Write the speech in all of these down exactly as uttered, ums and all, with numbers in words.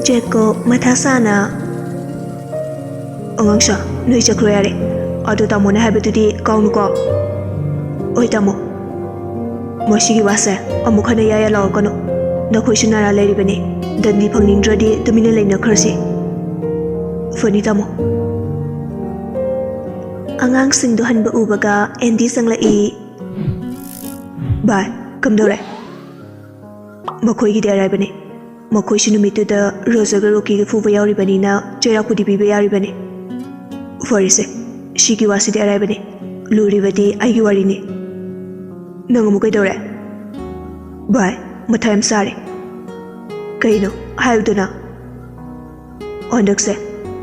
ꯖꯦꯀꯣꯕ ꯃꯊꯥ ꯁꯥꯅ, "ꯑꯉꯥꯡꯁꯥ, ꯅꯣꯏ ꯆꯠꯈ꯭ꯔꯣ ꯌꯥꯔꯦ꯫ ꯑꯗꯣ ꯇꯥꯃꯣꯅ ꯍꯥꯏꯕꯗꯨꯗꯤ ꯀꯥꯎꯅꯨꯀꯣ꯫" "ꯍꯣꯏ ꯇꯥꯃꯣ꯫ ꯃꯁꯤꯒꯤ ꯋꯥꯁꯦ ꯑꯃꯨꯛ ꯍꯟꯅ ꯌꯥ ꯌꯥ ꯂꯥꯎꯔꯛꯀꯅꯨ꯫ ꯅꯈꯣꯏꯁꯨ ꯅꯔꯥ ꯂꯩꯔꯤꯕꯅꯤ꯫ ꯗꯟꯗꯤ ꯐꯪꯅꯤꯡꯗ꯭ꯔꯗꯤ ꯇꯨꯃꯤꯟꯅ ꯂꯩꯅꯈ꯭ꯔꯁꯤ꯫ ꯐꯅꯤ ꯇꯥꯃꯣ꯫" ꯑꯉꯥꯡꯁꯤꯡꯗꯣ ꯍꯟꯕ ꯎꯕꯒ ꯑꯦꯟꯗꯤ ꯆꯪꯂꯛꯏ꯫ "ꯚꯥꯏ, ꯀꯝꯗꯧꯔꯦ?" "ꯃꯈꯣꯏꯒꯤꯗꯤ ꯑꯔꯥꯏꯕꯅꯤ꯫ ꯃꯈꯣꯏꯁꯨ ꯅꯨꯃꯤꯠꯇꯨꯗ ꯔꯣꯖꯔꯒ ꯔꯣꯀꯤꯒ ꯐꯨꯕ ꯌꯥꯎꯔꯤꯕꯅꯤꯅ ꯆꯩꯔꯥꯛꯄꯨꯗꯤ ꯄꯤꯕ ꯌꯥꯔꯤꯕꯅꯤ꯫ ꯐꯔꯦꯁꯦ, ꯁꯤꯒꯤ ꯋꯥꯁꯤꯗꯤ ꯑꯔꯥꯏꯕꯅꯤ꯫ ꯂꯨꯔꯤꯕꯗꯤ ꯑꯩꯒꯤ ꯋꯥꯔꯤꯅꯤ꯫ ꯅꯪ ꯑꯃꯨꯛ ꯀꯩꯗꯧꯔꯦ?" "ꯚꯥꯏ, ꯃꯊꯥ ꯌꯥꯝ ꯁꯥꯔꯦ꯫" "ꯀꯩꯅꯣ? ꯍꯥꯏꯌꯨꯗꯅ꯫" "ꯍꯟꯗꯛꯁꯦ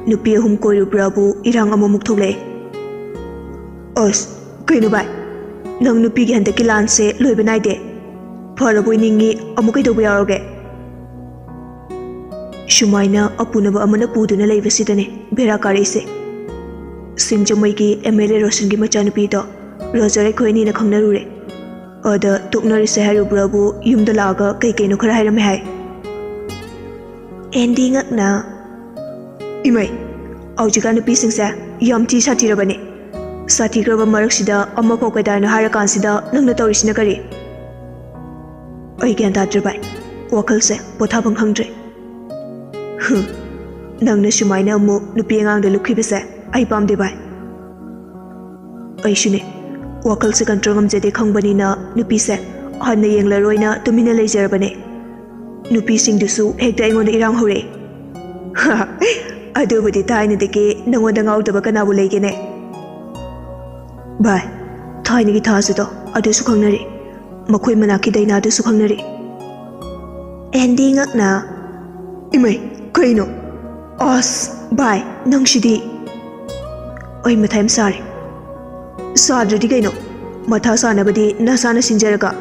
ꯅꯨꯄꯤ ꯑꯍꯨꯝ ꯀꯣꯏꯔꯨꯕ꯭ꯔꯥꯕꯨ ꯏꯔꯥꯡ ꯑꯃꯃꯨꯛ ꯊꯣꯛꯂꯛꯑꯦ꯫" "ꯑꯁ, ꯀꯩꯅꯣ ꯚꯥꯏ? ꯅꯪ ꯅꯨꯄꯤꯒꯤ ꯍꯟꯗꯛꯀꯤ ꯂꯥꯟꯁꯦ ꯂꯣꯏꯕ ꯅꯥꯏꯗꯦ꯫ ꯐꯔꯕꯣꯏ ꯅꯤꯡꯉꯤ, ꯑꯃꯨꯛ ꯀꯩꯗꯧꯕ ꯌꯥꯎꯔꯒꯦ?" "ꯁꯨꯃꯥꯏꯅ ꯑꯄꯨꯅꯕ ꯑꯃꯅ ꯄꯨꯗꯨꯅ ꯂꯩꯕꯁꯤꯗꯅꯦ ꯕꯦꯔꯥ ꯀꯥꯔꯛꯏꯁꯦ꯫ ꯁꯤꯡꯖꯃꯩꯒꯤ ꯑꯦꯝ ꯑꯦꯜ ꯑꯦ ꯔꯣꯁꯟꯒꯤ ꯃꯆꯥꯅꯨꯄꯤꯗꯣ ꯔꯣꯖꯔ ꯑꯩꯈꯣꯏ ꯑꯅꯤꯅ ꯈꯪꯅꯔꯨꯔꯦ꯫ ꯑꯗ ꯇꯣꯛꯅꯔꯁꯦ ꯍꯥꯏꯔꯨꯕ꯭ꯔꯥꯕꯨ ꯌꯨꯝꯗ ꯂꯥꯛꯑꯒ ꯀꯩ ꯀꯩꯅꯣ ꯈꯔ ꯍꯥꯏꯔꯝꯃꯦ ꯍꯥꯏ꯫" ꯑꯦꯟꯗꯤ ꯉꯛꯅ, "ꯏꯃꯩ, ꯍꯧꯖꯤꯛꯀꯥꯟ ꯅꯨꯄꯤꯁꯤꯡꯁꯦ ꯌꯥꯝ ꯊꯤ ꯁꯥꯊꯤꯔꯕꯅꯦ꯫ ꯁꯥꯊꯤꯈ꯭ꯔꯕ ꯃꯔꯛꯁꯤꯗ ꯑꯃꯐꯥꯎ ꯀꯩꯗꯧꯔꯤꯅꯣ ꯍꯥꯏꯔꯀꯥꯟꯁꯤꯗ ꯅꯪꯅ ꯇꯧꯔꯤꯁꯤꯅ ꯀꯔꯤ?" "ꯑꯩ ꯒ꯭ꯌꯥꯟ ꯇꯥꯗ꯭ꯔꯦ ꯚꯥꯏ, ꯋꯥꯈꯜꯁꯦ ꯄꯣꯊꯥꯐꯝ ꯈꯪꯗ꯭ꯔꯦ꯫ ꯍꯨꯝ, ꯅꯪꯅ ꯁꯨꯃꯥꯏꯅ ꯑꯃꯨꯛ ꯅꯨꯄꯤ ꯑꯉꯥꯡꯗ ꯂꯨꯞꯈꯤꯕꯁꯦ ꯑꯩ ꯄꯥꯝꯗꯦ ꯚꯥꯏ꯫" "ꯑꯩꯁꯨꯅꯦ, ꯋꯥꯈꯜꯁꯦ ꯀꯟꯇ꯭ꯔꯣꯜ ꯉꯝꯖꯗꯦ ꯈꯪꯕꯅꯤꯅ ꯅꯨꯄꯤꯁꯦ ꯍꯟꯅ ꯌꯦꯡꯂꯔꯣꯏꯅ ꯇꯨꯃꯤꯟꯅ ꯂꯩꯖꯔꯕꯅꯦ꯫ ꯅꯨꯄꯤꯁꯤꯡꯗꯨꯁꯨ ꯍꯦꯛꯇ ꯑꯩꯉꯣꯟꯗ ꯏꯔꯥꯡ ꯍꯧꯔꯛꯑꯦ꯫" "ꯑꯗꯨꯕꯨꯗꯤ ꯊꯥꯏꯅꯗꯒꯤ ꯅꯉꯣꯟꯗ ꯉꯥꯎꯗꯕ ꯀꯅꯥꯕꯨ ꯂꯩꯒꯦꯅꯦ?" "ꯚꯥꯏ, ꯊꯥꯏꯅꯒꯤ ꯊꯥꯖꯗꯣ ꯑꯗꯨꯁꯨ ꯈꯪꯅꯔꯤ, ꯃꯈꯣꯏ ꯃꯅꯥꯛꯀꯤ ꯗꯥꯏꯅꯥꯗꯨꯁꯨ ꯈꯪꯅꯔꯤ꯫" ꯑꯦꯟꯗꯤ ꯉꯛꯅ, "ꯏꯃꯩ, ꯀꯩꯅꯣ? ꯑꯁ, ꯚꯥꯏ, ꯅꯪꯁꯤꯗꯤ꯫" "ꯑꯩ ꯃꯊꯥ ꯌꯥꯝ ꯁꯥꯔꯦ꯫" "ꯁꯥꯗ꯭ꯔꯗꯤ ꯀꯩꯅꯣ? ꯃꯊꯥ ꯁꯥꯅꯕꯗꯤ ꯅꯁꯥꯅ ꯁꯤꯟꯖꯔꯒ꯫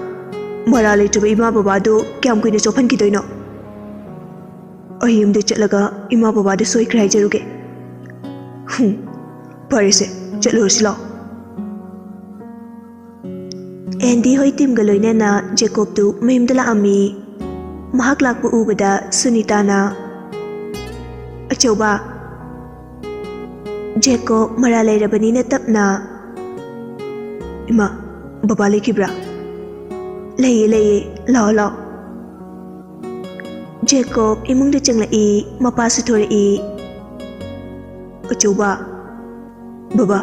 ꯃꯔꯥ ꯂꯩꯇ꯭ꯔꯕ ꯏꯃꯥ ꯕꯕꯥꯗꯨ ꯀꯌꯥꯝ ꯀꯨꯏꯅ ꯆꯣꯞꯍꯟꯈꯤꯗꯣꯏꯅꯣ? ꯑꯩ ꯌꯨꯝꯗ ꯆꯠꯂꯒ ꯏꯃꯥ ꯕꯕꯥꯗ ꯁꯣꯏꯈ꯭ꯔꯦ ꯍꯥꯏꯖꯔꯨꯒꯦ꯫" "ꯍꯨꯝ, ꯐꯔꯦꯁꯦ, ꯆꯠꯂꯨꯔꯁꯤ ꯂꯥꯛꯑꯣ꯫" ꯑꯦꯟꯗꯤ ꯍꯣꯏ ꯇꯤꯝꯒ ꯂꯣꯏꯅꯅ ꯖꯦꯀꯣꯕꯇꯨ ꯃꯌꯨꯝꯗ ꯂꯥꯛꯑꯝꯃꯤ꯫ ꯃꯍꯥꯛ ꯂꯥꯛꯄ ꯎꯕꯗ ꯁꯨꯅꯤꯇꯥꯅ, "ꯑꯆꯧꯕ!" ꯖꯦꯀꯣꯕ ꯃꯔꯥ ꯂꯩꯔꯕꯅꯤꯅ ꯇꯞꯅ, "ꯏꯃꯥ, ꯕꯕꯥ ꯂꯩꯈꯤꯕ꯭ꯔꯥ?" "ꯂꯩꯌꯦ, ꯂꯩꯌꯦ, ꯂꯥꯛꯑꯣ, ꯂꯥꯛꯑꯣ꯫" ꯖꯦꯀꯣꯕ ꯏꯃꯨꯡꯗ ꯆꯪꯂꯛꯏ, ꯃꯄꯥꯁꯨ ꯊꯣꯔꯛꯏ꯫ "ꯑꯆꯧꯕ!" "ꯕꯕꯥ,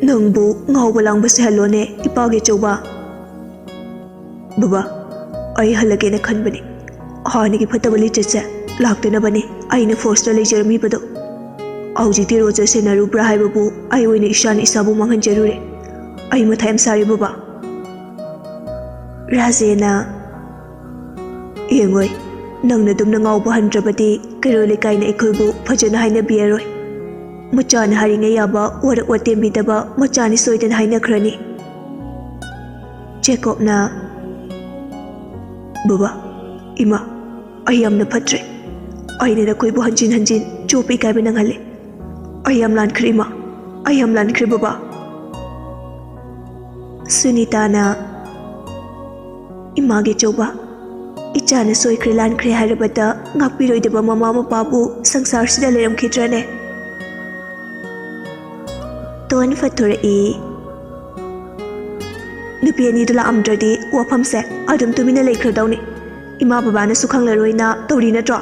ꯅꯪꯕꯨ ꯉꯥꯎꯕ ꯂꯥꯡꯕ ꯁꯤꯍꯜꯂꯣꯅꯦ, ꯏꯄꯥꯒꯤ ꯑꯆꯧꯕ꯫" "ꯕꯕꯥ, ꯑꯩ ꯍꯜꯂꯒꯦꯅ ꯈꯟꯕꯅꯤ꯫ ꯍꯥꯟꯅꯒꯤ ꯐꯠꯇꯕ ꯂꯤꯆꯠꯁꯦ ꯂꯥꯛꯇꯅꯕꯅꯤ ꯑꯩꯅ ꯐꯣꯔꯁꯇ ꯂꯩꯖꯔꯝꯃꯤꯕꯗꯣ꯫ ꯍꯧꯖꯤꯛꯇꯤ ꯔꯣꯖꯔ ꯁꯦꯟꯅꯔꯨꯕ꯭ꯔꯥ ꯍꯥꯏꯕꯕꯨ ꯑꯩ ꯑꯣꯏꯅ ꯏꯁꯥꯅ ꯏꯁꯥꯕꯨ ꯃꯥꯡꯍꯟꯖꯔꯨꯔꯦ꯫ ꯑꯩ ꯃꯊꯥ ꯌꯥꯝ ꯁꯥꯔꯦ, ꯕꯕꯥ꯫" ꯔꯥꯖꯦꯅ, "ꯌꯦꯡꯉꯣꯏ, ꯅꯪꯅ ꯑꯗꯨꯝꯅ ꯉꯥꯎꯕ ꯍꯟꯗ꯭ꯔꯕꯗꯤ ꯀꯩꯔꯣꯜ ꯂꯩꯀꯥꯏꯅ ꯑꯩꯈꯣꯏꯕꯨ ꯐꯖꯅ ꯍꯥꯏꯅꯕꯤꯔꯔꯣꯏ꯫ ꯃꯆꯥꯅ ꯍꯥꯏꯔꯤꯉꯩ ꯌꯥꯕ ꯋꯥꯔꯛ ꯋꯥꯇꯦꯝꯕꯤꯗꯕ ꯃꯆꯥꯅꯤ ꯁꯣꯏꯗꯅ ꯍꯥꯏꯅꯈ꯭ꯔꯅꯤ꯫" ꯖꯦꯀꯣꯕꯅ, "ꯕꯕꯥ, ꯏꯃꯥ, ꯑꯩ ꯌꯥꯝꯅ ꯐꯠꯇ꯭ꯔꯦ꯫ ꯑꯩꯅ ꯅꯈꯣꯏꯕꯨ ꯍꯟꯖꯤꯟ ꯍꯟꯖꯤꯟ ꯆꯣꯞꯄ ꯏꯀꯥꯏꯕ ꯅꯪꯍꯜꯂꯦ꯫ ꯑꯩ ꯌꯥꯝ ꯂꯥꯟꯈ꯭ꯔꯦ, ꯏꯃꯥ꯫ ꯑꯩ ꯌꯥꯝ ꯂꯥꯟꯈ꯭ꯔꯦ, ꯕꯕꯥ꯫" ꯁꯨꯅꯤꯇꯥꯅ, "ꯏꯃꯥꯒꯤ ꯑꯆꯧꯕ, ꯏꯆꯥꯅ ꯁꯣꯏꯈ꯭ꯔꯦ ꯂꯥꯟꯈ꯭ꯔꯦ ꯍꯥꯏꯔꯕꯗ ꯉꯥꯛꯄꯤꯔꯣꯏꯗꯕ ꯃꯃꯥ ꯃꯄꯥꯕꯨ ꯁꯪꯁꯥꯔꯁꯤꯗ ꯂꯩꯔꯝꯈꯤꯗ꯭ꯔꯅꯦ?" ꯇꯣꯟ ꯐꯠꯊꯣꯔꯛꯏ꯫ "ꯅꯨꯄꯤ ꯑꯅꯤꯗꯨ ꯂꯥꯛꯑꯝꯗ꯭ꯔꯗꯤ ꯋꯥꯐꯝꯁꯦ ꯑꯗꯨꯝ ꯇꯨꯃꯤꯟꯅ ꯂꯩꯈ꯭ꯔꯗꯧꯅꯤ꯫ ꯏꯃꯥ ꯕꯕꯥꯅꯁꯨ ꯈꯪꯂꯔꯣꯏꯅ ꯇꯧꯔꯤ ꯅꯠꯇ꯭ꯔꯣ?"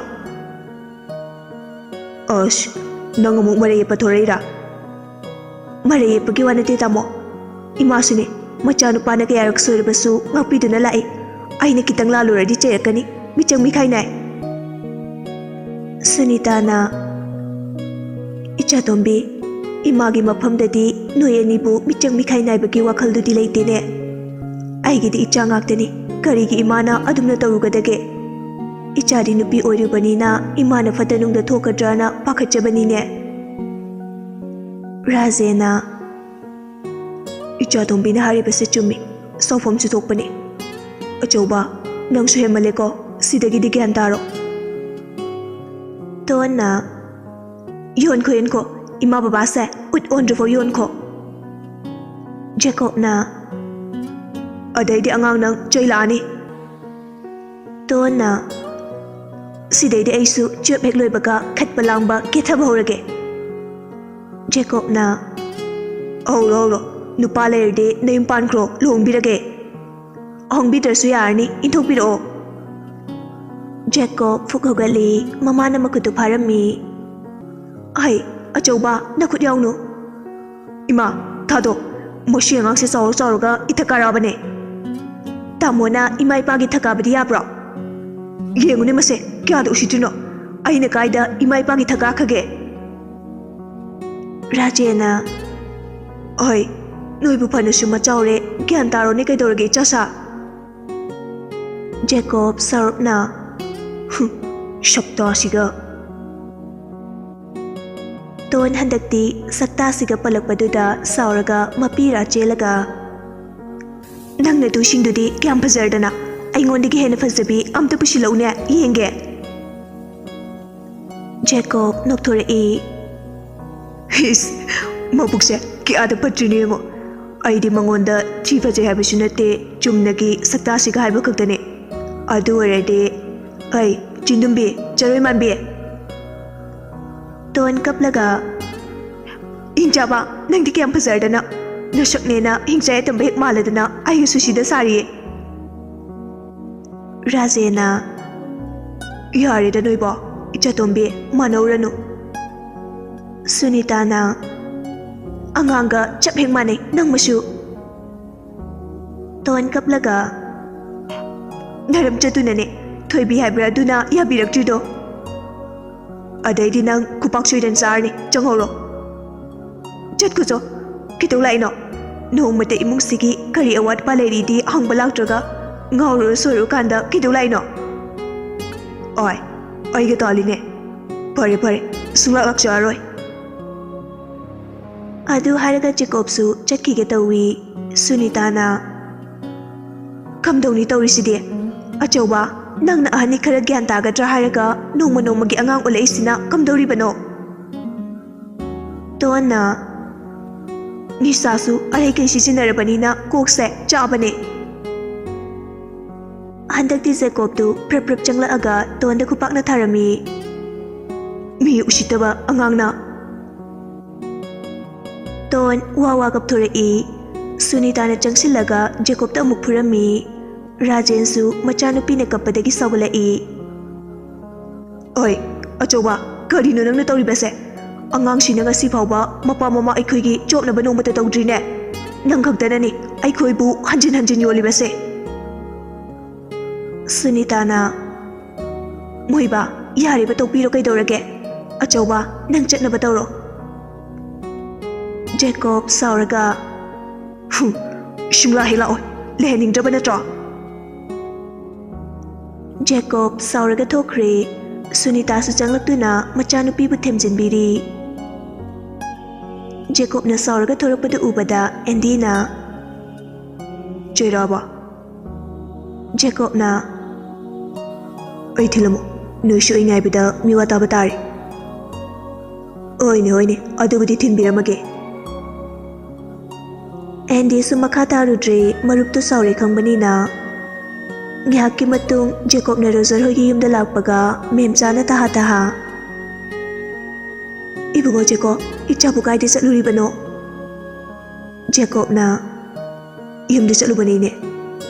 "ꯑꯁ, ꯅꯪ ꯑꯃꯨꯛ ꯃꯔꯩ ꯌꯦꯠꯄ ꯊꯣꯔꯛꯏꯔꯥ?" "ꯃꯔꯩ ꯌꯦꯠꯄꯒꯤ ꯋꯥ ꯅꯠꯇꯦ, ꯇꯥꯃꯣ꯫ ꯏꯃꯥꯁꯨꯅꯦ, ꯃꯆꯥꯅꯨꯄꯥꯅ ꯀꯌꯥꯔꯛ ꯁꯣꯏꯔꯕꯁꯨ ꯉꯥꯛꯄꯤꯗꯨꯅ ꯂꯥꯛꯏ꯫ ꯑꯩꯅ ꯈꯤꯇꯪ ꯂꯥꯜꯂꯨꯔꯗꯤ ꯆꯩꯔꯛꯀꯅꯤ, ꯃꯤꯆꯪ ꯃꯤꯈꯥꯏ ꯅꯥꯏ꯫" ꯁꯨꯅꯤꯇꯥꯅ, "ꯏꯆꯥꯇꯣꯝꯕꯤ, ꯏꯃꯥꯒꯤ ꯃꯐꯝꯗꯗꯤ ꯅꯣꯏ ꯑꯅꯤꯕꯨ ꯃꯤꯆꯪ ꯃꯤꯈꯥꯏ ꯅꯥꯏꯕꯒꯤ ꯋꯥꯈꯜꯗꯨꯗꯤ ꯂꯩꯇꯦꯅꯦ꯫ ꯑꯩꯒꯤꯗꯤ ꯏꯆꯥ ꯉꯥꯛꯇꯅꯤ, ꯀꯔꯤꯒꯤ ꯏꯃꯥꯅ ꯑꯗꯨꯝꯅ ꯇꯧꯔꯨꯒꯗꯒꯦ? ꯏꯆꯥꯗꯤ ꯅꯨꯄꯤ ꯑꯣꯏꯔꯨꯕꯅꯤꯅ ꯏꯃꯥꯅ ꯐꯠꯇ ꯅꯨꯡꯗ ꯊꯣꯛꯀꯗ꯭ꯔꯅ ꯄꯥꯈꯠꯆꯕꯅꯤꯅꯦ꯫" ꯔꯥꯖꯦꯅ, "ꯏꯆꯥꯇꯣꯝꯕꯤꯅ ꯍꯥꯏꯔꯤꯕꯁꯦ ꯆꯨꯝꯃꯤ, ꯁꯥꯎꯐꯝꯁꯨ ꯊꯣꯛꯄꯅꯤ꯫ ꯑꯆꯧꯕ, ꯅꯪꯁꯨ ꯍꯦꯟꯃꯜꯂꯦꯀꯣ, ꯁꯤꯗꯒꯤꯗꯤ ꯒ꯭ꯌꯥꯟ ꯇꯥꯔꯣ꯫" ꯇꯣꯟꯅ, "ꯌꯣꯟꯈꯣ, ꯌꯣꯟꯈꯣ, ꯏꯃꯥ ꯕꯕꯥꯁꯦ ꯎꯠ ꯑꯣꯟꯗ꯭ꯔꯤꯐꯥꯎ ꯌꯣꯟꯈꯣ꯫" ꯖꯦꯀꯣꯕꯅ, "ꯑꯗꯩꯗꯤ ꯑꯉꯥꯡ ꯅꯪ ꯆꯩ ꯂꯥꯛꯑꯅꯤ꯫" ꯇꯣꯟꯅ, ꯁꯤꯗꯩꯗꯤ ꯑꯩꯁꯨ ꯇꯨꯌꯦꯜꯐ ꯍꯦꯛ ꯂꯣꯏꯕꯒ ꯈꯠꯄ ꯂꯥꯡꯕ ꯀꯦꯊꯕ ꯍꯧꯔꯒꯦ꯫ ꯖꯦꯀꯣꯕꯅ, "ꯍꯧꯔꯣ, ꯍꯧꯔꯣ, ꯅꯨꯄꯥ ꯂꯩꯔꯗꯤ ꯅꯌꯨꯝ ꯄꯥꯟꯈ꯭ꯔꯣ, ꯂꯨꯍꯣꯡꯕꯤꯔꯒꯦ꯫ ꯍꯣꯡꯕꯤꯗ꯭ꯔꯁꯨ ꯌꯥꯔꯅꯤ, ꯏꯟꯊꯣꯛꯄꯤꯔꯛꯑꯣ꯫" ꯖꯦꯀꯣꯕ ꯐꯨꯛ ꯍꯧꯒꯠꯂꯤ, ꯃꯃꯥꯅ ꯃꯈꯨꯠꯇꯨ ꯐꯥꯔꯝꯃꯤ꯫ "ꯍꯩ, ꯑꯆꯧꯕ, ꯅꯈꯨꯠ ꯌꯥꯎꯅꯨ꯫" "ꯏꯃꯥ, ꯊꯥꯗꯣꯛ꯫ ꯃꯁꯤ ꯑꯉꯥꯡꯁꯦ ꯆꯥꯎꯔ ꯆꯥꯎꯔꯒ ꯏꯊꯛ ꯀꯥꯔꯛꯑꯕꯅꯦ꯫ ꯇꯥꯃꯣꯅ ꯏꯃꯥ ꯏꯄꯥꯒꯤ ꯊꯛ ꯀꯥꯕꯗꯤ ꯌꯥꯕ꯭ꯔꯣ? ꯌꯦꯡꯉꯨꯅꯦ ꯃꯁꯦ, ꯀꯌꯥꯗ ꯎꯁꯤꯠꯇ꯭ꯔꯤꯅꯣ? ꯑꯩꯅ ꯀꯥꯏꯗ ꯏꯃꯥ ꯏꯄꯥꯒꯤ ꯊꯛ ꯀꯥꯈꯒꯦ?" ꯔꯥꯖꯦꯅ, "ꯍꯣꯏ, ꯅꯣꯏꯕꯨ ꯐꯅꯁꯨ ꯃꯆꯥꯎꯔꯦ, ꯒ꯭ꯌꯥꯟ ꯇꯥꯔꯣꯅꯦ, ꯀꯩꯗꯧꯔꯒꯦ ꯏꯆꯥ ꯁꯥ?" ꯖꯦꯀꯣꯕ ꯁꯥꯎꯔꯞꯅ, "ꯍꯨꯝ, ꯁꯛꯇꯥꯁꯤꯒ꯫" ꯇꯣꯟ ꯍꯟꯗꯛꯇꯤ ꯁꯛꯇꯥꯁꯤꯒ ꯄꯜꯂꯛꯄꯗꯨꯗ ꯁꯥꯎꯔꯒ ꯃꯄꯤꯔꯥ ꯆꯦꯜꯂꯒ, "ꯅꯪ ꯅꯇꯨꯁꯤꯡꯗꯨꯗꯤ ꯀꯌꯥꯝ ꯐꯖꯔꯗꯅ? ꯑꯩꯉꯣꯟꯗꯒꯤ ꯍꯦꯟꯅ ꯐꯖꯕꯤ ꯑꯝꯇ ꯄꯨꯁꯤꯜꯂꯛꯎꯅꯦ, ꯌꯦꯡꯒꯦ꯫" ꯖꯦꯀꯣꯕ ꯅꯣꯛꯊꯣꯔꯛꯏ꯫ "ꯏꯁ, ꯃꯕꯨꯛꯁꯦ ꯀꯌꯥꯗ ꯐꯠꯇ꯭ꯔꯤꯅꯣ ꯌꯦꯡꯉꯣ꯫ ꯑꯩꯗꯤ ꯃꯉꯣꯟꯗ ꯊꯤ ꯐꯖꯩ ꯍꯥꯏꯕꯁꯨ ꯅꯠꯇꯦ, ꯆꯨꯝꯅꯒꯤ ꯁꯛꯇꯥꯁꯤꯒ ꯍꯥꯏꯕ ꯈꯛꯇꯅꯦ꯫ ꯑꯗꯨ ꯑꯣꯏꯔꯗꯤ, ꯑꯩ, ꯆꯤꯟꯗꯨꯝꯕꯤ, ꯆꯔꯣꯏ ꯃꯥꯟꯕꯤ꯫" ꯇꯣꯟ ꯀꯞꯂꯒ, "ꯍꯤꯡꯆꯥꯕ, ꯅꯪꯗꯤ ꯀꯌꯥꯝ ꯐꯖꯔꯗꯅ? ꯅꯁꯛꯅꯦꯅ ꯍꯤꯡꯆꯥꯏ ꯑꯇꯝꯕ ꯍꯦꯛ ꯃꯥꯜꯂꯗꯅ ꯑꯩꯒꯁꯨ ꯁꯤꯗ ꯁꯥꯔꯤꯌꯦ꯫" ꯔꯥꯖꯦꯅ, "ꯌꯥꯔꯦꯗ ꯅꯣꯏꯕꯣ, ꯏꯆꯥꯇꯣꯝꯕꯤ, ꯃꯥꯟꯅꯧꯔꯅꯨ꯫" ꯁꯨꯅꯤꯇꯥꯅ, "ꯑꯉꯥꯡꯒ ꯆꯞ ꯍꯦꯛ ꯃꯥꯟꯅꯩ ꯅꯪ ꯃꯁꯨ꯫" ꯇꯣꯟ ꯀꯞꯂꯒ, "ꯅꯔꯝ ꯆꯠꯇꯨꯅꯅꯦ, ꯊꯣꯏꯕꯤ ꯍꯥꯏꯕ꯭ꯔꯥ ꯑꯗꯨꯅ ꯌꯥꯕꯤꯔꯛꯇ꯭ꯔꯤꯗꯣ꯫ ꯑꯗꯩꯗꯤ ꯅꯪ ꯈꯨꯄꯥꯛ ꯁꯣꯏꯗꯅ ꯆꯥꯔꯅꯤ, ꯆꯪꯍꯧꯔꯣ꯫ ꯆꯠꯈꯣꯆꯣ, ꯀꯩꯗꯧ ꯂꯥꯛꯏꯅꯣ? ꯅꯣꯡꯃꯇ ꯏꯃꯨꯡꯁꯤꯒꯤ ꯀꯔꯤ ꯑꯋꯥꯠꯄ ꯂꯩꯔꯤꯗꯤ ꯍꯪꯕ ꯂꯥꯛꯇ꯭ꯔꯒ ꯉꯥꯎꯔꯨꯔ ꯁꯣꯏꯔꯨꯔꯀꯥꯟꯗ ꯀꯩꯗꯧ ꯂꯥꯛꯏꯅꯣ?" "ꯑꯣꯏ, ꯑꯩꯒ ꯇꯥꯜꯂꯤꯅꯦ꯫ ꯐꯔꯦ, ꯐꯔꯦ, ꯁꯨꯡꯂꯥꯛ ꯂꯥꯛꯆꯔꯔꯣꯏ꯫" ꯑꯗꯨ ꯍꯥꯏꯔꯒ ꯖꯦꯀꯣꯕꯁꯨ ꯆꯠꯈꯤꯒꯦ ꯇꯧꯏ꯫ ꯁꯨꯅꯤꯇꯥꯅ, "ꯀꯝꯗꯧꯅꯤ ꯇꯧꯔꯤꯁꯤꯗꯤ? ꯑꯆꯧꯕ, ꯅꯪꯅ ꯑꯍꯟꯅꯤ ꯈꯔ ꯒ꯭ꯌꯥꯟ ꯇꯥꯒꯗ꯭ꯔꯥ ꯍꯥꯏꯔꯒ ꯅꯣꯡꯃ ꯅꯣꯡꯃꯒꯤ ꯑꯉꯥꯡ ꯑꯣꯜꯂꯛꯏꯁꯤꯅ ꯀꯝꯗꯧꯔꯤꯕꯅꯣ?" ꯇꯣꯟꯅ, "ꯅꯤꯁꯥꯁꯨ ꯑꯔꯩ ꯀꯩ ꯁꯤꯖꯤꯟꯅꯔꯕꯅꯤꯅ ꯀꯣꯛꯁꯦ ꯆꯥꯕꯅꯦ꯫" ꯍꯟꯗꯛꯇꯤ ꯖꯦꯀꯣꯕꯇꯨ ꯄ꯭ꯔꯞ ꯄ꯭ꯔꯞ ꯆꯪꯂꯛꯑꯒ ꯇꯣꯟꯗ ꯈꯨꯄꯥꯛꯅ ꯊꯥꯔꯝꯃꯤ꯫ "ꯃꯤ ꯎꯁꯤꯠꯇꯕ ꯑꯉꯥꯡꯅ!" ꯇꯣꯟ ꯋꯥ ꯋꯥ ꯀꯞꯊꯣꯔꯛꯏ꯫ ꯁꯨꯅꯤꯇꯥꯅ ꯆꯪꯁꯤꯜꯂꯒ ꯖꯦꯀꯣꯕꯇ ꯑꯃꯨꯛ ꯐꯨꯔꯝꯃꯤ꯫ ꯔꯥꯖꯦꯟꯁꯨ ꯃꯆꯥꯅꯨꯄꯤꯅ ꯀꯞꯄꯗꯒꯤ ꯁꯥꯎꯒꯠꯂꯛꯏ꯫ "ꯑꯣꯏ, ꯑꯆꯧꯕ, ꯀꯔꯤꯅꯣ ꯅꯪꯅ ꯇꯧꯔꯤꯕꯁꯦ? ꯑꯉꯥꯡꯁꯤꯅ ꯉꯁꯤ ꯐꯥꯎꯕ ꯃꯄꯥ ꯃꯃꯥ ꯑꯩꯈꯣꯏꯒꯤ ꯆꯣꯞꯅꯕ ꯅꯣꯡꯃꯇ ꯇꯧꯗ꯭ꯔꯤꯅꯦ꯫ ꯅꯪ ꯈꯛꯇꯅꯅꯤ ꯑꯩꯈꯣꯏꯕꯨ ꯍꯟꯖꯤꯟ ꯍꯟꯖꯤꯟ ꯌꯣꯜꯂꯤꯕꯁꯦ꯫" ꯁꯨꯅꯤꯇꯥꯅ, "ꯃꯣꯏꯕꯥ, ꯌꯥꯔꯦꯕ, ꯇꯣꯛꯄꯤꯔꯣ ꯀꯩꯗꯧꯔꯒꯦ? ꯑꯆꯧꯕ, ꯅꯪ ꯆꯠꯅꯕ ꯇꯧꯔꯣ꯫" ꯖꯦꯀꯣꯕ ꯁꯥꯎꯔꯒ, "ꯍꯨꯝ, ꯁꯨꯡꯂꯥꯛ ꯍꯦꯛ ꯂꯥꯛꯑꯣꯏ꯫ ꯂꯩꯍꯟꯅꯤꯡꯗ꯭ꯔꯕ ꯅꯠꯇ꯭ꯔꯣ?" ꯖꯦꯀꯣꯕ ꯁꯥꯎꯔꯒ ꯊꯣꯛꯈ꯭ꯔꯦ꯫ ꯁꯨꯅꯤꯇꯥꯁꯨ ꯆꯪꯂꯛꯇꯨꯅ ꯃꯆꯥꯅꯨꯄꯤꯕꯨ ꯊꯦꯝꯖꯤꯟꯕꯤꯔꯤ꯫ ꯖꯦꯀꯣꯕꯅ ꯁꯥꯎꯔꯒ ꯊꯣꯔꯛꯄꯗꯨ ꯎꯕꯗ ꯑꯦꯟꯗꯤꯅ, "ꯆꯩꯔꯥꯕ?" ꯖꯦꯀꯣꯕꯅ, "ꯑꯩ ꯊꯤꯜꯂꯝꯃꯨ꯫ ꯅꯣꯏꯁꯨ ꯑꯩ ꯉꯥꯏꯕꯗ ꯃꯤꯋꯥ ꯇꯥꯕ ꯇꯥꯔꯦ꯫" "ꯍꯣꯏꯅꯦ, ꯍꯣꯏꯅꯦ, ꯑꯗꯨꯕꯨꯗꯤ ꯊꯤꯟꯕꯤꯔꯝꯃꯒꯦ꯫" ꯑꯦꯟꯗꯤꯁꯨ ꯃꯈꯥ ꯇꯥꯔꯨꯗ꯭ꯔꯦ, ꯃꯔꯨꯞꯇꯨ ꯁꯥꯎꯔꯦ ꯈꯪꯕꯅꯤꯅ꯫ ꯉꯥꯏꯍꯥꯛꯀꯤ ꯃꯇꯨꯡ ꯖꯦꯀꯣꯕꯅ ꯔꯣꯖꯔ ꯍꯣꯏꯒꯤ ꯌꯨꯝꯗ ꯂꯥꯛꯄꯒ ꯃꯦꯝꯆꯥꯅ ꯇꯍꯥ ꯇꯍꯥ, "ꯏꯕꯨꯡꯉꯣ ꯖꯦꯀꯣꯕ, ꯏꯆꯥꯕꯨ ꯀꯥꯏꯗ ꯆꯠꯂꯨꯔꯤꯕꯅꯣ?" ꯖꯦꯀꯣꯕꯅ, "ꯌꯨꯝꯗ ꯆꯠꯂꯨꯕꯅꯤꯅꯦ꯫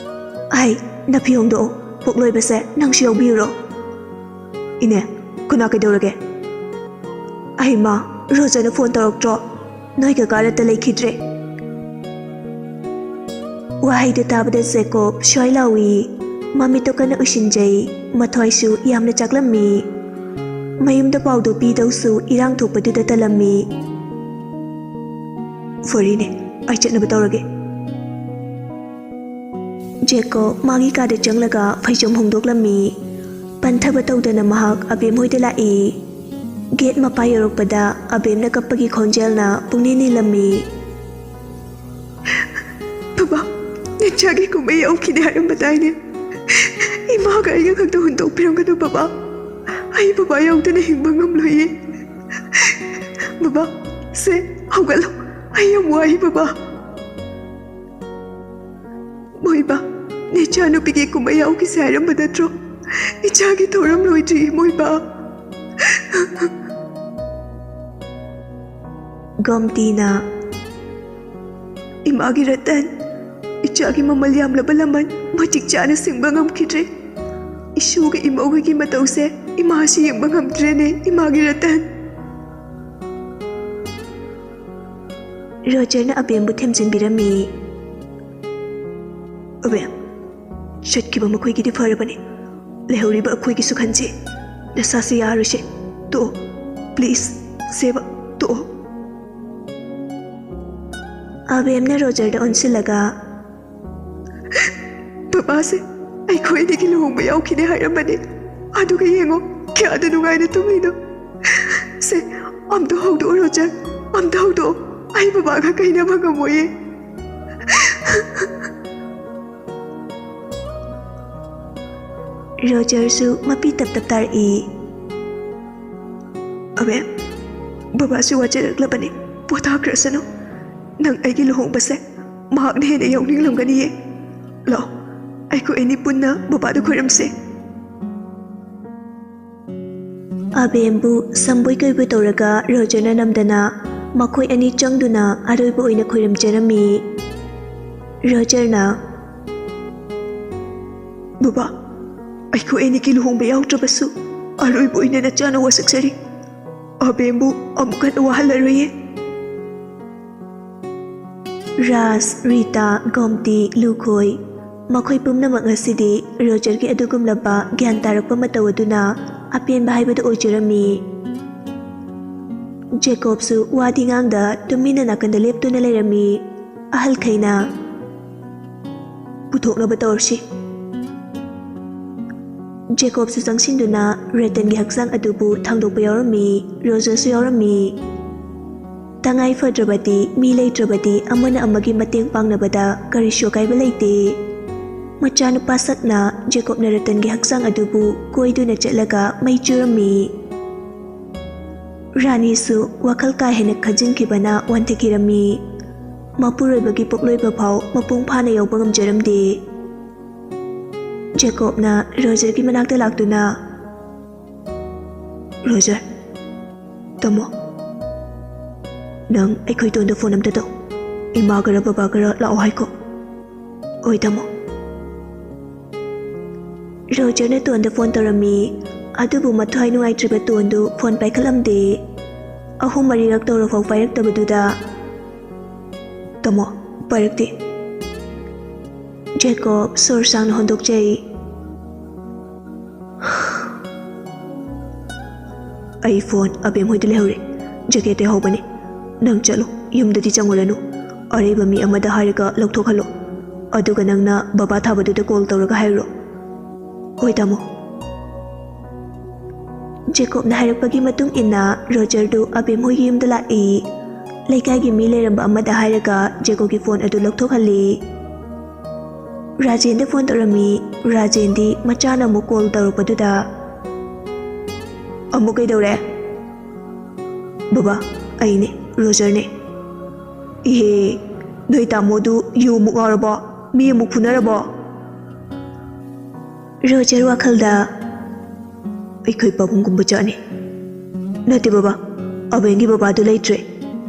ꯑꯩ ꯅꯐꯤ ꯍꯣꯡꯗꯣꯛꯑꯣ, ꯄꯣꯛꯂꯣꯏꯕꯁꯦ ꯅꯪꯁꯨ ꯌꯥꯎꯕꯤꯔꯨꯔꯣ꯫" "ꯏꯅꯦ, ꯀꯅꯥ ꯀꯩꯗꯧꯔꯒꯦ?" "ꯑꯩ ꯃꯥ, ꯔꯣꯖꯔꯅ ꯐꯣꯟ ꯇꯧꯔꯛꯇ꯭ꯔꯣ? ꯅꯣꯏ ꯀꯀꯥ ꯔꯠꯇ ꯂꯩꯈꯤꯗ꯭ꯔꯦ꯫" ꯋꯥꯍꯩꯗꯨ ꯇꯥꯕꯗ ꯖꯦꯀꯣꯕ ꯁ꯭ꯋꯥꯏ ꯂꯥꯎꯏ꯫ ꯃꯃꯤꯠꯇꯣ ꯀꯟꯅ ꯎꯏꯁꯤꯟꯖꯩ꯫ ꯃꯊ꯭ꯋꯥꯏꯁꯨ ꯌꯥꯝꯅ ꯆꯥꯛꯂꯝꯃꯤ꯫ ꯃꯌꯨꯝꯗ ꯄꯥꯎꯗꯨ ꯄꯤꯗꯧꯁꯨ ꯏꯔꯥꯡ ꯊꯣꯛꯄꯗꯨꯗ ꯇꯜꯂꯝꯃꯤ꯫ "ꯐꯔꯦꯅꯦ, ꯑꯩ ꯆꯠꯅꯕ ꯇꯧꯔꯒꯦ꯫" ꯖꯦꯀꯣꯕ ꯃꯥꯒꯤ ꯀꯥꯗ ꯆꯪꯂꯒ ꯐꯩꯖꯣꯝ ꯍꯣꯡꯗꯣꯛꯂꯝꯃꯤ꯫ ꯄꯟꯊꯕ ꯇꯧꯗꯅ ꯃꯍꯥꯛ ꯑꯕꯦꯝ ꯍꯣꯏꯗ ꯂꯥꯛꯏ꯫ ꯒꯦꯠ ꯃꯄꯥ ꯌꯧꯔꯛꯄꯗ ꯑꯕꯦꯝꯅ ꯀꯞꯄꯒꯤ ꯈꯣꯟꯖꯦꯜꯅ ꯄꯨꯡꯅꯤꯜ ꯅꯤꯜꯂꯝꯃꯤ꯫ "ꯕꯕꯥ, ꯅꯆꯥꯒꯤ ꯀꯨꯝꯍꯩ ꯌꯥꯎꯈꯤꯅꯤ ꯍꯥꯏꯔꯝꯕꯗꯥꯏꯅꯦ? ꯏꯃꯥꯒ ꯑꯩꯒ ꯈꯛꯇ ꯍꯨꯟꯗꯣꯛꯄꯤꯔꯝꯒꯅꯨ ꯕꯕꯥ꯫ ꯑꯩ ꯕꯕꯥ ꯌꯥꯎꯗꯅ ꯍꯤꯡꯕ ꯉꯝꯂꯣꯏꯌꯦ꯫ ꯕꯕꯥ, ꯁꯦ, ꯍꯧꯒꯠꯂꯣ꯫ ꯑꯩ ꯌꯥꯝ ꯋꯥꯏ ꯕꯕꯥ꯫" "ꯃꯣꯏꯕꯥ, ꯅꯆꯥꯅꯨꯄꯤꯒꯤ ꯀꯨꯝꯍꯩ ꯌꯥꯎꯈꯤꯁꯦ ꯍꯥꯏꯔꯝꯕ ꯅꯠꯇ꯭ꯔꯣ? ꯏꯆꯥꯒꯤ ꯊꯧꯔꯝ ꯂꯣꯏꯗ꯭ꯔꯤ, ꯏꯃꯣꯏꯕ꯫ ꯒꯣꯝꯇꯤꯅ, "ꯏꯃꯥꯒꯤ ꯔꯇꯟ, ꯏꯆꯥꯒꯤ ꯃꯃꯜ ꯌꯥꯝꯂꯕ ꯂꯃꯟ ꯃꯇꯤꯛ ꯆꯥꯅ ꯁꯤꯡꯕ ꯉꯝꯈꯤꯗ꯭ꯔꯦ꯫ ꯏꯁꯨꯒ ꯏꯃꯧꯒꯒꯤ ꯃꯇꯧꯁꯦ ꯏꯃꯥꯁꯤ ꯌꯦꯡꯕ ꯉꯝꯗ꯭ꯔꯦꯅꯦ, ꯏꯃꯥꯒꯤ ꯔꯇꯟ꯫" ꯔꯣꯖꯔꯅ ꯑꯕꯦꯝꯕꯨ ꯊꯦꯝꯖꯤꯟꯕꯤꯔꯝꯃꯤ꯫ "ꯑꯕꯦꯝ, ꯆꯠꯈꯤꯕ ꯃꯈꯣꯏꯒꯤꯗꯤ ꯐꯔꯕꯅꯤ, ꯂꯩꯍꯧꯔꯤꯕ ꯑꯩꯈꯣꯏꯒꯤꯁꯨ ꯈꯟꯁꯤ꯫ ꯅꯁꯥꯁꯤ ꯌꯥꯔꯣꯏꯁꯦ, ꯇꯣꯛꯑꯣ, please, ꯁꯦꯕ, ꯇꯣꯛꯑꯣ꯫" ꯑꯕꯦꯝꯅ ꯔꯣꯖꯔꯗ ꯑꯣꯟꯁꯤꯜꯂꯒ, "ꯕꯕꯥꯁꯦ ꯑꯩꯈꯣꯏ ꯑꯅꯤꯒꯤ ꯂꯨꯍꯣꯡꯕ ꯌꯥꯎꯈꯤꯅꯦ ꯍꯥꯏꯔꯝꯕꯅꯦ, ꯑꯗꯨꯒ ꯌꯦꯡꯉꯣ ꯀꯌꯥꯗ ꯅꯨꯡꯉꯥꯏꯅ ꯇꯨꯝꯃꯤꯅꯣ꯫ ꯁꯦ, ꯑꯝꯇ ꯍꯧꯗꯣꯛꯑꯣ ꯔꯣꯖꯔ, ꯑꯝꯇ ꯍꯧꯗꯣꯛꯑꯣ, ꯑꯩ ꯕꯕꯥꯒ ꯀꯩꯅꯕ ꯉꯝꯃꯣꯏꯌꯦ꯫" ꯔꯣꯖꯔꯁꯨ ꯃꯄꯤ ꯇꯞ ꯇꯞ ꯇꯥꯔꯛꯏ꯫ "ꯑꯕꯦꯝ, ꯕꯕꯥꯁꯨ ꯋꯥꯖꯔꯛꯂꯕꯅꯤ, ꯄꯣꯊꯥꯈ꯭ꯔꯁꯅꯨ꯫ ꯅꯪ ꯑꯩꯒꯤ ꯂꯨꯍꯣꯡꯕꯁꯦ ꯃꯍꯥꯛꯅ ꯍꯦꯟꯅ ꯌꯥꯎꯅꯤꯡꯂꯝꯒꯅꯤꯌꯦ꯫ ꯂꯥꯛꯑꯣ, ꯑꯩꯈꯣꯏ ꯑꯅꯤ ꯄꯨꯟꯅ ꯕꯕꯥꯗ ꯈꯣꯏꯔꯝꯁꯦ꯫" ꯑꯕꯦꯝꯕꯨ ꯁꯝꯕꯣꯏ ꯀꯣꯏꯕꯣꯏ ꯇꯧꯔꯒ ꯔꯣꯖꯔꯅ ꯅꯝꯗꯅ ꯃꯈꯣꯏ ꯑꯅꯤ ꯆꯪꯗꯨꯅ ꯑꯔꯣꯏꯕ ꯑꯣꯏꯅ ꯈꯣꯏꯔꯝꯖꯔꯝꯃꯤ꯫ ꯔꯣꯖꯔꯅ, "ꯕꯕꯥ, ꯑꯩꯈꯣꯏ ꯑꯅꯤꯒꯤ ꯂꯨꯍꯣꯡꯕ ꯌꯥꯎꯗ꯭ꯔꯕꯁꯨ ꯑꯔꯣꯏꯕ ꯑꯣꯏꯅ ꯅꯆꯥꯅ ꯋꯥꯁꯛꯆꯔꯤ꯫ ꯑꯕꯦꯝꯕꯨ ꯑꯃꯨꯛ ꯍꯟꯅ ꯋꯥꯍꯜꯂꯔꯣꯏꯌꯦ꯫" ꯔꯥꯖ, ꯔꯤꯇꯥ, ꯒꯣꯝꯇꯤ, ꯂꯨꯈꯣꯏ, ꯃꯈꯣꯏ ꯄꯨꯝꯅꯃꯛ ꯉꯁꯤꯗꯤ ꯔꯣꯖꯔꯒꯤ ꯑꯗꯨꯒꯨꯝꯂꯕ ꯒ꯭ꯌꯥꯟ ꯇꯥꯔꯛꯄ ꯃꯇꯧ ꯑꯗꯨꯅ ꯑꯄꯦꯟꯕ ꯍꯥꯏꯕꯗꯨ ꯑꯣꯏꯖꯔꯝꯃꯤ꯫ ꯖꯦꯀꯣꯕꯁꯨ ꯋꯥꯗꯤ ꯉꯥꯡꯗ ꯇꯨꯃꯤꯟꯅ ꯅꯥꯀꯟꯗ ꯂꯦꯞꯇꯨꯅ ꯂꯩꯔꯝꯃꯤ꯫ ꯑꯍꯜꯈꯩꯅ, "ꯄꯨꯊꯣꯛꯅꯕ ꯇꯧꯔꯁꯤ꯫" ꯖꯦꯀꯣꯕꯁꯨ ꯆꯪꯁꯤꯟꯗꯨꯅ ꯔꯇꯟꯒꯤ ꯍꯛꯆꯥꯡ ꯑꯗꯨꯕꯨ ꯊꯥꯡꯗꯣꯛꯄ ꯌꯥꯎꯔꯝꯃꯤ, ꯔꯣꯖꯔꯁꯨ ꯌꯥꯎꯔꯝꯃꯤ꯫ ꯇꯉꯥꯏ ꯐꯗ꯭ꯔꯕꯗꯤ, ꯃꯤ ꯂꯩꯇ꯭ꯔꯕꯗꯤ ꯑꯃꯅ ꯑꯃꯒꯤ ꯃꯇꯦꯡ ꯄꯥꯡꯅꯕꯗ ꯀꯔꯤꯁꯨ ꯑꯀꯥꯏꯕ ꯂꯩꯇꯦ꯫ ꯃꯆꯥꯅꯨꯄꯥ ꯁꯛꯅ ꯖꯦꯀꯣꯕꯅ ꯔꯇꯟꯒꯤ ꯍꯛꯆꯥꯡ ꯑꯗꯨꯕꯨ ꯀꯣꯏꯗꯨꯅ ꯆꯠꯂꯒ ꯃꯩ ꯆꯨꯔꯝꯃꯤ꯫ ꯔꯥꯅꯤꯁꯨ ꯋꯥꯈꯜ ꯀꯥ ꯍꯦꯟꯅ ꯈꯟꯖꯤꯟꯈꯤꯕꯅ ꯋꯥꯟꯊꯈꯤꯔꯝꯃꯤ꯫ ꯃꯄꯨꯔꯣꯏꯕꯒꯤ ꯄꯣꯛꯂꯣꯏꯕ ꯐꯥꯎ ꯃꯄꯨꯡ ꯐꯥꯅ ꯌꯥꯎꯕ ꯉꯝꯖꯔꯝꯗꯦ꯫ ꯖꯦꯀꯣꯕꯅ ꯔꯣꯖꯔꯒꯤ ꯃꯅꯥꯛꯇ ꯂꯥꯛꯇꯨꯅ, "ꯔꯣꯖꯔ, ꯇꯥꯃꯣ, ꯅꯪ ꯑꯩꯈꯣꯏ ꯇꯣꯟꯗ ꯐꯣꯟ ꯑꯝꯇ ꯇꯧ꯫ ꯏꯃꯥꯒꯔ ꯕꯕꯥꯒꯔ ꯂꯥꯛꯑꯣ ꯍꯥꯏꯀꯣ꯫" "ꯍꯣꯏ, ꯇꯥꯃꯣ꯫" ꯔꯣꯖꯔꯅ ꯇꯣꯟꯗ ꯐꯣꯟ ꯇꯧꯔꯝꯃꯤ꯫ ꯑꯗꯨꯕꯨ ꯃꯊ꯭ꯋꯥꯏ ꯅꯨꯡꯉꯥꯏꯇ꯭ꯔꯤꯕ ꯇꯣꯟꯗꯨ ꯐꯣꯟ ꯄꯥꯏꯈꯠꯂꯝꯗꯦ꯫ ꯑꯍꯨꯝ ꯃꯔꯤꯔꯛ ꯇꯧꯔꯐꯥꯎ ꯄꯥꯏꯔꯛꯇꯕꯗꯨꯗ, "ꯇꯥꯃꯣ, ꯄꯥꯏꯔꯛꯇꯦ꯫" ꯖꯦꯀꯣꯕ ꯁꯣꯔ ꯁꯥꯡꯅ ꯍꯣꯟꯗꯣꯛꯆꯩ꯫ "ꯑꯩ ꯐꯣꯟ ꯑꯕꯦꯝ ꯍꯣꯏꯗ ꯂꯩꯍꯧꯔꯦ꯫ ꯖꯦꯀꯦꯠꯇ ꯌꯥꯍꯧꯕꯅꯦ꯫ ꯅꯪ ꯆꯠꯂꯣ, ꯌꯨꯝꯗꯗꯤ ꯆꯪꯉꯨꯔꯅꯨ꯫ ꯑꯔꯩꯕ ꯃꯤ ꯑꯃꯗ ꯍꯥꯏꯔꯒ ꯂꯧꯊꯣꯛꯍꯜꯂꯣ꯫ ꯑꯗꯨꯒ ꯅꯪꯅ ꯕꯕꯥ ꯊꯥꯕꯗꯨꯗ ꯀꯣꯜ ꯇꯧꯔꯒ ꯍꯥꯏꯔꯨꯔꯣ꯫" "ꯍꯣꯏ, ꯇꯥꯃꯣ꯫" ꯖꯦꯀꯣꯕꯅ ꯍꯥꯏꯔꯛꯄꯒꯤ ꯃꯇꯨꯡ ꯏꯟꯅ ꯔꯣꯖꯔꯗꯨ ꯑꯕꯦꯝ ꯍꯣꯏꯒꯤ ꯌꯨꯝꯗ ꯂꯥꯛꯏ꯫ ꯂꯩꯀꯥꯏꯒꯤ ꯃꯤ ꯂꯩꯔꯝꯕ ꯑꯃꯗ ꯍꯥꯏꯔꯒ ꯖꯦꯀꯣꯕꯒꯤ ꯐꯣꯟ ꯑꯗꯨ ꯂꯧꯊꯣꯛꯍꯜꯂꯤ꯫ ꯔꯥꯖꯦꯟꯗ ꯐꯣꯟ ꯇꯧꯔꯝꯃꯤ꯫ ꯔꯥꯖꯦꯟꯗꯤ ꯃꯆꯥꯅ ꯑꯃꯨꯛ ꯀꯣꯜ ꯇꯧꯔꯛꯄꯗꯨꯗ, "ꯑꯃꯨꯛ ꯀꯩꯗꯧꯔꯦ?" "ꯕꯕꯥ, ꯑꯩꯅꯦ, ꯔꯣꯖꯔꯅꯦ꯫" "ꯏꯍꯦ, ꯅꯣꯏ ꯇꯥꯃꯣꯗꯨ ꯌꯨ ꯑꯃꯨꯛ ꯉꯥꯎꯔꯕꯣ? ꯃꯤ ꯑꯃꯨꯛ ꯐꯨꯅꯔꯕꯣ?" ꯔꯣꯖꯔ ꯋꯥꯈꯜꯗ, "ꯑꯩꯈꯣꯏ ꯄꯥꯕꯨꯡꯒꯨꯝꯕ ꯖꯥꯠꯅꯤ꯫ ꯅꯠꯇꯦ ꯕꯕꯥ, ꯑꯕꯦꯟꯒꯤ ꯕꯕꯥꯗꯨ ꯂꯩꯇ꯭ꯔꯦ꯫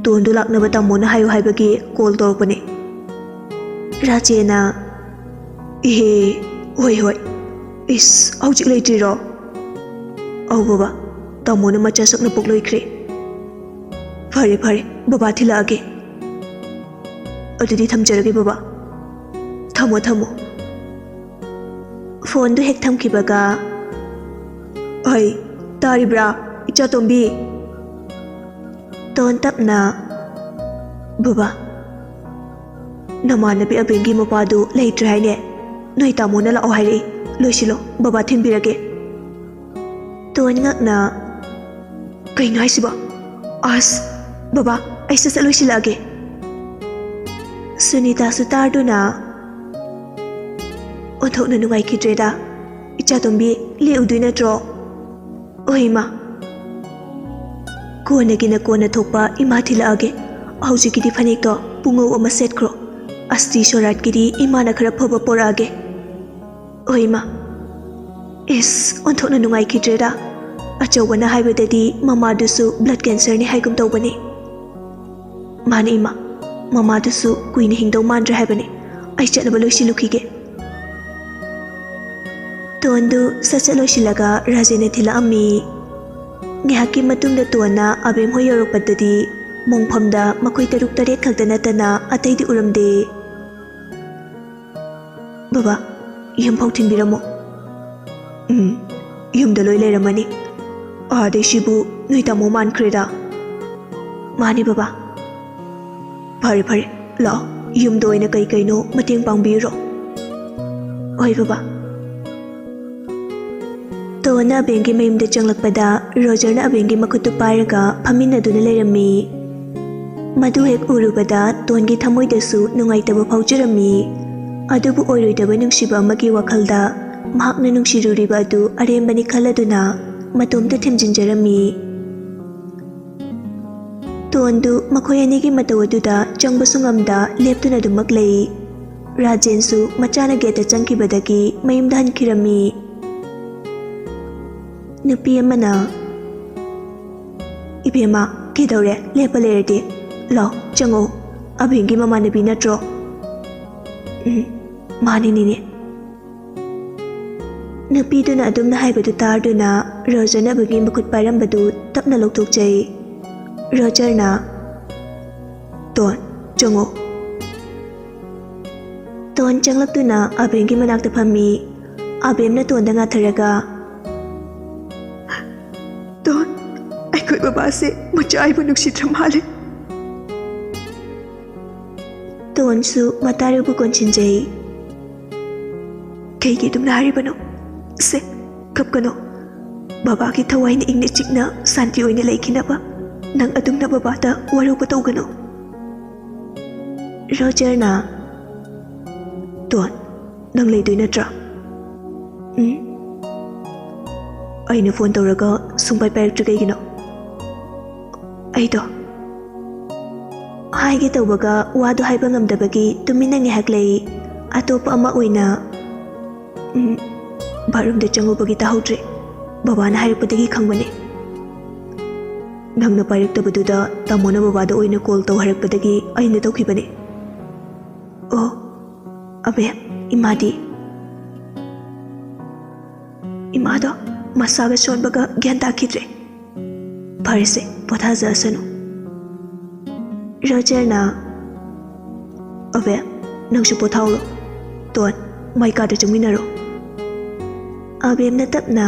ꯇꯣꯟꯗꯨ ꯂꯥꯛꯅꯕ ꯇꯥꯃꯣꯅ ꯍꯥꯏꯌꯨ ꯍꯥꯏꯕꯒꯤ ꯀꯣꯜ ꯇꯧꯔꯛꯄꯅꯦ꯫" ꯔꯥꯖꯦꯟꯅ, "ꯏꯍꯦ, ꯍꯣꯏ, ꯍꯣꯏ꯫ ꯏꯁ, ꯍꯧꯖꯤꯛ ꯂꯩꯇ꯭ꯔꯤꯔꯣ?" "ꯑꯧ ꯕꯕꯥ, ꯇꯥꯃꯣꯅ ꯃꯆꯥ ꯁꯛꯅ ꯄꯣꯛꯂꯣꯏꯈ꯭ꯔꯦ꯫" "ꯐꯔꯦ, ꯐꯔꯦ, ꯕꯕꯥ ꯊꯤꯜꯂꯛꯑꯒꯦ꯫" "ꯑꯗꯨꯗꯤ ꯊꯝꯖꯔꯒꯦ ꯕꯕꯥ꯫" "ꯊꯝꯃꯣ, ꯊꯝꯃꯣ꯫" ꯐꯣꯟꯗꯨ ꯍꯦꯛ ꯊꯝꯈꯤꯕꯒ, "ꯍꯩ, ꯇꯥꯔꯤꯕ꯭ꯔꯥ, ꯏꯆꯥꯇꯣꯝꯕꯤ?" ꯇꯣꯟ ꯇꯞꯅ, "ꯕꯕꯥ, ꯅꯃꯥꯟꯅꯕꯤ ꯑꯕꯦꯟꯒꯤ ꯃꯄꯥꯗꯨ ꯂꯩꯇ꯭ꯔꯦ ꯍꯥꯏꯅꯦ꯫ ꯅꯣꯏ ꯇꯥꯃꯣꯅ ꯂꯥꯛꯑꯣ ꯍꯥꯏꯔꯛꯏ꯫ ꯂꯣꯏꯁꯤꯜꯂꯣ, ꯕꯕꯥ ꯊꯤꯟꯕꯤꯔꯒꯦ꯫" ꯇꯣꯟ ꯉꯛꯅ, "ꯀꯩꯅꯣ ꯍꯥꯏꯁꯤꯕꯣ? ꯑꯁ, ꯕꯕꯥ, ꯑꯩ ꯁꯠ ꯁꯠ ꯂꯣꯏꯁꯤꯜꯂꯛꯑꯒꯦ꯫" ꯁꯨꯅꯤꯇꯥꯁꯨ ꯇꯥꯔꯗꯨꯅ, "ꯑꯣꯟꯊꯣꯛꯅ ꯅꯨꯡꯉꯥꯏꯈꯤꯗ꯭ꯔꯦꯗ꯫ ꯏꯆꯥꯇꯣꯝꯕꯤ, ꯂꯦꯛꯎꯗꯣꯏ ꯅꯠꯇ꯭ꯔꯣ?" "ꯍꯣꯏ, ꯏꯃꯥ꯫ ꯀꯣꯟꯅꯒꯤꯅ ꯀꯣꯟꯅ ꯊꯣꯛꯄ ꯏꯃꯥ ꯊꯤꯜꯂꯛꯑꯒꯦ꯫ ꯍꯧꯖꯤꯛꯀꯤꯗꯤ ꯐꯅꯦꯛꯇꯣ ꯄꯨꯡꯉꯧ ꯑꯃ ꯁꯦꯠꯈ꯭ꯔꯣ꯫ ꯑꯁꯇꯤ ꯁꯣꯔꯥꯠꯀꯤꯗꯤ ꯏꯃꯥꯅ ꯈꯔ ꯐꯕ ꯄꯣꯔꯛꯑꯒꯦ꯫" ꯍꯣꯏ ꯏꯃꯥ꯫ ꯏꯁ, ꯑꯣꯟꯊꯣꯛꯅ ꯅꯨꯡꯉꯥꯏꯈꯤꯗ꯭ꯔꯦꯗ꯫ ꯑꯆꯧꯕꯅ ꯍꯥꯏꯕꯗꯗꯤ ꯃꯃꯥꯗꯨꯁꯨ blood cancerꯅꯤ ꯍꯥꯏꯒꯨꯝ ꯇꯧꯕꯅꯤ꯫ ꯃꯥꯅꯤ ꯏꯃꯥ, ꯃꯃꯥꯗꯨꯁꯨ ꯀꯨꯏꯅ ꯍꯤꯡꯗꯧ ꯃꯥꯟꯗ꯭ꯔꯦ ꯍꯥꯏꯕꯅꯤ꯫ ꯑꯩ ꯆꯠꯅꯕ ꯂꯣꯏꯁꯤꯜꯂꯨꯈꯤꯒꯦ꯫ ꯇꯣꯟꯗꯨ ꯁꯠ ꯁꯠ ꯂꯣꯏꯁꯤꯜꯂꯒ ꯔꯥꯖꯦꯟꯅ ꯊꯤꯜꯂꯛꯑꯝꯃꯤ꯫ ꯉꯥꯏꯍꯥꯛꯀꯤ ꯃꯇꯨꯡꯗ ꯇꯣꯟꯅ ꯑꯕꯦꯝ ꯍꯣꯏ ꯌꯧꯔꯛꯄꯗꯗꯤ ꯃꯣꯡꯐꯝꯗ ꯃꯈꯣꯏ ꯇꯔꯨꯛ ꯇꯔꯦꯠ ꯈꯛꯇ ꯅꯠꯇꯅ ꯑꯇꯩꯗꯤ ꯎꯔꯝꯗꯦ꯫ ꯕꯕꯥ, ꯌꯨꯝꯐꯥꯎ ꯊꯤꯟꯕꯤꯔꯝꯃꯣ꯫ ꯎꯝ, ꯌꯨꯝꯗ ꯂꯣꯏ ꯂꯩꯔꯝꯃꯅꯤ꯫ ꯑꯥꯗꯩꯁꯤꯕꯨ ꯅꯣꯏ ꯇꯥꯃꯣ ꯃꯥꯟꯈ꯭ꯔꯦꯗ꯫ ꯃꯥꯅꯤ ꯕꯕꯥ꯫ ꯐꯔꯦ ꯐꯔꯦ, ꯂꯥꯛꯑꯣ, ꯌꯨꯝꯗ ꯑꯣꯏꯅ ꯀꯩ ꯀꯩꯅꯣ ꯃꯇꯦꯡ ꯄꯥꯡꯕꯤꯔꯣ꯫ ꯍꯣꯏ ꯕꯕꯥ꯫ ꯇꯣꯟꯅ ꯑꯕꯦꯝꯒꯤ ꯃꯌꯨꯝꯗ ꯆꯪꯂꯛꯄꯗ ꯔꯣꯖꯔꯅ ꯑꯕꯦꯝꯒꯤ ꯃꯈꯨꯠꯇꯨ ꯄꯥꯏꯔꯒ ꯐꯝꯃꯤꯟꯅꯗꯨꯅ ꯂꯩꯔꯝꯃꯤ꯫ ꯃꯗꯨ ꯍꯦꯛ ꯎꯔꯨꯕꯗ ꯇꯣꯟꯒꯤ ꯊꯃꯣꯏꯗꯁꯨ ꯅꯨꯡꯉꯥꯏꯇꯕ ꯐꯥꯎꯖꯔꯝꯃꯤ꯫ ꯑꯗꯨꯕꯨ ꯑꯣꯏꯔꯣꯏꯗꯕ ꯅꯨꯡꯁꯤꯕ ꯑꯃꯒꯤ ꯋꯥꯈꯜꯗ ꯃꯍꯥꯛꯅ ꯅꯨꯡꯁꯤꯔꯨꯔꯤꯕ ꯑꯗꯨ ꯑꯔꯦꯝꯕꯅꯤ ꯈꯜꯂꯗꯨꯅ ꯃꯇꯣꯝꯇ ꯊꯦꯝꯖꯤꯟꯖꯔꯝꯃꯤ꯫ ꯇꯣꯟꯗꯨ ꯃꯈꯣꯏ ꯑꯅꯤꯒꯤ ꯃꯇꯧ ꯑꯗꯨꯗ ꯆꯪꯕꯁꯨ ꯉꯝꯗ ꯂꯦꯞꯇꯨꯅ ꯑꯗꯨꯃꯛ ꯂꯩ꯫ ꯔꯥꯖꯦꯟꯁꯨ ꯃꯆꯥꯅ ꯒꯦꯠꯇ ꯆꯪꯈꯤꯕꯗꯒꯤ ꯃꯌꯨꯝꯗ ꯍꯟꯈꯤꯔꯝꯃꯤ꯫ ꯅꯨꯄꯤ ꯑꯃꯅ, "ꯏꯕꯦꯝꯃ, ꯀꯩꯗꯧꯔꯦ? ꯂꯦꯞꯄ ꯂꯩꯔꯗꯤ꯫ ꯂꯥꯎ, ꯆꯪꯉꯣ꯫ ꯑꯕꯦꯝꯒꯤ ꯃꯃꯥꯟꯅꯕꯤ ꯅꯠꯇ꯭ꯔꯣ?" "ꯎꯝ, ꯃꯥꯅꯤ ꯅꯦꯅꯦ꯫" ꯅꯨꯄꯤꯗꯨꯅ ꯑꯗꯨꯝꯅ ꯍꯥꯏꯕꯗꯨ ꯇꯥꯔꯗꯨꯅ ꯔꯣꯖꯔꯅ ꯑꯕꯦꯝꯒꯤ ꯃꯈꯨꯠ ꯄꯥꯏꯔꯝꯕꯗꯨ ꯇꯞꯅ ꯂꯧꯊꯣꯛꯆꯩ꯫ ꯔꯣꯖꯔꯅ, "ꯇꯣꯟ, ꯆꯪꯉꯣ꯫" ꯇꯣꯟ ꯆꯪꯂꯛꯇꯨꯅ ꯑꯕꯦꯝꯒꯤ ꯃꯅꯥꯛꯇ ꯐꯝꯃꯤ꯫ ꯑꯕꯦꯝꯅ ꯇꯣꯟꯗ ꯉꯥꯊꯔꯒ, "ꯇꯣꯟ, ꯑꯩꯈꯣꯏ ꯕꯕꯥꯁꯦ ꯃꯆꯥ ꯑꯩꯕꯨ ꯅꯨꯡꯁꯤꯗ꯭ꯔ ꯃꯥꯜꯂꯦ꯫" ꯇꯣꯟꯁꯨ ꯃꯇꯥꯔꯨꯕꯨ ꯀꯣꯟꯁꯤꯟꯖꯩ꯫ "ꯀꯩꯒꯤ ꯑꯗꯨꯝꯅ ꯍꯥꯏꯔꯤꯕꯅꯣ? ꯁꯦ, ꯀꯞꯀꯅꯣ꯫ ꯕꯕꯥꯒꯤ ꯊꯋꯥꯏꯅ ꯏꯪꯅ ꯆꯤꯛꯅ ꯁꯥꯟꯇꯤ ꯑꯣꯏꯅ ꯂꯩꯈꯤꯅꯕ ꯅꯪ ꯑꯗꯨꯝꯅ ꯕꯕꯥꯗ ꯋꯥꯔꯧꯕ ꯇꯧꯒꯅꯨ꯫" ꯔꯣꯖꯔꯅ, "ꯇꯣꯟ, ꯅꯪ ꯂꯩꯗꯣꯏ ꯅꯠꯇ꯭ꯔꯥ?" "ꯎꯝ꯫ ꯑꯩꯅ ꯐꯣꯟ ꯇꯧꯔꯒ ꯁꯨꯡꯄꯥꯏ ꯄꯥꯏꯔꯛꯇ꯭ꯔꯤ ꯀꯩꯒꯤꯅꯣ?" "ꯑꯩꯗꯣ꯫" ꯍꯥꯏꯒꯦ ꯇꯧꯕꯒ ꯋꯥꯗꯨ ꯍꯥꯏꯕ ꯉꯝꯗꯕꯒꯤ ꯇꯨꯃꯤꯟꯅ ꯉꯥꯏꯍꯥꯛ ꯂꯩ꯫ ꯑꯇꯣꯞꯄ ꯑꯃ ꯑꯣꯏꯅ, ꯎꯝ, ꯕꯥꯠꯔꯨꯝꯗ ꯆꯪꯉꯨꯕꯒꯤ ꯇꯥꯍꯧꯗ꯭ꯔꯦ꯫ ꯕꯕꯥꯅ ꯍꯥꯏꯔꯛꯄꯗꯒꯤ ꯈꯪꯕꯅꯦ꯫ ꯅꯪꯅ ꯄꯥꯏꯔꯛꯇꯕꯗꯨꯗ ꯇꯥꯃꯣꯅ ꯕꯕꯥꯗ ꯑꯣꯏꯅ ꯀꯣꯜ ꯇꯧ ꯍꯥꯏꯔꯛꯄꯗꯒꯤ ꯑꯩꯅ ꯇꯧꯈꯤꯕꯅꯦ꯫ ꯑꯣ, ꯑꯕꯦ, ꯏꯃꯥꯗꯤ? ꯏꯃꯥꯗꯣ ꯃꯁꯥꯒ ꯁꯣꯟꯕꯒ ꯒ꯭ꯌꯥꯟ ꯇꯥꯈꯤꯗ꯭ꯔꯦ꯫ ꯐꯔꯦꯁꯦ, ꯄꯣꯊꯥꯖꯔꯁꯅꯨ꯫ ꯔꯣꯖꯔꯅ, "ꯑꯕꯦ, ꯅꯪꯁꯨ ꯄꯣꯊꯥꯎꯔꯣ꯫ ꯇꯣꯟ, ꯃꯥꯏ ꯀꯥꯗ ꯆꯪꯃꯤꯟꯅꯔꯣ꯫" ꯑꯕꯦꯝꯅ ꯇꯞꯅ,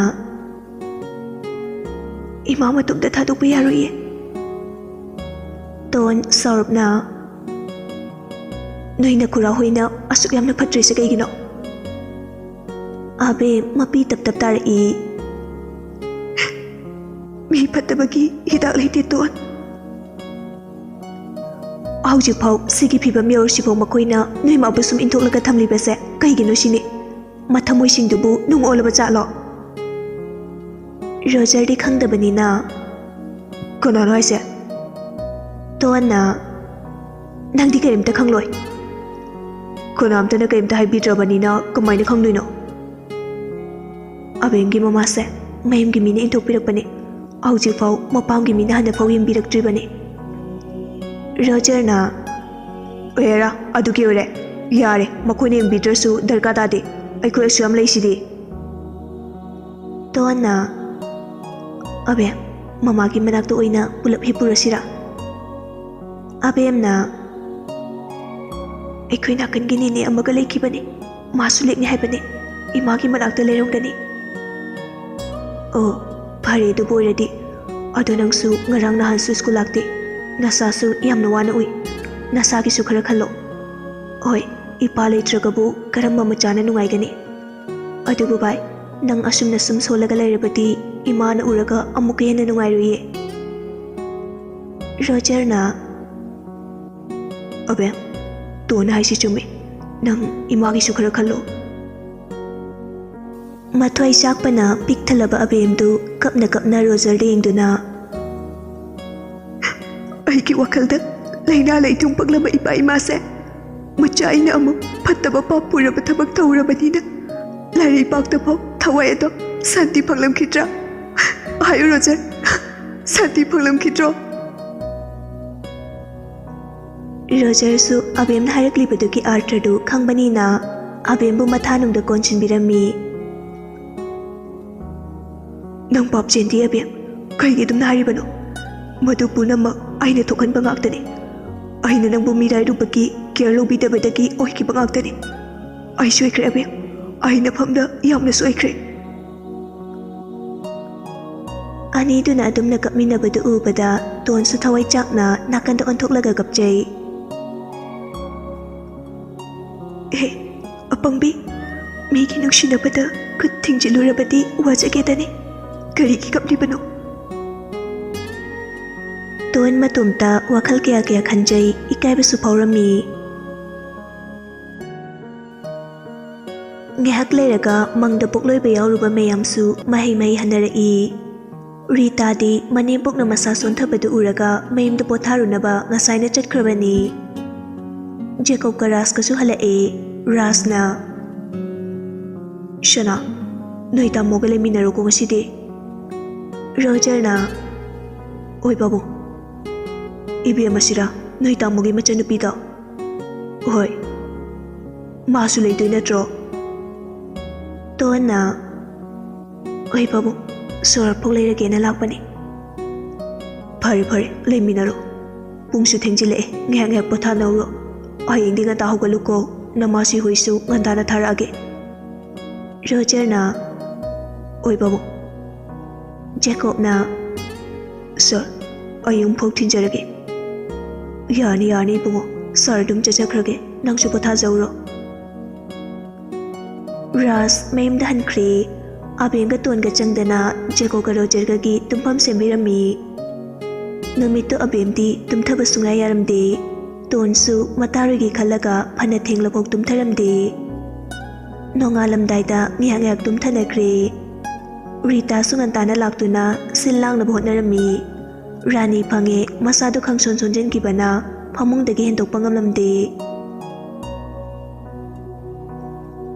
"ꯏꯃꯥ ꯃꯇꯣꯝꯇ ꯊꯥꯗꯣꯛꯄ ꯌꯥꯔꯣꯏꯌꯦ꯫" ꯇꯣꯟ ꯁꯥꯎꯔꯞꯅ, "ꯅꯣꯏ ꯅꯈꯨꯔꯥ ꯍꯣꯏꯅ ꯑꯁꯨꯛ ꯌꯥꯝꯅ ꯐꯠꯇ꯭ꯔꯤꯁꯦ ꯀꯩꯒꯤꯅꯣ?" ꯑꯕꯦꯝ ꯃꯄꯤ ꯇꯞ ꯇꯞ ꯇꯥꯔꯛꯏ꯫ "ꯃꯤ ꯐꯠꯇꯕꯒꯤ ꯍꯤꯗꯥꯛ ꯂꯩꯇꯦ, ꯇꯣꯟ꯫ ꯍꯧꯖꯤꯛꯐꯥꯎ ꯁꯤꯒꯤ ꯐꯤꯕꯝ ꯌꯧꯔꯁꯤꯐꯥꯎ ꯃꯈꯣꯏꯅ ꯅꯣꯏ ꯃꯥꯕꯨ ꯁꯨꯝ ꯏꯟꯊꯣꯛꯂꯒ ꯊꯝꯂꯤꯕꯁꯦ ꯀꯩꯒꯤꯅꯣ ꯁꯤꯅꯤ꯫ ꯃꯊꯃꯣꯏꯁꯤꯡꯗꯨꯕꯨ ꯅꯨꯡ ꯑꯣꯜꯂꯕ ꯖꯥꯠꯂꯣ?" ꯔꯣꯖꯔꯗꯤ ꯈꯪꯗꯕꯅꯤꯅ, "ꯀꯅꯥꯅꯣ ꯍꯥꯏꯁꯦ?" ꯇꯣꯟꯅ, "ꯅꯪꯗꯤ ꯀꯔꯤꯝꯇ ꯈꯪꯂꯣꯏ꯫ ꯀꯅꯥꯝꯇꯅ ꯀꯔꯤꯝꯇ ꯍꯥꯏꯕꯤꯗ꯭ꯔꯕꯅꯤꯅ ꯀꯃꯥꯏꯅ ꯈꯪꯗꯣꯏꯅꯣ?" ꯑꯕꯦꯝꯒꯤ ꯃꯃꯥꯁꯦ ꯃꯌꯨꯝꯒꯤ ꯃꯤꯅ ꯏꯟꯊꯣꯛꯄꯤꯔꯛꯄꯅꯦ꯫ ꯍꯧꯖꯤꯛꯐꯥꯎ ꯃꯄꯥꯝꯒꯤ ꯃꯤꯅ ꯍꯟꯅꯐꯥꯎ ꯌꯦꯡꯕꯤꯔꯛꯇ꯭ꯔꯤꯕꯅꯤ꯫ ꯔꯣꯖꯔꯅ, "ꯑꯣꯏꯔꯦꯔꯥ, ꯑꯗꯨꯒꯤ ꯑꯣꯏꯔꯦ꯫ ꯌꯥꯔꯦ, ꯃꯈꯣꯏꯅ ꯌꯦꯡꯕꯤꯗ꯭ꯔꯁꯨ ꯗꯔꯀꯥꯔ ꯇꯥꯗꯦ꯫ ꯑꯩꯈꯣꯏ ꯑꯁꯨꯛ ꯌꯥꯝ ꯂꯩꯁꯤꯗꯤ꯫" ꯇꯣꯟꯅ, "ꯑꯕꯦꯝ, ꯃꯃꯥꯒꯤ ꯃꯅꯥꯛꯇ ꯑꯣꯏꯅ ꯄꯨꯂꯞ ꯍꯤꯞꯄꯨꯔꯁꯤꯔꯥ?" ꯑꯕꯦꯝꯅ, "ꯑꯩꯈꯣꯏ ꯅꯥꯀꯟꯒꯤ ꯅꯦꯅꯦ ꯑꯃꯒ ꯂꯩꯈꯤꯕꯅꯤ꯫ ꯃꯥꯁꯨ ꯂꯦꯛꯅꯤ ꯍꯥꯏꯕꯅꯤ꯫ ꯏꯃꯥꯒꯤ ꯃꯅꯥꯛꯇ ꯂꯩꯔꯝꯒꯅꯤ꯫" "ꯑꯣ, ꯐꯔꯦ, ꯑꯗꯨꯕꯨ ꯑꯣꯏꯔꯗꯤ꯫ ꯑꯗꯣ ꯅꯪꯁꯨ ꯉꯔꯥꯡ ꯅꯍꯥꯟꯁꯨ ꯁ꯭ꯀꯨꯜ ꯂꯥꯛꯇꯦ꯫ ꯅꯁꯥꯁꯨ ꯌꯥꯝꯅ ꯋꯥꯅ ꯎꯏ꯫ ꯅꯁꯥꯒꯤꯁꯨ ꯈꯔ ꯈꯜꯂꯣ꯫ ꯍꯣꯏ, ꯏꯄꯥ ꯂꯩꯇ꯭ꯔꯒꯕꯨ ꯀꯔꯝꯕ ꯃꯆꯥꯅ ꯅꯨꯡꯉꯥꯏꯒꯅꯤ? ꯑꯗꯨꯕꯨ ꯚꯥꯏ, ꯅꯪ ꯑꯁꯨꯝꯅ ꯁꯨꯝ ꯁꯣꯜꯂꯒ ꯂꯩꯔꯕꯗꯤ ꯏꯃꯥꯅ ꯎꯔꯒ ꯑꯃꯨꯛꯀ ꯍꯦꯟꯅ ꯅꯨꯡꯉꯥꯏꯔꯣꯏꯌꯦ꯫" ꯔꯣꯖꯔꯅ, "ꯑꯕꯦꯝ, ꯇꯣꯟꯅ ꯍꯥꯏꯁꯤ ꯆꯨꯝꯃꯤ꯫ ꯅꯪ ꯏꯃꯥꯒꯤꯁꯨ ꯈꯔ ꯈꯜꯂꯣ꯫" ꯃꯊ꯭ꯋꯥꯏ ꯆꯥꯛꯄꯅ ꯄꯤꯛ ꯊꯜꯂꯕ ꯑꯕꯦꯝꯗꯨ ꯀꯞꯅ ꯀꯞꯅ ꯔꯣꯖꯔꯗ ꯌꯦꯡꯗꯨꯅ, "ꯑꯩꯒꯤ ꯋꯥꯈꯜꯗ ꯂꯥꯏꯅꯥ ꯂꯩꯇꯨꯡ ꯄꯛꯂꯕ ꯏꯄꯥ ꯏꯃꯥꯁꯦ ꯃꯆꯥ ꯑꯩꯅ ꯑꯃꯨꯛ ꯐꯠꯇꯕ ꯄꯥꯞ ꯄꯨꯔꯕ ꯊꯕꯛ ꯇꯧꯔꯕꯅꯤꯅ ꯂꯥꯏꯔꯩ ꯄꯥꯛꯇ ꯐꯥꯎ ꯊꯋꯥꯏ ꯑꯗꯣ ꯁꯥꯟꯇꯤ ꯐꯪꯂꯝꯈꯤꯗ꯭ꯔꯥ? ꯍꯥꯏꯌꯨ ꯔꯣꯖꯔ, ꯁꯥꯟꯇꯤ ꯐꯪꯂꯝꯈꯤꯗ꯭ꯔꯣ? ꯔꯣꯖꯔꯁꯨ ꯑꯕꯦꯝꯅ ꯍꯥꯏꯔꯛꯂꯤꯕꯗꯨꯒꯤ ꯑꯥꯔꯊꯗꯨ ꯈꯪꯕꯅꯤꯅ ꯑꯕꯦꯝꯕꯨ ꯃꯊꯥꯅꯨꯡꯗ ꯀꯣꯟꯁꯤꯟꯕꯤꯔꯝꯃꯤ꯫ ꯅꯪ ꯄꯥꯞ ꯆꯦꯟꯗꯦ ꯑꯕꯦꯝ, ꯀꯩꯒꯤ ꯑꯗꯨꯝꯅ ꯍꯥꯏꯔꯤꯕꯅꯣ? ꯃꯗꯨ ꯄꯨꯝꯅꯃꯛ ꯑꯩꯅ ꯊꯣꯛꯍꯟꯕ ꯉꯥꯛꯇꯅꯤ꯫ ꯑꯩꯅ ꯅꯪꯕꯨ ꯃꯤꯔꯥꯏꯔꯨꯕꯒꯤ ꯀꯦꯌꯔ ꯂꯧꯕꯤꯗꯕꯗꯒꯤ ꯑꯣꯏꯈꯤꯕ ꯉꯥꯛꯇꯅꯤ꯫ ꯑꯩ ꯁꯣꯏꯈ꯭ꯔꯦ ꯑꯕꯦꯝ, ꯑꯩ ꯅꯐꯝꯗ ꯌꯥꯝꯅ ꯁꯣꯏꯈ꯭ꯔꯦ꯫ ꯑꯅꯤꯗꯨꯅ ꯑꯗꯨꯝꯅ ꯀꯞꯃꯤꯟꯅꯕꯗꯨ ꯎꯕꯗ ꯇꯣꯟꯁꯨ ꯊꯋꯥꯏ ꯆꯥꯛꯅ ꯅꯥꯀꯟꯗ ꯑꯣꯟꯊꯣꯛꯂꯒ ꯀꯞꯆꯩ꯫ ꯑꯦ, ꯑꯄꯪꯕꯤ, ꯃꯤꯒꯤ ꯅꯨꯡꯁꯤꯅꯕꯗ ꯈꯨꯠ ꯊꯤꯡꯖꯤꯜꯂꯨꯔꯕꯗꯤ ꯋꯥꯖꯒꯦꯗꯅꯤ꯫ ꯀꯔꯤꯒꯤ ꯀꯞꯂꯤꯕꯅꯣ? ꯇꯣꯟ ꯃꯇꯣꯝꯇ ꯋꯥꯈꯜ ꯀꯌꯥ ꯀꯌꯥ ꯈꯟꯖꯩ, ꯏꯀꯥꯏꯕꯁꯨ ꯐꯥꯎꯔꯝꯃꯤ꯫ ꯉꯥꯏꯍꯥꯛ ꯂꯩꯔꯒ ꯃꯪꯗ ꯄꯣꯛꯂꯣꯏꯕ ꯌꯥꯎꯔꯨꯕ ꯃꯌꯥꯝꯁꯨ ꯃꯍꯩ ꯃꯍꯩ ꯍꯟꯅꯔꯛꯏ꯫ ꯔꯤꯇꯥꯗꯤ ꯃꯅꯦꯝꯄꯣꯛꯅ ꯃꯁꯥ ꯁꯣꯟꯊꯕꯗꯨ ꯎꯔꯒ ꯃꯌꯨꯝꯗ ꯄꯣꯊꯥꯔꯨꯅꯕ ꯉꯁꯥꯏꯅ ꯆꯠꯈ꯭ꯔꯕꯅꯤ꯫ ꯖꯦꯀꯣꯕꯀ ꯔꯥꯖꯀꯁꯨ ꯍꯜꯂꯛꯑꯦ꯫ ꯔꯥꯖꯅ, "ꯁꯅꯥ, ꯅꯣꯏ ꯇꯥꯃꯣꯒ ꯂꯩꯃꯤꯟꯅꯔꯣꯀꯣ ꯉꯁꯤꯗꯤ꯫" ꯔꯣꯖꯔꯅ, "ꯑꯣꯏ ꯄꯥꯕꯨꯡ, ꯏꯕꯦꯝꯃꯁꯤꯔꯥ ꯅꯣꯏ ꯇꯥꯃꯣꯒꯤ ꯃꯆꯟꯅꯨꯄꯤꯗꯣ?" "ꯍꯣꯏ, ꯃꯥꯁꯨ ꯂꯩꯗꯣꯏ ꯅꯠꯇ꯭ꯔꯣ?" ꯇꯣꯟꯅ, "ꯍꯣꯏ ꯄꯥꯕꯨꯡ, ꯁꯣꯔ ꯐꯥꯎ ꯂꯩꯔꯒꯦꯅ ꯂꯥꯛꯄꯅꯤ꯫" "ꯐꯔꯦ ꯐꯔꯦ, ꯂꯩꯃꯤꯟꯅꯔꯣ꯫ ꯄꯨꯡꯁꯨ ꯊꯦꯡꯖꯤꯜꯂꯛꯑꯦ, ꯉꯥꯏꯍꯥꯛ ꯉꯥꯏꯍꯥꯛ ꯄꯣꯊꯥꯅꯧꯔꯣ꯫ ꯍꯌꯦꯡꯗꯤ ꯉꯟꯇꯥ ꯍꯧꯒꯠꯂꯨꯀꯣ, ꯅꯃꯥꯁꯤ ꯍꯣꯏꯁꯨ ꯉꯟꯇꯥꯅ ꯊꯥꯔꯛꯑꯒꯦ꯫" ꯔꯣꯖꯔꯅ, "ꯍꯣꯏ ꯄꯥꯕꯨꯡ꯫" ꯖꯦꯀꯣꯕꯅ, "ꯁꯥꯔ, ꯑꯩ ꯑꯃꯨꯛꯐꯥꯎ ꯊꯤꯟꯖꯔꯒꯦ꯫" "ꯌꯥꯔꯅꯤ, ꯌꯥꯔꯅꯤ ꯏꯕꯨꯡꯉꯣ, ꯁꯥꯔ ꯑꯗꯨꯝ ꯆꯠꯆꯈ꯭ꯔꯒꯦ, ꯅꯪꯁꯨ ꯄꯣꯊꯥꯖꯧꯔꯣ꯫" ꯔꯥꯖ ꯃꯌꯨꯝꯗ ꯍꯟꯈ꯭ꯔꯦ꯫ ꯑꯕꯦꯝꯒ ꯇꯣꯟꯒ ꯆꯪꯗꯅ ꯖꯦꯀꯣꯕꯒ ꯔꯣꯖꯔꯒꯒꯤ ꯇꯨꯝꯐꯝ ꯁꯦꯝꯕꯤꯔꯝꯃꯤ꯫ ꯅꯨꯃꯤꯠꯇꯨ ꯑꯕꯦꯝꯗꯤ ꯇꯨꯝꯊꯕ ꯁꯨꯡꯌꯥ ꯌꯥꯔꯝꯗꯦ꯫ ꯇꯣꯟꯁꯨ ꯃꯇꯥꯔꯣꯏꯒꯦ ꯈꯜꯂꯒ ꯐꯅ ꯊꯦꯡꯂꯐꯥꯎ ꯇꯨꯝꯊꯔꯝꯗꯦ꯫ ꯅꯣꯡꯉꯥꯜꯂꯝꯗꯥꯏꯗ ꯉꯥꯏꯍꯥꯛ ꯉꯥꯏꯍꯥꯛ ꯇꯨꯝꯊꯅꯈ꯭ꯔꯦ꯫ ꯔꯤꯇꯥꯁꯨ ꯉꯟꯇꯥꯅ ꯂꯥꯛꯇꯨꯅ ꯁꯤꯜ ꯂꯥꯡꯅꯕ ꯍꯣꯠꯅꯔꯝꯃꯤ꯫ ꯔꯥꯅꯤ ꯐꯪꯉꯦ, ꯃꯁꯥꯗꯨ ꯈꯪꯁꯣꯟ ꯁꯣꯟꯖꯤꯟꯈꯤꯕꯅ ꯐꯃꯨꯡꯗꯒꯤ ꯍꯦꯟꯗꯣꯛꯄ ꯉꯝꯂꯝꯗꯦ꯫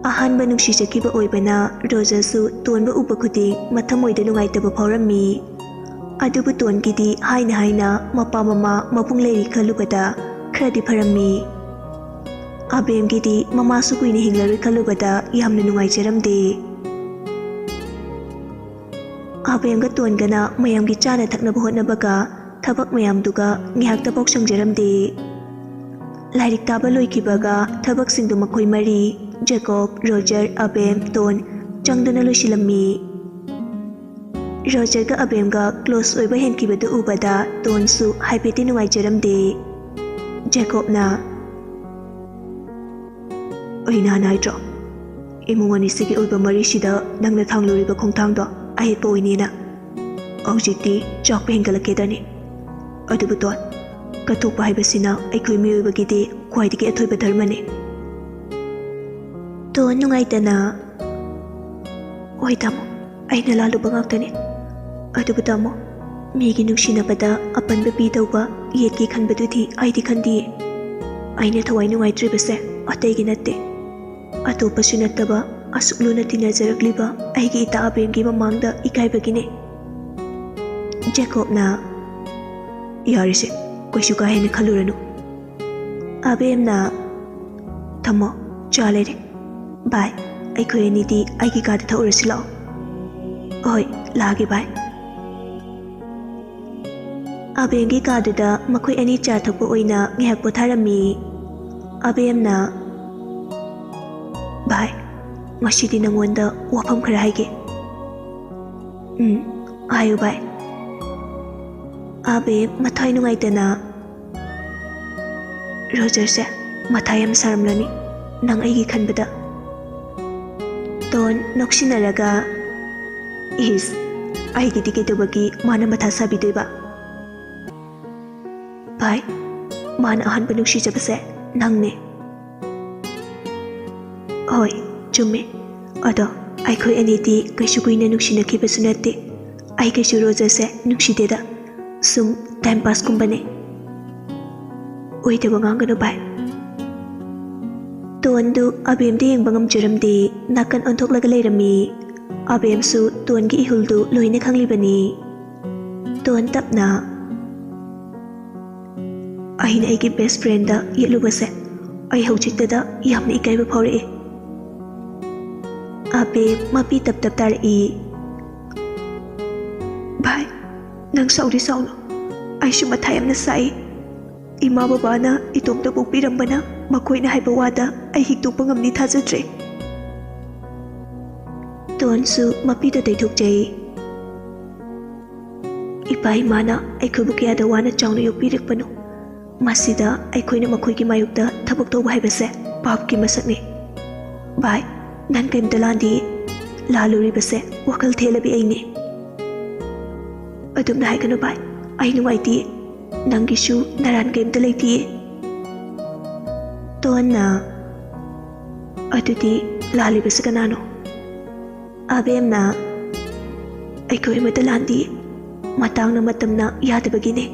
ꯑꯍꯥꯟꯕ ꯅꯨꯡꯁꯤ ꯆꯠꯈꯤꯕ ꯑꯣꯏꯕꯅ ꯔꯣꯖꯔꯁꯨ ꯇꯣꯟꯕ ꯎꯕ ꯈꯨꯗꯤꯡ ꯃꯊꯃꯣꯏꯗ ꯅꯨꯡꯉꯥꯏꯇꯕ ꯐꯥꯎꯔꯝꯃꯤ꯫ ꯑꯗꯨꯕꯨ ꯇꯣꯟꯒꯤꯗꯤ ꯍꯥꯏꯅ ꯍꯥꯏꯅ ꯃꯄꯥ ꯃꯃꯥ ꯃꯕꯨꯡ ꯂꯩꯔꯤ ꯈꯜꯂꯨꯕꯗ ꯈꯔꯗꯤ ꯐꯔꯝꯃꯤ꯫ ꯑꯕꯦꯝꯒꯤꯗꯤ ꯃꯃꯥꯁꯨ ꯀꯨꯏꯅ ꯍꯤꯡꯂꯔꯣꯏ ꯈꯜꯂꯨꯕꯗ ꯌꯥꯝꯅ ꯅꯨꯡꯉꯥꯏꯖꯔꯝꯗꯦ꯫ ꯑꯕꯦꯝꯒ ꯇꯣꯟꯒꯅ ꯃꯌꯥꯝꯒꯤ ꯆꯥꯅ ꯊꯛꯅꯕ ꯍꯣꯠꯅꯕꯒ ꯊꯕꯛ ꯃꯌꯥꯝꯗꯨꯒ ꯉꯥꯏꯍꯥꯛꯇꯐꯥꯎ ꯁꯪꯖꯔꯝꯗꯦ꯫ ꯂꯥꯏꯔꯤꯛ ꯇꯥꯕ ꯂꯣꯏꯈꯤꯕꯒ ꯊꯕꯛꯁꯤꯡꯗꯨ ꯃꯈꯣꯏ ꯃꯔꯤ, ꯖꯦꯀꯣꯕ, ꯔꯣꯖꯔ, ꯑꯕꯦꯝ, ꯇꯣꯟ, ꯆꯪꯗꯨꯅ ꯂꯣꯏꯁꯤꯜꯂꯝꯃꯤ꯫ ꯔꯣꯖꯔꯒ ꯑꯕꯦꯝꯒ ꯀ꯭ꯂꯣꯁ ꯑꯣꯏꯕ ꯍꯦꯟꯈꯤꯕꯗꯨ ꯎꯕꯗ ꯇꯣꯟꯁꯨ ꯍꯥꯏꯐꯦꯠꯇꯤ ꯅꯨꯡꯉꯥꯏꯖꯔꯝꯗꯦ꯫ ꯖꯦꯀꯣꯕꯅ, "ꯑꯩꯅ ꯍꯥꯟꯅ ꯍꯥꯏꯗ꯭ꯔꯣ, ꯏꯃꯨꯡ ꯑꯅꯤꯁꯤꯒꯤ ꯑꯣꯏꯕ ꯃꯔꯤꯁꯤꯗ ꯅꯪꯅ ꯊꯥꯡꯂꯨꯔꯤꯕ ꯈꯣꯡꯊꯥꯡꯗꯣ ꯑꯍꯦꯠꯄ ꯑꯣꯏꯅꯦꯅ? ꯍꯧꯖꯤꯛꯇꯤ ꯆꯥꯛꯄ ꯍꯦꯟꯒꯠꯂꯛꯀꯦꯗꯅꯤ꯫ ꯑꯗꯨꯕꯨ ꯇꯣꯟ, ꯀꯠꯊꯣꯛꯄ ꯍꯥꯏꯕꯁꯤꯅ ꯑꯩꯈꯣꯏ ꯃꯤꯑꯣꯏꯕꯒꯤꯗꯤ ꯈ꯭ꯋꯥꯏꯗꯒꯤ ꯑꯊꯣꯏꯕ ꯙꯔꯃꯅꯤ꯫" ꯇꯣꯟ ꯅꯨꯡꯉꯥꯏꯇꯅ, "ꯍꯣꯏ ꯇꯥꯃꯣ, ꯑꯩꯅ ꯂꯥꯜꯂꯨꯕ ꯉꯥꯛꯇꯅꯤ꯫ ꯑꯗꯨꯕꯨ ꯇꯥꯃꯣ, ꯃꯤꯒꯤ ꯅꯨꯡꯁꯤꯅꯕꯗ ꯑꯄꯟꯕ ꯄꯤꯗꯧꯕ ꯌꯦꯠꯀꯦ ꯈꯟꯕꯗꯨꯗꯤ ꯑꯩꯗꯤ ꯈꯟꯗꯤꯌꯦ꯫ ꯑꯩꯅ ꯊꯋꯥꯏ ꯅꯨꯡꯉꯥꯏꯇ꯭ꯔꯤꯕꯁꯦ ꯑꯇꯩꯒꯤ ꯅꯠꯇꯦ꯫ ꯑꯇꯣꯞꯄꯁꯨ ꯅꯠꯇꯕ ꯑꯁꯨꯛ ꯂꯨꯅ ꯇꯤꯟꯅꯖꯔꯛꯂꯤꯕ ꯑꯩꯒꯤ ꯏꯇꯥ ꯑꯕꯦꯝꯒꯤ ꯃꯃꯥꯡꯗ ꯏꯀꯥꯏꯕꯒꯤꯅꯦ꯫" ꯖꯦꯀꯣꯕꯅ, "ꯌꯥꯔꯦꯁꯦ, ꯀꯩꯁꯨ ꯀꯥ ꯍꯦꯟꯅ ꯈꯜꯂꯨꯔꯅꯨ꯫" ꯑꯕꯦꯝꯅ, "ꯊꯝꯃꯣ, ꯆꯥ ꯂꯩꯔꯦ꯫ ꯚꯥꯏ, ꯑꯩꯈꯣꯏ ꯑꯅꯤꯗꯤ ꯑꯩꯒꯤ ꯀꯥꯗ ꯊꯛꯎꯔꯁꯤ ꯂꯥꯛꯑꯣ꯫" "ꯍꯣꯏ, ꯂꯥꯛꯑꯒꯦ ꯚꯥꯏ꯫" ꯑꯕꯦꯝꯒꯤ ꯀꯥꯗꯨꯗ ꯃꯈꯣꯏ ꯑꯅꯤ ꯆꯥ ꯊꯛꯄ ꯑꯣꯏꯅ ꯉꯥꯏꯍꯥꯛ ꯄꯣꯊꯥꯔꯝꯃꯤ꯫ ꯑꯕꯦꯝꯅ, "ꯚꯥꯏ, ꯉꯁꯤꯗꯤ ꯅꯉꯣꯟꯗ ꯋꯥꯐꯝ ꯈꯔ ꯍꯥꯏꯒꯦ꯫" "ꯎꯝ, ꯍꯥꯏꯌꯨ ꯚꯥꯏ꯫" ꯑꯕꯦꯝ ꯃꯊ꯭ꯋꯥꯏ ꯅꯨꯡꯉꯥꯏꯇꯅ, "ꯔꯣꯖꯔꯁꯦ ꯃꯊꯥ ꯌꯥꯝ ꯁꯥꯔꯝꯂꯅꯤ ꯅꯪ ꯑꯩꯒꯤ ꯈꯟꯕꯗ꯫" ꯇꯣꯟ ꯅꯣꯛꯁꯤꯟꯅꯔꯒ, "ꯏꯁ, ꯑꯩꯒꯤꯗꯤ ꯀꯩꯗꯧꯕꯒꯤ ꯃꯥꯅ ꯃꯊꯥ ꯁꯥꯕꯤꯗꯣꯏꯕ? ꯚꯥꯏ, ꯃꯥꯅ ꯑꯍꯥꯟꯕ ꯅꯨꯡꯁꯤꯖꯕꯁꯦ ꯅꯪꯅꯦ꯫" "ꯍꯣꯏ, ꯆꯨꯝꯃꯦ꯫ ꯑꯗꯣ ꯑꯩꯈꯣꯏ ꯑꯅꯤꯗꯤ ꯀꯩꯁꯨ ꯀꯨꯏꯅ ꯅꯨꯡꯁꯤꯅꯈꯤꯕꯁꯨ ꯅꯠꯇꯦ꯫ ꯑꯩ ꯀꯩꯁꯨ ꯔꯣꯖꯔꯁꯦ ꯅꯨꯡꯁꯤꯗꯦꯗ꯫ ꯁꯨꯝ ꯇꯥꯏꯝ ꯄꯥꯁꯀꯨꯝꯕꯅꯦ꯫" "ꯑꯣꯏꯗꯕ ꯉꯥꯡꯒꯅꯨ ꯚꯥꯏ꯫" ꯇꯣꯟꯗꯨ ꯑꯕꯦꯝꯗ ꯌꯦꯡꯕ ꯉꯝꯖꯔꯝꯗꯦ꯫ ꯅꯥꯀꯟ ꯑꯣꯟꯊꯣꯛꯂꯒ ꯂꯩꯔꯝꯃꯤ꯫ ꯑꯕꯦꯝꯁꯨ ꯇꯣꯟꯒꯤ ꯏꯍꯨꯜꯗꯨ ꯂꯣꯏꯅ ꯈꯪꯂꯤꯕꯅꯤ꯫ ꯇꯣꯟ ꯇꯞꯅ, "ꯑꯩꯅ ꯑꯩꯒꯤ ꯕꯦꯁ ꯐ꯭ꯔꯦꯟꯗ ꯌꯦꯠꯂꯨꯕꯁꯦ ꯑꯩ ꯍꯧꯖꯤꯛꯇꯗ ꯌꯥꯝꯅ ꯏꯀꯥꯏꯕ ꯐꯥꯎꯔꯛꯑꯦ꯫" ꯑꯕꯦꯝ ꯃꯄꯤ ꯇꯞ ꯇꯞ ꯇꯥꯔꯛꯏ꯫ "ꯚꯥꯏ, ꯅꯪ ꯁꯥꯎꯗꯤ ꯁꯥꯎꯅꯨ, ꯑꯩꯁꯨ ꯃꯊꯥ ꯌꯥꯝꯅ ꯁꯥꯏ꯫ ꯏꯃꯥ ꯕꯕꯥꯅ ꯏꯇꯣꯝꯇ ꯄꯣꯛꯄꯤꯔꯝꯕꯅ ꯃꯈꯣꯏꯅ ꯍꯥꯏꯕ ꯋꯥꯗ ꯑꯩ ꯍꯤꯛꯇꯣꯛꯄ ꯉꯝꯅꯤ ꯊꯥꯖꯗ꯭ꯔꯦ꯫" ꯇꯣꯟꯁꯨ ꯃꯄꯤꯗ ꯇꯩꯊꯣꯛꯆꯩ꯫ "ꯏꯄꯥ ꯏꯃꯥꯅ ꯑꯩꯈꯣꯏꯕꯨ ꯀꯌꯥꯗ ꯋꯥꯅ ꯆꯥꯎꯅ ꯌꯣꯛꯄꯤꯔꯛꯄꯅꯣ꯫ ꯃꯁꯤꯗ ꯑꯩꯈꯣꯏꯅ ꯃꯈꯣꯏꯒꯤ ꯃꯥꯌꯣꯛꯇ ꯊꯕꯛ ꯇꯧꯕ ꯍꯥꯏꯕꯁꯦ ꯄꯥꯞꯀꯤ ꯃꯁꯛꯅꯤ꯫ ꯚꯥꯏ, ꯅꯪ ꯀꯔꯤꯝꯇ ꯂꯥꯟꯗꯤꯌꯦ꯫ ꯂꯥꯜꯂꯨꯔꯤꯕꯁꯦ ꯋꯥꯈꯜ ꯊꯦꯜꯂꯕꯤ ꯑꯩꯅꯦ꯫" "ꯑꯗꯨꯝꯅ ꯍꯥꯏꯒꯅꯨ ꯚꯥꯏ, ꯑꯩ ꯅꯨꯡꯉꯥꯏꯇꯤꯌꯦ꯫ ꯅꯪꯒꯤꯁꯨ ꯅꯔꯥꯟ ꯀꯔꯤꯝꯇ ꯂꯩꯇꯤꯌꯦ꯫" ꯇꯣꯟꯅ, "ꯑꯗꯨꯗꯤ ꯂꯥꯜꯂꯤꯕꯁꯤ ꯀꯅꯥꯅꯣ?" ꯑꯕꯦꯝꯅ, "ꯑꯩꯈꯣꯏ ꯑꯃꯠꯇ ꯂꯥꯟꯗꯤꯌꯦ꯫ ꯃꯇꯥꯡꯅ ꯃꯇꯝꯅ ꯌꯥꯗꯕꯒꯤꯅꯦ꯫"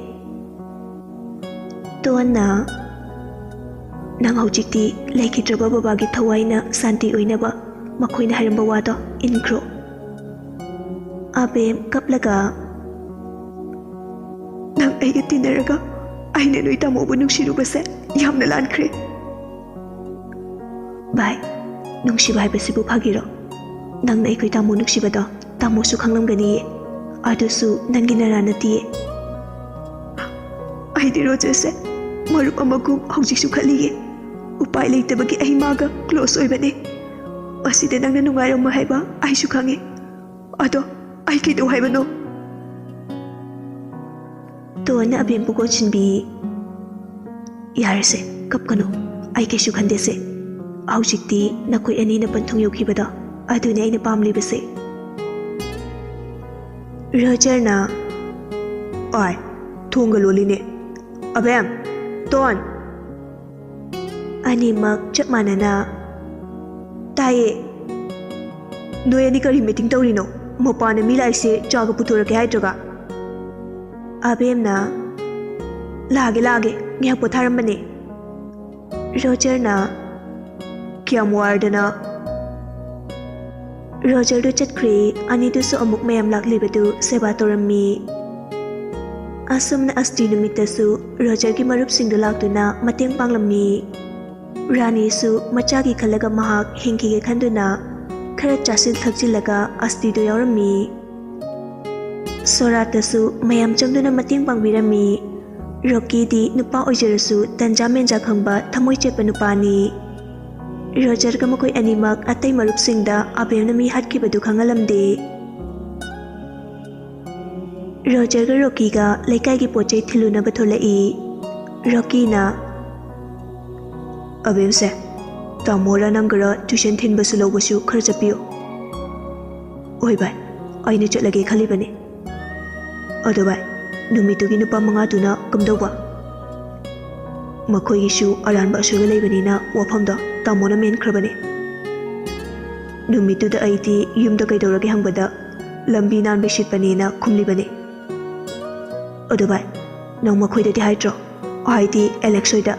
ꯇꯣꯟꯅ, "ꯅꯪ ꯍꯧꯖꯤꯛꯇꯤ ꯂꯩꯈꯤꯗ꯭ꯔꯕ ꯕꯕꯥꯒꯤ ꯊꯋꯥꯏꯅ ꯁꯥꯟꯇꯤ ꯑꯣꯏꯅꯕ ꯃꯈꯣꯏꯅ ꯍꯥꯏꯔꯝꯕ ꯋꯥꯗꯣ ꯏꯟꯈ꯭ꯔꯣ꯫" ꯑꯕꯦꯝ ꯀꯞꯂꯒ, "ꯅꯪ ꯑꯩꯒ ꯇꯤꯟꯅꯔꯒ ꯑꯩꯅ ꯅꯣꯏ ꯇꯥꯃꯣꯕꯨ ꯅꯨꯡꯁꯤꯔꯨꯕꯁꯦ ꯌꯥꯝꯅ ꯂꯥꯟꯈ꯭ꯔꯦ꯫" "ꯚꯥꯏ, ꯅꯨꯡꯁꯤꯕ ꯍꯥꯏꯕꯁꯤꯕꯨ ꯐꯥꯒꯤꯔꯣ? ꯅꯪꯅ ꯑꯩꯈꯣꯏ ꯇꯥꯃꯣ ꯅꯨꯡꯁꯤꯕꯗꯣ ꯇꯥꯃꯣꯁꯨ ꯈꯪꯂꯝꯒꯅꯤꯌꯦ꯫ ꯑꯗꯨꯁꯨ ꯅꯪꯒꯤ ꯅꯔꯥ ꯅꯠꯇꯤꯌꯦ꯫" "ꯑꯩꯗꯤ ꯔꯣꯖꯔꯁꯦ ꯃꯔꯨꯞ ꯑꯃꯒꯨꯝ ꯍꯧꯖꯤꯛꯁꯨ ꯈꯜꯂꯤꯌꯦ꯫ ꯎꯄꯥꯏ ꯂꯩꯇꯕꯒꯤ ꯑꯩ ꯃꯥꯒ ꯀ꯭ꯂꯣꯁ ꯑꯣꯏꯕꯅꯦ꯫ ꯃꯁꯤꯗ ꯅꯪꯅ ꯅꯨꯡꯉꯥꯏꯔꯝꯃꯣꯏ ꯍꯥꯏꯕ ꯑꯩꯁꯨ ꯈꯪꯉꯦ꯫ ꯑꯗꯣ ꯑꯩ ꯀꯩꯗꯧ ꯍꯥꯏꯕꯅꯣ?" ꯇꯣꯟꯅ ꯑꯕꯦꯝꯕꯨ ꯀꯣꯟꯁꯤꯟꯕꯤ꯫ "ꯌꯥꯔꯦꯁꯦ, ꯀꯞꯀꯅꯨ꯫ ꯑꯩ ꯀꯩꯁꯨ ꯈꯟꯗꯦꯁꯦ꯫ ꯍꯧꯖꯤꯛꯇꯤ ꯅꯈꯣꯏ ꯑꯅꯤꯅ ꯄꯟꯊꯨꯡ ꯌꯧꯈꯤꯕꯗꯣ, ꯑꯗꯨꯅꯦ ꯑꯩꯅ ꯄꯥꯝꯂꯤꯕꯁꯦ꯫" ꯔꯣꯖꯔꯅ, "ꯑꯣꯏ, ꯊꯣꯡꯒ ꯂꯣꯜꯂꯤꯅꯦ꯫ ꯑꯕꯦꯝ, ꯇꯣꯟ!" ꯑꯅꯤꯃꯛ ꯆꯞ ꯃꯥꯟꯅꯅ, "ꯇꯥꯏꯌꯦ꯫ ꯅꯣꯏ ꯑꯅꯤ ꯀꯔꯤ ꯃꯤꯇꯤꯡ ꯇꯧꯔꯤꯅꯣ? ꯃꯄꯥꯟꯗ ꯃꯤ ꯂꯥꯛꯏꯁꯦ ꯆꯥꯒ ꯄꯨꯊꯣꯔꯛꯀꯦ ꯍꯥꯏꯗ꯭ꯔꯒ?" ꯑꯕꯦꯝꯅ, "ꯂꯥꯛꯑꯒꯦ, ꯂꯥꯛꯑꯒꯦ, ꯉꯥꯏꯍꯥꯛ ꯄꯣꯊꯥꯔꯝꯕꯅꯦ꯫" ꯔꯣꯖꯔꯅ, ꯀꯌꯥꯝ ꯋꯥꯔꯗꯅ꯫ ꯔꯣꯖꯔꯗꯨ ꯆꯠꯈ꯭ꯔꯦ꯫ ꯑꯅꯤꯗꯨꯁꯨ ꯑꯃꯨꯛ ꯃꯌꯥꯝ ꯂꯥꯛꯂꯤꯕꯗꯨ ꯁꯦꯕꯥ ꯇꯧꯔꯝꯃꯤ꯫ ꯑꯁꯨꯝꯅ ꯑꯁꯇꯤ ꯅꯨꯃꯤꯠꯇꯁꯨ ꯔꯣꯖꯔꯒꯤ ꯃꯔꯨꯞꯁꯤꯡꯗꯨ ꯂꯥꯛꯇꯨꯅ ꯃꯇꯦꯡ ꯄꯥꯡꯂꯝꯃꯤ꯫ ꯔꯥꯅꯤꯁꯨ ꯃꯆꯥꯒꯤ ꯈꯜꯂꯒ ꯃꯍꯥꯛ ꯍꯤꯡꯈꯤꯒꯦ ꯈꯟꯗꯨꯅ ꯈꯔ ꯆꯥꯁꯤꯜ ꯊꯛꯆꯤꯜꯂꯒ ꯑꯁꯇꯤꯗꯨ ꯌꯥꯎꯔꯝꯃꯤ꯫ ꯁꯣꯔꯥꯠꯇꯁꯨ ꯃꯌꯥꯝ ꯆꯪꯗꯨꯅ ꯃꯇꯦꯡ ꯄꯥꯡꯕꯤꯔꯝꯃꯤ꯫ ꯔꯣꯀꯤꯗꯤ ꯅꯨꯄꯥ ꯑꯣꯏꯖꯔꯁꯨ ꯇꯟꯖꯥ ꯃꯦꯟꯖꯥ ꯈꯪꯕ ꯊꯃꯣꯏ ꯆꯦꯠꯄ ꯅꯨꯄꯥꯅꯤ꯫ ꯔꯣꯖꯔꯒ ꯃꯈꯣꯏ ꯑꯅꯤꯃꯛ ꯑꯇꯩ ꯃꯔꯨꯞꯁꯤꯡꯗ ꯑꯕꯦꯝꯅ ꯃꯤ ꯍꯥꯠꯈꯤꯕꯗꯨ ꯈꯪꯍꯜꯂꯝꯗꯦ꯫ ꯔꯣꯖꯔꯒ ꯔꯣꯀꯤꯒ ꯂꯩꯀꯥꯏꯒꯤ ꯄꯣꯠ ꯆꯩ ꯊꯤꯜꯂꯨꯅꯕ ꯊꯣꯛꯂꯛꯏ꯫ ꯔꯣꯀꯤꯅ, "ꯑꯕꯦꯝꯁꯦ, ꯇꯥꯃꯣꯔ ꯅꯪꯒꯔ ꯇ꯭ꯌꯨꯁꯟ ꯊꯤꯟꯕꯁꯨ ꯂꯧꯕꯁꯨ ꯈꯔ ꯆꯠꯄꯤꯌꯨ꯫" "ꯍꯣꯏ ꯚꯥꯏ, ꯑꯩꯅ ꯆꯠꯂꯒꯦ ꯈꯜꯂꯤꯕꯅꯤ꯫ ꯑꯗꯣ ꯚꯥꯏ, ꯅꯨꯃꯤꯠꯇꯨꯒꯤ ꯅꯨꯄꯥ ꯃꯉꯥꯗꯨꯅ ꯀꯝꯗꯧꯕ?" "ꯃꯈꯣꯏꯒꯤꯁꯨ ꯑꯔꯥꯟꯕ ꯑꯁꯣꯏꯕ ꯂꯩꯕꯅꯤꯅ ꯋꯥꯐꯝꯗꯣ ꯇꯥꯃꯣꯅ ꯃꯦꯟꯈ꯭ꯔꯕꯅꯤ꯫ ꯅꯨꯃꯤꯠꯇꯨꯗ ꯑꯩꯗꯤ ꯌꯨꯝꯗ ꯀꯩꯗꯧꯔꯒꯦ ꯍꯪꯕꯗ ꯂꯝꯕꯤ ꯅꯥꯟꯕ ꯁꯤꯠꯄꯅꯦꯅ ꯈꯨꯝꯂꯤꯕꯅꯤ꯫" "ꯑꯗꯣ ꯚꯥꯏ, ꯅꯪ ꯃꯈꯣꯏꯗꯗꯤ ꯍꯥꯏꯗ꯭ꯔꯣ? ꯍꯥꯏꯗꯤ ꯑꯦꯂꯦꯛꯁ ꯍꯣꯏꯗ?"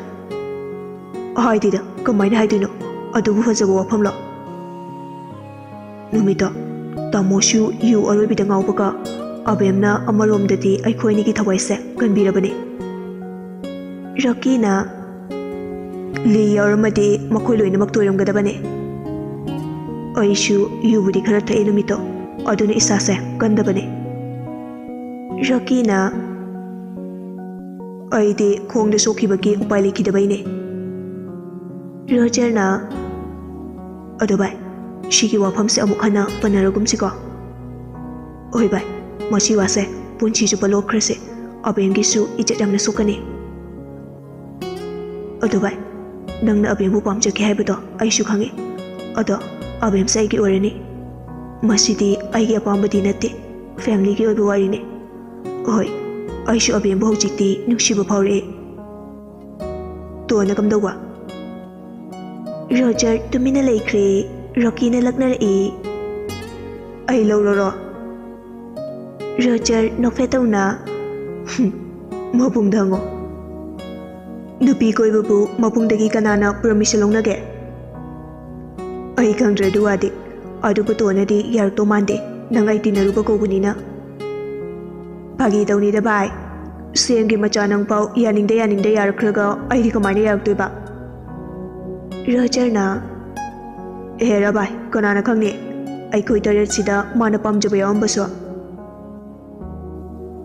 "ꯍꯥꯏꯗꯦꯗ, ꯀꯃꯥꯏꯅ ꯍꯥꯏꯗꯣꯏꯅꯣ? ꯑꯗꯨꯕꯨ ꯐꯖꯕ ꯋꯥꯐꯝꯂꯣ?" ꯅꯨꯃꯤꯠꯇꯣ ꯇꯥꯃꯣꯁꯨ ꯌꯨ ꯑꯔꯣꯏꯕꯤꯗ ꯉꯥꯎꯕꯒ ꯑꯕꯦꯝꯅ ꯑꯃꯔꯣꯝꯗꯗꯤ ꯑꯩꯈꯣꯏ ꯑꯅꯤꯒꯤ ꯊꯋꯥꯏꯁꯦ ꯀꯟꯕꯤꯔꯕꯅꯤ꯫ ꯔꯣꯀꯤꯅ, "ꯂꯤ ꯌꯥꯎꯔꯝꯃꯗꯤ ꯃꯈꯣꯏ ꯂꯣꯏꯅꯃꯛ ꯇꯣꯏꯔꯝꯒꯗꯕꯅꯤ꯫ ꯑꯩꯁꯨ ꯌꯨꯕꯨꯗꯤ ꯈꯔ ꯊꯛꯑꯦ ꯅꯨꯃꯤꯠꯇꯣ, ꯑꯗꯨꯅ ꯏꯁꯥꯁꯦ ꯀꯟꯗꯕꯅꯤ꯫" ꯔꯣꯀꯤꯅ, "ꯑꯩꯗꯤ ꯈꯣꯡꯗ ꯁꯣꯛꯈꯤꯕꯒꯤ ꯎꯄꯥꯏ ꯂꯩꯈꯤꯗꯕꯩꯅꯦ꯫" ꯔꯣꯖꯔꯅ, "ꯑꯗꯣ ꯚꯥꯏ, ꯁꯤꯒꯤ ꯋꯥꯐꯝꯁꯦ ꯑꯃꯨꯛ ꯍꯟꯅ ꯄꯟꯅꯔꯒꯨꯝꯁꯤꯀꯣ꯫" "ꯍꯣꯏ ꯚꯥꯏ, ꯃꯁꯤ ꯋꯥꯁꯦ ꯄꯨꯟꯁꯤ ꯆꯨꯞꯄ ꯂꯣꯠꯈ꯭ꯔꯁꯦ꯫ ꯑꯕꯦꯝꯒꯤꯁꯨ ꯏꯖꯠ ꯌꯥꯝꯅ ꯁꯣꯛꯀꯅꯤ꯫" "ꯑꯗꯣ ꯚꯥꯏ, ꯅꯪꯅ ꯑꯕꯦꯝꯕꯨ ꯄꯥꯝꯖꯈꯤ ꯍꯥꯏꯕꯗꯣ ꯑꯩꯁꯨ ꯈꯪꯉꯤ꯫ ꯑꯗꯣ ꯑꯕꯦꯝꯁꯦ ꯑꯩꯒꯤ ꯑꯣꯏꯔꯅꯤ꯫ ꯃꯁꯤꯗꯤ ꯑꯩꯒꯤ ꯑꯄꯥꯝꯕꯗꯤ ꯅꯠꯇꯦ, ꯐꯦꯃꯤꯂꯤꯒꯤ ꯑꯣꯏꯕ ꯋꯥꯔꯤꯅꯤ꯫ ꯍꯣꯏ, ꯑꯩꯁꯨ ꯑꯕꯦꯝꯕꯨ ꯍꯧꯖꯤꯛꯇꯤ ꯅꯨꯡꯁꯤꯕ ꯐꯥꯎꯔꯛꯑꯦ꯫" "ꯇꯣꯟꯅ ꯀꯝꯗꯧꯕ?" ꯔꯣꯖꯔ ꯇꯨꯃꯤꯟꯅ ꯂꯩꯈ꯭ꯔꯦ꯫ ꯔꯣꯀꯤꯅ ꯂꯛꯅꯔꯛꯏ꯫ "ꯑꯩ ꯂꯧꯔꯣꯔꯣ?" ꯔꯣꯖꯔ ꯅꯣꯛꯐꯦꯠ ꯇꯧꯅ, "ꯍꯨꯝ, ꯃꯕꯨꯡꯗ ꯍꯪꯉꯣ꯫ ꯅꯨꯄꯤ ꯀꯣꯏꯕꯕꯨ ꯃꯕꯨꯡꯗꯒꯤ ꯀꯅꯥꯅ ꯄꯔꯃꯤꯁꯟ ꯂꯧꯅꯒꯦ?" ꯑꯩ ꯈꯪꯗ꯭ꯔꯦ ꯑꯗꯨ ꯋꯥꯗꯤ꯫ ꯑꯗꯨꯕꯨ ꯇꯣꯟꯅꯗꯤ ꯌꯥꯔꯛꯇꯧ ꯃꯥꯟꯗꯦ, ꯅꯪ ꯑꯩ ꯇꯤꯟꯅꯔꯨꯕ ꯀꯧꯕꯅꯤꯅ꯫ ꯐꯥꯒꯤ ꯇꯧꯅꯤꯗ ꯚꯥꯏ, ꯁꯦꯝꯒꯤ ꯃꯆꯥ ꯅꯪꯐꯥꯎ ꯌꯥꯅꯤꯡꯗ ꯌꯥꯅꯤꯡꯗ ꯌꯥꯔꯛꯈ꯭ꯔꯒ ꯑꯩꯗꯤ ꯀꯃꯥꯏꯅ ꯌꯥꯔꯛꯇꯣꯏꯕ? ꯔꯣꯖꯔꯅ, ꯍꯦꯔꯥ ꯚꯥꯏ, ꯀꯅꯥꯅ ꯈꯪꯅꯤ, ꯑꯩꯈꯣꯏ ꯇꯔꯦꯠꯁꯤꯗ ꯃꯥꯅ ꯄꯥꯝꯖꯕ ꯌꯥꯎꯔꯝꯕꯁꯨ꯫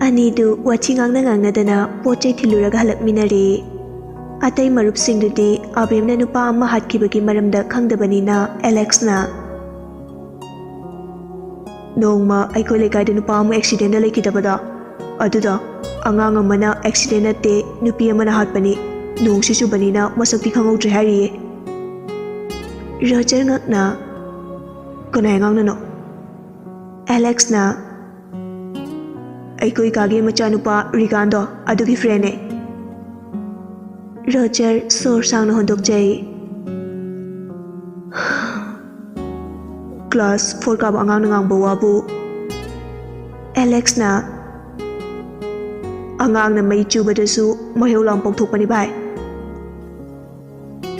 ꯑꯅꯤꯗꯨ ꯋꯥꯊꯤ ꯉꯥꯡꯅ ꯉꯥꯡꯅꯗꯅ ꯄꯣꯠ ꯆꯩ ꯊꯤꯜꯂꯨꯔꯒ ꯍꯜꯂꯛꯃꯤꯟꯅꯔꯦ꯫ ꯑꯇꯩ ꯃꯔꯨꯞꯁꯤꯡꯗꯨꯗꯤ ꯑꯕꯦꯝꯅ ꯅꯨꯄꯥ ꯑꯃ ꯍꯥꯠꯈꯤꯕꯒꯤ ꯃꯔꯝꯗ ꯈꯪꯗꯕꯅꯤꯅ ꯑꯦꯂꯦꯛꯁꯅ, "ꯅꯣꯡꯃ ꯑꯩꯈꯣꯏ ꯂꯩꯀꯥꯏꯗ ꯅꯨꯄꯥ ꯑꯃ ꯑꯦꯛꯁꯤꯗꯦꯟꯗ ꯂꯩꯈꯤꯗꯕꯗꯣ, ꯑꯗꯨꯗꯣ ꯑꯉꯥꯡ ꯑꯃꯅ ꯑꯦꯛꯁꯤꯗꯦꯟ ꯅꯠꯇꯦ, ꯅꯨꯄꯤ ꯑꯃꯅ ꯍꯥꯠꯄꯅꯤ꯫ ꯅꯣꯡꯁꯤ ꯆꯨꯕꯅꯤꯅ ꯃꯁꯛꯇꯤ ꯈꯪꯍꯧꯗ꯭ꯔꯦ" ꯍꯥꯏꯔꯤꯌꯦ꯫ ꯔꯣꯖꯔ ꯉꯛꯅ, "ꯀꯅꯥꯏ ꯑꯉꯥꯡꯅꯅꯣ?" ꯑꯦꯂꯦꯛꯁꯅ, "ꯑꯩꯈꯣꯏ ꯀꯥꯒꯤ ꯃꯆꯥꯅꯨꯄꯥ ꯔꯤꯒꯥꯟꯗꯣ, ꯑꯗꯨꯒꯤ ꯐ꯭ꯔꯦꯟꯅꯦ꯫" ꯔꯣꯖꯔ ꯁꯣꯔ ꯁꯥꯡꯅ ꯍꯣꯟꯗꯣꯛꯆꯩ꯫ "ꯀ꯭ꯂꯥꯁ ꯐꯣꯔ ꯀꯥꯕ ꯑꯉꯥꯡꯅ ꯉꯥꯡꯕ ꯋꯥꯕꯨ?" ꯑꯦꯂꯦꯛꯁꯅ, "ꯑꯉꯥꯡꯅ ꯃꯩ ꯆꯨꯕꯗꯁꯨ ꯃꯩꯍꯧ ꯂꯥꯡ ꯄꯣꯛꯊꯣꯛꯄꯅꯤ ꯚꯥꯏ꯫"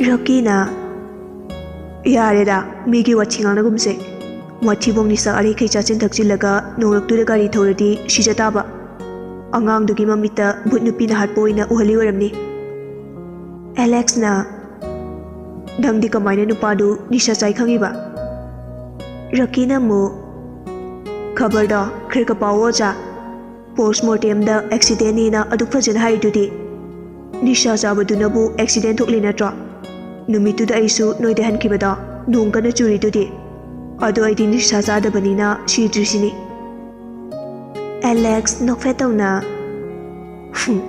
ꯔꯣꯀꯤꯅ, "ꯌꯥꯔꯦꯗ, ꯃꯤꯒꯤ ꯋꯥꯊꯤ ꯉꯥꯡꯅꯒꯨꯝꯁꯦ꯫ ꯋꯥꯊꯤꯕꯣꯡ ꯅꯤꯁꯥ ꯑꯔꯩꯈꯩ ꯆꯥꯁꯤꯟ ꯊꯛꯆꯤꯜꯂꯒ ꯅꯣꯡꯂꯛꯇꯨꯗ ꯒꯥꯔꯤ ꯊꯧꯔꯗꯤ ꯁꯤꯖ ꯇꯥꯕ꯫ ꯑꯉꯥꯡꯗꯨꯒꯤ ꯃꯃꯤꯠꯇ ꯚꯨꯠ ꯅꯨꯄꯤꯅ ꯍꯥꯠꯄ ꯑꯣꯏꯅ ꯎꯍꯜꯂꯤ ꯑꯣꯏꯔꯝꯅꯤ꯫" ꯑꯦꯂꯦꯛꯁꯅ, "ꯅꯪꯗꯤ ꯀꯃꯥꯏꯅ ꯅꯨꯄꯥꯗꯨ ꯅꯤꯁꯥ ꯆꯥꯏ ꯈꯪꯉꯤꯕ?" ꯔꯣꯀꯤꯅ ꯑꯃꯨꯛ, "ꯈꯕꯔꯗꯣ ꯈꯔ ꯈꯔ ꯄꯥꯎꯑꯣ ꯑꯣꯖꯥ꯫ ꯄꯣꯁꯃꯣꯔꯇꯦꯝꯗ ꯑꯦꯛꯁꯤꯗꯦꯟꯅꯤꯅ ꯑꯗꯨꯛ ꯐꯖꯅ ꯍꯥꯏꯔꯤꯗꯨꯗꯤ꯫ ꯅꯤꯁꯥ ꯆꯥꯕꯗꯨꯅꯕꯨ ꯑꯦꯛꯁꯤꯗꯦꯟ ꯊꯣꯛꯂꯤ ꯅꯠꯇ꯭ꯔꯣ? ꯅꯨꯃꯤꯠꯇꯨꯗ ꯑꯩꯁꯨ ꯅꯣꯏꯗ ꯍꯟꯈꯤꯕꯗꯣ ꯅꯣꯡ ꯀꯟꯅ ꯆꯨꯔꯤꯗꯨꯗꯤ꯫ ꯑꯗꯣ ꯑꯩꯗꯤ ꯅꯤꯁꯥ ꯆꯥꯗꯕꯅꯤꯅ ꯁꯤꯗ꯭ꯔꯤꯁꯤꯅꯤ꯫" ꯑꯦꯂꯦꯛꯁ ꯅꯣꯛꯐꯦꯠ ꯇꯧꯅ, "ꯍꯨꯝ,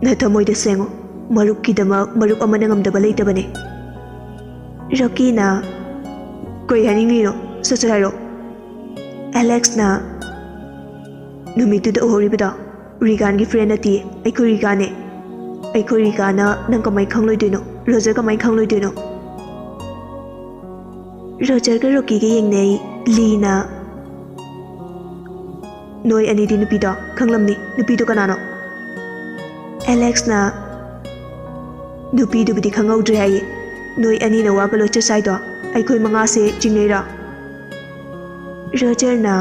ꯅꯊꯃꯣꯏꯗ ꯁꯦꯡꯉꯨ꯫ ꯃꯔꯨꯞꯀꯤꯗꯃꯛ ꯃꯔꯨꯞ ꯑꯃꯅ ꯉꯝꯗꯕ ꯂꯩꯇꯕꯅꯦ꯫" ꯔꯣꯀꯤꯅ, "ꯀꯩ ꯍꯥꯏꯅꯤꯡꯉꯤꯅꯣ? ꯁꯠ ꯁꯠ ꯍꯥꯏꯔꯣ꯫" ꯑꯦꯂꯦꯛꯁꯅ, "ꯅꯨꯃꯤꯠꯇꯨꯗ ꯎꯍꯧꯔꯤꯕꯗꯣ ꯔꯤꯒꯥꯟꯒꯤ ꯐ꯭ꯔꯦꯟ ꯅꯠꯇꯤꯌꯦ, ꯑꯩꯈꯣꯏ ꯔꯤꯒꯥꯅꯦ꯫ ꯑꯩꯈꯣꯏ ꯔꯤꯒꯥꯅ ꯅꯪ ꯀꯃꯥꯏ ꯈꯪꯂꯣꯏꯗꯣꯏꯅꯣ? ꯔꯣꯖꯔ ꯀꯃꯥꯏ ꯈꯪꯂꯣꯏꯗꯣꯏꯅꯣ?" ꯔꯣꯖꯔꯒ ꯔꯣꯀꯤꯒ ꯌꯦꯡꯅꯩ꯫ ꯂꯤꯅ, "ꯅꯣꯏ ꯑꯅꯤꯗꯤ ꯅꯨꯄꯤꯗꯣ ꯈꯪꯂꯝꯅꯤ꯫ ꯅꯨꯄꯤꯗꯣ ꯀꯅꯥꯅꯣ?" ꯑꯦꯂꯦꯛꯁꯅ, "ꯅꯨꯄꯤꯗꯨꯕꯨꯗꯤ ꯈꯪꯍꯧꯗ꯭ꯔꯦ ꯍꯥꯏꯌꯦ꯫ ꯅꯣꯏ ꯑꯅꯤꯅ ꯋꯥꯒ ꯂꯣꯠꯆ ꯁꯥꯏꯗꯣ ꯑꯩꯈꯣꯏ ꯃꯉꯥꯁꯦ ꯆꯤꯡꯅꯩꯔꯣ? ꯔꯣꯖꯔꯅ,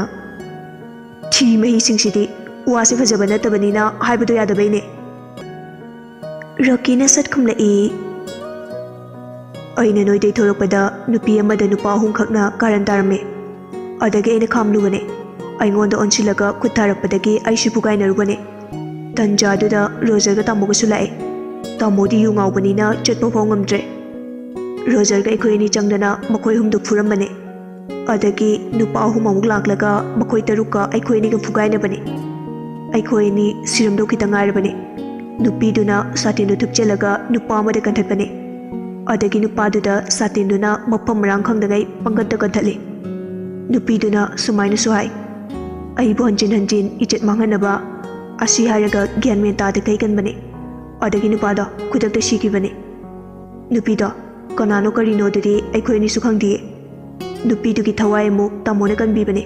"ꯊꯤ ꯃꯍꯤꯁꯤꯡꯁꯤꯗꯤ, ꯋꯥꯁꯦ ꯐꯖꯕ ꯅꯠꯇꯕꯅꯤꯅ ꯍꯥꯏꯕꯗꯣ ꯌꯥꯗꯕꯩꯅꯦ꯫ ꯔꯣꯀꯤꯅ ꯁꯠ ꯈꯨꯝꯂꯛꯏ, "ꯑꯩꯅ ꯅꯣꯏꯗꯩ ꯊꯣꯛꯂꯛꯄꯗ ꯅꯨꯄꯤ ꯑꯃꯗ ꯅꯨꯄꯥ ꯑꯍꯨꯝꯈꯛꯅ ꯀꯥꯔꯟ ꯇꯥꯔꯝꯃꯦ꯫ ꯑꯗꯒꯤ ꯑꯩꯅ ꯈꯥꯝꯂꯨꯕꯅꯦ꯫ ꯑꯩꯉꯣꯟꯗ ꯑꯣꯟꯁꯤꯜꯂꯒ ꯈꯨꯠ ꯊꯥꯔꯛꯄꯗꯒꯤ ꯑꯩꯁꯨ ꯐꯨꯒꯥꯏꯅꯔꯨꯕꯅꯦ꯫ ꯇꯟꯖꯥꯗꯨꯗ ꯔꯣꯖꯔꯒ ꯇꯥꯃꯣꯒꯁꯨ ꯂꯥꯛꯑꯦ꯫ ꯇꯥꯃꯣꯗꯤ ꯌꯨ ꯉꯥꯎꯕꯅꯤꯅ ꯆꯠꯄ ꯐꯥꯎ ꯉꯝꯗ꯭ꯔꯦ꯫ ꯔꯣꯖꯔꯒ ꯑꯩꯈꯣꯏ ꯑꯅꯤ ꯆꯪꯗꯅ ꯃꯈꯣꯏ ꯑꯍꯨꯝꯗꯨ ꯐꯨꯔꯝꯕꯅꯦ꯫ ꯑꯗꯒꯤ ꯅꯨꯄꯥ ꯑꯍꯨꯝ ꯑꯃꯨꯛ ꯂꯥꯛꯂꯒ ꯃꯈꯣꯏ ꯇꯔꯨꯛꯀ ꯑꯩꯈꯣꯏ ꯑꯅꯤꯒ ꯐꯨꯒꯥꯏꯅꯕꯅꯦ꯫ ꯑꯩꯈꯣꯏ ꯑꯅꯤ ꯁꯤꯔꯝꯗꯧ ꯈꯤꯇ ꯉꯥꯏꯔꯕꯅꯦ꯫ ꯅꯨꯄꯤꯗꯨꯅ ꯁꯥꯇꯤꯟꯗꯨ ꯊꯨꯞꯆꯜꯂꯒ ꯅꯨꯄꯥ ꯑꯃꯗ ꯀꯟꯊꯠꯄꯅꯦ꯫ ꯑꯗꯒꯤ ꯅꯨꯄꯥꯗꯨꯗ ꯁꯥꯇꯤꯟꯗꯨꯅ ꯃꯐꯝ ꯃꯔꯥꯡ ꯈꯪꯗꯉꯩ ꯄꯪꯀꯟꯇ ꯀꯟꯊꯠꯂꯤ꯫ ꯅꯨꯄꯤꯗꯨꯅ ꯁꯨꯃꯥꯏꯅꯁꯨ ꯍꯥꯏ, 'ꯑꯩꯕꯨ ꯍꯟꯖꯤꯟ ꯍꯟꯖꯤꯟ ꯏꯖꯠ ꯃꯥꯡꯍꯟꯅꯕ', ꯑꯁꯤ ꯍꯥꯏꯔꯒ ꯒ꯭ꯌꯥꯟ ꯃꯦꯟ ꯇꯥꯗꯈꯩ ꯀꯟꯕꯅꯦ꯫ ꯑꯗꯒꯤ ꯅꯨꯄꯥꯗꯣ ꯈꯨꯗꯛꯇ ꯁꯤꯈꯤꯕꯅꯦ꯫ ꯅꯨꯄꯤꯗꯣ ꯀꯅꯥꯅꯣ ꯀꯔꯤꯅꯣꯗꯨꯗꯤ ꯑꯩꯈꯣꯏ ꯑꯅꯤꯁꯨ ꯈꯪꯗꯤꯌꯦ꯫ ꯅꯨꯄꯤꯗꯨꯒꯤ ꯊꯋꯥꯏ ꯑꯃꯨꯛ ꯇꯥꯃꯣꯅ ꯀꯟꯕꯤꯕꯅꯦ꯫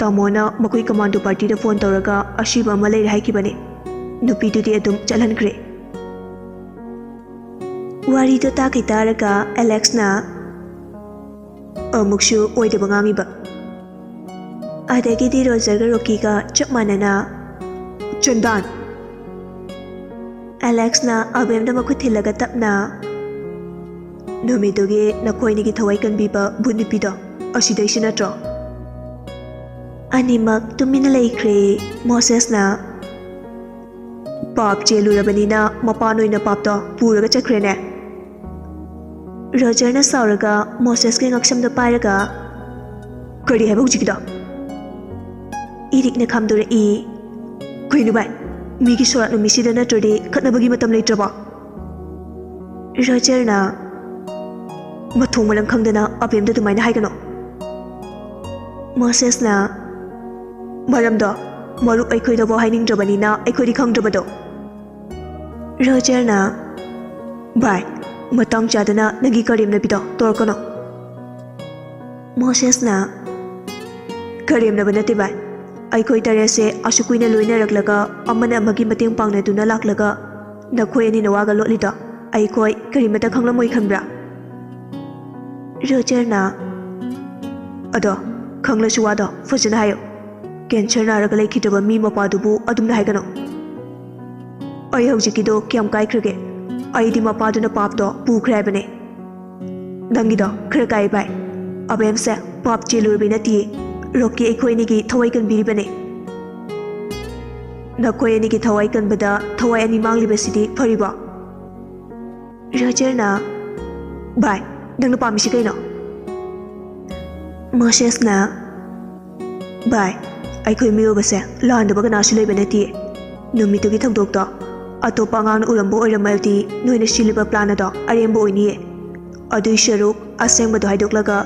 ꯇꯥꯃꯣꯅ ꯃꯈꯣꯏ ꯀꯃꯥꯟꯗꯣ ꯄꯥꯔꯇꯤꯗ ꯐꯣꯟ ꯇꯧꯔꯒ ꯑꯁꯤꯕ ꯑꯃ ꯂꯩꯔꯦ ꯍꯥꯏꯈꯤꯕꯅꯦ꯫ ꯅꯨꯄꯤꯗꯨꯗꯤ ꯑꯗꯨꯝ ꯆꯠꯍꯟꯈ꯭ꯔꯦ"꯫ ꯋꯥꯔꯤꯗꯣ ꯇꯥꯈꯩ ꯇꯥꯔꯒ ꯑꯦꯂꯦꯛꯁꯅ ꯑꯃꯨꯛꯁꯨ ꯑꯣꯏꯗꯕ ꯉꯥꯡꯉꯤꯕ꯫ ꯑꯗꯒꯤꯗꯤ ꯔꯣꯖꯔꯒ ꯔꯣꯀꯤꯒ ꯆꯞ ꯃꯥꯟꯅꯅ, "ꯆꯟꯗꯥꯟ!" ꯑꯦꯂꯦꯛꯁꯅ ꯑꯕꯦꯝꯗ ꯃꯈꯨꯠ ꯊꯤꯜꯂꯒ ꯇꯞꯅ, "ꯅꯨꯃꯤꯠꯇꯨꯒꯤ ꯅꯈꯣꯏꯅꯤꯒꯤ ꯊꯋꯥꯏ ꯀꯟꯕꯤꯕ ꯚꯨꯠ ꯅꯨꯄꯤꯗꯣ ꯑꯁꯤꯗꯩꯁꯤ ꯅꯠꯇ꯭ꯔꯣ?" ꯑꯅꯤꯃꯛ ꯇꯨꯃꯤꯟꯅ ꯂꯩꯈ꯭ꯔꯦ꯫ ꯃꯣꯁꯦꯁꯅ, "ꯄꯥꯞ ꯆꯦꯜꯂꯨꯔꯕꯅꯤꯅ ꯃꯄꯥꯟ ꯑꯣꯏꯅ ꯄꯥꯞꯇꯣ ꯄꯨꯔꯒ ꯆꯠꯈ꯭ꯔꯦꯅꯦ"꯫ ꯔꯣꯖꯔꯅ ꯁꯥꯎꯔꯒ ꯃꯣꯁꯦꯁꯀꯤ ꯉꯛꯁꯝꯗ ꯄꯥꯏꯔꯒ, "ꯀꯔꯤ ꯍꯥꯏꯕ ꯍꯧꯖꯤꯛꯀꯤꯗꯣ?" ꯏꯔꯤꯛꯅ ꯈꯥꯝꯗꯣꯔꯛꯏ꯫ "ꯀꯩꯅꯣ ꯚꯥꯏ, ꯃꯤꯒꯤ ꯁꯣꯔꯥꯠ ꯅꯨꯃꯤꯠꯁꯤꯗ ꯅꯠꯇ꯭ꯔꯗꯤ ꯈꯠꯅꯕꯒꯤ ꯃꯇꯝ ꯂꯩꯇ꯭ꯔꯕꯣ?" ꯔꯣꯖꯔꯅ, "ꯃꯊꯣꯡ ꯃꯔꯝ ꯈꯪꯗꯅ ꯑꯕꯦꯝꯗ ꯑꯗꯨꯃꯥꯏꯅ ꯍꯥꯏꯒꯅꯣ"꯫ ꯃꯣꯁꯦꯁꯅ, "ꯃꯔꯝꯗꯣ ꯃꯔꯨꯞ ꯑꯩꯈꯣꯏꯗꯐꯥꯎ ꯍꯥꯏꯅꯤꯡꯗ꯭ꯔꯕꯅꯤꯅ ꯑꯩꯈꯣꯏꯗꯤ ꯈꯪꯗ꯭ꯔꯕꯗꯣ"꯫ ꯔꯣꯖꯔꯅ, "ꯚꯥꯏ, ꯃꯇꯥꯡ ꯆꯥꯗꯅ ꯅꯪꯒꯤ ꯀꯔꯦꯝꯅꯕꯤꯗꯣ ꯇꯧꯔꯛꯀꯅꯣ"꯫ ꯃꯣꯁꯦꯁꯅ, "ꯀꯔꯦꯝꯅꯕ ꯅꯠꯇꯦ ꯚꯥꯏ, ꯑꯩꯈꯣꯏ ꯇꯔꯦꯠꯁꯦ ꯑꯁꯨꯛ ꯀꯨꯏꯅ ꯂꯣꯏꯅꯔꯛꯂꯒ ꯑꯃꯅ ꯑꯃꯒꯤ ꯃꯇꯦꯡ ꯄꯥꯡꯅꯗꯨꯅ ꯂꯥꯛꯂꯒ ꯅꯈꯣꯏ ꯑꯅꯤꯅ ꯋꯥꯒ ꯂꯣꯠꯂꯤꯗꯣ ꯑꯩꯈꯣꯏ ꯀꯔꯤꯃꯇ ꯈꯪꯂꯝꯃꯣꯏ ꯈꯟꯕ꯭ꯔꯥ?" ꯔꯣꯖꯔꯅ, "ꯑꯗꯣ ꯈꯪꯂꯁꯨ ꯋꯥꯗꯣ ꯐꯖꯅ ꯍꯥꯏꯌꯨ꯫ ꯀꯦꯟꯁꯔ ꯅꯥꯔꯒ ꯂꯩꯈꯤꯗ꯭ꯔꯕ ꯃꯤ ꯃꯄꯥꯗꯨꯕꯨ ꯑꯗꯨꯝꯅ ꯍꯥꯏꯒꯅꯨ꯫ ꯑꯩ ꯍꯧꯖꯤꯛꯀꯤꯗꯣ ꯀꯌꯥꯝ ꯀꯥꯏꯈ꯭ꯔꯒꯦ? ꯑꯩꯗꯤ ꯃꯄꯥꯗꯨꯅ ꯄꯥꯞꯇꯣ ꯄꯨꯈ꯭ꯔꯦ ꯍꯥꯏꯕꯅꯦ꯫ ꯅꯪꯒꯤꯗꯣ ꯈꯔ ꯀꯥꯏ ꯚꯥꯏ꯫ ꯑꯕꯦꯝꯁꯦ ꯄꯥꯞ ꯆꯦꯜꯂꯨꯔꯕꯩ ꯅꯠꯇꯤꯌꯦ꯫ ꯔꯣꯛꯀꯤ ꯑꯩꯈꯣꯏ ꯑꯅꯤꯒꯤ ꯊꯋꯥꯏ ꯀꯟꯕꯤꯔꯤꯕꯅꯦ꯫ ꯅꯈꯣꯏ ꯑꯅꯤꯒꯤ ꯊꯋꯥꯏ ꯀꯟꯕꯗ ꯊꯋꯥꯏ ꯑꯅꯤ ꯃꯥꯡꯂꯤꯕꯁꯤꯗꯤ ꯐꯔꯤꯕꯣ?" ꯔꯣꯖꯔꯅ, "ꯚꯥꯏ, ꯅꯪꯅ ꯄꯥꯝꯃꯤꯁꯤ ꯀꯩꯅꯣ?" ꯃꯣꯁꯦꯁꯅ, "ꯚꯥꯏ, ꯑꯩꯈꯣꯏ ꯃꯤꯑꯣꯏꯕꯁꯦ ꯂꯥꯟꯗꯕ ꯀꯅꯥꯁꯨ ꯂꯩꯕ ꯅꯠꯇꯤꯌꯦ꯫ ꯅꯨꯃꯤꯠꯇꯨꯒꯤ ꯊꯧꯗꯣꯛꯇꯣ ꯑꯇꯣꯞꯄ ꯑꯉꯥꯡꯅ ꯎꯔꯝꯕ ꯑꯣꯏꯔꯝꯃꯗꯤ ꯅꯣꯏꯅ ꯁꯤꯜꯂꯤꯕ ꯄ꯭ꯂꯥꯟ ꯑꯗꯣ ꯑꯔꯦꯝꯕ ꯑꯣꯏꯅꯤꯌꯦ꯫ ꯑꯗꯨꯏ ꯁꯔꯨꯛ ꯑꯁꯦꯡꯕꯗꯣ ꯍꯥꯏꯗꯣꯛꯂꯒ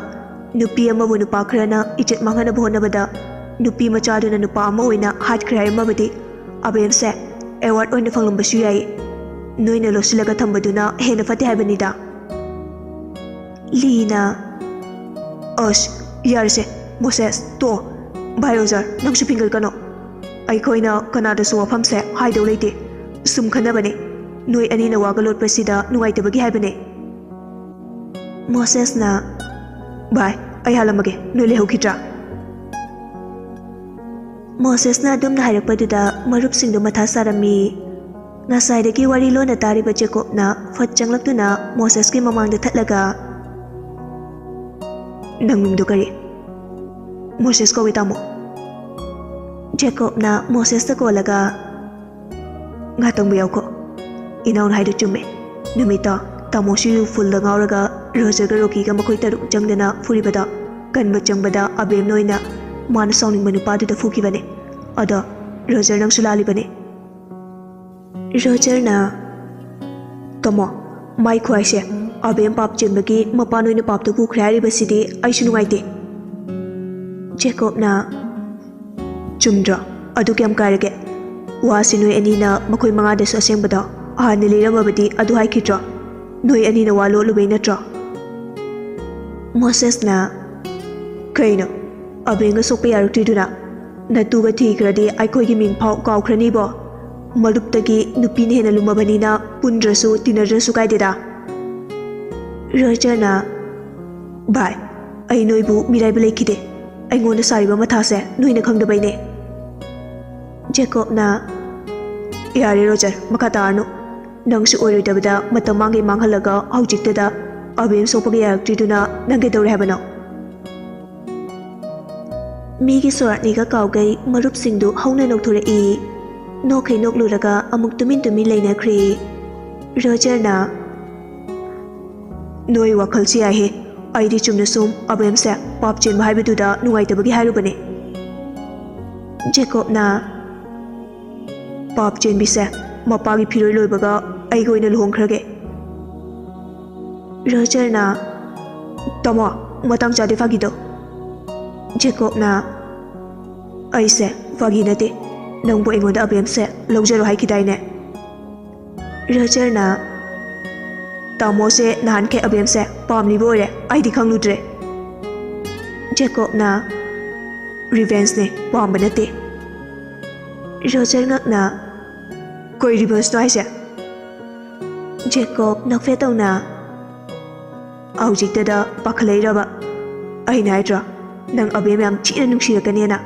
ꯅꯨꯄꯤ ꯑꯃꯕꯨ ꯅꯨꯄꯥ ꯈꯔꯅ ꯏꯖꯠ ꯃꯥꯡꯍꯟꯅꯕ ꯍꯣꯠꯅꯕꯗ ꯅꯨꯄꯤ ꯃꯆꯥꯗꯨꯅ ꯅꯨꯄꯥ ꯑꯃ ꯑꯣꯏꯅ ꯍꯥꯠꯈ꯭ꯔꯦ ꯍꯥꯏꯔꯝꯃꯕꯗꯤ ꯑꯕꯦꯝꯁꯦ ꯑꯦꯋꯥꯔꯗ ꯑꯣꯏꯅ ꯐꯪꯂꯝꯕꯁꯨ ꯌꯥꯏ꯫ ꯅꯣꯏꯅ ꯂꯣꯠꯁꯤꯜꯂꯒ ꯊꯝꯕꯗꯨꯅ ꯍꯦꯟꯅ ꯐꯠꯇꯦ ꯍꯥꯏꯕꯅꯤꯗ꯫" ꯂꯤꯅ, "ꯑꯁ, ꯌꯥꯔꯦꯁꯦ, ꯃꯣꯁꯦꯁ, ꯇꯣꯛꯑꯣ꯫ ꯚꯥꯏ ꯔꯣꯖꯔ, ꯅꯪꯁꯨ ꯐꯤꯡꯒꯜ ꯀꯩꯅꯣ꯫ ꯑꯩꯈꯣꯏꯅ ꯀꯅꯥꯗꯁꯨ ꯋꯥꯐꯝꯁꯦ ꯍꯥꯏꯗꯧ ꯂꯩꯇꯦ꯫ ꯁꯨꯝ ꯈꯟꯅꯕꯅꯦ꯫ ꯅꯣꯏ ꯑꯅꯤꯅ ꯋꯥꯒ ꯂꯣꯠꯄꯁꯤꯗ ꯅꯨꯡꯉꯥꯏꯇꯕꯒꯤ ꯍꯥꯏꯕꯅꯦ꯫" ꯃꯣꯁꯦꯁꯅ, "ꯚꯥꯏ, ꯑꯩ ꯍꯥꯜꯂꯝꯃꯒꯦ, ꯅꯣꯏ ꯂꯩꯍꯧꯈꯤꯗ꯭ꯔꯥ?" ꯃꯣꯁꯦꯁꯅ ꯑꯗꯨꯝꯅ ꯍꯥꯏꯔꯛꯄꯗꯨꯗ ꯃꯔꯨꯞꯁꯤꯡꯗꯨ ꯃꯊꯥ ꯁꯥꯔꯝꯃꯤ꯫ ꯉꯁꯥꯏꯗꯒꯤ ꯋꯥꯔꯤ ꯂꯣꯟꯅ ꯇꯥꯔꯤꯕ ꯖꯦꯀꯣꯕꯅ ꯐꯠ ꯆꯪꯂꯛꯇꯨꯅ ꯃꯣꯁꯦꯁꯀꯤ ꯃꯃꯥꯡꯗ ꯊꯠꯂꯒ, "ꯅꯪ ꯃꯤꯡꯗꯣ ꯀꯔꯤ?" "ꯃꯣꯁꯦꯁ ꯀꯧꯏ, ꯇꯥꯃꯣ꯫" ꯖꯦꯀꯣꯕꯅ ꯃꯣꯁꯦꯁꯇ ꯀꯣꯜꯂꯒ, "ꯉꯥꯇꯪꯕꯨ ꯌꯥꯎꯈꯣ꯫ ꯏꯅꯥꯎꯅ ꯍꯥꯏꯗꯣ ꯆꯨꯝꯃꯦ꯫ ꯅꯨꯃꯤꯠꯇꯣ ꯇꯥꯃꯣꯁꯨ ꯌꯨ ꯐꯨꯜꯗ ꯉꯥꯎꯔꯒ ꯔꯣꯖꯔꯒ ꯔꯣꯀꯤꯒ ꯃꯈꯣꯏ ꯇꯔꯨꯛ ꯆꯪꯗꯅ ꯐꯨꯔꯤꯕꯗꯣ, ꯀꯟꯕ ꯆꯪꯕꯗ ꯑꯕꯦꯝꯅ ꯑꯣꯏꯅ ꯃꯥꯅ ꯁꯥꯎꯅꯤꯡꯕ ꯅꯨꯄꯥꯗꯨꯗ ꯐꯨꯈꯤꯕꯅꯦ꯫ ꯑꯗꯣ ꯔꯣꯖꯔ, ꯅꯪꯁꯨ ꯂꯥꯜꯂꯤꯕꯅꯦ꯫" ꯔꯣꯖꯔꯅ, "ꯇꯥꯃꯣ, ꯃꯥꯏ ꯈ꯭ꯋꯥꯏꯁꯦ ꯑꯕꯦꯝ ꯄꯥꯞ ꯆꯦꯟꯕꯒꯤ ꯃꯄꯥꯟ ꯑꯣꯏꯅ ꯄꯥꯞꯇꯨ ꯄꯨꯈ꯭ꯔꯦ ꯍꯥꯏꯔꯤꯕꯁꯤꯗꯤ ꯑꯩꯁꯨ ꯅꯨꯡꯉꯥꯏꯇꯦ꯫" ꯖꯦꯀꯣꯕꯅ, "ꯆꯨꯝꯗ꯭ꯔꯣ? ꯑꯗꯨ ꯀꯌꯥꯝ ꯀꯥꯏꯔꯒꯦ? ꯋꯥꯁꯤ ꯅꯣꯏ ꯑꯅꯤꯅ ꯃꯈꯣꯏ ꯃꯉꯥꯗꯁꯨ ꯑꯁꯦꯡꯕꯗꯣ ꯍꯥꯟꯅ ꯂꯤꯔꯝꯃꯕꯗꯤ ꯑꯗꯨ ꯍꯥꯏꯈꯤꯗ꯭ꯔꯣ? ꯅꯣꯏ ꯑꯅꯤꯅ ꯋꯥ ꯂꯣꯠꯂꯨꯕꯩ ꯅꯠꯇ꯭ꯔꯣ?" ꯃꯣꯁꯦꯁꯅ, "ꯀꯩꯅꯣ? ꯑꯕꯦꯝꯒ ꯁꯣꯛꯄ ꯌꯥꯔꯛꯇ꯭ꯔꯤꯗꯨꯅ? ꯅꯇꯨꯒ ꯊꯤꯈ꯭ꯔꯗꯤ ꯑꯩꯈꯣꯏꯒꯤ ꯃꯤꯡ ꯐꯥꯎ ꯀꯥꯎꯈ꯭ꯔꯅꯤꯕꯣ꯫ ꯃꯔꯨꯞꯇꯒꯤ ꯅꯨꯄꯤꯅ ꯍꯦꯟꯅ ꯂꯨꯝꯃꯕꯅꯤꯅ ꯄꯨꯟꯗ꯭ꯔꯁꯨ ꯇꯤꯟꯅꯗ꯭ꯔꯁꯨ ꯀꯥꯏꯗꯦꯗ꯫" ꯔꯣꯖꯔꯅ, ꯚꯥꯏ, ꯑꯩ ꯅꯣꯏꯕꯨ ꯃꯤꯔꯥꯏꯕ ꯂꯩꯈꯤꯗꯦ꯫ ꯑꯩꯉꯣꯟꯗ ꯁꯥꯔꯤꯕ ꯃꯊꯥꯁꯦ ꯅꯣꯏꯅ ꯈꯪꯗꯕꯩꯅꯦ꯫ ꯖꯦꯀꯣꯕꯅ, "ꯌꯥꯔꯦ ꯔꯣꯖꯔ, ꯃꯈꯥ ꯇꯥꯔꯅꯨ꯫ ꯅꯪꯁꯨ ꯑꯣꯏꯔꯣꯏꯗꯕꯗ ꯃꯇꯝ ꯃꯥꯡꯒꯩ ꯃꯥꯡꯍꯜꯂꯒ ꯍꯧꯖꯤꯛꯇꯗ ꯑꯕꯦꯝ ꯁꯣꯛꯄꯒꯤ ꯌꯥꯔꯛꯇ꯭ꯔꯤꯗꯨꯅ ꯅꯪ ꯀꯩꯗꯧꯔꯦ ꯍꯥꯏꯕꯅꯣ?" ꯃꯤꯒꯤ ꯁꯣꯔꯥꯠꯅꯤꯒ ꯀꯥꯎꯒꯩ ꯃꯔꯨꯞꯁꯤꯡꯗꯨ ꯍꯧꯅ ꯅꯣꯛꯊꯣꯔꯛꯏ꯫ ꯅꯣꯛꯈꯩ ꯅꯣꯛꯂꯨꯔꯒ ꯑꯃꯨꯛ ꯇꯨꯃꯤꯟ ꯇꯨꯃꯤꯟ ꯂꯩꯅꯈ꯭ꯔꯦ꯫ ꯔꯣꯖꯔꯅ, "ꯅꯣꯏ ꯋꯥꯈꯜꯁꯤ ꯌꯥꯏꯍꯦ꯫ ꯑꯩꯗꯤ ꯆꯨꯝꯅ ꯁꯨꯝ ꯑꯕꯦꯝꯁꯦ ꯄꯥꯞ ꯆꯦꯟꯕ ꯍꯥꯏꯕꯗꯨꯗ ꯅꯨꯡꯉꯥꯏꯇꯕꯒꯤ ꯍꯥꯏꯔꯨꯕꯅꯦ꯫" ꯖꯦꯀꯣꯕꯅ, "ꯄꯥꯞ ꯆꯦꯟꯕꯤꯁꯦ ꯃꯄꯥꯒꯤ ꯐꯤꯔꯣꯏ ꯂꯣꯏꯕꯒ ꯑꯩꯒ ꯑꯣꯏꯅ ꯂꯨꯍꯣꯡꯈ꯭ꯔꯒꯦ꯫" ꯔꯣꯖꯔꯅ, "ꯇꯥꯃꯣ, ꯃꯇꯥꯡ ꯆꯥꯗꯦ ꯐꯥꯒꯤꯗꯣ꯫" ꯖꯦꯀꯣꯕꯅ, "ꯑꯩꯁꯦ ꯐꯥꯒꯤ ꯅꯠꯇꯦ꯫ ꯅꯪꯕꯨ ꯑꯩꯉꯣꯟꯗ ꯑꯕꯦꯝꯁꯦ ꯂꯧꯖꯔꯣ ꯍꯥꯏꯈꯤꯗꯥꯏꯅꯦ?" ꯔꯣꯖꯔꯅ, "ꯇꯥꯃꯣꯁꯦ ꯅꯍꯥꯟꯈꯩ ꯑꯕꯦꯝꯁꯦ ꯄꯥꯝꯂꯤꯕ ꯑꯣꯏꯔꯦ, ꯑꯩꯗꯤ ꯈꯪꯂꯨꯗ꯭ꯔꯦ꯫" ꯖꯦꯀꯣꯕꯅ, "ꯔꯤꯚꯦꯟꯁꯅꯦ, ꯄꯥꯝꯕ ꯅꯠꯇꯦ꯫" ꯔꯣꯖꯔ ꯉꯛꯅ, "ꯀꯩ ꯔꯤꯚꯦꯟꯁꯅꯣ ꯍꯥꯏꯁꯦ?" ꯖꯦꯀꯣꯕ ꯅꯣꯛꯐꯦꯠ ꯇꯧꯅ, "ꯍꯧꯖꯤꯛꯇꯗ ꯄꯥꯈꯠꯂꯛꯏꯔꯕ? ꯑꯩꯅ ꯍꯥꯏꯗ꯭ꯔꯣ, ꯅꯪ ꯑꯕꯦꯝ ꯌꯥꯝ ꯊꯤꯅ ꯅꯨꯡꯁꯤꯔꯛꯀꯅꯦꯅ꯫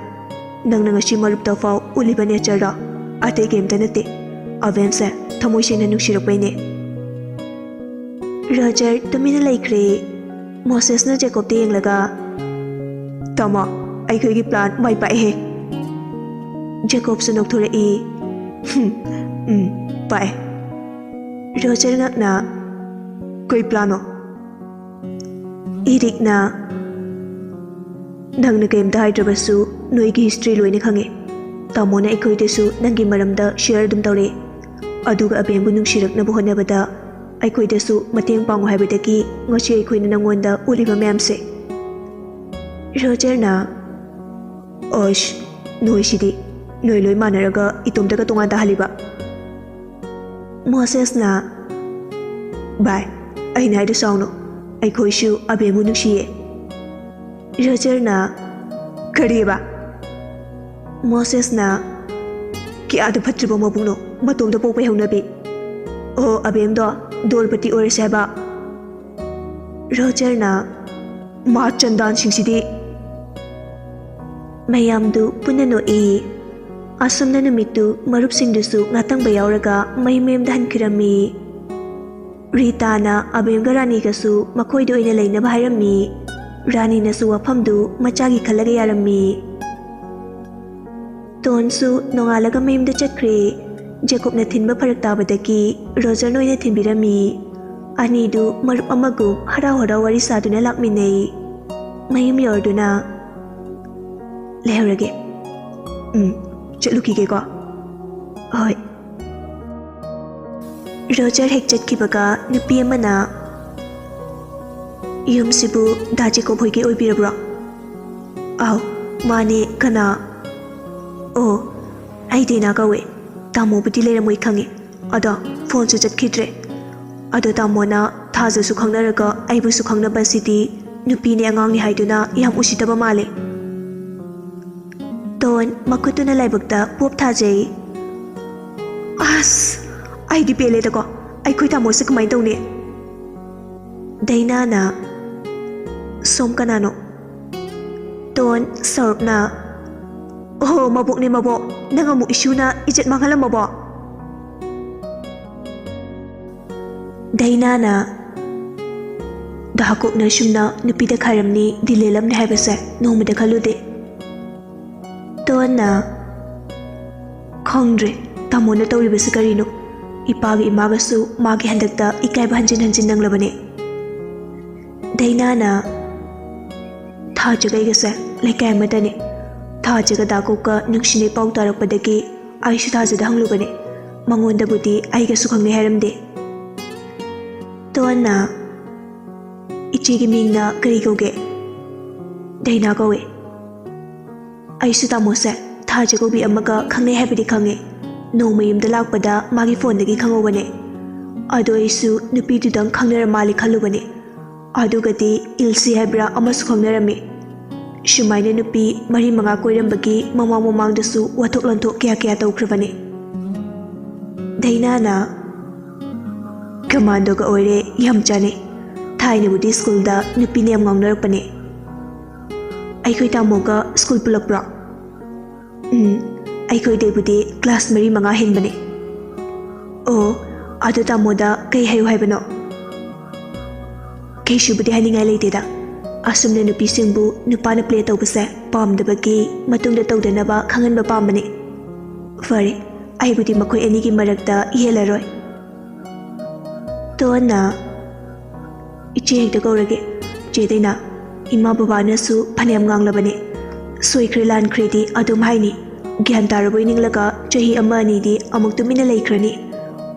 ꯅꯪꯅ ꯉꯁꯤ ꯃꯔꯨꯞꯇ ꯐꯥꯎ ꯎꯠꯂꯤꯕ ꯅꯦꯆꯔꯗꯣ ꯑꯇꯩ ꯀꯩꯝꯇ ꯅꯠꯇꯦ, ꯑꯕꯦꯝꯁꯦ ꯊꯃꯣꯏ ꯁꯦꯡꯅ ꯅꯨꯡꯁꯤꯔꯛꯄꯩꯅꯦ꯫" ꯔꯣꯖꯔ ꯇꯨꯃꯤꯟꯅ ꯂꯩꯈ꯭ꯔꯦ꯫ ꯃꯣꯁꯦꯁꯅ ꯖꯦꯀꯣꯕꯇ ꯌꯦꯡꯂꯒ, "ꯇꯥꯃꯣ, ꯑꯩꯈꯣꯏꯒꯤ ꯄ꯭ꯂꯥꯟ ꯃꯥꯏ ꯄꯥꯛꯑꯦꯍꯦ꯫" ꯖꯦꯀꯣꯕꯁꯨ ꯅꯣꯛꯊꯣꯔꯛꯏ꯫ "ꯍꯨꯝ, ꯎꯝ, ꯄꯥꯛꯑꯦ꯫" ꯔꯣꯖꯔ ꯉꯛꯅ, "ꯀꯩ ꯄ꯭ꯂꯥꯟꯅꯣ?" ꯏꯔꯤꯛꯅ, "ꯅꯪꯅ ꯀꯩꯝꯇ ꯍꯥꯏꯗ꯭ꯔꯕꯁꯨ ꯅꯣꯏꯒꯤ ꯍꯤꯁꯇ꯭ꯔꯤ ꯂꯣꯏꯅ ꯈꯪꯉꯦ꯫ ꯇꯥꯃꯣꯅ ꯑꯩꯈꯣꯏꯗꯁꯨ ꯅꯪꯒꯤ ꯃꯔꯝꯗ ꯁꯤꯌꯔ ꯑꯗꯨꯝ ꯇꯧꯔꯛꯑꯦ꯫ ꯑꯗꯨꯒ ꯑꯕꯦꯝꯕꯨ ꯅꯨꯡꯁꯤꯔꯛꯅꯕ ꯍꯣꯠꯅꯕꯗ ꯑꯩꯈꯣꯏꯗꯁꯨ ꯃꯇꯦꯡ ꯄꯥꯡꯉꯨ ꯍꯥꯏꯕꯗꯒꯤ ꯉꯁꯤ ꯑꯩꯈꯣꯏꯅ ꯅꯪꯉꯣꯟꯗ ꯎꯠꯂꯤꯕ ꯃꯌꯥꯝꯁꯦ꯫" ꯔꯣꯖꯔꯅ, "ꯑꯁ, ꯅꯣꯏꯁꯤꯗꯤ, ꯅꯣꯏ ꯂꯣꯏ ꯃꯥꯟꯅꯔꯒ ꯏꯇꯣꯝꯇꯒ ꯇꯣꯉꯥꯟ ꯇꯥꯍꯜꯂꯤꯕ?" ꯃꯣꯁꯦꯁꯅ, "ꯚꯥꯏ, ꯑꯩꯅ ꯍꯥꯏꯗꯣ ꯁꯥꯎꯅꯨ, ꯑꯩꯈꯣꯏꯁꯨ ꯑꯕꯦꯝꯕꯨ ꯅꯨꯡꯁꯤꯌꯦ꯫" ꯔꯣꯖꯔꯅ, "ꯀꯔꯤꯕ?" ꯃꯣꯁꯦꯁꯅ, "ꯀꯌꯥꯗ ꯐꯠꯇ꯭ꯔꯕ ꯃꯕꯨꯡꯅꯣ, ꯃꯇꯣꯝꯇ ꯄꯣꯛꯄꯩ ꯍꯧꯅꯕꯤ꯫ ꯑꯣ, ꯑꯕꯦꯝꯗꯣ ꯗꯣꯜꯄꯇꯤ ꯑꯣꯏꯔꯁꯦ ꯍꯥꯏꯕ?" ꯔꯣꯖꯔꯅ, ꯃꯥ ꯆꯟꯗꯥꯟꯁꯤꯡꯁꯤꯗꯤ꯫ ꯃꯌꯥꯝꯗꯨ ꯄꯨꯟꯅ ꯅꯣꯛꯏ꯫ ꯑꯁꯨꯝꯅ ꯅꯨꯃꯤꯠꯇꯨ ꯃꯔꯨꯞꯁꯤꯡꯗꯨꯁꯨ ꯉꯥꯇꯪꯕ ꯌꯥꯎꯔꯒ ꯃꯌꯨꯝ ꯃꯌꯨꯝꯗ ꯍꯟꯈꯤꯔꯝꯃꯤ꯫ ꯔꯤꯇꯥꯅ ꯑꯕꯦꯝꯒ ꯔꯥꯅꯤꯒꯁꯨ ꯃꯈꯣꯏꯗ ꯑꯣꯏꯅ ꯂꯩꯅꯕ ꯍꯥꯏꯔꯝꯃꯤ꯫ ꯔꯥꯅꯤꯅꯁꯨ ꯋꯥꯐꯝꯗꯨ ꯃꯆꯥꯒꯤ ꯈꯜꯂꯒ ꯌꯥꯔꯝꯃꯤ꯫ ꯇꯣꯟꯁꯨ ꯅꯣꯡꯉꯥꯜꯂꯒ ꯃꯌꯨꯝꯗ ꯆꯠꯈ꯭ꯔꯦ꯫ ꯖꯦꯀꯣꯕꯅ ꯊꯤꯟꯕ ꯐꯔꯛ ꯇꯥꯕꯗꯒꯤ ꯔꯣꯖꯔꯅ ꯑꯣꯏꯅ ꯊꯤꯟꯕꯤꯔꯝꯃꯤ꯫ ꯑꯅꯤꯗꯨ ꯃꯔꯨꯞ ꯑꯃꯒꯨꯝ ꯍꯔꯥꯎ ꯍꯔꯥꯎ ꯋꯥꯔꯤ ꯁꯥꯗꯨꯅ ꯂꯥꯛꯃꯤꯟꯅꯩ꯫ ꯃꯌꯨꯝ ꯌꯧꯔꯗꯨꯅ, "ꯂꯩꯍꯧꯔꯒꯦ꯫ ꯎꯝ, ꯆꯠꯂꯨꯈꯤꯒꯦꯀꯣ꯫" "ꯍꯣꯏ꯫" ꯔꯣꯖꯔ ꯍꯦꯛ ꯆꯠꯈꯤꯕꯒ ꯅꯨꯄꯤ ꯑꯃꯅ, "ꯌꯨꯝꯁꯤꯕꯨ ꯗꯥ ꯖꯦꯀꯣꯕ ꯍꯣꯏꯒꯤ ꯑꯣꯏꯕꯤꯔꯕ꯭ꯔꯣ?" "ꯑꯥꯎ, ꯃꯥꯅꯦ, ꯀꯅꯥ?" "ꯑꯣ, ꯑꯩ ꯗꯦꯅꯥ ꯀꯧꯋꯦ꯫ ꯇꯥꯃꯣꯕꯨꯗꯤ ꯂꯩꯔꯝꯃꯣꯏ ꯈꯪꯉꯦ, ꯑꯗꯣ ꯐꯣꯟꯁꯨ ꯆꯠꯈꯤꯗ꯭ꯔꯦ꯫ ꯑꯗꯣ ꯇꯥꯃꯣꯅ ꯊꯥꯖꯁꯨ ꯈꯪꯅꯔꯒ ꯑꯩꯕꯨꯁꯨ ꯈꯪꯅꯕꯁꯤꯗꯤ ꯅꯨꯄꯤꯅꯦ ꯑꯉꯥꯡꯅꯦ ꯍꯥꯏꯗꯨꯅ ꯌꯥꯝ ꯎꯁꯤꯠꯇꯕ ꯃꯥꯜꯂꯦ꯫" ꯇꯣꯟ ꯃꯈꯨꯠꯇꯨꯅ ꯂꯥꯏꯕꯛꯇ ꯄꯣꯞ ꯊꯥꯖꯩ꯫ "ꯑꯁ, ꯑꯩꯗꯤ ꯄꯦꯜꯂꯦꯗꯀꯣ꯫ ꯑꯩꯈꯣꯏ ꯇꯥꯃꯣꯁꯦ ꯀꯃꯥꯏꯅ ꯇꯧꯅꯤ?" ꯗꯩꯅꯥꯅ, "ꯁꯣꯝ ꯀꯅꯥꯅꯣ?" ꯇꯣꯟ ꯁꯥꯎꯔꯞꯅ, "ꯑꯣꯍꯣ, ꯃꯕꯣꯛꯅꯦ, ꯃꯕꯣꯛ꯫ ꯅꯪ ꯑꯃꯨꯛ ꯏꯁꯨꯅ ꯏꯖꯠ ꯃꯥꯡꯍꯜꯂꯝꯃꯕꯣ?" ꯗꯩꯅꯥꯅ, "ꯗꯥ ꯀꯣꯛꯅ ꯑꯁꯨꯝꯅ ꯅꯨꯄꯤꯗ ꯈꯥꯏꯔꯝꯅꯤ, ꯗꯤꯜ ꯂꯦꯜꯂꯝꯅꯤ ꯍꯥꯏꯕꯁꯦ ꯅꯣꯡꯃꯇ ꯈꯜꯂꯨꯗꯦ꯫" ꯇꯣꯟꯅ, "ꯈꯪꯗ꯭ꯔꯦ, ꯇꯥꯃꯣꯅ ꯇꯧꯔꯤꯕꯁꯤ ꯀꯔꯤꯅꯣ? ꯏꯄꯥꯒ ꯏꯃꯥꯒꯁꯨ ꯃꯥꯒꯤ ꯍꯟꯗꯛꯇ ꯏꯀꯥꯏꯕ ꯍꯟꯖꯤꯟ ꯍꯟꯖꯤꯟ ꯅꯪꯂꯕꯅꯦ꯫" ꯗꯩꯅꯥꯅ, "ꯊꯥꯖꯒ ꯑꯩꯒꯁꯦ ꯂꯩꯀꯥꯏ ꯑꯃꯗꯅꯦ꯫ ꯊꯥꯖꯒ ꯗꯥ ꯀꯣꯛꯀ ꯅꯨꯡꯁꯤꯅꯩ ꯄꯥꯎ ꯇꯥꯔꯛꯄꯗꯒꯤ ꯑꯩꯁꯨ ꯊꯥꯖꯗ ꯍꯪꯂꯨꯕꯅꯦ꯫ ꯃꯉꯣꯟꯗꯕꯨꯗꯤ ꯑꯩꯒꯁꯨ ꯈꯪꯅꯩ ꯍꯥꯏꯔꯝꯗꯦ꯫" ꯇꯣꯟꯅ, "ꯏꯆꯦꯒꯤ ꯃꯤꯡꯅ ꯀꯔꯤ ꯀꯧꯒꯦ?" "ꯗꯩꯅꯥ ꯀꯧꯋꯦ꯫" "ꯑꯩꯁꯨ ꯇꯥꯃꯣꯁꯦ ꯊꯥꯖ ꯀꯧꯕꯤ ꯑꯃꯒ ꯈꯪꯅꯩ ꯍꯥꯏꯕꯗꯤ ꯈꯪꯉꯦ꯫ ꯅꯣꯡꯃ ꯌꯨꯝꯗ ꯂꯥꯛꯄꯗ ꯃꯥꯒꯤ ꯐꯣꯟꯗꯒꯤ ꯈꯪꯍꯧꯕꯅꯦ꯫ ꯑꯗꯣ ꯑꯩꯁꯨ ꯅꯨꯄꯤꯗꯨꯗꯪ ꯈꯪꯅꯔ ꯃꯥꯜꯂꯦ ꯈꯜꯂꯨꯕꯅꯦ꯫ ꯑꯗꯨꯒꯗꯤ ꯏꯜꯁꯤ ꯍꯥꯏꯕ꯭ꯔꯥ ꯑꯃꯁꯨ ꯈꯪꯅꯔꯝꯃꯤ꯫ ꯁꯨꯃꯥꯏꯅ ꯅꯨꯄꯤ ꯃꯔꯤ ꯃꯉꯥ ꯀꯣꯏꯔꯝꯕꯒꯤ ꯃꯃꯥꯡ ꯃꯃꯥꯡꯗꯁꯨ ꯋꯥꯊꯣꯛ ꯂꯥꯟꯊꯣꯛ ꯀꯌꯥ ꯀꯌꯥ ꯇꯧꯈ꯭ꯔꯕꯅꯤ꯫" ꯗꯩꯅꯥꯅ, "ꯀꯃꯥꯟꯗꯣꯒ ꯑꯣꯏꯔꯦ, ꯌꯥꯝ ꯆꯥꯅꯩ꯫ ꯊꯥꯏꯅꯕꯨꯗꯤ ꯁ꯭ꯀꯨꯜꯗ ꯅꯨꯄꯤꯅ ꯌꯥꯝ ꯉꯥꯎꯅꯔꯛꯄꯅꯦ꯫ ꯑꯩꯈꯣꯏ ꯇꯥꯃꯣꯒ ꯁ꯭ꯀꯨꯜ ꯄꯨꯜꯂꯛꯄ꯭ꯔꯣ? ꯎꯝ, ꯑꯩꯈꯣꯏꯗꯩꯕꯨꯗꯤ ꯀ꯭ꯂꯥꯁ ꯃꯔꯤ ꯃꯉꯥ ꯍꯦꯟꯕꯅꯦ꯫ ꯑꯣ, ꯑꯗꯣ ꯇꯥꯃꯣꯗ ꯀꯩ ꯍꯥꯏꯌꯨ ꯍꯥꯏꯕꯅꯣ? ꯀꯩꯁꯨꯕꯨꯗꯤ ꯍꯥꯏꯅꯤꯡꯉꯥꯏ ꯂꯩꯇꯦꯗ꯫ ꯑꯁꯨꯝꯅ ꯅꯨꯄꯤꯁꯤꯡꯕꯨ ꯅꯨꯄꯥꯅ ꯄ꯭ꯂꯦ ꯇꯧꯕꯁꯦ ꯄꯥꯝꯗꯕꯒꯤ ꯃꯇꯨꯡꯗ ꯇꯧꯗꯅꯕ ꯈꯪꯍꯟꯕ ꯄꯥꯝꯕꯅꯦ꯫ ꯐꯔꯦ, ꯑꯩꯕꯨꯗꯤ ꯃꯈꯣꯏ ꯑꯅꯤꯒꯤ ꯃꯔꯛꯇ ꯌꯦꯜꯂꯔꯣꯏ꯫ ꯇꯣꯟꯅ, "ꯏꯆꯦ ꯍꯦꯛꯇ ꯀꯧꯔꯒꯦ꯫ ꯆꯦ ꯗꯥꯏꯅꯥ, ꯏꯃꯥ ꯕꯕꯥꯅꯁꯨ ꯐꯅꯌꯥꯝ ꯉꯥꯡꯂꯕꯅꯦ꯫ ꯁꯣꯏꯈ꯭ꯔꯦ ꯂꯥꯟꯈ꯭ꯔꯦꯗꯤ ꯑꯗꯨꯝ ꯍꯥꯏꯅꯤ꯫ ꯒ꯭ꯌꯥꯟ ꯇꯥꯔꯕꯣꯏ ꯅꯤꯡꯂꯒ ꯆꯍꯤ ꯑꯃ ꯑꯅꯤꯗꯤ ꯑꯃꯨꯛ ꯇꯨꯃꯤꯟꯅ ꯂꯩꯈ꯭ꯔꯅꯤ꯫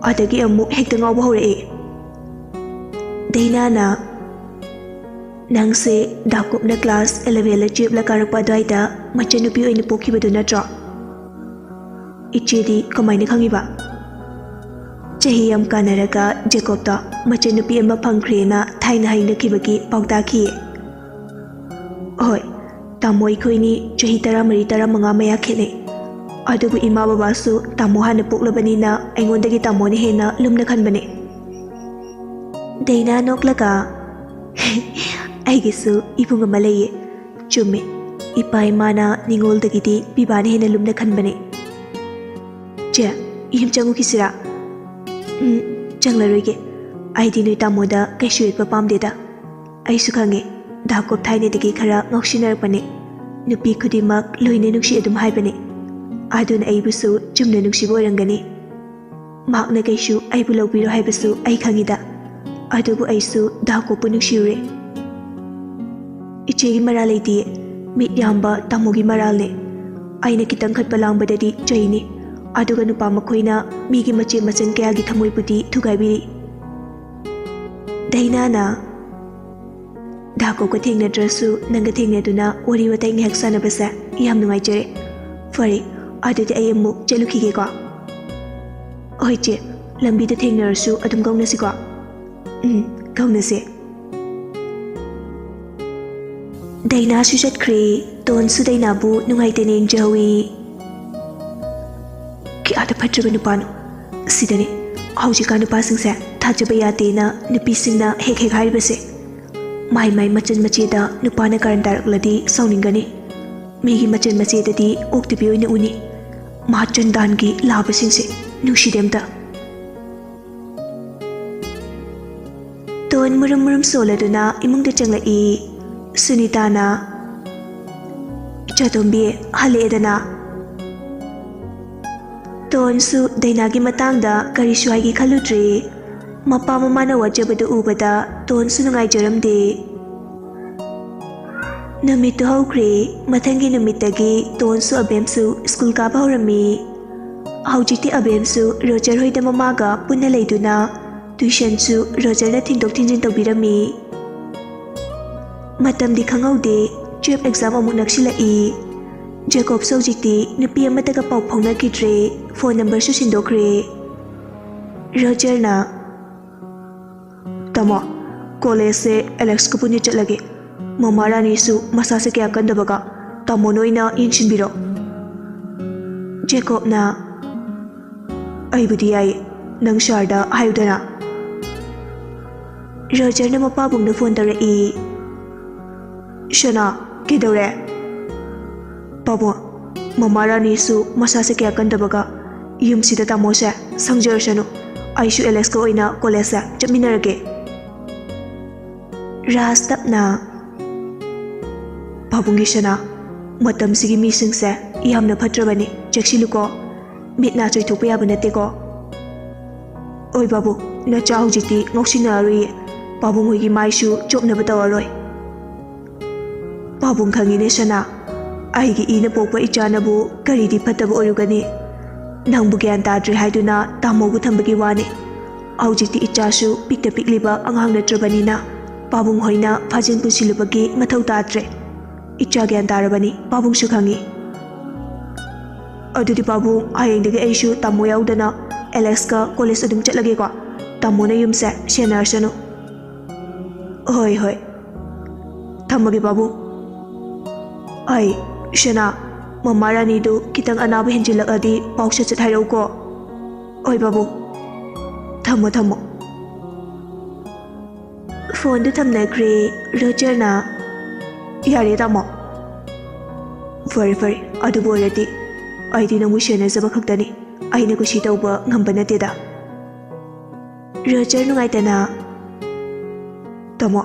ꯑꯗꯒꯤ ꯑꯃꯨꯛ ꯍꯦꯛꯇ ꯉꯥꯎꯕ ꯍꯧꯔꯛꯑꯦ꯫" ꯗꯥꯏꯅꯥꯅ, "ꯅꯪꯁꯦ ꯗꯥꯀꯨꯞꯅ ꯀ꯭ꯂꯥꯁ ꯑꯦꯂꯚꯦꯟꯂ ꯇꯨꯌꯦꯜꯞꯂ ꯀꯥꯔꯛꯄ ꯑꯗꯨꯋꯥꯏꯗ ꯃꯆꯟꯅꯨꯄꯤ ꯑꯣꯏꯅ ꯄꯣꯛꯈꯤꯕꯗꯨ ꯅꯠꯇ꯭ꯔꯣ?" "ꯏꯆꯦꯗꯤ ꯀꯃꯥꯏꯅ ꯈꯪꯉꯤꯕ?" "ꯆꯍꯤ ꯌꯥꯝ ꯀꯥꯟꯅꯔꯒ ꯖꯦꯀꯣꯕꯇꯣ ꯃꯆꯟꯅꯨꯄꯤ ꯑꯃ ꯐꯪꯈ꯭ꯔꯦꯅ ꯊꯥꯏꯅ ꯍꯥꯏꯅꯈꯤꯕꯒꯤ ꯄꯥꯎ ꯇꯥꯈꯤꯌꯦ꯫" "ꯍꯣꯏ, ꯇꯥꯃꯣ ꯑꯩꯈꯣꯏꯅꯤ ꯆꯍꯤ ꯇꯔꯥꯃꯔꯤ ꯇꯔꯥꯃꯉꯥ ꯃꯌꯥ ꯈꯦꯠꯅꯩ꯫ ꯑꯗꯨꯕꯨ ꯏꯃꯥ ꯕꯕꯥꯁꯨ ꯇꯥꯃꯣ ꯍꯥꯟꯅ ꯄꯣꯛꯂꯕꯅꯤꯅ ꯑꯩꯉꯣꯟꯗꯒꯤ ꯇꯥꯃꯣꯅ ꯍꯦꯟꯅ ꯂꯨꯝꯅ ꯈꯟꯕꯅꯦ꯫" ꯗꯥꯏꯅꯥ ꯅꯣꯛꯂꯒ, "ꯑꯩꯒꯤꯁꯨ ꯏꯕꯨꯡ ꯑꯃ ꯂꯩꯌꯦ꯫ ꯆꯨꯝꯃꯦ, ꯏꯄꯥ ꯏꯃꯥꯅ ꯅꯤꯉꯣꯜꯗꯒꯤꯗꯤ ꯄꯤꯕꯥꯅ ꯍꯦꯟꯅ ꯂꯨꯝꯅ ꯈꯟꯕꯅꯦ꯫ ꯆꯦ, ꯌꯨꯝ ꯆꯪꯉꯨꯈꯤꯁꯤꯔꯥ?" "ꯎꯝ, ꯆꯪꯂꯔꯣꯏꯒꯦ꯫ ꯑꯩꯗꯤ ꯅꯣꯏ ꯇꯥꯃꯣꯗ ꯀꯩꯁꯨ ꯌꯦꯛꯄ ꯄꯥꯝꯗꯦꯗ꯫ ꯑꯩꯁꯨ ꯈꯪꯉꯦ, ꯗꯥꯀꯣꯞ ꯊꯥꯏꯅꯗꯒꯤ ꯈꯔ ꯉꯥꯎꯁꯤꯟꯅꯔꯛꯄꯅꯦ꯫ ꯅꯨꯄꯤ ꯈꯨꯗꯤꯡꯃꯛ ꯂꯣꯏꯅ ꯅꯨꯡꯁꯤ ꯑꯗꯨꯝ ꯍꯥꯏꯕꯅꯦ꯫ ꯑꯗꯨꯅ ꯑꯩꯕꯨꯁꯨ ꯆꯨꯝꯅ ꯅꯨꯡꯁꯤꯕ ꯑꯣꯏꯔꯝꯒꯅꯤ꯫ ꯃꯍꯥꯛꯅ ꯀꯩꯁꯨ ꯑꯩꯕꯨ ꯂꯧꯕꯤꯔꯣ ꯍꯥꯏꯕꯁꯨ ꯑꯩ ꯈꯪꯉꯤꯗ꯫ ꯑꯗꯨꯕꯨ ꯑꯩꯁꯨ ꯗꯥꯀꯣꯞꯄꯨ ꯅꯨꯡꯁꯤꯔꯨꯔꯦ꯫" "ꯏꯆꯦꯒꯤ ꯃꯔꯥꯜ ꯂꯩꯇꯤꯌꯦ꯫ ꯃꯤꯠ ꯌꯥꯝꯕ ꯇꯥꯃꯣꯒꯤ ꯃꯔꯥꯜꯅꯦ꯫ ꯑꯩꯅ ꯈꯤꯇꯪ ꯈꯠꯄ ꯂꯥꯡꯕꯗꯗꯤ ꯆꯩꯅꯤ꯫ ꯑꯗꯨꯒ ꯅꯨꯄꯥ ꯃꯈꯣꯏꯅ ꯃꯤꯒꯤ ꯃꯆꯦ ꯃꯆꯟ ꯀꯌꯥꯒꯤ ꯊꯃꯣꯏꯕꯨꯗꯤ ꯊꯨꯒꯥꯏꯕꯤꯔꯤ꯫" ꯗꯥꯏꯅꯥꯅ, "ꯗꯥꯀꯣꯞꯀ ꯊꯦꯡꯅꯗ꯭ꯔꯁꯨ ꯅꯪꯒ ꯊꯦꯡꯅꯗꯨꯅ ꯋꯥꯔꯤ ꯋꯥꯇꯥꯏ ꯉꯥꯏꯍꯥꯛ ꯁꯥꯟꯅꯕꯁꯦ ꯌꯥꯝ ꯅꯨꯡꯉꯥꯏꯖꯔꯦ꯫ ꯐꯔꯦ, ꯑꯗꯨꯗꯤ ꯑꯩ ꯑꯃꯨꯛ ꯆꯠꯂꯨꯈꯤꯒꯦꯀꯣ꯫" "ꯍꯣꯏ ꯆꯦ, ꯂꯝꯕꯤꯗ ꯊꯦꯡꯅꯔꯁꯨ ꯑꯗꯨꯝ ꯀꯧꯅꯁꯤꯀꯣ꯫" "ꯎꯝ, ꯀꯧꯅꯁꯦ꯫" ꯗꯥꯏꯅꯥꯁꯨ ꯆꯠꯈ꯭ꯔꯦ꯫ ꯇꯣꯟꯁꯨ ꯗꯥꯏꯅꯥꯕꯨ ꯅꯨꯡꯉꯥꯏꯇꯅ ꯌꯦꯡꯖꯍꯧꯏ꯫ "ꯀꯌꯥꯗ ꯐꯠꯇ꯭ꯔꯕ ꯅꯨꯄꯥꯅꯣ꯫ ꯁꯤꯗꯅꯦ ꯍꯧꯖꯤꯛꯀꯥꯟ ꯅꯨꯄꯥꯁꯤꯡꯁꯦ ꯊꯥꯖꯕ ꯌꯥꯗꯦꯅ ꯅꯨꯄꯤꯁꯤꯡꯅ ꯍꯦꯛ ꯍꯦꯛ ꯍꯥꯏꯔꯤꯕꯁꯦ꯫ ꯃꯥꯏ ꯃꯥꯏ ꯃꯆꯟ ꯃꯆꯦꯗ ꯅꯨꯄꯥꯅ ꯀꯔꯟ ꯇꯥꯔꯛꯂꯗꯤ ꯁꯥꯎꯅꯤꯡꯒꯅꯤ꯫ ꯃꯤꯒꯤ ꯃꯆꯟ ꯃꯆꯦꯗꯗꯤ ꯑꯣꯛꯇꯕꯤ ꯑꯣꯏꯅ ꯎꯅꯤ꯫ ꯃꯥ ꯆꯟꯗꯥꯟꯒꯤ ꯂꯥꯕꯁꯤꯡꯁꯦ ꯅꯨꯡꯁꯤꯗꯦ ꯑꯝꯇ꯫ ꯇꯣꯟ ꯃꯨꯔꯨꯝ ꯃꯨꯔꯨꯝ ꯁꯣꯜꯂꯗꯨꯅ ꯏꯃꯨꯡꯗ ꯆꯪꯂꯛꯏ꯫ ꯁꯨꯅꯤꯇꯥꯅ, "ꯏꯆꯥꯇꯣꯝꯕꯤ, ꯍꯜꯂꯛꯑꯦꯗꯅ?" ꯇꯣꯟꯁꯨ ꯗꯩꯅꯥꯒꯤ ꯃꯇꯥꯡꯗ ꯀꯔꯤꯁꯨ ꯍꯥꯏꯒꯦ ꯈꯜꯂꯨꯗ꯭ꯔꯦ꯫ ꯃꯄꯥ ꯃꯃꯥꯅ ꯋꯥꯖꯕꯗꯨ ꯎꯕꯗ ꯇꯣꯟꯁꯨ ꯅꯨꯡꯉꯥꯏꯖꯔꯝꯗꯦ꯫ ꯅꯨꯃꯤꯠꯇꯨ ꯍꯧꯈ꯭ꯔꯦ꯫ ꯃꯊꯪꯒꯤ ꯅꯨꯃꯤꯠꯇꯒꯤ ꯇꯣꯟꯁꯨ ꯑꯕꯦꯝꯁꯨ ꯁ꯭ꯀꯨꯜ ꯀꯥꯕ ꯍꯧꯔꯝꯃꯤ꯫ ꯍꯧꯖꯤꯛꯇꯤ ꯑꯕꯦꯝꯁꯨ ꯔꯣꯖꯔ ꯍꯣꯏꯗ ꯃꯃꯥꯒ ꯄꯨꯟꯅ ꯂꯩꯗꯨꯅ ꯇ꯭ꯌꯨꯁꯟꯁꯨ ꯔꯣꯖꯔꯅ ꯊꯤꯟꯗꯣꯛ ꯊꯤꯟꯖꯤꯟ ꯇꯧꯕꯤꯔꯝꯃꯤ꯫ ꯃꯇꯝꯗꯤ ꯈꯪꯍꯧꯗꯦ꯫ ꯇꯨꯌꯦꯜꯐ ꯑꯦꯛꯖꯥꯝ ꯑꯃꯨꯛ ꯅꯛꯁꯤꯜꯂꯛꯏ꯫ ꯖꯦꯀꯣꯕꯁꯨ ꯍꯧꯖꯤꯛꯇꯤ ꯅꯨꯄꯤ ꯑꯃꯠꯇꯒ ꯄꯥꯎ ꯐꯥꯎꯅꯈꯤꯗ꯭ꯔꯦ꯫ ꯐꯣꯟ ꯅꯝꯕꯔꯁꯨ ꯁꯤꯟꯗꯣꯛꯈ꯭ꯔꯦ꯫ ꯔꯣꯖꯔꯅ, "ꯇꯥꯃꯣ, ꯀꯣꯂꯦꯖꯁꯦ ꯑꯦꯂꯦꯛꯁꯀ ꯄꯨꯟꯅ ꯆꯠꯂꯒꯦ꯫ ꯃꯃꯥ ꯔꯥꯅꯤꯁꯨ ꯃꯁꯥꯁꯦ ꯀꯌꯥ ꯀꯟꯗꯕꯒ ꯇꯥꯃꯣꯅ ꯑꯣꯏꯅ ꯌꯦꯡꯁꯤꯟꯕꯤꯔꯣ꯫" ꯖꯦꯀꯣꯕꯅ, "ꯑꯩꯕꯨꯗꯤ ꯌꯥꯏꯌꯦ, ꯅꯪ ꯁꯥꯔꯗ ꯍꯥꯏꯌꯨꯗꯅ꯫" ꯔꯣꯖꯔꯅ ꯃꯄꯥꯕꯨꯡꯗ ꯐꯣꯟ ꯇꯧꯔꯛꯏ꯫ "ꯁꯅꯥ, ꯀꯩꯗꯧꯔꯦ?" "ꯄꯥꯕꯨꯡ, ꯃꯃꯥ ꯔꯥꯅꯤꯁꯨ ꯃꯁꯥꯁꯦ ꯀꯌꯥ ꯀꯟꯗꯕꯒ ꯌꯨꯝꯁꯤꯗ ꯇꯥꯃꯣꯁꯦ ꯁꯪꯖꯔꯁꯅꯨ꯫ ꯑꯩꯁꯨ ꯑꯦꯂꯦꯛꯁꯀ ꯑꯣꯏꯅ ꯀꯣꯂꯦꯖꯁꯦ ꯆꯠꯃꯤꯟꯅꯔꯒꯦ꯫" ꯔꯥꯖ ꯇꯞꯅ, "ꯄꯥꯕꯨꯡꯒꯤ ꯁꯅꯥ, ꯃꯇꯝꯁꯤꯒꯤ ꯃꯤꯁꯤꯡꯁꯦ ꯌꯥꯝꯅ ꯐꯠꯇ꯭ꯔꯕꯅꯤ, ꯆꯦꯛꯁꯤꯜꯂꯨꯀꯣ꯫ ꯃꯤꯠ ꯅꯥ ꯆꯣꯏꯊꯣꯛꯄ ꯌꯥꯕ ꯅꯠꯇꯦꯀꯣ꯫" "ꯍꯣꯏ ꯄꯥꯕꯨꯡ, ꯅꯆꯥ ꯍꯧꯖꯤꯛꯇꯤ ꯉꯥꯎꯁꯤꯟꯅꯔꯔꯣꯏꯌꯦ꯫ ꯄꯥꯕꯨꯡ ꯍꯣꯏꯒꯤ ꯃꯥꯏꯁꯨ ꯆꯣꯞꯅꯕ ꯇꯧꯔꯔꯣꯏ꯫" "ꯄꯥꯕꯨꯡ ꯈꯪꯉꯤꯅꯦ ꯁꯅꯥ, ꯑꯩꯒꯤ ꯏꯅ ꯄꯣꯛꯄ ꯏꯆꯥꯅꯕꯨ ꯀꯔꯤꯗꯤ ꯐꯠꯇꯕ ꯑꯣꯏꯔꯨꯒꯅꯤ? ꯅꯪꯕꯨ ꯒ꯭ꯌꯥꯟ ꯇꯥꯗ꯭ꯔꯦ ꯍꯥꯏꯗꯨꯅ ꯇꯥꯃꯣꯕꯨ ꯊꯝꯕꯒꯤ ꯋꯥꯅꯤ꯫ ꯍꯧꯖꯤꯛꯇꯤ ꯏꯆꯥꯁꯨ ꯄꯤꯛꯇ ꯄꯤꯛꯂꯤꯕ ꯑꯉꯥꯡ ꯅꯠꯇ꯭ꯔꯕꯅꯤꯅ ꯄꯥꯕꯨꯡ ꯍꯣꯏꯅ ꯐꯥꯖꯤꯟ ꯄꯨꯟꯁꯤꯜꯂꯨꯕꯒꯤ ꯃꯊꯧ ꯇꯥꯗ꯭ꯔꯦ꯫ ꯏꯆꯥ ꯒ꯭ꯌꯥꯟ ꯇꯥꯔꯕꯅꯤ, ꯄꯥꯕꯨꯡꯁꯨ ꯈꯪꯉꯤ꯫" "ꯑꯗꯨꯗꯤ ꯄꯥꯕꯨꯡ, ꯍꯌꯦꯡꯗꯒꯤ ꯑꯩꯁꯨ ꯇꯥꯃꯣ ꯌꯥꯎꯗꯅ ꯑꯦꯂꯦꯛꯁꯀ ꯀꯣꯂꯦꯖ ꯑꯗꯨꯝ ꯆꯠꯂꯒꯦꯀꯣ꯫ ꯇꯥꯃꯣꯅ ꯌꯨꯝꯁꯦ ꯁꯦꯟꯅꯔꯁꯅꯨ꯫" "ꯍꯣꯏ, ꯍꯣꯏ꯫ ꯊꯝꯃꯒꯦ ꯄꯥꯕꯨꯡ꯫" "ꯑꯩ, ꯁꯅꯥ, ꯃꯃꯥ ꯔꯥꯅꯤꯗꯨ ꯈꯤꯇꯪ ꯑꯅꯥꯕ ꯍꯦꯟꯖꯤꯜꯂꯛꯑꯗꯤ ꯄꯥꯎ ꯁꯠ ꯁꯠ ꯍꯥꯏꯔꯛꯎꯀꯣ꯫" "ꯍꯣꯏ ꯄꯥꯕꯨꯡ꯫ ꯊꯝꯃꯣ, ꯊꯝꯃꯣ꯫" ꯐꯣꯟꯗꯨ ꯊꯝꯅꯈ꯭ꯔꯦ ꯔꯣꯖꯔꯅ꯫ "ꯌꯥꯔꯦ ꯇꯥꯃꯣ꯫ ꯐꯔꯦ ꯐꯔꯦ, ꯑꯗꯨꯕꯨ ꯑꯣꯏꯔꯗꯤ ꯑꯩꯗꯤ ꯅꯪꯕꯨ ꯁꯦꯟꯅꯖꯕ ꯈꯛꯇꯅꯤ꯫ ꯑꯩꯅ ꯀꯨꯁꯤ ꯇꯧꯕ ꯉꯝꯕ ꯅꯠꯇꯦꯗ꯫" ꯔꯣꯖꯔ ꯅꯨꯡꯉꯥꯏꯇꯅ, "ꯇꯥꯃꯣ,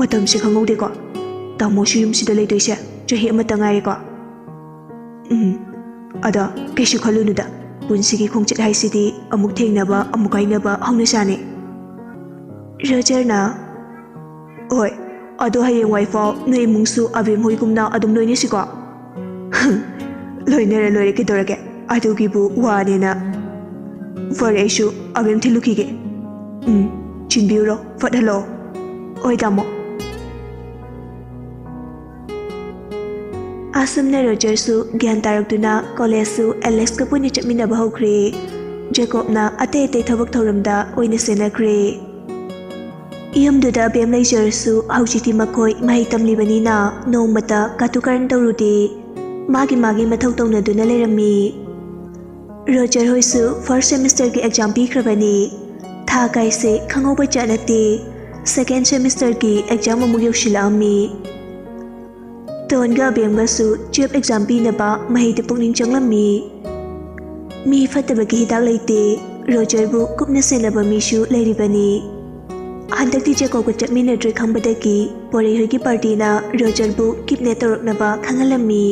ꯃꯇꯝꯁꯦ ꯈꯪꯍꯧꯗꯦꯀꯣ꯫ ꯇꯥꯃꯣꯁꯨ ꯌꯨꯝꯁꯤꯗ ꯂꯩꯗꯣꯏꯁꯦ ꯆꯍꯤ ꯑꯃꯇ ꯉꯥꯏꯔꯦꯀꯣ꯫" "ꯎꯝ, ꯑꯗꯣ ꯀꯩꯁꯨ ꯈꯜꯂꯨꯅꯨꯗ꯫ ꯄꯨꯟꯁꯤꯒꯤ ꯈꯣꯡꯆꯠ ꯍꯥꯏꯁꯤꯗꯤ ꯑꯃꯨꯛ ꯊꯦꯡꯅꯕ, ꯑꯃꯨꯛ ꯀꯥꯏꯅꯕ ꯍꯧꯅꯁꯥꯅꯤ꯫" ꯔꯣꯖꯔꯅ, "ꯍꯣꯏ, ꯑꯗꯣ ꯍꯌꯦꯡꯋꯥꯏꯐꯥꯎ ꯅꯣꯏ ꯏꯃꯨꯡꯁꯨ ꯑꯕꯦꯝ ꯍꯣꯏꯒꯨꯝꯅ ꯑꯗꯨꯝ ꯂꯣꯏꯅꯁꯤꯀꯣ꯫" "ꯂꯣꯏꯅꯔ ꯂꯣꯏꯔꯦ ꯀꯩꯗꯧꯔꯒꯦ, ꯑꯗꯨꯒꯤꯕꯨ ꯋꯥꯅꯦꯅ꯫ ꯐꯔꯦ, ꯑꯩꯁꯨ ꯑꯕꯦꯝ ꯊꯤꯜꯂꯨꯈꯤꯒꯦ꯫" "ꯎꯝ, ꯆꯤꯟꯕꯤꯔꯨꯔꯣ, ꯐꯠ ꯍꯜꯂꯛꯑꯣ꯫" "ꯍꯣꯏ ꯇꯥꯃꯣ꯫" ꯑꯁꯨꯝꯅ ꯔꯣꯖꯔꯁꯨ ꯒ꯭ꯌꯥꯟ ꯇꯥꯔꯛꯇꯨꯅ ꯀꯣꯂꯦꯖꯁꯨ ꯑꯦꯂꯦꯛꯁꯀ ꯄꯨꯟꯅ ꯆꯠꯃꯤꯟꯅꯕ ꯍꯧꯈ꯭ꯔꯦ꯫ ꯖꯦꯀꯣꯕꯅ ꯑꯇꯩ ꯑꯇꯩ ꯊꯕꯛ ꯊꯧꯔꯝꯗ ꯑꯣꯏꯅ ꯁꯦꯟꯅꯈ꯭ꯔꯦ꯫ ꯌꯨꯝꯗꯨꯗ ꯑꯕꯦꯝ ꯂꯩꯖꯔꯁꯨ ꯍꯧꯖꯤꯛꯇꯤ ꯃꯈꯣꯏ ꯃꯍꯩ ꯇꯝꯂꯤꯕꯅꯤꯅ ꯅꯣꯡꯃꯇ ꯀꯥꯇꯨ ꯀꯥꯔꯟ ꯇꯧꯔꯨꯗꯦ꯫ ꯃꯥꯒꯤ ꯃꯥꯒꯤ ꯃꯊꯧ ꯇꯧꯅꯗꯨꯅ ꯂꯩꯔꯝꯃꯤ꯫ ꯔꯣꯖꯔ ꯍꯣꯏꯁꯨ ꯐꯥꯔꯁ ꯁꯦꯃꯤꯁꯇꯔꯒꯤ ꯑꯦꯛꯖꯥꯝ ꯄꯤꯈ꯭ꯔꯕꯅꯤ꯫ ꯊꯥ ꯀꯥꯏꯁꯦ ꯈꯪꯍꯧꯕ ꯖꯥꯠ ꯅꯠꯇꯦ꯫ ꯁꯦꯀꯦꯟ ꯁꯦꯃꯤꯁꯇꯔꯒꯤ ꯑꯦꯛꯖꯥꯝ ꯑꯃꯨꯛ ꯌꯧꯁꯤꯜꯂꯛꯑꯝꯃꯤ꯫ ꯇꯣꯟꯒ ꯑꯕꯦꯝꯒꯁꯨ ꯇꯨꯌꯦꯜꯞ ꯑꯦꯛꯖꯥꯝ ꯄꯤꯅꯕ ꯃꯍꯩꯗ ꯄꯨꯛꯅꯤꯡ ꯆꯪꯂꯝꯃꯤ꯫ ꯃꯤ ꯐꯠꯇꯕꯒꯤ ꯍꯤꯗꯥꯛ ꯂꯩꯇꯦ꯫ ꯔꯣꯖꯔꯕꯨ ꯀꯨꯞꯅ ꯁꯦꯟꯅꯕ ꯃꯤꯁꯨ ꯂꯩꯔꯤꯕꯅꯤ꯫ ꯍꯟꯗꯛꯇꯤ ꯖꯦꯀꯣꯕꯀ ꯆꯠꯃꯤꯟꯅꯗ꯭ꯔꯦ ꯈꯪꯕꯗꯒꯤ ꯄꯣꯔꯩꯍꯣꯏꯒꯤ ꯄꯥꯔꯇꯤꯅ ꯔꯣꯖꯔꯕꯨ ꯀꯤꯗꯅꯦꯞ ꯇꯧꯔꯛꯅꯕ ꯈꯪꯍꯜꯂꯝꯃꯤ꯫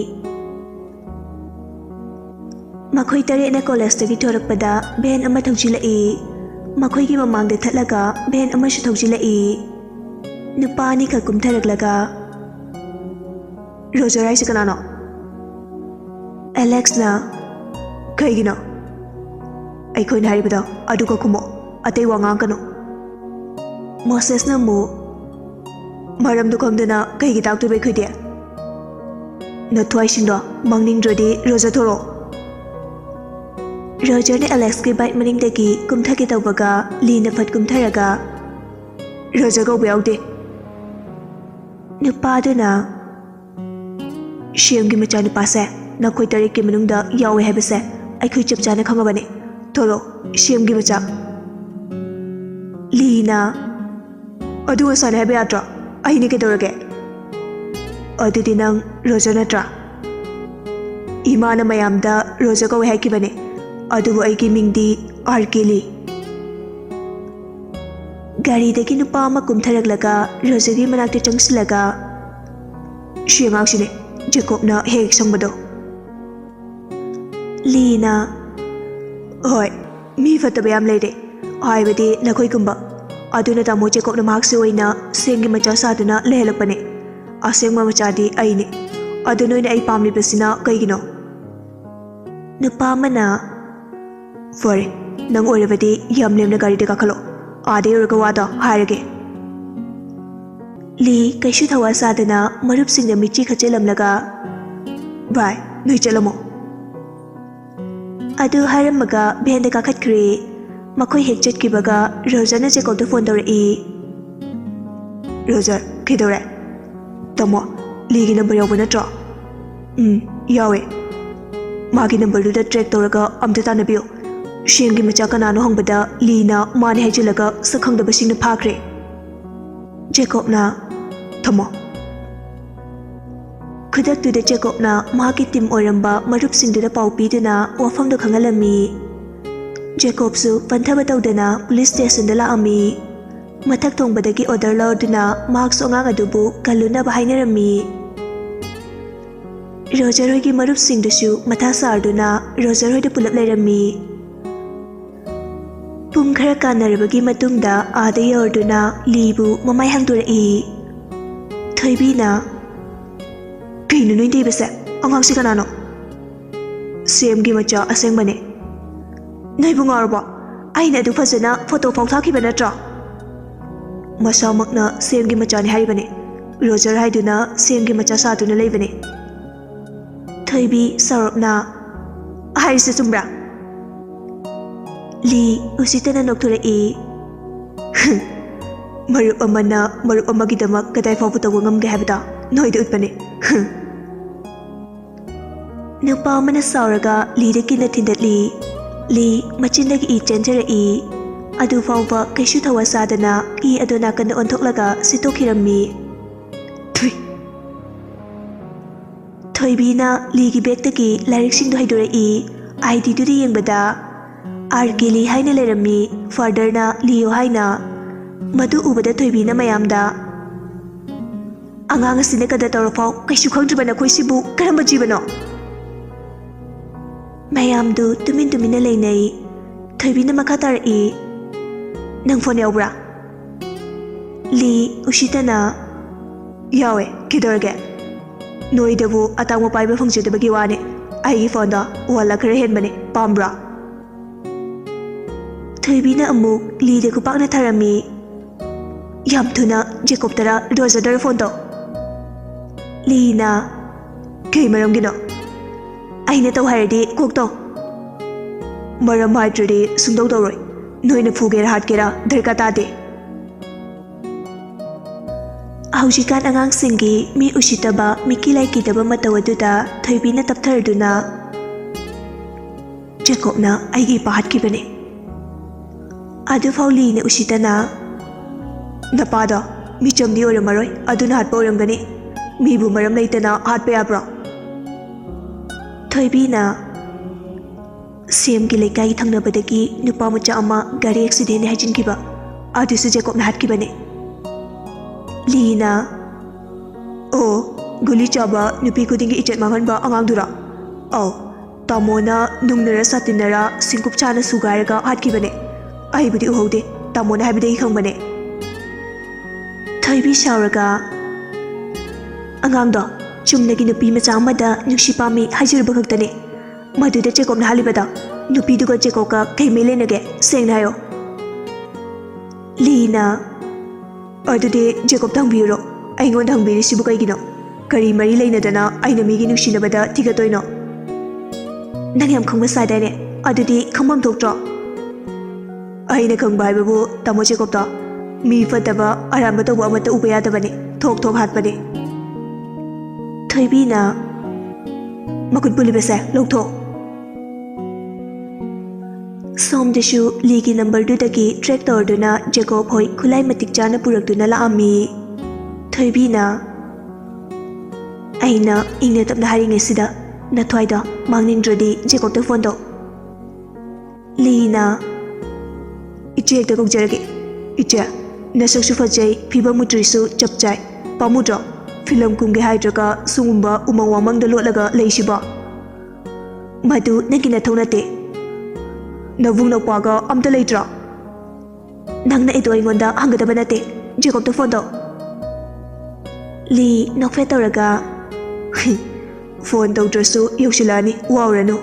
ꯃꯈꯣꯏ ꯇꯔꯦꯠꯅ ꯀꯣꯂꯦꯖꯇꯒꯤ ꯊꯣꯔꯛꯄꯗ ꯚꯦꯟ ꯑꯃ ꯊꯧꯖꯤꯜꯂꯛꯏ꯫ ꯃꯈꯣꯏꯒꯤ ꯃꯃꯥꯡꯗ ꯊꯠꯂꯒ ꯚꯦꯟ ꯑꯃꯁꯨ ꯊꯧꯖꯤꯜꯂꯛꯏ꯫ ꯅꯨꯄꯥ ꯑꯅꯤꯈꯛ ꯀꯨꯝꯊꯔꯛꯂꯒ, "ꯔꯣꯖꯔ ꯍꯥꯏꯁꯦ ꯀꯅꯥꯅꯣ?" ꯑꯦꯂꯦꯛꯁꯅ, "ꯀꯩꯒꯤꯅꯣ?" "ꯑꯩꯈꯣꯏꯅ ꯍꯥꯏꯔꯤꯕꯗꯣ ꯑꯗꯨꯒ ꯈꯨꯝꯃꯣ, ꯑꯇꯩ ꯋꯥ ꯉꯥꯡꯒꯅꯨ꯫" ꯃꯣꯁꯦꯁꯅ ꯑꯃꯨꯛ, "ꯃꯔꯝꯗꯨ ꯈꯪꯗꯅ ꯀꯩꯒꯤ ꯇꯥꯛꯇꯣꯏꯕ ꯑꯩꯈꯣꯏꯗꯤ? ꯅꯊ꯭ꯋꯥꯏꯁꯤꯡꯗꯣ ꯃꯥꯡꯅꯤꯡꯗ꯭ꯔꯗꯤ ꯔꯣꯖꯔ ꯊꯣꯔꯛꯑꯣ꯫" ꯔꯣꯖꯔꯅ ꯑꯦꯂꯦꯛꯁꯀꯤ ꯕꯥꯏꯛ ꯃꯅꯤꯡꯗꯒꯤ ꯀꯨꯝꯊꯒꯦ ꯇꯧꯕꯒ ꯂꯤꯅ ꯐꯠ ꯀꯨꯝꯊꯔꯒ, "ꯔꯣꯖꯔ ꯀꯧꯕ ꯌꯥꯎꯗꯦ꯫" ꯅꯨꯄꯥꯗꯨꯅ, "ꯁꯤ ꯑꯦꯝꯒꯤ ꯃꯆꯥꯅꯨꯄꯥꯁꯦ ꯅꯈꯣꯏ ꯇꯔꯦꯠꯀꯤ ꯃꯅꯨꯡꯗ ꯌꯥꯎꯋꯦ ꯍꯥꯏꯕꯁꯦ ꯑꯩꯈꯣꯏ ꯆꯞ ꯆꯥꯅ ꯈꯪꯉꯕꯅꯤ꯫ ꯊꯣꯛꯂꯛꯑꯣ, ꯁꯤ ꯑꯦꯝꯒꯤ ꯃꯆꯥ꯫" ꯂꯤꯅ, ꯑꯗꯨ ꯉꯁꯥꯏꯅ ꯍꯥꯏꯕ ꯌꯥꯗ꯭ꯔꯣ? ꯑꯩꯅ ꯀꯩꯗꯧꯔꯒꯦ? ꯑꯗꯨꯗꯤ ꯅꯪ ꯔꯣꯖꯔ ꯅꯠꯇ꯭ꯔꯥ? ꯏꯃꯥꯅ ꯃꯌꯥꯝꯗ ꯔꯣꯖꯔ ꯀꯧꯋꯦ ꯍꯥꯏꯈꯤꯕꯅꯦ, ꯑꯗꯨꯕꯨ ꯑꯩꯒꯤ ꯃꯤꯡꯗꯤ ꯑꯥꯔ ꯀꯦ ꯂꯤ꯫ ꯒꯥꯔꯤꯗꯒꯤ ꯅꯨꯄꯥ ꯑꯃ ꯀꯨꯝꯊꯔꯛꯂꯒ ꯔꯣꯖꯔꯒꯤ ꯃꯅꯥꯛꯇ ꯆꯪꯁꯤꯜꯂꯒ, "ꯁꯤ ꯑꯉꯥꯡꯁꯤꯅꯦ ꯖꯦꯀꯣꯕꯅ ꯍꯦꯛ ꯍꯦꯛ ꯁꯪꯕꯗꯣ"꯫ ꯂꯤꯅ, "ꯍꯣꯏ, ꯃꯤ ꯐꯠꯇꯕ ꯌꯥꯝ ꯂꯩꯔꯦ, ꯍꯥꯏꯕꯗꯤ ꯅꯈꯣꯏꯒꯨꯝꯕ꯫ ꯑꯗꯨꯅ ꯇꯥꯃꯣ ꯖꯦꯀꯣꯕꯅ ꯃꯍꯥꯛꯁꯦ ꯑꯣꯏꯅ ꯁꯦꯝꯒꯤ ꯃꯆꯥ ꯁꯥꯗꯨꯅ ꯂꯩꯍꯜꯂꯛꯄꯅꯦ꯫ ꯑꯁꯦꯡꯕ ꯃꯆꯥꯗꯤ ꯑꯩꯅꯦ꯫ ꯑꯗꯨ ꯅꯣꯏꯅ ꯑꯩ ꯄꯥꯝꯂꯤꯕꯁꯤꯅ ꯀꯩꯒꯤꯅꯣ?" ꯅꯨꯄꯥ ꯑꯃꯅ, "ꯐꯔꯦ, ꯅꯪ ꯑꯣꯏꯔꯕꯗꯤ ꯌꯥꯝ ꯂꯦꯝꯅ ꯒꯥꯔꯤꯗ ꯀꯥꯈꯠꯂꯣ꯫ ꯑꯥꯗ ꯌꯧꯔꯒ ꯋꯥꯗꯣ ꯍꯥꯏꯔꯒꯦ"꯫ ꯂꯤ ꯀꯩꯁꯨ ꯊꯋꯥ ꯁꯥꯗꯅ ꯃꯔꯨꯞꯁꯤꯡꯗ ꯃꯤꯠꯆꯤ ꯈꯠꯆꯤꯜꯂꯝꯂꯒ, "ꯚꯥꯏ, ꯅꯣꯏ ꯆꯠꯂꯝꯃꯣ"꯫ ꯑꯗꯨ ꯍꯥꯏꯔꯝꯃꯒ ꯚꯦꯟꯗ ꯀꯥꯈꯠꯈ꯭ꯔꯦ꯫ ꯃꯈꯣꯏ ꯍꯦꯛ ꯆꯠꯈꯤꯕꯒ ꯔꯣꯖꯔꯅ ꯖꯦꯀꯣꯕꯇ ꯐꯣꯟ ꯇꯧꯔꯛꯏ꯫ "ꯔꯣꯖꯔ, ꯀꯩꯗꯧꯔꯦ?" "ꯇꯥꯃꯣ, ꯂꯤꯒꯤ ꯅꯝꯕꯔ ꯌꯥꯎꯕ ꯅꯠꯇ꯭ꯔꯣ?" "ꯎꯝ, ꯌꯥꯎꯋꯦ"꯫ "ꯃꯥꯒꯤ ꯅꯝꯕꯔꯗꯨꯗ ꯇ꯭ꯔꯦꯛ ꯇꯧꯔꯒ ꯑꯝꯇ ꯇꯥꯟꯅꯕꯤꯌꯨ꯫ ꯁꯦꯝꯒꯤ ꯃꯆꯥ ꯀꯅꯥꯅꯣ ꯍꯪꯕꯗ ꯂꯤꯅ ꯃꯥꯅꯦ ꯍꯥꯏꯖꯤꯜꯂꯒ ꯁꯛ ꯈꯪꯗꯕꯁꯤꯡꯅ ꯐꯥꯈ꯭ꯔꯦ"꯫ ꯖꯦꯀꯣꯕꯅ, "ꯊꯝꯃꯣ"꯫ ꯈꯨꯗꯛꯇꯨꯗ ꯖꯦꯀꯣꯕꯅ ꯃꯍꯥꯛꯀꯤ ꯇꯤꯝ ꯑꯣꯏꯔꯝꯕ ꯃꯔꯨꯞꯁꯤꯡꯗꯨꯗ ꯄꯥꯎ ꯄꯤꯗꯨꯅ ꯋꯥꯐꯝꯗꯣ ꯈꯪꯍꯜꯂꯝꯃꯤ꯫ ꯖꯦꯀꯣꯕꯁꯨ ꯄꯟꯊꯕ ꯇꯧꯗꯅ ꯄꯨꯂꯤꯁ ꯁ꯭ꯇꯦꯁꯟꯗ ꯂꯥꯛꯑꯝꯃꯤ꯫ ꯃꯊꯛ ꯊꯣꯡꯕꯗꯒꯤ ꯑꯣꯔꯗꯔ ꯂꯧꯔꯗꯨꯅ ꯃꯍꯥꯛꯁꯨ ꯑꯉꯥꯡ ꯑꯗꯨꯕꯨ ꯀꯜꯂꯨꯅꯕ ꯍꯥꯏꯅꯔꯝꯃꯤ꯫ ꯔꯣꯖꯔ ꯍꯣꯏꯒꯤ ꯃꯔꯨꯞꯁꯤꯡꯗꯨꯁꯨ ꯃꯊꯥ ꯁꯥꯔꯗꯨꯅ ꯔꯣꯖꯔ ꯍꯣꯏꯗ ꯄꯨꯂꯞ ꯂꯩꯔꯝꯃꯤ꯫ ꯄꯨꯡ ꯈꯔ ꯀꯥꯟꯅꯔꯕꯒꯤ ꯃꯇꯨꯡꯗ ꯑꯥꯗ ꯌꯧꯔꯗꯨꯅ ꯂꯤꯕꯨ ꯃꯃꯥꯏ ꯍꯥꯡꯗꯣꯔꯛꯏ꯫ ꯊꯣꯏꯕꯤꯅ, "ꯀꯩꯅꯣ ꯅꯣꯏ ꯇꯩꯕꯁꯦ? ꯑꯉꯥꯡꯁꯤ ꯀꯅꯥꯅꯣ?" "ꯁꯦꯝꯒꯤ ꯃꯆꯥ ꯑꯁꯦꯡꯕꯅꯦ"꯫ "ꯅꯣꯏꯕꯨ ꯉꯥꯎꯔꯕꯣ? ꯑꯩꯅ ꯑꯗꯨ ꯐꯖꯅ ꯐꯣꯇꯣ ꯐꯥꯎ ꯊꯥꯈꯤꯕ ꯅꯠꯇ꯭ꯔꯣ?" "ꯃꯁꯥꯃꯛꯅ ꯁꯦꯝꯒꯤ ꯃꯆꯥꯅꯤ ꯍꯥꯏꯔꯤꯕꯅꯦ꯫ ꯔꯣꯖꯔ ꯍꯥꯏꯗꯨꯅ ꯁꯦꯝꯒꯤ ꯃꯆꯥ ꯁꯥꯗꯨꯅ ꯂꯩꯕꯅꯦ"꯫ ꯊꯣꯏꯕꯤ ꯁꯥꯎꯔꯞꯅ, "ꯍꯥꯏꯔꯤꯁꯦ ꯆꯨꯝꯕ꯭ꯔꯥ?" ꯂꯤ ꯎꯁꯤꯠꯇꯅ ꯅꯣꯛꯊꯣꯔꯛꯏ꯫ "ꯃꯔꯨꯞ ꯑꯃꯅ ꯃꯔꯨꯞ ꯑꯃꯒꯤꯗꯃꯛ ꯀꯗꯥꯏ ꯐꯥꯎꯕ ꯇꯧꯕ ꯉꯝꯒꯦ ꯍꯥꯏꯕꯗꯣ ꯅꯣꯏꯗ ꯎꯠꯄꯅꯦ"꯫ ꯅꯨꯄꯥ ꯑꯃꯅ ꯁꯥꯎꯔꯒ ꯂꯤꯗ ꯀꯤꯟꯅ ꯊꯤꯟꯗꯠꯂꯤ꯫ ꯂꯤ ꯃꯆꯤꯟꯗꯒꯤ ꯏ ꯆꯦꯟꯊꯔꯛꯏ꯫ ꯑꯗꯨ ꯐꯥꯎꯕ ꯀꯩꯁꯨ ꯊꯋꯥ ꯁꯥꯗꯅ ꯏ ꯑꯗꯨ ꯅꯥꯀꯟꯗ ꯑꯣꯟꯊꯣꯛꯂꯒ ꯁꯤꯠꯇꯣꯛꯈꯤꯔꯝꯃꯤ꯫ ꯊꯨꯏ꯫ ꯊꯣꯏꯕꯤꯅ ꯂꯤꯒꯤ ꯕꯦꯒꯇꯒꯤ ꯂꯥꯏꯔꯤꯛꯁꯤꯡꯗꯨ ꯍꯩꯗꯣꯔꯛꯏ꯫ ꯑꯥꯏ ꯗꯤꯗꯨꯗ ꯌꯦꯡꯕꯗ ꯑꯥꯔ ꯀꯦ ꯂꯤ ꯍꯥꯏꯅ ꯂꯩꯔꯝꯃꯤ꯫ ꯐꯥꯗꯔꯅ ꯂꯤꯌꯣ ꯍꯥꯏꯅ꯫ ꯃꯗꯨ ꯎꯕꯗ ꯊꯣꯏꯕꯤꯅ ꯃꯌꯥꯝꯗ, "ꯑꯉꯥꯡ ꯑꯁꯤꯅ ꯀꯗꯔ ꯇꯧꯔꯐꯥꯎ ꯀꯩꯁꯨ ꯈꯪꯗ꯭ꯔꯤꯕ ꯅꯈꯣꯏꯁꯤꯕꯨ ꯀꯔꯝꯕ ꯖꯤꯕꯅꯣ?" ꯃꯌꯥꯝꯗꯨ ꯇꯨꯃꯤꯟ ꯇꯨꯃꯤꯟꯅ ꯂꯩꯅꯩ꯫ ꯊꯣꯏꯕꯤꯅ ꯃꯈꯥ ꯇꯥꯔꯛꯏ, "ꯅꯪ ꯐꯣꯟ ꯌꯥꯎꯕ꯭ꯔꯥ?" ꯂꯤ ꯎꯁꯤꯠꯇꯅ, "ꯌꯥꯎꯋꯦ, ꯀꯩꯗꯧꯔꯒꯦ? ꯅꯣꯏꯗꯕꯨ ꯑꯇꯥꯡꯕ ꯄꯥꯏꯕ ꯐꯪꯖꯗꯕꯒꯤ ꯋꯥꯅꯦ꯫ ꯑꯩꯒꯤ ꯐꯣꯟꯗꯣ ꯋꯥꯜꯂ ꯈꯔ ꯍꯦꯟꯕꯅꯦ, ꯄꯥꯝꯕ꯭ꯔꯣ?" ꯊꯣꯏꯕꯤꯅ ꯑꯃꯨꯛ ꯂꯤꯗ ꯈꯨꯄꯥꯛꯅ ꯊꯥꯔꯝꯃꯤ꯫ "ꯌꯥꯝ ꯊꯨꯅ ꯖꯦꯀꯣꯕꯇꯔ ꯔꯣꯖꯔꯗꯔ ꯐꯣꯟ ꯇꯧ꯫" ꯂꯤꯅ, "ꯀꯩ ꯃꯔꯝꯒꯤꯅꯣ? ꯑꯩꯅ ꯇꯧ ꯍꯥꯏꯔꯗꯤ ꯀꯣꯛ ꯇꯧ꯫ ꯃꯔꯝ ꯍꯥꯏꯗ꯭ꯔꯗꯤ ꯁꯨꯡꯇꯧ ꯇꯧꯔꯣꯏ꯫ ꯅꯣꯏꯅ ꯐꯨꯒꯦꯔꯥ ꯍꯥꯠꯀꯦꯔꯥ ꯗꯔꯀꯥꯔ ꯇꯥꯗꯦ꯫" ꯍꯧꯖꯤꯛꯀꯥꯟ ꯑꯉꯥꯡꯁꯤꯡꯒꯤ ꯃꯤ ꯎꯁꯤꯠꯇꯕ, ꯃꯤꯀꯤ ꯂꯥꯏꯀꯤꯗꯕ ꯃꯇꯧ ꯑꯗꯨꯗ ꯊꯣꯏꯕꯤꯅ ꯇꯞꯊꯔꯗꯨꯅ, "ꯖꯦꯀꯣꯕꯅ ꯑꯩꯒꯤ ꯏꯄꯥ ꯍꯥꯠꯈꯤꯕꯅꯦ꯫" ꯑꯗꯨꯐꯥꯎ ꯂꯤꯅ ꯎꯁꯤꯠꯇꯅ, "ꯅꯄꯥꯗꯣ ꯃꯤꯆꯝꯗꯤ ꯑꯣꯏꯔꯝꯃꯔꯣꯏ, ꯑꯗꯨꯅ ꯍꯥꯠꯄ ꯑꯣꯏꯔꯝꯒꯅꯤ꯫ ꯃꯤꯕꯨ ꯃꯔꯝ ꯂꯩꯇꯅ ꯍꯥꯠꯄ ꯌꯥꯕ꯭ꯔꯣ?" ꯊꯣꯏꯕꯤꯅ, "ꯁꯦꯝꯒꯤ ꯂꯩꯀꯥꯏꯒꯤ ꯊꯪꯅꯕꯗꯒꯤ ꯅꯨꯄꯥ ꯃꯆꯥ ꯑꯃ ꯒꯥꯔꯤ ꯑꯦꯛꯁꯤꯗꯦꯟꯅꯤ ꯍꯥꯏꯖꯤꯟꯈꯤꯕ, ꯑꯗꯨꯁꯨ ꯖꯦꯀꯣꯕꯅ ꯍꯥꯠꯈꯤꯕꯅꯦ꯫" ꯂꯤꯅ, "ꯑꯣ, ꯒꯨꯂꯤ ꯆꯥꯕ, ꯅꯨꯄꯤ ꯈꯨꯗꯤꯡꯒꯤ ꯏꯖꯠ ꯃꯥꯡꯍꯟꯕ ꯑꯉꯥꯡꯗꯨꯔꯣ? ꯑꯧ, ꯇꯥꯃꯣꯅ ꯅꯨꯡꯅꯔ ꯁꯥꯇꯤꯟꯅꯔ ꯁꯤꯡꯀꯨꯞ ꯆꯥꯅ ꯁꯨꯒꯥꯏꯔꯒ ꯍꯥꯠꯈꯤꯕꯅꯦ꯫ ꯑꯩꯕꯨꯗꯤ ꯎꯍꯧꯗꯦ, ꯇꯥꯃꯣꯅ ꯍꯥꯏꯕꯗꯒꯤ ꯈꯪꯕꯅꯦ꯫" ꯊꯣꯏꯕꯤ ꯁꯥꯎꯔꯒ, "ꯑꯉꯥꯡꯗꯣ ꯆꯨꯝꯅꯒꯤ ꯅꯨꯄꯤ ꯃꯆꯥ ꯑꯃꯗ ꯅꯨꯡꯁꯤ ꯄꯥꯝꯃꯤ ꯍꯥꯏꯖꯔꯨꯕ ꯈꯛꯇꯅꯦ꯫ ꯃꯗꯨꯗ ꯖꯦꯀꯣꯕꯅ ꯍꯥꯠꯂꯤꯕꯗꯣ, ꯅꯨꯄꯤꯗꯨꯒ ꯖꯦꯀꯣꯕꯀ ꯀꯩ ꯃꯔꯤ ꯂꯩꯅꯒꯦ? ꯁꯦꯡꯅ ꯍꯥꯏꯌꯣ꯫" ꯂꯤꯅ, "ꯑꯗꯨꯗꯤ ꯖꯦꯀꯣꯕꯇ ꯍꯪꯕꯤꯌꯨꯔꯣ? ꯑꯩꯉꯣꯟꯗ ꯍꯪꯕꯤꯔꯤꯁꯤꯕꯨ ꯀꯩꯒꯤꯅꯣ? ꯀꯔꯤ ꯃꯔꯤ ꯂꯩꯅꯗꯅ ꯑꯩꯅ ꯃꯤꯒꯤ ꯅꯨꯡꯁꯤꯅꯕꯗ ꯊꯤꯒꯠꯇꯣꯏꯅꯣ? ꯅꯪ ꯌꯥꯝ ꯈꯪꯕ ꯁꯥꯗꯥꯏꯅꯦ, ꯑꯗꯨꯗꯤ ꯈꯪꯐꯝ ꯊꯣꯛꯇ꯭ꯔꯣ?" "ꯑꯩꯅ ꯈꯪꯕ ꯍꯥꯏꯕꯕꯨ, ꯇꯥꯃꯣ ꯖꯦꯀꯣꯕꯇꯣ ꯃꯤ ꯐꯠꯇꯕ, ꯑꯔꯥꯟꯕ ꯇꯧꯕ ꯑꯃꯠꯇ ꯎꯕ ꯌꯥꯗꯕꯅꯤ, ꯊꯣꯛ ꯊꯣꯛ ꯍꯥꯠꯄꯅꯤ꯫" ꯊꯣꯏꯕꯤꯅ, "ꯃꯈꯨꯠ ꯄꯨꯜꯂꯤꯕꯁꯦ ꯂꯧꯊꯣꯛ꯫" ꯁꯣꯝꯗꯁꯨ ꯂꯤꯒꯤ ꯅꯝꯕꯔꯗꯨꯗꯒꯤ ꯇ꯭ꯔꯦꯛ ꯇꯧꯔꯗꯨꯅ ꯖꯦꯀꯣꯕ ꯍꯣꯏ ꯈꯨꯠꯂꯥꯏ ꯃꯇꯤꯛ ꯆꯥꯅ ꯄꯨꯔꯛꯇꯨꯅ ꯂꯥꯛꯑꯝꯃꯤ꯫ ꯊꯣꯏꯕꯤꯅ, "ꯑꯩꯅ ꯏꯪꯅ ꯇꯞꯅ ꯍꯥꯏꯔꯤꯉꯩꯁꯤꯗ ꯅꯊ꯭ꯋꯥꯏꯗꯣ ꯃꯥꯡꯅꯤꯡꯗ꯭ꯔꯗꯤ ꯖꯦꯀꯣꯕꯇ ꯐꯣꯟ ꯇꯧ꯫" ꯂꯤꯅ, "ꯏꯆꯦ ꯍꯦꯛꯇ ꯀꯧꯖꯔꯒꯦ꯫ ꯏꯆꯦ, ꯅꯁꯛꯁꯨ ꯐꯖꯩ, ꯐꯤꯕꯝ ꯃꯨꯇ꯭ꯔꯤꯁꯨ ꯆꯞ ꯆꯥꯏ꯫ ꯄꯥꯝꯃꯨꯗ꯭ꯔꯣ? ꯐꯤꯂꯝ ꯀꯨꯝꯒꯦ ꯍꯥꯏꯗ꯭ꯔꯒ ꯁꯤꯒꯨꯝꯕ ꯎꯃꯪ ꯋꯥꯃꯪꯗ ꯂꯣꯠꯂꯒ ꯂꯩꯁꯤꯕꯣ? ꯃꯗꯨ ꯅꯪꯒꯤ ꯅꯊꯧ ꯅꯠꯇꯦ꯫ ꯅꯕꯨꯡ ꯅꯧꯄꯥꯒ ꯑꯝꯇ ꯂꯩꯇ꯭ꯔꯣ? ꯅꯪꯅ ꯑꯩꯗꯣ ꯑꯩꯉꯣꯟꯗ ꯍꯪꯒꯗꯕ ꯅꯠꯇꯦ꯫ ꯖꯦꯀꯣꯕꯇ ꯐꯣꯟ ꯇꯧ꯫" ꯂꯤ ꯅꯣꯛꯐꯦꯠ ꯇꯧꯔꯒ, "ꯐꯣꯟ ꯇꯧꯗ꯭ꯔꯁꯨ ꯌꯧꯁꯤꯜꯂꯛꯑꯅꯤ, ꯋꯥꯎꯔꯅꯨ꯫"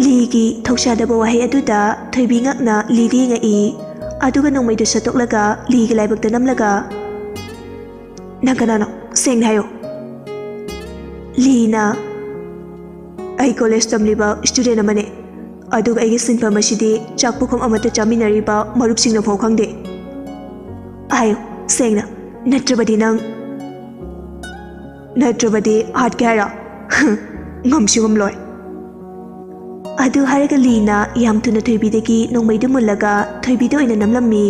ꯂꯤꯒꯤ ꯊꯧꯁꯥꯗꯕ ꯋꯥꯍꯩ ꯑꯗꯨꯗ ꯊꯣꯏꯕꯤ ꯉꯛꯅ ꯂꯤꯗ ꯌꯦꯡꯉꯛꯏ꯫ ꯑꯗꯨꯒ ꯅꯣꯡꯃꯩꯗꯨ ꯁꯠꯇꯣꯛꯂꯒ ꯂꯤꯒꯤ ꯂꯥꯏꯕꯛꯇ ꯅꯝꯂꯒ, "ꯅꯪ ꯀꯅꯥꯅꯣ? ꯁꯦꯡꯅ ꯍꯥꯏꯌꯣ꯫" ꯂꯤꯅ, "ꯑꯩ ꯀꯣꯂꯦꯖ ꯇꯝꯂꯤꯕ ꯁ꯭ꯇꯨꯗꯦꯟ ꯑꯃꯅꯦ꯫ ꯑꯗꯨꯒ ꯑꯩꯒꯤ ꯁꯤꯟꯐꯝ ꯑꯁꯤꯗꯤ ꯆꯥꯛ ꯄꯨꯈꯝ ꯑꯃꯠꯇ ꯆꯥꯃꯤꯟꯅꯔꯤꯕ ꯃꯔꯨꯞꯁꯤꯡꯅ ꯐꯥꯎ ꯈꯪꯗꯦ꯫ ꯍꯥꯏꯌꯨ ꯁꯦꯡꯅ, ꯅꯠꯇ꯭ꯔꯕꯗꯤ ꯅꯪ, ꯅꯠꯇ꯭ꯔꯕꯗꯤ ꯍꯥꯠꯀꯦ ꯍꯥꯏꯔꯣ? ꯉꯝꯁꯨ ꯉꯝꯂꯣꯏ꯫" ꯑꯗꯨ ꯍꯥꯏꯔꯒ ꯂꯤꯅ ꯌꯥꯝ ꯊꯨꯅ ꯊꯣꯏꯕꯤꯗꯒꯤ ꯅꯣꯡꯃꯩꯗꯨ ꯃꯨꯜꯂꯒ ꯊꯣꯏꯕꯤꯗ ꯑꯣꯏꯅ ꯅꯝꯂꯝꯃꯤ꯫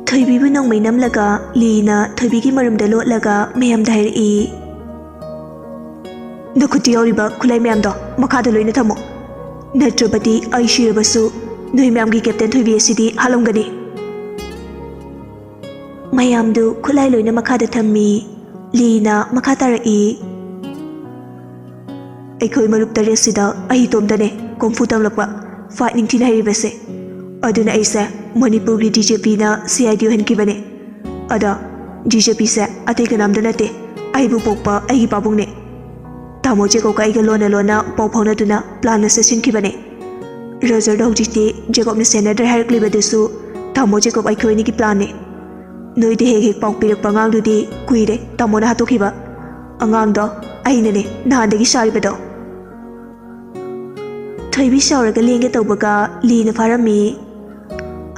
ꯊꯣꯏꯕꯤꯕꯨ ꯅꯣꯡꯃꯩ ꯅꯝꯂꯒ ꯂꯤꯅ ꯊꯣꯏꯕꯤꯒꯤ ꯃꯔꯨꯝꯗ ꯂꯣꯠꯂꯒ ꯃꯌꯥꯝꯗ ꯍꯥꯏꯔꯛꯏ, "ꯅꯈꯨꯠꯇ ꯌꯥꯎꯔꯤꯕ ꯈꯨꯠꯂꯥꯏ ꯃꯌꯥꯝꯗꯣ ꯃꯈꯥꯗ ꯂꯣꯏꯅ ꯊꯝꯃꯣ, ꯅꯠꯇ꯭ꯔꯕꯗꯤ ꯑꯩ ꯁꯤꯔꯕꯁꯨ ꯅꯣꯏ ꯃꯌꯥꯝꯒꯤ ꯀꯦꯞꯇꯦꯟ ꯊꯣꯏꯕꯤ ꯑꯁꯤꯗꯤ ꯍꯥꯠꯂꯝꯒꯅꯤ꯫" ꯃꯌꯥꯝꯗꯨ ꯈꯨꯠꯂꯥꯏ ꯂꯣꯏꯅ ꯃꯈꯥꯗ ꯊꯝꯃꯤ꯫ ꯂꯤꯅ ꯃꯈꯥ ꯇꯥꯔꯛꯏ, "ꯑꯩꯈꯣꯏ ꯃꯔꯨꯞ ꯇꯔꯦꯠꯁꯤꯗ ꯑꯩ ꯏꯇꯣꯝꯇꯅꯦ ꯀꯣꯡꯐꯨ ꯇꯝꯂꯛꯄ, ꯐꯥꯏꯠ ꯅꯤꯡꯊꯤꯅ ꯍꯩꯔꯤꯕꯁꯦ꯫ ꯑꯗꯨꯅ ꯑꯩꯁꯦ ꯃꯅꯤꯄꯨꯔꯒꯤ ꯗꯤ ꯖꯦ ꯄꯤꯅ ꯁꯤ ꯑꯥꯏ ꯗꯤ ꯑꯣꯏꯍꯟꯈꯤꯕꯅꯦ꯫ ꯑꯗꯣ ꯗꯤ ꯖꯦ ꯄꯤꯁꯦ ꯑꯇꯩ ꯀꯅꯥꯝꯇ ꯅꯠꯇꯦ, ꯑꯩꯕꯨ ꯄꯣꯛꯄ ꯑꯩꯒꯤ ꯄꯥꯕꯨꯡꯅꯦ꯫ ꯇꯥꯃꯣ ꯖꯦꯀꯣꯕꯀ ꯑꯩꯒ ꯂꯣꯟꯅ ꯂꯣꯟꯅ ꯄꯥꯎ ꯐꯥꯎꯅꯗꯨꯅ ꯄ꯭ꯂꯥꯟ ꯑꯁꯤ ꯁꯤꯟꯈꯤꯕꯅꯦ꯫ ꯔꯣꯖꯔꯗꯣ ꯍꯧꯖꯤꯛꯇꯤ ꯖꯦꯀꯣꯕꯅ ꯁꯦꯟꯅꯗ꯭ꯔꯦ ꯍꯥꯏꯔꯛꯂꯤꯕꯗꯨꯁꯨ ꯇꯥꯃꯣ ꯖꯦꯀꯣꯕ ꯑꯩꯈꯣꯏ ꯑꯅꯤꯒꯤ ꯄ꯭ꯂꯥꯟꯅꯦ꯫ ꯅꯣꯏꯗ ꯍꯦꯛ ꯍꯦꯛ ꯄꯥꯎ ꯄꯤꯔꯛꯄ ꯑꯉꯥꯡꯗꯨꯗꯤ ꯀꯨꯏꯔꯦ ꯇꯥꯃꯣꯅ ꯍꯥꯠꯇꯣꯛꯈꯤꯕ꯫ ꯑꯉꯥꯡꯗꯣ ꯑꯩꯅꯅꯦ ꯅꯍꯥꯟꯗꯒꯤ ꯁꯥꯔꯤꯕꯗꯣ꯫" ꯊꯣꯏꯕꯤ ꯁꯥꯎꯔꯒ ꯂꯦꯡꯒꯦ ꯇꯧꯕꯒ ꯂꯤꯅ ꯐꯥꯔꯝꯃꯤ꯫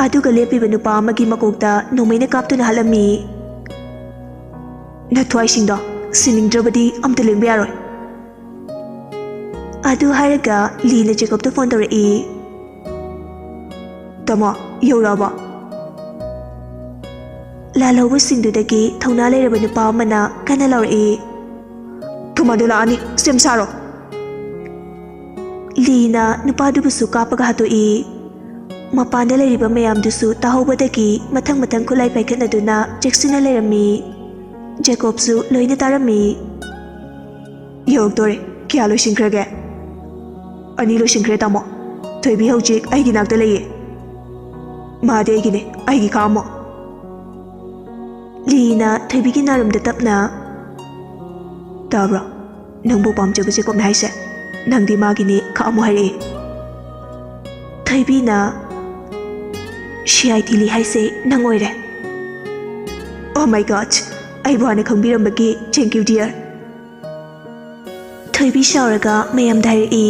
ꯑꯗꯨꯒ ꯂꯦꯞꯄꯤꯕ ꯅꯨꯄꯥ ꯑꯃꯒꯤ ꯃꯀꯣꯛꯇ ꯅꯣꯡꯃꯩꯅ ꯀꯥꯞꯇꯨꯅ ꯍꯥꯠꯂꯝꯃꯤ꯫ "ꯅꯊ꯭ꯋꯥꯏꯁꯤꯡꯗꯣ ꯁꯤꯅꯤꯡꯗ꯭ꯔꯕꯗꯤ ꯑꯝꯇ ꯂꯦꯡꯕ ꯌꯥꯔꯣꯏ꯫" ꯑꯗꯨ ꯍꯥꯏꯔꯒ ꯂꯤꯅ ꯖꯦꯀꯣꯕꯇ ꯐꯣꯟ ꯇꯧꯔꯛꯏ꯫ "ꯇꯥꯃꯣ, ꯌꯧꯔꯛꯑꯕꯣ?" ꯂꯥꯜꯍꯧꯕꯁꯤꯡꯗꯨꯗꯒꯤ ꯊꯧꯅꯥ ꯂꯩꯔꯕ ꯅꯨꯄꯥ ꯑꯃꯅ ꯀꯟꯅ ꯂꯥꯎꯔꯛꯏ꯫ "ꯊꯨꯃꯥꯗꯨ ꯂꯥꯛꯑꯅꯤ, ꯁꯦꯝ ꯁꯥꯔꯣ!" ꯂꯤꯅ ꯅꯨꯄꯥꯗꯨꯕꯨꯁꯨ ꯀꯥꯞꯄꯒ ꯍꯥꯠꯇꯣꯛꯏ꯫ ꯃꯄꯥꯟꯗ ꯂꯩꯔꯤꯕ ꯃꯌꯥꯝꯗꯨꯁꯨ ꯇꯥꯍꯧꯕꯗꯒꯤ ꯃꯊꯪ ꯃꯊꯪ ꯈꯨꯠꯂꯥꯏ ꯄꯥꯏꯈꯠꯅꯗꯨꯅ ꯆꯦꯛꯁꯤꯟꯅ ꯂꯩꯔꯝꯃꯤ꯫ ꯖꯦꯀꯣꯕꯁꯨ ꯂꯣꯏꯅ ꯇꯥꯔꯝꯃꯤ꯫ "ꯌꯧꯔꯛꯇꯣꯔꯦ꯫ ꯀꯌꯥ ꯂꯣꯏꯁꯤꯟꯈ꯭ꯔꯒꯦ?" "ꯑꯅꯤ ꯂꯣꯏꯁꯤꯟꯈ꯭ꯔꯦ, ꯇꯥꯃꯣ꯫ ꯊꯣꯏꯕꯤ ꯍꯧꯖꯤꯛ ꯑꯩꯒꯤ ꯅꯥꯛꯇ ꯂꯩꯌꯦ꯫ ꯃꯥꯗꯤ ꯑꯩꯒꯤꯅꯦ, ꯑꯩꯒꯤ ꯈꯥꯛꯑꯝꯃꯣ꯫" ꯂꯤꯅ ꯊꯣꯏꯕꯤꯒꯤ ꯅꯥꯔꯨꯝꯗ ꯇꯞꯅ, "ꯇꯥꯕ꯭ꯔꯣ? ꯅꯪꯕꯨ ꯄꯥꯝꯖꯕ ꯖꯦꯀꯣꯕꯅ ꯍꯥꯏꯁꯦ꯫ ꯅꯪꯗꯤ ꯃꯥꯒꯤꯅꯦ, ꯈꯥꯛꯑꯝꯃꯣ ꯍꯥꯏꯔꯛꯑꯦ꯫" ꯊꯣꯏꯕꯤꯅ, "ꯁꯤ ꯑꯥꯏ ꯊꯤꯂꯤ ꯍꯥꯏꯁꯦ ꯅꯪ ꯑꯣꯏꯔꯦ꯫" "Oh my God! ꯑꯩꯕꯨ ꯍꯥꯟꯅ ꯈꯪꯕꯤꯔꯝꯕꯒꯤ thank you, dear꯫" ꯊꯣꯏꯕꯤ ꯁꯥꯎꯔꯒ ꯃꯌꯥꯝꯗ ꯍꯥꯏꯔꯛꯏ꯫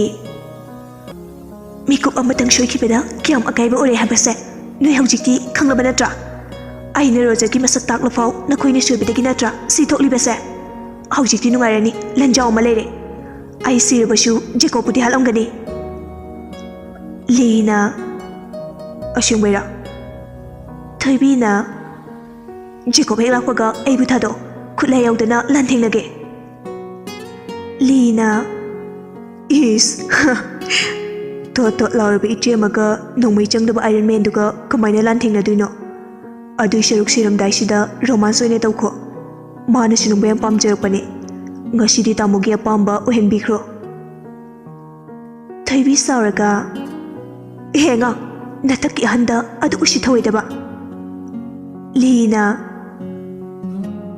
"ꯃꯤꯀꯨꯞ ꯑꯃꯇꯪ ꯁꯣꯏꯈꯤꯕꯗ ꯀꯌꯥꯝ ꯑꯀꯥꯏꯕ ꯑꯣꯏꯔꯦ ꯍꯥꯏꯕꯁꯦ ꯅꯣꯏ ꯍꯧꯖꯤꯛꯇꯤ ꯈꯪꯂꯕ ꯅꯠꯇ꯭ꯔꯥ? ꯑꯩꯅ ꯔꯣꯖꯔꯒꯤ ꯃꯁꯛ ꯇꯥꯛꯂꯐꯥꯎ ꯅꯈꯣꯏꯅ ꯁꯣꯏꯕꯗꯒꯤ ꯅꯠꯇ꯭ꯔꯥ ꯁꯤ ꯊꯣꯛꯂꯤꯕꯁꯦ? ꯍꯧꯖꯤꯛꯇꯤ ꯅꯨꯡꯉꯥꯏꯔꯅꯤ, ꯂꯟꯖꯥꯎ ꯑꯃ ꯂꯩꯔꯦ꯫ ꯑꯩ ꯁꯤꯔꯕꯁꯨ ꯖꯦꯀꯣꯕꯄꯨꯗꯤ ꯍꯥꯠꯂꯝꯒꯅꯤ꯫" ꯂꯤꯅ, "ꯑꯁꯦꯡꯕꯩꯔꯥ?" ꯊꯣꯏꯕꯤꯅ, "ꯖꯦꯀꯣꯕ ꯍꯦꯛ ꯂꯥꯛꯄꯒ ꯑꯩꯕꯨ ꯊꯥꯗꯣꯛ, ꯈꯨꯠꯂꯥꯏ ꯌꯥꯎꯗꯅ ꯂꯥꯟꯊꯦꯡꯅꯒꯦ꯫" ꯂꯤꯅ, "ꯏꯁ, ꯊꯣꯠ ꯊꯣꯠ ꯂꯥꯎꯔꯕ ꯏꯆꯦ ꯑꯃꯒ ꯅꯣꯡꯃꯩ ꯆꯪꯗꯕ ꯑꯥꯏꯔꯟ ꯃꯦꯟꯗꯨꯒ ꯀꯃꯥꯏꯅ ꯂꯥꯟꯊꯦꯡꯅꯗꯣꯏꯅꯣ? ꯑꯗꯨꯏ ꯁꯔꯨꯛ ꯁꯤꯔꯝꯗꯥꯏꯁꯤꯗ ꯔꯣꯃꯥꯟꯁ ꯑꯣꯏꯅ ꯇꯧꯈꯣ꯫ ꯃꯥꯅꯁꯨ ꯅꯣꯡꯃꯩ ꯌꯥꯝ ꯄꯥꯝꯖꯔꯛꯄꯅꯦ꯫ ꯉꯁꯤꯗꯤ ꯇꯥꯃꯣꯒꯤ ꯑꯄꯥꯝꯕ ꯑꯣꯏꯍꯟꯕꯤꯈ꯭ꯔꯣ꯫" ꯊꯣꯏꯕꯤ ꯁꯥꯎꯔꯒ, "ꯍꯦ ꯑꯉꯥꯡ, ꯅꯊꯛꯀꯤ ꯑꯍꯟꯗ ꯑꯗꯨꯛ ꯎꯁꯤꯠꯊꯑꯣꯏꯗꯕ꯫" ꯂꯤꯅ,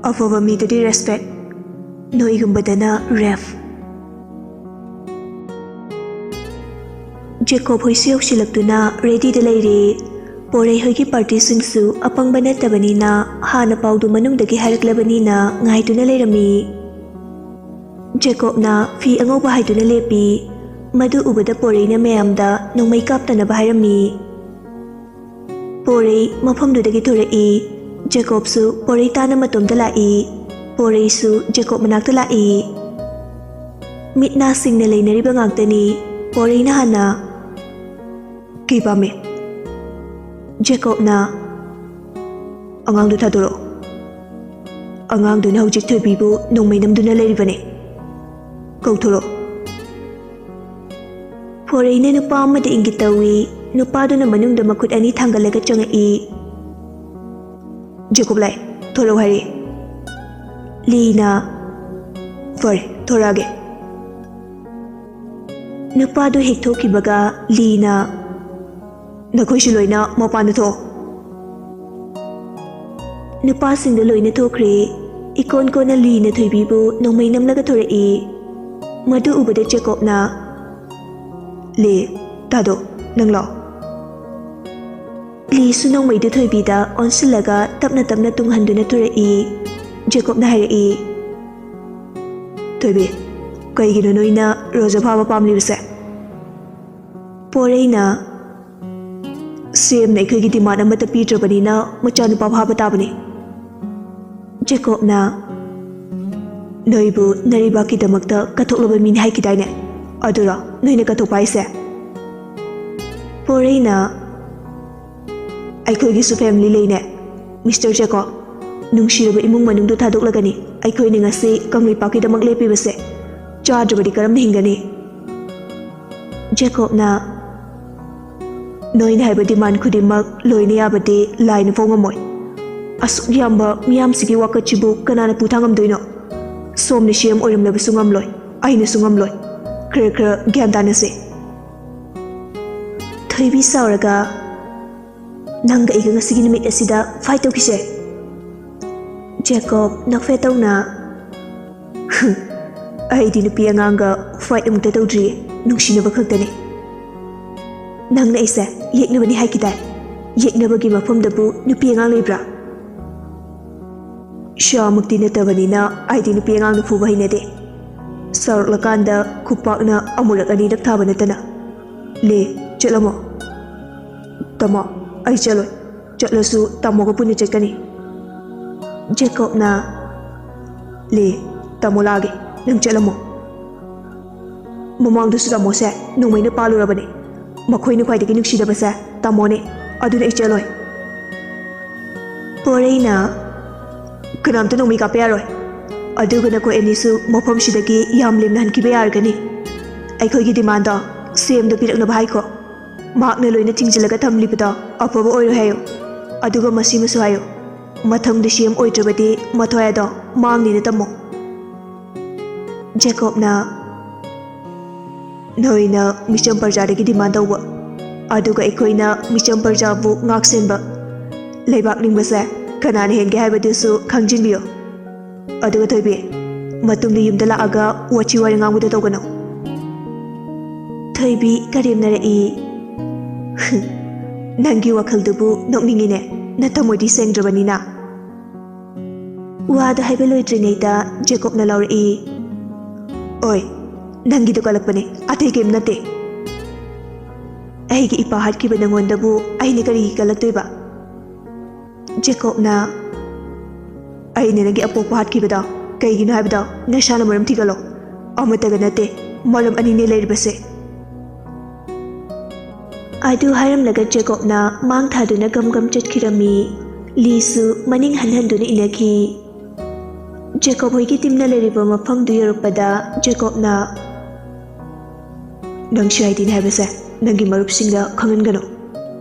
"ꯑꯐꯕ ꯃꯤꯗꯗꯤ ꯔꯦꯁꯄꯦꯛ, ꯅꯣꯏꯒꯨꯝꯕꯗꯅ ꯔꯦꯐ꯫" ꯖꯦꯀꯣꯕ ꯍꯣꯏꯁꯨ ꯌꯧꯁꯤꯜꯂꯛꯇꯨꯅ ꯔꯦꯗꯤꯗ ꯂꯩꯔꯦ꯫ ꯄꯣꯔꯩ ꯍꯣꯏꯒꯤ ꯄꯥꯔꯇꯤꯁꯤꯡꯁꯨ ꯑꯄꯪꯕ ꯅꯠꯇꯕꯅꯤꯅ ꯍꯥꯟꯅ ꯄꯥꯎꯗꯨ ꯃꯅꯨꯡꯗꯒꯤ ꯍꯥꯏꯔꯛꯂꯕꯅꯤꯅ ꯉꯥꯏꯗꯨꯅ ꯂꯩꯔꯝꯃꯤ꯫ ꯖꯦꯀꯣꯕꯅ ꯐꯤ ꯑꯉꯧꯕ ꯍꯥꯏꯗꯨꯅ ꯂꯦꯞꯄꯤ꯫ ꯃꯗꯨ ꯎꯕꯗ ꯄꯣꯔꯩꯅ ꯃꯌꯥꯝꯗ ꯅꯣꯡꯃꯩ ꯀꯥꯞꯇꯅꯕ ꯍꯥꯏꯔꯝꯃꯤ꯫ ꯄꯣꯔꯩ ꯃꯐꯝꯗꯨꯗꯒꯤ ꯊꯣꯔꯛꯏ꯫ ꯖꯦꯀꯣꯕꯁꯨ ꯄꯣꯔꯩ ꯇꯥꯅ ꯃꯇꯣꯝꯇ ꯂꯥꯛꯏ꯫ ꯄꯣꯔꯩꯁꯨ ꯖꯦꯀꯣꯕ ꯃꯅꯥꯛꯇ ꯂꯥꯛꯏ꯫ ꯃꯤꯠ ꯅꯥ ꯁꯤꯡꯅ ꯂꯩꯅꯔꯤꯕ ꯉꯥꯛꯇꯅꯤ꯫ ꯄꯣꯔꯩꯅ ꯍꯥꯟꯅ, "ꯀꯩ ꯄꯥꯝꯃꯤ?" ꯖꯦꯀꯣꯕꯅ, "ꯑꯉꯥꯡꯗꯨ ꯊꯥꯗꯣꯔꯛꯑꯣ꯫ ꯑꯉꯥꯡꯗꯨꯅ ꯍꯧꯖꯤꯛ ꯊꯣꯏꯕꯤꯕꯨ ꯅꯣꯡꯃꯩ ꯅꯝꯗꯨꯅ ꯂꯩꯔꯤꯕꯅꯤ꯫ ꯀꯧꯊꯣꯔꯛꯑꯣ꯫" ꯄꯣꯔꯩꯅ ꯅꯨꯄꯥ ꯑꯃꯗ ꯏꯪꯒꯤꯠ ꯇꯧꯏ꯫ ꯅꯨꯄꯥꯗꯨꯅ ꯃꯅꯨꯡꯗ ꯃꯈꯨꯠ ꯑꯅꯤ ꯊꯥꯡꯒꯠꯂꯒ ꯆꯪꯉꯛꯏ꯫ "ꯖꯦꯀꯣꯕ ꯂꯥꯛꯑꯦ, ꯊꯣꯔꯛꯑꯣ ꯍꯥꯏꯔꯛꯑꯦ꯫" ꯂꯤꯅ, "ꯐꯔꯦ, ꯊꯣꯔꯛꯑꯒꯦ꯫" ꯅꯨꯄꯥꯗꯨ ꯍꯦꯛ ꯊꯣꯛꯈꯤꯕꯒ ꯂꯤꯅ, "ꯅꯈꯣꯏꯁꯨ ꯂꯣꯏꯅ ꯃꯄꯥꯟꯗ ꯊꯣꯛꯑꯣ꯫" ꯅꯨꯄꯥꯁꯤꯡꯗꯨ ꯂꯣꯏꯅ ꯊꯣꯛꯈ꯭ꯔꯦ꯫ ꯏꯀꯣꯟ ꯀꯣꯟꯅ ꯂꯤꯅ ꯊꯣꯏꯕꯤꯕꯨ ꯅꯣꯡꯃꯩ ꯅꯝꯂꯒ ꯊꯣꯔꯛꯏ꯫ ꯃꯗꯨ ꯎꯕꯗ ꯖꯦꯀꯣꯕꯅ, "ꯂꯤ, ꯇꯥꯗꯣ, ꯅꯪ ꯂꯥꯛꯑꯣ꯫" ꯂꯤꯁꯨ ꯅꯣꯡꯃꯩꯗꯨ ꯊꯣꯏꯕꯤꯗ ꯑꯣꯟꯁꯤꯜꯂꯒ ꯇꯞꯅ ꯇꯞꯅ ꯇꯨꯡꯍꯟꯗꯨꯅ ꯊꯣꯔꯛꯏ꯫ ꯖꯦꯀꯣꯕꯅ ꯍꯥꯏꯔꯛꯏ, "ꯊꯣꯏꯕꯤ, ꯀꯩꯒꯤꯅꯣ ꯅꯣꯏꯅ ꯔꯣꯖꯥ ꯐꯥꯕ ꯄꯥꯝꯂꯤꯕꯁꯦ?" ꯄꯣꯔꯩꯅ, "ꯁꯤ ꯑꯦꯝꯅ ꯑꯩꯈꯣꯏꯒꯤ ꯗꯤꯃꯥꯟ ꯑꯃꯠꯇ ꯄꯤꯗ꯭ꯔꯕꯅꯤꯅ ꯃꯆꯥꯅꯨꯄꯥ ꯐꯥꯕ ꯇꯥꯕꯅꯤ꯫" ꯖꯦꯀꯣꯕꯅ, "ꯅꯣꯏꯕꯨ ꯅꯔꯩꯕꯥꯛꯀꯤꯗꯃꯛꯇ ꯀꯠꯊꯣꯛꯂꯕ ꯃꯤꯅꯤ ꯍꯥꯏꯈꯤꯗꯥꯏꯅꯦ? ꯑꯗꯨꯔꯣ ꯅꯣꯏꯅ ꯀꯠꯊꯣꯛꯄ ꯍꯥꯏꯁꯦ?" ꯄꯣꯔꯩꯅ, "ꯑꯩꯈꯣꯏꯒꯤꯁꯨ ꯐꯦꯃꯤꯂꯤ ꯂꯩꯅꯦ, ꯃꯤꯁꯇꯔ ꯖꯦꯀꯣꯕ꯫ ꯅꯨꯡꯁꯤꯔꯕ ꯏꯃꯨꯡ ꯃꯅꯨꯡꯗꯨ ꯊꯥꯗꯣꯛꯂꯒꯅꯤ ꯑꯩꯈꯣꯏꯅ ꯉꯁꯤ ꯀꯪꯂꯩꯄꯥꯛꯀꯤꯗꯃꯛ ꯂꯦꯞꯄꯤꯕꯁꯦ꯫ ꯆꯥꯗ꯭ꯔꯕꯗꯤ ꯀꯔꯝꯅ ꯍꯤꯡꯒꯅꯤ?" ꯖꯦꯀꯣꯕꯅ, "ꯅꯣꯏꯅ ꯍꯥꯏꯕ ꯗꯤꯃꯥꯟ ꯈꯨꯗꯤꯡꯃꯛ ꯂꯣꯏꯅ ꯌꯥꯕꯗꯤ ꯂꯥꯏꯅ ꯐꯥꯎ ꯉꯝꯃꯣꯏ꯫ ꯑꯁꯨꯛ ꯌꯥꯝꯕ ꯃꯤꯌꯥꯝꯁꯤꯒꯤ ꯋꯥꯀꯠꯁꯤꯕꯨ ꯀꯅꯥꯅ ꯄꯨꯊꯥꯡꯉꯝꯗꯣꯏꯅꯣ? ꯁꯣꯝꯅ ꯁꯤ ꯑꯦꯝ ꯑꯣꯏꯔꯝꯂꯕꯁꯨ ꯉꯝꯂꯣꯏ, ꯑꯩꯅꯁꯨ ꯉꯝꯂꯣꯏ꯫ ꯈꯔ ꯈꯔ ꯒ꯭ꯌꯥꯟ ꯇꯥꯅꯁꯦ꯫" ꯊꯣꯏꯕꯤ ꯁꯥꯎꯔꯒ, "ꯅꯪꯒ ꯑꯩꯒ ꯉꯁꯤꯒꯤ ꯅꯨꯃꯤꯠ ꯑꯁꯤꯗ ꯐꯥꯏꯠ ꯇꯧꯈꯤꯁꯦ꯫" ꯖꯦꯀꯣꯕ ꯅꯣꯛꯐꯦꯠ ꯇꯧꯅ, "ꯑꯩꯗꯤ ꯅꯨꯄꯤ ꯑꯉꯥꯡꯒ ꯐꯥꯏꯠ ꯑꯃꯨꯛꯇ ꯇꯧꯗ꯭ꯔꯤꯌꯦ, ꯅꯨꯡꯁꯤꯅꯕ ꯈꯛꯇꯅꯤ꯫ ꯅꯪꯅ ꯑꯩꯁꯦ ꯌꯦꯛꯅꯕꯅꯤ ꯍꯥꯏꯈꯤꯗꯥꯏ? ꯌꯦꯛꯅꯕꯒꯤ ꯃꯐꯝꯗꯕꯨ ꯅꯨꯄꯤ ꯑꯉꯥꯡ ꯂꯩꯕ꯭ꯔꯥ? ꯁꯤꯌꯥꯃꯛꯇꯤ ꯅꯠꯇꯕꯅꯤꯅ ꯑꯩꯗꯤ ꯅꯨꯄꯤ ꯑꯉꯥꯡꯅ ꯐꯨꯕ ꯍꯩꯅꯗꯦ꯫ ꯁꯥꯎꯔꯛꯂꯀꯥꯟꯗ ꯈꯨꯄꯥꯛꯅ ꯑꯃꯨꯔꯛ ꯑꯅꯤꯔꯛ ꯊꯥꯕ ꯅꯠꯇꯅ꯫ ꯂꯦ, ꯆꯠꯂꯝꯃꯣ꯫" "ꯇꯥꯃꯣ, ꯑꯩ ꯆꯠꯂꯣꯏ꯫ ꯆꯠꯂꯁꯨ ꯇꯥꯃꯣꯒ ꯄꯨꯟꯅ ꯆꯠꯀꯅꯤ꯫" ꯖꯦꯀꯣꯕꯅ, "ꯂꯦ, ꯇꯥꯃꯣ ꯂꯥꯛꯑꯒꯦ, ꯅꯪ ꯆꯠꯂꯝꯃꯣ꯫" ꯃꯃꯥꯡꯗꯁꯨ ꯇꯥꯃꯣꯁꯦ ꯅꯣꯡꯃꯩꯅ ꯄꯥꯜꯂꯨꯔꯕꯅꯦ꯫ ꯃꯈꯣꯏꯅ ꯈ꯭ꯋꯥꯏꯗꯒꯤ ꯅꯨꯡꯁꯤꯗꯕꯁꯦ ꯇꯥꯃꯣꯅꯦ꯫ ꯑꯗꯨꯅ ꯑꯩ ꯆꯦꯜꯂꯣꯏ꯫ ꯄꯣꯔꯩꯅ, "ꯀꯅꯥꯝꯇ ꯅꯣꯡꯃꯩ ꯀꯥꯞꯄ ꯌꯥꯔꯣꯏ꯫ ꯑꯗꯨꯒ ꯅꯈꯣꯏ ꯑꯅꯤꯁꯨ ꯃꯐꯝꯁꯤꯗꯒꯤ ꯌꯥꯝ ꯂꯦꯝꯅ ꯍꯟꯈꯤꯕ ꯌꯥꯔꯒꯅꯤ꯫ ꯑꯩꯈꯣꯏꯒꯤ ꯗꯤꯃꯥꯟꯗꯣ ꯁꯦꯝꯗꯣ ꯄꯤꯔꯛꯅꯕ ꯍꯥꯏꯈꯣ꯫ ꯃꯍꯥꯛꯅ ꯂꯣꯏꯅ ꯊꯤꯡꯖꯤꯜꯂꯒ ꯊꯝꯂꯤꯕꯗꯣ ꯑꯐꯕ ꯑꯣꯏꯔꯣꯏ ꯍꯥꯏꯌꯨ꯫ ꯑꯗꯨꯒ ꯃꯁꯤꯃꯁꯨ ꯍꯥꯏꯌꯨ, ꯃꯊꯪꯗ ꯁꯤ ꯑꯦꯝ ꯑꯣꯏꯗ꯭ꯔꯕꯗꯤ ꯃꯊ꯭ꯋꯥꯏ ꯑꯗꯣ ꯃꯥꯡꯅꯤꯅ ꯇꯝꯃꯨ꯫" ꯖꯦꯀꯣꯕꯅ, "ꯅꯣꯏꯅ ꯃꯤꯆꯝ ꯄ꯭ꯔꯖꯥꯗꯒꯤ ꯗꯤꯃꯥꯟ ꯇꯧꯕ, ꯑꯗꯨꯒ ꯑꯩꯈꯣꯏꯅ ꯃꯤꯆꯝ ꯄ꯭ꯔꯖꯥꯕꯨ ꯉꯥꯛꯁꯦꯟꯕ꯫ ꯂꯩꯕꯥꯛ ꯅꯤꯡꯕꯁꯦ ꯀꯅꯥꯅ ꯍꯦꯟꯒꯦ ꯍꯥꯏꯕꯗꯨꯁꯨ ꯈꯪꯖꯤꯟꯕꯤꯌꯨ꯫ ꯑꯗꯨꯒ ꯊꯣꯏꯕꯤ, ꯃꯇꯨꯡꯗ ꯌꯨꯝꯗ ꯂꯥꯛꯑꯒ ꯋꯥꯊꯤ ꯋꯥꯔꯦꯡ ꯉꯥꯡꯕꯗꯣ ꯇꯧꯒꯅꯨ꯫" ꯊꯣꯏꯕꯤ ꯀꯔꯦꯝꯅꯔꯛꯏ꯫ "ꯅꯪꯒꯤ ꯋꯥꯈꯜꯗꯨꯕꯨ ꯅꯣꯛꯅꯤꯡꯉꯤꯅꯦ, ꯅꯊꯃꯣꯏꯗꯤ ꯁꯦꯡꯗ꯭ꯔꯕꯅꯤꯅ꯫" ꯋꯥꯗꯣ ꯍꯥꯏꯕ ꯂꯣꯏꯗ꯭ꯔꯤꯉꯩꯗ ꯖꯦꯀꯣꯕꯅ ꯂꯥꯎꯔꯛꯏ꯫ "ꯑꯣꯏ, ꯅꯪꯒꯤꯗꯣ ꯀꯜꯂꯛꯄꯅꯦ, ꯑꯇꯩ ꯀꯩꯝ ꯅꯠꯇꯦ꯫ ꯑꯩꯒꯤ ꯏꯄꯥ ꯍꯥꯠꯈꯤꯕ ꯅꯪꯉꯣꯟꯗꯕꯨ ꯑꯩꯅ ꯀꯔꯤꯒꯤ ꯀꯜꯂꯛꯇꯣꯏꯕ?" ꯖꯦꯀꯣꯕꯅ, "ꯑꯩꯅ ꯅꯪꯒꯤ ꯑꯄꯣꯛꯄ ꯍꯥꯠꯈꯤꯕꯗꯣ ꯀꯩꯒꯤꯅꯣ ꯍꯥꯏꯕꯗꯣ ꯅꯁꯥꯅ ꯃꯔꯝ ꯊꯤꯒꯠꯂꯣ꯫ ꯑꯃꯠꯇꯒ ꯅꯠꯇꯦ, ꯃꯔꯝ ꯑꯅꯤꯅꯦ ꯂꯩꯔꯤꯕꯁꯦ꯫" ꯑꯗꯨ ꯍꯥꯏꯔꯝꯂꯒ ꯖꯦꯀꯣꯕꯅ ꯃꯥꯡ ꯊꯥꯗꯨꯅ ꯒꯝ ꯒꯝ ꯆꯠꯈꯤꯔꯝꯃꯤ꯫ ꯂꯤꯁꯨ ꯃꯅꯤꯡ ꯍꯟ ꯍꯟꯗꯨꯅ ꯏꯟꯅꯈꯤ꯫ ꯖꯦꯀꯣꯕ ꯍꯣꯏꯒꯤ ꯇꯤꯝꯅ ꯂꯩꯔꯤꯕ ꯃꯐꯝꯗꯨ ꯌꯧꯔꯛꯄꯗ ꯖꯦꯀꯣꯕꯅ, "ꯅꯪ ꯁꯤ ꯑꯥꯏ ꯗꯤꯅꯤ ꯍꯥꯏꯕꯁꯦ ꯅꯪꯒꯤ ꯃꯔꯨꯞꯁꯤꯡꯗ ꯈꯪꯍꯟꯒꯅꯨ꯫"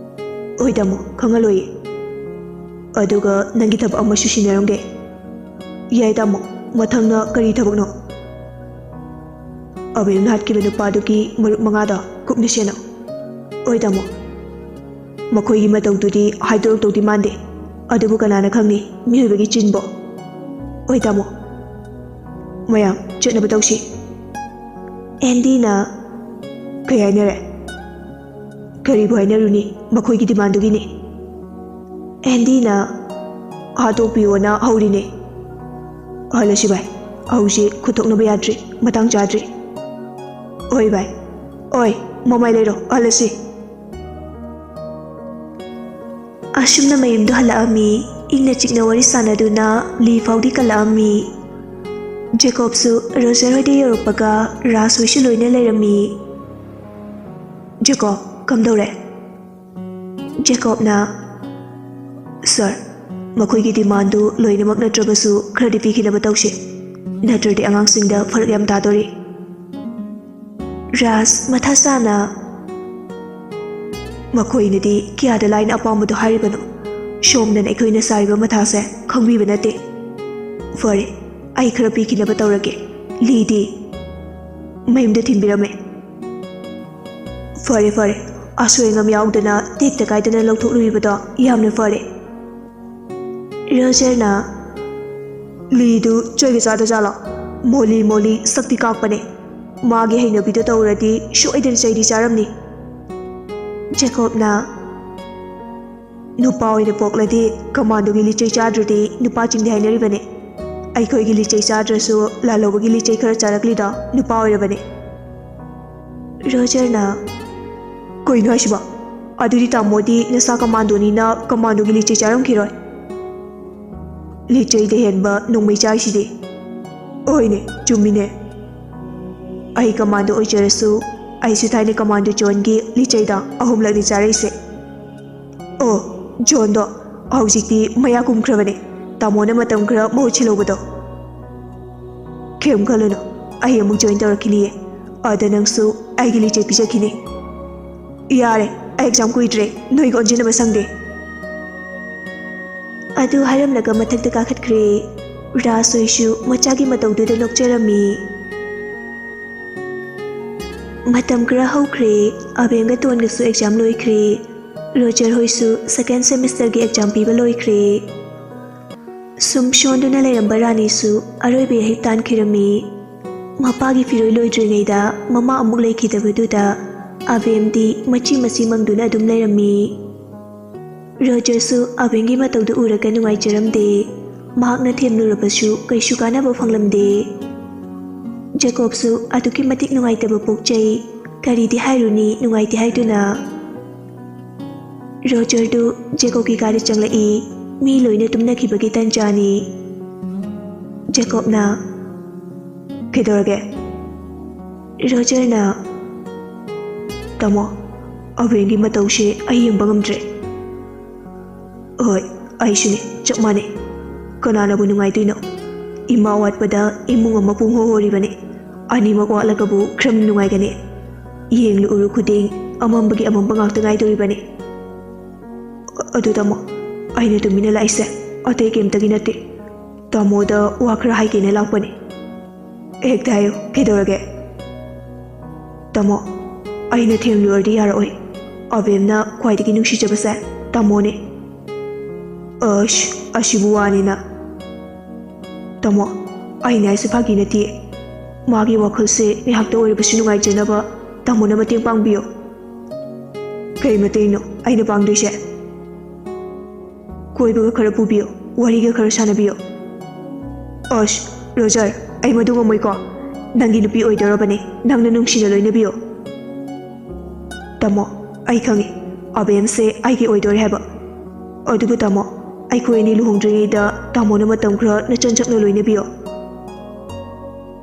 "ꯍꯣꯏ ꯇꯥꯃꯣ, ꯈꯪꯍꯜꯂꯣꯏꯌꯦ꯫ ꯑꯗꯨꯒ ꯅꯪꯒꯤ ꯊꯕꯛ ꯑꯃꯁꯨ ꯁꯤꯟꯅꯔꯝꯒꯦ꯫" "ꯌꯥꯏ ꯇꯥꯃꯣ, ꯃꯊꯪꯅ ꯀꯔꯤ ꯊꯕꯛꯅꯣ?" "ꯑꯕꯦꯝꯅ ꯍꯥꯠꯈꯤꯕ ꯅꯨꯄꯥꯗꯨꯒꯤ ꯃꯔꯨꯞ ꯃꯉꯥꯗꯣ ꯀꯨꯞꯅ ꯁꯦꯟꯅꯧ꯫" "ꯍꯣꯏ ꯇꯥꯃꯣ꯫ ꯃꯈꯣꯏꯒꯤ ꯃꯇꯧꯗꯨꯗꯤ ꯍꯥꯏꯗꯣꯔꯛꯇꯧꯗꯤ ꯃꯥꯟꯗꯦ, ꯑꯗꯨꯕꯨ ꯀꯅꯥꯅ ꯈꯪꯅꯤ ꯃꯤꯑꯣꯏꯕꯒꯤ ꯆꯤꯟꯕꯣ꯫" "ꯍꯣꯏ ꯇꯥꯃꯣ꯫ ꯃꯌꯥꯝ ꯆꯠꯅꯕ ꯇꯧꯁꯤ꯫" ꯑꯦꯟꯗꯤꯅ, "ꯀꯩ ꯍꯥꯏꯅꯔꯦ?" "ꯀꯔꯤꯕꯨ ꯍꯥꯏꯅꯔꯨꯅꯤ, ꯃꯈꯣꯏꯒꯤ ꯗꯤꯃꯥꯟꯗꯨꯒꯤꯅꯤ꯫" ꯑꯦꯟꯗꯤꯅ, "ꯍꯥꯠꯇꯣꯛꯄꯤꯌꯣꯅ ꯍꯧꯔꯤꯅꯦ꯫" "ꯍꯜꯂꯁꯤ ꯚꯥꯏ, ꯍꯧꯖꯤꯛ ꯈꯨꯠꯊꯣꯛꯅꯕ ꯌꯥꯗ꯭ꯔꯤ, ꯃꯇꯥꯡ ꯆꯥꯗ꯭ꯔꯤ꯫" "ꯍꯣꯏ ꯚꯥꯏ, ꯍꯣꯏ, ꯃꯃꯥꯏ ꯂꯩꯔꯣ, ꯍꯜꯂꯁꯤ꯫" ꯑꯁꯨꯝꯅ ꯃꯌꯨꯝꯗ ꯍꯜꯂꯛꯑꯝꯃꯤ꯫ ꯏꯪꯅ ꯆꯤꯛꯅ ꯋꯥꯔꯤ ꯁꯥꯟꯅꯗꯨꯅ ꯂꯤ ꯐꯥꯎꯗꯤ ꯀꯜꯂꯛꯑꯝꯃꯤ꯫ ꯖꯦꯀꯣꯕꯁꯨ ꯔꯣꯖꯔ ꯍꯣꯏꯗ ꯌꯧꯔꯛꯄꯒ ꯔꯥꯖ ꯍꯣꯏꯁꯨ ꯂꯣꯏꯅ ꯂꯩꯔꯝꯃꯤ꯫ "ꯖꯦꯀꯣꯕ, ꯀꯝꯗꯧꯔꯦ?" ꯖꯦꯀꯣꯕꯅ, "ꯁꯥꯔ, ꯃꯈꯣꯏꯒꯤ ꯗꯤꯃꯥꯟꯗꯨ ꯂꯣꯏꯅꯃꯛ ꯅꯠꯇ꯭ꯔꯕꯁꯨ ꯈꯔꯗꯤ ꯄꯤꯈꯤꯅꯕ ꯇꯧꯁꯤ, ꯅꯠꯇ꯭ꯔꯗꯤ ꯑꯉꯥꯡꯁꯤꯡꯗ ꯐꯔꯛ ꯌꯥꯝ ꯇꯥꯗꯣꯔꯤ꯫" ꯔꯥꯖ ꯃꯊꯥ ꯁꯥꯅ, "ꯃꯈꯣꯏꯅꯗꯤ ꯀꯌꯥꯗ ꯂꯥꯏꯅ ꯑꯄꯥꯝꯕꯗꯣ ꯍꯥꯏꯔꯤꯕꯅꯣ? ꯁꯣꯝꯗꯅ ꯑꯩꯈꯣꯏꯅ ꯁꯥꯔꯤꯕ ꯃꯊꯥꯁꯦ ꯈꯪꯕꯤꯕ ꯅꯠꯇꯦ꯫ ꯐꯔꯦ, ꯑꯩ ꯈꯔ ꯄꯤꯈꯤꯅꯕ ꯇꯧꯔꯒꯦ꯫" ꯂꯤꯗꯤ ꯃꯌꯨꯝꯗ ꯊꯤꯟꯕꯤꯔꯝꯃꯦ꯫ "ꯐꯔꯦ, ꯐꯔꯦ, ꯑꯁꯣꯏ ꯑꯉꯥꯝ ꯌꯥꯎꯗꯅ ꯇꯦꯛꯇ ꯀꯥꯏꯗꯅ ꯂꯧꯊꯣꯛꯂꯨꯔꯤꯕꯗꯣ ꯌꯥꯝꯅ ꯐꯔꯦ꯫" ꯔꯣꯖꯔꯅ, "ꯂꯤꯗꯨ ꯆꯩꯒ ꯆꯥꯗꯖꯥꯠꯂꯣ? ꯃꯣꯂꯤ ꯃꯣꯂꯤ ꯁꯛꯇꯤ ꯀꯥꯛꯄꯅꯦ꯫ ꯃꯥꯒꯤ ꯍꯩꯅꯕꯤꯗꯣ ꯇꯧꯔꯗꯤ ꯁꯣꯏꯗꯅ ꯆꯩꯗꯤ ꯆꯥꯔꯝꯅꯤ꯫" ꯖꯦꯀꯣꯕꯅ, "ꯅꯨꯄꯥ ꯑꯣꯏꯅ ꯄꯣꯛꯂꯗꯤ ꯀꯃꯥꯟꯗꯣꯒꯤ ꯂꯤꯆꯩ ꯆꯥꯗ꯭ꯔꯗꯤ ꯅꯨꯄꯥꯁꯤꯡꯗꯤ ꯍꯥꯏꯅꯔꯤꯕꯅꯦ꯫ ꯑꯩꯈꯣꯏꯒꯤ ꯂꯤꯆꯩ ꯆꯥꯗ꯭ꯔꯁꯨ ꯂꯥꯜꯍꯧꯕꯒꯤ ꯂꯤꯆꯩ ꯈꯔ ꯆꯥꯔꯛꯂꯤꯗꯣ ꯅꯨꯄꯥ ꯑꯣꯏꯔꯕꯅꯦ꯫" ꯔꯣꯖꯔꯅ, "ꯀꯩꯅꯣ ꯍꯥꯏꯁꯤꯕꯣ? ꯑꯗꯨꯗꯤ ꯇꯥꯃꯣꯗꯤ ꯅꯁꯥ ꯀꯃꯥꯟꯗꯣꯅꯤꯅ ꯀꯃꯥꯟꯗꯣꯒꯤ ꯂꯤꯆꯩ ꯆꯥꯔꯝꯈꯤꯔꯣꯏ꯫ ꯂꯤꯆꯩꯗ ꯍꯦꯟꯕ ꯅꯣꯡꯃꯩ ꯆꯥꯏꯁꯤꯗꯤ꯫" "ꯍꯣꯏꯅꯦ, ꯆꯨꯝꯃꯤꯅꯦ꯫ ꯑꯩ ꯀꯃꯥꯟꯗꯣ ꯑꯣꯏꯖꯔꯁꯨ ꯑꯩꯁꯨ ꯊꯥꯏꯅ ꯀꯃꯥꯟꯗꯣ ꯖꯣꯟꯒꯤ ꯂꯤꯆꯩꯗ ꯑꯍꯨꯝꯂꯛꯅꯤ ꯆꯥꯔꯛꯏꯁꯦ꯫ ꯑꯣ, ꯖꯣꯟꯗꯣ ꯍꯧꯖꯤꯛꯇꯤ ꯃꯌꯥ ꯀꯨꯝꯈ꯭ꯔꯕꯅꯦ꯫ ꯇꯥꯃꯣꯅ ꯃꯇꯝ ꯈꯔ ꯃꯍꯨꯠ ꯁꯤꯜꯍꯧꯕꯗꯣ꯫" "ꯀꯩꯝ ꯈꯜꯂꯨꯅꯨ, ꯑꯩ ꯑꯃꯨꯛ ꯖꯣꯏꯟ ꯇꯧꯔꯛꯈꯤꯅꯤꯌꯦ꯫ ꯑꯗ ꯅꯪꯁꯨ ꯑꯩꯒꯤ ꯂꯤꯆꯩ ꯄꯤꯖꯈꯤꯅꯤ꯫" "ꯌꯥꯔꯦ, ꯑꯩ ꯑꯦꯛꯖꯥꯝ ꯀꯨꯏꯗ꯭ꯔꯦ, ꯅꯣꯏꯒ ꯑꯣꯟꯁꯤꯟꯅꯕ ꯁꯪꯗꯦ꯫" ꯑꯗꯨ ꯍꯥꯏꯔꯝꯂꯒ ꯃꯊꯛꯇ ꯀꯥꯈꯠꯈ꯭ꯔꯦ꯫ ꯔꯥꯖ ꯍꯣꯏꯁꯨ ꯃꯆꯥꯒꯤ ꯃꯇꯧꯗꯨꯗ ꯅꯣꯛꯆꯔꯝꯃꯤ꯫ ꯃꯇꯝ ꯈꯔ ꯍꯧꯈ꯭ꯔꯦ꯫ ꯑꯕꯦꯝꯒ ꯇꯣꯟꯒꯁꯨ ꯑꯦꯛꯖꯥꯝ ꯂꯣꯏꯈ꯭ꯔꯦ꯫ ꯔꯣꯖꯔ ꯍꯣꯏꯁꯨ ꯁꯦꯀꯦꯟ ꯁꯦꯃꯤꯁꯇꯔꯒꯤ ꯑꯦꯛꯖꯥꯝ ꯄꯤꯕ ꯂꯣꯏꯈ꯭ꯔꯦ꯫ ꯁꯨꯝ ꯁꯣꯟꯗꯨꯅ ꯂꯩꯔꯝꯕ ꯔꯥꯅꯤꯁꯨ ꯑꯔꯣꯏꯕ ꯏꯍꯩ ꯇꯥꯟꯈꯤꯔꯝꯃꯤ꯫ ꯃꯄꯥꯒꯤ ꯐꯤꯔꯣꯏ ꯂꯣꯏꯗ꯭ꯔꯤꯉꯩꯗ ꯃꯃꯥ ꯑꯃꯨꯛ ꯂꯩꯈꯤꯗꯕꯗꯨꯗ ꯑꯕꯦꯝꯗꯤ ꯃꯆꯤ ꯃꯆꯤ ꯃꯪꯗꯨꯅ ꯑꯗꯨꯝ ꯂꯩꯔꯝꯃꯤ꯫ ꯔꯣꯖꯔꯁꯨ ꯑꯕꯦꯝꯒꯤ ꯃꯇꯧꯗꯨ ꯎꯔꯒ ꯅꯨꯡꯉꯥꯏꯖꯔꯝꯗꯦ꯫ ꯃꯍꯥꯛꯅ ꯊꯦꯝꯂꯨꯔꯕꯁꯨ ꯀꯩꯁꯨ ꯀꯥꯟꯅꯕ ꯐꯪꯂꯝꯗꯦ꯫ ꯖꯦꯀꯣꯕꯁꯨ ꯑꯗꯨꯛꯀꯤ ꯃꯇꯤꯛ ꯅꯨꯡꯉꯥꯏꯇꯕ ꯄꯣꯛꯆꯩ꯫ ꯀꯔꯤꯗꯤ ꯍꯥꯏꯔꯨꯅꯤ, ꯅꯨꯡꯉꯥꯏꯇꯦ ꯍꯥꯏꯗꯨꯅ꯫ ꯔꯣꯖꯔꯗꯨ ꯖꯦꯀꯣꯕꯀꯤ ꯀꯥꯗ ꯆꯪꯂꯛꯏ꯫ ꯃꯤ ꯂꯣꯏꯅ ꯇꯨꯝꯅꯈꯤꯕꯒꯤ ꯇꯟꯖꯥꯅꯤ꯫ ꯖꯦꯀꯣꯕꯅ, ꯀꯩꯗꯧꯔꯒꯦ? ꯔꯣꯖꯔꯅ, "ꯇꯥꯃꯣ, ꯑꯕꯦꯟꯒꯤ ꯃꯇꯧꯁꯦ ꯑꯩ ꯌꯦꯡꯕ ꯉꯝꯗ꯭ꯔꯦ꯫" "ꯍꯣꯏ, ꯑꯩꯁꯨꯅꯦ, ꯆꯞ ꯃꯥꯟꯅꯩ꯫ ꯀꯅꯥꯅꯕꯨ ꯅꯨꯡꯉꯥꯏꯗꯣꯏꯅꯣ? ꯏꯃꯥ ꯋꯥꯠꯄꯗ ꯏꯃꯨꯡ ꯑꯃ ꯄꯨꯡꯍꯣ ꯍꯣꯔꯤꯕꯅꯦ꯫ ꯑꯅꯤꯃꯛ ꯋꯥꯠꯂꯒꯕꯨ ꯀꯔꯝ ꯅꯨꯡꯉꯥꯏꯒꯅꯤ? ꯌꯦꯡꯂꯨ ꯎꯔꯨ ꯈꯨꯗꯤꯡ ꯑꯃꯝꯕꯒꯤ ꯑꯃꯝꯕ ꯉꯥꯛꯇ ꯉꯥꯏꯗꯣꯔꯤꯕꯅꯤ꯫" "ꯑꯗꯨ ꯇꯥꯃꯣ, ꯑꯩꯅ ꯇꯨꯃꯤꯟꯅ ꯂꯥꯛꯏꯁꯦ ꯑꯇꯩ ꯀꯩꯝꯇꯒꯤ ꯅꯠꯇꯦ꯫ ꯇꯥꯃꯣꯗ ꯋꯥ ꯈꯔ ꯍꯥꯏꯒꯦꯅ ꯂꯥꯛꯄꯅꯦ꯫" "ꯍꯦꯛꯇ ꯍꯥꯏꯌꯨ, ꯀꯩꯗꯧꯔꯒꯦ?" "ꯇꯥꯃꯣ, ꯑꯩꯅ ꯊꯦꯝꯂꯨꯔꯗꯤ ꯌꯥꯔꯛꯑꯣꯏ꯫ ꯑꯕꯦꯝꯅ ꯈ꯭ꯋꯥꯏꯗꯒꯤ ꯅꯨꯡꯁꯤꯖꯕꯁꯦ ꯇꯥꯃꯣꯅꯦ꯫" "ꯑꯁ, ꯑꯁꯤꯕꯨ ꯋꯥꯅꯤꯅ꯫" "ꯇꯥꯃꯣ, ꯑꯩꯅ ꯍꯥꯏꯁꯦ ꯐꯥꯒꯤ ꯅꯠꯇꯦ꯫ ꯃꯥꯒꯤ ꯋꯥꯈꯜꯁꯦ ꯉꯥꯏꯍꯥꯛꯇ ꯑꯣꯏꯔꯕꯁꯨ ꯅꯨꯡꯉꯥꯏꯖꯅꯕ ꯇꯥꯃꯣꯅ ꯃꯇꯦꯡ ꯄꯥꯡꯕꯤꯌꯨ꯫" "ꯀꯩ ꯃꯇꯦꯡꯅꯣ ꯑꯩꯅ ꯄꯥꯡꯗꯣꯏꯁꯦ?" "ꯀꯣꯏꯕꯒ ꯈꯔ ꯄꯨꯕꯤꯌꯨ, ꯋꯥꯔꯤꯒ ꯈꯔ ꯁꯥꯟꯅꯕꯤꯌꯨ꯫" "ꯑꯁ, ꯔꯣꯖꯔ, ꯑꯩ ꯃꯗꯨ ꯉꯝꯃꯣꯏꯀꯣ꯫ ꯅꯪꯒꯤ ꯅꯨꯄꯤ ꯑꯣꯏꯗꯧꯔꯕꯅꯦ, ꯅꯪꯅ ꯅꯨꯡꯁꯤꯅ ꯂꯣꯏꯅꯕꯤꯌꯨ꯫" "ꯇꯥꯃꯣ, ꯑꯩ ꯈꯪꯉꯤ, ꯑꯕꯦꯝꯁꯦ ꯑꯩꯒꯤ ꯑꯣꯏꯗꯣꯔꯦ ꯍꯥꯏꯕ꯫ ꯑꯗꯨꯕꯨ ꯇꯥꯃꯣ, ꯑꯩꯈꯣꯏ ꯑꯅꯤ ꯂꯨꯍꯣꯡꯗ꯭ꯔꯤꯉꯩꯗ ꯇꯥꯃꯣꯅ ꯃꯇꯝ ꯈꯔ ꯅꯆꯟ ꯆꯛꯅ ꯂꯣꯏꯅꯕꯤꯌꯣ꯫"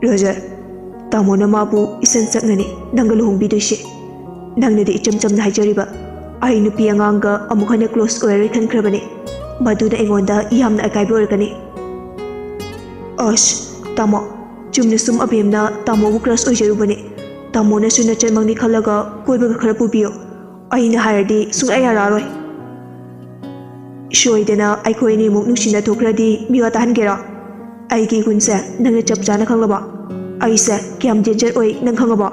"ꯔꯣꯖꯔ, ꯇꯥꯃꯣꯅ ꯃꯥꯕꯨ ꯏꯆꯟ ꯆꯛꯅꯅꯤ ꯅꯪꯒ ꯂꯨꯍꯣꯡꯕꯤꯗꯣꯏꯁꯦ꯫ ꯅꯪꯅꯗꯤ ꯏꯆꯝ ꯆꯝꯅ ꯍꯥꯏꯖꯔꯤꯕ, ꯑꯩ ꯅꯨꯄꯤ ꯑꯉꯥꯡꯒ ꯑꯃꯨꯛ ꯍꯟꯅ ꯀ꯭ꯂꯣꯁ ꯑꯣꯏꯔꯔꯣꯏ ꯈꯟꯈ꯭ꯔꯕꯅꯤ꯫ ꯃꯗꯨꯅ ꯑꯩꯉꯣꯟꯗ ꯌꯥꯝꯅ ꯑꯀꯥꯏꯕ ꯑꯣꯏꯔꯛꯀꯅꯤ꯫" "ꯑꯁ, ꯇꯥꯃꯣ, ꯆꯨꯝꯅ ꯁꯨꯝ ꯑꯕꯦꯝꯅ ꯇꯥꯃꯣꯕꯨ ꯀ꯭ꯔꯁ ꯑꯣꯏꯖꯔꯨꯕꯅꯦ꯫ ꯇꯥꯃꯣꯅꯁꯨ ꯅꯆꯟꯃꯛꯅꯤ ꯈꯜꯂꯒ ꯀꯣꯏꯕꯒ ꯈꯔ ꯄꯨꯕꯤꯌꯨ꯫ ꯑꯩꯅ ꯍꯥꯏꯔꯗꯤ ꯁꯨꯡꯌꯥ ꯌꯥꯔꯛꯑꯔꯣꯏ꯫ ꯁꯣꯏꯗꯅ ꯑꯩꯈꯣꯏ ꯑꯅꯤꯃꯨꯛ ꯅꯨꯡꯁꯤꯅ ꯊꯣꯛꯈ꯭ꯔꯗꯤ ꯃꯤꯋꯥ ꯇꯥꯍꯟꯒꯦꯔꯣ? ꯑꯩꯒꯤ ꯒꯨꯟꯁꯦ ꯅꯪꯅ ꯆꯞ ꯆꯥꯅ ꯈꯪꯂꯕꯣ? ꯑꯩꯁꯦ ꯀꯌꯥꯝ ꯗꯦꯟꯖꯔ ꯑꯣꯏ ꯅꯪ ꯈꯪꯉꯕꯣ?"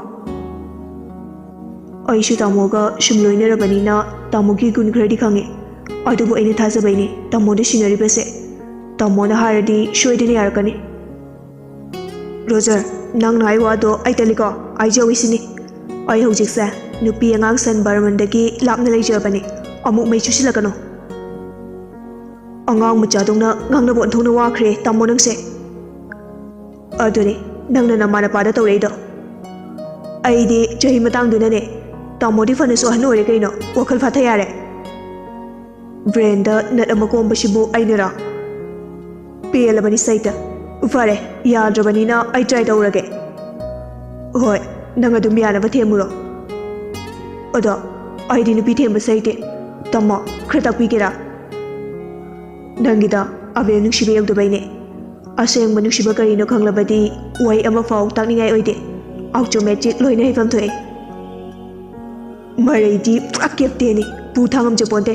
"ꯑꯩꯁꯨ ꯇꯥꯃꯣꯒ ꯁꯨꯝ ꯂꯣꯏꯅꯔꯕꯅꯤꯅ ꯇꯥꯃꯣꯒꯤ ꯒꯨꯟ ꯈꯔꯗꯤ ꯈꯪꯉꯦ꯫ ꯑꯗꯨꯕꯨ ꯑꯩꯅ ꯊꯥꯖꯕꯩꯅꯦ ꯇꯥꯃꯣꯗ ꯁꯤꯟꯅꯔꯤꯕꯁꯦ꯫ ꯇꯥꯃꯣꯅ ꯍꯥꯏꯔꯗꯤ ꯁꯣꯏꯗꯅ ꯌꯥꯔꯛꯀꯅꯤ꯫" "ꯔꯣꯖꯔ, ꯅꯪꯅ ꯍꯥꯏ ꯋꯥꯗꯣ ꯑꯩ ꯇꯜꯂꯤꯀꯣ, ꯍꯥꯏꯖꯧ ꯁꯤꯅꯤ꯫ ꯑꯩ ꯍꯧꯖꯤꯛꯁꯦ ꯅꯨꯄꯤ ꯑꯉꯥꯡ ꯁꯟ ꯕꯔꯃꯟꯗꯒꯤ ꯂꯥꯞꯅ ꯂꯩꯖꯕꯅꯤ꯫ ꯑꯃꯨꯛ ꯃꯩ ꯆꯨꯁꯤꯜꯂꯛꯀꯅꯨ꯫" "ꯑꯉꯥꯡ ꯃꯆꯥꯗꯧꯅ ꯉꯥꯡꯅꯕ ꯑꯣꯟꯊꯣꯛꯅ ꯋꯥꯈ꯭ꯔꯦ ꯇꯥꯃꯣ ꯅꯪꯁꯦ꯫" "ꯑꯗꯨꯅꯤ, ꯅꯪꯅ ꯅꯃꯥ ꯅꯄꯥꯗ ꯇꯧꯔꯛꯏꯗꯣ꯫ ꯑꯩꯗꯤ ꯆꯍꯤ ꯃꯇꯥꯡꯗꯨꯅꯅꯦ꯫ ꯇꯥꯃꯣꯗꯤ ꯐꯅꯁꯨ ꯑꯍꯟ ꯑꯣꯏꯔꯦ ꯀꯩꯅꯣ, ꯋꯥꯈꯜ ꯐꯥꯊ ꯌꯥꯔꯦ꯫ ꯕ꯭ꯔꯦꯟꯗ ꯅꯠ ꯑꯃ ꯀꯣꯝꯕꯁꯤꯕꯨ ꯑꯩꯅꯔꯣ? ꯄꯦꯜꯂꯕꯅꯤ ꯁꯩꯇ, ꯐꯔꯦ, ꯌꯥꯗ꯭ꯔꯕꯅꯤꯅ ꯑꯩ ꯇ꯭ꯔꯥꯏ ꯇꯧꯔꯒꯦ꯫ ꯍꯣꯏ, ꯅꯪ ꯑꯗꯨꯝ ꯌꯥꯅꯕ ꯊꯦꯝꯃꯨꯔꯣ꯫ ꯑꯗꯣ ꯑꯩꯗꯤ ꯅꯨꯄꯤ ꯊꯦꯝꯕꯁꯦ ꯍꯩꯇꯦ꯫ ꯇꯝꯃꯣ, ꯈꯔ ꯇꯥꯛꯄꯤꯒꯦꯔꯥ? ꯅꯪꯒꯤꯗ ꯑꯕꯦꯝ ꯅꯨꯡꯁꯤꯕ ꯌꯧꯗꯕꯩꯅꯦ꯫ ꯑꯁꯦꯡꯕ ꯅꯨꯡꯁꯤꯕ ꯀꯔꯤꯅꯣ ꯈꯪꯂꯕꯗꯤ ꯋꯥꯍꯩ ꯑꯃꯐꯥꯎ ꯇꯥꯛꯅꯤꯡꯉꯥꯏ ꯑꯣꯏꯗꯦ꯫ ꯑꯣꯇꯣꯃꯦꯇꯤꯛ ꯂꯣꯏꯅ ꯍꯩꯐꯝ ꯊꯣꯛꯑꯦ꯫ ꯃꯔꯩꯗꯤ ꯄꯨꯔꯥ ꯀꯦꯞꯇꯦꯟꯅꯤ, ꯄꯨ ꯊꯥꯡꯉꯝꯖꯄꯣꯟꯇꯦ꯫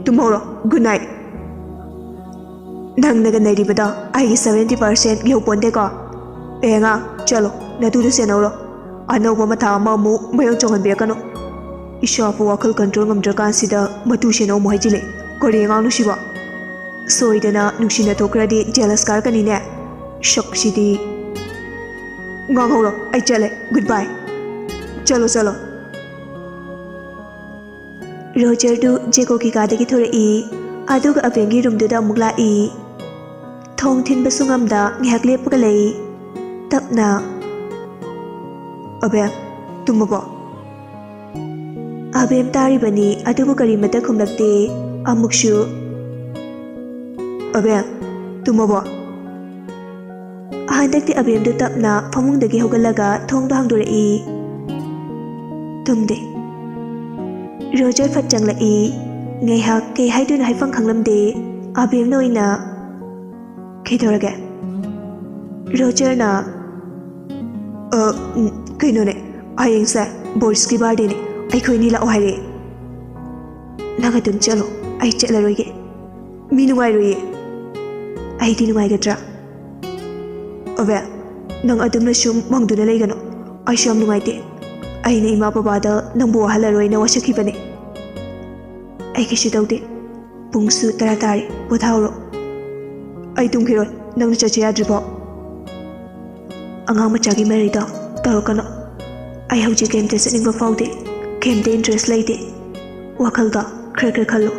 ꯇꯨꯝꯍꯧꯔꯣ, ꯒꯨꯗ ꯅꯥꯏꯠ꯫ ꯅꯪꯅꯒ ꯅꯩꯔꯤꯕꯗꯣ ꯑꯩꯒꯤ ꯁꯚꯦꯟꯇꯤ ꯄꯥꯔꯁꯦꯟ ꯌꯧꯄꯣꯟꯇꯦꯀꯣ꯫ ꯑꯦ ꯑꯉꯥꯡ, ꯆꯠꯂꯣ, ꯅꯇꯨꯗ ꯁꯦꯟꯅꯧꯔꯣ꯫ ꯑꯅꯧꯕ ꯃꯊꯥ ꯑꯃ ꯑꯃꯨꯛ ꯃꯌꯣꯟ ꯆꯣꯡꯍꯟꯕꯤꯔꯛꯀꯅꯨ꯫ ꯏꯁꯥꯕꯨ ꯋꯥꯈꯜ ꯀꯟꯇ꯭ꯔꯣꯜ ꯉꯝꯗ꯭ꯔꯀꯥꯟꯁꯤꯗ ꯃꯇꯨ ꯁꯦꯟꯅꯧ ꯑꯃꯨꯛ ꯍꯥꯏꯖꯤꯜꯂꯦ꯫ ꯀꯔꯤ ꯑꯉꯥꯡꯅꯣ ꯁꯤꯕꯣ? ꯁꯣꯏꯗꯅ ꯅꯨꯡꯁꯤꯅ ꯊꯣꯛꯈ꯭ꯔꯗꯤ ꯖꯦꯂꯁ ꯀꯥꯔꯛꯀꯅꯤꯅꯦ꯫ ꯁꯛꯁꯤꯗꯤ꯫ ꯉꯥꯡꯍꯧꯔꯣ, ꯑꯩ ꯆꯠꯂꯦ꯫ ꯒꯨꯗ ꯕꯥꯏ꯫ ꯆꯠꯂꯣ, ꯆꯠꯂꯣ꯫ ꯔꯣꯖꯔꯗꯨ ꯖꯦꯀꯣꯒꯤ ꯀꯥꯗꯒꯤ ꯊꯣꯔꯛꯏ, ꯑꯗꯨꯒ ꯑꯕꯦꯝꯒꯤ ꯔꯨꯝꯗꯨꯗ ꯑꯃꯨꯛ ꯂꯥꯛꯏ꯫ ꯊꯣꯡ ꯊꯤꯟꯕꯁꯨ ꯉꯝꯗ ꯉꯥꯏꯍꯥꯛ ꯂꯦꯞꯄꯒ ꯂꯩ꯫ ꯇꯞꯅ, "ꯑꯕꯦꯝ, ꯇꯨꯝꯃꯕꯣ?" ꯑꯕꯦꯝ ꯇꯥꯔꯤꯕꯅꯤ, ꯑꯗꯨꯕꯨ ꯀꯔꯤꯃꯠꯇ ꯈꯨꯝꯂꯛꯇꯦ꯫ ꯑꯃꯨꯛꯁꯨ, "ꯑꯕꯦꯝ, ꯇꯨꯝꯃꯕꯣ?" ꯍꯟꯗꯛꯇꯤ ꯑꯕꯦꯝꯗꯨ ꯇꯞꯅ ꯐꯃꯨꯡꯗꯒꯤ ꯍꯧꯒꯠꯂꯒ ꯊꯣꯡꯗꯣ ꯍꯥꯡꯗꯣꯔꯛꯏ꯫ ꯇꯨꯝꯗꯦ꯫ ꯔꯣꯖꯔ ꯐꯠ ꯆꯪꯂꯛꯏ꯫ ꯉꯥꯏꯍꯥꯛ ꯀꯩ ꯍꯥꯏꯗꯣꯏꯅꯣ ꯍꯥꯏꯐꯝ ꯈꯪꯂꯝꯗꯦ꯫ ꯑꯕꯦꯝꯅ ꯑꯣꯏꯅ, "ꯀꯩꯗꯧꯔꯒꯦ?" ꯔꯣꯖꯔꯅ, "ꯑ, ꯎꯝ, ꯀꯩꯅꯣꯅꯦ, ꯍꯌꯦꯡꯁꯦ ꯕꯣꯔꯤꯁꯀꯤ ꯕꯥꯔꯗꯦꯅꯦ, ꯑꯩꯈꯣꯏ ꯑꯅꯤ ꯂꯥꯛꯑꯣ ꯍꯥꯏꯔꯛꯑꯦ꯫" "ꯅꯪ ꯑꯗꯨꯝ ꯆꯠꯂꯣ, ꯑꯩ ꯆꯠꯂꯔꯣꯏꯒꯦ꯫ ꯃꯤ ꯅꯨꯡꯉꯥꯏꯔꯣꯏꯌꯦ꯫" "ꯑꯩꯗꯤ ꯅꯨꯡꯉꯥꯏꯒꯗ꯭ꯔꯥ?" "ꯑꯕꯦ, ꯅꯪ ꯑꯗꯨꯝꯅ ꯁꯨꯝ ꯃꯪꯗꯨꯅ ꯂꯩꯒꯅꯨ꯫ ꯑꯩꯁꯨ ꯌꯥꯝ ꯅꯨꯡꯉꯥꯏꯇꯦ꯫ ꯑꯩꯅ ꯏꯃꯥ ꯕꯕꯥꯗ ꯅꯪꯕꯨ ꯋꯥꯍꯜꯂꯔꯣꯏꯅ ꯋꯥꯁꯛꯈꯤꯕꯅꯦ꯫" "ꯑꯩ ꯀꯩꯁꯨ ꯇꯧꯗꯦ꯫ ꯄꯨꯡꯁꯨ ꯇꯔꯥ ꯇꯥꯔꯦ, ꯄꯣꯊꯥꯍꯧꯔꯣ꯫" "ꯑꯩ ꯇꯨꯝꯈꯤꯔꯣꯏ, ꯅꯪꯅ ꯆꯠꯁꯦ ꯌꯥꯗ꯭ꯔꯤꯕꯣ?" "ꯑꯉꯥꯡ ꯃꯆꯥꯒꯤ ꯃꯔꯩꯗꯣ ꯇꯧꯔꯛꯀꯅꯣ꯫ ꯑꯩ ꯍꯧꯖꯤꯛ ꯀꯩꯝꯇ ꯆꯠꯅꯤꯡꯕ ꯐꯥꯎꯗꯦ, ꯀꯩꯝꯇ ꯏꯟꯇꯔꯦꯁ ꯂꯩꯇꯦ꯫ ꯋꯥꯈꯜꯗꯣ ꯈꯔ ꯈꯔ ꯈꯜꯂꯨ꯫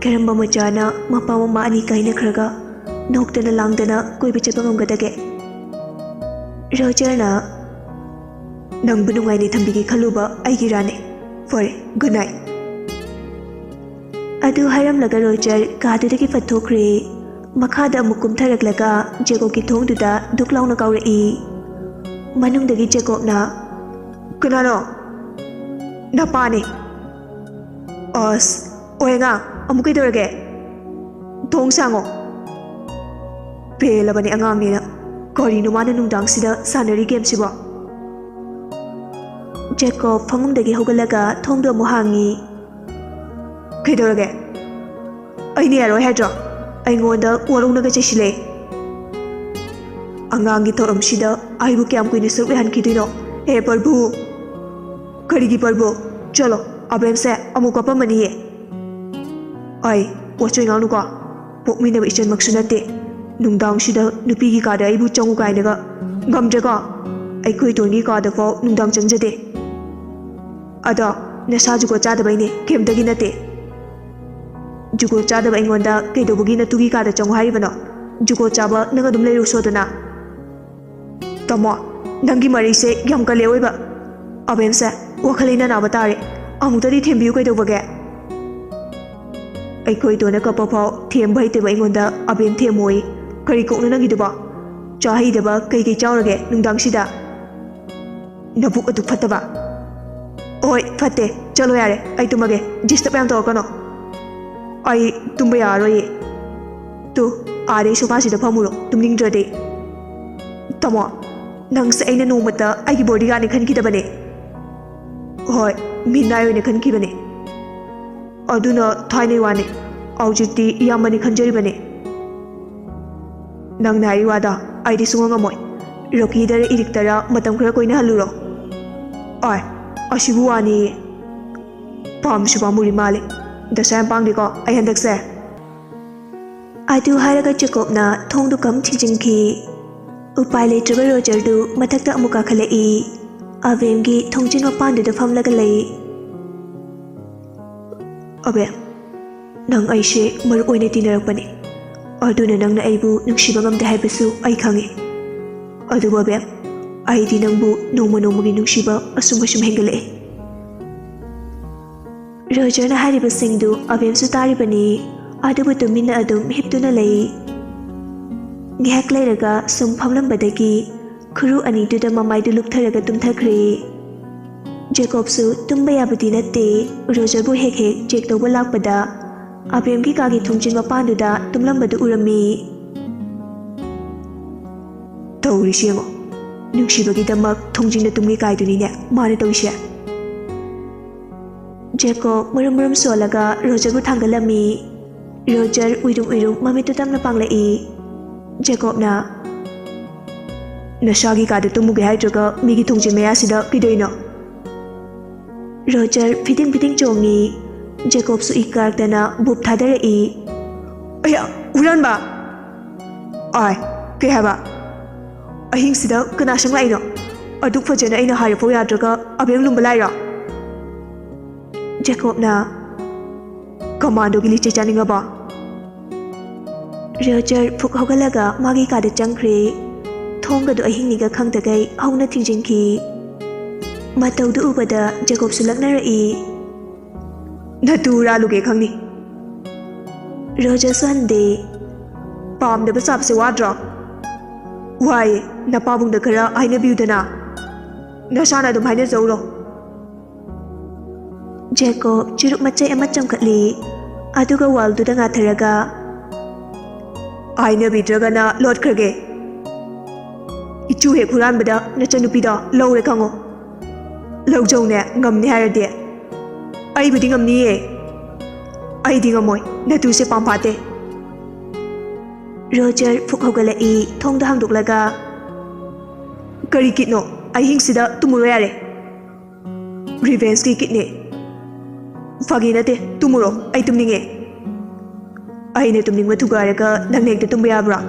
ꯀꯔꯝꯕ ꯃꯆꯥꯅ ꯃꯄꯥ ꯃꯃꯥ ꯑꯅꯤ ꯀꯥꯏꯅꯈ꯭ꯔꯒ ꯅꯣꯛꯇꯅ ꯂꯥꯡꯗꯅ ꯀꯣꯏꯕ ꯆꯠꯄ ꯉꯝꯒꯗꯒꯦ?" ꯔꯣꯖꯔꯅ, "ꯅꯪꯕꯨ ꯅꯨꯡꯉꯥꯏꯅ ꯊꯝꯕꯤꯒꯦ ꯈꯜꯂꯨꯕ ꯑꯩꯒꯤ ꯏꯔꯥꯟꯅꯦ꯫ ꯐꯔꯦ, ꯒꯨꯗ ꯅꯥꯏꯠ꯫" ꯑꯗꯨ ꯍꯥꯏꯔꯝꯂꯒ ꯔꯣꯖꯔ ꯀꯥꯗꯨꯗꯒꯤ ꯐꯠꯊꯣꯛꯈ꯭ꯔꯦ꯫ ꯃꯈꯥꯗ ꯑꯃꯨꯛ ꯀꯨꯝꯊꯔꯛꯂꯒ ꯖꯦꯀꯣꯕꯀꯤ ꯊꯣꯡꯗꯨꯗ ꯗꯨꯛ ꯂꯥꯎꯅ ꯀꯥꯎꯔꯛꯏ꯫ ꯃꯅꯨꯡꯗꯒꯤ ꯖꯦꯀꯣꯕꯅ, "ꯀꯅꯥꯅꯣ?" "ꯅꯄꯥꯅꯦ꯫" "ꯑꯁ, ꯑꯣꯏ ꯑꯉꯥꯡ, ꯑꯃꯨꯛ ꯀꯩꯗꯧꯔꯒꯦ? ꯊꯣꯡ ꯁꯥꯡꯉꯣ꯫" ꯄꯦꯜꯂꯕꯅꯦ ꯑꯉꯥꯡꯅꯦꯅ꯫ ꯀꯔꯤꯅꯣ ꯃꯥꯅ ꯅꯨꯡꯗꯥꯡꯁꯤꯗ ꯁꯥꯟꯅꯔꯤ ꯒꯦꯝꯁꯤꯕꯣ? ꯖꯦꯀꯣꯕ ꯐꯃꯨꯡꯗꯒꯤ ꯍꯧꯒꯠꯂꯒ ꯊꯣꯡꯗꯣ ꯑꯃꯨꯛ ꯍꯥꯡꯉꯤ꯫ "ꯀꯩꯗꯧꯔꯒꯦ? ꯑꯩꯅ ꯌꯥꯔꯣꯏ ꯍꯥꯏꯗ꯭ꯔꯣ? ꯑꯩꯉꯣꯟꯗ ꯋꯥꯔꯧꯅꯒ ꯆꯩꯁꯤꯜꯂꯦ꯫ ꯑꯉꯥꯡꯒꯤ ꯊꯧꯔꯝꯁꯤꯗ ꯑꯩꯕꯨ ꯀꯌꯥꯝ ꯀꯨꯏꯅ ꯁꯔꯨꯛ ꯌꯥꯍꯟꯈꯤꯗꯣꯏꯅꯣ? ꯍꯦ ꯄ꯭ꯔꯚꯨ!" "ꯀꯔꯤꯒꯤ ꯄ꯭ꯔꯚꯨ? ꯆꯠꯂꯣ, ꯑꯕꯦꯝꯁꯦ ꯑꯃꯨꯛ ꯀꯞꯄꯝꯃꯅꯤꯌꯦ꯫" "ꯑꯩ ꯋꯥꯆꯣꯏ ꯉꯥꯡꯅꯨꯀꯣ꯫ ꯄꯣꯛꯃꯤꯟꯅꯕ ꯏꯆꯟꯃꯛꯁꯨ ꯅꯠꯇꯦ꯫ ꯅꯨꯡꯗꯥꯡꯁꯤꯗ ꯅꯨꯄꯤꯒꯤ ꯀꯥꯗ ꯑꯩꯕꯨ ꯆꯪꯉꯨ ꯀꯥꯏꯅꯒ꯫ ꯉꯝꯗ꯭ꯔꯦꯀꯣ꯫ ꯑꯩꯈꯣꯏ ꯇꯣꯟꯒꯤ ꯀꯥꯗ ꯐꯥꯎ ꯅꯨꯡꯗꯥꯡ ꯆꯪꯖꯗꯦ꯫ ꯑꯗꯣ ꯅꯁꯥ ꯖꯨꯒꯣꯠ ꯆꯥꯗꯕꯩꯅꯦ, ꯀꯩꯝꯇꯒꯤ ꯅꯠꯇꯦ꯫" "ꯖꯨꯒꯣꯠ ꯆꯥꯗꯕ ꯑꯩꯉꯣꯟꯗ ꯀꯩꯗꯧꯕꯒꯤ ꯅꯇꯨꯒꯤ ꯀꯥꯗ ꯆꯪꯉꯨ ꯍꯥꯏꯔꯤꯕꯅꯣ? ꯖꯨꯒꯣꯠ ꯆꯥꯕ ꯅꯪ ꯑꯗꯨꯝ ꯂꯩꯔꯨꯁꯣꯗꯅ꯫" "ꯇꯥꯃꯣ, ꯅꯪꯒꯤ ꯃꯔꯩꯁꯦ ꯌꯥꯝ ꯀꯜꯂꯦ ꯑꯣꯏꯕ꯫ ꯑꯕꯦꯝꯁꯦ ꯋꯥꯈꯜ ꯂꯩꯅꯥ ꯅꯥꯕ ꯇꯥꯔꯦ꯫ ꯑꯃꯨꯛꯇꯗꯤ ꯊꯦꯝꯕꯤꯌꯨ ꯀꯩꯗꯧꯕꯒꯦ?" "ꯑꯩꯈꯣꯏ ꯇꯣꯟꯅ ꯀꯞꯄ ꯐꯥꯎ ꯊꯦꯝꯕ ꯍꯩꯇꯕ ꯑꯩꯉꯣꯟꯗ ꯑꯕꯦꯝ ꯊꯦꯝꯃꯣꯌꯦ꯫ ꯀꯔꯤ ꯀꯣꯛꯅꯣ ꯅꯪꯒꯤꯗꯨꯕꯣ? ꯆꯥ ꯍꯩꯗꯕ ꯀꯩꯀꯩ ꯆꯥꯎꯔꯒꯦ ꯅꯨꯡꯗꯥꯡꯁꯤꯗ?" "ꯅꯕꯨꯛ ꯑꯗꯨ ꯐꯠꯇꯕ꯫" "ꯍꯣꯏ, ꯐꯠꯇꯦ꯫ ꯆꯠꯂꯣ ꯌꯥꯔꯦ, ꯑꯩ ꯇꯨꯝꯃꯒꯦ꯫ ꯗꯤꯁꯇꯔꯕ ꯌꯥꯝ ꯇꯧꯔꯛꯀꯅꯣ꯫" "ꯑꯩ ꯇꯨꯝꯕ ꯌꯥꯔꯔꯣꯏꯌꯦ꯫" "ꯇꯨ, ꯑꯥꯗꯩ ꯁꯣꯐꯥꯁꯤꯗ ꯐꯝꯃꯨꯔꯣ, ꯇꯨꯝꯅꯤꯡꯗ꯭ꯔꯗꯤ꯫" "ꯇꯥꯃꯣ, ꯅꯪꯁꯦ ꯑꯩꯅ ꯅꯣꯡꯃꯇ ꯑꯩꯒꯤ ꯕꯣꯗꯤꯒꯥꯔꯗꯅꯤ ꯈꯟꯈꯤꯗꯕꯅꯦ꯫" "ꯍꯣꯏ, ꯃꯤꯅꯥꯏ ꯑꯣꯏꯅ ꯈꯟꯈꯤꯕꯅꯦ꯫ ꯑꯗꯨꯅ ꯊꯥꯏꯅꯩ ꯋꯥꯅꯦ꯫ ꯍꯧꯖꯤꯛꯇꯤ ꯏꯌꯥꯝꯕꯅꯤ ꯈꯟꯖꯔꯤꯕꯅꯦ꯫" "ꯅꯪꯅ ꯍꯥꯏꯔꯤ ꯋꯥꯗꯣ ꯑꯩꯗꯤ ꯁꯨꯡꯉꯝ ꯉꯝꯃꯣꯏ꯫ ꯔꯣꯀꯤꯗꯔ ꯏꯔꯤꯛꯇꯔ ꯃꯇꯝ ꯈꯔ ꯀꯣꯏꯅꯍꯜꯂꯨꯔꯣ꯫" "ꯑꯥꯏ, ꯑꯁꯤꯕꯨ ꯋꯥꯅꯦꯌꯦ꯫ ꯄꯥꯝꯁꯨ ꯄꯥꯝꯃꯨꯔꯤ ꯃꯥꯜꯂꯦ꯫ ꯗꯁꯥ ꯌꯥꯝ ꯄꯥꯡꯗꯦꯀꯣ ꯑꯩ ꯍꯟꯗꯛꯁꯦ꯫" ꯑꯗꯨ ꯍꯥꯏꯔꯒ ꯖꯦꯀꯣꯕꯅ ꯊꯣꯡꯗꯨ ꯀꯝ ꯊꯤꯡꯖꯤꯟꯈꯤ꯫ ꯎꯄꯥꯏ ꯂꯩꯇ꯭ꯔꯕ ꯔꯣꯖꯔꯗꯨ ꯃꯊꯛꯇ ꯑꯃꯨꯛ ꯀꯥꯈꯠꯂꯛꯏ꯫ ꯑꯕꯦꯝꯒꯤ ꯊꯣꯡꯖꯤꯟ ꯃꯄꯥꯟꯗꯨꯗ ꯐꯝꯂꯒ ꯂꯩ꯫ "ꯑꯕꯦꯝ, ꯅꯪ ꯑꯩꯁꯦ ꯃꯔꯨꯞ ꯑꯣꯏꯅ ꯇꯤꯟꯅꯔꯛꯄꯅꯤ꯫ ꯑꯗꯨꯅ ꯅꯪꯅ ꯑꯩꯕꯨ ꯅꯨꯡꯁꯤꯕ ꯉꯝꯗꯦ ꯍꯥꯏꯕꯁꯨ ꯑꯩ ꯈꯪꯉꯤ꯫ ꯑꯗꯨꯕꯨ ꯑꯕꯦꯝ, ꯑꯩꯗꯤ ꯅꯪꯕꯨ ꯅꯣꯡꯃ ꯅꯣꯡꯃꯒꯤ ꯅꯨꯡꯁꯤꯕ ꯑꯁꯨꯝ ꯑꯁꯨꯝ ꯍꯦꯟꯒꯠꯂꯛꯏ꯫" ꯔꯣꯖꯔꯅ ꯍꯥꯏꯔꯤꯕꯁꯤꯡꯗꯨ ꯑꯕꯦꯝꯁꯨ ꯇꯥꯔꯤꯕꯅꯤ꯫ ꯑꯗꯨꯕꯨ ꯇꯨꯃꯤꯟꯅ ꯑꯗꯨꯝ ꯍꯤꯞꯇꯨꯅ ꯂꯩ꯫ ꯉꯥꯏꯍꯥꯛ ꯂꯩꯔꯒ ꯁꯨꯝ ꯐꯝꯂꯝꯕꯗꯒꯤ ꯈꯨꯔꯨ ꯑꯅꯤꯗꯨꯗ ꯃꯃꯥꯏꯗꯨ ꯂꯨꯞꯊꯔꯒ ꯇꯨꯝꯊꯈ꯭ꯔꯦ꯫ ꯖꯦꯀꯣꯕꯁꯨ ꯇꯨꯝꯕ ꯌꯥꯕꯗꯤ ꯅꯠꯇꯦ, ꯔꯣꯖꯔꯕꯨ ꯍꯦꯛ ꯍꯦꯛ ꯆꯦꯛ ꯇꯧꯕ ꯂꯥꯛꯄꯗ ꯑꯕꯦꯝꯒꯤ ꯀꯥꯒꯤ ꯊꯣꯡꯖꯤꯟ ꯃꯄꯥꯟꯗꯨꯗ ꯇꯨꯝꯂꯝꯕꯗꯨ ꯎꯔꯝꯃꯤ꯫ "ꯇꯧꯔꯤꯁꯤ ꯌꯦꯡꯉꯣ, ꯅꯨꯡꯁꯤꯕꯒꯤꯗꯃꯛ ꯊꯣꯡꯖꯤꯟꯗ ꯇꯨꯝꯒꯦ ꯀꯥꯏꯗꯨꯅꯤꯅꯦ ꯃꯥꯅ ꯇꯧꯔꯤꯁꯦ꯫" ꯖꯦꯀꯣꯕ ꯃꯔꯨꯝ ꯃꯔꯨꯝ ꯁꯣꯜꯂꯒ ꯔꯣꯖꯔꯕꯨ ꯊꯥꯡꯒꯠꯂꯝꯃꯤ꯫ ꯔꯣꯖꯔ ꯎꯏꯔꯨꯝ ꯎꯏꯔꯨꯝ ꯃꯃꯤꯠꯇꯨ ꯇꯞꯅ ꯄꯥꯡꯂꯛꯏ꯫ ꯖꯦꯀꯣꯕꯅ, "ꯅꯁꯥꯒꯤ ꯀꯥꯗ ꯇꯨꯝꯃꯨꯒꯦ ꯍꯥꯏꯗ꯭ꯔꯒ ꯃꯤꯒꯤ ꯊꯣꯡꯖꯤꯟ ꯃꯌꯥꯁꯤꯗ ꯀꯩꯗꯧꯏꯅꯣ?" ꯔꯣꯖꯔ ꯐꯤꯗꯤꯡ ꯐꯤꯗꯤꯡ ꯆꯣꯡꯉꯤ꯫ ꯖꯦꯀꯣꯕꯁꯨ ꯏꯀꯥꯔꯛꯇꯅ ꯕꯨꯞ ꯊꯥꯗꯔꯛꯏ꯫ "ꯑꯌꯥ, ꯍꯨꯔꯥꯟꯕ!" "ꯑꯥꯏ, ꯀꯩ ꯍꯥꯏꯕ? ꯑꯍꯤꯡꯁꯤꯗ ꯀꯅꯥ ꯁꯪ ꯂꯥꯛꯏꯅꯣ? ꯑꯗꯨꯛ ꯐꯖꯅ ꯑꯩꯅ ꯍꯥꯏꯔꯐꯥꯎ ꯌꯥꯗ꯭ꯔꯒ ꯑꯕꯦꯝ ꯂꯨꯝꯕ ꯂꯥꯛꯏꯔꯣ?" ꯖꯦꯀꯣꯕꯅ, "ꯀꯃꯥꯟꯗꯣꯒꯤ ꯂꯤꯆꯩ ꯆꯥꯅꯤꯡꯉꯕꯣ?" ꯔꯣꯖꯔ ꯐꯨꯛ ꯍꯧꯒꯠꯂꯒ ꯃꯥꯒꯤ ꯀꯥꯗ ꯆꯪꯈ꯭ꯔꯦ꯫ ꯊꯣꯡꯒꯗꯨ ꯑꯍꯤꯡꯅꯤꯒ ꯈꯪꯗꯈꯩ ꯍꯧꯅ ꯊꯤꯡꯖꯤꯟꯈꯤ꯫ ꯃꯇꯧꯗꯨ ꯎꯕꯗ ꯖꯦꯀꯣꯕꯁꯨ ꯂꯛꯅꯔꯛꯏ꯫ "ꯅꯇꯨ ꯍꯨꯔꯥꯜꯂꯨꯒꯦ ꯈꯪꯅꯤ꯫" ꯔꯣꯖꯔꯁꯨ ꯍꯟꯗꯦ꯫ "ꯄꯥꯝꯗꯕ ꯁꯥꯕꯁꯦ ꯋꯥꯗ꯭ꯔꯣ? ꯋꯥꯏꯌꯦ, ꯅꯄꯥꯕꯨꯡꯗ ꯈꯔ ꯍꯥꯏꯅꯕꯤꯌꯨꯗꯅ꯫ ꯅꯁꯥꯅ ꯑꯗꯨꯝ ꯍꯥꯏꯅꯖꯧꯔꯣ꯫" ꯖꯦꯀꯣꯕ ꯆꯨꯔꯨꯞ ꯃꯆꯩ ꯑꯃ ꯆꯝꯈꯠꯂꯤ, ꯑꯗꯨꯒ ꯋꯥꯜꯗꯨꯗ ꯉꯥꯊꯔꯒ, "ꯍꯥꯏꯅꯕꯤꯗ꯭ꯔꯒꯅ ꯂꯣꯠꯈ꯭ꯔꯒꯦ꯫ ꯏꯆꯨ ꯍꯦꯛ ꯍꯨꯔꯥꯟꯕꯗ ꯅꯆꯟꯅꯨꯄꯤꯗꯣ ꯂꯧꯔꯦ ꯈꯪꯉꯣ꯫ ꯂꯧꯖꯧꯅꯦ, ꯉꯝꯅꯤ ꯍꯥꯏꯔꯗꯤ꯫" "ꯑꯩꯕꯨꯗꯤ ꯉꯝꯅꯤꯌꯦ꯫ ꯑꯩꯗꯤ ꯉꯝꯃꯣꯏ, ꯅꯇꯨꯁꯦ ꯄꯥꯝꯐꯥꯠꯇꯦ꯫" ꯔꯣꯖꯔ ꯐꯨꯛ ꯍꯧꯒꯠꯂꯛꯏ, ꯊꯣꯡꯗꯣ ꯍꯥꯡꯗꯣꯛꯂꯒ꯫ "ꯀꯔꯤ ꯀꯤꯠꯅꯣ? ꯑꯍꯤꯡꯁꯤꯗ ꯇꯨꯝꯃꯨꯔꯣ ꯌꯥꯔꯦ꯫" "ꯔꯤꯚꯦꯟꯁꯀꯤ ꯀꯤꯠꯅꯦ꯫" "ꯐꯥꯒꯤ ꯅꯠꯇꯦ, ꯇꯨꯝꯃꯨꯔꯣ, ꯑꯩ ꯇꯨꯝꯅꯤꯡꯉꯦ꯫" "ꯑꯩꯅ ꯇꯨꯝꯅꯤꯡꯕ ꯊꯨꯒꯥꯏꯔꯒ ꯅꯪꯅ ꯍꯦꯛꯇ ꯇꯨꯝꯕ ꯌꯥꯕ꯭ꯔꯥ?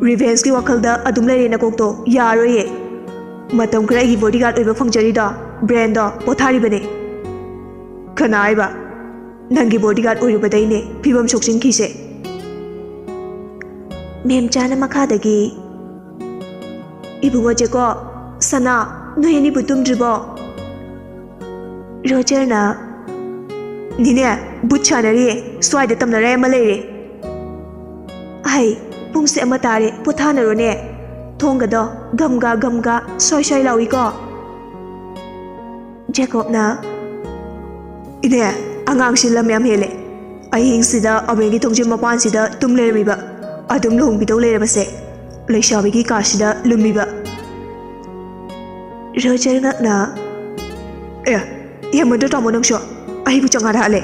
ꯔꯤꯚꯦꯟꯁꯀꯤ ꯋꯥꯈꯜꯗ ꯑꯗꯨꯝ ꯂꯩꯔꯦ ꯅꯀꯣꯛꯇꯣ, ꯌꯥꯔꯣꯏꯌꯦ꯫ ꯃꯇꯝ ꯈꯔ ꯑꯩꯒꯤ ꯕꯣꯗꯤꯒꯥꯔꯗ ꯑꯣꯏꯕ ꯐꯪꯖꯔꯤꯗꯣ, ꯕ꯭ꯔꯦꯟꯗꯣ ꯄꯣꯊꯥꯔꯤꯕꯅꯦ꯫" "ꯀꯅꯥ ꯍꯥꯏꯕ? ꯅꯪꯒꯤ ꯕꯣꯗꯤꯒꯥꯔꯗ ꯑꯣꯏꯔꯨꯕꯗꯩꯅꯦ ꯐꯤꯕꯝ ꯁꯣꯛꯆꯤꯟꯈꯤꯁꯦ꯫" ꯃꯦꯝꯆꯥꯅ ꯃꯈꯥꯗꯒꯤ, "ꯏꯕꯨꯡꯉꯣ ꯖꯦꯀꯣꯕ, ꯁꯅꯥ, ꯅꯣꯏ ꯑꯅꯤꯕꯨ ꯇꯨꯝꯗ꯭ꯔꯤꯕꯣ?" ꯔꯣꯖꯔꯅ, "ꯅꯦꯅꯦ, ꯚꯨꯠ ꯁꯥꯟꯅꯔꯤꯌꯦ, ꯁ꯭ꯋꯥꯏꯗ ꯇꯝꯅꯔꯥꯏ ꯑꯃ ꯂꯩꯔꯦ꯫" ꯑꯩ, ꯄꯨꯡꯁꯦ ꯑꯃ ꯇꯥꯔꯦ, ꯄꯣꯊꯥꯅꯔꯣꯅꯦ꯫ ꯊꯣꯡꯒꯗꯣ ꯒꯝꯒ ꯒꯝꯒ ꯁ꯭ꯋꯥꯏ ꯁ꯭ꯋꯥꯏ ꯂꯥꯎꯏꯀꯣ꯫ ꯖꯦꯀꯣꯕꯅ, "ꯏꯅꯦ, ꯑꯉꯥꯡꯁꯤ ꯂꯝ ꯌꯥꯝ ꯍꯦꯜꯂꯦ꯫ ꯑꯍꯤꯡꯁꯤꯗ ꯑꯕꯦꯟꯒꯤ ꯊꯣꯡꯖꯤꯟ ꯃꯄꯥꯟꯁꯤꯗ ꯇꯨꯝ ꯂꯩꯔꯝꯃꯤꯕ꯫ ꯑꯗꯨꯝ ꯂꯨꯍꯣꯡꯕꯤꯗꯧ ꯂꯩꯔꯕꯁꯦ꯫ ꯂꯩꯁꯥꯕꯤꯒꯤ ꯀꯥꯁꯤꯗ ꯂꯨꯝꯃꯤꯕ꯫" ꯔꯣꯖꯔ ꯉꯛꯅ, "ꯑꯦ, ꯍꯦꯃꯟꯗ꯭ꯔ ꯇꯥꯃꯣ ꯅꯪꯁꯨ? ꯑꯩꯕꯨ ꯆꯉꯥꯔ ꯍꯥꯠꯂꯦ꯫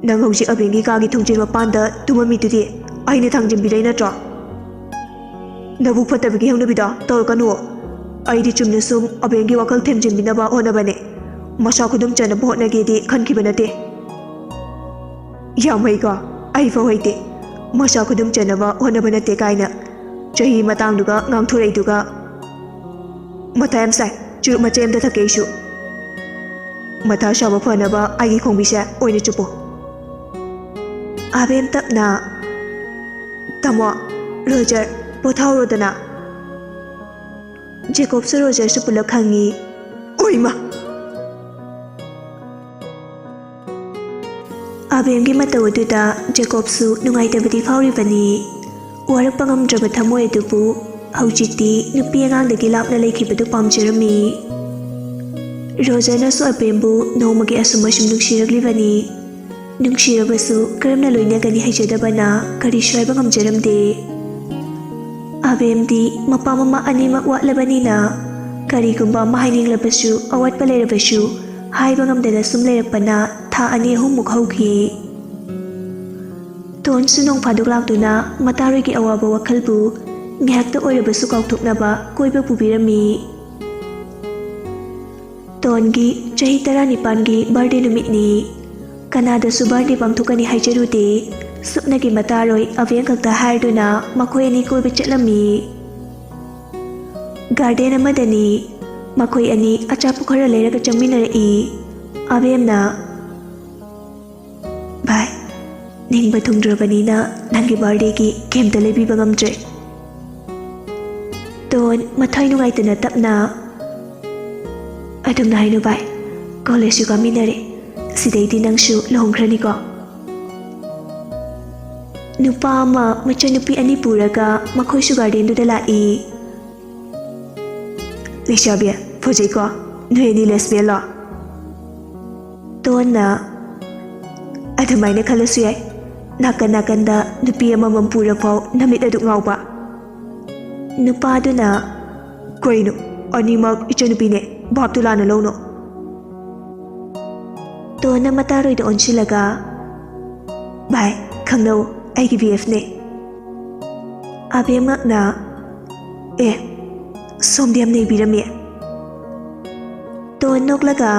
ꯅꯪ ꯍꯧꯖꯤꯛ ꯑꯕꯦꯟꯒꯤ ꯀꯥꯒꯤ ꯊꯣꯡꯖꯤꯟ ꯃꯄꯥꯟꯗ ꯇꯨꯝꯃꯝꯃꯤꯗꯨꯗꯤ ꯑꯩꯅ ꯊꯥꯡꯖꯤꯟꯕꯤꯔꯩ ꯅꯠꯇ꯭ꯔꯣ? ꯅꯕꯨꯛ ꯐꯠꯇꯕꯒꯤ ꯍꯧꯅꯕꯤꯗꯣ ꯇꯧꯔꯛꯀꯅꯨ꯫ ꯑꯩꯗꯤ ꯆꯨꯝꯅ ꯁꯨꯝ ꯑꯕꯦꯟꯒꯤ ꯋꯥꯈꯜ ꯊꯦꯝꯖꯤꯟꯕꯤꯅꯕ ꯍꯣꯠꯅꯕꯅꯦ꯫ ꯃꯁꯥ ꯈꯨꯗꯨꯝ ꯆꯟꯅꯕ ꯍꯣꯠꯅꯒꯦꯗꯤ ꯈꯟꯈꯤꯕ ꯅꯠꯇꯦ꯫" "ꯌꯥꯝ ꯍꯩꯀꯣ? ꯑꯩ ꯐꯥꯎ ꯍꯩꯇꯦ꯫ ꯃꯁꯥ ꯈꯨꯗꯨꯝ ꯆꯟꯅꯕ ꯍꯣꯠꯅꯕ ꯅꯠꯇꯦ ꯀꯥꯏꯅ꯫ ꯆꯍꯤ ꯃꯇꯥꯡꯗꯨꯒ ꯉꯥꯡꯊꯣꯔꯛꯏꯗꯨꯒ꯫ ꯃꯊꯥ ꯌꯥꯝ ꯁꯥꯏ꯫ ꯆꯨꯔꯨꯞ ꯃꯆꯦ ꯑꯝꯇ ꯊꯛꯀꯦ ꯑꯩꯁꯨ꯫ ꯃꯊꯥ ꯁꯥꯕ ꯐꯅꯕ ꯑꯩꯒꯤ ꯈꯣꯡꯕꯤꯁꯦ ꯑꯣꯏꯅ ꯆꯨꯞꯄꯣ꯫" ꯑꯕꯦꯝ ꯇꯞꯅ, "ꯇꯥꯃꯣ, ꯔꯣꯖꯔ, ꯄꯣꯊꯥꯍꯧꯔꯣꯗꯅ꯫" ꯖꯦꯀꯣꯕꯁꯨ ꯔꯣꯖꯔꯁꯨ ꯄꯨꯂꯞ ꯈꯪꯉꯤ꯫ ꯑꯣꯏꯃ! ꯑꯕꯦꯝꯒꯤ ꯃꯇꯧ ꯑꯗꯨꯗ ꯖꯦꯀꯣꯕꯁꯨ ꯅꯨꯡꯉꯥꯏꯇꯕꯗꯤ ꯐꯥꯎꯔꯤꯕꯅꯤ꯫ ꯋꯥꯔꯛꯄ ꯉꯝꯗ꯭ꯔꯕ ꯊꯃꯣꯏ ꯑꯗꯨꯕꯨ ꯍꯧꯖꯤꯛꯇꯤ ꯅꯨꯄꯤ ꯑꯉꯥꯡꯗꯒꯤ ꯂꯥꯞꯅ ꯂꯩꯈꯤꯕꯗꯨ ꯄꯥꯝꯖꯔꯝꯃꯤ꯫ ꯔꯣꯖꯔꯅꯁꯨ ꯑꯕꯦꯝꯕꯨ ꯅꯣꯡꯃꯒꯤ ꯑꯁꯨꯝ ꯑꯁꯨꯝ ꯅꯨꯡꯁꯤꯔꯛꯂꯤꯕꯅꯤ꯫ ꯅꯨꯡꯁꯤꯔꯕꯁꯨ ꯀꯔꯝꯅ ꯂꯣꯏꯅꯒꯅꯤ ꯍꯩꯖꯗꯕꯅ ꯀꯔꯤꯁꯨ ꯍꯥꯏꯕ ꯉꯝꯖꯔꯝꯗꯦ꯫ ꯑꯕꯦꯝꯗꯤ ꯃꯄꯥ ꯃꯃꯥ ꯑꯅꯤꯃꯛ ꯋꯥꯠꯂꯕꯅꯤꯅ ꯀꯔꯤꯒꯨꯝꯕ ꯑꯃ ꯍꯥꯏꯅꯤꯡꯂꯕꯁꯨ, ꯑꯋꯥꯠꯄ ꯂꯩꯔꯕꯁꯨ ꯍꯥꯏꯕ ꯉꯝꯗꯅ ꯁꯨꯝ ꯂꯩꯔꯛꯄꯅ ꯊꯥ ꯑꯅꯤ ꯑꯍꯨꯝꯃꯨꯛ ꯍꯧꯈꯤ꯫ ꯇꯣꯟꯁꯨ ꯅꯣꯡ ꯐꯥꯗꯣꯛ ꯂꯥꯛꯇꯨꯅ ꯃꯇꯥꯔꯣꯏꯒꯤ ꯑꯋꯥꯕ ꯋꯥꯈꯜꯕꯨ ꯉꯥꯏꯍꯥꯛꯇ ꯑꯣꯏꯔꯕꯁꯨ ꯀꯥꯎꯊꯣꯛꯅꯕ ꯀꯣꯏꯕ ꯄꯨꯕꯤꯔꯝꯃꯤ꯫ ꯇꯣꯟꯒꯤ ꯆꯍꯤ ꯇꯔꯥꯅꯤꯄꯥꯟꯒꯤ ꯕꯥꯔꯗꯦ ꯅꯨꯃꯤꯠꯅꯤ꯫ ꯀꯅꯥꯗꯁꯨ ꯕꯥꯔꯗꯦ ꯄꯥꯡꯊꯣꯛꯀꯅꯤ ꯍꯥꯏꯖꯔꯨꯗꯦ꯫ ꯁꯨꯞꯅꯒꯤ ꯃꯇꯥꯔꯣꯏ ꯑꯕꯦꯝ ꯈꯛꯇ ꯍꯥꯏꯔꯗꯨꯅ ꯃꯈꯣꯏ ꯑꯅꯤ ꯀꯣꯏꯕ ꯆꯠꯂꯝꯃꯤ꯫ ꯒꯥꯔꯗꯦꯟ ꯑꯃꯗꯅꯤ꯫ ꯃꯈꯣꯏ ꯑꯅꯤ ꯑꯆꯥꯄꯣꯠ ꯈꯔ ꯂꯩꯔꯒ ꯆꯪꯃꯤꯟꯅꯔꯛꯏ꯫ ꯑꯕꯦꯝꯅ, "ꯚꯥꯏ, ꯅꯤꯡꯕ ꯊꯨꯡꯗ꯭ꯔꯕꯅꯤꯅ ꯅꯪꯒꯤ ꯕꯥꯔꯗꯦꯒꯤ ꯀꯩꯝꯇ ꯂꯩꯕꯤꯕ ꯉꯝꯗ꯭ꯔꯦ꯫" ꯇꯣꯟ ꯃꯊ꯭ꯋꯥꯏ ꯅꯨꯡꯉꯥꯏꯇꯅ ꯇꯞꯅ, "ꯑꯗꯨꯝꯅ ꯍꯥꯏꯅꯨ ꯚꯥꯏ, ꯀꯣꯂꯦꯖꯁꯨ ꯀꯥꯃꯤꯟꯅꯔꯦ, ꯁꯤꯗꯩꯗꯤ ꯅꯪꯁꯨ ꯂꯨꯍꯣꯡꯈ꯭ꯔꯅꯤꯀꯣ?" ꯅꯨꯄꯥ ꯑꯃ ꯃꯆꯟꯅꯨꯄꯤ ꯑꯅꯤ ꯄꯨꯔꯒ ꯃꯈꯣꯏꯁꯨ ꯒꯥꯔꯗꯦꯟꯗꯨꯗ ꯂꯥꯛꯏ꯫ "ꯂꯩꯁꯥꯕꯤ, ꯐꯖꯩꯀꯣ, ꯅꯣꯏ ꯑꯅꯤ ꯂꯦꯁꯕꯤꯌꯟꯂꯣ?" ꯇꯣꯟꯅ, "ꯑꯗꯨꯃꯥꯏꯅ ꯈꯜꯂꯁꯨ ꯌꯥꯏ, ꯅꯥꯀꯟ ꯅꯥꯀꯟꯗ ꯅꯨꯄꯤ ꯑꯃꯃꯝ ꯄꯨꯔꯐꯥꯎ ꯅꯃꯤꯠ ꯑꯗꯨꯛ ꯉꯥꯎꯕ?" ꯅꯨꯄꯥꯗꯨꯅ, "ꯀꯩꯅꯣ, ꯑꯅꯤꯃꯛ ꯏꯆꯟꯅꯨꯄꯤꯅꯦ, ꯚꯥꯞꯇꯨ ꯂꯥꯟꯅ ꯂꯧꯅꯣ꯫" ꯇꯣꯟꯅ ꯃꯇꯥꯔꯣꯏꯗ ꯑꯣꯟꯁꯤꯜꯂꯒ, "ꯚꯥꯏ, ꯈꯪꯅꯧ, ꯑꯩꯒꯤ ꯕꯤ ꯑꯦꯐꯅꯦ꯫" ꯑꯕꯦꯝ ꯉꯛꯅ, "ꯑꯦ, ꯁꯣꯝꯗꯤ ꯌꯥꯝ ꯅꯩꯕꯤꯔꯝꯃꯤ꯫" ꯇꯣꯟ ꯅꯣꯛꯂꯒ,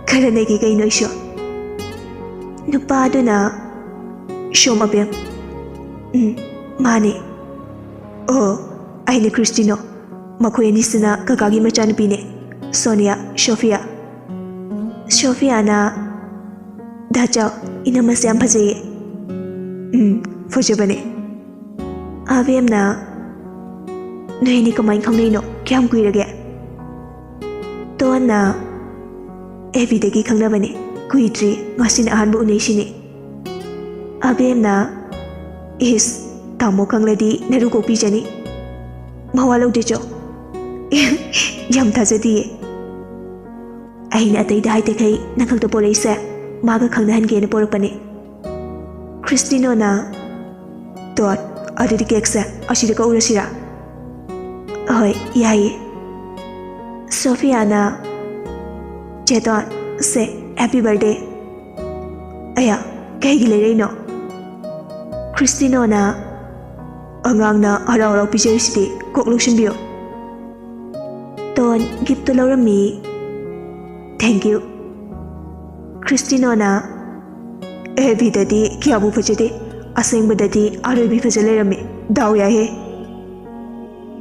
"ꯈꯔ ꯅꯩꯒꯦ ꯀꯩꯅꯣ ꯑꯩꯁꯨ꯫" ꯅꯨꯄꯥꯗꯨꯅ, "ꯁꯣꯝ ꯑꯕꯦꯝ꯫" "ꯎꯝ, ꯃꯥꯅꯦ꯫" "ꯑꯣ, ꯑꯩꯅ ꯈ꯭ꯔꯤꯁꯇꯤꯅꯣ꯫ ꯃꯈꯣꯏ ꯑꯅꯤꯁꯤꯅ ꯀꯀꯥꯒꯤ ꯃꯆꯥꯅꯨꯄꯤꯅꯦ, ꯁꯣꯅꯤꯌꯥ, ꯁꯣꯐꯤꯌꯥ꯫" ꯁꯣꯐꯤꯌꯥꯅ, "ꯗꯥ ꯆꯥꯎ, ꯏꯅꯝꯃꯁꯦ ꯌꯥꯝ ꯐꯖꯩꯌꯦ꯫" "ꯎꯝ, ꯐꯖꯕꯅꯦ꯫" ꯑꯕꯦꯝꯅ, "ꯅꯣꯏ ꯑꯅꯤ ꯀꯃꯥꯏꯅ ꯈꯪꯅꯩꯅꯣ? ꯀꯌꯥꯝ ꯀꯨꯏꯔꯒꯦ?" ꯇꯣꯟꯅ, "ꯑꯦꯐ ꯕꯤꯗꯒꯤ ꯈꯪꯅꯕꯅꯦ, ꯀꯨꯏꯗ꯭ꯔꯤ, ꯉꯁꯤꯅ ꯑꯍꯥꯟꯕ ꯎꯅꯩꯁꯤꯅꯦ꯫" ꯑꯕꯦꯝꯅ, "ꯏꯁ, ꯇꯥꯃꯣ ꯈꯪꯂꯗꯤ ꯅꯔꯨ ꯀꯣꯛꯄꯤꯖꯅꯤ꯫ ꯃꯋꯥ ꯂꯧꯗꯦ ꯆꯣ꯫" "ꯌꯥꯝ ꯊꯥꯖꯗꯤꯌꯦ꯫" "ꯑꯩꯅ ꯑꯇꯩꯗ ꯍꯥꯏꯗꯈꯩ ꯅꯪ ꯈꯛꯇ ꯄꯣꯔꯛꯏꯁꯦ ꯃꯥꯒ ꯈꯪꯅꯍꯟꯒꯦꯅ ꯄꯣꯔꯛꯄꯅꯦ꯫" ꯈ꯭ꯔꯤꯁꯇꯤꯅꯣꯅ, "ꯇꯣꯠ, ꯑꯗꯨꯗꯤ ꯀꯦꯛꯁꯦ ꯑꯁꯤꯗ ꯀꯛꯎꯔꯁꯤꯔꯥ?" "ꯍꯣꯏ, ꯌꯥꯏꯌꯦ꯫" ꯁꯣꯐꯤꯌꯥꯅ, "ꯆꯦ ꯇꯣꯟ, ꯁꯦ, ꯍꯦꯄꯤ ꯕꯔꯊꯗꯦ꯫" "ꯑꯌꯥ, ꯀꯩꯒꯤ ꯂꯩꯔꯛꯏꯅꯣ?" ꯈ꯭ꯔꯤꯁꯇꯤꯅꯣꯅ, "ꯑꯉꯥꯡꯅ ꯍꯔꯥꯎ ꯍꯔꯥꯎ ꯄꯤꯖꯔꯤꯁꯤꯗꯤ, ꯀꯣꯛ ꯂꯧꯁꯤꯟꯕꯤꯌꯨ꯫" ꯇꯣꯟ ꯒꯤꯐꯇꯨ ꯂꯧꯔꯝꯃꯤ꯫ "Thank you꯫" ꯈ꯭ꯔꯤꯁꯇꯤꯅꯣꯅ, "ꯑꯦꯐ ꯕꯤꯗꯗꯤ ꯀꯌꯥꯕꯨ ꯐꯖꯗꯦ, ꯑꯁꯦꯡꯕꯗꯗꯤ ꯑꯔꯣꯏꯕꯤ ꯐꯖ ꯂꯩꯔꯝꯃꯦ꯫ ꯗꯥꯎ ꯌꯥꯏꯍꯦ꯫"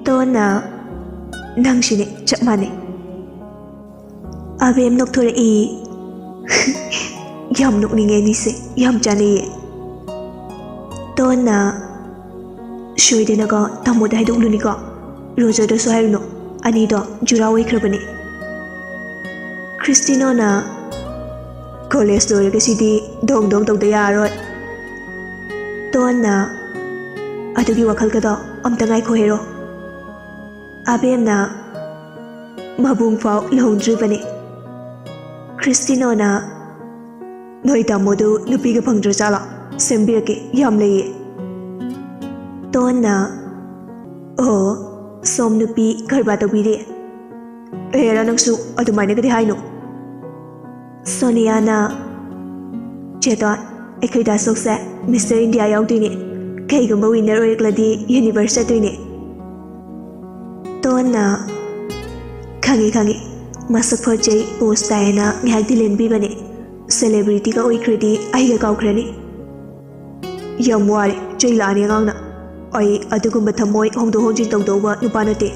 ꯇꯣꯟꯅ, "ꯅꯪꯁꯤꯅꯦ, ꯆꯞ ꯃꯥꯟꯅꯩ꯫" ꯑꯕꯦꯝ ꯅꯣꯛꯊꯣꯔꯛꯏ꯫ "ꯌꯥꯝ ꯅꯣꯛꯅꯤꯡꯉꯦ ꯑꯅꯤꯁꯦ, ꯌꯥꯝ ꯆꯥꯟꯅꯩꯌꯦ꯫" ꯇꯣꯟꯅ, "ꯁꯣꯏꯗꯅꯀꯣ ꯇꯥꯃꯣꯗ ꯍꯥꯏꯗꯣꯛꯂꯨꯅꯤꯀꯣ, ꯔꯣꯖꯔꯗꯁꯨ ꯍꯥꯏꯔꯨꯅꯨ, ꯑꯅꯤꯗꯣ ꯖꯨꯔꯥ ꯑꯣꯏꯈ꯭ꯔꯕꯅꯦ꯫" ꯈ꯭ꯔꯤꯁꯇꯤꯅꯣꯅ, "ꯀꯣꯂꯦꯖ ꯂꯣꯏꯔꯒ ꯁꯤꯗꯤ ꯗꯣꯡ ꯗꯣꯡ ꯇꯧꯗ ꯌꯥꯔꯔꯣꯏ꯫" ꯇꯣꯟꯅ, "ꯑꯗꯨꯒꯤ ꯋꯥꯈꯜꯒꯗꯣ ꯑꯝꯇ ꯉꯥꯏꯈꯣ ꯍꯦꯔꯣ꯫ ꯑꯕꯦꯝꯅ ꯃꯕꯨꯡ ꯐꯥꯎ ꯂꯨꯍꯣꯡꯗ꯭ꯔꯤꯕꯅꯤ꯫ ꯈ꯭ꯔꯤꯁꯇꯤꯅꯣꯅ ꯅꯣꯏ ꯇꯥꯃꯣꯗꯨ ꯅꯨꯄꯤꯒ ꯐꯪꯗ꯭ꯔꯖꯥꯠꯂꯣ? ꯁꯦꯝꯕꯤꯔꯛꯀꯦ, ꯌꯥꯝ ꯂꯩꯌꯦ꯫" ꯇꯣꯟꯅ, "ꯑꯣ, ꯁꯣꯝ ꯅꯨꯄꯤ ꯀꯔꯕꯥꯔ ꯇꯧꯕꯤꯔꯤ?" "ꯑꯦꯔꯥ, ꯅꯪꯁꯨ ꯑꯗꯨꯃꯥꯏꯅꯒꯗꯤ ꯍꯥꯏꯅꯨ꯫" ꯁꯣꯅꯤꯌꯥꯅ, "ꯆꯦꯇꯣꯟ, ꯑꯩꯈꯣꯏ ꯗꯥ ꯁꯣꯛꯁꯦ ꯃꯤꯁꯇꯔ ꯏꯟꯗꯤꯌꯥ ꯌꯥꯎꯗꯣꯏꯅꯦ꯫ ꯀꯩꯒꯨꯝꯕ ꯋꯤꯟꯅꯔ ꯑꯣꯏꯔꯛꯂꯗꯤ ꯌꯨꯅꯤꯚꯔꯁ ꯆꯠꯇꯣꯏꯅꯦ꯫" ꯇꯣꯟꯅ, "ꯈꯪꯉꯤ, ꯈꯪꯉꯤ꯫ ꯃꯁꯛ ꯐꯖꯩ, ꯄꯣꯁ ꯇꯥꯏꯌꯦꯅ ꯉꯥꯏꯍꯥꯛꯇꯤ ꯂꯦꯟꯕꯤꯕꯅꯦ꯫ ꯁꯦꯂꯦꯕ꯭ꯔꯤꯇꯤꯒ ꯑꯣꯏꯈ꯭ꯔꯗꯤ ꯑꯩꯒ ꯀꯥꯎꯈ꯭ꯔꯅꯤ꯫" "ꯌꯥꯝ ꯋꯥꯔꯦ, ꯆꯩ ꯂꯥꯛꯑꯅꯤ ꯑꯉꯥꯡꯅ꯫ ꯑꯩ ꯑꯗꯨꯒꯨꯝꯕ ꯊꯃꯣꯏ ꯍꯣꯡꯗꯣꯛ ꯍꯣꯡꯖꯤꯟ ꯇꯧꯗꯧꯕ ꯅꯨꯄꯥ ꯅꯠꯇꯦ꯫"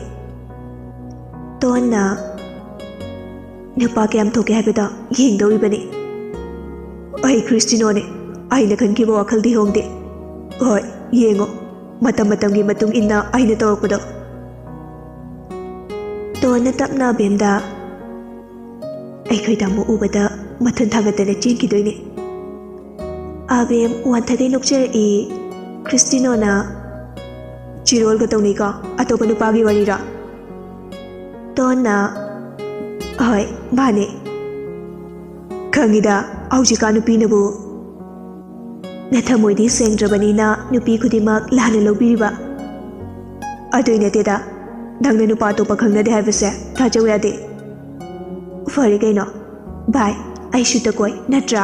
ꯇꯣꯟꯅ, "ꯅꯨꯄꯥ ꯀꯌꯥꯝ ꯊꯣꯛꯀꯦ ꯍꯥꯏꯕꯗꯣ ꯌꯦꯡꯗꯧꯔꯤꯕꯅꯤ꯫" "ꯑꯩ ꯈ꯭ꯔꯤꯁꯇꯤꯅꯣꯅꯦ꯫ ꯑꯩꯅ ꯈꯟꯈꯤꯕ ꯋꯥꯈꯜꯗꯤ ꯍꯣꯡꯗꯦ꯫ ꯍꯣꯏ, ꯌꯦꯡꯉꯣ, ꯃꯇꯝ ꯃꯇꯝꯒꯤ ꯃꯇꯨꯡ ꯏꯟꯅ ꯑꯩꯅ ꯇꯧꯔꯛꯄꯗꯣ꯫" ꯇꯣꯟꯅ ꯇꯞꯅ ꯑꯕꯦꯝꯗ, "ꯑꯩꯈꯣꯏ ꯇꯥꯃꯣ ꯎꯕꯗ ꯃꯊꯨꯟ ꯊꯥꯡꯒꯠꯇꯅ ꯆꯦꯟꯈꯤꯗꯣꯏꯅꯦ꯫" ꯑꯕꯦꯝ ꯋꯥꯟꯊꯒꯩ ꯅꯣꯛꯆꯔꯛꯏ꯫ ꯈ꯭ꯔꯤꯁꯇꯤꯅꯣꯅ, "ꯆꯤꯔꯣꯜꯒ ꯇꯧꯅꯩꯀꯣ? ꯑꯇꯣꯞꯄ ꯅꯨꯄꯥꯒꯤ ꯋꯥꯔꯤꯔꯣ?" ꯇꯣꯟꯅ, "ꯍꯣꯏ, ꯃꯥꯅꯦ꯫ ꯈꯪꯉꯤꯗ, ꯍꯧꯖꯤꯛꯀꯥꯟ ꯅꯨꯄꯤꯅꯕꯨ꯫ ꯅꯊꯃꯣꯏꯗꯤ ꯁꯦꯡꯗ꯭ꯔꯕꯅꯤꯅ ꯅꯨꯄꯤ ꯈꯨꯗꯤꯡꯃꯛ ꯂꯥꯟꯅ ꯂꯧꯕꯤꯔꯤꯕ꯫ ꯑꯗꯨꯏ ꯅꯠꯇꯦꯗ, ꯅꯪꯅ ꯅꯨꯄꯥ ꯑꯇꯣꯞꯄ ꯈꯪꯅꯗꯦ ꯍꯥꯏꯕꯁꯦ ꯊꯥꯖꯧ ꯌꯥꯗꯦ꯫ ꯐꯔꯦ ꯀꯩꯅꯣ, ꯚꯥꯏ, ꯑꯩꯁꯨ ꯇꯀꯣꯏ, ꯅꯠꯇ꯭ꯔꯥ?"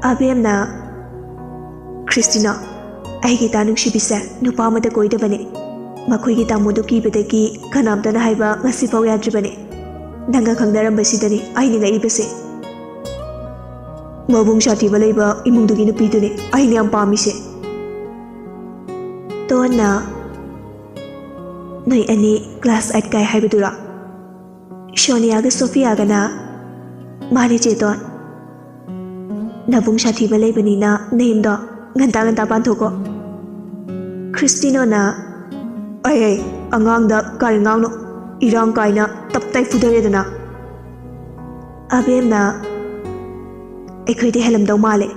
ꯑꯕꯦꯝꯅ, "ꯈ꯭ꯔꯤꯁꯇꯤꯅꯥ, ꯑꯩꯒꯤ ꯏꯇꯥ ꯅꯨꯡꯁꯤꯕꯤꯁꯦ ꯅꯨꯄꯥ ꯑꯃꯗ ꯀꯣꯏꯗꯕꯅꯦ꯫ ꯃꯈꯣꯏꯒꯤ ꯇꯥꯃꯣꯗꯨ ꯀꯤꯕꯗꯒꯤ ꯀꯅꯥꯝꯇꯅ ꯍꯥꯏꯕ ꯉꯁꯤꯐꯥꯎ ꯌꯥꯗ꯭ꯔꯤꯕꯅꯦ꯫ ꯅꯪꯒ ꯈꯪꯅꯔꯝꯕꯁꯤꯗꯅꯦ ꯑꯩꯅ ꯉꯛꯏꯕꯁꯦ꯫ ꯃꯕꯨꯡ ꯁꯥꯊꯤꯕ ꯂꯩꯕ ꯏꯃꯨꯡꯗꯨꯒꯤ ꯅꯨꯄꯤꯗꯨꯅꯦ ꯑꯩꯅ ꯌꯥꯝ ꯄꯥꯝꯃꯤꯁꯦ꯫" ꯇꯣꯟꯅ, "ꯅꯣꯏ ꯑꯅꯤ ꯀ꯭ꯂꯥꯁ ꯑꯩꯠ ꯀꯥꯏ ꯍꯥꯏꯕꯗꯨꯔꯣ?" ꯁꯣꯅꯤꯌꯥꯒ ꯁꯣꯐꯤꯌꯥꯒꯅ, "ꯃꯥꯅꯦ ꯆꯦꯇꯣꯟ꯫ ꯅꯕꯨꯡ ꯁꯥꯊꯤꯕ ꯂꯩꯕꯅꯤꯅ ꯅꯌꯨꯝꯗꯣ ꯉꯟꯇꯥ ꯉꯟꯇꯥ ꯄꯥꯟꯊꯣꯛꯀꯣ꯫" ꯈ꯭ꯔꯤꯁꯇꯤꯅꯣꯅ, "ꯑꯩ, ꯑꯩ, ꯑꯉꯥꯡꯗ ꯀꯔꯤ ꯉꯥꯡꯅꯣ? ꯏꯔꯥꯡ ꯀꯥꯏꯅ ꯇꯞ ꯇꯥꯏ ꯐꯨꯗꯔꯦꯗꯅ꯫" ꯑꯕꯦꯝꯅ, "ꯑꯩꯈꯣꯏꯗꯤ ꯍꯦꯜꯂꯝꯗꯧ ꯃꯥꯜꯂꯦ꯫"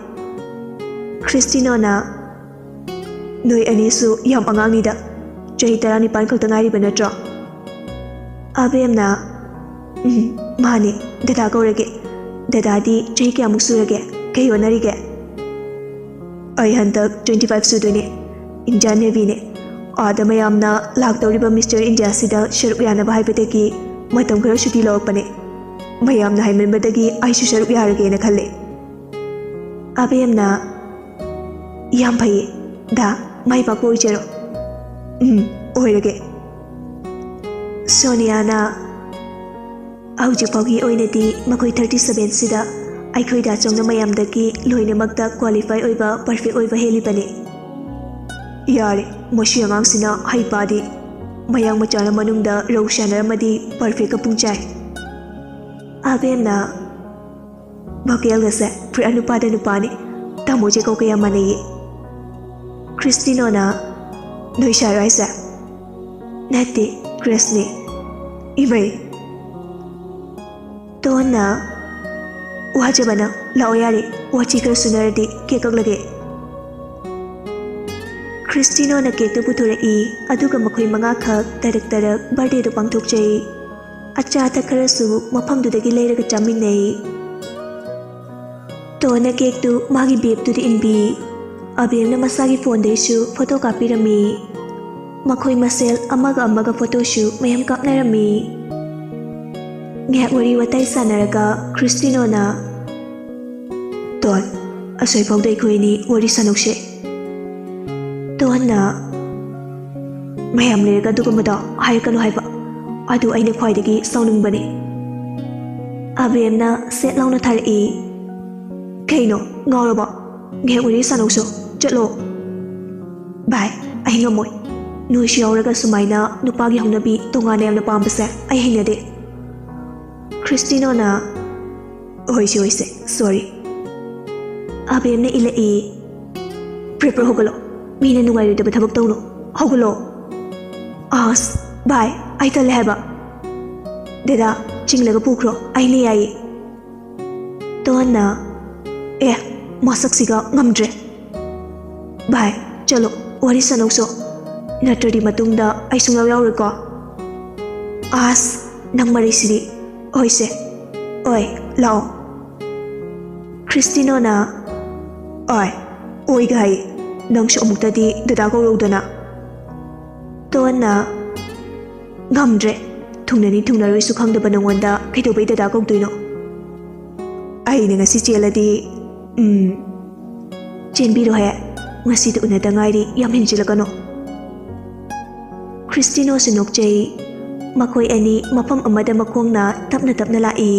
ꯈ꯭ꯔꯤꯁꯇꯤꯅꯣꯅ, "ꯅꯣꯏ ꯑꯅꯤꯁꯨ ꯌꯥꯝ ꯑꯉꯥꯡꯅꯤꯗ, ꯆꯍꯤ ꯇꯔꯥꯅꯤꯄꯥꯟ ꯈꯛꯇ ꯉꯥꯏꯔꯤꯕ ꯅꯠꯇ꯭ꯔꯣ?" ꯑꯕꯦꯝꯅ, "ꯎꯝ, ꯃꯥꯅꯦ, ꯗꯗꯥ ꯀꯧꯔꯒꯦ꯫ ꯗꯗꯥꯗꯤ ꯆꯍꯤ ꯀꯌꯥꯃꯨꯛ ꯁꯨꯔꯒꯦ? ꯀꯩ ꯍꯣꯠꯅꯔꯤꯒꯦ?" "ꯑꯩ ꯍꯟꯗꯛ twenty five ꯁꯨꯗꯣꯏꯅꯦ꯫ Indian Navyꯅꯦ꯫ ꯑꯥꯗ ꯃꯌꯥꯝꯅ ꯂꯥꯛꯇꯧꯔꯤꯕ Mister Indiaꯁꯤꯗ ꯁꯔꯨꯛ ꯌꯥꯅꯕ ꯍꯥꯏꯕꯗꯒꯤ ꯃꯇꯝ ꯈꯔ ꯁꯨꯇꯤ ꯂꯧꯔꯛꯄꯅꯦ꯫ ꯃꯌꯥꯝꯅ ꯍꯥꯏꯃꯟꯕꯗꯒꯤ ꯑꯩꯁꯨ ꯁꯔꯨꯛ ꯌꯥꯔꯒꯦꯅ ꯈꯜꯂꯦ꯫" ꯑꯕꯦꯝꯅ, "ꯌꯥꯝ ꯐꯩꯌꯦ ꯗꯥ, ꯃꯥꯏ ꯄꯥꯛꯄ ꯑꯣꯏꯖꯔꯣ꯫" "ꯎꯝ, ꯑꯣꯏꯔꯒꯦ꯫" ꯁꯣꯅꯤꯌꯥꯅ, "ꯍꯧꯖꯤꯛ ꯐꯥꯎꯒꯤ ꯑꯣꯏꯅꯗꯤ ꯃꯈꯣꯏ thirty sevenꯁꯤꯗ ꯑꯩꯈꯣꯏ ꯗꯥ ꯆꯧꯅ ꯃꯌꯥꯝꯗꯒꯤ ꯂꯣꯏꯅꯃꯛꯇ qualify ꯑꯣꯏꯕ, perfect ꯑꯣꯏꯕ ꯍꯦꯜꯂꯤꯕꯅꯤ꯫" "ꯌꯥꯔꯦ, ꯃꯁꯤ ꯑꯉꯥꯡꯁꯤꯅ ꯍꯩꯄꯥꯗꯤ꯫ ꯃꯌꯥꯡ ꯃꯆꯥꯅ ꯃꯅꯨꯡꯗ ꯔꯧ ꯁꯥꯟꯅꯔꯝꯃꯗꯤ perfectꯀ ꯄꯨꯡꯆꯥꯏ꯫" ꯑꯕꯦꯝꯅ, "ꯚꯣꯀꯦꯜꯒꯁꯦ ꯄꯨꯔꯥ ꯅꯨꯄꯥꯗ ꯅꯨꯄꯥꯅꯤ꯫ ꯇꯥꯃꯣꯁꯦ ꯀꯧ ꯀꯌꯥ ꯃꯥꯟꯅꯩꯌꯦ꯫" ꯈ꯭ꯔꯤꯁꯇꯤꯅꯣꯅ, "ꯅꯣꯏ ꯁꯥꯏꯔꯣ ꯍꯥꯏꯁꯦ?" "ꯅꯠꯇꯦ, ꯀ꯭ꯔꯤꯁꯅꯦ꯫" "ꯏꯃꯩ!" ꯇꯣꯟꯅ, "ꯋꯥꯖꯕꯅ, ꯂꯥꯛꯑꯣ ꯌꯥꯔꯦ, ꯋꯥꯊꯤ ꯈꯔ ꯁꯨꯅꯔꯗꯤ ꯀꯦꯛ ꯀꯛꯂꯒꯦ꯫" ꯈ꯭ꯔꯤꯁꯇꯤꯅꯣꯅ ꯀꯦꯛꯇꯨ ꯄꯨꯊꯣꯔꯛꯏ, ꯑꯗꯨꯒ ꯃꯈꯣꯏ ꯃꯉꯥꯈꯛ ꯇꯔꯛ ꯇꯔꯛ ꯕꯥꯔꯗꯦꯗꯨ ꯄꯥꯡꯊꯣꯛꯆꯩ꯫ ꯑꯆꯥ ꯑꯊꯛ ꯈꯔꯁꯨ ꯃꯐꯝꯗꯨꯗꯒꯤ ꯂꯩꯔꯒ ꯆꯥꯃꯤꯟꯅꯩ꯫ ꯇꯣꯟꯅ ꯀꯦꯛꯇꯨ ꯃꯥꯒꯤ ꯕꯦꯒꯇꯨꯗ ꯏꯟꯕꯤ꯫ ꯑꯕꯦꯝꯅ ꯃꯁꯥꯒꯤ ꯐꯣꯟꯗꯩꯁꯨ ꯐꯣꯇꯣ ꯀꯥꯞꯄꯤꯔꯝꯃꯤ꯫ ꯃꯈꯣꯏ ꯃꯁꯦꯜ ꯑꯃꯒ ꯑꯃꯒ ꯐꯣꯇꯣꯁꯨ ꯃꯌꯥꯝ ꯀꯥꯞꯅꯔꯝꯃꯤ꯫ ꯉꯥꯏꯍꯥꯛ ꯋꯥꯔꯤ ꯋꯥꯇꯥꯏ ꯁꯥꯟꯅꯔꯒ ꯈ꯭ꯔꯤꯁꯇꯤꯅꯣꯅ, "ꯇꯣꯟ, ꯑꯁꯣꯏꯐꯥꯎꯗ ꯑꯩꯈꯣꯏ ꯑꯅꯤ ꯋꯥꯔꯤ ꯁꯥꯟꯅꯧꯁꯦ꯫" ꯇꯣꯟꯅ, "ꯃꯌꯥꯝ ꯂꯩꯔꯒ ꯑꯗꯨꯒꯨꯝꯕꯗꯣ ꯍꯥꯏꯔꯛꯀꯅꯨ ꯍꯥꯏꯕ, ꯑꯗꯨ ꯑꯩꯅ ꯈ꯭ꯋꯥꯏꯗꯒꯤ ꯁꯥꯎꯅꯤꯡꯕꯅꯤ꯫" ꯑꯕꯦꯝꯅ ꯁꯦꯠ ꯂꯥꯎꯅ ꯊꯥꯔꯛꯏ, "ꯀꯩꯅꯣ, ꯉꯥꯎꯔꯕꯣ? ꯉꯥꯏꯍꯥꯛ ꯋꯥꯔꯤ ꯁꯥꯟꯅꯧꯁꯣ, ꯆꯠꯂꯣ꯫" "ꯚꯥꯏ, ꯑꯩ ꯉꯝꯃꯣꯏ꯫ ꯅꯣꯏꯁꯨ ꯌꯥꯎꯔꯒ ꯁꯨꯃꯥꯏꯅ ꯅꯨꯄꯥꯒꯤ ꯍꯧꯅꯕꯤ ꯇꯣꯉꯥꯟꯅ ꯌꯥꯝꯅ ꯄꯥꯝꯕꯁꯦ ꯑꯩ ꯍꯩꯅꯗꯦ꯫" ꯈ꯭ꯔꯤꯁꯇꯤꯅꯣꯅ, "ꯍꯣꯏꯁꯦ, ꯍꯣꯏꯁꯦ, sorry꯫" ꯑꯕꯦꯝꯅ ꯏꯜꯂꯛꯏ, "ꯄ꯭ꯔꯦ ꯄ꯭ꯔꯦ ꯍꯧꯒꯠꯂꯣ, ꯃꯤꯅ ꯅꯨꯡꯉꯥꯏꯔꯣꯏꯗꯕ ꯊꯕꯛ ꯇꯧꯅꯨ, ꯍꯧꯒꯠꯂꯣ꯫" "ꯑꯁ, ꯚꯥꯏ, ꯑꯩ ꯇꯜꯂꯦ ꯍꯥꯏꯕ꯫" "ꯗꯦꯗꯥ, ꯆꯤꯡꯂꯒ ꯄꯨꯈ꯭ꯔꯣ, ꯑꯩꯅ ꯌꯥꯏꯌꯦ꯫" ꯇꯣꯟꯅ, "ꯑꯦ, ꯃꯁꯛꯁꯤꯒ ꯉꯝꯗ꯭ꯔꯦ, ꯚꯥꯏ, ꯆꯠꯂꯣ, ꯋꯥꯔꯤ ꯁꯥꯟꯅꯧꯁꯣ꯫ ꯅꯠꯇ꯭ꯔꯗꯤ ꯃꯇꯨꯡꯗ ꯑꯩ ꯁꯨꯡꯌꯥꯎ ꯌꯥꯎꯔꯣꯏꯀꯣ꯫ ꯑꯁ, ꯅꯪ ꯃꯔꯩꯁꯤꯗꯤ꯫ ꯍꯣꯏꯁꯦ꯫ ꯍꯣꯏ, ꯂꯥꯛꯑꯣ꯫ ꯈ꯭ꯔꯤꯁꯇꯤꯅꯣꯅ, "ꯑꯣꯏ, ꯑꯣꯏꯒ ꯍꯥꯏ, ꯅꯪꯁꯨ ꯑꯃꯨꯛꯇꯗꯤ ꯗꯗꯥ ꯀꯧꯔꯧꯗꯅ?" ꯇꯣꯟꯅ, "ꯉꯝꯗ꯭ꯔꯦ, ꯊꯨꯡꯅꯅꯤ ꯊꯨꯡꯅꯔꯣꯏꯁꯨ ꯈꯪꯗꯕ ꯅꯉꯣꯟꯗ ꯀꯩꯗꯧꯕꯩ ꯗꯗꯥ ꯀꯧꯗꯣꯏꯅꯣ? ꯑꯩꯅ ꯉꯁꯤ ꯆꯦꯜꯂꯗꯤ, ꯎꯝ, ꯆꯦꯟꯕꯤꯔꯣꯍꯦ, ꯉꯁꯤꯗ ꯎꯅꯗ ꯉꯥꯏꯔꯤ, ꯌꯥꯝ ꯍꯦꯟꯖꯤꯜꯂꯛꯀꯅꯣ꯫" ꯈ꯭ꯔꯤꯁꯇꯤꯅꯣꯁꯨ ꯅꯣꯛꯆꯩ꯫ ꯃꯈꯣꯏ ꯑꯅꯤ ꯃꯐꯝ ꯑꯃꯗ ꯃꯈꯣꯡꯅ ꯇꯞꯅ ꯇꯞꯅ ꯂꯥꯛꯏ꯫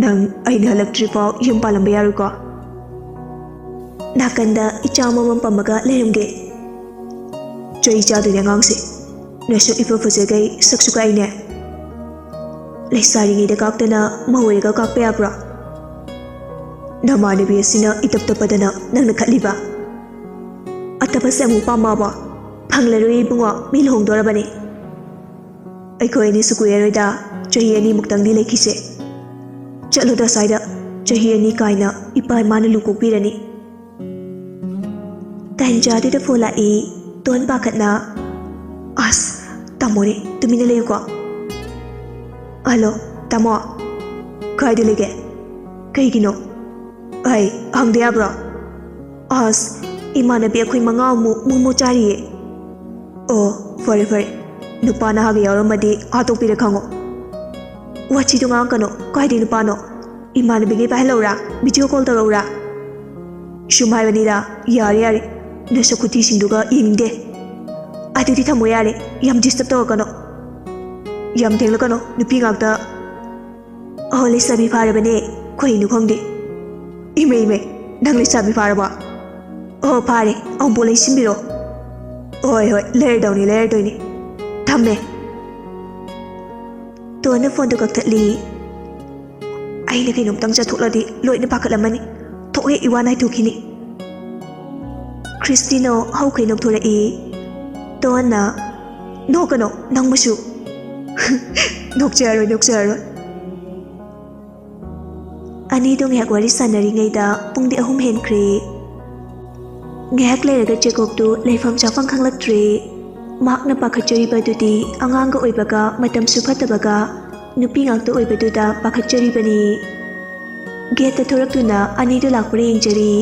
"ꯅꯪ ꯑꯩꯅ ꯍꯜꯂꯛꯇ꯭ꯔꯤꯐꯥꯎ ꯌꯨꯝ ꯄꯥꯜꯂꯝꯕ ꯌꯥꯔꯣꯏꯀꯣ?" ꯅꯥꯀꯟꯗ ꯏꯆꯥ ꯑꯃꯃꯝ ꯄꯝꯃꯒ ꯂꯩꯔꯝꯒꯦ꯫ "ꯆꯩ ꯆꯥꯗꯣꯏꯅꯦ ꯑꯉꯥꯡꯁꯦ꯫ ꯅꯁꯛ ꯏꯐ ꯐꯖꯈꯩ ꯁꯛꯁꯨ ꯀꯥꯛꯏꯅꯦ꯫ ꯂꯩꯁꯥꯔꯤꯉꯩꯗ ꯀꯥꯛꯇꯅ ꯃꯧ ꯑꯣꯏꯔꯒ ꯀꯥꯛꯄ ꯌꯥꯕ꯭ꯔꯣ? ꯅꯃꯥꯟꯅꯕꯤ ꯑꯁꯤꯅ ꯏꯇꯞ ꯇꯞꯄꯗꯅ ꯅꯪꯅ ꯈꯠꯂꯤꯕ꯫ ꯑꯇꯞꯄꯁꯦ ꯑꯃꯨꯛ ꯄꯥꯝꯃꯛꯑꯕꯣ? ꯐꯪꯂꯔꯣꯏ ꯏꯕꯨꯡꯉꯣ, ꯃꯤ ꯂꯨꯍꯣꯡꯗꯣꯔꯕꯅꯤ꯫ ꯑꯩꯈꯣꯏ ꯑꯅꯤꯁꯨ ꯀꯨꯏꯔꯔꯣꯏꯗ, ꯆꯍꯤ ꯑꯅꯤꯃꯨꯛꯇꯪꯗꯤ ꯂꯩꯈꯤꯁꯦ꯫ ꯆꯠꯂꯨꯗ ꯁ꯭ꯋꯥꯏꯗ, ꯆꯍꯤ ꯑꯅꯤ ꯀꯥꯏꯅ ꯏꯄꯥ ꯏꯃꯥꯅ ꯂꯨ ꯀꯣꯛꯄꯤꯔꯅꯤ꯫" ꯇꯟꯖꯥꯗꯨꯗ ꯐꯣꯟ ꯂꯥꯛꯏ꯫ ꯇꯣꯟ ꯄꯥꯈꯠꯅ, "ꯑꯁ, ꯇꯥꯃꯣꯅꯦ, ꯇꯨꯃꯤꯟꯅ ꯂꯩꯌꯨꯀꯣ꯫" "ꯍꯜꯂꯣ, ꯇꯥꯃꯣ꯫ ꯀꯥꯏꯗ ꯂꯩꯒꯦ? ꯀꯩꯒꯤꯅꯣ? ꯑꯩ ꯍꯪꯕ ꯌꯥꯕ꯭ꯔꯣ?" "ꯑꯁ, ꯏꯃꯥꯟꯅꯕꯤ ꯑꯩꯈꯣꯏ ꯃꯉꯥꯃꯨꯛ ꯃꯣꯃꯣ ꯆꯥꯔꯤꯌꯦ꯫" "ꯑꯣ, ꯐꯔꯦ ꯐꯔꯦ, ꯅꯨꯄꯥ ꯅꯍꯥꯒ ꯌꯥꯎꯔꯝꯃꯗꯤ ꯍꯥꯠꯇꯣꯛꯄꯤꯔꯦ ꯈꯪꯉꯣ꯫" "ꯋꯥꯊꯤꯗꯣ ꯉꯥꯡꯉꯛꯀꯅꯣ, ꯀꯥꯏꯗꯩ ꯅꯨꯄꯥꯅꯣ? ꯏꯃꯥꯟꯅꯕꯤꯒꯤ ꯄꯥꯏꯍꯜꯂꯧꯔꯥ? Video call ꯇꯧꯔꯛꯎꯔꯥ?" "ꯁꯨꯝ ꯍꯥꯏꯕꯅꯤꯗ, ꯌꯥꯔꯦ ꯌꯥꯔꯦ, ꯅꯁꯛ ꯈꯨꯊꯤꯁꯤꯡꯗꯨꯒ ꯌꯦꯡꯅꯤꯡꯗꯦ꯫ ꯑꯗꯨꯗꯤ ꯊꯝꯃꯣ ꯌꯥꯔꯦ, ꯌꯥꯝ ꯗꯤꯁꯇꯔꯕ ꯇꯧꯔꯛꯀꯅꯣ꯫ ꯌꯥꯝ ꯊꯦꯡꯂꯛꯀꯅꯣ, ꯅꯨꯄꯤ ꯉꯥꯛꯇ꯫ ꯑꯍꯣ, ꯂꯩꯁꯥꯕꯤ ꯐꯥꯔꯕꯅꯦ, ꯀꯩꯅꯣ ꯈꯪꯗꯦ꯫ ꯏꯃꯩ ꯏꯃꯩ, ꯅꯪ ꯂꯩꯁꯥꯕꯤ ꯐꯥꯔꯕꯣ? ꯑꯍꯣ, ꯐꯥꯔꯦ, ꯑꯃꯨꯛꯐꯥꯎ ꯂꯩꯁꯤꯟꯕꯤꯔꯣ꯫ ꯍꯣꯏ ꯍꯣꯏ, ꯂꯩꯔꯗꯧꯅꯤ, ꯂꯩꯔꯗꯣꯏꯅꯤ꯫ ꯊꯝꯃꯦ꯫" ꯇꯣꯟꯅ ꯐꯣꯟꯗꯨ ꯀꯛꯊꯠꯂꯤ꯫ "ꯑꯩꯅ ꯀꯩꯅꯣꯝꯇꯪ ꯆꯠꯊꯣꯛꯂꯗꯤ ꯂꯣꯏꯅ ꯄꯥꯈꯠꯂꯝꯃꯅꯤ꯫ ꯊꯣꯛ ꯍꯦꯛ ꯏꯋꯥ ꯅꯥꯏꯊꯣꯛꯈꯤꯅꯤ꯫" ꯈ꯭ꯔꯤꯁꯇꯤꯅꯣ ꯍꯧꯈꯩ ꯅꯣꯛꯊꯣꯔꯛꯏ꯫ ꯇꯣꯟꯅ, "ꯅꯣꯛꯀꯅꯣ, ꯅꯪꯕꯨꯁꯨ꯫" "ꯅꯣꯛꯆꯔꯣꯏ, ꯅꯣꯛꯆꯔꯣꯏ꯫" ꯑꯅꯤꯗꯣ ꯉꯥꯏꯍꯥꯛ ꯋꯥꯔꯤ ꯁꯥꯟꯅꯔꯤꯉꯩꯗ ꯄꯨꯡꯗꯤ ꯑꯍꯨꯝ ꯍꯦꯟꯈ꯭ꯔꯦ꯫ ꯉꯥꯏꯍꯥꯛ ꯂꯩꯔꯒ ꯖꯦꯀꯣꯕꯇꯨ ꯂꯩꯐꯝ ꯆꯥꯐꯝ ꯈꯪꯂꯛꯇ꯭ꯔꯦ꯫ ꯃꯍꯥꯛꯅ ꯄꯥꯈꯠꯆꯔꯤꯕ ꯑꯗꯨꯗꯤ ꯑꯉꯥꯡꯒ ꯑꯣꯏꯕꯒ ꯃꯇꯝꯁꯨ ꯐꯠꯇꯕꯒ ꯅꯨꯄꯤ ꯉꯥꯛꯇ ꯑꯣꯏꯕꯗꯨꯗ ꯄꯥꯈꯠꯆꯔꯤꯕꯅꯤ꯫ ꯒꯦꯠꯇ ꯊꯣꯔꯛꯇꯨꯅ ꯑꯅꯤꯗꯨ ꯂꯥꯛꯄ꯭ꯔꯥ ꯌꯦꯡꯖꯔꯤ꯫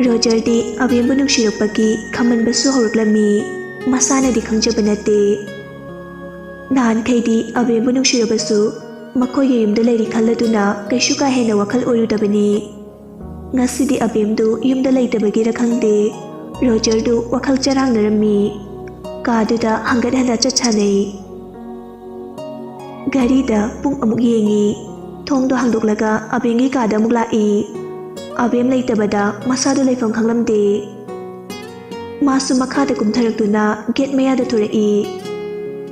ꯔꯣꯖꯔꯗꯤ ꯑꯕꯦꯝꯕꯨ ꯅꯨꯡꯁꯤꯔꯛꯄꯒꯤ ꯈꯝꯃꯟꯕꯁꯨ ꯍꯧꯔꯛꯂꯝꯃꯤ꯫ ꯃꯁꯥꯅꯗꯤ ꯈꯪꯖꯕ ꯅꯠꯇꯦ꯫ ꯅꯍꯥꯟꯈꯩꯗꯤ ꯑꯕꯦꯝꯕꯨ ꯅꯨꯡꯁꯤꯔꯕꯁꯨ ꯃꯈꯣꯏꯒꯤ ꯌꯨꯝꯗ ꯂꯩꯔꯤ ꯈꯜꯂꯗꯨꯅ ꯀꯩꯁꯨ ꯀꯥ ꯍꯦꯟꯅ ꯋꯥꯈꯜ ꯑꯣꯏꯔꯨꯗꯕꯅꯤ꯫ ꯉꯁꯤꯗꯤ ꯑꯕꯦꯝꯗꯨ ꯌꯨꯝꯗ ꯂꯩꯇꯕꯒꯤꯔ ꯈꯪꯗꯦ, ꯔꯣꯖꯔꯗꯨ ꯋꯥꯈꯜ ꯆꯔꯥꯡꯅꯔꯝꯃꯤ꯫ ꯀꯥꯗꯨꯗ ꯍꯪꯒꯠ ꯍꯟꯗ ꯆꯠ ꯁꯥꯟꯅꯩ꯫ ꯘꯔꯤꯗ ꯄꯨꯡ ꯑꯃꯨꯛ ꯌꯦꯡꯉꯤ꯫ ꯊꯣꯡꯗꯣ ꯍꯥꯡꯗꯣꯛꯂꯒ ꯑꯕꯦꯝꯒꯤ ꯀꯥꯗ ꯑꯃꯨꯛ ꯂꯥꯛꯏ꯫ ꯑꯕꯦꯝ ꯂꯩꯇꯕꯗ ꯃꯁꯥꯗꯣ ꯂꯩꯐꯝ ꯈꯪꯂꯝꯗꯦ꯫ ꯃꯥꯁꯨ ꯃꯈꯥꯗ ꯀꯨꯝꯊꯔꯛꯇꯨꯅ ꯒꯦꯠ ꯃꯌꯥꯗ ꯊꯣꯔꯛꯏ꯫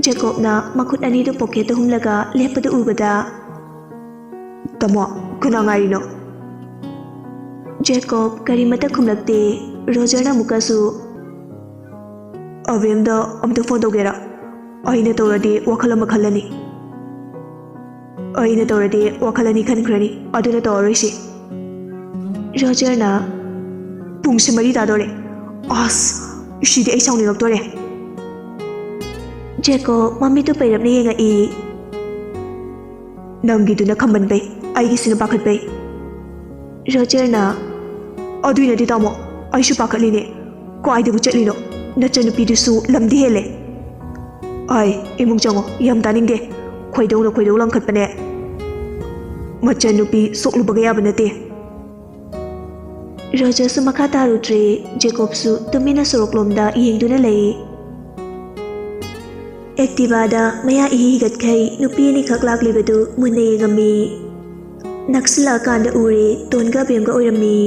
ꯖꯦꯀꯣꯕꯅ ꯃꯈꯨꯠ ꯑꯅꯤꯗꯨ ꯄꯣꯀꯦꯠꯇ ꯍꯨꯝꯂꯒ ꯂꯦꯞꯄꯗꯨ ꯎꯕꯗ, "ꯇꯥꯃꯣ, ꯀꯅꯥ ꯉꯥꯏꯔꯤꯅꯣ?" ꯖꯦꯀꯣꯕ ꯀꯔꯤꯃꯠꯇ ꯈꯨꯝꯂꯛꯇꯦ꯫ ꯔꯣꯖꯔꯅ ꯑꯃꯨꯛꯀꯁꯨ, "ꯑꯕꯦꯝꯗ ꯑꯝꯇ ꯐꯣꯟ ꯇꯧꯒꯦꯔꯥ? ꯑꯩꯅ ꯇꯧꯔꯗꯤ ꯋꯥꯈꯜ ꯑꯃ ꯈꯜꯂꯅꯤ꯫ ꯑꯩꯅ ꯇꯧꯔꯗꯤ ꯋꯥꯈꯜ ꯑꯅꯤ ꯈꯟꯈ꯭ꯔꯅꯤ, ꯑꯗꯨꯅ ꯇꯧꯔꯔꯣꯏꯁꯤ꯫" ꯔꯣꯖꯔꯅ, "ꯄꯨꯡꯁꯦ ꯃꯔꯤ ꯇꯥꯗꯣꯔꯦ꯫ ꯑꯁ, ꯁꯤꯗꯤ ꯑꯩ ꯁꯥꯎꯅꯤꯡꯉꯛꯇꯣꯔꯦ꯫" ꯖꯦꯀꯣꯕ ꯃꯃꯤꯠꯇꯨ ꯄꯩꯔꯞꯅ ꯌꯦꯡꯉꯛꯏ꯫ "ꯅꯪꯒꯤꯗꯨꯅ ꯈꯝꯕꯟꯕꯩ, ꯑꯩꯒꯤꯁꯤꯅ ꯄꯥꯈꯠꯄꯩ꯫" ꯔꯣꯖꯔꯅ, "ꯑꯗꯨꯏꯅꯗꯤ ꯇꯥꯃꯣ, ꯑꯩꯁꯨ ꯄꯥꯈꯠꯂꯤꯅꯦ꯫ ꯀꯥꯏꯗꯕꯨ ꯆꯠꯂꯤꯅꯣ? ꯅꯆꯟꯅꯨꯄꯤꯗꯨꯁꯨ ꯂꯝꯗꯤ ꯍꯦꯜꯂꯦ꯫" "ꯑꯥꯏ, ꯏꯃꯨꯡ ꯆꯪꯉꯣ, ꯌꯥꯝ ꯇꯥꯅꯤꯡꯗꯦ꯫ ꯈꯣꯏꯗꯧꯅ ꯈꯣꯏꯗꯧ ꯂꯪꯈꯠꯄꯅꯦ꯫ ꯃꯆꯟꯅꯨꯄꯤ ꯁꯣꯛꯂꯨꯕꯒ ꯌꯥꯕ ꯅꯠꯇꯦ꯫" ꯔꯣꯖꯔꯁꯨ ꯃꯈꯥ ꯇꯥꯔꯨꯗ꯭ꯔꯦ꯫ ꯖꯦꯀꯣꯕꯁꯨ ꯇꯨꯃꯤꯟꯅ ꯁꯣꯔꯣꯛꯂꯣꯝꯗ ꯌꯦꯡꯗꯨꯅ ꯂꯩ꯫ ꯑꯦꯛꯇꯤꯚꯥꯗ ꯃꯌꯥ ꯏꯍꯤ ꯍꯤꯒꯠꯈꯩ ꯅꯨꯄꯤ ꯑꯅꯤꯈꯛ ꯂꯥꯛꯂꯤꯕꯗꯨ ꯃꯨꯟꯅ ꯌꯦꯡꯉꯝꯃꯤ꯫ ꯅꯛꯁꯤꯜꯂꯛꯑꯀꯥꯟꯗ ꯎꯔꯦ, ꯇꯣꯟꯒ ꯑꯕꯦꯝꯒ ꯑꯣꯏꯔꯝꯃꯤ꯫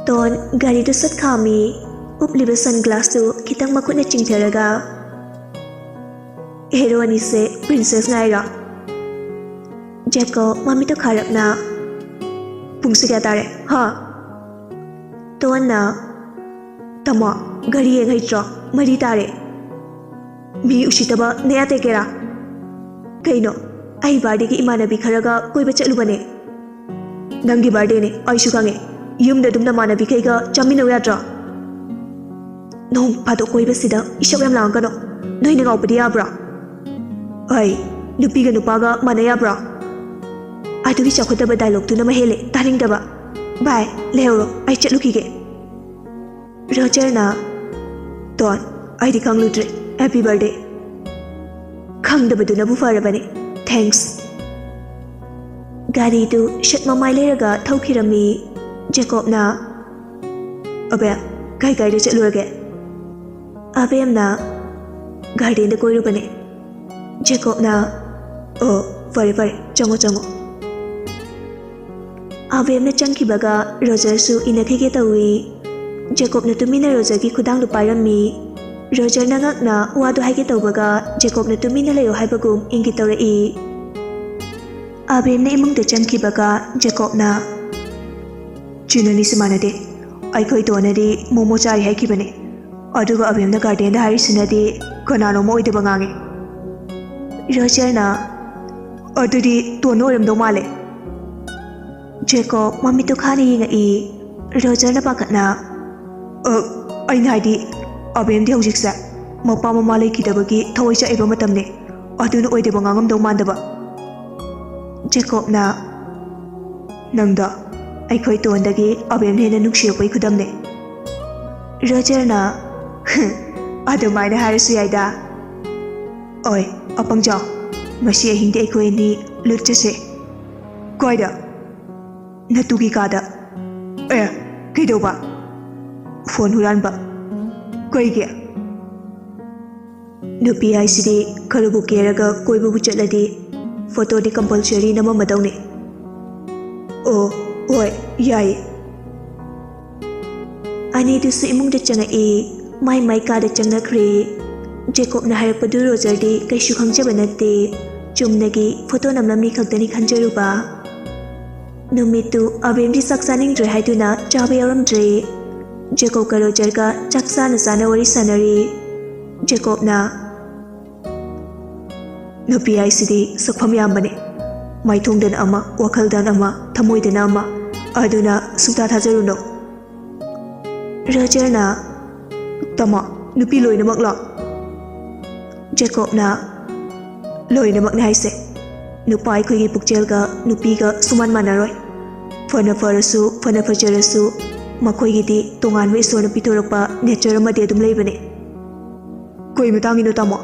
ꯇꯣꯟ ꯒꯥꯔꯤꯗꯨ ꯁꯠ ꯈꯥꯝꯃꯤ꯫ ꯎꯞꯂꯤꯕ ꯁꯟ ꯒ꯭ꯂꯥꯁꯇꯨ ꯈꯤꯇꯪ ꯃꯈꯨꯠꯅ ꯆꯤꯡꯊꯔꯒ, "ꯍꯦꯔꯣ ꯑꯅꯤꯁꯦ ꯄ꯭ꯔꯤꯟꯁꯦꯁ ꯉꯥꯏꯔꯣ?" ꯖꯦꯀꯣ ꯃꯃꯤꯠꯇꯨ ꯈꯥꯔꯞꯅ, "ꯄꯨꯡꯁꯦ ꯀꯌꯥ ꯇꯥꯔꯦ, ꯍꯥ?" ꯇꯣꯟꯅ, "ꯇꯥꯃꯣ, ꯒꯥꯔꯤ ꯌꯦꯡ ꯍꯩꯇ꯭ꯔꯣ? ꯃꯔꯤ ꯇꯥꯔꯦ꯫" "ꯃꯤ ꯎꯁꯤꯠꯇꯕ ꯅꯌꯥ ꯇꯦꯛꯀꯦꯔꯥ? ꯀꯩꯅꯣ, ꯑꯩ ꯕꯥꯔꯗꯦꯒꯤ ꯏꯃꯥꯟꯅꯕꯤ ꯈꯔꯒ ꯀꯣꯏꯕ ꯆꯠꯂꯨꯕꯅꯦ꯫" "ꯅꯪꯒꯤ ꯕꯥꯔꯗꯦꯅꯦ, ꯑꯩꯁꯨ ꯈꯪꯉꯦ꯫ ꯌꯨꯝꯗ ꯑꯗꯨꯝ ꯅꯃꯥꯟꯅꯕꯤꯈꯩꯒ ꯆꯥꯃꯤꯟꯅꯧ ꯌꯥꯗ꯭ꯔꯣ?" ꯅꯣꯡ ꯐꯥꯗꯣꯛ ꯀꯣꯏꯕꯁꯤꯗ ꯏꯁꯧ ꯌꯥꯝ ꯂꯥꯡꯒꯅꯣ꯫ ꯅꯣꯏꯅ ꯉꯥꯎꯕꯗꯤ ꯌꯥꯕ꯭ꯔꯣ? ꯑꯩ ꯅꯨꯄꯤꯒ ꯅꯨꯄꯥꯒ ꯃꯥꯟꯅ ꯌꯥꯕ꯭ꯔꯣ? ꯑꯗꯨꯒꯤ ꯆꯥꯎꯈꯠꯇꯕ ꯗꯥꯏꯂꯣꯛꯇꯨꯅ ꯃꯍꯦꯜꯂꯦ ꯇꯥꯅꯤꯡꯗꯕ꯫ ꯚꯥꯏ, ꯂꯩꯍꯧꯔꯣ, ꯑꯩ ꯆꯠꯂꯨꯈꯤꯒꯦ꯫ ꯔꯣꯖꯔꯅ, "ꯇꯣꯟ, ꯑꯩꯗꯤ ꯈꯪꯂꯨꯗ꯭ꯔꯦ꯫ Happy birthday. ꯈꯪꯗꯕꯗꯨꯅꯕꯨ ꯐꯔꯕꯅꯦ꯫ ꯊꯦꯡꯛꯁ꯫" ꯒꯥꯔꯤꯗꯨ ꯁꯠ ꯃꯃꯥꯏ ꯂꯩꯔꯒ ꯊꯧꯈꯤꯔꯝꯃꯤ꯫ ꯖꯦꯀꯣꯕꯅ, "ꯑꯕꯦꯝ, ꯀꯥꯏ ꯀꯥꯏꯗ ꯆꯠꯂꯨꯔꯒꯦ?" ꯑꯕꯦꯝꯅ, "ꯒꯥꯔꯗꯦꯟꯗ ꯀꯣꯏꯔꯨꯕꯅꯦ꯫" ꯖꯦꯀꯣꯕꯅ, "ꯑꯣ, ꯐꯔꯦ ꯐꯔꯦ, ꯆꯪꯉꯣ ꯆꯪꯉꯣ꯫" ꯑꯕꯦꯝꯅ ꯆꯪꯈꯤꯕꯒ ꯔꯣꯖꯔꯁꯨ ꯏꯟꯅꯈꯤꯒꯦ ꯇꯧꯏ꯫ ꯖꯦꯀꯣꯕꯅ ꯇꯨꯃꯤꯟꯅ ꯔꯣꯖꯔꯒꯤ ꯈꯨꯗꯥꯡꯗꯨ ꯄꯥꯏꯔꯝꯃꯤ꯫ ꯔꯣꯖꯔꯅ ꯉꯛꯅ ꯋꯥꯗꯨ ꯍꯥꯏꯒꯦ ꯇꯧꯕꯒ ꯖꯦꯀꯣꯕꯅ "ꯇꯨꯃꯤꯟꯅ ꯂꯩꯌꯨ" ꯍꯥꯏꯕꯒꯨꯝ ꯏꯪꯒꯤꯠ ꯇꯧꯔꯛꯏ꯫ ꯑꯕꯦꯝꯅ ꯏꯃꯨꯡꯗ ꯆꯪꯈꯤꯕꯒ ꯖꯦꯀꯣꯕꯅ, "ꯆꯤꯟ ꯑꯅꯤꯁꯤ ꯃꯥꯟꯅꯗꯦ꯫ ꯑꯩꯈꯣꯏ ꯇꯣꯟꯅꯗꯤ ꯃꯣꯃꯣ ꯆꯥꯔꯤ ꯍꯥꯏꯈꯤꯕꯅꯦ꯫ ꯑꯗꯨꯒ ꯑꯕꯦꯝꯅ ꯒꯥꯔꯗꯦꯟꯗ ꯍꯥꯏꯔꯤꯁꯤꯅꯗꯤ ꯀꯅꯥꯅꯣꯝꯃ ꯑꯣꯏꯗꯕ ꯉꯥꯡꯉꯦ꯫" ꯔꯣꯖꯔꯅ, "ꯑꯗꯨꯗꯤ ꯇꯣꯟꯅ ꯑꯣꯏꯔꯝꯗꯧ ꯃꯥꯜꯂꯦ꯫" ꯖꯦꯀꯣꯕ ꯃꯃꯤꯠꯇꯨ ꯈꯥꯅ ꯌꯦꯡꯉꯛꯏ꯫ ꯔꯣꯖꯔꯅ ꯄꯥꯈꯠꯅ, "ꯑ, ꯑꯩꯅ ꯍꯥꯏꯗꯤ, ꯑꯕꯦꯝꯗꯤ ꯍꯧꯖꯤꯛꯁꯦ ꯃꯄꯥ ꯃꯃꯥ ꯂꯩꯈꯤꯗꯕꯒꯤ ꯊꯋꯥꯏ ꯆꯥꯛꯏꯕ ꯃꯇꯝꯅꯦ꯫ ꯑꯗꯨꯅ ꯑꯣꯏꯗꯕ ꯉꯥꯡꯉꯝꯗꯧ ꯃꯥꯟꯗꯕ꯫" ꯖꯦꯀꯣꯕꯅ, "ꯅꯪꯗꯣ ꯑꯩꯈꯣꯏ ꯇꯣꯟꯗꯒꯤ ꯑꯕꯦꯝꯅ ꯍꯦꯟꯅ ꯅꯨꯡꯁꯤꯔꯛꯄꯒꯤ ꯈꯨꯗꯝꯅꯦ꯫" ꯔꯣꯖꯔꯅ, "ꯑꯗꯨꯃꯥꯏꯅ ꯍꯥꯏꯔꯁꯨ ꯌꯥꯏꯗ꯫ ꯑꯣꯏ, ꯑꯄꯪꯖꯥꯎ, ꯉꯁꯤ ꯑꯍꯤꯡꯗꯤ ꯑꯩꯈꯣꯏ ꯑꯅꯤ ꯂꯨꯠ ꯆꯠꯁꯦ꯫" "ꯀꯥꯏꯗ?" "ꯅꯇꯨꯒꯤ ꯀꯥꯗ꯫" "ꯑꯦ, ꯀꯩꯗꯧꯕ?" "ꯐꯣꯟ ꯍꯨꯔꯥꯟꯕ꯫" "ꯀꯩꯒꯤ?" "ꯅꯨꯄꯤ ꯍꯥꯏꯁꯤꯗꯤ ꯈꯔꯕꯨ ꯀꯦꯔꯒ ꯀꯣꯏꯕꯕꯨ ꯆꯠꯂꯗꯤ ꯐꯣꯇꯣꯗꯤ ꯀꯝꯄꯜꯁꯔꯤ ꯅꯝꯃꯝꯃꯗꯧꯅꯤ꯫" "ꯑꯣ, ꯍꯣꯏ, ꯌꯥꯏꯌꯦ꯫" ꯑꯅꯤꯗꯨꯁꯨ ꯏꯃꯨꯡꯗ ꯆꯪꯉꯛꯏ꯫ ꯃꯥꯏ ꯃꯥꯏ ꯀꯥꯗ ꯆꯪꯅꯈ꯭ꯔꯦ꯫ ꯖꯦꯀꯣꯕꯅ ꯍꯥꯏꯔꯛꯄꯗꯨ ꯔꯣꯖꯔꯗꯤ ꯀꯩꯁꯨ ꯈꯪꯖꯕ ꯅꯠꯇꯦ꯫ ꯆꯨꯝꯅꯒꯤ ꯐꯣꯇꯣ ꯅꯝꯂꯝꯃꯤ ꯈꯛꯇꯅꯤ ꯈꯟꯖꯔꯨꯕ꯫ ꯅꯨꯃꯤꯠꯇꯨ ꯑꯕꯦꯝꯗꯤ ꯆꯥꯛ ꯆꯥꯅꯤꯡꯗ꯭ꯔꯦ ꯍꯥꯏꯗꯨꯅ ꯆꯥꯕ ꯌꯥꯎꯔꯝꯗ꯭ꯔꯦ꯫ ꯖꯦꯀꯣꯕꯀ ꯔꯣꯖꯔꯒ ꯆꯥꯛ ꯆꯥꯅ ꯆꯥꯅ ꯋꯥꯔꯤ ꯁꯥꯟꯅꯔꯤ꯫ ꯖꯦꯀꯣꯕꯅ, "ꯅꯨꯄꯤ ꯍꯥꯏꯁꯤꯗꯤ ꯁꯛꯐꯝ ꯌꯥꯝꯕꯅꯦ꯫ ꯃꯥꯏꯊꯣꯡꯗꯅ ꯑꯃ, ꯋꯥꯈꯜꯗꯅ ꯑꯃ, ꯊꯃꯣꯏꯗꯅ ꯑꯃ꯫ ꯑꯗꯨꯅ ꯁꯨꯡꯊꯥ ꯊꯥꯖꯔꯨꯅꯨ꯫" ꯔꯣꯖꯔꯅ, ꯇꯥꯃꯣ, ꯅꯨꯄꯤ ꯂꯣꯏꯅꯃꯛꯂꯣ? ꯖꯦꯀꯣꯕꯅ, "ꯂꯣꯏꯅꯃꯛꯅꯦ ꯍꯥꯏꯁꯦ꯫ ꯅꯨꯄꯥ ꯑꯩꯈꯣꯏꯒꯤ ꯄꯨꯛꯆꯦꯜꯒ ꯅꯨꯄꯤꯒ ꯁꯨꯃꯥꯟ ꯃꯥꯟꯅꯔꯣꯏ꯫ ꯐꯅ ꯐꯔꯁꯨ, ꯐꯅ ꯐꯖꯔꯁꯨ, ꯃꯈꯣꯏꯒꯤꯗꯤ ꯇꯣꯉꯥꯟꯕ ꯏꯁꯣꯔꯅ ꯄꯤꯊꯣꯔꯛꯄ ꯅꯦꯆꯔ ꯑꯃꯗꯤ ꯑꯗꯨꯝ ꯂꯩꯕꯅꯦ꯫" "ꯀꯩ ꯃꯇꯥꯡꯒꯤꯅꯣ, ꯇꯥꯃꯣ?"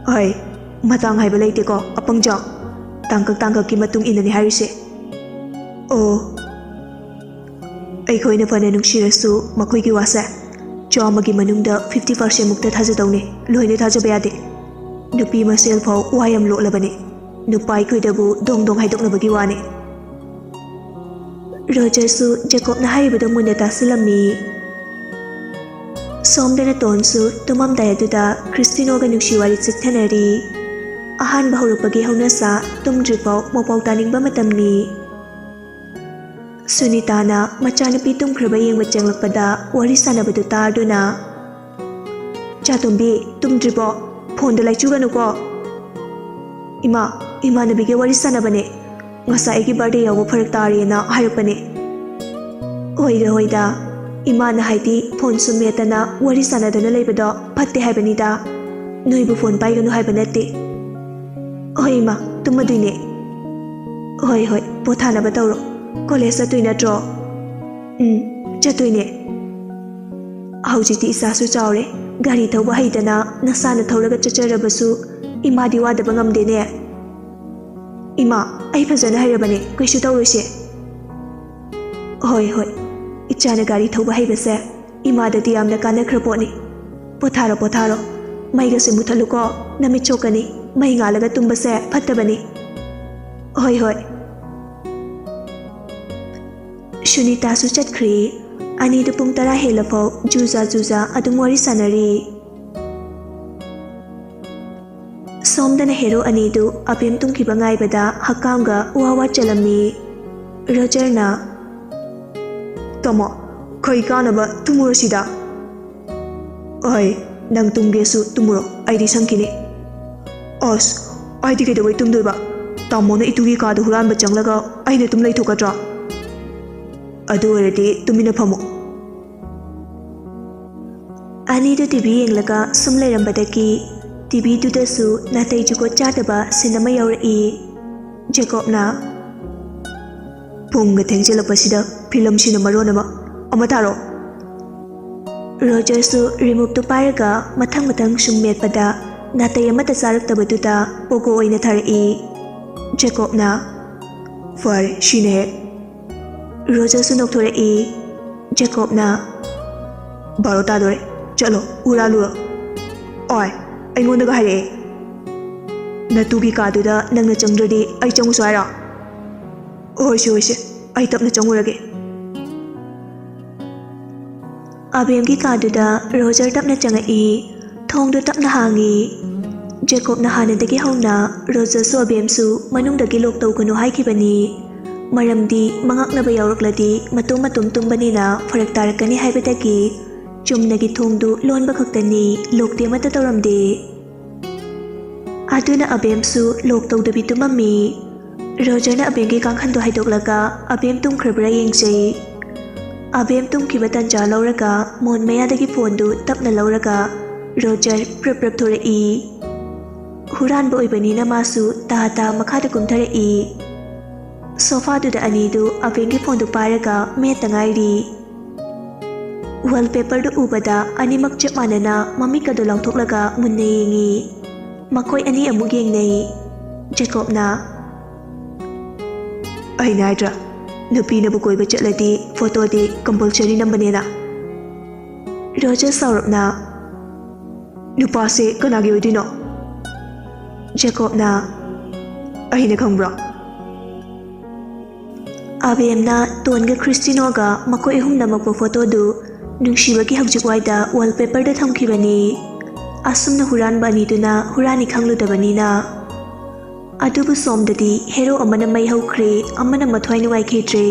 "ꯍꯣꯏ, ꯃꯇꯥꯡ ꯍꯥꯏꯕ ꯂꯩꯇꯦꯀꯣ, ꯑꯄꯪꯖ꯫ ꯇꯥꯡꯀꯛ ꯇꯥꯡꯀꯛꯀꯤ ꯃꯇꯨꯡ ꯏꯟꯅꯅꯤ ꯍꯥꯏꯔꯤꯁꯦ꯫" "ꯑꯣ, ꯑꯩꯈꯣꯏꯅ ꯐꯅ ꯅꯨꯡꯁꯤꯔꯁꯨ, ꯃꯈꯣꯏꯒꯤ ꯋꯥꯁꯦ ꯆꯥꯝꯃꯒꯤ ꯃꯅꯨꯡꯗ fifty percent ꯃꯨꯛꯇ ꯊꯥꯖꯗꯧꯅꯦ꯫ ꯂꯣꯏꯅ ꯊꯥꯖꯕ ꯌꯥꯗꯦ꯫ ꯅꯨꯄꯤ ꯃꯁꯦꯜ ꯐꯥꯎ ꯋꯥ ꯌꯥꯝ ꯂꯣꯠꯂꯕꯅꯦ꯫ ꯅꯨꯄꯥ ꯑꯩꯈꯣꯏꯗꯕꯨ ꯗꯣꯡ ꯗꯣꯡ ꯍꯥꯏꯗꯣꯛꯅꯕꯒꯤ ꯋꯥꯅꯦ꯫" ꯔꯣꯖꯔꯁꯨ ꯖꯦꯀꯣꯕꯅ ꯍꯥꯏꯔꯤꯕꯗꯣ ꯃꯨꯟꯅ ꯇꯥꯁꯤꯜꯂꯝꯃꯤ꯫ ꯁꯣꯝꯗꯅ ꯇꯣꯟꯁꯨ ꯇꯨꯝꯃꯝꯗꯥꯏ ꯑꯗꯨꯗ ꯀ꯭ꯔꯤꯁꯇꯤꯅꯣꯒ ꯅꯨꯡꯁꯤ ꯋꯥꯔꯤ ꯆꯤꯛꯊꯅꯔꯤ꯫ ꯑꯍꯥꯟꯕ ꯍꯧꯔꯛꯄꯒꯤ ꯍꯧꯅꯁꯥ ꯇꯨꯝꯗ꯭ꯔꯤꯐꯥꯎ ꯃꯄꯥꯎ ꯇꯥꯅꯤꯡꯕ ꯃꯇꯝꯅꯤ꯫ ꯁꯨꯅꯤꯇꯥꯅ ꯃꯆꯥꯅꯨꯄꯤ ꯇꯨꯝꯈ꯭ꯔꯕ ꯌꯦꯡꯕ ꯆꯪꯂꯛꯄꯗ ꯋꯥꯔꯤ ꯁꯥꯟꯅꯕꯗꯨ ꯇꯥꯗꯨꯅ, "ꯆꯥꯇꯣꯝꯕꯤ, ꯇꯨꯝꯗ꯭ꯔꯤꯕꯣ? ꯐꯣꯟꯗ ꯂꯥꯏꯆꯨꯒꯅꯨꯀꯣ꯫" "ꯏꯃꯥ, ꯏꯃꯥꯟꯅꯕꯤꯒ ꯋꯥꯔꯤ ꯁꯥꯟꯅꯕꯅꯦ꯫ ꯉꯁꯥꯏ ꯑꯩꯒꯤ ꯕꯥꯔꯗꯦ ꯌꯥꯎꯕ ꯐꯔꯛ ꯇꯥꯔꯦꯅ ꯍꯥꯏꯔꯛꯄꯅꯦ꯫" "ꯍꯣꯏꯗ, ꯍꯣꯏꯗ, ꯏꯃꯥꯅ ꯍꯥꯏꯗꯤ ꯐꯣꯟ ꯁꯨꯝ ꯃꯦꯠꯇꯅ ꯋꯥꯔꯤ ꯁꯥꯟꯅꯗꯅ ꯂꯩꯕꯗꯣ ꯐꯠꯇꯦ ꯍꯥꯏꯕꯅꯤꯗ꯫ ꯅꯣꯏꯕꯨ ꯐꯣꯟ ꯄꯥꯏꯒꯅꯨ ꯍꯥꯏꯕ ꯅꯠꯇꯦ꯫" "ꯍꯣꯏ ꯏꯃꯥ, ꯇꯨꯝꯃꯗꯣꯏꯅꯦ꯫" "ꯍꯣꯏ, ꯍꯣꯏ, ꯄꯣꯊꯥꯅꯕ ꯇꯧꯔꯣ꯫ ꯀꯣꯂꯦꯖ ꯆꯠꯇꯣꯏ ꯅꯠꯇ꯭ꯔꯣ?" "ꯎꯝ, ꯆꯠꯇꯣꯏꯅꯦ꯫" "ꯍꯧꯖꯤꯛꯇꯤ ꯏꯆꯥꯁꯨ ꯆꯥꯎꯔꯦ, ꯒꯥꯔꯤ ꯊꯧꯕ ꯍꯩꯗꯅ ꯅꯁꯥꯅ ꯊꯧꯔꯒ ꯆꯠꯆꯔꯕꯁꯨ ꯏꯃꯥꯗꯤ ꯋꯥꯗꯕ ꯉꯝꯗꯦꯅꯦ꯫" "ꯏꯃꯥ, ꯑꯩ ꯐꯖꯅ ꯍꯩꯔꯕꯅꯦ, ꯀꯩꯁꯨ ꯇꯧꯔꯣꯏꯁꯦ꯫" "ꯍꯣꯏ, ꯍꯣꯏ, ꯏꯆꯥꯅ ꯒꯥꯔꯤ ꯊꯧꯕ ꯍꯩꯕꯁꯦ ꯏꯃꯥꯗꯗꯤ ꯌꯥꯝꯅ ꯀꯥꯟꯅꯈ꯭ꯔ ꯄꯣꯠꯅꯤ꯫ ꯄꯣꯊꯥꯔꯣ, ꯄꯣꯊꯥꯔꯣ꯫ ꯃꯩꯒꯁꯦ ꯃꯨꯊꯠꯂꯨꯀꯣ, ꯅꯃꯤꯠ ꯁꯣꯛꯀꯅꯤ꯫ ꯃꯩ ꯉꯥꯜꯂꯒ ꯇꯨꯝꯕꯁꯦ ꯐꯠꯇꯕꯅꯤ꯫" "ꯍꯣꯏ, ꯍꯣꯏ꯫" ꯁꯨꯅꯤꯇꯥꯁꯨ ꯆꯠꯈ꯭ꯔꯦ꯫ ꯑꯅꯤꯗꯨ ꯄꯨꯡ ꯇꯔꯥ ꯍꯦꯜꯂꯐꯥꯎ ꯖꯨꯖꯥ ꯖꯨꯖꯥ ꯑꯗꯨꯝ ꯋꯥꯔꯤ ꯁꯥꯟꯅꯔꯤ꯫ ꯁꯣꯝꯗꯅ ꯍꯦꯔꯣ ꯑꯅꯤꯗꯨ ꯑꯕꯦꯝ ꯇꯨꯝꯈꯤꯕ ꯉꯥꯏꯕꯗ ꯍꯛꯀꯥꯝꯒ ꯋꯥ ꯋꯥ ꯆꯜꯂꯝꯃꯤ꯫ ꯔꯣꯖꯔꯅ, "ꯇꯥꯃꯣ, ꯈꯩ ꯀꯥꯅꯕ ꯇꯨꯝꯃꯨꯔꯁꯤꯗ꯫" "ꯑꯍꯩ, ꯅꯪ ꯇꯨꯝꯒꯦꯁꯨ ꯇꯨꯝꯃꯨꯔꯣ, ꯑꯩꯗꯤ ꯁꯪꯈꯤꯅꯤ꯫" "ꯑꯁ, ꯑꯩꯗꯤ ꯀꯩꯗꯧꯕꯩ ꯇꯨꯝꯗꯣꯏꯕ? ꯇꯥꯃꯣꯅ ꯏꯇꯨꯒꯤ ꯀꯥꯗ ꯍꯨꯔꯥꯟꯕ ꯆꯪꯂꯒ ꯑꯩꯅ ꯇꯨꯝ ꯂꯩꯊꯣꯛꯀꯗ꯭ꯔꯣ? ꯑꯗꯨ ꯑꯣꯏꯔꯗꯤ ꯇꯨꯃꯤꯟꯅ ꯐꯝꯃꯨ꯫" ꯑꯅꯤꯗꯨ ꯇꯤꯚꯤ ꯌꯦꯡꯂꯒ ꯁꯨꯝ ꯂꯩꯔꯝꯕꯗꯒꯤ ꯇꯤꯚꯤꯗꯨꯗꯁꯨ ꯅꯥꯇꯩ ꯖꯨꯒꯣꯠ ꯆꯥꯗꯕ ꯁꯤꯟ ꯑꯃ ꯌꯥꯎꯔꯛꯏ꯫ ꯖꯦꯀꯣꯕꯅ, "ꯄꯨꯡꯒ ꯊꯦꯡꯖꯤꯜꯂꯛꯄꯁꯤꯗ ꯐꯤꯂꯝꯁꯤꯅ ꯃꯔꯣꯟ ꯑꯃ, ꯑꯃ ꯊꯥꯔꯣ꯫" ꯔꯣꯖꯔꯁꯨ ꯔꯤꯃꯣꯠꯇꯨ ꯄꯥꯏꯔꯒ ꯃꯊꯪ ꯃꯊꯪ ꯁꯨꯝ ꯃꯦꯠꯄꯗ ꯅꯥꯇꯩ ꯑꯃꯠꯇ ꯆꯥꯔꯛꯇꯕꯗꯨꯗ ꯄꯣꯒꯣ ꯑꯣꯏꯅ ꯊꯥꯔꯛꯏ꯫ ꯖꯦꯀꯣꯕꯅ, "ꯐꯔꯦ, ꯁꯤꯅ ꯍꯦꯛ꯫" ꯔꯣꯖꯔꯁꯨ ꯅꯣꯛꯊꯣꯔꯛꯏ꯫ ꯖꯦꯀꯣꯕꯅ, "ꯕꯥꯔꯣ ꯇꯥꯗꯣꯔꯦ, ꯆꯠꯂꯣ, ꯍꯨꯔꯥꯜꯂꯨꯔꯣ꯫" "ꯑꯣꯏ, ꯑꯩꯉꯣꯟꯗꯒ ꯍꯥꯏꯔꯛꯑꯦ꯫ ꯅꯇꯨꯒꯤ ꯀꯥꯗꯨꯗ ꯅꯪꯅ ꯆꯪꯗ꯭ꯔꯗꯤ ꯑꯩ ꯆꯪꯉꯨꯁꯨ ꯍꯥꯏꯔꯣ?" "ꯍꯣꯏꯁꯦ, ꯍꯣꯏꯁꯦ, ꯑꯩ ꯇꯞꯅ ꯆꯪꯉꯨꯔꯒꯦ꯫" ꯑꯕꯦꯝꯒꯤ ꯀꯥꯗꯨꯗ ꯔꯣꯖꯔ ꯇꯞꯅ ꯆꯪꯉꯛꯏ꯫ ꯊꯣꯡꯗꯨ ꯇꯞꯅ ꯍꯥꯡꯉꯤ꯫ ꯖꯦꯀꯣꯕꯅ ꯍꯥꯟꯅꯗꯒꯤ ꯍꯧꯅ ꯔꯣꯖꯔꯁꯨ ꯑꯕꯦꯝꯁꯨ ꯃꯅꯨꯡꯗꯒꯤ ꯂꯣꯛ ꯇꯧꯒꯅꯨ ꯍꯥꯏꯈꯤꯕꯅꯤ꯫ ꯃꯔꯝꯗꯤ ꯃꯉꯛꯅꯕ ꯌꯥꯎꯔꯛꯂꯗꯤ ꯃꯇꯣꯝ ꯃꯇꯣꯝ ꯇꯨꯝꯕꯅꯤꯅ ꯐꯔꯛ ꯇꯥꯔꯛꯀꯅꯤ ꯍꯥꯏꯕꯗꯒꯤ ꯆꯨꯝꯅꯒꯤ ꯊꯣꯡꯗꯨ ꯂꯣꯟꯕ ꯈꯛꯇꯅꯤ, ꯂꯣꯛꯇꯤ ꯑꯃꯠꯇ ꯇꯧꯔꯝꯗꯦ꯫ ꯑꯗꯨꯅ ꯑꯕꯦꯝꯁꯨ ꯂꯣꯛ ꯇꯧꯗꯕꯤ ꯇꯨꯝꯃꯝꯃꯤ꯫ ꯔꯣꯖꯔꯅ ꯑꯕꯦꯝꯒꯤ ꯀꯥꯡꯈꯟꯗꯨ ꯍꯥꯏꯗꯣꯛꯂꯒ ꯑꯕꯦꯝ ꯇꯨꯝꯈ꯭ꯔꯕ꯭ꯔꯥ ꯌꯦꯡꯖꯩ꯫ ꯑꯕꯦꯝ ꯇꯨꯝꯈꯤꯕ ꯇꯟꯖꯥ ꯂꯧꯔꯒ ꯃꯣꯟ ꯃꯌꯥꯗꯒꯤ ꯐꯣꯟꯗꯨ ꯇꯞꯅ ꯂꯧꯔꯒ ꯔꯣꯖꯔ ꯄ꯭ꯔꯞ ꯄ꯭ꯔꯞ ꯊꯣꯔꯛꯏ꯫ ꯍꯨꯔꯥꯟꯕ ꯑꯣꯏꯕꯅꯤꯅ ꯃꯥꯁꯨ ꯇꯥ ꯇꯥ ꯃꯈꯥꯗ ꯀꯨꯝꯊꯔꯛꯏ꯫ ꯁꯣꯐꯥꯗꯨꯗ ꯑꯅꯤꯗꯨ ꯑꯕꯦꯝꯒꯤ ꯐꯣꯟꯗꯨ ꯄꯥꯏꯔꯒ ꯃꯦꯠꯇ ꯉꯥꯏꯔꯤ꯫ ꯋꯥꯜꯄꯦꯄꯔꯗꯨ ꯎꯕꯗ ꯑꯅꯤꯃꯛ ꯆꯞ ꯃꯥꯟꯅꯅ ꯃꯃꯤꯠꯀꯗꯨ ꯂꯥꯎꯊꯣꯛꯂꯒ ꯃꯨꯟꯅ ꯌꯦꯡꯉꯤ꯫ ꯃꯈꯣꯏ ꯑꯅꯤ ꯑꯃꯨꯛ ꯌꯦꯡꯅꯩ꯫ ꯖꯦꯀꯣꯕꯅ, "ꯑꯩꯅ ꯍꯥꯏꯗ꯭ꯔꯥ, ꯅꯨꯄꯤꯅꯕꯨ ꯀꯣꯏꯕ ꯆꯠꯂꯗꯤ ꯐꯣꯇꯣꯗꯤ ꯀꯝꯄꯜꯁꯔꯤ ꯅꯝꯕꯅꯦꯅ?" ꯔꯣꯖꯔ ꯁꯥꯎꯔꯞꯅ, "ꯅꯨꯄꯥꯁꯦ ꯀꯅꯥꯒꯤ ꯑꯣꯏꯗꯣꯏꯅꯣ?" ꯖꯦꯀꯣꯕꯅ, "ꯑꯩꯅ ꯈꯪꯕ꯭ꯔꯣ?" ꯑꯕꯦꯝꯅ ꯇꯣꯟꯒ ꯈ꯭ꯔꯤꯁꯇꯤꯅꯣꯒ ꯃꯈꯣꯏ ꯑꯍꯨꯝ ꯅꯝꯃꯛꯄ ꯐꯣꯇꯣꯗꯨ ꯅꯨꯡꯁꯤꯕꯒꯤ ꯍꯧꯖꯤꯛ ꯋꯥꯏꯗ ꯋꯥꯜꯄꯦꯄꯔꯗ ꯊꯝꯈꯤꯕꯅꯤ꯫ ꯑꯁꯨꯝꯅ ꯍꯨꯔꯥꯟꯕ ꯑꯅꯤꯗꯨꯅ ꯍꯨꯔꯥꯟꯅꯤ ꯈꯪꯂꯨꯗꯕꯅꯤꯅ꯫ ꯑꯗꯨꯕꯨ ꯁꯣꯝꯗꯗꯤ ꯍꯦꯔꯣ ꯑꯃꯅ ꯃꯩ ꯍꯧꯈ꯭ꯔꯦ, ꯑꯃꯅ ꯃꯊ꯭ꯋꯥꯏ ꯅꯨꯡꯉꯥꯏꯈꯤꯗ꯭ꯔꯦ꯫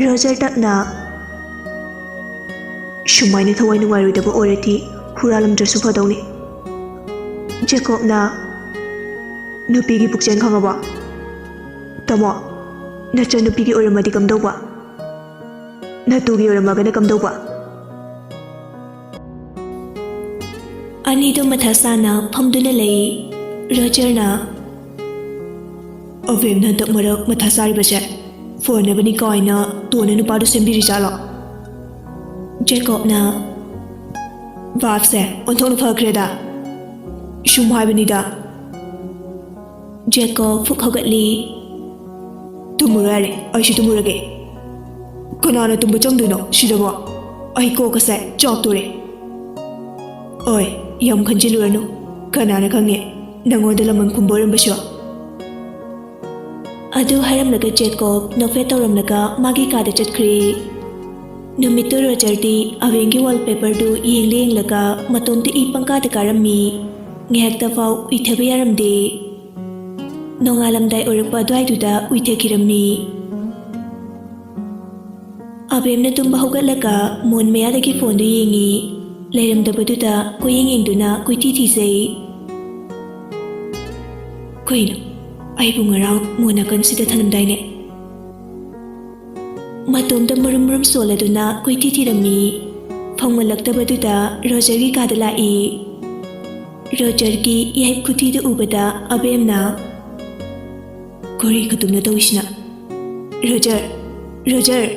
ꯔꯣꯖꯔ ꯇꯞꯅ, "ꯁꯨꯃꯥꯏꯅ ꯊꯋꯥꯏ ꯅꯨꯡꯉꯥꯏꯔꯣꯏꯗꯕ ꯑꯣꯏꯔꯗꯤ ꯍꯨꯔꯥꯜꯂꯝꯗ꯭ꯔꯁꯨ ꯐꯗꯧꯅꯤ꯫" ꯖꯦꯀꯣꯕꯅ, "ꯅꯨꯄꯤꯒꯤ ꯄꯨꯛꯆꯦꯜ ꯈꯪꯉꯕꯣ? ꯇꯥꯃꯣ, ꯅꯆꯟꯅꯨꯄꯤꯒꯤ ꯑꯣꯏꯔꯝꯃꯗꯤ ꯀꯝꯗꯧꯕ? ꯅꯇꯨꯒꯤ ꯑꯣꯏꯔꯝꯃꯒꯅ ꯀꯝꯗꯧꯕ?" ꯑꯅꯤꯗꯣ ꯃꯊꯥ ꯁꯥꯅ ꯐꯝꯗꯨꯅ ꯂꯩ꯫ ꯔꯣꯖꯔꯅ, "ꯑꯕꯦꯝꯅ ꯍꯟꯗꯛ ꯃꯔꯛ ꯃꯊꯥ ꯁꯥꯔꯤꯕꯁꯦ ꯐꯣꯟꯅꯕꯅꯤ ꯀꯥꯏꯅ ꯇꯣꯟꯅ ꯅꯨꯄꯥꯗꯨ ꯁꯦꯝꯕꯤꯔꯤꯖꯥꯠꯂꯣ?" ꯖꯦꯀꯣꯕꯅ, "ꯚꯥꯞꯁꯦ ꯑꯣꯟꯊꯣꯛꯅ ꯐꯈ꯭ꯔꯦꯗ꯫ ꯁꯨꯝ ꯍꯥꯏꯕꯅꯤꯗ꯫" ꯖꯦꯀꯣꯕ ꯐꯨꯛ ꯍꯧꯒꯠꯂꯤ꯫ "ꯇꯨꯝꯃꯨꯔꯣ ꯌꯥꯔꯦ, ꯑꯩꯁꯨ ꯇꯨꯝꯃꯨꯔꯒꯦ꯫ ꯀꯅꯥꯅ ꯇꯨꯝꯕ ꯆꯪꯗꯣꯏꯅꯣ ꯁꯤꯗꯕꯣ? ꯑꯩ ꯀꯣꯛꯀꯁꯦ ꯆꯥꯛꯇꯣꯔꯦ꯫ ꯑꯣꯏ, ꯌꯥꯝ ꯈꯟꯖꯤꯜꯂꯨꯔꯅꯨ꯫ ꯀꯅꯥꯅ ꯈꯪꯉꯦ, ꯅꯪꯉꯣꯟꯗ ꯂꯃꯟ ꯈꯨꯝꯕ ꯑꯣꯏꯔꯝꯕꯁꯨ꯫" ꯑꯗꯨ ꯍꯥꯏꯔꯝꯂꯒ ꯖꯦꯀꯣꯕ ꯅꯣꯛꯐꯦꯠ ꯇꯧꯔꯝꯂꯒ ꯃꯥꯒꯤ ꯀꯥꯗ ꯆꯠꯈ꯭ꯔꯦ꯫ ꯅꯨꯃꯤꯠꯇꯨ ꯔꯣꯖꯔꯗꯤ ꯑꯕꯦꯝꯒꯤ ꯋꯥꯜꯄꯦꯄꯔꯗꯨ ꯌꯦꯡꯂ ꯌꯦꯡꯂꯒ ꯃꯇꯣꯝꯇ ꯏ ꯄꯪꯀꯥꯗ ꯀꯥꯔꯝꯃꯤ꯫ ꯉꯥꯏꯍꯥꯛꯇ ꯐꯥꯎ ꯎꯏꯊꯕ ꯌꯥꯔꯝꯗꯦ꯫ ꯅꯣꯡꯉꯥꯜꯂꯝꯗꯥꯏ ꯑꯣꯏꯔꯛꯄ ꯑꯗꯨꯋꯥꯏꯗꯨꯗ ꯎꯏꯊꯈꯤꯔꯝꯃꯤ꯫ ꯑꯕꯦꯝꯅ ꯇꯨꯝꯕ ꯍꯧꯒꯠꯂꯒ ꯃꯣꯟ ꯃꯌꯥꯗꯒꯤ ꯐꯣꯟꯗꯨ ꯌꯦꯡꯉꯤ꯫ ꯂꯩꯔꯝꯗꯕꯗꯨꯗ ꯀꯣꯏꯌꯦꯡ ꯌꯦꯡꯗꯨꯅ ꯀꯣꯏꯊꯤ ꯊꯤꯖꯩ꯫ "ꯀꯩꯅꯣ, ꯑꯩꯕꯨ ꯉꯔꯥꯡ ꯃꯣꯟ ꯅꯥꯀꯟꯁꯤꯗ ꯊꯅꯝꯗꯥꯏꯅꯦ?" ꯃꯇꯣꯝꯇ ꯃꯨꯔꯨꯝ ꯃꯨꯔꯨꯝ ꯁꯣꯜꯂꯗꯨꯅ ꯀꯣꯏꯊꯤ ꯊꯤꯔꯝꯃꯤ꯫ ꯐꯪꯃꯜꯂꯛꯇꯕꯗꯨꯗ ꯔꯣꯖꯔꯒꯤ ꯀꯥꯗ ꯂꯥꯛꯏ꯫ ꯔꯣꯖꯔꯒꯤ ꯌꯥꯍꯤꯞ ꯈꯨꯊꯤꯗꯨ ꯎꯕꯗ ꯑꯕꯦꯝꯅ, "ꯀꯔꯤ ꯈꯨꯇꯨꯝꯅꯣ ꯇꯧꯏꯁꯤꯅ? ꯔꯣꯖꯔ! ꯔꯣꯖꯔ!"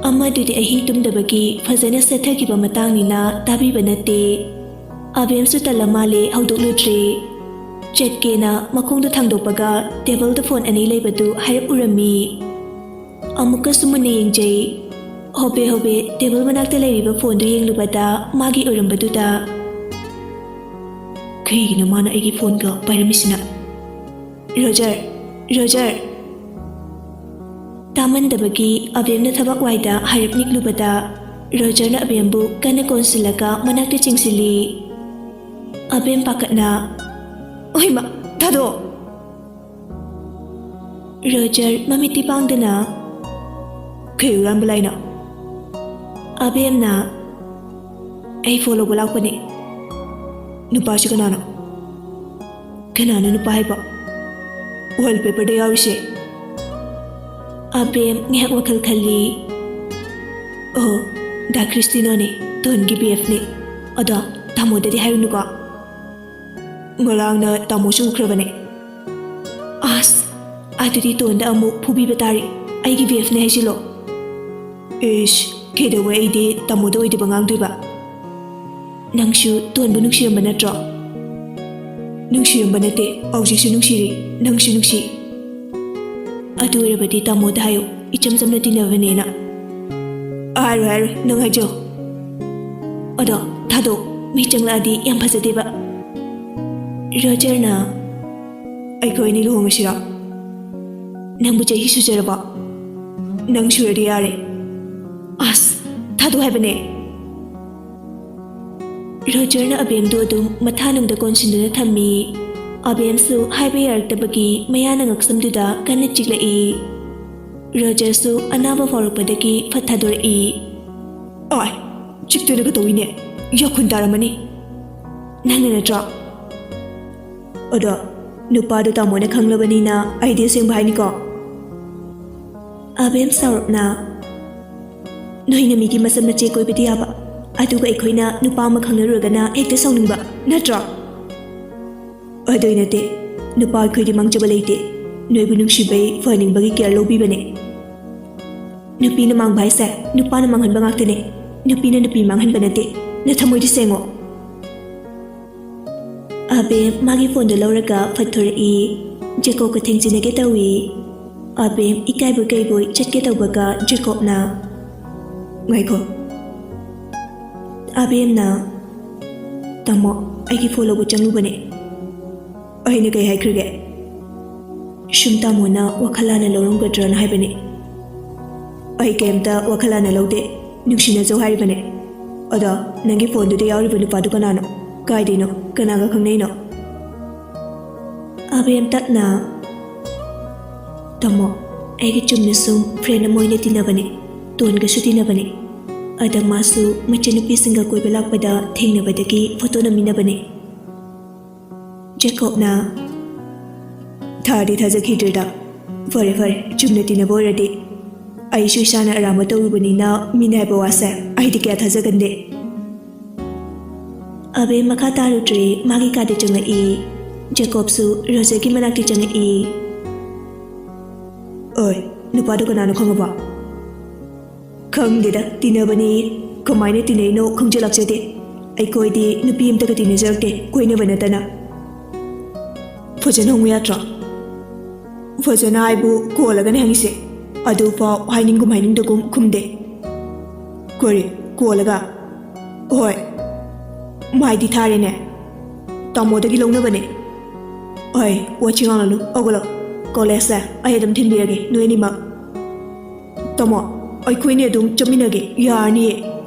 ꯑꯃꯗꯨꯗꯤ ꯑꯍꯤꯡ ꯇꯨꯝꯗꯕꯒꯤ ꯐꯖꯅ ꯁꯦꯠꯊꯈꯤꯕ ꯃꯇꯥꯡꯅꯤꯅ ꯇꯥꯕꯤꯕ ꯅꯠꯇꯦ꯫ ꯑꯕꯦꯝꯁꯨ ꯇꯜꯂ ꯃꯥꯜꯂꯦ ꯍꯧꯗꯣꯛꯂꯨꯗ꯭ꯔꯦ꯫ ꯆꯠꯀꯦꯅ ꯃꯈꯣꯡꯗꯣ ꯊꯥꯡꯗꯣꯛꯄꯒ ꯇꯦꯕꯜꯗ ꯐꯣꯟ ꯑꯅꯤ ꯂꯩꯕꯗꯨ ꯍꯥꯏꯔꯞ ꯎꯔꯝꯃꯤ꯫ ꯑꯃꯨꯛꯀꯁꯨ ꯃꯨꯟꯅ ꯌꯦꯡꯖꯩ꯫ ꯍꯣꯕꯦ ꯍꯣꯕꯦ ꯇꯦꯕꯜ ꯃꯅꯥꯛꯇ ꯂꯩꯔꯤꯕ ꯐꯣꯟꯗꯨ ꯌꯦꯡꯂꯨꯕꯗ ꯃꯥꯒꯤ ꯑꯣꯏꯔꯝꯕꯗꯨꯗ, "ꯀꯩꯒꯤꯅꯣ ꯃꯥꯅ ꯑꯩꯒꯤ ꯐꯣꯟꯒ ꯄꯥꯏꯔꯝꯃꯤꯁꯤꯅ? ꯔꯣꯖꯔ! ꯔꯣꯖꯔ!" ꯇꯥꯃꯟꯗꯕꯒꯤ ꯑꯕꯦꯝꯅ ꯊꯕꯛ ꯋꯥꯏꯗ ꯍꯥꯏꯔꯞ ꯅꯤꯛꯂꯨꯕꯗ ꯔꯣꯖꯔꯅ ꯑꯕꯦꯝꯕꯨ ꯀꯟꯅ ꯀꯣꯟꯁꯤꯜꯂꯒ ꯃꯅꯥꯛꯇ ꯆꯤꯡꯁꯤꯜꯂꯤ꯫ ꯑꯕꯦꯝ ꯄꯥꯈꯠꯅ, "ꯑꯣꯏꯃ, ꯊꯥꯗꯣꯛ!" ꯔꯣꯖꯔ ꯃꯃꯤꯠꯇꯤ ꯄꯥꯡꯗꯅ, "ꯀꯩ ꯍꯨꯔꯥꯟꯕ ꯂꯥꯛꯏꯅꯣ?" ꯑꯕꯦꯝꯅ, "ꯑꯩ ꯐꯣꯟ ꯂꯧꯕ ꯂꯥꯛꯄꯅꯦ꯫" "ꯅꯨꯄꯥꯁꯤ ꯀꯅꯥꯅꯣ? ꯀꯅꯥꯅꯣ ꯅꯨꯄꯥ ꯍꯥꯏꯕꯣ? ꯋꯥꯜꯄꯦꯄꯔꯗ ꯌꯥꯎꯔꯤꯁꯦ?" ꯑꯕꯦꯝ ꯉꯥꯏꯍꯥꯛ ꯋꯥꯈꯜ ꯈꯜꯂꯤ꯫ "ꯑꯣ, ꯗꯥ ꯈ꯭ꯔꯤꯁꯇꯤꯅꯣꯅꯦ, ꯇꯣꯟꯒꯤ ꯕꯤ ꯑꯦꯐꯅꯦ꯫ ꯑꯗꯣ ꯇꯥꯃꯣꯗꯗꯤ ꯍꯥꯏꯔꯨꯅꯨꯀꯣ꯫ ꯉꯔꯥꯡꯅ ꯇꯥꯃꯣꯁꯨ ꯎꯈ꯭ꯔꯕꯅꯦ꯫ ꯑꯁ, ꯑꯗꯨꯗꯤ ꯇꯣꯟꯗ ꯑꯃꯨꯛ ꯐꯨꯕꯤꯕ ꯇꯥꯔꯦ꯫ ꯑꯩꯒꯤ ꯕꯦꯐꯅꯦ ꯍꯥꯏꯖꯤꯜꯂꯣ꯫ ꯏꯁ, ꯀꯩꯗꯧꯕ ꯑꯩꯗꯤ ꯇꯥꯃꯣꯗ ꯑꯣꯏꯗꯕ ꯉꯥꯡꯗꯣꯏꯕ? ꯅꯪꯁꯨ ꯇꯣꯟꯕꯨ ꯅꯨꯡꯁꯤꯔꯝꯕ ꯅꯠꯇ꯭ꯔꯣ? ꯅꯨꯡꯁꯤꯔꯝꯕ ꯅꯠꯇꯦ, ꯍꯧꯖꯤꯛꯁꯨ ꯅꯨꯡꯁꯤꯔꯤ, ꯅꯪꯁꯨ ꯅꯨꯡꯁꯤ꯫ ꯑꯗꯨ ꯑꯣꯏꯔꯕꯗꯤ ꯇꯥꯃꯣꯗ ꯍꯥꯏꯌꯨ, ꯏꯆꯝ ꯆꯝꯅ ꯇꯤꯟꯅꯕꯅꯦꯅ꯫ ꯍꯥꯏꯔꯣꯏ, ꯍꯥꯏꯔꯣꯏ, ꯅꯪ ꯍꯥꯏꯖꯧ꯫ ꯑꯗꯣ ꯊꯥꯗꯣꯛ, ꯃꯤ ꯆꯪꯂꯛꯑꯗꯤ ꯌꯥꯝ ꯐꯖꯗꯦꯕ꯫ ꯔꯣꯖꯔꯅ, ꯑꯩꯈꯣꯏ ꯑꯅꯤ ꯂꯨꯍꯣꯡꯉꯁꯤꯔꯣ? ꯅꯪꯕꯨ ꯆꯍꯤ ꯁꯨꯖꯔꯕꯣ? ꯅꯪ ꯁꯨꯔꯗꯤ ꯌꯥꯔꯦ꯫ ꯑꯁ, ꯊꯥꯗꯣꯛ ꯍꯥꯏꯕꯅꯦ꯫ ꯔꯣꯖꯔꯅ ꯑꯕꯦꯝꯗꯨ ꯑꯗꯨꯝ ꯃꯊꯥꯅꯨꯡꯗ ꯀꯣꯟꯁꯤꯟꯗꯨꯅ ꯊꯝꯃꯤ꯫ ꯑꯕꯦꯝꯁꯨ ꯍꯥꯏꯕ ꯌꯥꯔꯛꯇꯕꯒꯤ ꯃꯌꯥꯅ ꯉꯛꯁꯝꯗꯨꯗ ꯀꯟꯅ ꯆꯤꯛꯂꯛꯏ꯫ ꯔꯣꯖꯔꯁꯨ ꯑꯅꯥꯕ ꯐꯥꯎꯔꯛꯄꯗꯒꯤ ꯐꯠ ꯊꯥꯗꯣꯔꯛꯏ꯫ ꯑꯣꯏ, ꯆꯤꯛꯇꯅꯒ ꯇꯧꯏꯅꯦ, ꯌꯥꯈꯨꯟ ꯇꯥꯔꯝꯃꯅꯤ꯫ ꯅꯪꯅ ꯅꯠꯇ꯭ꯔꯣ? ꯑꯗꯣ ꯅꯨꯄꯥꯗꯣ ꯇꯥꯃꯣꯅ ꯈꯪꯂꯕꯅꯤꯅ ꯑꯩꯗꯤ ꯑꯁꯦꯡꯕ ꯍꯥꯏꯅꯤꯀꯣ꯫ ꯑꯕꯦꯝ ꯁꯥꯎꯔꯞꯅ, ꯅꯣꯏꯅ ꯃꯤꯒꯤ ꯃꯆꯟ ꯃꯆꯦ ꯀꯣꯏꯕꯗꯤ ꯌꯥꯕ, ꯑꯗꯨꯒ ꯑꯩꯈꯣꯏꯅ ꯅꯨꯄꯥ ꯑꯃ ꯈꯪꯅꯔꯨꯔꯒꯅ ꯍꯦꯛꯇ ꯁꯥꯎꯅꯤꯡꯕ, ꯅꯠꯇ꯭ꯔꯣ? ꯑꯗꯨꯏ ꯅꯠꯇꯦ, ꯅꯨꯄꯥ ꯑꯩꯈꯣꯏꯗꯤ ꯃꯥꯡꯖꯕ ꯂꯩꯇꯦ, ꯅꯣꯏꯕꯨ ꯅꯨꯡꯁꯤꯕꯩ ꯐꯍꯟꯅꯤꯡꯕꯒꯤ ꯀꯦꯌꯔ ꯂꯧꯕꯤꯕꯅꯦ꯫ ꯅꯨꯄꯤꯅ ꯃꯥꯡꯕ ꯍꯥꯏꯁꯦ ꯅꯨꯄꯥꯅ ꯃꯥꯡꯍꯟꯕ ꯉꯥꯛꯇꯅꯦ, ꯅꯨꯄꯤꯅ ꯅꯨꯄꯤ ꯃꯥꯡꯍꯟꯕ ꯅꯠꯇꯦ, ꯅꯊꯃꯣꯏꯗꯤ ꯁꯦꯡꯉꯣ꯫ ꯑꯕꯦꯝ ꯃꯥꯒꯤ ꯐꯣꯟꯗꯣ ꯂꯧꯔꯒ ꯐꯠ ꯊꯣꯔꯛꯏ꯫ ꯖꯦꯀꯣꯕꯀ ꯊꯦꯡꯖꯤꯟꯅꯒꯦ ꯇꯧꯏ꯫ ꯑꯕꯦꯝ ꯏꯀꯥꯏꯕꯣꯏ ꯀꯩꯕꯣꯏ ꯆꯠꯀꯦ ꯇꯧꯕꯒ ꯖꯦꯀꯣꯕꯅ, ꯉꯥꯏꯈꯣ꯫ ꯑꯕꯦꯝꯅ, ꯇꯥꯃꯣ, ꯑꯩꯒꯤ ꯐꯣꯟ ꯂꯧꯕ ꯆꯪꯂꯨꯕꯅꯦ꯫ ꯑꯩꯅ ꯀꯩ ꯍꯥꯏꯈ꯭ꯔꯒꯦ? ꯁꯨꯝ ꯇꯥꯃꯣꯅ ꯋꯥꯈꯜ ꯂꯥꯟꯅ ꯂꯧꯔꯝꯒꯗ꯭ꯔꯅ ꯍꯥꯏꯕꯅꯦ꯫ ꯑꯩ ꯀꯩꯝꯇ ꯋꯥꯈꯜ ꯂꯥꯟꯅ ꯂꯧꯗꯦ, ꯅꯨꯡꯁꯤꯅꯖꯧ ꯍꯥꯏꯔꯤꯕꯅꯦ꯫ ꯑꯗꯣ ꯅꯪꯒꯤ ꯐꯣꯟꯗꯨꯗ ꯌꯥꯎꯔꯤꯕ ꯅꯨꯄꯥꯗꯨ ꯀꯅꯥꯅꯣ? ꯀꯥꯏꯗꯩꯅꯣ? ꯀꯅꯥꯒ ꯈꯪꯅꯩꯅꯣ? ꯑꯕꯦꯝ ꯇꯞꯅ, ꯇꯥꯃꯣ, ꯑꯩꯒꯤ ꯆꯨꯝꯅ ꯁꯨꯝ ꯐ꯭ꯔꯦꯟ ꯑꯃ ꯑꯣꯏꯅ ꯇꯤꯟꯅꯕꯅꯦ, ꯇꯣꯟꯒꯁꯨ ꯇꯤꯟꯅꯕꯅꯦ꯫ ꯑꯗ ꯃꯥꯁꯨ ꯃꯆꯟꯅꯨꯄꯤꯁꯤꯡꯒ ꯀꯣꯏꯕ ꯂꯥꯛꯄꯗ ꯊꯦꯡꯅꯕꯗꯒꯤ ꯐꯣꯇꯣ ꯅꯝꯃꯤꯟꯅꯕꯅꯦ꯫ ꯖꯦꯀꯣꯕꯅ, ꯊꯥꯗꯤ ꯊꯥꯖꯈꯤꯗ꯭ꯔꯦꯗ꯫ ꯐꯔꯦ ꯐꯔꯦ, ꯆꯨꯝꯅ ꯇꯤꯟꯅꯕ ꯑꯣꯏꯔꯗꯤ꯫ ꯑꯩꯁꯨ ꯏꯁꯥꯅ ꯑꯔꯥꯟꯕ ꯇꯧꯔꯨꯕꯅꯤꯅ ꯃꯤꯅ ꯍꯥꯏꯕ ꯋꯥꯁꯦ ꯑꯩꯗꯤ ꯀꯌꯥ ꯊꯥꯖꯒꯟꯗꯦ꯫ ꯑꯕꯦ ꯃꯈꯥ ꯇꯥꯔꯨꯗ꯭ꯔꯦ, ꯃꯥꯒꯤ ꯀꯥꯗ ꯆꯪꯂꯛꯏ꯫ ꯖꯦꯀꯣꯕꯁꯨ ꯔꯣꯖꯔꯒꯤ ꯃꯅꯥꯛꯇ ꯆꯪꯂꯛꯏ꯫ ꯑꯣꯏ, ꯅꯨꯄꯥꯗꯣ ꯀꯅꯥꯅꯣ ꯈꯪꯉꯕ? ꯈꯪꯗꯦꯗ, ꯇꯤꯟꯅꯕꯅꯤ꯫ ꯀꯃꯥꯏꯅ ꯇꯤꯟꯅꯩꯅꯣ ꯈꯪꯖꯤꯜꯂꯛꯆꯗꯦ꯫ ꯑꯩꯈꯣꯏꯗꯤ ꯅꯨꯄꯤ ꯑꯝꯇꯒ ꯇꯤꯟꯅꯖꯔꯛꯇꯦ, ꯀꯣꯏꯅꯕ ꯅꯠꯇꯅ꯫ ꯐꯖꯅ ꯍꯪꯉꯨ ꯌꯥꯗ꯭ꯔꯣ? ꯐꯖꯅ ꯍꯥꯏꯕꯨ ꯀꯣꯜꯂꯒꯅꯦ ꯍꯪꯉꯤꯁꯦ꯫ ꯑꯗꯨꯐꯥꯎ ꯍꯥꯏꯅꯤꯡꯒꯨꯝ ꯍꯥꯏꯅꯤꯡꯗꯒꯨꯝ ꯈꯨꯝꯗꯦ꯫ ꯀꯔꯤ? ꯀꯣꯜꯂꯒ? ꯍꯣꯏ꯫ ꯃꯥꯏꯗꯤ ꯊꯥꯔꯦꯅꯦ꯫ ꯇꯥꯃꯣꯗꯒꯤ ꯂꯧꯅꯕꯅꯦ꯫ ꯍꯣꯏ, ꯋꯥꯊꯤ ꯉꯥꯡꯂꯅꯨ, ꯍꯧꯒꯠꯂꯣ꯫ ꯀꯣꯂꯦꯖꯁꯦ ꯑꯩ ꯑꯗꯨꯝ ꯊꯤꯟꯕꯤꯔꯒꯦ, ꯅꯣꯏ ꯑꯅꯤꯃꯛ꯫ ꯇꯥꯃꯣ, ꯑꯩꯈꯣꯏꯅꯤ ꯑꯗꯨꯝ ꯆꯠꯃꯤꯟꯅꯒꯦ, ꯌꯥꯔꯅꯤꯌꯦ꯫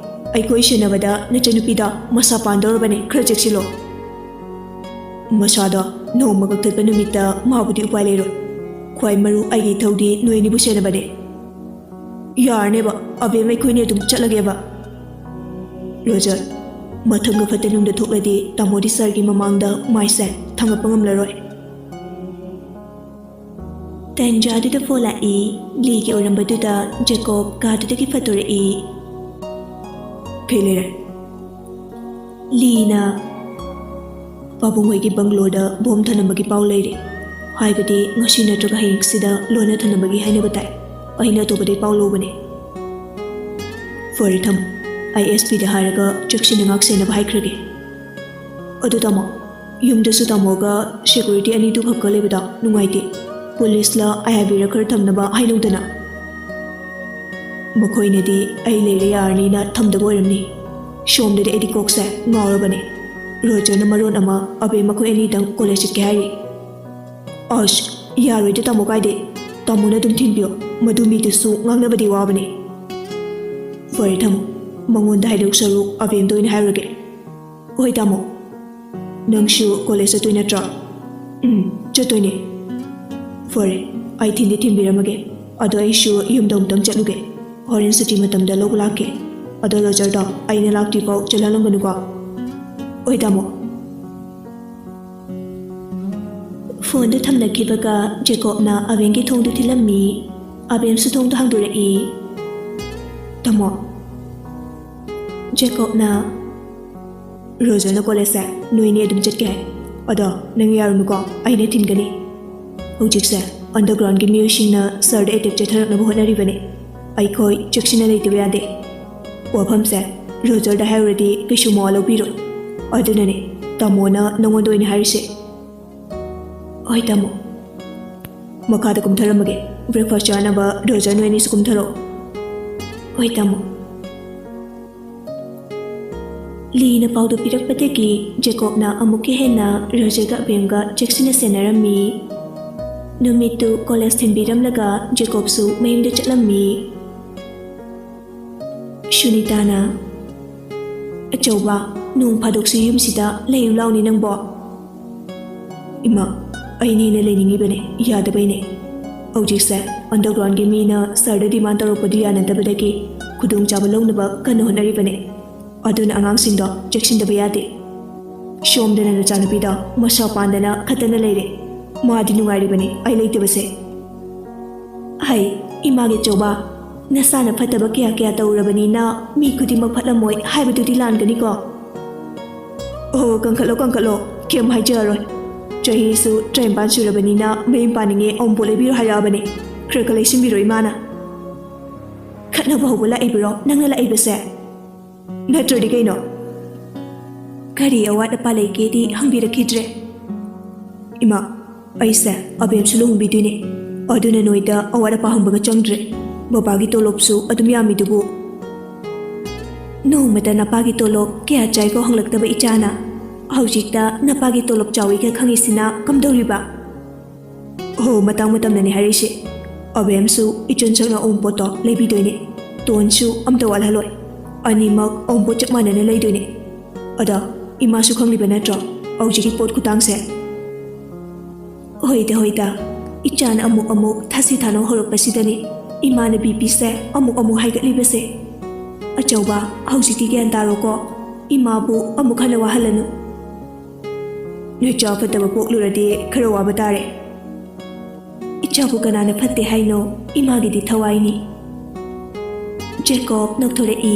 ꯑꯩꯈꯣꯏ ꯁꯦꯟꯅꯕꯗ ꯅꯆꯟꯅꯨꯄꯤꯗ ꯃꯁꯥ ꯄꯥꯟꯗꯧꯔꯕꯅꯦ, ꯈꯔ ꯆꯦꯛꯁꯤꯜꯂꯣ꯫ ꯃꯁꯥꯗꯣ ꯅꯣꯡꯃ ꯀꯛꯊꯠꯄ ꯅꯨꯃꯤꯠꯇ ꯃꯥꯕꯨꯗꯤ ꯎꯄꯥꯏ ꯂꯩꯔꯣꯏ꯫ ꯈ꯭ꯋꯥꯏ ꯃꯔꯨ ꯑꯩꯒꯤ ꯏꯊꯧꯗꯤ ꯅꯣꯏ ꯑꯅꯤꯕꯨ ꯁꯦꯟꯅꯕꯅꯦ꯫ ꯌꯥꯔꯅꯦꯕ, ꯑꯕꯦꯝ ꯑꯩꯈꯣꯏꯅꯤ ꯑꯗꯨꯝ ꯆꯠꯂꯒꯦꯕ꯫ ꯔꯣꯖꯔ, ꯃꯊꯪꯒ ꯐꯠꯇ ꯅꯨꯡꯗ ꯊꯣꯛꯂꯗꯤ ꯇꯥꯃꯣꯗꯤ ꯁꯥꯔꯒꯤ ꯃꯃꯥꯡꯗ ꯃꯥꯏꯁꯦ ꯊꯥꯡꯒꯠꯄ ꯉꯝꯂꯔꯣꯏ꯫ ꯇꯟꯖꯥꯗꯨꯗ ꯐꯣꯟ ꯂꯥꯛꯏ꯫ ꯂꯤꯒꯤ ꯑꯣꯏꯔꯝꯕꯗꯨꯗ ꯖꯦꯀꯣꯕ ꯀꯥꯗꯨꯗꯒꯤ ꯐꯠꯇꯣꯔꯛꯏ꯫ ꯀꯩ ꯂꯩꯔꯦ? ꯂꯤꯅ ꯄꯥꯕꯨꯡ ꯍꯣꯏꯒꯤ ꯕꯪꯒ꯭ꯂꯣꯗ ꯕꯣꯝ ꯊꯅꯝꯕꯒꯤ ꯄꯥꯎ ꯂꯩꯔꯦ꯫ ꯍꯥꯏꯕꯗꯤ ꯉꯁꯤ ꯅꯠꯇ꯭ꯔꯒ ꯍꯌꯦꯡꯁꯤꯗ ꯂꯣꯟꯅ ꯊꯅꯝꯕꯒꯤ ꯍꯥꯏꯅꯕ ꯇꯥꯏ꯫ ꯑꯩꯅ ꯑꯇꯣꯞꯄꯗꯩ ꯄꯥꯎ ꯂꯧꯕꯅꯦ꯫ ꯐꯔꯦ, ꯊꯝꯃꯣ꯫ ꯑꯩ ꯑꯦꯁ ꯄꯤꯗ ꯍꯥꯏꯔꯒ ꯆꯦꯛꯁꯤꯟꯅ ꯉꯥꯛ ꯁꯦꯟꯅꯕ ꯍꯥꯏꯈ꯭ꯔꯒꯦ꯫ ꯑꯗꯨ ꯇꯥꯃꯣ, ꯌꯨꯝꯗꯁꯨ ꯇꯥꯃꯣꯒ ꯁꯦꯀ꯭ꯌꯨꯔꯤꯇꯤ ꯑꯅꯤꯗꯨ ꯈꯛꯀ ꯂꯩꯕꯗꯣ ꯅꯨꯡꯉꯥꯏꯇꯦ꯫ ꯄꯨꯂꯤꯁꯂ ꯑꯥꯏ ꯑꯥꯔ ꯕꯤꯔ ꯈꯔ ꯊꯝꯅꯕ ꯍꯥꯏꯅꯧꯗꯅ꯫ ꯃꯈꯣꯏꯅꯗꯤ ꯑꯩ ꯂꯩꯔꯦ ꯌꯥꯔꯅꯤꯅ ꯊꯝꯗꯕ ꯑꯣꯏꯔꯝꯅꯤ꯫ ꯁꯣꯝꯗꯗꯤ ꯑꯩꯗꯤ ꯀꯣꯛꯁꯦ ꯉꯥꯎꯔꯕꯅꯦ꯫ ꯔꯣꯖꯔꯅ ꯃꯔꯣꯟ ꯑꯃ ꯑꯕꯦ ꯃꯈꯣꯏ ꯑꯅꯤꯗꯪ ꯀꯣꯂꯦꯖ ꯆꯠꯀꯦ ꯍꯥꯏꯔꯤ꯫ ꯑꯁ, ꯌꯥꯔꯣꯏꯗ ꯇꯥꯃꯣ, ꯀꯥꯏꯗꯦ꯫ ꯇꯥꯃꯣꯅ ꯑꯗꯨꯝ ꯊꯤꯟꯕꯤꯌꯣ꯫ ꯃꯗꯨ ꯃꯤꯗꯨꯁꯨ ꯉꯥꯡꯅꯕꯗꯤ ꯋꯥꯕꯅꯦ꯫ ꯐꯔꯦ ꯊꯝꯃꯣ, ꯃꯉꯣꯟꯗ ꯍꯥꯏꯗꯣꯛ ꯁꯔꯨꯛ ꯑꯕꯦꯝꯗ ꯑꯣꯏꯅ ꯍꯥꯏꯔꯨꯔꯒꯦ꯫ ꯍꯣꯏ ꯇꯥꯃꯣ, ꯅꯪꯁꯨ ꯀꯣꯂꯦꯖ ꯆꯠꯇꯣꯏ ꯅꯠꯇ꯭ꯔꯣ? ꯎꯝ, ꯆꯠꯇꯣꯏꯅꯦ꯫ ꯐꯔꯦ, ꯑꯩ ꯊꯤꯟꯗꯤ ꯊꯤꯟꯕꯤꯔꯝꯃꯒꯦ꯫ ꯑꯗꯣ ꯑꯩꯁꯨ ꯌꯨꯝꯗ ꯑꯃꯨꯛꯇꯪ ꯆꯠꯂꯨꯒꯦ꯫ ꯍꯣꯔꯦꯟ ꯁꯨꯇꯤ ꯃꯇꯝꯗ ꯂꯧꯕ ꯂꯥꯛꯀꯦ꯫ ꯑꯗꯣ ꯔꯣꯖꯔꯗꯣ ꯑꯩꯅ ꯂꯥꯛꯇ꯭ꯔꯤꯐꯥꯎ ꯆꯠꯍꯜꯂꯝꯒꯅꯨꯀꯣ꯫ ꯍꯣꯏ ꯇꯥꯃꯣ꯫ ꯐꯣꯟꯗꯨ ꯊꯝꯅꯈꯤꯕꯒ ꯖꯦꯀꯣꯕꯅ ꯑꯕꯦꯝꯒꯤ ꯊꯣꯡꯗꯨ ꯊꯤꯜꯂꯝꯃꯤ꯫ ꯑꯕꯦꯝꯁꯨ ꯊꯣꯡꯗꯨ ꯍꯥꯡꯗꯣꯔꯛꯏ꯫ ꯇꯥꯃꯣ꯫ ꯖꯦꯀꯣꯕꯅ, ꯔꯣꯖꯔꯅ ꯀꯣꯂꯦꯖꯁꯦ ꯅꯣꯏꯅꯤ ꯑꯗꯨꯝ ꯆꯠꯀꯦ ꯍꯥꯏ꯫ ꯑꯗꯣ ꯅꯪ ꯌꯥꯔꯨꯅꯨꯀꯣ, ꯑꯩꯅ ꯊꯤꯟꯒꯅꯤ꯫ ꯍꯧꯖꯤꯛꯁꯦ ꯑꯟꯗꯔꯒ꯭ꯔꯥꯎꯟꯒꯤ ꯃꯤꯑꯣꯏꯁꯤꯡꯅ ꯁꯔꯗ ꯑꯦꯇꯦꯛ ꯆꯠꯊꯔꯛꯅꯕ ꯍꯣꯠꯅꯔꯤꯕꯅꯦ꯫ ꯑꯩꯈꯣꯏ ꯆꯦꯛꯁꯤꯟꯅ ꯂꯩꯇꯕ ꯌꯥꯗꯦ꯫ ꯋꯥꯐꯝꯁꯦ ꯔꯣꯖꯔꯗ ꯍꯥꯏꯔꯨꯔꯗꯤ ꯀꯩꯁꯨ ꯃꯋꯥ ꯂꯧꯕꯤꯔꯣꯏ꯫ ꯑꯗꯨꯅꯅꯦ ꯇꯥꯃꯣꯅ ꯅꯉꯣꯟꯗ ꯑꯣꯏꯅ ꯍꯥꯏꯔꯤꯁꯦ꯫ ꯍꯣꯏ ꯇꯥꯃꯣ, ꯃꯈꯥꯗ ꯀꯨꯝꯊꯔꯝꯃꯒꯦ꯫ ꯕ꯭ꯔꯦꯛꯐꯥꯁ ꯆꯥꯅꯕ ꯔꯣꯖꯔ ꯅꯣꯏ ꯑꯅꯤꯁꯨ ꯀꯨꯝꯊꯔꯛꯑꯣ꯫ ꯍꯣꯏ ꯇꯥꯃꯣ꯫ ꯂꯤꯅ ꯄꯥꯎꯗꯨ ꯄꯤꯔꯛꯄꯗꯒꯤ ꯖꯦꯀꯣꯕꯅ ꯑꯃꯨꯛꯀ ꯍꯦꯟꯅ ꯔꯣꯖꯔꯒ ꯑꯕꯦꯝꯒ ꯆꯦꯛꯁꯤꯟꯅ ꯁꯦꯟꯅꯔꯝꯃꯤ꯫ ꯅꯨꯃꯤꯠꯇꯨ ꯀꯣꯂꯦꯖ ꯊꯤꯟꯕꯤꯔꯝꯂꯒ ꯖꯦꯀꯣꯕꯁꯨ ꯃꯌꯨꯝꯗ ꯆꯠꯂꯝꯃꯤ꯫ ꯁꯨꯅꯤꯇꯥꯅ, "ꯑꯆꯧꯕ, ꯅꯣꯡ ꯐꯥꯗꯣꯛꯁꯨ ꯌꯨꯝꯁꯤꯗ ꯂꯩꯌꯨ ꯂꯥꯎꯅꯤ ꯅꯪꯕꯣ?" "ꯏꯃꯥ, ꯑꯩꯅ ꯍꯦꯟꯅ ꯂꯩꯅꯤꯡꯉꯤꯕꯅꯦ, ꯌꯥꯗꯕꯩꯅꯦ꯫ ꯍꯧꯖꯤꯛꯁꯦ ꯑꯟꯗꯔꯒ꯭ꯔꯥꯎꯟꯒꯤ ꯃꯤꯅ ꯁꯔꯗ ꯗꯤꯃꯥꯟ ꯇꯧꯔꯛꯄꯗꯨ ꯌꯥꯅꯗꯕꯗꯒꯤ ꯈꯨꯗꯣꯡꯆꯥꯕ ꯂꯧꯅꯕ ꯀꯟꯅ ꯍꯣꯠꯅꯔꯤꯕꯅꯦ꯫ ꯑꯗꯨꯅ ꯑꯉꯥꯡꯁꯤꯡꯗꯣ ꯆꯦꯛꯁꯤꯟꯗꯕ ꯌꯥꯗꯦ꯫ ꯁꯣꯝꯗꯅ ꯅꯆꯥꯅꯨꯄꯤꯗꯣ ꯃꯁꯥ ꯄꯥꯟꯗꯅ ꯈꯠꯇꯅ ꯂꯩꯔꯦ꯫ ꯃꯥꯗꯤ ꯅꯨꯡꯉꯥꯏꯔꯤꯕꯅꯦ ꯑꯩ ꯂꯩꯇꯕꯁꯦ꯫" "ꯍꯩ, ꯏꯃꯥꯒꯤ ꯑꯆꯧꯕ, ꯅꯁꯥꯅ ꯐꯠꯇꯕ ꯀꯌꯥ ꯀꯌꯥ ꯇꯧꯔꯨꯔꯕꯅꯤꯅ ꯃꯤ ꯈꯨꯗꯤꯡꯃꯛ ꯐꯠꯂꯝꯃꯣꯏ ꯍꯥꯏꯕꯗꯨꯗꯤ ꯂꯥꯟꯒꯅꯤꯀꯣ?" "ꯑꯣ, ꯀꯟꯈꯠꯂꯣ, ꯀꯟꯈꯠꯂꯣ, ꯀꯩꯝ ꯍꯥꯏꯖꯔꯔꯣꯏ꯫ ꯆꯍꯤꯁꯨ ꯇꯔꯥꯅꯤꯄꯥꯟ ꯁꯨꯔꯕꯅꯤꯅ ꯃꯌꯨꯝ ꯄꯥꯅꯤꯡꯉꯦ ꯑꯎꯟꯄꯣꯠ ꯂꯩꯕꯤꯔꯣ ꯍꯥꯏꯔꯛꯑꯕꯅꯦ꯫ ꯈꯔ ꯈꯔ ꯂꯩꯁꯤꯟꯕꯤꯔꯣ ꯏꯃꯥꯅ꯫" "ꯈꯠꯅꯕ ꯍꯧꯕ ꯂꯥꯛꯏꯕ꯭ꯔꯣ ꯅꯪꯅ ꯂꯥꯛꯏꯕꯁꯦ? ꯅꯠꯇ꯭ꯔꯗꯤ ꯀꯩꯅꯣ?" "ꯀꯔꯤ ꯑꯋꯥꯠ ꯑꯄꯥ ꯂꯩꯒꯦꯗꯤ ꯍꯪꯕꯤꯔꯛꯈꯤꯗ꯭ꯔꯦ꯫" "ꯏꯃꯥ, ꯑꯩꯁꯦ ꯑꯕꯦꯝꯁꯨ ꯂꯨꯍꯣꯡꯕꯤꯗꯣꯏꯅꯦ꯫ ꯑꯗꯨꯅ ꯅꯣꯏꯗ ꯑꯋꯥꯠ ꯑꯄꯥ ꯍꯪꯕꯒ ꯆꯪꯗ꯭ꯔꯦ꯫ ꯕꯕꯥꯒꯤ ꯇꯣꯂꯣꯞꯁꯨ ꯑꯗꯨꯝ ꯌꯥꯝꯃꯤꯗꯨꯕꯨ꯫" "ꯅꯣꯡꯃꯇ ꯅꯄꯥꯒꯤ ꯇꯣꯂꯣꯞ ꯀꯌꯥ ꯆꯥꯏꯀꯣ ꯍꯪꯂꯛꯇꯕ ꯏꯆꯥꯅ꯫ ꯍꯧꯖꯤꯛꯇ ꯅꯄꯥꯒꯤ ꯇꯣꯂꯣꯞ ꯆꯥꯎꯏꯒ ꯈꯪꯉꯤꯁꯤꯅ ꯀꯝꯗꯧꯔꯤꯕ?" "ꯑꯣ, ꯃꯇꯥꯡ ꯃꯇꯝꯅꯅꯦ ꯍꯥꯏꯔꯛꯏꯁꯦ꯫ ꯑꯕꯦꯝꯁꯨ ꯏꯆꯟ ꯁꯛꯅ ꯑꯎꯟꯄꯣꯠꯇꯣ ꯂꯩꯕꯤꯗꯣꯏꯅꯦ꯫ ꯇꯣꯟꯁꯨ ꯑꯝꯇ ꯋꯥꯠꯍꯜꯂꯣꯏ꯫ ꯑꯅꯤꯃꯛ ꯑꯎꯟꯄꯣꯠ ꯆꯞ ꯃꯥꯟꯅꯅ ꯂꯩꯗꯣꯏꯅꯦ꯫ ꯑꯗꯣ ꯏꯃꯥꯁꯨ ꯈꯪꯂꯤꯕ ꯅꯠꯇ꯭ꯔꯣ ꯍꯧꯖꯤꯛꯀꯤ ꯄꯣꯠ ꯈꯨꯇꯥꯡꯁꯦ?" "ꯍꯣꯏꯗ, ꯍꯣꯏꯗ, ꯏꯆꯥꯅ ꯑꯃꯨꯛ ꯑꯃꯨꯛ ꯊꯥꯁꯤ ꯊꯥꯅꯧ ꯍꯧꯔꯛꯄꯁꯤꯗꯅꯤ ꯏꯃꯥꯅ ꯕꯤ ꯄꯤꯁꯦ ꯑꯃꯨꯛ ꯑꯃꯨꯛ ꯍꯥꯏꯒꯠꯂꯤꯕꯁꯦ꯫ ꯑꯆꯧꯕ, ꯍꯧꯖꯤꯛꯇꯤ ꯒ꯭ꯌꯥꯟ ꯇꯥꯔꯣꯀꯣ꯫ ꯏꯃꯥꯕꯨ ꯑꯃꯨꯛ ꯍꯟꯅ ꯋꯥꯍꯜꯂꯅꯨ꯫" "ꯅꯆꯥ ꯐꯠꯇꯕ ꯄꯣꯛꯂꯨꯔꯗꯤ ꯈꯔ ꯋꯥꯕ ꯇꯥꯔꯦ꯫" "ꯏꯆꯥꯕꯨ ꯀꯅꯥꯅ ꯐꯠꯇꯦ ꯍꯥꯏꯅꯣ? ꯏꯃꯥꯒꯤꯗꯤ ꯊꯋꯥꯏꯅꯤ꯫" ꯖꯦꯀꯣꯕ ꯅꯣꯛꯊꯣꯔꯛꯏ꯫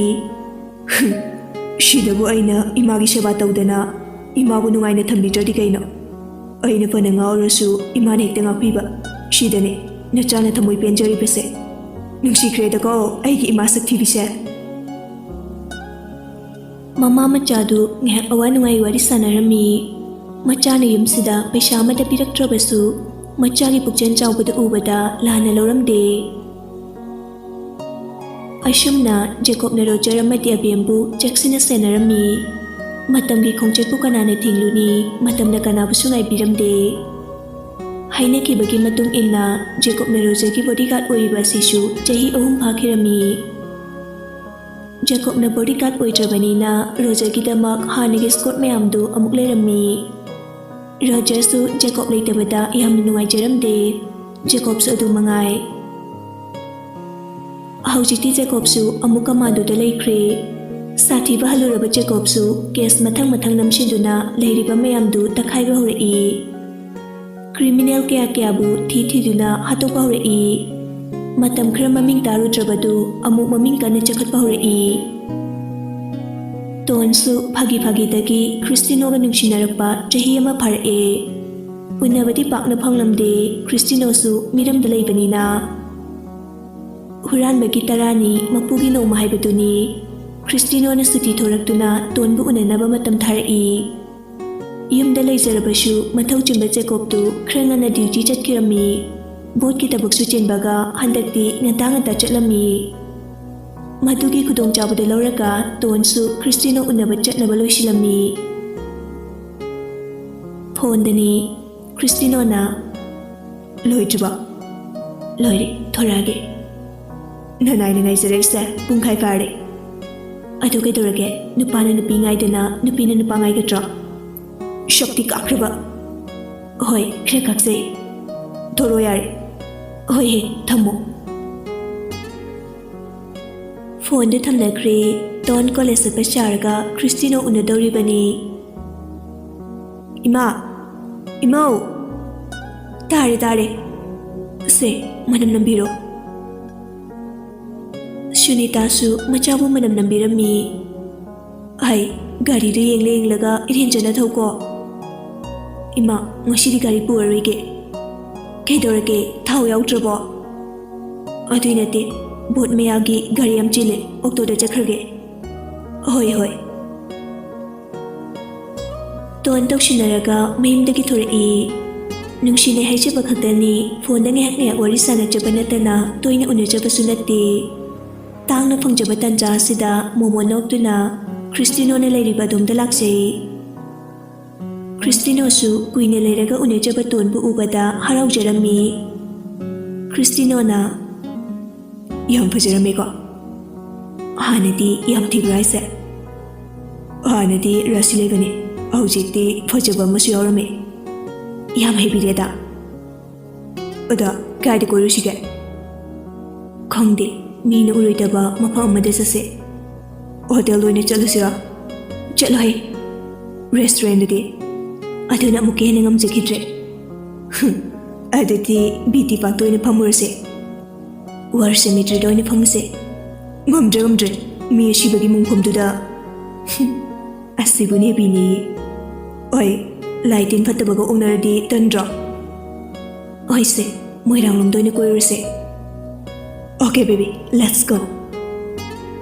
ꯁꯤꯗꯕꯨ ꯑꯩꯅ ꯏꯃꯥꯒꯤ ꯁꯦꯕꯥ ꯇꯧꯗꯅ ꯏꯃꯥꯕꯨ ꯅꯨꯡꯉꯥꯏꯅ ꯊꯝꯕꯤꯗ꯭ꯔꯗꯤ ꯀꯩꯅꯣ? ꯑꯩꯅ ꯐꯅ ꯉꯥꯎꯔꯁꯨ ꯏꯃꯥꯅ ꯍꯦꯛꯇ ꯉꯥꯛꯄꯤꯕ꯫ ꯁꯤꯗꯅꯦ ꯅꯆꯥꯅ ꯊꯃꯣꯏ ꯄꯦꯟꯖꯔꯤꯕꯁꯦ꯫ ꯅꯨꯡꯁꯤꯈ꯭ꯔꯦꯗꯀꯣ ꯑꯩꯒꯤ ꯏꯃꯥ ꯁꯛꯊꯤꯕꯤꯁꯦ꯫ ꯃꯃꯥ ꯃꯆꯥꯗꯨ ꯉꯥꯏꯍꯥꯛ ꯑꯋꯥ ꯅꯨꯡꯉꯥꯏ ꯋꯥꯔꯤ ꯁꯥꯟꯅꯔꯝꯃꯤ꯫ ꯃꯆꯥꯅ ꯌꯨꯝꯁꯤꯗ ꯄꯩꯁꯥ ꯑꯃꯠꯇ ꯄꯤꯔꯛꯇ꯭ꯔꯕꯁꯨ, ꯃꯆꯥꯒꯤ ꯄꯨꯛꯆꯦꯜ ꯆꯥꯎꯕꯗꯨ ꯎꯕꯗ ꯂꯥꯟꯅ ꯂꯧꯔꯝꯗꯦ꯫ ꯑꯁꯨꯝꯅ ꯖꯦꯀꯣꯕꯅ ꯔꯣꯖꯔ ꯑꯃꯗꯤ ꯑꯕꯦꯝꯕꯨ ꯆꯦꯛꯁꯤꯟꯅ ꯁꯦꯟꯅꯔꯝꯃꯤ꯫ ꯃꯇꯝꯒꯤ ꯈꯣꯡꯆꯠꯄꯨ ꯀꯅꯥꯅ ꯊꯤꯡꯂꯨꯅꯤ? ꯃꯇꯝꯅ ꯀꯅꯥꯕꯨꯁꯨ ꯉꯥꯏꯕꯤꯔꯝꯗꯦ꯫ ꯍꯥꯏꯅꯈꯤꯕꯒꯤ ꯃꯇꯨꯡ ꯏꯟꯅ ꯖꯦꯀꯣꯕꯅ ꯔꯣꯖꯔꯒꯤ ꯕꯣꯗꯤꯒꯥꯔꯗ ꯑꯣꯏꯔꯤꯕ ꯑꯁꯤꯁꯨ ꯆꯍꯤ ꯑꯍꯨꯝ ꯐꯥꯈꯤꯔꯝꯃꯤ꯫ ꯖꯦꯀꯣꯕꯅ ꯕꯣꯗꯤꯒꯥꯔꯗ ꯑꯣꯏꯗ꯭ꯔꯕꯅꯤꯅ ꯔꯣꯖꯔꯒꯤꯗꯃꯛ ꯍꯥꯟꯅꯒꯤ ꯁ꯭ꯀꯣꯠ ꯃꯌꯥꯝꯗꯨ ꯑꯃꯨꯛ ꯂꯩꯔꯝꯃꯤ꯫ ꯔꯣꯖꯔꯁꯨ ꯖꯦꯀꯣꯕ ꯂꯩꯇꯕꯗ ꯌꯥꯝꯅ ꯅꯨꯡꯉꯥꯏꯖꯔꯝꯗꯦ꯫ ꯖꯦꯀꯣꯕꯁꯨ ꯑꯗꯨ ꯃꯉꯥꯏ꯫ ꯍꯧꯖꯤꯛꯇꯤ ꯖꯦꯀꯣꯕꯁꯨ ꯑꯃꯨꯛ ꯀꯃꯥꯟꯗꯣꯗ ꯂꯩꯈ꯭ꯔꯦ꯫ ꯁꯥꯊꯤꯕ ꯍꯜꯂꯨꯔꯕ ꯖꯦꯀꯣꯕꯁꯨ ꯀꯦꯁ ꯃꯊꯪ ꯃꯊꯪ ꯅꯝꯁꯤꯟꯗꯨꯅ ꯂꯩꯔꯤꯕ ꯃꯌꯥꯝꯗꯨ ꯇꯛꯈꯥꯏꯕ ꯍꯧꯔꯛꯏ꯫ ꯀ꯭ꯔꯤꯃꯤꯅꯦꯜ ꯀꯌꯥ ꯀꯌꯥꯕꯨ ꯊꯤ ꯊꯤꯗꯨꯅ ꯍꯥꯠꯇꯣꯛꯄ ꯍꯧꯔꯛꯏ꯫ ꯃꯇꯝ ꯈꯔ ꯃꯃꯤꯡ ꯇꯥꯔꯨꯗ꯭ꯔꯕꯗꯨ ꯑꯃꯨꯛ ꯃꯃꯤꯡ ꯀꯟꯅ ꯆꯈꯠꯄ ꯍꯧꯔꯛꯏ꯫ ꯇꯣꯟꯁꯨ ꯐꯥꯒꯤ ꯐꯥꯒꯤꯗꯒꯤ ꯈ꯭ꯔꯤꯁꯇꯤꯅꯣꯒ ꯅꯨꯡꯁꯤꯅꯔꯛꯄ ꯆꯍꯤ ꯑꯃ ꯐꯥꯔꯛꯑꯦ꯫ ꯎꯅꯕꯗꯤ ꯄꯥꯛꯅ ꯐꯪꯂꯝꯗꯦ, ꯈ꯭ꯔꯤꯁꯇꯤꯅꯣꯁꯨ ꯃꯤꯔꯝꯗ ꯂꯩꯕꯅꯤꯅ꯫ ꯍꯨꯔꯥꯟꯕꯒꯤ ꯇꯔꯥꯅꯤ ꯃꯄꯨꯒꯤ ꯅꯣꯡꯃ ꯍꯥꯏꯕꯗꯨꯅꯤ꯫ ꯈ꯭ꯔꯤꯁꯇꯤꯅꯣꯅ ꯁꯨꯇꯤ ꯊꯣꯔꯛꯇꯨꯅ ꯇꯣꯟꯕꯨ ꯎꯅꯅꯕ ꯃꯇꯝ ꯊꯥꯔꯛꯏ꯫ ꯌꯨꯝꯗ ꯂꯩꯖꯔꯕꯁꯨ ꯃꯊꯧ ꯆꯤꯟꯕ ꯖꯦꯀꯣꯕꯇꯨ ꯈꯔ ꯉꯟꯅ ꯗ꯭ꯌꯨꯇꯤ ꯆꯠꯈꯤꯔꯝꯃꯤ꯫ ꯚꯣꯠꯀꯤ ꯊꯕꯛꯁꯨ ꯆꯤꯟꯕꯒ ꯍꯟꯗꯛꯇꯤ ꯉꯟꯇꯥ ꯉꯟꯇꯥ ꯆꯠꯂꯝꯃꯤ꯫ ꯃꯗꯨꯒꯤ ꯈꯨꯗꯣꯡꯆꯥꯕꯗꯨ ꯂꯧꯔꯒ ꯇꯣꯟꯁꯨ ꯈ꯭ꯔꯤꯁꯇꯤꯅꯣ ꯎꯅꯕ ꯆꯠꯅꯕ ꯂꯣꯏꯁꯤꯜꯂꯝꯃꯤ꯫ ꯐꯣꯟꯗꯅꯤ꯫ ꯈ꯭ꯔꯤꯁꯇꯤꯅꯣꯅ, "ꯂꯣꯏꯗ꯭ꯔꯤꯕꯣ?" "ꯂꯣꯏꯔꯦ, ꯊꯣꯔꯛꯑꯒꯦ꯫ ꯅꯅꯥꯏꯅ ꯉꯥꯏꯖꯔꯛꯏꯁꯦ ꯄꯨꯡꯈꯥꯏ ꯐꯥꯔꯦ꯫ ꯑꯗꯨ ꯀꯩꯗꯧꯔꯒꯦ? ꯅꯨꯄꯥꯅ ꯅꯨꯄꯤ ꯉꯥꯏꯗꯅ ꯅꯨꯄꯤꯅ ꯅꯨꯄꯥ ꯉꯥꯏꯒꯗ꯭ꯔꯣ? ꯁꯛꯇꯤ ꯀꯥꯈ꯭ꯔꯕ!" "ꯍꯣꯏ, ꯈꯔ ꯀꯥꯛꯆꯩ꯫ ꯊꯣꯔꯛꯑꯣ ꯌꯥꯔꯦ꯫ ꯍꯣꯏ ꯍꯦ, ꯊꯝꯃꯣ꯫" ꯐꯣꯟꯗꯨ ꯊꯝꯅꯈ꯭ꯔꯦ꯫ ꯇꯣꯟ ꯀꯣꯂꯦꯖ ꯆꯠꯄ ꯁꯥꯔꯒ ꯈ꯭ꯔꯤꯁꯇꯤꯅꯣ ꯎꯅꯗꯧꯔꯤꯕꯅꯤ꯫ "ꯏꯃꯥ! ꯏꯃꯧ!" "ꯇꯥꯔꯦ, ꯇꯥꯔꯦ꯫ ꯁꯦ, ꯃꯅꯝ ꯅꯝꯕꯤꯔꯣ꯫" ꯁꯨꯅꯤꯇꯥꯁꯨ ꯃꯆꯥꯕꯨ ꯃꯅꯝ ꯅꯝꯕꯤꯔꯝꯃꯤ꯫ ꯍꯩ, ꯒꯥꯔꯤꯗꯨ ꯌꯦꯡꯂ ꯌꯦꯡꯂꯒ ꯏꯔꯦꯟꯖꯅ ꯊꯧꯀꯣ꯫ ꯏꯃꯥ, ꯉꯁꯤꯗꯤ ꯒꯥꯔꯤ ꯄꯨꯔꯔꯣꯏꯒꯦ꯫ ꯀꯩꯗꯧꯔꯒꯦ, ꯊꯥꯎ ꯌꯥꯎꯗ꯭ꯔꯕꯣ? ꯑꯗꯨꯏ ꯅꯠꯇꯦ, ꯕꯣꯠ ꯃꯌꯥꯒꯤ ꯒꯥꯔꯤ ꯌꯥꯝ ꯆꯤꯜꯂꯦ, ꯑꯣꯛꯇꯣꯗ ꯆꯠꯈ꯭ꯔꯒꯦ꯫ ꯍꯣꯏ ꯍꯣꯏ꯫ ꯇꯣꯟ ꯇꯧꯁꯤꯟꯅꯔꯒ ꯃꯌꯨꯝꯗꯒꯤ ꯊꯣꯔꯛꯏ꯫ ꯅꯨꯡꯁꯤꯅꯩ ꯍꯥꯏꯖꯕ ꯈꯛꯇꯅꯤ, ꯐꯣꯟꯗ ꯉꯥꯏꯍꯥꯛ ꯉꯥꯏꯍꯥꯛ ꯋꯥꯔꯤ ꯁꯥꯟꯅꯖꯕ ꯅꯠꯇꯅ ꯇꯣꯏꯅ ꯎꯅꯖꯕꯁꯨ ꯅꯠꯇꯦ꯫ ꯇꯥꯡꯅ ꯐꯪꯖꯕ ꯇꯥꯟꯖꯥ ꯑꯁꯤꯗ ꯃꯣꯃꯣ ꯅꯣꯛꯇꯨꯅ ꯈ꯭ꯔꯤꯁꯇꯤꯅꯣꯅ ꯂꯩꯔꯤꯕ ꯑꯗꯣꯝꯗ ꯂꯥꯛꯆꯩ꯫ ꯈ꯭ꯔꯤꯁꯇꯤꯅꯣꯁꯨ ꯀꯨꯏꯅ ꯂꯩꯔꯒ ꯎꯅꯖꯕ ꯇꯣꯟꯕꯨ ꯎꯕꯗ ꯍꯔꯥꯎꯖꯔꯝꯃꯤ꯫ ꯈ꯭ꯔꯤꯁꯇꯤꯅꯣꯅ, "ꯌꯥꯝ ꯐꯖꯔꯝꯃꯦꯀꯣ꯫ ꯍꯥꯟꯅꯗꯤ ꯌꯥꯝ ꯊꯤꯕ꯭ꯔꯥ ꯍꯥꯏꯁꯦ?" "ꯍꯥꯟꯅꯗꯤ ꯔꯥꯁꯤ ꯂꯩꯕꯅꯦ, ꯍꯧꯖꯤꯛꯇꯤ ꯐꯖꯕ ꯑꯃꯁꯨ ꯌꯥꯎꯔꯝꯃꯦ꯫ ꯌꯥꯝ ꯍꯩꯕꯤꯔꯦꯗ꯫ ꯑꯗ ꯀꯥꯏꯗ ꯀꯣꯏꯔꯨꯁꯤꯒꯦ?" "ꯈꯪꯗꯦ, ꯃꯤꯅ ꯎꯔꯣꯏꯗꯕ ꯃꯐꯝ ꯑꯃꯗ ꯆꯠꯁꯦ꯫ ꯍꯣꯇꯦꯜ ꯑꯣꯏꯅ ꯆꯠꯂꯨꯁꯤꯔꯥ?" "ꯆꯠꯂꯣꯍꯦ, ꯔꯦꯁꯇꯨꯔꯦꯟꯗꯗꯤ꯫ ꯑꯗꯨꯅ ꯑꯃꯨꯛꯀ ꯍꯦꯟꯅ ꯉꯝꯖꯈꯤꯗ꯭ꯔꯦ꯫ ꯍꯨꯝ, ꯑꯗꯨꯗꯤ ꯕꯤꯇꯤ ꯄꯥꯛꯇ ꯑꯣꯏꯅ ꯐꯝꯃꯨꯔꯁꯦ꯫ ꯋꯥꯔ ꯁꯦꯃꯤꯇ꯭ꯔꯤꯗ ꯑꯣꯏꯅ ꯐꯝꯃꯁꯦ꯫ ꯉꯝꯗ꯭ꯔꯦ, ꯉꯝꯗ꯭ꯔꯦ, ꯃꯤ ꯑꯁꯤꯕꯒꯤ ꯃꯣꯡꯐꯝꯗꯨꯗ꯫ ꯍꯨꯝ, ꯑꯁꯤꯕꯨꯅꯦ ꯕꯤꯅꯦꯌꯦ꯫ ꯍꯣꯏ, ꯂꯥꯏ ꯇꯤꯟ ꯐꯠꯇꯕꯒ ꯑꯣꯛꯅꯔꯗꯤ ꯇꯟꯗ꯭ꯔꯣ? ꯍꯣꯏꯁꯦ, ꯃꯣꯏꯔꯥꯡꯂꯣꯝꯗ ꯑꯣꯏꯅ ꯀꯣꯏꯔꯨꯔꯁꯦ꯫ Okay baby, let's go."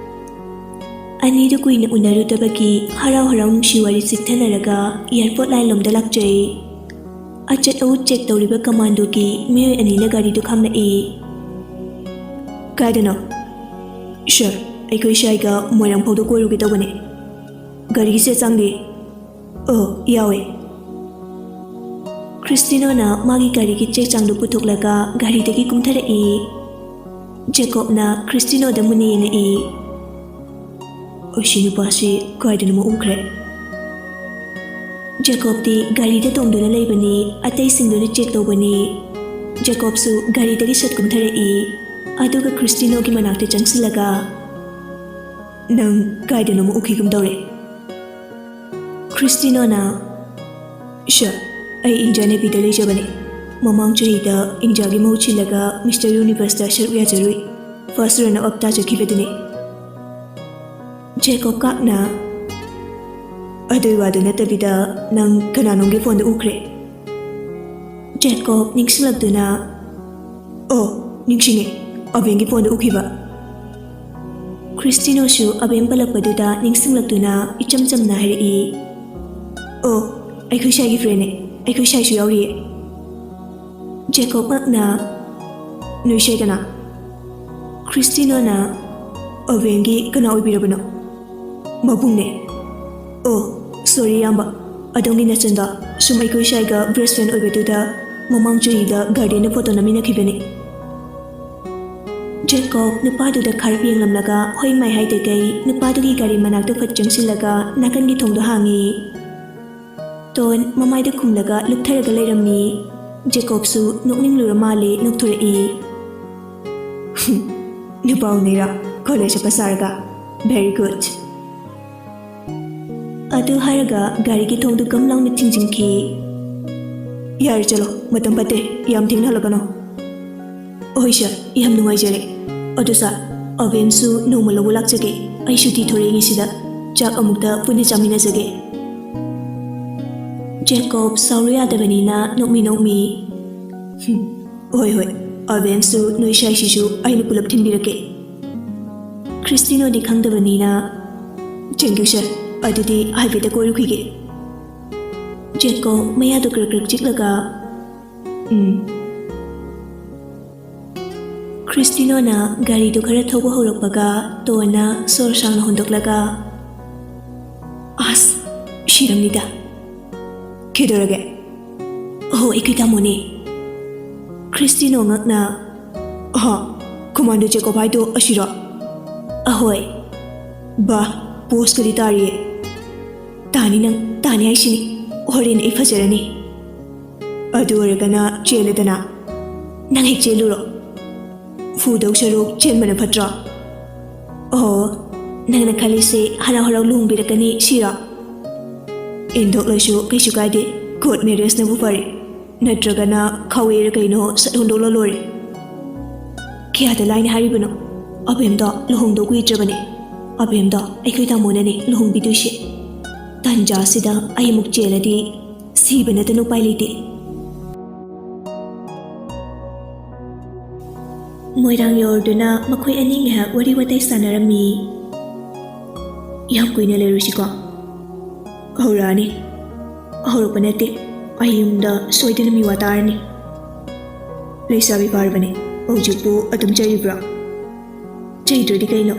ꯑꯅꯤꯗꯨ ꯀꯨꯏꯅ ꯎꯅꯔꯨꯗꯕꯒꯤ ꯍꯔꯥꯎ ꯍꯔꯥꯎ ꯅꯨꯡꯁꯤ ꯋꯥꯔꯤ ꯆꯤꯛꯊꯅꯔꯒ ꯑꯦꯌꯥꯔꯄꯣꯔꯠ ꯂꯥꯏꯟꯂꯣꯝꯗ ꯂꯥꯛꯆꯩ꯫ ꯑꯆꯠ ꯑꯋꯨꯠ ꯆꯦꯛ ꯇꯧꯔꯤꯕ ꯀꯃꯥꯟꯗꯣꯒꯤ ꯃꯤꯑꯣꯏ ꯑꯅꯤꯅ ꯒꯥꯔꯤꯗꯨ ꯈꯥꯝꯂꯛꯏ꯫ "ꯀꯥꯏꯗꯅꯣ?" "ꯁꯥꯔ, ꯑꯩꯈꯣꯏ ꯁ꯭ꯋꯥꯏꯒ ꯃꯣꯏꯔꯥꯡ ꯐꯥꯎꯗ ꯀꯣꯏꯔꯨꯒꯦ ꯇꯧꯕꯅꯦ꯫ ꯒꯥꯔꯤꯒꯤ ꯆꯦ ꯆꯥꯡꯗꯤ?" "ꯑꯣ, ꯌꯥꯎꯋꯦ꯫" ꯈ꯭ꯔꯤꯁꯇꯤꯅꯣꯅ ꯃꯥꯒꯤ ꯒꯥꯔꯤꯒꯤ ꯆꯦ ꯆꯥꯡꯗꯨ ꯄꯨꯊꯣꯛꯂꯒ ꯒꯥꯔꯤꯗꯒꯤ ꯀꯨꯝꯊꯔꯛꯏ꯫ ꯖꯦꯀꯣꯕꯅ ꯈ꯭ꯔꯤꯁꯇꯤꯅꯣꯗ ꯃꯨꯟꯅ ꯌꯦꯡꯉꯛꯏ꯫ "ꯑꯁꯤ ꯅꯨꯄꯥꯁꯤ ꯀꯥꯏꯗꯅꯣꯃ ꯎꯈ꯭ꯔꯦ꯫" ꯖꯦꯀꯣꯕꯇꯤ ꯒꯥꯔꯤꯗ ꯇꯣꯡꯗꯨꯅ ꯂꯩꯕꯅꯤ, ꯑꯇꯩꯁꯤꯡꯗꯨꯅ ꯆꯦꯛ ꯇꯧꯕꯅꯤ꯫ ꯖꯦꯀꯣꯕꯁꯨ ꯒꯥꯔꯤꯗꯒꯤ ꯁꯠ ꯀꯨꯝꯊꯔꯛꯏ, ꯑꯗꯨꯒ ꯈ꯭ꯔꯤꯁꯇꯤꯅꯣꯒꯤ ꯃꯅꯥꯛꯇ ꯆꯪꯁꯤꯜꯂꯒ, "ꯅꯪ ꯀꯥꯏꯗꯅꯣꯃ ꯎꯈꯤꯒꯨꯝ ꯇꯧꯔꯦ꯫" ꯈ꯭ꯔꯤꯁꯇꯤꯅꯣꯅ, "ꯁꯥꯔ, ꯑꯩ ꯏꯟꯗꯤꯌꯥ ꯅꯦꯚꯤꯗ ꯂꯩꯖꯕꯅꯦ꯫ ꯃꯃꯥꯡ ꯆꯍꯤꯗ ꯏꯟꯗꯤꯌꯥꯒꯤ ꯃꯍꯨꯠ ꯁꯤꯜꯂꯒ ꯃꯤꯁꯇꯔ ꯌꯨꯅꯤꯚꯔꯁꯇ ꯁꯔꯨꯛ ꯌꯥꯖꯔꯨꯏ꯫ ꯐꯥꯔꯁ ꯔꯟꯅꯔ ꯑꯞ ꯇꯥꯖꯈꯤꯕꯗꯨꯅꯤ꯫" ꯖꯦꯀꯣꯕ ꯀꯥꯛꯅ, ꯑꯗꯨꯏ ꯋꯥꯗꯨ ꯅꯠꯇꯕꯤꯗ, ꯅꯪ ꯀꯅꯥꯅꯣꯝꯒꯤ ꯐꯣꯟꯗ ꯎꯈ꯭ꯔꯦ꯫ ꯖꯦꯀꯣꯕ ꯅꯤꯡꯁꯤꯡꯂꯛꯇꯨꯅ, "ꯑꯣ, ꯅꯤꯡꯁꯤꯡꯉꯦ, ꯑꯕꯦꯟꯒꯤ ꯐꯣꯟꯗ ꯎꯈꯤꯕ꯫" ꯈ꯭ꯔꯤꯁꯇꯤꯅꯣꯁꯨ ꯑꯕꯦꯟ ꯄꯜꯂꯛꯄꯗꯨꯗ ꯅꯤꯡꯁꯤꯡꯂꯛꯇꯨꯅ ꯏꯆꯝ ꯆꯝꯅ ꯍꯥꯏꯔꯛꯏ, "ꯑꯣ, ꯑꯩꯈꯣꯏ ꯁꯥꯏꯒꯤ ꯐ꯭ꯔꯦꯟꯅꯦ, ꯑꯩꯈꯣꯏ ꯁꯥꯏꯁꯨ ꯌꯥꯎꯔꯤꯌꯦ꯫" ꯖꯦꯀꯣꯕꯃꯛꯅ, "ꯅꯣꯏ ꯁꯥꯏ ꯀꯅꯥ?" ꯈ꯭ꯔꯤꯁꯇꯤꯅꯣꯅ, "ꯑꯕꯦꯟꯒꯤ ꯀꯅꯥ ꯑꯣꯏꯕꯤꯔꯕꯅꯣ?" "ꯃꯕꯨꯡꯅꯦ꯫" "ꯑꯣ, ꯁꯣꯔꯤ ꯏꯌꯥꯝꯕ, ꯑꯗꯣꯝꯒꯤ ꯅꯆꯟꯗꯣ ꯁꯨꯝ ꯑꯩꯈꯣꯏ ꯁꯥꯏꯒ ꯕꯦꯁ ꯐ꯭ꯔꯦꯟ ꯑꯣꯏꯕꯗꯨꯗ ꯃꯃꯥꯡ ꯆꯍꯤꯗ ꯒꯥꯔꯗꯦꯟꯗ ꯐꯣꯇꯣ ꯅꯝꯃꯤꯟꯅꯈꯤꯕꯅꯤ꯫" ꯖꯦꯀꯣꯕ ꯅꯨꯄꯥꯗꯨꯗ ꯈꯥꯔꯞ ꯌꯦꯡꯂꯝꯂꯒ ꯍꯣꯏ ꯃꯥꯏ ꯍꯥꯏꯗꯈꯩ ꯅꯨꯄꯥꯗꯨꯒꯤ ꯒꯥꯔꯤ ꯃꯅꯥꯛꯇ ꯐꯠ ꯆꯪꯁꯤꯜꯂꯒ ꯅꯥꯀꯟꯒꯤ ꯊꯣꯡꯗꯣ ꯍꯥꯡꯉꯤ꯫ ꯇꯣꯟ ꯃꯃꯥꯏꯗ ꯈꯨꯝꯂꯒ ꯂꯨꯞꯊꯔꯒ ꯂꯩꯔꯝꯃꯤ꯫ ꯖꯦꯀꯣꯕꯁꯨ ꯅꯣꯛꯅꯤꯡꯂꯨꯔ ꯃꯥꯜꯂꯦ ꯅꯣꯛꯊꯣꯔꯛꯏ꯫ "ꯅꯨꯄꯥ ꯎꯅꯩꯔꯣ? ꯀꯣꯂꯦꯖ ꯆꯠꯄ ꯁꯥꯔꯒ? Very good꯫" ꯑꯗꯨ ꯍꯥꯏꯔꯒ ꯒꯥꯔꯤꯒꯤ ꯊꯣꯡꯗꯨ ꯒꯝ ꯂꯥꯎꯅ ꯊꯤꯡꯖꯤꯟꯈꯤ꯫ "ꯌꯥꯔꯦ, ꯆꯠꯂꯣ, ꯃꯇꯝ ꯐꯠꯇꯦ, ꯌꯥꯝ ꯊꯦꯡꯅ ꯍꯜꯂꯛꯀꯅꯨ꯫" "ꯑꯍꯣꯏ ꯁꯥꯔ, ꯌꯥꯝ ꯅꯨꯡꯉꯥꯏꯖꯔꯦ꯫ ꯑꯗꯨ ꯁꯥꯔ, ꯑꯕꯦꯟꯁꯨ ꯅꯣꯡꯃ ꯂꯧꯕ ꯂꯥꯛꯆꯒꯦ꯫ ꯑꯩ ꯁꯨꯇꯤ ꯊꯣꯔꯛꯏꯉꯩꯁꯤꯗ ꯆꯥꯛ ꯑꯃꯨꯛꯇ ꯄꯨꯟꯅ ꯆꯥꯃꯤꯟꯅꯖꯒꯦ꯫" ꯖꯦꯀꯣꯕ ꯁꯥꯎꯔꯨ ꯌꯥꯗꯕꯅꯤꯅ ꯅꯣꯛꯃꯤ ꯅꯣꯛꯃꯤ, "ꯍꯨꯝ, ꯍꯣꯏ ꯍꯣꯏ, ꯑꯕꯦꯟꯁꯨ ꯅꯣꯏ ꯁꯥꯏꯁꯤꯁꯨ ꯑꯩꯅ ꯄꯨꯂꯞ ꯊꯤꯟꯕꯤꯔꯛꯀꯦ꯫" ꯈ꯭ꯔꯤꯁꯇꯤꯅꯣꯗꯤ ꯈꯪꯗꯕꯅꯤꯅ, "Thank you ꯁꯥꯔ, ꯑꯗꯨꯗꯤ ꯍꯥꯏꯐꯦꯠꯇ ꯀꯣꯏꯔꯨꯈꯤꯒꯦ꯫" ꯖꯦꯀꯣꯕ ꯃꯌꯥꯗꯨ ꯀ꯭ꯔꯛ ꯀ꯭ꯔꯛ ꯆꯤꯛꯂꯒ, "ꯎꯝ꯫" ꯈ꯭ꯔꯤꯁꯇꯤꯅꯣꯅ ꯒꯥꯔꯤꯗꯨ ꯈꯔ ꯊꯧꯕ ꯍꯧꯔꯛꯄꯒ ꯇꯣꯟꯅ ꯁꯣꯔ ꯁꯥꯡꯅ ꯍꯣꯟꯗꯣꯛꯂꯒ, "ꯑꯁ, ꯁꯤꯔꯝꯅꯤꯗ꯫" "ꯀꯩꯗꯧꯔꯒꯦ?" "ꯑꯍꯣ, ꯑꯩꯈꯣꯏ ꯇꯥꯃꯣꯅꯦ꯫" ꯈ꯭ꯔꯤꯁꯇꯤꯅꯣ ꯉꯛꯅ, "ꯑꯍ, ꯀꯃꯥꯟꯗꯣ ꯖꯦꯀꯣꯕ ꯍꯥꯏꯗꯣ ꯑꯁꯤꯔꯣ?" "ꯑꯍꯣꯏ꯫" "ꯕꯥ, ꯄꯣꯁꯀꯗꯤ ꯇꯥꯔꯤꯌꯦ꯫ ꯇꯥꯅꯤ ꯅꯪ, ꯇꯥꯅꯤ ꯍꯥꯏꯁꯤꯅꯤ꯫ ꯍꯣꯔꯦꯟ ꯑꯩ ꯐꯖꯔꯅꯤ꯫" "ꯑꯗꯨ ꯑꯣꯏꯔꯒꯅ ꯆꯦꯜꯂꯦꯗꯅ꯫" "ꯅꯪ ꯍꯦꯛ ꯆꯦꯜꯂꯨꯔꯣ꯫ ꯐꯨꯗꯧ ꯁꯔꯨꯛ ꯆꯦꯟꯕꯅ ꯐꯠꯇ꯭ꯔꯣ?" "ꯑꯣ, ꯅꯪꯅ ꯈꯜꯂꯤꯁꯦ ꯍꯔꯥꯎ ꯍꯔꯥꯎ ꯂꯨꯍꯣꯡꯕꯤꯔꯛꯀꯅꯤ ꯁꯤꯔꯣ?" "ꯏꯟꯊꯣꯛꯂꯁꯨ ꯀꯩꯁꯨ ꯀꯥꯏꯗꯦ, ꯀꯣꯔꯠ ꯃꯦꯔꯦꯖꯅꯕꯨ ꯐꯔꯦ꯫ ꯅꯠꯇ꯭ꯔꯒꯅ ꯈꯥꯎꯋꯩꯔ ꯀꯩꯅꯣ ꯁꯠ ꯍꯨꯟꯗꯣꯛꯂ ꯂꯣꯏꯔꯦ꯫" "ꯀꯌꯥꯗ ꯂꯥꯏꯅ ꯍꯥꯏꯔꯤꯕꯅꯣ? ꯑꯕꯦꯝꯗꯣ ꯂꯨꯍꯣꯡꯗꯧ ꯀꯨꯏꯗ꯭ꯔꯕꯅꯦ꯫ ꯑꯕꯦꯝꯗꯣ ꯑꯩꯈꯣꯏ ꯇꯥꯃꯣꯅꯅꯦ ꯂꯨꯍꯣꯡꯕꯤꯗꯣꯏꯁꯦ꯫" ꯇꯟꯖꯥꯁꯤꯗ ꯑꯩ ꯑꯃꯨꯛ ꯆꯦꯜꯂꯗꯤ ꯁꯤꯕ ꯅꯠꯇꯅ ꯎꯄꯥꯏ ꯂꯩꯇꯦ꯫ ꯃꯣꯏꯔꯥꯡ ꯌꯧꯔꯗꯨꯅ ꯃꯈꯣꯏ ꯑꯅꯤ ꯉꯥꯏꯍꯥꯛ ꯋꯥꯔꯤ ꯋꯥꯇꯥꯏ ꯁꯥꯟꯅꯔꯝꯃꯤ꯫ "ꯌꯥꯝ ꯀꯨꯏꯅ ꯂꯩꯔꯨꯁꯤꯀꯣ꯫ ꯍꯧꯔꯛꯑꯅꯤ꯫ ꯍꯧꯔꯛꯄ ꯅꯠꯇꯦ, ꯑꯩ ꯌꯨꯝꯗ ꯁꯣꯏꯗꯅ ꯃꯤꯋꯥ ꯇꯥꯔꯅꯤ꯫ ꯂꯩꯁꯥꯕꯤ ꯐꯥꯔꯕꯅꯤ, ꯍꯧꯖꯤꯛꯄꯨ ꯑꯗꯨꯝ ꯆꯩꯔꯤꯕ꯭ꯔꯣ? ꯆꯩꯗ꯭ꯔꯗꯤ ꯀꯩꯅꯣ?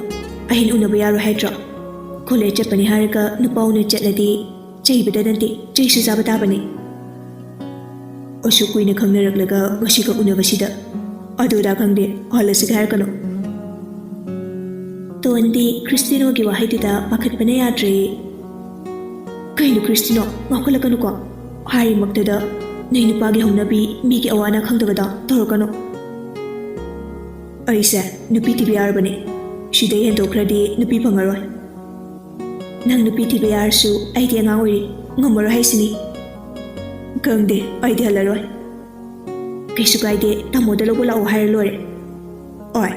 ꯑꯍꯤꯡ ꯎꯅꯕ ꯌꯥꯔꯣꯏ ꯍꯥꯏꯗ꯭ꯔꯣ? ꯀꯣꯂꯦꯖ ꯆꯠꯄꯅꯤ ꯍꯥꯏꯔꯒ ꯅꯨꯄꯥ ꯎꯅ ꯆꯠꯂꯗꯤ ꯆꯩꯕꯗ ꯅꯠꯇꯦ, ꯆꯩꯁꯨ ꯆꯥꯕ ꯇꯥꯕꯅꯤ꯫ ꯑꯁꯨꯛ ꯀꯨꯏꯅ ꯈꯪꯅꯔꯛꯂꯒ ꯉꯁꯤꯈꯛ ꯎꯅꯕꯁꯤꯗ ꯑꯗꯨ ꯑꯗꯥ ꯈꯪꯗꯦ, ꯍꯜꯂꯁꯤꯒ ꯍꯥꯏꯔꯛꯀꯅꯨ꯫" ꯇꯣꯟꯗꯤ ꯈ꯭ꯔꯤꯁꯇꯤꯅꯣꯒꯤ ꯋꯥꯍꯩꯗꯨꯗ ꯄꯥꯈꯠꯄꯅ ꯌꯥꯗ꯭ꯔꯦ꯫ "ꯀꯩꯅꯣ ꯈ꯭ꯔꯤꯁꯇꯤꯅꯣ, ꯉꯥꯎꯈꯠꯂꯛꯀꯅꯨꯀꯣ꯫ ꯍꯥꯏꯔꯤꯃꯛꯇꯗ ꯅꯩ ꯅꯨꯄꯥꯒꯤ ꯍꯧꯅꯕꯤ, ꯃꯤꯒꯤ ꯑꯋꯥ ꯑꯅꯥ ꯈꯪꯗꯕꯗꯣ ꯇꯧꯔꯛꯀꯅꯨ꯫ ꯑꯩꯁꯦ ꯅꯨꯄꯤ ꯊꯤꯕ ꯌꯥꯔꯕꯅꯦ꯫ ꯁꯤꯗꯩ ꯍꯦꯟꯗꯣꯛꯈ꯭ꯔꯗꯤ ꯅꯨꯄꯤ ꯐꯪꯉꯔꯣꯏ꯫ ꯅꯪ ꯅꯨꯄꯤ ꯊꯤꯕ ꯌꯥꯔꯁꯨ ꯑꯩꯗꯤ ꯑꯉꯥꯡ ꯑꯣꯏꯔꯤ, ꯉꯝꯃꯔꯣꯏ ꯍꯥꯏꯁꯤꯅꯤ꯫" "ꯈꯪꯗꯦ, ꯑꯩꯗꯤ ꯍꯜꯂꯔꯣꯏ꯫" "ꯀꯩꯁꯨ ꯀꯥꯏꯗꯦ, ꯇꯥꯃꯣꯗ ꯂꯧꯕ ꯂꯥꯛꯑꯣ ꯍꯥꯏꯔ ꯂꯣꯏꯔꯦ꯫" "ꯑꯣꯏ,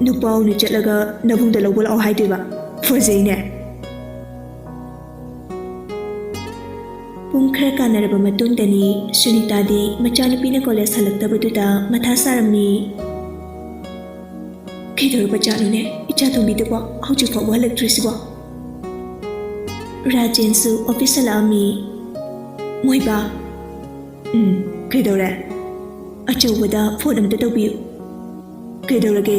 ꯅꯨꯄꯥ ꯎꯅ ꯆꯠꯂꯒ ꯅꯕꯨꯡꯗ ꯂꯧꯕ ꯂꯥꯛꯑꯣ ꯍꯥꯏꯗꯣꯏꯕ? ꯐꯖꯩꯅꯦ꯫" ꯄꯨꯡ ꯈꯔ ꯀꯥꯟꯅꯔꯕ ꯃꯇꯨꯡꯗꯅꯤ ꯁꯨꯅꯤꯇꯥꯗꯤ ꯃꯆꯥꯅꯨꯄꯤꯅ ꯀꯣꯂꯦꯖ ꯍꯜꯂꯛꯇꯕꯗꯨꯗ ꯃꯊꯥ ꯁꯥꯔꯝꯃꯤ꯫ "ꯀꯩꯗꯧꯔꯕ ꯖꯥꯠꯅꯣꯅꯦ, ꯏꯆꯥ ꯇꯣꯝꯕꯤꯗꯨꯕꯣ ꯍꯧꯖꯤꯛ ꯐꯥꯎꯕ ꯍꯜꯂꯛꯇ꯭ꯔꯤꯁꯤꯕꯣ?" ꯔꯥꯖꯦꯟꯁꯨ ꯑꯣꯐꯤꯁ ꯍꯜꯂꯛꯑꯝꯃꯤ꯫ "ꯃꯣꯏꯕꯥ꯫" "ꯎꯝ, ꯀꯩꯗꯧꯔꯦ?" "ꯑꯆꯧꯕꯗ ꯐꯣꯟ ꯑꯝꯇ ꯇꯧꯕꯤꯌꯨ꯫" "ꯀꯩꯗꯧꯔꯒꯦ?"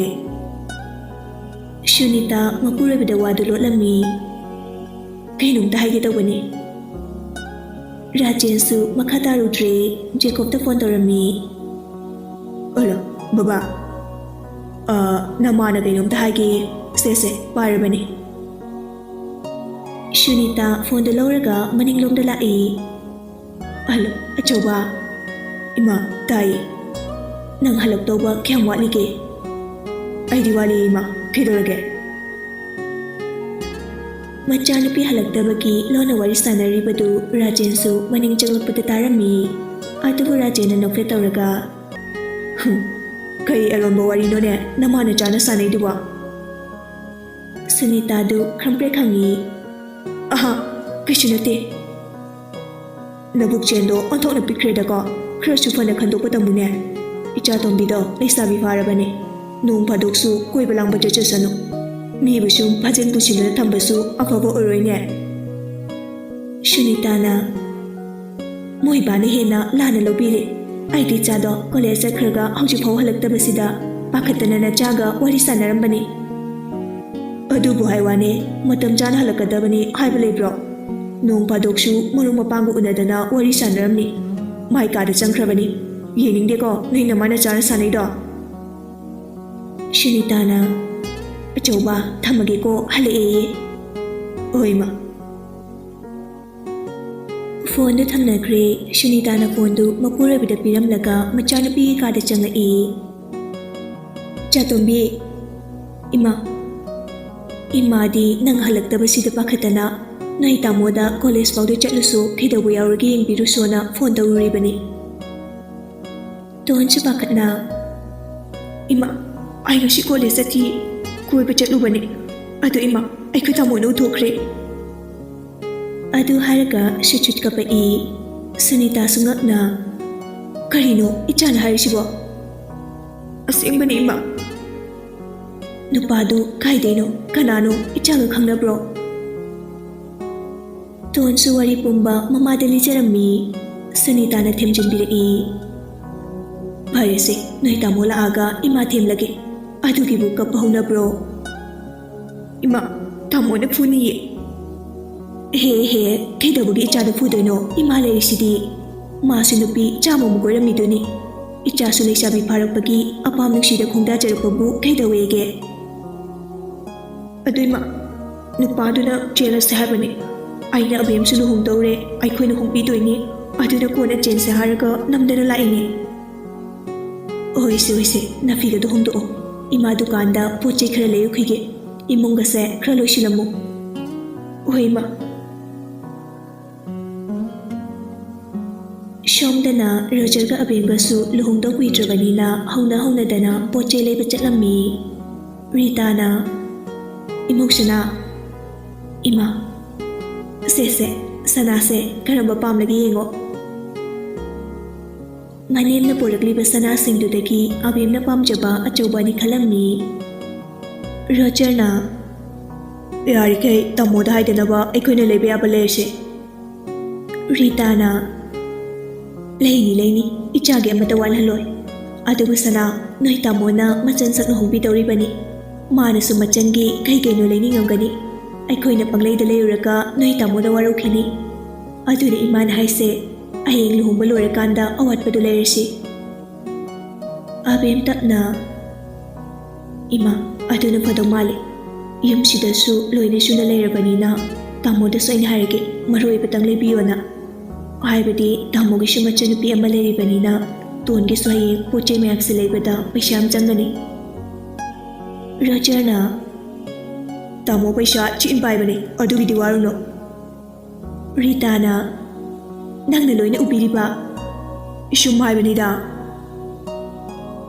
ꯁꯨꯅꯤꯇꯥ ꯃꯄꯨꯔꯣꯏꯕꯗ ꯋꯥꯗꯨ ꯂꯣꯠꯂꯝꯃꯤ꯫ "ꯀꯩꯅꯣꯝꯇ ꯍꯥꯏꯒꯦ ꯇꯧꯕꯅꯤ꯫" ꯔꯥꯖꯦꯟꯁꯨ ꯃꯈꯥ ꯇꯥꯔꯨꯗ꯭ꯔꯦ, ꯖꯦꯀꯣꯕꯇ ꯐꯣꯟ ꯇꯧꯔꯝꯃꯤ꯫ "ꯍꯜꯂꯣ, ꯕꯕꯥ꯫ ꯑ, ꯅꯃꯥꯅ ꯀꯩꯅꯣꯝꯇ ꯍꯥꯏꯒꯦ꯫ ꯁꯦ, ꯁꯦ, ꯄꯥꯏꯔꯕꯅꯤ꯫" ꯁꯨꯅꯤꯇꯥ ꯐꯣꯟꯗꯨ ꯂꯧꯔꯒ ꯃꯅꯤꯡꯂꯣꯝꯗ ꯂꯥꯛꯏ꯫ "ꯍꯜꯂꯣ, ꯑꯆꯧꯕ꯫" "ꯏꯃꯥ, ꯇꯥꯏꯌꯦ꯫ ꯅꯪ ꯍꯜꯂꯛꯇꯧꯕ ꯀꯌꯥꯝ ꯋꯥꯠꯂꯤꯒꯦ?" "ꯑꯩꯗꯤ ꯋꯥꯠꯂꯤ, ꯏꯃꯥ꯫ ꯀꯩꯗꯧꯔꯒꯦ?" ꯃꯆꯥꯅꯨꯄꯤ ꯍꯜꯂꯛꯇꯕꯒꯤ ꯂꯣꯟꯅ ꯋꯥꯔꯤ ꯁꯥꯟꯅꯔꯤꯕꯗꯨ ꯔꯥꯖꯦꯟꯁꯨ ꯃꯅꯤꯡ ꯆꯪꯂꯛꯄꯗ ꯇꯥꯔꯝꯃꯤ꯫ ꯑꯗꯨꯕꯨ ꯔꯥꯖꯦꯟꯅ ꯅꯣꯛꯐꯦꯠ ꯇꯧꯔꯒ, "ꯍꯨꯝ, ꯀꯩ ꯑꯔꯣꯟꯕ ꯋꯥꯔꯤꯅꯣꯅꯦ ꯅꯃꯥ ꯅꯆꯥꯅ ꯁꯥꯟꯅꯩꯗꯨꯕꯣ?" ꯁꯨꯅꯤꯇꯥꯗꯨ ꯈꯪꯄ꯭ꯔꯦꯛ ꯈꯪꯉꯤ꯫ "ꯑꯍꯥ, ꯀꯩꯁꯨ ꯅꯠꯇꯦ꯫ ꯅꯕꯨꯛ ꯆꯦꯟꯗꯣ ꯑꯣꯟꯊꯣꯛꯅ ꯄꯤꯛꯈ꯭ꯔꯦꯗꯀꯣ꯫ ꯈꯔꯁꯨ ꯐꯅ ꯈꯟꯗꯣꯛꯄ ꯇꯝꯃꯨꯅꯦ꯫ ꯏꯆꯥ ꯇꯣꯝꯕꯤꯗꯣ ꯂꯩꯁꯥꯕꯤ ꯐꯥꯔꯕꯅꯦ꯫ ꯅꯣꯡ ꯐꯥꯗꯣꯛꯁꯨ ꯀꯣꯏꯕ ꯂꯥꯡꯕ ꯆꯠꯆꯁꯅꯨ꯫ ꯃꯤꯕꯨ ꯁꯨꯝ ꯐꯥꯖꯤꯟ ꯄꯨꯁꯤꯟꯗꯨꯅ ꯊꯝꯕꯁꯨ ꯑꯐꯕ ꯑꯣꯏꯔꯣꯏꯅꯦ꯫ ꯁꯨꯅꯤꯇꯥꯅ, ꯃꯣꯏꯕꯥꯅ ꯍꯦꯟꯅ ꯂꯥꯟꯅ ꯂꯧꯕꯤꯔꯦ꯫ ꯑꯩꯗꯤ ꯏꯆꯥꯗꯣ ꯀꯣꯂꯦꯖ ꯆꯠꯈ꯭ꯔꯒ ꯍꯧꯖꯤꯛꯐꯥꯎ ꯍꯜꯂꯛꯇꯕꯁꯤꯗ ꯄꯥꯈꯠꯇꯅ ꯅꯆꯥꯒ ꯋꯥꯔꯤ ꯁꯥꯟꯅꯔꯝꯕꯅꯤ꯫ ꯑꯗꯨꯕꯨ ꯍꯥꯏ ꯋꯥꯅꯦ, ꯃꯇꯝ ꯆꯥꯅ ꯍꯜꯂꯛꯀꯗꯕꯅꯤ ꯍꯥꯏꯕ ꯂꯩꯕ꯭ꯔꯣ? ꯅꯣꯡ ꯐꯥꯗꯣꯛꯁꯨ ꯃꯔꯨꯞ ꯃꯄꯥꯡꯒ ꯎꯅꯗꯅ ꯋꯥꯔꯤ ꯁꯥꯟꯅꯔꯝꯅꯤ꯫ ꯃꯥꯏ ꯀꯥꯗ ꯆꯪꯈ꯭ꯔꯕꯅꯤ꯫ ꯌꯦꯡꯅꯤꯡꯗꯦꯀꯣ ꯅꯣꯏ ꯅꯃꯥ ꯅꯆꯥꯅ ꯁꯥꯟꯅꯩꯗꯣ꯫ ꯁꯨꯅꯤꯇꯥꯅ, "ꯑꯆꯧꯕ, ꯊꯝꯃꯒꯦꯀꯣ, ꯍꯜꯂꯛꯑꯦ꯫" "ꯍꯣꯏ, ꯏꯃꯥ꯫" ꯐꯣꯟꯗꯨ ꯊꯝꯅꯈ꯭ꯔꯦ꯫ ꯁꯨꯅꯤꯇꯥꯅ ꯐꯣꯟꯗꯨ ꯃꯄꯨꯔꯣꯏꯕꯗ ꯄꯤꯔꯝꯂꯒ ꯃꯆꯥꯅꯨꯄꯤꯒꯤ ꯀꯥꯗ ꯆꯪꯉꯛꯏ꯫ "ꯆꯥꯇꯣꯝꯕꯤ꯫" "ꯏꯃꯥ꯫" "ꯏꯃꯥꯗꯤ ꯅꯪ ꯍꯜꯂꯛꯇꯕꯁꯤꯗ ꯄꯥꯈꯠꯇꯅ ꯅꯣꯏ ꯇꯥꯃꯣꯗ ꯀꯣꯂꯦꯖ ꯐꯥꯎꯗ ꯆꯠꯂꯨꯁꯨ ꯀꯩꯗꯧꯕ ꯌꯥꯎꯔꯒꯦ ꯌꯦꯡꯕꯤꯔꯨꯁꯣꯅ ꯐꯣꯟ ꯇꯧꯔꯨꯔꯤꯕꯅꯤ꯫" ꯇꯣꯟꯁꯨ ꯄꯥꯈꯠꯅ, "ꯏꯃꯥ, ꯑꯩ ꯉꯁꯤ ꯀꯣꯂꯦꯖ ꯆꯠꯇꯤ, ꯀꯣꯏꯕ ꯆꯠꯂꯨꯕꯅꯦ꯫ ꯑꯗꯨ ꯏꯃꯥ, ꯑꯩꯒ ꯇꯥꯃꯣꯅ ꯎꯊꯣꯛꯈ꯭ꯔꯦ꯫" ꯑꯗꯨ ꯍꯥꯏꯔꯒ ꯁꯨꯠ ꯁꯨꯠ ꯀꯞꯄꯛꯏ꯫ ꯁꯨꯅꯤꯇꯥꯁꯨ ꯉꯛꯅ, "ꯀꯔꯤꯅꯣ ꯏꯆꯥꯅ ꯍꯥꯏꯔꯤꯁꯤꯕꯣ?" "ꯑꯁꯦꯡꯕꯅꯦ ꯏꯃꯥ꯫" "ꯅꯨꯄꯥꯗꯨ ꯀꯥꯏꯗꯩꯅꯣ? ꯀꯅꯥꯅꯣ? ꯏꯆꯥꯒ ꯈꯪꯅꯕ꯭ꯔꯣ?" ꯇꯣꯟꯁꯨ ꯋꯥꯔꯤ ꯄꯨꯝꯕ ꯃꯃꯥꯗ ꯂꯤꯖꯔꯝꯃꯤ꯫ ꯁꯨꯅꯤꯇꯥꯅ ꯊꯦꯝꯖꯤꯟꯕꯤꯔꯛꯏ꯫ "ꯐꯔꯦꯁꯦ, ꯅꯣꯏ ꯇꯥꯃꯣ ꯂꯥꯛꯑꯒ ꯏꯃꯥ ꯊꯦꯝꯂꯒꯦ꯫ ꯑꯗꯨꯒꯤꯕꯨ ꯀꯞꯄ ꯍꯧꯅꯕ꯭ꯔꯣ?" "ꯏꯃꯥ, ꯇꯥꯃꯣꯅ ꯐꯨꯅꯤꯌꯦ꯫" "ꯍꯦ ꯍꯦ, ꯀꯩꯗꯧꯕꯒꯤ ꯏꯆꯥꯗ ꯐꯨꯗꯣꯏꯅꯣ? ꯏꯃꯥ ꯂꯩꯔꯤꯁꯤꯗꯤ꯫ ꯃꯥꯁꯨ ꯅꯨꯄꯤ ꯆꯥꯝꯃꯃꯨꯛ ꯀꯣꯏꯔꯝꯃꯤꯗꯨꯅꯤ꯫ ꯏꯆꯥꯁꯨ ꯂꯩꯁꯥꯕꯤ ꯐꯥꯔꯛꯄꯒꯤ ꯑꯄꯥꯝ ꯅꯨꯡꯁꯤꯗ ꯈꯣꯡꯗꯥꯖꯔꯛꯄꯕꯨ ꯀꯩꯗꯧꯋꯦꯒꯦ?" "ꯑꯗꯨ ꯏꯃꯥ, ꯅꯨꯄꯥꯗꯨꯅ ꯆꯦꯜꯂꯁꯦ ꯍꯥꯏꯕꯅꯤ꯫ ꯑꯩꯅ ꯑꯕꯦꯝꯁꯨ ꯂꯨꯍꯣꯡꯗꯧꯔꯦ, ꯑꯩꯈꯣꯏꯅ ꯍꯣꯡꯕꯤꯗꯣꯏꯅꯤ꯫ ꯑꯗꯨꯅ ꯀꯣꯟꯅ ꯆꯦꯟꯁꯦ ꯍꯥꯏꯔꯒ ꯅꯝꯗꯅ ꯂꯥꯛꯏꯅꯦ꯫" "ꯍꯣꯏꯁꯦ, ꯍꯣꯏꯁꯦ, ꯅꯐꯤꯒꯗꯣ ꯍꯣꯡꯗꯣꯛꯑꯣ꯫ ꯏꯃꯥ ꯗꯨꯀꯥꯟꯗ ꯄꯣꯠ ꯆꯩ ꯈꯔ ꯂꯩꯔꯨꯈꯤꯒꯦ꯫ ꯏꯃꯨꯡꯒꯁꯦ ꯈꯔ ꯂꯣꯏꯁꯤꯜꯂꯝꯃꯨ꯫" "ꯍꯣꯏ, ꯏꯃꯥ꯫" ꯁꯣꯝꯗꯅ ꯔꯣꯖꯔꯒ ꯑꯕꯦꯝꯒꯁꯨ ꯂꯨꯍꯣꯡꯗꯧ ꯀꯨꯏꯗ꯭ꯔꯕꯅꯤꯅ ꯍꯧꯅ ꯍꯧꯅꯗꯅ ꯄꯣꯠ ꯆꯩ ꯂꯩꯕ ꯆꯠꯂꯝꯃꯤ꯫ ꯔꯤꯇꯥꯅ, "ꯏꯃꯧꯁꯅꯥ꯫" "ꯏꯃꯥ꯫" ꯁꯦ ꯁꯦ, ꯁꯅꯥꯁꯦ ꯀꯔꯝꯕ ꯄꯥꯝꯂꯒꯦ ꯌꯦꯡꯉꯣ꯫ ꯃꯅꯦꯝꯅ ꯄꯨꯔꯛꯂꯤꯕ ꯁꯅꯥꯁꯤꯡꯗꯨꯗꯒꯤ ꯑꯕꯦꯝꯅ ꯄꯥꯝꯖꯕ ꯑꯆꯧꯕ ꯑꯅꯤ ꯈꯜꯂꯝꯃꯤ꯫ ꯔꯣꯖꯔꯅ, "ꯌꯥꯔꯤꯈꯩ ꯇꯥꯃꯣꯗ ꯍꯥꯏꯗꯅꯕ ꯑꯩꯈꯣꯏꯅ ꯂꯩꯕ ꯌꯥꯕ ꯂꯩꯔꯁꯦ꯫" ꯔꯤꯇꯥꯅ, "ꯂꯩꯅꯤ ꯂꯩꯅꯤ, ꯏꯆꯥꯒꯤ ꯑꯃꯠꯇ ꯋꯥꯠꯍꯜꯂꯣꯏ꯫ ꯑꯗꯨꯕꯨ ꯁꯅꯥ, ꯅꯣꯏ ꯇꯥꯃꯣꯅ ꯃꯆꯟ ꯁꯛꯅ ꯍꯣꯡꯕꯤꯗꯧꯔꯤꯕꯅꯤ꯫ ꯃꯥꯅꯁꯨ ꯃꯆꯟꯒꯤ ꯀꯩ ꯀꯩꯅꯣ ꯂꯩꯅꯤꯡꯉꯝꯒꯅꯤ꯫ ꯑꯩꯈꯣꯏꯅ ꯄꯪꯂꯩꯗ ꯂꯩꯔꯨꯔꯒ ꯅꯣꯏ ꯇꯥꯃꯣꯅ ꯋꯥꯔꯧꯈꯤꯅꯤ꯫ ꯑꯗꯨꯅ ꯏꯃꯥꯅ ꯍꯥꯏꯁꯦ, ꯍꯌꯦꯡ ꯂꯨꯍꯣꯡꯕ ꯂꯣꯏꯔꯀꯥꯟꯗ ꯑꯋꯥꯠꯄꯗꯨ ꯂꯩꯔꯁꯤ꯫" ꯑꯕꯦꯝ ꯇꯞꯅ, "ꯏꯃꯥ, ꯑꯗꯨꯅ ꯐꯗꯧ ꯃꯥꯜꯂꯦ꯫ ꯌꯨꯝꯁꯤꯗꯁꯨ ꯂꯣꯏꯅ ꯁꯨꯅ ꯂꯩꯔꯕꯅꯤꯅ ꯇꯥꯃꯣꯗꯁꯨ ꯑꯩꯅ ꯍꯥꯏꯔꯒꯦ, ꯃꯔꯨ ꯑꯣꯏꯕꯇꯪ ꯂꯩꯕꯤꯌꯣꯅ꯫ ꯍꯥꯏꯕꯗꯤ ꯇꯥꯃꯣꯒꯤꯁꯨ ꯃꯆꯟꯅꯨꯄꯤ ꯑꯃ ꯂꯩꯔꯤꯕꯅꯤꯅ ꯇꯣꯟꯒꯤꯁꯨ ꯍꯌꯦꯡ ꯄꯣꯠ ꯆꯩ ꯃꯌꯥꯝꯁꯦ ꯂꯩꯕꯗ ꯄꯩꯁꯥ ꯌꯥꯝ ꯆꯪꯒꯅꯤ꯫" ꯔꯣꯖꯔꯅ, "ꯇꯥꯃꯣ ꯄꯩꯁꯥ ꯆꯤꯟ ꯄꯥꯏꯕꯅꯦ, ꯑꯗꯨꯒꯤꯗꯤ ꯋꯥꯔꯨꯅꯨ꯫" ꯔꯤꯇꯥꯅ, "ꯅꯪꯅ ꯂꯣꯏꯅ ꯎꯕꯤꯔꯤꯕ?" "ꯁꯨꯝ ꯍꯥꯏꯕꯅꯤꯗ꯫"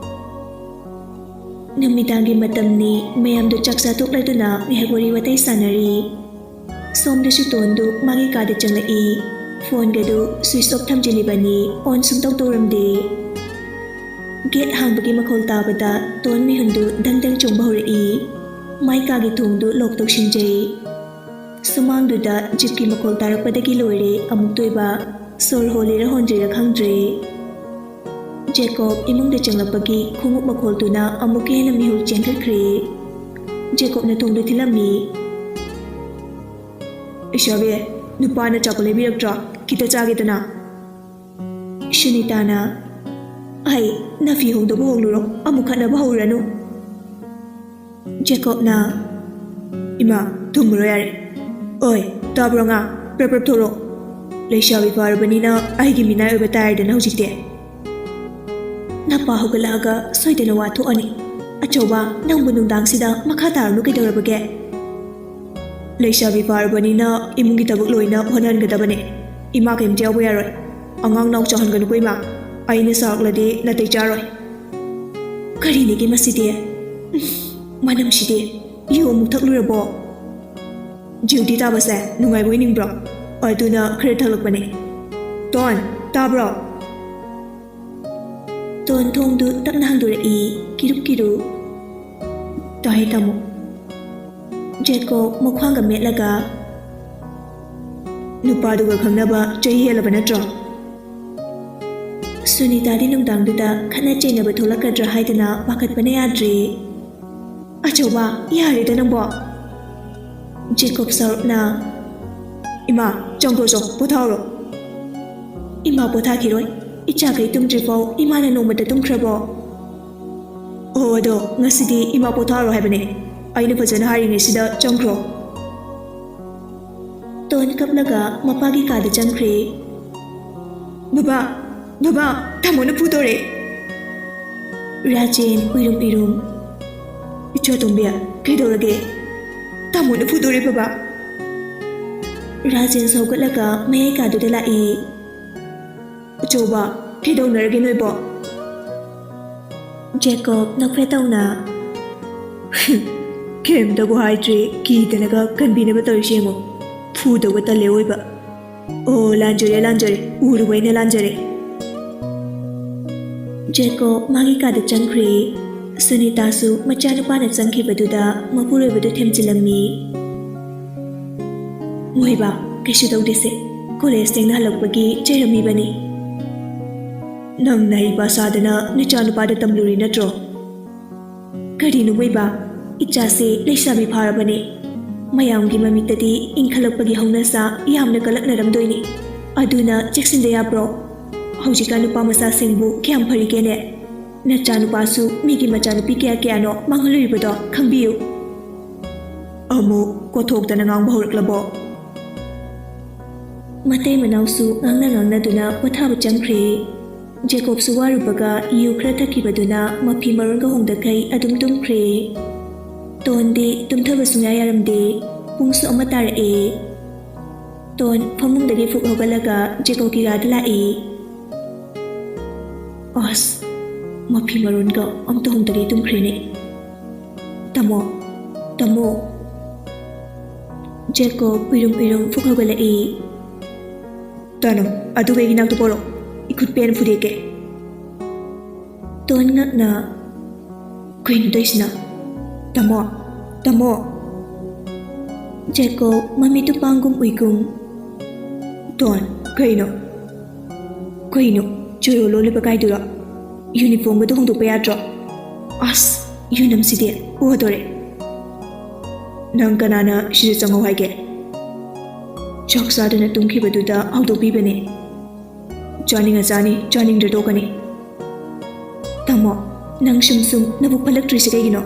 ꯅꯨꯃꯤꯗꯥꯡꯒꯤ ꯃꯇꯝꯅꯤ꯫ ꯃꯌꯥꯝꯗꯨ ꯆꯥꯛ ꯆꯥꯊꯣꯛꯂꯗꯨꯅ ꯉꯥꯏꯍꯥꯛ ꯋꯥꯔꯤ ꯋꯥꯇꯥꯏ ꯁꯥꯟꯅꯔꯤ꯫ ꯁꯣꯝꯗꯁꯨ ꯇꯣꯟꯗꯨ ꯃꯥꯒꯤ ꯀꯥꯗ ꯆꯪꯂꯛꯏ꯫ ꯐꯣꯟꯒꯗꯨ switch off ꯊꯝꯖꯤꯜꯂꯤꯕꯅꯤ, on ꯁꯨꯡꯇꯧ ꯇꯧꯔꯝꯗꯦ꯫ ꯒꯦꯠ ꯍꯥꯡꯕꯒꯤ ꯃꯈꯣꯜ ꯇꯥꯕꯗ ꯇꯣꯟ ꯃꯤꯍꯨꯟꯗꯨ ꯗꯪ ꯗꯪ ꯆꯣꯡꯕ ꯍꯧꯔꯛꯏ꯫ ꯃꯥꯏ ꯀꯥꯒꯤ ꯊꯣꯡꯗꯨ lock ꯇꯧꯁꯤꯟꯖꯩ꯫ ꯁꯨꯃꯥꯡꯗꯨꯗ ꯖꯤꯞꯀꯤ ꯃꯈꯣꯜ ꯇꯥꯔꯛꯄꯗꯒꯤ ꯂꯣꯏꯔꯦ ꯑꯃꯨꯛꯇꯣꯏꯕ꯫ ꯁꯣꯔ ꯍꯣꯜꯂꯤꯔ ꯍꯣꯟꯗ꯭ꯔꯤꯔ ꯈꯪꯗ꯭ꯔꯦ꯫ ꯖꯦꯀꯣꯕ ꯏꯃꯨꯡꯗ ꯆꯪꯂꯛꯄꯒꯤ ꯈꯣꯡꯎꯞ ꯃꯈꯣꯜꯗꯨꯅ ꯑꯃꯨꯛꯀ ꯍꯦꯟꯅ ꯃꯤꯍꯨꯜ ꯆꯦꯟꯊꯈ꯭ꯔꯦ꯫ ꯖꯦꯀꯣꯕꯅ ꯊꯣꯡꯗꯨ ꯊꯤꯜꯂꯝꯃꯤ꯫ "ꯏꯁꯥꯕꯤ, ꯅꯨꯄꯥꯅ ꯑꯆꯥꯄꯣꯠ ꯂꯩꯕꯤꯔꯛꯇ꯭ꯔꯣ? ꯈꯤꯇ ꯆꯥꯒꯦꯗꯅ꯫" ꯁꯨꯅꯤꯇꯥꯅ, "ꯑꯩ, ꯅꯐꯤ ꯍꯣꯡꯗꯣꯛꯄ ꯍꯣꯡꯂꯨꯔꯣ, ꯑꯃꯨꯛ ꯈꯠꯅꯕ ꯍꯧꯔꯅꯨ꯫" ꯖꯦꯀꯣꯕꯅ, "ꯏꯃꯥ, ꯊꯨꯝꯃꯨꯔꯣ ꯌꯥꯔꯦ꯫ ꯑꯣꯏ, ꯇꯥꯕ꯭ꯔꯣ ꯑꯉꯥꯡ? ꯄ꯭ꯔꯞ ꯄ꯭ꯔꯞ ꯊꯣꯛꯂꯛꯑꯣ꯫ ꯂꯩꯁꯥꯕꯤ ꯐꯥꯔꯕꯅꯤꯅ ꯑꯩꯒꯤ ꯃꯤꯅꯥꯏ ꯑꯣꯏꯕ ꯇꯥꯔꯦꯗꯅ ꯍꯧꯖꯤꯛꯇꯤ꯫" "ꯅꯄꯥ ꯍꯧꯒꯠꯂꯛꯑꯒ ꯁꯣꯏꯗꯅ ꯋꯥ ꯊꯣꯛꯑꯅꯤ꯫ ꯑꯆꯧꯕ, ꯅꯪꯕꯨ ꯅꯨꯡꯗꯥꯡꯁꯤꯗ ꯃꯈꯥ ꯇꯥꯔꯨꯅꯨ ꯀꯩꯗꯧꯔꯕꯒꯦ?" "ꯂꯩꯁꯥꯕꯤ ꯐꯥꯔꯕꯅꯤꯅ ꯏꯃꯨꯡꯒꯤ ꯊꯕꯛ ꯂꯣꯏꯅ ꯍꯣꯠꯅꯍꯟꯒꯗꯕꯅꯦ꯫ ꯏꯃꯥ ꯀꯩꯝꯇ ꯌꯥꯎꯕ ꯌꯥꯔꯣꯏ꯫ ꯑꯉꯥꯡ ꯅꯥꯎ ꯆꯥꯎꯍꯟꯒꯅꯨꯀꯣ ꯏꯃꯥ꯫ ꯑꯩꯅ ꯁꯥꯎꯔꯛꯂꯗꯤ ꯅꯥꯇꯩ ꯆꯥꯔꯣꯏ꯫" "ꯀꯔꯤꯅꯤꯒꯦ ꯃꯁꯤꯗꯤ? ꯎꯝ, ꯃꯅꯝꯁꯤꯗꯤ꯫ ꯌꯨ ꯑꯃꯨꯛ ꯊꯛꯂꯨꯔꯕꯣ?" ꯗ꯭ꯌꯨꯇꯤ ꯇꯥꯕꯁꯦ ꯅꯨꯡꯉꯥꯏꯕ ꯑꯣꯏꯅꯤꯡꯕ꯭ꯔꯣ? ꯑꯗꯨꯅ ꯈꯔ ꯊꯛꯂꯛꯄꯅꯦ꯫ ꯇꯣꯟ, ꯇꯥꯕ꯭ꯔꯣ? ꯇꯣꯟ ꯊꯣꯡꯗꯨ ꯇꯞꯅ ꯍꯥꯡꯗꯣꯔꯛꯏ, ꯀꯤꯔꯨꯞ ꯀꯤꯔꯨꯞ꯫ "ꯇꯥꯏ, ꯇꯥꯃꯣ꯫" ꯖꯦꯀꯣꯕ ꯃꯈ꯭ꯋꯥꯡꯒ ꯃꯦꯠꯂꯒ, "ꯅꯨꯄꯥꯗꯨꯒ ꯈꯪꯅꯕ ꯆꯍꯤ ꯍꯦꯜꯂꯕ ꯅꯠꯇ꯭ꯔꯣ?" ꯁꯨꯅꯤꯇꯥꯗꯤ ꯅꯨꯡꯗꯥꯡꯗꯨꯗ ꯈꯠꯅ ꯆꯩꯅꯕ ꯊꯣꯛꯂꯛꯀꯗ꯭ꯔꯥ ꯍꯥꯏꯗꯅ ꯄꯥꯈꯠꯄꯅ ꯌꯥꯗ꯭ꯔꯦ꯫ "ꯑꯆꯧꯕ, ꯌꯥꯔꯦꯗ ꯅꯪꯕꯣ!" ꯖꯦꯀꯣꯕ ꯁꯥꯎꯔꯞꯅ, "ꯏꯃꯥ, ꯆꯪꯈ꯭ꯔꯣ ꯆꯣ, ꯄꯣꯊꯥꯔꯣ꯫" "ꯏꯃꯥ ꯄꯣꯊꯥꯈꯤꯔꯣꯏ꯫ ꯏꯆꯥꯈꯩ ꯇꯨꯝꯗ꯭ꯔꯤꯐꯥꯎ ꯏꯃꯥꯅ ꯅꯣꯡꯃꯇ ꯇꯨꯝꯈ꯭ꯔꯕꯣ?" "ꯑꯣ, ꯑꯗꯣ ꯉꯁꯤꯗꯤ ꯏꯃꯥ ꯄꯣꯊꯥꯔꯣ ꯍꯥꯏꯕꯅꯦ꯫ ꯑꯩꯅ ꯐꯖꯅ ꯍꯥꯏꯔꯤꯉꯩꯁꯤꯗ ꯆꯪꯈ꯭ꯔꯣ꯫" ꯇꯣꯟ ꯀꯞꯂꯒ ꯃꯄꯥꯒꯤ ꯀꯥꯗ ꯆꯪꯈ꯭ꯔꯦ꯫ "ꯕꯕꯥ, ꯕꯕꯥ, ꯇꯥꯃꯣꯅ ꯐꯨꯗꯣꯔꯦ꯫" ꯔꯥꯖꯦꯟ ꯎꯏꯔꯨꯝ ꯎꯏꯔꯨꯝ, "ꯏꯆꯥ ꯇꯣꯝꯕꯤ, ꯀꯩꯗꯧꯔꯒꯦ? ꯇꯥꯃꯣꯅ ꯐꯨꯗꯣꯔꯦ ꯕꯕꯥ꯫" ꯔꯥꯖꯦꯟ ꯁꯧꯒꯠꯂꯒ ꯃꯌꯥꯏ ꯀꯥꯗꯨꯗ ꯂꯥꯛꯏ꯫ "ꯑꯆꯧꯕ, ꯀꯩꯗꯧꯅꯔꯒꯦ ꯅꯣꯏꯕꯣ?" ꯖꯦꯀꯣꯕ ꯅꯣꯛꯐꯦꯠ ꯇꯧꯅ, "ꯀꯩꯝꯇꯕꯨ ꯍꯥꯏꯗ꯭ꯔꯤ, ꯀꯤꯗꯅꯒ ꯀꯟꯕꯤꯅꯕ ꯇꯧꯔꯤꯁꯦ ꯌꯦꯡꯉꯣ꯫ ꯐꯨꯗꯧꯕ ꯇꯜꯂꯦ ꯑꯣꯏꯕ꯫ ꯑꯣ, ꯂꯥꯟꯖꯔꯦ, ꯂꯥꯟꯖꯔꯦ, ꯎꯔꯨꯕ ꯑꯩꯅ ꯂꯥꯟꯖꯔꯦ꯫" ꯖꯦꯀꯣꯕ ꯃꯥꯒꯤ ꯀꯥꯗ ꯆꯪꯈ꯭ꯔꯦ꯫ ꯁꯨꯅꯤꯇꯥꯁꯨ ꯃꯆꯥꯅꯨꯄꯥꯅ ꯆꯪꯈꯤꯕꯗꯨꯗ ꯃꯄꯨꯔꯣꯏꯕꯗꯨ ꯊꯦꯝꯖꯤꯜꯂꯝꯃꯤ꯫ "ꯃꯣꯏꯕ, ꯀꯩꯁꯨ ꯇꯧꯗꯦꯁꯦ, ꯀꯣꯂꯦꯖ ꯊꯦꯡꯅ ꯍꯜꯂꯛꯄꯒꯤ ꯆꯩꯔꯝꯃꯤꯕꯅꯤ꯫" "ꯅꯪ ꯅꯍꯩ ꯄꯥ ꯁꯥꯗꯅ ꯅꯆꯥꯅꯨꯄꯥꯗ ꯇꯝꯂꯨꯔꯤ ꯅꯠꯇ꯭ꯔꯣ?" "ꯀꯔꯤꯅꯣ ꯃꯣꯏꯕ, ꯏꯆꯥꯁꯦ ꯂꯩꯁꯥꯕꯤ ꯐꯥꯔꯕꯅꯦ꯫ ꯃꯌꯥꯝꯒꯤ ꯃꯃꯤꯠꯇꯗꯤ ꯏꯟꯈꯠꯂꯛꯄꯒꯤ ꯍꯧꯅꯁꯥ ꯌꯥꯝꯅ ꯀꯜꯂꯛꯅꯔꯝꯗꯣꯏꯅꯤ꯫ ꯑꯗꯨꯅ ꯆꯦꯛꯁꯤꯟꯗ ꯌꯥꯕ꯭ꯔꯣ? ꯍꯧꯖꯤꯛꯀꯥꯟ ꯅꯨꯄꯥ ꯃꯆꯥꯁꯤꯡꯕꯨ ꯀꯌꯥꯝ ꯐꯔꯤꯒꯦꯅꯦ? ꯅꯆꯥꯅꯨꯄꯥꯁꯨ ꯃꯤꯒꯤ ꯃꯆꯥꯅꯨꯄꯤ ꯀꯌꯥ ꯀꯌꯥꯅꯣ ꯃꯥꯡꯍꯜꯂꯨꯔꯤꯕꯗꯣ ꯈꯪꯕꯤꯌꯨ꯫" "ꯑꯃꯨꯛ ꯀꯣꯊꯣꯛꯇꯅ ꯉꯥꯡꯕ ꯍꯧꯔꯛꯂꯕꯣ?" ꯃꯇꯩ ꯃꯅꯥꯎꯁꯨ ꯉꯥꯡꯅ ꯉꯥꯡꯅꯗꯨꯅ ꯄꯣꯊꯥꯕ ꯆꯪꯈ꯭ꯔꯦ꯫ ꯖꯦꯀꯣꯕꯁꯨ ꯋꯥꯔꯨꯕꯒ ꯌꯨ ꯈꯔ ꯊꯛꯈꯤꯕꯗꯨꯅ ꯃꯐꯤ ꯃꯔꯣꯟꯒ ꯍꯣꯡꯗꯈꯩ ꯑꯗꯨꯝ ꯇꯨꯝꯈ꯭ꯔꯦ꯫ ꯇꯣꯟꯗꯤ ꯇꯨꯝꯊꯕ ꯁꯨꯡꯌꯥ ꯌꯥꯔꯝꯗꯦ꯫ ꯄꯨꯡꯁꯨ ꯑꯃ ꯇꯥꯔꯛꯑꯦ꯫ ꯇꯣꯟ ꯐꯃꯨꯡꯗꯒꯤ ꯐꯨꯛ ꯍꯧꯒꯠꯂꯒ ꯖꯦꯀꯣꯕꯀꯤ ꯀꯥꯗ ꯂꯥꯛꯏ꯫ ꯑꯁ, ꯃꯐꯤ ꯃꯔꯣꯟꯒ ꯑꯝꯇ ꯍꯣꯡꯗꯒꯩ ꯇꯨꯝꯈ꯭ꯔꯦꯅꯦ꯫ "ꯇꯥꯃꯣ, ꯇꯥꯃꯣ꯫" ꯖꯦꯀꯣꯕ ꯎꯏꯔꯨꯝ ꯎꯏꯔꯨꯝ ꯐꯨꯛ ꯍꯧꯒꯠꯂꯛꯏ꯫ "ꯇꯥꯅꯣ, ꯑꯗꯨ ꯑꯩꯒꯤ ꯅꯥꯛꯇ ꯄꯣꯔꯛꯑꯣ, ꯏꯈꯨꯠ ꯄꯦꯟ ꯐꯨꯗꯦꯛꯀꯦ꯫" ꯇꯣꯟ ꯉꯛꯅ, "ꯀꯩꯅꯣ ꯇꯧꯏꯁꯤꯅ? ꯇꯥꯃꯣ, ꯇꯥꯃꯣ!" ꯖꯦꯀꯣꯕ ꯃꯃꯤꯠꯇꯨ ꯄꯥꯡꯒꯨꯝ ꯎꯏꯒꯨꯝ꯫ "ꯇꯣꯟ, ꯀꯩꯅꯣ? ꯀꯩꯅꯣ? ꯆꯣꯌꯣ ꯂꯣꯜꯂꯤꯕ ꯀꯥꯏꯗꯨꯔꯣ? ꯌꯨꯅꯤꯐꯣꯔꯝꯒꯗꯣ ꯍꯣꯡꯗꯣꯛꯄ ꯌꯥꯗ꯭ꯔꯣ? ꯑꯁ, ꯌꯨꯅꯝꯁꯤꯗꯤ ꯎꯗꯣꯔꯦ꯫ ꯅꯪ ꯀꯅꯥꯅ ꯁꯤꯗ ꯆꯪꯍꯧ ꯍꯥꯏꯒꯦ? ꯆꯥꯛ ꯆꯥꯗꯅ ꯇꯨꯝꯈꯤꯕꯗꯨꯗ ꯍꯧꯗꯣꯛꯄꯤꯕꯅꯦ꯫ ꯆꯥꯅꯤꯡꯉ ꯆꯥꯅꯤ, ꯆꯥꯅꯤꯡꯗ꯭ꯔ ꯇꯣꯛꯀꯅꯤ꯫" "ꯇꯥꯃꯣ, ꯅꯪ ꯁꯨꯝ ꯁꯨꯝ ꯅꯕꯨꯛ ꯐꯠꯂꯛꯇ꯭ꯔꯤꯁꯦ ꯀꯩꯒꯤꯅꯣ?"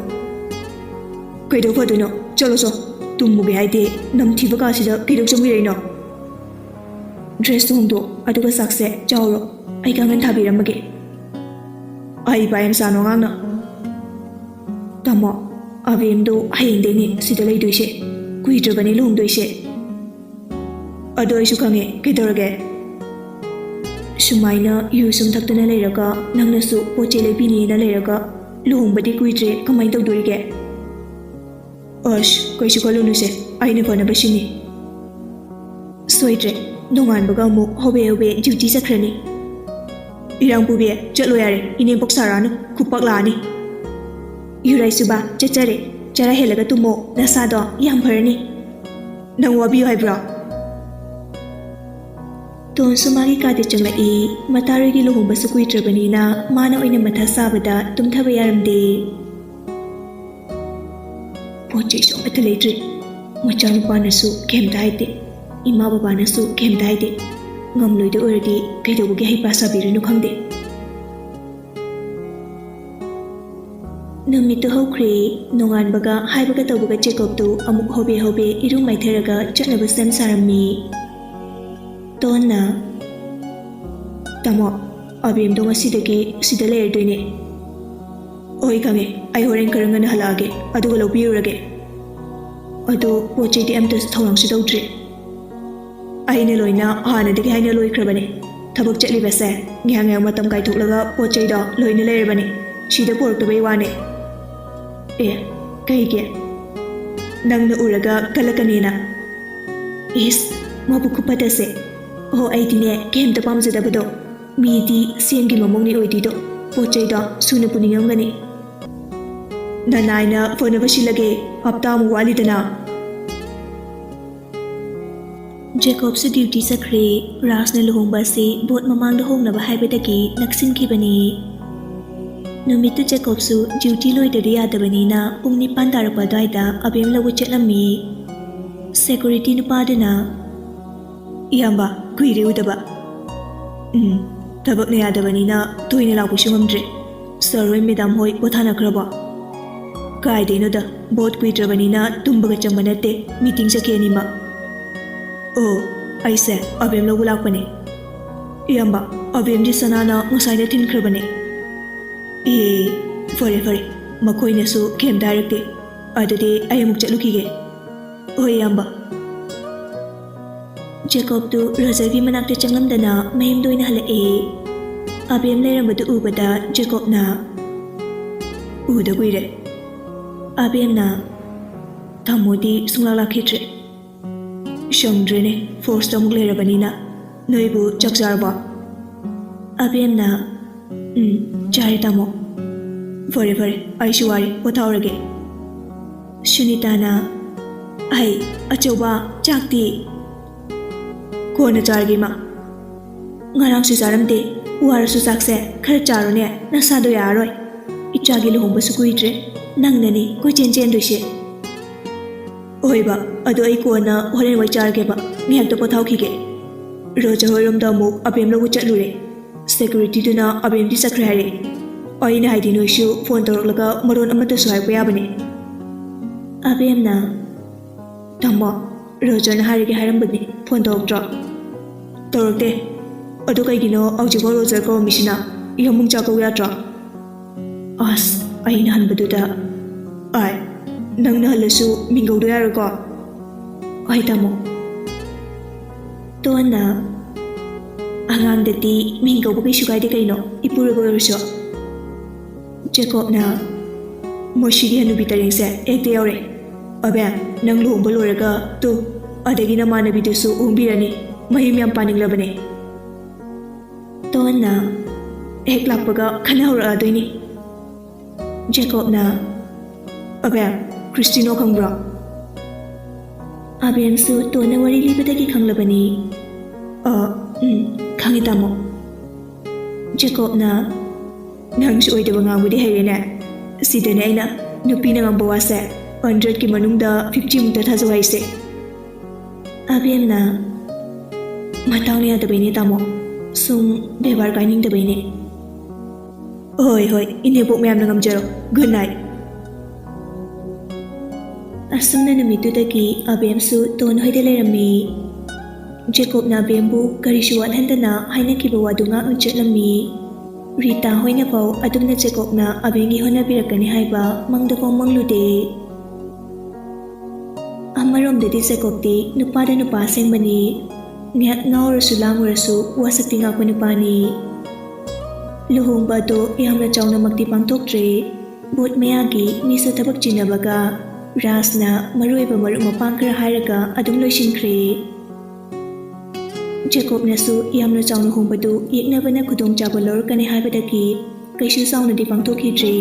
"ꯀꯩꯗꯧ ꯐꯗꯣꯏꯅꯣ? ꯆꯠꯂꯣ ꯆꯣ꯫ ꯇꯨꯝꯃꯨꯒꯦ ꯍꯥꯏꯗꯦ, ꯅꯝꯊꯤꯕ ꯀꯥꯁꯤꯗ ꯀꯩꯗꯧ ꯆꯪꯕꯤꯔꯛꯏꯅꯣ? ꯗ꯭ꯔꯦꯁꯇꯨ ꯍꯣꯡꯗꯣꯛ, ꯑꯗꯨꯒ ꯆꯥꯛꯁꯦ ꯆꯥꯎꯔꯣ꯫ ꯑꯩ ꯀꯥꯡꯈꯟ ꯊꯥꯕꯤꯔꯝꯃꯒꯦ꯫" "ꯑꯩ ꯏꯄꯥ ꯌꯥꯝ ꯁꯥꯅꯣ ꯑꯉꯥꯡꯅ꯫" "ꯇꯥꯃꯣ, ꯑꯕꯦꯝꯗꯣ ꯍꯌꯦꯡꯗꯩꯅꯦ ꯁꯤꯗ ꯂꯩꯗꯣꯏꯁꯦ꯫ ꯀꯨꯏꯗ꯭ꯔꯕꯅꯦ ꯂꯨꯍꯣꯡꯗꯣꯏꯁꯦ꯫" "ꯑꯗꯣ ꯑꯩꯁꯨ ꯈꯪꯉꯦ, ꯀꯩꯗꯧꯔꯒꯦ? ꯁꯨꯃꯥꯏꯅ ꯌꯨ ꯁꯨꯝ ꯊꯛꯇꯅ ꯂꯩꯔꯒ, ꯅꯪꯅꯁꯨ ꯄꯣꯠ ꯆꯩ ꯂꯩꯕꯤꯅꯤꯅ ꯂꯩꯔꯒ, ꯂꯨꯍꯣꯡꯕꯗꯤ ꯀꯨꯏꯗ꯭ꯔꯦ, ꯀꯃꯥꯏꯅ ꯇꯧꯗꯣꯔꯤꯒꯦ?" "ꯑꯁ, ꯀꯩꯁꯨ ꯈꯜꯂꯨꯅꯨꯁꯦ, ꯑꯩꯅ ꯐꯅꯕ ꯁꯤꯟꯅꯤ꯫" "ꯁꯣꯏꯗ꯭ꯔꯦ, ꯅꯣꯡꯉꯥꯟꯕꯒ ꯑꯃꯨꯛ ꯍꯣꯕꯦ ꯍꯣꯕꯦ ꯗ꯭ꯌꯨꯇꯤ ꯆꯠꯈ꯭ꯔꯅꯤ꯫" "ꯏꯔꯥꯡ ꯄꯨꯕꯤ, ꯆꯠꯂꯣ ꯌꯥꯔꯦ, ꯏꯅꯦꯝꯄꯣꯛ ꯁꯥꯔꯛꯑꯅꯨ, ꯈꯨꯄꯥꯛ ꯂꯥꯛꯑꯅꯤ꯫" "ꯌꯨꯔꯥꯏꯁꯨꯕ, ꯆꯠꯆꯔꯦ, ꯆꯔꯥ ꯍꯦꯜꯂꯒ ꯇꯨꯝꯃꯣ, ꯅꯁꯥꯗꯣ ꯌꯥꯝ ꯐꯔꯅꯤ꯫" "ꯅꯪ ꯋꯥꯕꯤꯌꯨ ꯍꯥꯏꯕ꯭ꯔꯣ?" ꯇꯣꯟꯁꯨ ꯃꯥꯒꯤ ꯀꯥꯗ ꯆꯪꯂꯛꯏ꯫ ꯃꯇꯥꯔꯣꯏꯒꯤ ꯂꯨꯍꯣꯡꯕꯁꯨ ꯀꯨꯏꯗ꯭ꯔꯕꯅꯤꯅ ꯃꯥꯅ ꯑꯣꯏꯅ ꯃꯊꯥ ꯁꯥꯕꯗ ꯇꯨꯝꯊꯕ ꯌꯥꯔꯝꯗꯦ꯫ "ꯄꯣꯠ ꯆꯩꯁꯨ ꯑꯃꯠꯇ ꯂꯩꯇ꯭ꯔꯦ꯫ ꯃꯆꯥꯅꯨꯄꯥꯅꯁꯨ ꯀꯩꯝꯇ ꯍꯥꯏꯗꯦ, ꯏꯃꯥ ꯕꯕꯥꯅꯁꯨ ꯀꯩꯝꯇ ꯍꯥꯏꯗꯦ꯫ ꯉꯝꯂꯣꯏꯗ ꯑꯣꯏꯔꯗꯤ ꯀꯩꯗꯧꯕꯒꯤ ꯍꯩꯄꯥ ꯁꯥꯕꯤꯔꯤꯅꯣ ꯈꯪꯗꯦ꯫" ꯅꯨꯃꯤꯠꯇꯨ ꯍꯧꯈ꯭ꯔꯦ꯫ ꯅꯣꯡꯉꯥꯟꯕꯒ ꯍꯥꯏꯕꯒ ꯇꯧꯕꯒ ꯖꯦꯀꯣꯕꯇꯨ ꯑꯃꯨꯛ ꯍꯣꯕꯦ ꯍꯣꯕꯦ ꯏꯔꯨ ꯃꯥꯏꯊꯔꯒ ꯆꯠꯅꯕ ꯁꯦꯝ ꯁꯥꯔꯝꯃꯤ꯫ ꯇꯣꯟꯅ, "ꯇꯥꯃꯣ, ꯑꯕꯦꯝꯗꯣ ꯉꯁꯤꯗꯒꯤ ꯁꯤꯗ ꯂꯩꯔꯗꯣꯏꯅꯦ꯫" "ꯍꯣꯏ ꯈꯪꯉꯦ, ꯑꯩ ꯍꯣꯔꯦꯟ ꯈꯔ ꯉꯟꯅ ꯍꯜꯂꯛꯑꯒꯦ, ꯑꯗꯨꯒ ꯂꯧꯕꯤꯔꯨꯔꯒꯦ꯫ ꯑꯗꯣ ꯄꯣꯠ ꯆꯩꯗꯤ ꯑꯝꯇ ꯊꯧꯔꯥꯡꯁꯨ ꯇꯧꯗ꯭ꯔꯤ꯫" "ꯑꯩꯅ ꯂꯣꯏꯅ ꯍꯥꯟꯅꯗꯒꯤ ꯍꯥꯏꯅ ꯂꯣꯏꯈ꯭ꯔꯕꯅꯦ꯫ ꯊꯕꯛ ꯆꯠꯂꯤꯕꯁꯦ ꯉꯥꯏꯍꯥꯛ ꯉꯥꯏꯍꯥꯛ ꯃꯇꯝ ꯀꯥꯏꯊꯣꯛꯂꯒ ꯄꯣꯠ ꯆꯩꯗꯣ ꯂꯣꯏꯅ ꯂꯩꯔꯕꯅꯦ꯫ ꯁꯤꯗ ꯄꯨꯔꯛꯇꯕꯩ ꯋꯥꯅꯦ꯫" "ꯑꯦ, ꯀꯩꯒꯤ?" "ꯅꯪꯅ ꯎꯔꯒ ꯀꯜꯂꯛꯀꯅꯦꯅ ꯏꯁ, ꯃꯕꯨꯛ ꯈꯨꯐꯠꯇꯁꯦ꯫ ꯑꯣ, ꯑꯩꯗꯤꯅꯦ ꯀꯩꯝꯇ ꯄꯥꯝꯖꯗꯕꯗꯣ꯫ ꯃꯤꯗꯤ ꯁꯦꯟꯒꯤ ꯃꯃꯧꯅꯤ ꯑꯣꯏꯗꯣꯏꯗꯣ꯫ ꯄꯣꯠ ꯆꯩꯗꯣ ꯁꯨꯅ ꯄꯨꯅꯤꯡꯉꯝꯒꯅꯤ꯫ ꯅꯅꯥꯏꯅ ꯐꯅꯕ ꯁꯤꯜꯂꯒꯦ꯫ ꯍꯞꯇꯥꯃꯨꯛ ꯋꯥꯠꯂꯤꯗꯅ꯫ ꯖꯦꯀꯣꯕꯁꯨ ꯗ꯭ꯌꯨꯇꯤ ꯆꯠꯈ꯭ꯔꯦ꯫ ꯔꯥꯖꯅ ꯂꯨꯍꯣꯡꯕ ꯑꯁꯤ ꯚꯣꯠ ꯃꯃꯥꯡꯗ ꯍꯣꯡꯅꯕ ꯍꯥꯏꯕꯗꯒꯤ ꯅꯛꯁꯤꯟꯈꯤꯕꯅꯤ꯫ ꯅꯨꯃꯤꯠꯇꯨ ꯖꯦꯀꯣꯕꯁꯨ ꯗ꯭ꯌꯨꯇꯤ ꯂꯣꯏꯗ꯭ꯔꯗꯤ ꯌꯥꯗꯕꯅꯤꯅ ꯄꯨꯡ ꯅꯤꯄꯥꯟ ꯇꯥꯔꯛꯄ ꯑꯗꯨꯋꯥꯏꯗ ꯑꯕꯦꯝ ꯂꯧꯕ ꯆꯠꯂꯝꯃꯤ꯫ ꯁꯦꯀꯨꯔꯤꯇꯤ ꯅꯨꯄꯥꯗꯨꯅ, "ꯏꯌꯥꯝꯕ, ꯀꯨꯏꯔꯦ ꯎꯗꯕ꯫ ꯎꯝ, ꯊꯕꯛꯅ ꯌꯥꯗꯕꯅꯤꯅ ꯇꯣꯏꯅ ꯂꯥꯛꯄꯁꯨ ꯉꯝꯗ꯭ꯔꯦ꯫ ꯁꯥꯔ ꯍꯣꯏ, ꯃꯦꯗꯥꯝ ꯍꯣꯏ ꯄꯣꯊꯥꯅꯈ꯭ꯔꯕꯣ?" "ꯀꯥꯏꯗꯩꯅꯣꯗ, ꯚꯣꯠ ꯀꯨꯏꯗ꯭ꯔꯕꯅꯤꯅ ꯇꯨꯝꯕꯒ ꯆꯪꯕ ꯅꯠꯇꯦ, ꯃꯤꯇꯤꯡ ꯆꯠꯈꯤ ꯑꯅꯤꯃꯛ꯫" "ꯑꯣ, ꯑꯩꯁꯦ ꯑꯕꯦꯝ ꯂꯧꯕ ꯂꯥꯛꯄꯅꯦ꯫" "ꯏꯌꯥꯝꯕ, ꯑꯕꯦꯝꯗꯤ ꯁꯅꯥꯅ ꯉꯁꯥꯏꯅ ꯊꯤꯟꯈ꯭ꯔꯕꯅꯦ꯫" "ꯑꯦ, ꯐꯔꯦ ꯐꯔꯦ, ꯃꯈꯣꯏꯅꯁꯨ ꯀꯩꯝꯇ ꯍꯥꯏꯔꯛꯇꯦ꯫ ꯑꯗꯨꯗꯤ ꯑꯩ ꯑꯃꯨꯛ ꯆꯠꯂꯨꯈꯤꯒꯦ꯫" "ꯍꯣꯏ, ꯏꯌꯥꯝꯕ꯫" ꯖꯦꯀꯣꯕꯇꯨ ꯔꯣꯖꯔꯒꯤ ꯃꯅꯥꯛꯇ ꯆꯪꯂꯝꯗꯅ ꯃꯌꯨꯝꯗ ꯑꯣꯏꯅ ꯍꯜꯂꯛꯑꯦ꯫ ꯑꯕꯦꯝ ꯂꯩꯔꯝꯕꯗꯨ ꯎꯕꯗ ꯖꯦꯀꯣꯕꯅ, "ꯎꯗ ꯀꯨꯏꯔꯦ꯫" ꯑꯕꯦꯝꯅ, "ꯇꯥꯃꯣꯗꯤ ꯁꯨꯡꯂꯥꯛ ꯂꯥꯛꯈꯤꯗ꯭ꯔꯦ꯫ ꯁꯪꯗ꯭ꯔꯦꯅꯦ, ꯐꯣꯔꯁꯇ ꯑꯃꯨꯛ ꯂꯩꯔꯕꯅꯤꯅ꯫ ꯅꯣꯏꯕꯨ ꯆꯥꯛ ꯆꯥꯔꯕꯣ?" ꯑꯕꯦꯝꯅ, "ꯎꯝ, ꯆꯥꯔꯦ ꯇꯥꯃꯣ꯫" "ꯐꯔꯦ ꯐꯔꯦ, ꯑꯩꯁꯨ ꯋꯥꯔꯦ, ꯄꯣꯊꯥꯎꯔꯒꯦ꯫" ꯁꯨꯅꯤꯇꯥꯅ, "ꯑꯩ, ꯑꯆꯧꯕ, ꯆꯥꯛꯇꯤ?" "ꯀꯣꯟꯅ ꯆꯥꯔꯒꯦ, ꯏꯃꯥ꯫ ꯉꯔꯥꯡꯁꯨ ꯆꯥꯔꯝꯗꯦ꯫ ꯋꯥꯔꯁꯨ ꯆꯥꯛꯁꯦ ꯈꯔ ꯆꯥꯔꯣꯅꯦ, ꯅꯁꯥꯗꯣ ꯌꯥꯔꯔꯣꯏ꯫ ꯏꯆꯥꯒꯤ ꯂꯨꯍꯣꯡꯕꯁꯨ ꯀꯨꯏꯗ꯭ꯔꯦ, ꯅꯪꯅꯅꯤ ꯀꯣꯏꯆꯦꯟ ꯆꯦꯟꯗꯣꯏꯁꯦ꯫" "ꯍꯣꯏꯕ, ꯑꯗꯣ ꯑꯩ ꯀꯣꯟꯅ ꯍꯣꯔꯦꯟ ꯋꯥꯏ ꯆꯥꯔꯒꯦꯕ, ꯉꯥꯏꯍꯥꯛꯇ ꯄꯣꯊꯥꯎꯈꯤꯒꯦ꯫ ꯔꯣꯖꯔ ꯍꯣꯏꯔꯣꯝꯗ ꯑꯃꯨꯛ ꯑꯕꯦꯝ ꯂꯧꯕ ꯆꯠꯂꯨꯔꯦ꯫ ꯁꯦꯀ꯭ꯌꯨꯔꯤꯇꯤꯗꯨꯅ ꯑꯕꯦꯝꯗꯤ ꯆꯠꯈ꯭ꯔꯦ ꯍꯥꯏꯔꯦ꯫ ꯑꯩꯅ ꯍꯥꯏꯗꯤ ꯅꯣꯏꯁꯨ ꯐꯣꯟ ꯇꯧꯔꯛꯂꯒ ꯃꯔꯣꯟ ꯑꯃꯠꯇꯁꯨ ꯍꯥꯏꯔꯛꯄ ꯌꯥꯕꯅꯦ꯫" ꯑꯕꯦꯝꯅ, "ꯇꯥꯃꯣ, ꯔꯣꯖꯔꯅ ꯍꯥꯏꯔꯒꯦ ꯍꯥꯏꯔꯝꯕꯅꯤ, ꯐꯣꯟ ꯇꯧꯔꯛꯇ꯭ꯔꯣ?" "ꯇꯧꯔꯛꯇꯦ꯫ ꯑꯗꯨ ꯀꯩꯒꯤꯅꯣ ꯍꯧꯖꯤꯛꯐꯥꯎ ꯔꯣꯖꯔ ꯀꯧꯔꯝꯃꯤꯁꯤꯅ? ꯌꯥꯝꯕꯨꯡ ꯆꯥꯛ ꯀꯧ ꯌꯥꯗ꯭ꯔꯣ?" "ꯑꯁ, ꯑꯩꯅ ꯍꯟꯕꯗꯨꯗ꯫" "ꯑꯥꯏ, ꯅꯪꯅ ꯍꯜꯂꯁꯨ ꯃꯤꯡ ꯀꯧꯗꯣ ꯌꯥꯔꯣꯏꯀꯣ?" "ꯍꯣꯏ, ꯇꯥꯃꯣ꯫" ꯇꯣꯟꯅ, "ꯑꯉꯥꯡꯗꯗꯤ ꯃꯤꯡ ꯀꯧꯕ ꯀꯩꯁꯨ ꯀꯥꯏꯗꯦ ꯀꯩꯅꯣ, ꯏꯄꯨꯔꯣꯏꯕ ꯑꯣꯏꯔꯁꯨ꯫" ꯖꯦꯀꯣꯕꯅ, "ꯃꯁꯤꯒꯤ ꯍꯅꯨꯕꯤ ꯇꯔꯦꯡꯁꯦ ꯍꯦꯛꯇ ꯌꯥꯎꯔꯛꯑꯦ꯫ ꯑꯕꯦꯝ, ꯅꯪ ꯂꯨꯍꯣꯡꯕ ꯂꯣꯏꯔꯒ ꯇꯨ, ꯑꯗꯒꯤ ꯅꯃꯥꯟꯅꯕꯤꯗꯨꯁꯨ ꯑꯣꯟꯕꯤꯔꯅꯤ꯫ ꯃꯌꯨꯝ ꯌꯥꯝ ꯄꯥꯅꯤꯡꯂꯕꯅꯦ꯫ ꯇꯣꯟꯅ ꯍꯦꯛ ꯂꯥꯛꯄꯒ ꯈꯟꯅꯍꯧꯔꯛꯑꯗꯣꯏꯅꯤ꯫ ꯖꯦꯀꯣꯕꯅ, "ꯑꯕꯦꯝ, ꯀ꯭ꯔꯤꯁꯇꯤꯅꯣ ꯈꯪꯕ꯭ꯔꯣ?" ꯑꯕꯦꯝꯁꯨ ꯇꯣꯟꯅ ꯋꯥꯔꯤ ꯂꯤꯕꯗꯒꯤ ꯈꯪꯂꯕꯅꯤ꯫ "ꯑ, ꯎꯝ, ꯈꯪꯉꯤ, ꯇꯥꯃꯣ꯫" ꯖꯦꯀꯣꯕꯅ, "ꯅꯪꯁꯨ ꯑꯣꯏꯗꯕ ꯉꯥꯡꯕꯗꯤ ꯍꯩꯔꯦꯅꯦ꯫ ꯁꯤꯗꯅꯦ ꯑꯩꯅ ꯅꯨꯄꯤꯅ ꯉꯥꯡꯕ ꯋꯥꯁꯦ hundredꯀꯤ ꯃꯅꯨꯡꯗ fiftyꯃꯨꯛꯇ ꯊꯥꯖꯧ ꯍꯥꯏꯁꯦ꯫" ꯑꯕꯦꯝꯅ, "ꯃꯇꯥꯡꯅ ꯌꯥꯗꯕꯩꯅꯦ, ꯇꯥꯃꯣ꯫ ꯁꯨꯝ ꯕꯦꯕꯥꯔ ꯀꯥꯏꯅꯤꯡꯗꯕꯩꯅꯦ꯫" "ꯍꯣꯏ, ꯍꯣꯏ, ꯏꯅꯦꯕꯣꯛ ꯃꯌꯥꯝꯅ ꯉꯝꯖꯔꯣ꯫ Good night꯫" ꯑꯁꯨꯝꯅ ꯅꯨꯃꯤꯠꯇꯨꯗꯒꯤ ꯑꯕꯦꯝꯁꯨ ꯇꯣꯟ ꯍꯣꯏꯗ ꯂꯩꯔꯝꯃꯤ꯫ ꯖꯦꯀꯣꯕꯅ ꯑꯕꯦꯝꯕꯨ ꯀꯔꯤꯁꯨ ꯋꯥꯠꯍꯟꯗꯅ ꯍꯥꯏꯅꯈꯤꯕ ꯋꯥꯗꯨ ꯉꯥꯛꯅ ꯆꯠꯂꯝꯃꯤ꯫ ꯔꯤꯇꯥ ꯍꯣꯏꯅꯐꯥꯎ ꯑꯗꯨꯝꯅ ꯖꯦꯀꯣꯕꯅ ꯑꯕꯦꯝꯒꯤ ꯍꯣꯠꯅꯕꯤꯔꯛꯀꯅꯤ ꯍꯥꯏꯕ ꯃꯪꯗꯐꯥꯎ ꯃꯪꯂꯨꯗꯦ꯫ ꯑꯃꯔꯣꯝꯗꯗꯤ ꯖꯦꯀꯣꯕꯇꯤ ꯅꯨꯄꯥꯗ ꯅꯨꯄꯥ ꯑꯁꯦꯡꯕꯅꯤ꯫ ꯉꯥꯏꯍꯥꯛ ꯉꯥꯎꯔꯁꯨ ꯂꯥꯡꯉꯨꯔꯁꯨ ꯋꯥꯁꯛꯇꯤ ꯉꯥꯛꯄ ꯅꯨꯄꯥꯅꯤ꯫ ꯂꯨꯍꯣꯡꯕ ꯑꯗꯣ ꯌꯥꯝꯅ ꯆꯥꯎꯅꯃꯛꯇꯤ ꯄꯥꯡꯊꯣꯛꯇ꯭ꯔꯦ꯫ ꯕꯣꯠ ꯃꯌꯥꯒꯤ ꯃꯤꯁꯨ ꯊꯕꯛ ꯆꯤꯟꯅꯕꯒ ꯔꯥꯖꯅ ꯃꯔꯨꯑꯣꯏꯕ ꯃꯔꯨꯞ ꯃꯄꯥꯡ ꯈꯔ ꯍꯥꯏꯔꯒ ꯑꯗꯨꯝ ꯂꯣꯏꯁꯤꯟꯈ꯭ꯔꯦ꯫ ꯖꯦꯀꯣꯕꯅꯁꯨ ꯌꯥꯝꯅ ꯆꯥꯎꯅ ꯍꯣꯡꯕꯗꯨ ꯌꯦꯛꯅꯕꯅ ꯈꯨꯗꯣꯡꯆꯥꯕ ꯂꯧꯔꯛꯀꯅꯤ ꯍꯥꯏꯕꯗꯒꯤ ꯀꯩꯁꯨ ꯆꯥꯎꯅꯗꯤ ꯄꯥꯡꯊꯣꯛꯈꯤꯗ꯭ꯔꯦ꯫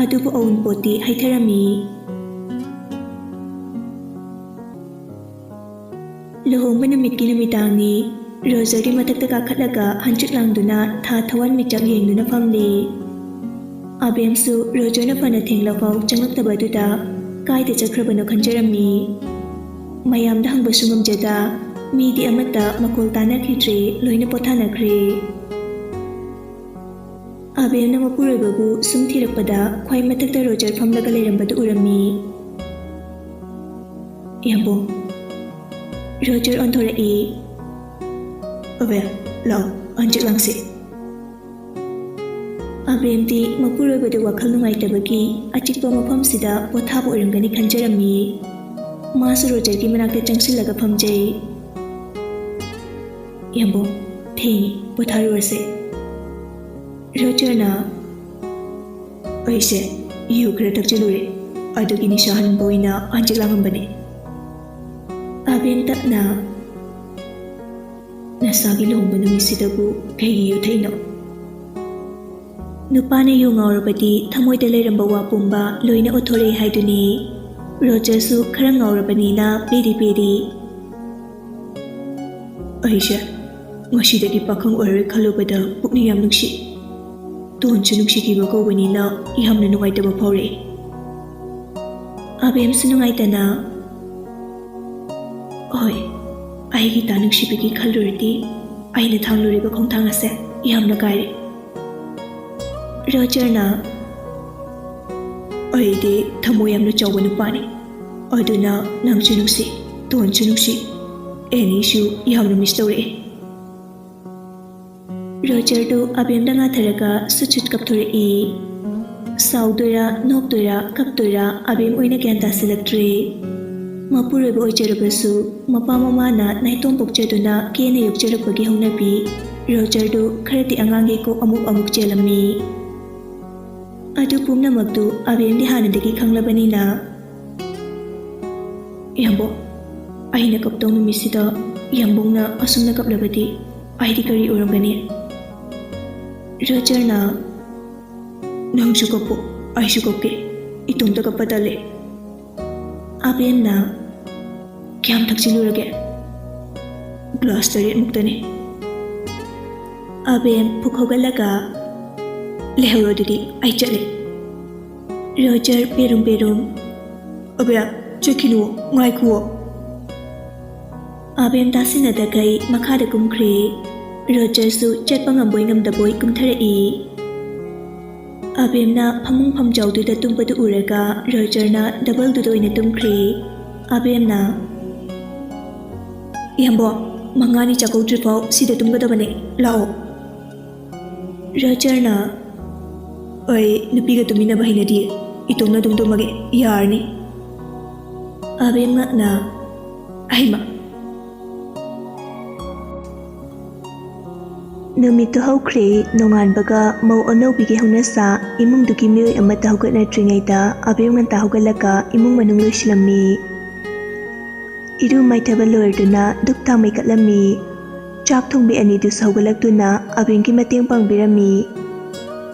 ꯑꯗꯨꯕꯨ ꯑꯋꯨꯟꯄꯣꯠꯇꯤ ꯍꯩꯊꯔꯝꯃꯤ꯫ ꯂꯨꯍꯣꯡꯕ ꯅꯨꯃꯤꯠꯀꯤ ꯅꯨꯃꯤꯗꯥꯡꯅꯤ꯫ ꯔꯣꯖꯔꯗꯤ ꯃꯊꯛꯇ ꯀꯥꯈꯠꯂꯒ ꯍꯟꯆꯤꯛ ꯂꯥꯡꯗꯨꯅ ꯊꯥ ꯊꯋꯥꯟꯃꯤꯆꯥꯛ ꯌꯦꯡꯗꯨꯅ ꯐꯝꯂꯤ꯫ ꯑꯕꯦꯝꯁꯨ ꯔꯣꯖꯔꯅ ꯐꯅ ꯊꯦꯡꯂꯐꯥꯎ ꯆꯪꯂꯛꯇꯕ ꯑꯗꯨꯗ ꯀꯥꯏꯗ ꯆꯠꯈ꯭ꯔꯕꯅꯣ ꯈꯟꯖꯔꯝꯃꯤ꯫ ꯃꯌꯥꯝꯗ ꯍꯪꯕꯁꯨ ꯉꯝꯖꯗ, ꯃꯤꯗꯤ ꯑꯃꯠꯇ ꯃꯈꯣꯜ ꯇꯥꯅꯈꯤꯗ꯭ꯔꯦ, ꯂꯣꯏꯅ ꯄꯣꯊꯥꯅꯈ꯭ꯔꯦ꯫ ꯑꯕꯦꯝꯅ ꯃꯄꯨꯔꯣꯏꯕꯕꯨ ꯁꯨꯝ ꯊꯤꯔꯛꯄꯗ ꯈ꯭ꯋꯥꯏ ꯃꯊꯛꯇ ꯔꯣꯖꯔ ꯐꯝꯂꯒ ꯂꯩꯔꯝꯕꯗꯨ ꯎꯔꯝꯃꯤ꯫ "ꯏꯌꯥꯝꯕꯣ꯫" ꯔꯣꯖꯔ ꯑꯣꯟꯊꯣꯔꯛꯏ꯫ "ꯑꯕꯦꯝ, ꯂꯥꯛꯑꯣ, ꯍꯟꯆꯤꯛ ꯂꯥꯡꯁꯤ꯫" ꯑꯕꯦꯝꯗꯤ ꯃꯄꯨꯔꯣꯏꯕꯗꯨ ꯋꯥꯈꯜ ꯅꯨꯡꯉꯥꯏꯇꯕꯒꯤ ꯑꯆꯤꯛꯄ ꯃꯐꯝꯁꯤꯗ ꯄꯣꯊꯥꯕ ꯑꯣꯏꯔꯝꯒꯅꯤ ꯈꯟꯖꯔꯝꯃꯤ꯫ ꯃꯥꯁꯨ ꯔꯣꯖꯔꯒꯤ ꯃꯅꯥꯛꯇ ꯆꯪꯁꯤꯜꯂꯒ ꯐꯝꯖꯩ꯫ "ꯏꯌꯥꯝꯕꯣ, ꯊꯦꯡꯉꯤ, ꯄꯣꯊꯥꯔꯨꯔꯁꯦ꯫" ꯔꯣꯖꯔꯅ, "ꯑꯩꯁꯦ ꯌꯨ ꯈꯔ ꯊꯛꯆꯤꯜꯂꯨꯔꯦ, ꯑꯗꯨꯒꯤ ꯅꯤꯁꯥ ꯍꯟꯕ ꯑꯣꯏꯅ ꯍꯟꯆꯤꯛ ꯂꯥꯡꯉꯝꯕꯅꯦ꯫" ꯑꯕꯦꯝ ꯇꯞꯅ, "ꯅꯁꯥꯒꯤ ꯂꯨꯍꯣꯡꯕ ꯅꯨꯃꯤꯠꯁꯤꯗꯕꯨ ꯀꯩꯒꯤ ꯌꯨ ꯊꯛꯏꯅꯣ?" ꯅꯨꯄꯥꯅ ꯌꯨ ꯉꯥꯎꯔꯕꯗꯤ ꯊꯃꯣꯏꯗ ꯂꯩꯔꯝꯕ ꯋꯥ ꯄꯨꯝꯕ ꯂꯣꯏꯅ ꯑꯣꯊꯣꯔꯛꯏ ꯍꯥꯏꯗꯨꯅꯤ꯫ ꯔꯣꯖꯔꯁꯨ ꯈꯔ ꯉꯥꯎꯔꯕꯅꯤꯅ ꯄꯦꯔꯤ ꯄꯦꯔꯤ꯫ "ꯑꯩꯁꯦ ꯉꯁꯤꯗꯒꯤ ꯄꯥꯈꯪ ꯑꯣꯏꯔꯔꯣꯏ ꯈꯜꯂꯨꯕꯗ ꯄꯨꯛꯅꯤꯡ ꯌꯥꯝ ꯅꯨꯡꯁꯤ꯫ ꯇꯣꯟꯁꯨ ꯅꯨꯡꯁꯤꯈꯤꯕ ꯀꯧꯕꯅꯤꯅ ꯌꯥꯝꯅ ꯅꯨꯡꯉꯥꯏꯇꯕ ꯐꯥꯎꯔꯛꯑꯦ꯫" ꯑꯕꯦꯝꯁꯨ ꯅꯨꯡꯉꯥꯏꯇꯅ, "ꯍꯣꯏ, ꯑꯩꯒꯤ ꯇꯥ ꯅꯨꯡꯁꯤꯕꯒꯤ ꯈꯜꯂꯨꯔꯗꯤ ꯑꯩꯅ ꯊꯥꯡꯂꯨꯔꯤꯕ ꯈꯣꯡꯊꯥꯡ ꯑꯁꯦ ꯌꯥꯝꯅ ꯀꯥꯏꯔꯦ꯫" ꯔꯣꯖꯔꯅ, "ꯑꯩꯗꯤ ꯊꯃꯣꯏ ꯌꯥꯝꯅ ꯆꯥꯎꯕ ꯅꯨꯄꯥꯅꯤ, ꯑꯗꯨꯅ ꯅꯪꯁꯨ ꯅꯨꯡꯁꯤ, ꯇꯣꯟꯁꯨ ꯅꯨꯡꯁꯤ, ꯑꯦꯅꯤꯁꯨ ꯌꯥꯝꯅ ꯃꯤꯁ ꯇꯧꯔꯛꯑꯦ꯫" ꯔꯣꯖꯔꯗꯨ ꯑꯕꯦꯝꯗ ꯉꯥꯊꯔꯒ ꯁꯨꯠ ꯁꯨꯠ ꯀꯞꯊꯣꯔꯛꯏ꯫ ꯁꯥꯎꯗꯣꯏꯔꯥ, ꯅꯣꯛꯇꯣꯏꯔꯥ, ꯀꯞꯇꯣꯏꯔꯥ ꯑꯕꯦꯝ ꯑꯣꯏꯅ ꯒ꯭ꯌꯥꯟ ꯇꯥꯁꯤꯜꯂꯛꯇ꯭ꯔꯦ꯫ ꯃꯄꯨꯔꯣꯏꯕ ꯑꯣꯏꯖꯔꯕꯁꯨ ꯃꯄꯥ ꯃꯃꯥꯅ ꯅꯥꯏꯇꯣꯝ ꯄꯣꯛꯆꯗꯨꯅ ꯀꯦꯅ ꯌꯣꯛꯆꯔꯛꯄꯒꯤ ꯍꯧꯅꯕꯤ ꯔꯣꯖꯔꯗꯨ ꯈꯔꯗꯤ ꯑꯉꯥꯡꯒꯤ ꯀꯣꯛ ꯑꯃꯨꯛ ꯑꯃꯨꯛ ꯆꯦꯜꯂꯝꯃꯤ꯫ ꯑꯗꯨ ꯄꯨꯝꯅꯃꯛꯇꯨ ꯑꯕꯦꯝꯗꯤ ꯍꯥꯟꯅꯗꯒꯤ ꯈꯪꯂꯕꯅꯤꯅ, "ꯏꯌꯥꯝꯕꯣ, ꯑꯩꯅ ꯀꯞꯇꯧ ꯅꯨꯃꯤꯠꯁꯤꯗ ꯏꯌꯥꯝꯕꯧꯅ ꯑꯁꯨꯝꯅ ꯀꯞꯂꯕꯗꯤ ꯑꯩꯗꯤ ꯀꯔꯤ ꯑꯣꯏꯔꯝꯒꯅꯤ?" ꯔꯣꯖꯔꯅ, "ꯅꯪꯁꯨ ꯀꯞꯄꯣ, ꯑꯩꯁꯨ ꯀꯞꯀꯦ, ꯏꯇꯣꯝꯇ ꯀꯞꯄ ꯇꯜꯂꯦ꯫" ꯑꯕꯦꯝꯅ, "ꯀꯌꯥꯝ ꯊꯛꯆꯤꯜꯂꯨꯔꯒꯦ?" "ꯒ꯭ꯂꯥꯁ ꯇꯔꯦꯠ ꯃꯨꯛꯇꯅꯤ꯫" ꯑꯕꯦꯝ ꯐꯨꯛ ꯍꯧꯒꯠꯂꯒ, "ꯂꯩꯍꯧꯔꯣ ꯑꯗꯨꯗꯤ, ꯑꯩ ꯆꯠꯂꯦ꯫" ꯔꯣꯖꯔ ꯄꯦꯔꯨꯝ ꯄꯦꯔꯨꯝ, "ꯑꯕꯦꯝ, ꯆꯠꯈꯤꯅꯨ, ꯉꯥꯏꯈꯨꯑꯣ꯫" ꯑꯕꯦꯝ ꯇꯥꯁꯤꯟꯅꯗꯈꯩ ꯃꯈꯥꯗ ꯀꯨꯝꯈ꯭ꯔꯦ꯫ ꯔꯣꯖꯔꯁꯨ ꯆꯠꯄ ꯉꯝꯕꯣꯏ ꯉꯝꯗꯕꯣꯏ ꯀꯨꯝꯊꯔꯛꯏ꯫ ꯑꯕꯦꯝꯅ ꯐꯃꯨꯡ ꯐꯝꯖꯥꯎꯗꯨꯗ ꯇꯨꯝꯕꯗꯨ ꯎꯔꯒ ꯔꯣꯖꯔꯅ ꯗꯕꯜꯗꯨꯗ ꯑꯣꯏꯅ ꯇꯨꯝꯈ꯭ꯔꯦ꯫ ꯑꯕꯦꯝꯅ, "ꯏꯌꯥꯝꯕꯣ, ꯃꯉꯥꯅꯤ ꯆꯥꯛꯀꯧꯗ꯭ꯔꯤꯐꯥꯎ ꯁꯤꯗ ꯇꯨꯝꯒꯗꯕꯅꯦ, ꯂꯥꯛꯑꯣ꯫" ꯔꯣꯖꯔꯅ, "ꯑꯩ ꯅꯨꯄꯤꯒ ꯇꯨꯃꯤꯟꯅꯕ ꯍꯩꯅꯗꯤ, ꯏꯇꯣꯝꯅ ꯑꯗꯨꯝ ꯇꯨꯝꯃꯒꯦ, ꯌꯥꯔꯅꯤ꯫" ꯑꯕꯦꯝ ꯉꯛꯅ, "ꯑꯩꯃ!" ꯅꯨꯃꯤꯠꯇꯨ ꯍꯧꯈ꯭ꯔꯦ꯫ ꯅꯣꯡꯉꯥꯟꯕꯒ ꯃꯧ ꯑꯅꯧꯕꯤꯒꯤ ꯍꯧꯅꯁꯥ ꯏꯃꯨꯡꯗꯨꯒꯤ ꯃꯤꯑꯣꯏ ꯑꯃꯠꯇ ꯍꯧꯒꯠꯅꯗ꯭ꯔꯤꯉꯩꯗ ꯑꯕꯦꯝ ꯉꯟꯇꯥ ꯍꯧꯒꯠꯂꯒ ꯏꯃꯨꯡ ꯃꯅꯨꯡ ꯂꯣꯏꯁꯤꯜꯂꯝꯃꯤ꯫ ꯏꯔꯨ ꯃꯥꯏꯊꯕ ꯂꯣꯏꯔꯗꯨꯅ ꯙꯨꯞ ꯊꯥꯎꯃꯩ ꯀꯠꯂꯝꯃꯤ꯫ ꯆꯥꯛ ꯊꯣꯡꯕꯤ ꯑꯅꯤꯗꯨꯁꯨ ꯍꯧꯒꯠꯂꯛꯇꯨꯅ ꯑꯕꯦꯝꯒꯤ ꯃꯇꯦꯡ ꯄꯥꯡꯕꯤꯔꯝꯃꯤ꯫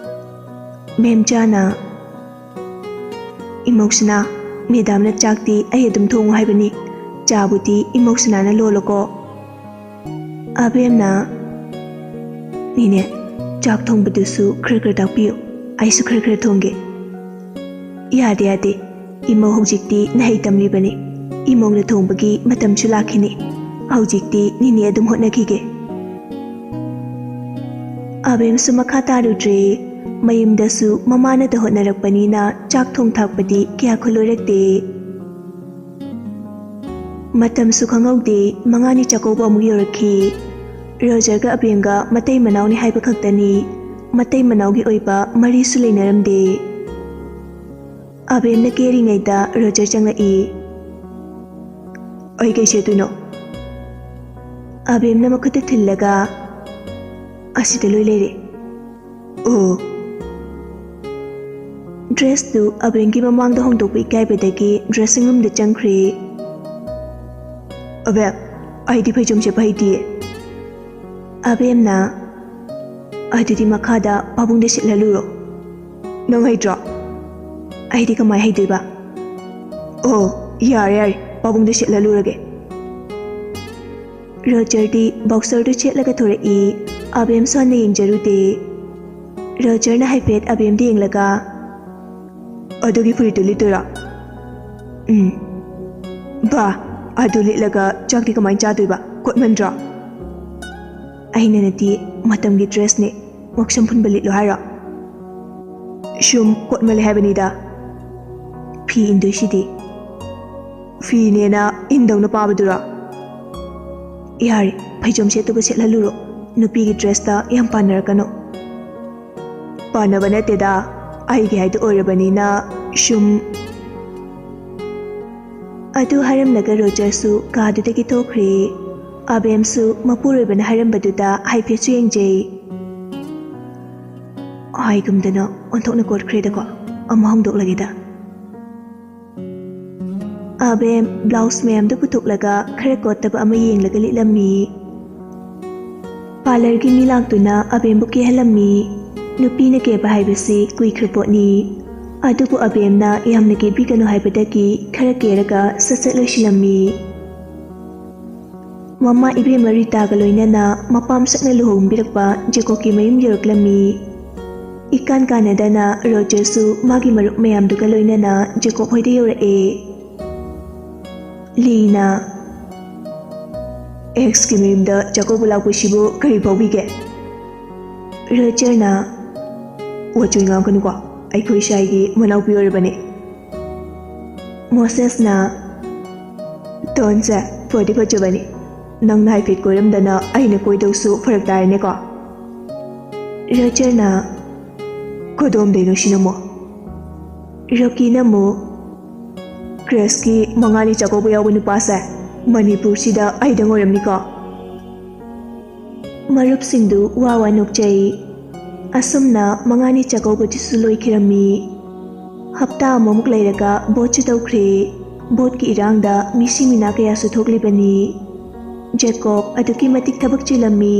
ꯃꯦꯝꯆꯥꯅ, "ꯏꯃꯧꯁꯅꯥ, ꯃꯦꯗꯥꯝꯅ ꯆꯥꯛꯇꯤ ꯑꯩ ꯑꯗꯨꯝ ꯊꯣꯡꯉꯨ ꯍꯥꯏꯕꯅꯤ, ꯆꯥꯕꯨꯗꯤ ꯏꯃꯧꯁꯅꯥꯅ ꯂꯣꯜꯂꯣꯀꯣ꯫" ꯑꯕꯦꯝꯅ, "ꯅꯦꯅꯦ, ꯆꯥꯛ ꯊꯣꯡꯕꯗꯨꯁꯨ ꯈꯔ ꯈꯔ ꯇꯥꯛꯄꯤꯌꯨ, ꯑꯩꯁꯨ ꯈꯔ ꯈꯔ ꯊꯣꯡꯒꯦ꯫" "ꯌꯥꯗꯦ, ꯌꯥꯗꯦ, ꯏꯃꯧ ꯍꯧꯖꯤꯛꯇꯤ ꯅꯍꯩ ꯇꯝꯂꯤꯕꯅꯤ, ꯏꯃꯧꯅ ꯊꯣꯡꯕꯒꯤ ꯃꯇꯝꯁꯨ ꯂꯥꯛꯈꯤꯅꯤ, ꯍꯧꯖꯤꯛꯇꯤ ꯅꯦꯅꯦ ꯑꯗꯨꯝ ꯍꯣꯠꯅꯈꯤꯒꯦ꯫" ꯑꯕꯦꯝꯁꯨ ꯃꯈꯥ ꯇꯥꯔꯨꯗ꯭ꯔꯦ꯫ ꯃꯌꯨꯝꯗꯁꯨ ꯃꯃꯥꯅꯗ ꯍꯣꯠꯅꯔꯛꯄꯅꯤꯅ ꯆꯥꯛ ꯊꯣꯡ ꯊꯥꯛꯄꯗꯤ ꯀꯌꯥ ꯈꯨꯂꯣꯏꯔꯛꯇꯦ꯫ ꯃꯇꯝꯁꯨ ꯈꯪꯍꯧꯗꯦ, ꯃꯉꯥꯅꯤ ꯆꯥꯛꯀꯧꯕ ꯑꯃꯨꯛ ꯌꯧꯔꯛꯈꯤ꯫ ꯔꯣꯖꯔꯒ ꯑꯕꯦꯝꯒ ꯃꯇꯩ ꯃꯅꯥꯎꯅꯤ ꯍꯥꯏꯕ ꯈꯛꯇꯅꯤ, ꯃꯇꯩ ꯃꯅꯥꯎꯒꯤ ꯑꯣꯏꯕ ꯃꯔꯤꯁꯨ ꯂꯩꯅꯔꯝꯗꯦ꯫ ꯑꯕꯦꯝꯅ ꯀꯦꯔꯤꯉꯩꯗ ꯔꯣꯖꯔ ꯆꯪꯂꯛꯏ꯫ "ꯑꯩ ꯀꯩ ꯁꯦꯠꯇꯣꯏꯅꯣ?" ꯑꯕꯦꯝꯅ ꯃꯈꯨꯠꯇ ꯊꯤꯜꯂꯒ, "ꯑꯁꯤꯗ ꯂꯣꯏ ꯂꯩꯔꯦ꯫" "ꯑꯣ꯫" ꯗ꯭ꯔꯦꯁꯇꯨ ꯑꯕꯦꯝꯒꯤ ꯃꯃꯥꯡꯗ ꯍꯣꯡꯗꯣꯛꯄ ꯏꯀꯥꯏꯕꯗꯒꯤ ꯗ꯭ꯔꯦꯁꯤꯡ ꯔꯨꯝꯗ ꯆꯪꯈ꯭ꯔꯦ꯫ "ꯑꯕꯦꯝ, ꯑꯩꯗꯤ ꯐꯩꯖꯣꯝ ꯁꯦꯠꯄ ꯍꯩꯇꯤꯌꯦ꯫" ꯑꯕꯦꯝꯅ, "ꯑꯗꯨꯗꯤ ꯃꯈꯥꯗ ꯄꯥꯕꯨꯡꯗ ꯁꯦꯠꯍꯜꯂꯨꯔꯣ꯫" "ꯅꯪ ꯍꯩꯇ꯭ꯔꯣ?" "ꯑꯩꯗꯤ ꯀꯃꯥꯏ ꯍꯩꯗꯣꯏꯕ?" "ꯑꯣ, ꯌꯥꯔꯦ ꯌꯥꯔꯦ, ꯄꯥꯕꯨꯡꯗ ꯁꯦꯠꯍꯜꯂꯨꯔꯒꯦ꯫" ꯔꯣꯖꯔꯗꯤ ꯕꯣꯛꯁꯔꯗꯨ ꯁꯦꯠꯂꯒ ꯊꯣꯔꯛꯏ꯫ ꯑꯕꯦꯝꯁꯨ ꯍꯟꯅ ꯌꯦꯡꯖꯔꯨꯗꯦ꯫ ꯔꯣꯖꯔꯅ ꯍꯥꯏꯐꯦꯠ ꯑꯕꯦꯝꯗ ꯌꯦꯡꯂꯒ, "ꯑꯗꯨꯒꯤ ꯐꯨꯔꯤꯠꯇꯨ ꯂꯤꯠꯇꯣꯏꯔꯣ?" "ꯎꯝ꯫" "ꯕꯥ, ꯑꯗꯨ ꯂꯤꯠꯂꯒ ꯆꯥꯛꯇꯤ ꯀꯃꯥꯏꯅ ꯆꯥꯗꯣꯏꯕ? ꯀꯣꯠꯃꯟꯗ꯭ꯔꯣ?" "ꯑꯩꯅ ꯅꯠꯇꯦ, ꯃꯇꯝꯒꯤ ꯗ꯭ꯔꯦꯁꯅꯦ, ꯃꯣꯛꯁꯝ ꯐꯨꯟꯕ ꯂꯤꯠꯂꯣ ꯍꯥꯏꯔꯣ?" "ꯁꯨꯝ ꯀꯣꯠꯃꯜꯂꯦ ꯍꯥꯏꯕꯅꯤꯗ꯫" "ꯐꯤ ꯏꯟꯗꯣꯏꯁꯤꯗꯤ?" "ꯐꯤꯅꯦꯅ ꯏꯟꯗꯧꯅ ꯄꯥꯕꯗꯨꯔꯣ?" "ꯌꯥꯔꯦ, ꯐꯩꯖꯣꯝ ꯁꯦꯠꯇꯨꯕ ꯁꯦꯠꯍꯜꯂꯨꯔꯣ, ꯅꯨꯄꯤꯒꯤ ꯗ꯭ꯔꯦꯁꯇ ꯌꯥꯝ ꯄꯥꯟꯅꯔꯛꯀꯅꯣ꯫" "ꯄꯥꯟꯅꯕ ꯅꯠꯇꯦꯗ, ꯑꯩꯒꯤ ꯍꯥꯏꯗꯣ ꯑꯣꯏꯔꯕꯅꯤꯅ ꯁꯨꯝ꯫" ꯑꯗꯨ ꯍꯥꯏꯔꯝꯂꯒ ꯔꯣꯖꯔꯁꯨ ꯀꯥꯗꯨꯗꯒꯤ ꯊꯣꯛꯈ꯭ꯔꯦ꯫ ꯑꯕꯦꯝꯁꯨ ꯃꯄꯨꯔꯣꯏꯕꯅ ꯍꯥꯏꯔꯝꯕꯗꯨꯗ ꯍꯥꯏꯐꯦꯠꯁꯨ ꯌꯦꯡꯖꯩ꯫ ꯍꯥꯏꯒꯨꯝꯗꯅ ꯑꯣꯟꯊꯣꯛꯅ ꯀꯣꯠꯈ꯭ꯔꯦꯗꯀꯣ, ꯑꯃ ꯍꯣꯡꯗꯣꯛꯂꯒꯦꯗ꯫ ꯑꯕꯦꯝ ꯕ꯭ꯂꯥꯎꯁ ꯃꯌꯥꯝꯗꯨ ꯄꯨꯊꯣꯛꯂꯒ ꯈꯔ ꯀꯣꯠꯇꯕ ꯑꯃ ꯌꯦꯡꯂꯒ ꯂꯤꯠꯂꯝꯃꯤ꯫ ꯄꯥꯔꯂꯔꯒꯤ ꯃꯤ ꯂꯥꯛꯇꯨꯅ ꯑꯕꯦꯝꯕꯨ ꯀꯦꯍꯜꯂꯝꯃꯤ꯫ ꯅꯨꯄꯤꯅ ꯀꯦꯕ ꯍꯥꯏꯕꯁꯤ ꯀꯨꯏꯈ꯭ꯔ ꯄꯣꯠꯅꯤ꯫ ꯑꯗꯨꯕꯨ ꯑꯕꯦꯝꯅ ꯌꯥꯝꯅ ꯀꯦꯕꯤꯒꯅꯨ ꯍꯥꯏꯕꯗꯒꯤ ꯈꯔ ꯀꯦꯔꯒ ꯁꯠ ꯁꯠ ꯂꯣꯏꯁꯤꯜꯂꯝꯃꯤ꯫ ꯃꯃꯥ ꯏꯕꯦꯝꯃ ꯔꯤꯇꯥꯒ ꯂꯣꯏꯅꯅ ꯃꯄꯥꯝ ꯁꯛꯅ ꯂꯨꯍꯣꯡꯕꯤꯔꯛꯄ ꯖꯦꯀꯣꯕꯀꯤ ꯃꯌꯨꯝ ꯌꯧꯔꯛꯂꯝꯃꯤ꯫ ꯏꯀꯥꯟ ꯀꯥꯟꯅꯗꯅ ꯔꯣꯖꯔꯁꯨ ꯃꯥꯒꯤ ꯃꯔꯨꯞ ꯃꯌꯥꯝꯗꯨꯒ ꯂꯣꯏꯅꯅ ꯖꯦꯀꯣꯕ ꯍꯣꯏꯗ ꯌꯧꯔꯛꯑꯦ꯫ ꯂꯤꯅ, "ꯑꯦꯛꯁꯀꯤ ꯃꯌꯨꯝꯗ ꯆꯥꯛꯀꯧꯕ ꯂꯥꯛꯄꯁꯤꯕꯨ ꯀꯔꯤ ꯐꯥꯎꯕꯤꯒꯦ?" ꯔꯣꯖꯔꯅ, "ꯋꯥꯆꯣꯏ ꯉꯥꯡꯒꯅꯨꯀꯣ, ꯑꯩꯈꯣꯏ ꯁ꯭ꯋꯥꯏꯒꯤ ꯃꯅꯥꯎꯄꯤ ꯑꯣꯏꯔꯕꯅꯤ꯫" ꯃꯣꯁꯦꯁꯅ, "ꯇꯣꯟꯁꯦ ꯐꯗꯤ ꯐꯖꯕꯅꯤ, ꯅꯪꯅ ꯍꯥꯏꯐꯦꯠ ꯀꯣꯏꯔꯝꯗꯅ ꯑꯩꯅ ꯀꯣꯏꯗꯧꯁꯨ ꯐꯔꯛ ꯇꯥꯔꯦꯅꯦꯀꯣ꯫" ꯔꯣꯖꯔꯅ, "ꯀꯗꯣꯝꯗꯩꯅꯣ ꯁꯤꯅ ꯑꯃꯨꯛ?" ꯔꯣꯀꯤꯅ ꯑꯃꯨꯛ, "ꯀ꯭ꯔꯦꯁꯀꯤ ꯃꯉꯥꯅꯤ ꯆꯥꯛꯀꯧꯕ ꯌꯥꯎꯕ ꯅꯨꯄꯥꯁꯦ ꯃꯅꯤꯄꯨꯔꯁꯤꯗ ꯑꯩꯗꯪ ꯑꯣꯏꯔꯝꯅꯤꯀꯣ?" ꯃꯔꯨꯞꯁꯤꯡꯗꯨ ꯋꯥ ꯋꯥ ꯅꯣꯛꯆꯩ꯫ ꯑꯁꯨꯝꯅ ꯃꯉꯥꯅꯤ ꯆꯥꯛꯀꯧꯕꯗꯨꯁꯨ ꯂꯣꯏꯈꯤꯔꯝꯃꯤ꯫ ꯍꯞꯇꯥ ꯑꯃꯃꯨꯛ ꯂꯩꯔꯒ ꯚꯣꯠꯁꯨ ꯇꯧꯈ꯭ꯔꯦ꯫ ꯚꯣꯠꯀꯤ ꯏꯔꯥꯡꯗ ꯃꯤꯁꯤ ꯃꯤꯅꯥ ꯀꯌꯥꯁꯨ ꯊꯣꯛꯂꯤꯕꯅꯤ꯫ ꯖꯦꯀꯣꯕ ꯑꯗꯨꯛꯀꯤ ꯃꯇꯤꯛ ꯊꯕꯛ ꯆꯤꯜꯂꯝꯃꯤ꯫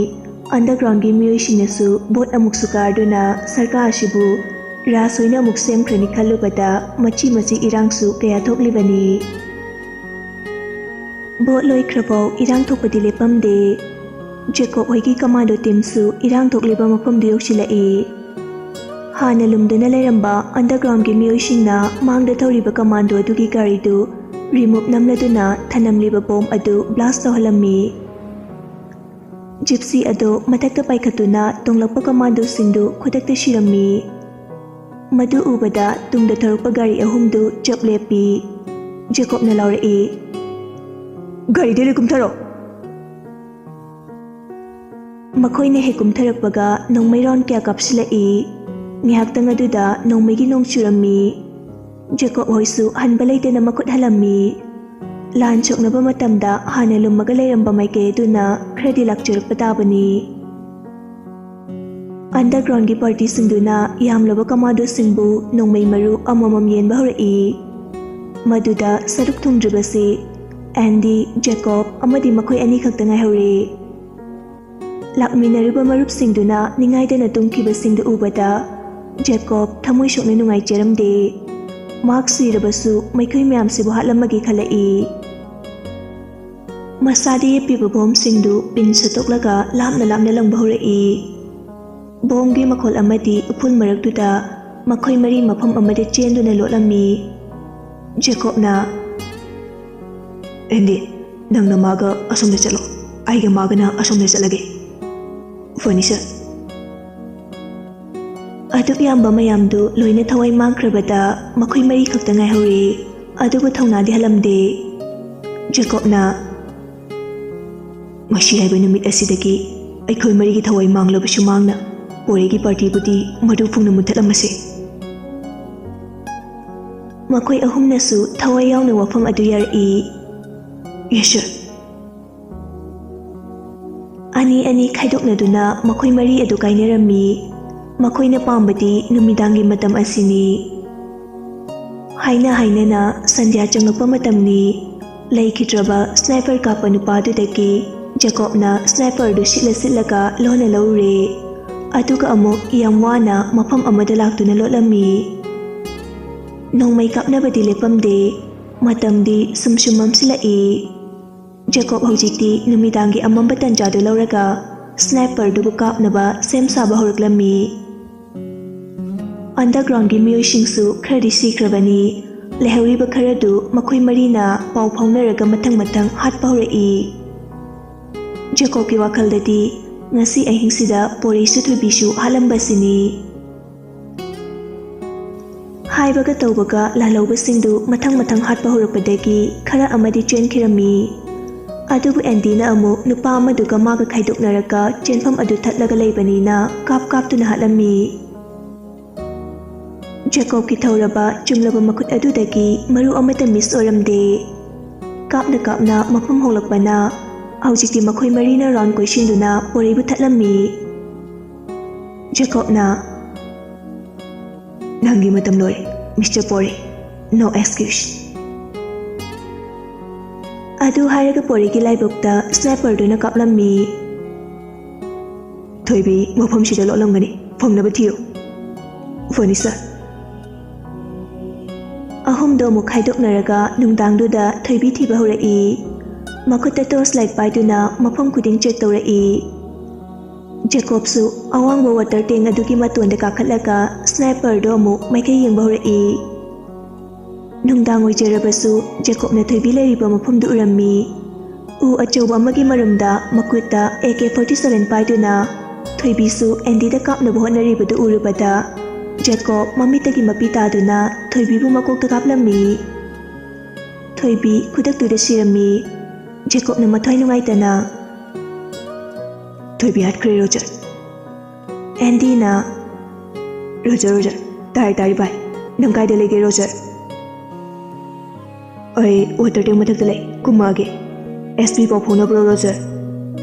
ꯑꯟꯗꯔꯒ꯭ꯔꯥꯎꯟꯒꯤ ꯃꯤꯑꯣꯏꯁꯤꯡꯅꯁꯨ ꯚꯣꯠ ꯑꯃꯨꯛꯁꯨ ꯀꯥꯔꯗꯨꯅ ꯁꯔꯀꯥꯔ ꯑꯁꯤꯕꯨ ꯔꯥꯖ ꯑꯣꯏꯅ ꯑꯃꯨꯛ ꯁꯦꯝꯈ꯭ꯔꯅꯤ ꯈꯜꯂꯨꯕꯗ ꯃꯆꯤ ꯃꯆꯤ ꯏꯔꯥꯡꯁꯨ ꯀꯌꯥ ꯊꯣꯛꯂꯤꯕꯅꯤ꯫ ꯚꯣꯠ ꯂꯣꯏꯈ꯭ꯔꯐꯥꯎ ꯏꯔꯥꯡ ꯊꯣꯛꯄꯗꯤ ꯂꯦꯞꯄꯝꯗꯦ꯫ ꯖꯦꯀꯣꯕ ꯍꯣꯏꯒꯤ ꯀꯃꯥꯟꯗꯣ ꯇꯤꯝꯁꯨ ꯏꯔꯥꯡ ꯊꯣꯛꯂꯤꯕ ꯃꯐꯝꯗꯨ ꯌꯧꯁꯤꯜꯂꯛꯏ꯫ ꯍꯥꯟꯅ ꯂꯨꯝꯗꯨꯅ ꯂꯩꯔꯝꯕ ꯑꯟꯗꯔꯒ꯭ꯔꯥꯎꯟꯒꯤ ꯃꯤꯑꯣꯏꯁꯤꯡꯅ ꯃꯥꯡꯗ ꯊꯧꯔꯤꯕ ꯀꯃꯥꯟꯗꯣ ꯑꯗꯨꯒꯤ ꯒꯥꯔꯤꯗꯨ ꯔꯤꯃꯣꯠ ꯅꯝꯂꯗꯨꯅ ꯊꯅꯝꯂꯤꯕ ꯕꯣꯝ ꯑꯗꯨ ꯕ꯭ꯂꯥꯁ ꯇꯧꯍꯜꯂꯝꯃꯤ꯫ ꯖꯤꯞꯁꯤ ꯑꯗꯨ ꯃꯊꯛꯇ ꯄꯥꯏꯈꯠꯇꯨꯅ ꯇꯣꯡꯂꯛꯄ ꯀꯃꯥꯟꯗꯣꯁꯤꯡꯗꯨ ꯈꯨꯗꯛꯇ ꯁꯤꯔꯝꯃꯤ꯫ ꯃꯗꯨ ꯎꯕꯗ ꯇꯨꯡꯗ ꯊꯧꯔꯛꯄ ꯒꯥꯔꯤ ꯑꯍꯨꯝꯗꯨ ꯆꯞ ꯂꯦꯞꯄꯤ꯫ ꯖꯦꯀꯣꯕꯅ ꯂꯥꯎꯔꯛꯏ, "ꯒꯥꯔꯤꯗꯒꯤ ꯀꯨꯝꯊꯔꯣ!" ꯃꯈꯣꯏꯅ ꯍꯦꯛ ꯀꯨꯝꯊꯔꯛꯄꯒ ꯅꯣꯡꯃꯩ ꯔꯥꯎꯟ ꯀꯌꯥ ꯀꯥꯞꯁꯤꯜꯂꯛꯏ꯫ ꯉꯥꯏꯍꯥꯛꯇꯪ ꯑꯗꯨꯗ ꯅꯣꯡꯃꯩꯒꯤ ꯅꯣꯡ ꯆꯨꯔꯝꯃꯤ꯫ ꯖꯦꯀꯣꯕ ꯍꯣꯏꯁꯨ ꯍꯟꯕ ꯂꯩꯇꯅ ꯃꯈꯨꯠ ꯍꯜꯂꯝꯃꯤ꯫ ꯂꯥꯟ ꯁꯣꯛꯅꯕ ꯃꯇꯝꯗ ꯍꯥꯟꯅ ꯂꯨꯝꯃꯒ ꯂꯩꯔꯝꯕ ꯃꯥꯏꯀꯩ ꯑꯗꯨꯅ ꯈꯔꯗꯤ ꯂꯥꯛꯆꯔꯛꯄ ꯇꯥꯕꯅꯤ꯫ ꯑꯟꯗꯔꯒ꯭ꯔꯥꯎꯟꯒꯤ ꯄꯥꯔꯇꯤꯁꯤꯡꯗꯨꯅ ꯌꯥꯝꯂꯕ ꯀꯃꯥꯟꯗꯣꯁꯤꯡꯕꯨ ꯅꯣꯡꯃꯩ ꯃꯔꯨ ꯑꯃꯃꯝ ꯌꯦꯟꯕ ꯍꯧꯔꯛꯏ꯫ ꯃꯗꯨꯗ ꯁꯔꯨꯛ ꯊꯨꯡꯗ꯭ꯔꯤꯕꯁꯤ ꯑꯦꯟꯗꯤ, ꯖꯦꯀꯣꯕ ꯑꯃꯗꯤ ꯃꯈꯣꯏ ꯑꯅꯤꯈꯛꯇ ꯉꯥꯏꯍꯧꯔꯦ꯫ ꯂꯥꯛꯃꯤꯟꯅꯔꯤꯕ ꯃꯔꯨꯞꯁꯤꯡꯗꯨꯅ ꯅꯤꯡꯉꯥꯏꯗꯅ ꯇꯨꯝꯈꯤꯕꯁꯤꯡꯗꯨ ꯎꯕꯗ ꯖꯦꯀꯣꯕ ꯊꯃꯣꯏ ꯁꯣꯛꯅ ꯅꯨꯡꯉꯥꯏꯖꯔꯝꯗꯦ꯫ ꯃꯍꯥꯛ ꯁꯤꯔꯕꯁꯨ ꯃꯈꯣꯏ ꯃꯌꯥꯝꯁꯤꯕꯨ ꯍꯥꯠꯂꯝꯃꯒꯦ ꯈꯜꯂꯛꯏ꯫ ꯃꯁꯥꯗ ꯌꯦꯞꯄꯤꯕ ꯕꯣꯝꯁꯤꯡꯗꯨ ꯄꯤꯟ ꯁꯠꯇꯣꯛꯂꯒ ꯂꯥꯞꯅ ꯂꯥꯞꯅ ꯂꯪꯕ ꯍꯧꯔꯛꯏ꯫ ꯕꯣꯝꯒꯤ ꯃꯈꯣꯜ ꯑꯃꯗꯤ ꯎꯐꯨꯜ ꯃꯔꯛꯇꯨꯗ ꯃꯈꯣꯏ ꯃꯔꯤ ꯃꯐꯝ ꯑꯃꯗ ꯆꯦꯟꯗꯨꯅ ꯂꯣꯠꯂꯝꯃꯤ꯫ ꯖꯦꯀꯣꯕꯅ, "ꯑꯦꯟꯗꯤ, ꯅꯪꯅ ꯃꯥꯒ ꯑꯁꯣꯝꯗ ꯆꯠꯂꯣ, ꯑꯩꯒ ꯃꯥꯒꯅ ꯑꯁꯣꯝꯗ ꯆꯠꯂꯒꯦ꯫ ꯐꯅꯤ, ꯁꯔ꯫" ꯑꯗꯨꯛ ꯌꯥꯝꯕ ꯃꯌꯥꯝꯗꯨ ꯂꯣꯏꯅ ꯊꯋꯥꯏ ꯃꯥꯡꯈ꯭ꯔꯕꯗ ꯃꯈꯣꯏ ꯃꯔꯤ ꯈꯛꯇ ꯉꯥꯏꯍꯧꯔꯦ꯫ ꯑꯗꯨꯕꯨ ꯊꯧꯅꯥꯗꯤ ꯍꯜꯂꯝꯗꯦ꯫ ꯖꯦꯀꯣꯕꯅ, "ꯉꯁꯤ ꯍꯥꯏꯕ ꯅꯨꯃꯤꯠ ꯑꯁꯤꯗꯒꯤ ꯑꯩꯈꯣꯏ ꯃꯔꯤꯒꯤ ꯊꯋꯥꯏ ꯃꯥꯡꯂꯕꯁꯨ ꯃꯥꯡꯅ ꯄꯣꯔꯩꯒꯤ ꯄꯥꯔꯇꯤꯕꯨꯗꯤ ꯃꯗꯨ ꯐꯨꯡꯅ ꯃꯨꯠꯊꯠꯂꯝꯃꯁꯦ꯫" ꯃꯈꯣꯏ ꯑꯍꯨꯝꯅꯁꯨ ꯊꯋꯥꯏ ꯌꯥꯎꯅ ꯋꯥꯐꯝ ꯑꯗꯨ ꯌꯥꯔꯛꯏ꯫ "Yes, sir." ꯑꯅꯤ ꯑꯅꯤ ꯈꯥꯏꯗꯣꯛꯅꯗꯨꯅ ꯃꯈꯣꯏ ꯃꯔꯤ ꯑꯗꯨ ꯀꯥꯏꯅꯔꯝꯃꯤ꯫ ꯃꯈꯣꯏꯅ ꯄꯥꯝꯕꯗꯤ ꯅꯨꯃꯤꯗꯥꯡꯒꯤ ꯃꯇꯝ ꯑꯁꯤꯅꯤ꯫ ꯍꯥꯏꯅ ꯍꯥꯏꯅꯅ ꯁꯟꯙ꯭ꯌꯥ ꯆꯪꯂꯛꯄ ꯃꯇꯝꯅꯤ꯫ ꯂꯩꯈꯤꯗ꯭ꯔꯕ ꯁ꯭ꯅꯥꯏꯄꯔ ꯀꯥꯞꯄ ꯅꯨꯄꯥꯗꯨꯗꯒꯤ ꯖꯦꯀꯣꯕꯅ ꯁ꯭ꯅꯥꯏꯄꯔꯗꯨ ꯁꯤꯠꯂ ꯁꯤꯠꯂꯒ ꯂꯣꯟꯅ ꯂꯧꯔꯦ꯫ ꯑꯗꯨꯒ ꯑꯃꯨꯛ ꯌꯥꯝ ꯋꯥꯅ ꯃꯐꯝ ꯑꯃꯗ ꯂꯥꯛꯇꯨꯅ ꯂꯣꯠꯂꯝꯃꯤ꯫ ꯅꯣꯡꯃꯩ ꯀꯥꯞꯅꯕꯗꯤ ꯂꯦꯞꯄꯝꯗꯦ꯫ ꯃꯇꯝꯗꯤ ꯁꯨꯝ ꯁꯨꯝ ꯃꯝꯁꯤꯜꯂꯛꯏ꯫ ꯖꯦꯀꯣꯕ ꯍꯧꯖꯤꯛꯇꯤ ꯅꯨꯃꯤꯗꯥꯡꯒꯤ ꯑꯃꯝꯕ ꯇꯟꯖꯥꯗꯨ ꯂꯧꯔꯒ ꯁ꯭ꯅꯥꯏꯄꯔꯗꯨꯕꯨ ꯀꯥꯞꯅꯕ ꯁꯦꯝ ꯁꯥꯕ ꯍꯧꯔꯛꯂꯝꯃꯤ꯫ ꯑꯟꯗꯔꯒ꯭ꯔꯥꯎꯟꯒꯤ ꯃꯤꯑꯣꯏꯁꯤꯡꯁꯨ ꯈꯔꯗꯤ ꯁꯤꯈ꯭ꯔꯕꯅꯤ꯫ ꯂꯩꯍꯧꯔꯤꯕ ꯈꯔꯗꯨ ꯃꯈꯣꯏ ꯃꯔꯤꯅ ꯄꯥꯎ ꯐꯥꯎꯅꯔꯒ ꯃꯊꯪ ꯃꯊꯪ ꯍꯥꯠꯄ ꯍꯧꯔꯛꯏ꯫ ꯖꯦꯀꯣꯕꯀꯤ ꯋꯥꯈꯜꯗꯗꯤ ꯉꯁꯤ ꯑꯍꯤꯡꯁꯤꯗ ꯄꯣꯔꯩꯁꯨ ꯊꯣꯏꯕꯤꯁꯨ ꯍꯥꯠꯂꯝꯕꯁꯤꯅꯤ꯫ ꯍꯥꯏꯕꯒ ꯇꯧꯕꯒ ꯂꯥꯜꯍꯧꯕꯁꯤꯡꯗꯨ ꯃꯊꯪ ꯃꯊꯪ ꯍꯥꯠꯄ ꯍꯧꯔꯛꯄꯗꯒꯤ ꯈꯔ ꯑꯃꯗꯤ ꯆꯦꯟꯈꯤꯔꯝꯃꯤ꯫ ꯑꯗꯨꯕꯨ ꯑꯦꯟꯗꯤꯅ ꯑꯃꯨꯛ ꯅꯨꯄꯥ ꯑꯃꯗꯨꯒ ꯃꯥꯒ ꯈꯥꯏꯗꯣꯛꯅꯔꯒ ꯆꯦꯟꯐꯝ ꯑꯗꯨ ꯊꯠꯂꯒ ꯂꯩꯕꯅꯤꯅ ꯀꯥꯞ ꯀꯥꯞꯇꯨꯅ ꯍꯥꯠꯂꯝꯃꯤ꯫ ꯖꯦꯀꯣꯕꯀꯤ ꯊꯧꯔꯕ ꯆꯨꯝꯂꯕ ꯃꯈꯨꯠ ꯑꯗꯨꯗꯒꯤ ꯃꯔꯨ ꯑꯃꯠꯇ ꯃꯤꯁ ꯑꯣꯏꯔꯝꯗꯦ꯫ ꯀꯥꯞꯅ ꯀꯥꯞꯅ ꯃꯐꯝ ꯍꯣꯡꯂꯛꯄꯅ ꯍꯧꯖꯤꯛꯇꯤ ꯃꯈꯣꯏ ꯃꯔꯤꯅ ꯔꯥꯎꯟ ꯀꯣꯏꯁꯤꯟꯗꯨꯅ ꯄꯣꯔꯩꯕꯨ ꯊꯠꯂꯝꯃꯤ꯫ ꯖꯦꯀꯣꯕꯅ, "ꯅꯪꯒꯤ ꯃꯇꯝ ꯂꯣꯏꯔꯦ, ꯃꯤꯁꯇꯔ ꯄꯣꯔꯩ꯫ No excuse꯫ ꯑꯗꯨ ꯍꯥꯏꯔꯒ ꯄꯣꯔꯤꯒꯤ ꯂꯥꯏꯕꯛꯇ ꯁ꯭ꯅꯥꯏꯄꯔꯗꯨꯅ ꯀꯥꯞꯂꯝꯃꯤ꯫ "ꯊꯣꯏꯕꯤ, ꯃꯐꯝꯁꯤꯗ ꯂꯣꯠꯂꯝꯒꯅꯤ, ꯐꯪꯅꯕ ꯊꯤꯌꯨ꯫" "ꯐꯅꯤ, ꯁꯥꯔ꯫" ꯑꯍꯨꯝꯗꯣ ꯑꯃꯨꯛ ꯈꯥꯏꯗꯣꯛꯅꯔꯒ ꯅꯨꯡꯗꯥꯡꯗꯨꯗ ꯊꯣꯏꯕꯤ ꯊꯤꯕ ꯍꯧꯔꯛꯏ꯫ ꯃꯈꯨꯠꯇ ꯇꯣꯔꯆ ꯂꯥꯏꯠ ꯄꯥꯏꯗꯨꯅ ꯃꯐꯝ ꯈꯨꯗꯤꯡ ꯆꯦꯛ ꯇꯧꯔꯛꯏ꯫ ꯖꯦꯀꯣꯕꯁꯨ ꯑꯋꯥꯡꯕ ꯋꯥꯇꯔ ꯇꯦꯡ ꯑꯗꯨꯒꯤ ꯃꯇꯣꯟꯗ ꯀꯥꯈꯠꯂꯒ ꯁ꯭ꯅꯥꯏꯄꯔꯗꯣ ꯑꯃꯨꯛ ꯃꯥꯏꯀꯩ ꯌꯦꯡꯕ ꯍꯧꯔꯛꯏ꯫ ꯅꯨꯡꯗꯥꯡ ꯑꯣꯏꯖꯔꯕꯁꯨ ꯖꯦꯀꯣꯕꯅ ꯊꯣꯏꯕꯤ ꯂꯩꯔꯤꯕ ꯃꯐꯝꯗꯨ ꯎꯔꯝꯃꯤ꯫ ꯎ ꯑꯆꯧꯕ ꯑꯃꯒꯤ ꯃꯔꯨꯝꯗ ꯃꯈꯨꯠꯇ ꯑꯦ ꯀꯦ ꯐꯣꯔꯇꯤ ꯁꯚꯦꯟ ꯄꯥꯏꯗꯨꯅ ꯊꯣꯏꯕꯤꯁꯨ ꯑꯦꯟꯗꯤꯗ ꯀꯥꯞꯅꯕ ꯍꯣꯠꯅꯔꯤꯕꯗꯨ ꯎꯔꯨꯕꯗ ꯖꯦꯀꯣꯕ ꯃꯃꯤꯠꯇꯒꯤ ꯃꯄꯤ ꯇꯥꯗꯨꯅ ꯊꯣꯏꯕꯤꯕꯨ ꯃꯀꯣꯛꯇ ꯀꯥꯞꯂꯝꯃꯤ꯫ ꯊꯣꯏꯕꯤ ꯈꯨꯗꯛꯇꯨꯗ ꯁꯤꯔꯝꯃꯤ꯫ ꯖꯦꯀꯣꯕꯅ ꯃꯊ꯭ꯋꯥꯏ ꯅꯨꯡꯉꯥꯏꯇꯅ, "ꯊꯣꯏꯕꯤ ꯍꯥꯠꯈ꯭ꯔꯦ, ꯔꯣꯖꯔ꯫" ꯑꯦꯟꯗꯤꯅ, "ꯔꯣꯖꯔ, ꯔꯣꯖꯔ, ꯇꯥꯔꯦ, ꯇꯥꯔꯦ, ꯚꯥꯏ꯫ ꯅꯪ ꯀꯥꯏꯗ ꯂꯩꯒꯦ, ꯔꯣꯖꯔ?" "ꯑꯩ ꯋꯥꯇꯔ ꯇꯦꯡ ꯃꯊꯛꯇ ꯂꯩ, ꯀꯨꯝꯃꯛꯑꯒꯦ꯫" "ꯑꯦꯁ ꯄꯤ ꯄꯥꯎ ꯐꯥꯎꯅꯕ꯭ꯔꯣ, ꯔꯣꯖꯔ?"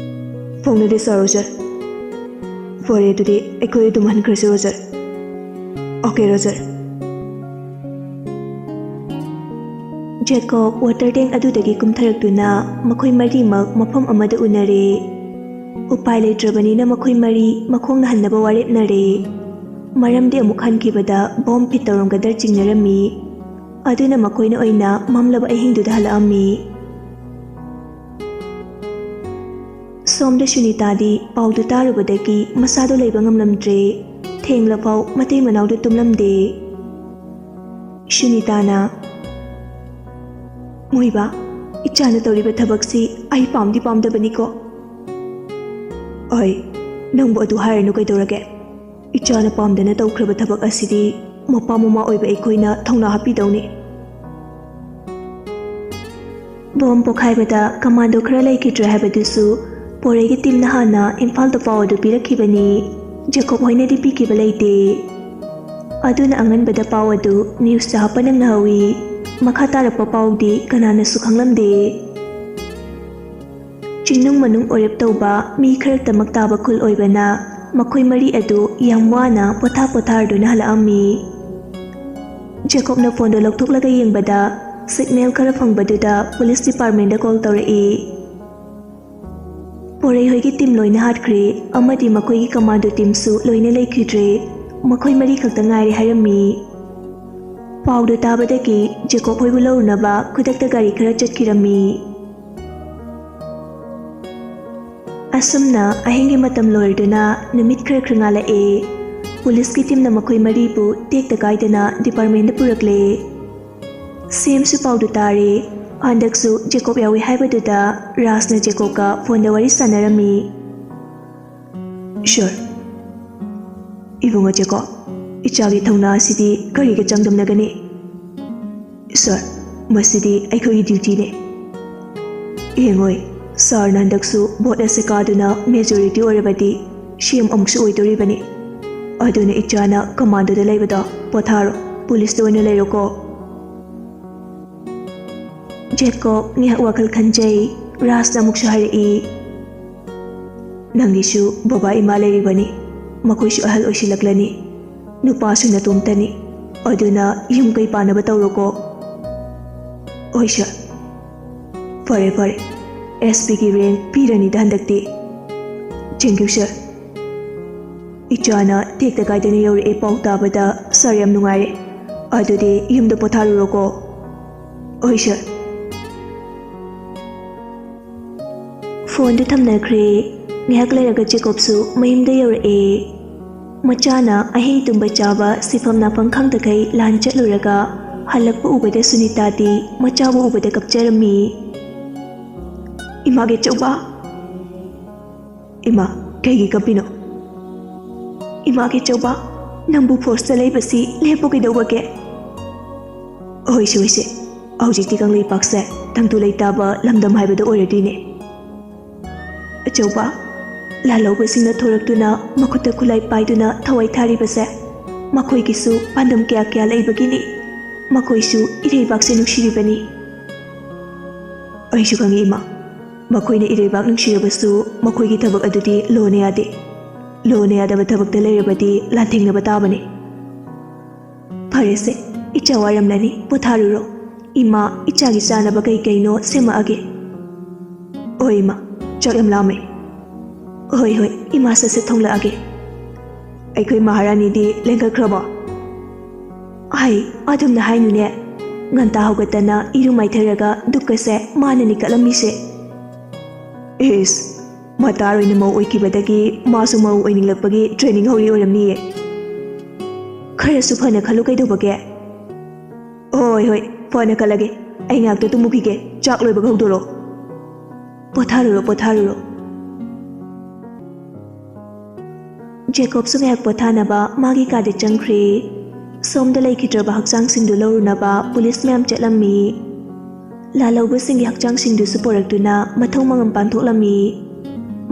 "ꯐꯥꯎꯅꯗꯦ, ꯁꯥꯔ ꯔꯣꯖꯔ꯫" "ꯐꯔꯦ, ꯑꯗꯨꯗꯤ ꯑꯩꯈꯣꯏ ꯑꯗꯨꯝ ꯍꯟꯈ꯭ꯔꯁꯤ, Roger." "Okay, Roger." Jacob water ꯇꯦꯡ ꯑꯗꯨꯗꯒꯤ ꯀꯨꯝꯊꯔꯛꯇꯨꯅ ꯃꯈꯣꯏ ꯃꯔꯤꯃꯛ ꯃꯐꯝ ꯑꯃꯗ ꯎꯅꯔꯦ꯫ ꯎꯄꯥꯏ ꯂꯩꯇ꯭ꯔꯕꯅꯤꯅ ꯃꯈꯣꯏ ꯃꯔꯤ ꯃꯈꯣꯡꯅ ꯍꯟꯅꯕ ꯋꯥꯔꯦꯞꯅꯔꯦ꯫ ꯃꯔꯝꯗꯤ ꯑꯃꯨꯛ ꯍꯟꯈꯤꯕꯗ ꯕꯣꯝ ꯐꯤꯠ ꯇꯧꯔꯝꯒꯗ꯭ꯔ ꯆꯤꯡꯅꯔꯝꯃꯤ꯫ ꯑꯗꯨꯅ ꯃꯈꯣꯏꯅ ꯑꯣꯏꯅ ꯃꯝꯂꯕ ꯑꯍꯤꯡꯗꯨꯗ ꯍꯜꯂꯛꯑꯝꯃꯤ꯫ ꯁꯣꯝꯗ ꯁꯨꯅꯤꯇꯥꯗꯤ ꯄꯥꯎꯗꯨ ꯇꯥꯔꯨꯕꯗꯒꯤ ꯃꯁꯥꯗꯣ ꯂꯩꯕ ꯉꯝꯂꯝꯗ꯭ꯔꯦ꯫ ꯊꯦꯡꯂꯐꯥꯎ ꯃꯇꯩ ꯃꯅꯥꯎꯗꯨ ꯇꯨꯝꯂꯝꯗꯦ꯫ ꯁꯨꯅꯤꯇꯥꯅ, "ꯃꯣꯏꯕꯥ, ꯏꯆꯥꯅ ꯇꯧꯔꯤꯕ ꯊꯕꯛꯁꯤ ꯑꯩ ꯄꯥꯝꯗꯤ ꯄꯥꯝꯗꯕꯅꯤꯀꯣ꯫" "ꯑꯩ ꯅꯪꯕꯨ ꯑꯗꯨ ꯍꯥꯏꯔꯅꯨ ꯀꯩꯗꯧꯔꯒꯦ? ꯏꯆꯥꯅ ꯄꯥꯝꯗꯅ ꯇꯧꯈ꯭ꯔꯕ ꯊꯕꯛ ꯑꯁꯤꯗꯤ ꯃꯄꯥ ꯃꯃꯥ ꯑꯣꯏꯕ ꯑꯩꯈꯣꯏꯅ ꯊꯧꯅꯥ ꯍꯥꯞꯄꯤꯗꯧꯅꯤ꯫" ꯕꯣꯝ ꯄꯣꯈꯥꯏꯕꯗ ꯀꯃꯥꯟꯗꯣ ꯈꯔ ꯂꯩꯈꯤꯗ꯭ꯔꯦ ꯍꯥꯏꯕꯗꯨꯁꯨ ꯄꯣꯔꯩꯒꯤ ꯇꯤꯝꯅ ꯍꯥꯟꯅ ꯏꯝꯐꯥꯜꯗ ꯄꯥꯎ ꯑꯗꯨ ꯄꯤꯔꯛꯈꯤꯕꯅꯤ꯫ ꯖꯦꯀꯣꯕ ꯍꯣꯏꯅꯗꯤ ꯄꯤꯈꯤꯕ ꯂꯩꯇꯦ꯫ ꯑꯗꯨꯅ ꯑꯉꯟꯕꯗ ꯄꯥꯎ ꯑꯗꯨ ꯅ꯭ꯌꯨꯁꯇ ꯍꯥꯞꯄ ꯅꯪꯅꯍꯧꯏ꯫ ꯃꯈꯥ ꯇꯥꯔꯛꯄ ꯄꯥꯎꯗꯤ ꯀꯅꯥꯅꯁꯨ ꯈꯪꯂꯝꯗꯦ꯫ ꯆꯤꯡꯅꯨꯡ ꯃꯅꯨꯡ ꯑꯣꯏꯔꯞ ꯇꯧꯕ ꯃꯤ ꯈꯔꯛꯇꯃꯛ ꯇꯥꯕ ꯈꯨꯜ ꯑꯣꯏꯕꯅ ꯃꯈꯣꯏ ꯃꯔꯤ ꯑꯗꯨ ꯌꯥꯝ ꯋꯥꯅ ꯄꯣꯊꯥ ꯄꯣꯊꯥꯔꯗꯨꯅ ꯍꯜꯂꯛꯑꯝꯃꯤ꯫ ꯖꯦꯀꯣꯕꯅ ꯐꯣꯟꯗꯣ ꯂꯧꯊꯣꯛꯂꯒ ꯌꯦꯡꯕꯗ ꯁꯤꯒꯅꯦꯜ ꯈꯔ ꯐꯪꯕꯗꯨꯗ ꯄꯨꯂꯤꯁ ꯗꯤꯄꯥꯔꯠꯃꯦꯟꯗ ꯀꯣꯜ ꯇꯧꯔꯛꯏ꯫ ꯄꯣꯔꯩ ꯍꯣꯏꯒꯤ ꯇꯤꯝ ꯂꯣꯏꯅ ꯍꯥꯠꯈ꯭ꯔꯦ, ꯑꯃꯗꯤ ꯃꯈꯣꯏꯒꯤ ꯀꯃꯥꯟꯗꯣ ꯇꯤꯝꯁꯨ ꯂꯣꯏꯅ ꯂꯩꯈꯤꯗ꯭ꯔꯦ꯫ ꯃꯈꯣꯏ ꯃꯔꯤ ꯈꯛꯇ ꯉꯥꯏꯔꯦ ꯍꯥꯏꯔꯝꯃꯤ꯫ ꯄꯥꯎꯗꯨ ꯇꯥꯕꯗꯒꯤ ꯖꯦꯀꯣꯕ ꯍꯣꯏꯕꯨ ꯂꯧꯔꯨꯅꯕ ꯈꯨꯗꯛꯇ ꯒꯥꯔꯤ ꯈꯔ ꯆꯠꯈꯤꯔꯝꯃꯤ꯫ ꯑꯁꯨꯝꯅ ꯑꯍꯤꯡꯒꯤ ꯃꯇꯝ ꯂꯣꯏꯔꯗꯨꯅ ꯅꯨꯃꯤꯠ ꯈꯔ ꯈꯔ ꯉꯥꯜꯂꯛꯑꯦ꯫ ꯄꯨꯂꯤꯁꯀꯤ ꯇꯤꯝꯅ ꯃꯈꯣꯏ ꯃꯔꯤꯕꯨ ꯇꯦꯛꯇ ꯀꯥꯏꯗꯅ ꯗꯤꯄꯥꯔꯠꯃꯦꯟꯗ ꯄꯨꯔꯛꯂꯦ꯫ ꯁꯦꯝꯁꯨ ꯄꯥꯎꯗꯨ ꯇꯥꯔꯦ꯫ ꯍꯟꯗꯛꯁꯨ ꯖꯦꯀꯣꯕ ꯌꯥꯎꯏ ꯍꯥꯏꯕꯗꯨꯗ ꯔꯥꯖꯅ ꯖꯦꯀꯣꯕꯀ ꯐꯣꯟꯗ ꯋꯥꯔꯤ ꯁꯥꯟꯅꯔꯝꯃꯤ꯫ ꯁꯥꯔ, ꯏꯕꯨꯡꯉꯣ ꯖꯦꯀꯣꯕ, ꯏꯆꯥꯒꯤ ꯊꯧꯅꯥ ꯑꯁꯤꯗꯤ ꯀꯔꯤꯒ ꯆꯥꯡꯗꯝꯅꯒꯅꯤ? ꯁꯥꯔ, ꯃꯁꯤꯗꯤ ꯑꯩꯈꯣꯏꯒꯤ ꯗ꯭ꯌꯨꯇꯤꯅꯦ꯫ ꯌꯦꯡꯉꯣꯏ, ꯁꯥꯔꯅ ꯍꯟꯗꯛꯁꯨ ꯚꯣꯠ ꯑꯁꯤ ꯀꯥꯗꯨꯅ ꯃꯦꯖꯣꯔꯤꯇꯤ ꯑꯣꯏꯔꯕꯗꯤ ꯁꯤ ꯑꯦꯝ ꯑꯃꯨꯛꯁꯨ ꯑꯣꯏꯗꯣꯔꯤꯕꯅꯤ꯫ ꯑꯗꯨꯅ ꯏꯆꯥꯅ ꯀꯃꯥꯟꯗꯣꯗ ꯂꯩꯕꯗꯣ ꯄꯣꯊꯥꯔꯣ, ꯄꯨꯂꯤꯁꯇ ꯑꯣꯏꯅ ꯂꯩꯔꯣꯀꯣ꯫ ꯖꯦꯀꯣꯕ ꯉꯥꯏꯍꯥꯛ ꯋꯥꯈꯜ ꯈꯟꯖꯩ꯫ ꯔꯥꯖꯅ ꯑꯃꯨꯛꯁꯨ ꯍꯥꯏꯔꯛꯏ, ꯅꯪꯒꯤꯁꯨ ꯕꯕꯥ ꯏꯃꯥ ꯂꯩꯔꯤꯕꯅꯤ, ꯃꯈꯣꯏꯁꯨ ꯑꯍꯜ ꯑꯣꯏꯁꯤꯜꯂꯛꯂꯅꯤ꯫ ꯅꯨꯄꯥꯁꯨ ꯅꯇꯣꯝꯇꯅꯤ, ꯑꯗꯨꯅ ꯌꯨꯝ ꯀꯩ ꯄꯥꯟꯅꯕ ꯇꯧꯔꯣꯀꯣ꯫ ꯍꯣꯏ ꯁꯥꯔ꯫ ꯐꯔꯦ ꯐꯔꯦ, ꯑꯦꯁ ꯄꯤꯒꯤ ꯔꯦꯡ ꯄꯤꯔꯅꯤꯗ ꯍꯟꯗꯛꯇꯤ꯫ ꯊꯦꯡꯀ꯭ꯌꯨ ꯁꯥꯔ꯫ ꯏꯆꯥꯅ ꯇꯦꯛꯇ ꯀꯥꯏꯗꯅ ꯌꯧꯔꯛꯑꯦ ꯄꯥꯎ ꯇꯥꯕꯗ ꯁꯥꯔ ꯌꯥꯝ ꯅꯨꯡꯉꯥꯏꯔꯦ꯫ ꯑꯗꯨꯗꯤ ꯌꯨꯝꯗ ꯄꯣꯊꯥꯔꯨꯔꯣꯀꯣ꯫ ꯍꯣꯏ ꯁꯥꯔ꯫ ꯐꯣꯟꯗꯨ ꯊꯝꯅꯈ꯭ꯔꯦ꯫ ꯉꯥꯏꯍꯥꯛ ꯂꯩꯔꯒ ꯖꯦꯀꯣꯕꯁꯨ ꯃꯌꯨꯝꯗ ꯌꯧꯔꯛꯑꯦ꯫ ꯃꯆꯥꯅ ꯑꯍꯤꯡ ꯇꯨꯝꯕ ꯆꯥꯕ ꯁꯤꯐꯝ ꯅꯥꯐꯝ ꯈꯪꯗꯈꯩ ꯂꯥꯟ ꯆꯠꯂꯨꯔꯒ ꯍꯜꯂꯛꯄ ꯎꯕꯗ ꯁꯨꯅꯤꯇꯥꯗꯤ ꯃꯆꯥꯕꯨ ꯎꯕꯗ ꯀꯞꯆꯔꯝꯃꯤ꯫ ꯏꯃꯥꯒꯤ ꯑꯆꯧꯕ! ꯏꯃꯥ, ꯀꯩꯒꯤ ꯀꯞꯄꯤꯅꯣ? ꯏꯃꯥꯒꯤ ꯑꯆꯧꯕ, ꯅꯪꯕꯨ ꯐꯣꯔꯁꯇ ꯂꯩꯕꯁꯤ ꯂꯦꯞꯄꯨ ꯀꯩꯗꯧꯕꯒꯦ? ꯍꯣꯏꯁꯦ, ꯍꯣꯏꯁꯦ, ꯍꯧꯖꯤꯛꯇꯤ ꯀꯪꯂꯩꯄꯥꯛꯁꯦ ꯇꯪꯗꯨ ꯂꯩꯇꯥꯕ ꯂꯝꯗꯝ ꯍꯥꯏꯕꯗꯨ ꯑꯣꯏꯔꯗꯣꯏꯅꯦ꯫ ꯑꯆꯧꯕ, ꯂꯥꯜꯍꯧꯕꯁꯤꯡꯅ ꯊꯣꯔꯛꯇꯨꯅ ꯃꯈꯨꯠꯇ ꯈꯨꯠꯂꯥꯏ ꯄꯥꯏꯗꯨꯅ ꯊꯋꯥꯏ ꯊꯥꯔꯤꯕꯁꯦ ꯃꯈꯣꯏꯒꯤꯁꯨ ꯄꯥꯟꯗꯝ ꯀꯌꯥ ꯀꯌꯥ ꯂꯩꯕꯒꯤꯅꯤ꯫ ꯃꯈꯣꯏꯁꯨ ꯏꯔꯩꯕꯥꯛꯁꯦ ꯅꯨꯡꯁꯤꯔꯤꯕꯅꯤ꯫ ꯑꯩꯁꯨ ꯈꯪꯏ ꯏꯃꯥ, ꯃꯈꯣꯏꯅ ꯏꯔꯩꯕꯥꯛ ꯅꯨꯡꯁꯤꯔꯕꯁꯨ ꯃꯈꯣꯏꯒꯤ ꯊꯕꯛ ꯑꯗꯨꯗꯤ ꯂꯣꯅ ꯌꯥꯗꯦ꯫ ꯂꯣꯅ ꯌꯥꯗꯕ ꯊꯕꯛꯇ ꯂꯩꯔꯕꯗꯤ ꯂꯥꯟꯊꯦꯡꯅꯕ ꯇꯥꯕꯅꯤ꯫ ꯐꯔꯦꯁꯦ, ꯏꯆꯥ ꯋꯥꯔꯝꯂꯅꯤ, ꯄꯣꯊꯥꯔꯨꯔꯣ꯫ "ꯏꯃꯥ, ꯏꯆꯥꯒꯤ ꯆꯥꯅꯕ ꯀꯩ ꯀꯩꯅꯣ ꯁꯦꯝꯃꯛꯑꯒꯦ꯫" "ꯍꯣꯏ ꯏꯃꯥ, ꯆꯥꯛ ꯌꯥꯝ ꯂꯥꯝꯃꯦ꯫" "ꯍꯣꯏ ꯍꯣꯏ, ꯏꯃꯥ ꯁꯠ ꯁꯠ ꯊꯣꯡꯂꯛꯑꯒꯦ꯫" "ꯑꯩꯈꯣꯏ ꯃꯍꯥꯔꯥꯅꯤꯗꯤ ꯂꯦꯡꯈꯠꯈ꯭ꯔꯕꯣ?" "ꯍꯥꯏ, ꯑꯗꯨꯝꯅ ꯍꯥꯏꯅꯨꯅꯦ꯫ ꯉꯟꯇꯥ ꯍꯧꯒꯠꯇꯅ ꯏꯔꯨ ꯃꯥꯏꯊꯔꯒ ꯗꯨꯛꯀꯁꯦ ꯃꯥꯅꯅꯤ ꯀꯠꯂꯝꯃꯤꯁꯦ꯫" "ꯏꯁ, ꯃꯇꯥꯔ ꯑꯣꯏꯅ ꯃꯧ ꯑꯣꯏꯈꯤꯕꯗꯒꯤ ꯃꯥꯁꯨ ꯃꯧ ꯑꯣꯏꯅꯤꯡꯂꯛꯄꯒꯤ ꯇ꯭ꯔꯦꯅꯤꯡ ꯍꯧꯔꯤ ꯑꯣꯏꯔꯝꯅꯤꯌꯦ꯫" "ꯈꯔꯁꯨ ꯐꯅ ꯈꯜꯂꯨ ꯀꯩꯗꯧꯕꯒꯦ?" "ꯍꯣꯏ ꯍꯣꯏ, ꯐꯅ ꯈꯜꯂꯒꯦ꯫ ꯑꯩ ꯉꯥꯏꯍꯥꯛꯇ ꯇꯨꯝꯃꯨꯈꯤꯒꯦ, ꯆꯥꯛ ꯂꯣꯏꯕꯒ ꯍꯧꯗꯣꯔꯛꯑꯣ꯫" "ꯄꯣꯊꯥꯔꯨꯔꯣ, ꯄꯣꯊꯥꯔꯨꯔꯣ꯫" ꯖꯦꯀꯣꯕꯁꯨ ꯉꯥꯏꯍꯥꯛ ꯄꯣꯊꯥꯅꯕ ꯃꯥꯒꯤ ꯀꯥꯗ ꯆꯪꯈ꯭ꯔꯦ꯫ ꯁꯣꯝꯗ ꯂꯩꯈꯤꯗ꯭ꯔꯕ ꯍꯛꯆꯥꯡꯁꯤꯡꯗꯨ ꯂꯧꯔꯨꯅꯕ ꯄꯨꯂꯤꯁ ꯃꯌꯥꯝ ꯆꯠꯂꯝꯃꯤ꯫ ꯂꯥꯜꯍꯧꯕꯁꯤꯡꯒꯤ ꯍꯛꯆꯥꯡꯁꯤꯡꯗꯨꯁꯨ ꯄꯣꯔꯛꯇꯨꯅ ꯃꯊꯧ ꯃꯉꯝ ꯄꯥꯡꯊꯣꯛꯂꯝꯃꯤ꯫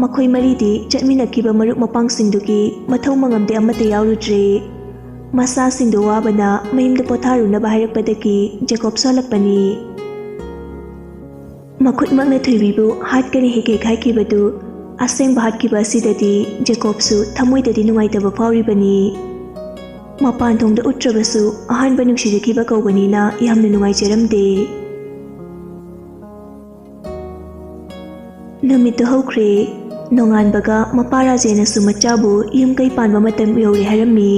ꯃꯈꯣꯏ ꯃꯔꯤꯗꯤ ꯆꯠꯃꯤꯟꯅꯈꯤꯕ ꯃꯔꯨꯞ ꯃꯄꯥꯡꯁꯤꯡꯗꯨꯒꯤ ꯃꯊꯧ ꯃꯉꯝꯗꯤ ꯑꯃꯠꯇ ꯌꯥꯎꯔꯨꯗ꯭ꯔꯦ꯫ ꯃꯁꯥꯁꯤꯡꯗꯨ ꯋꯥꯕꯅ ꯃꯌꯨꯝꯗ ꯄꯣꯊꯥꯔꯨꯅꯕ ꯍꯥꯏꯔꯛꯄꯗꯒꯤ ꯖꯦꯀꯣꯕꯁꯨ ꯍꯜꯂꯛꯄꯅꯤ꯫ ꯃꯈꯨꯠꯃꯛꯅ ꯊꯣꯏꯕꯤꯕꯨ ꯍꯥꯠꯀꯅꯤ ꯍꯦꯛ ꯍꯦꯛ ꯍꯥꯏꯈꯤꯕꯗꯨ ꯑꯁꯦꯡꯕ ꯍꯥꯠꯈꯤꯕ ꯑꯁꯤꯗꯗꯤ ꯖꯦꯀꯣꯕꯁꯨ ꯊꯃꯣꯏꯗꯗꯤ ꯅꯨꯡꯉꯥꯏꯇꯕ ꯐꯥꯎꯔꯤꯕꯅꯤ꯫ ꯃꯄꯥꯟ ꯊꯣꯡꯗ ꯎꯠꯇ꯭ꯔꯕꯁꯨ ꯑꯍꯥꯟꯕ ꯅꯨꯡꯁꯤꯖꯈꯤꯕ ꯀꯧꯕꯅꯤꯅ ꯌꯥꯝꯅ ꯅꯨꯡꯉꯥꯏꯖꯔꯝꯗꯦ꯫ ꯅꯨꯃꯤꯠꯇꯨ ꯍꯧꯈ꯭ꯔꯦ꯫ ꯅꯣꯡꯉꯥꯟꯕꯒ ꯃꯄꯥ ꯔꯥꯖꯦꯅꯁꯨ ꯃꯆꯥꯕꯨ ꯌꯨꯝ ꯀꯩ ꯄꯥꯟꯕ ꯃꯇꯝ ꯌꯧꯔꯦ ꯍꯥꯏꯔꯝꯃꯤ꯫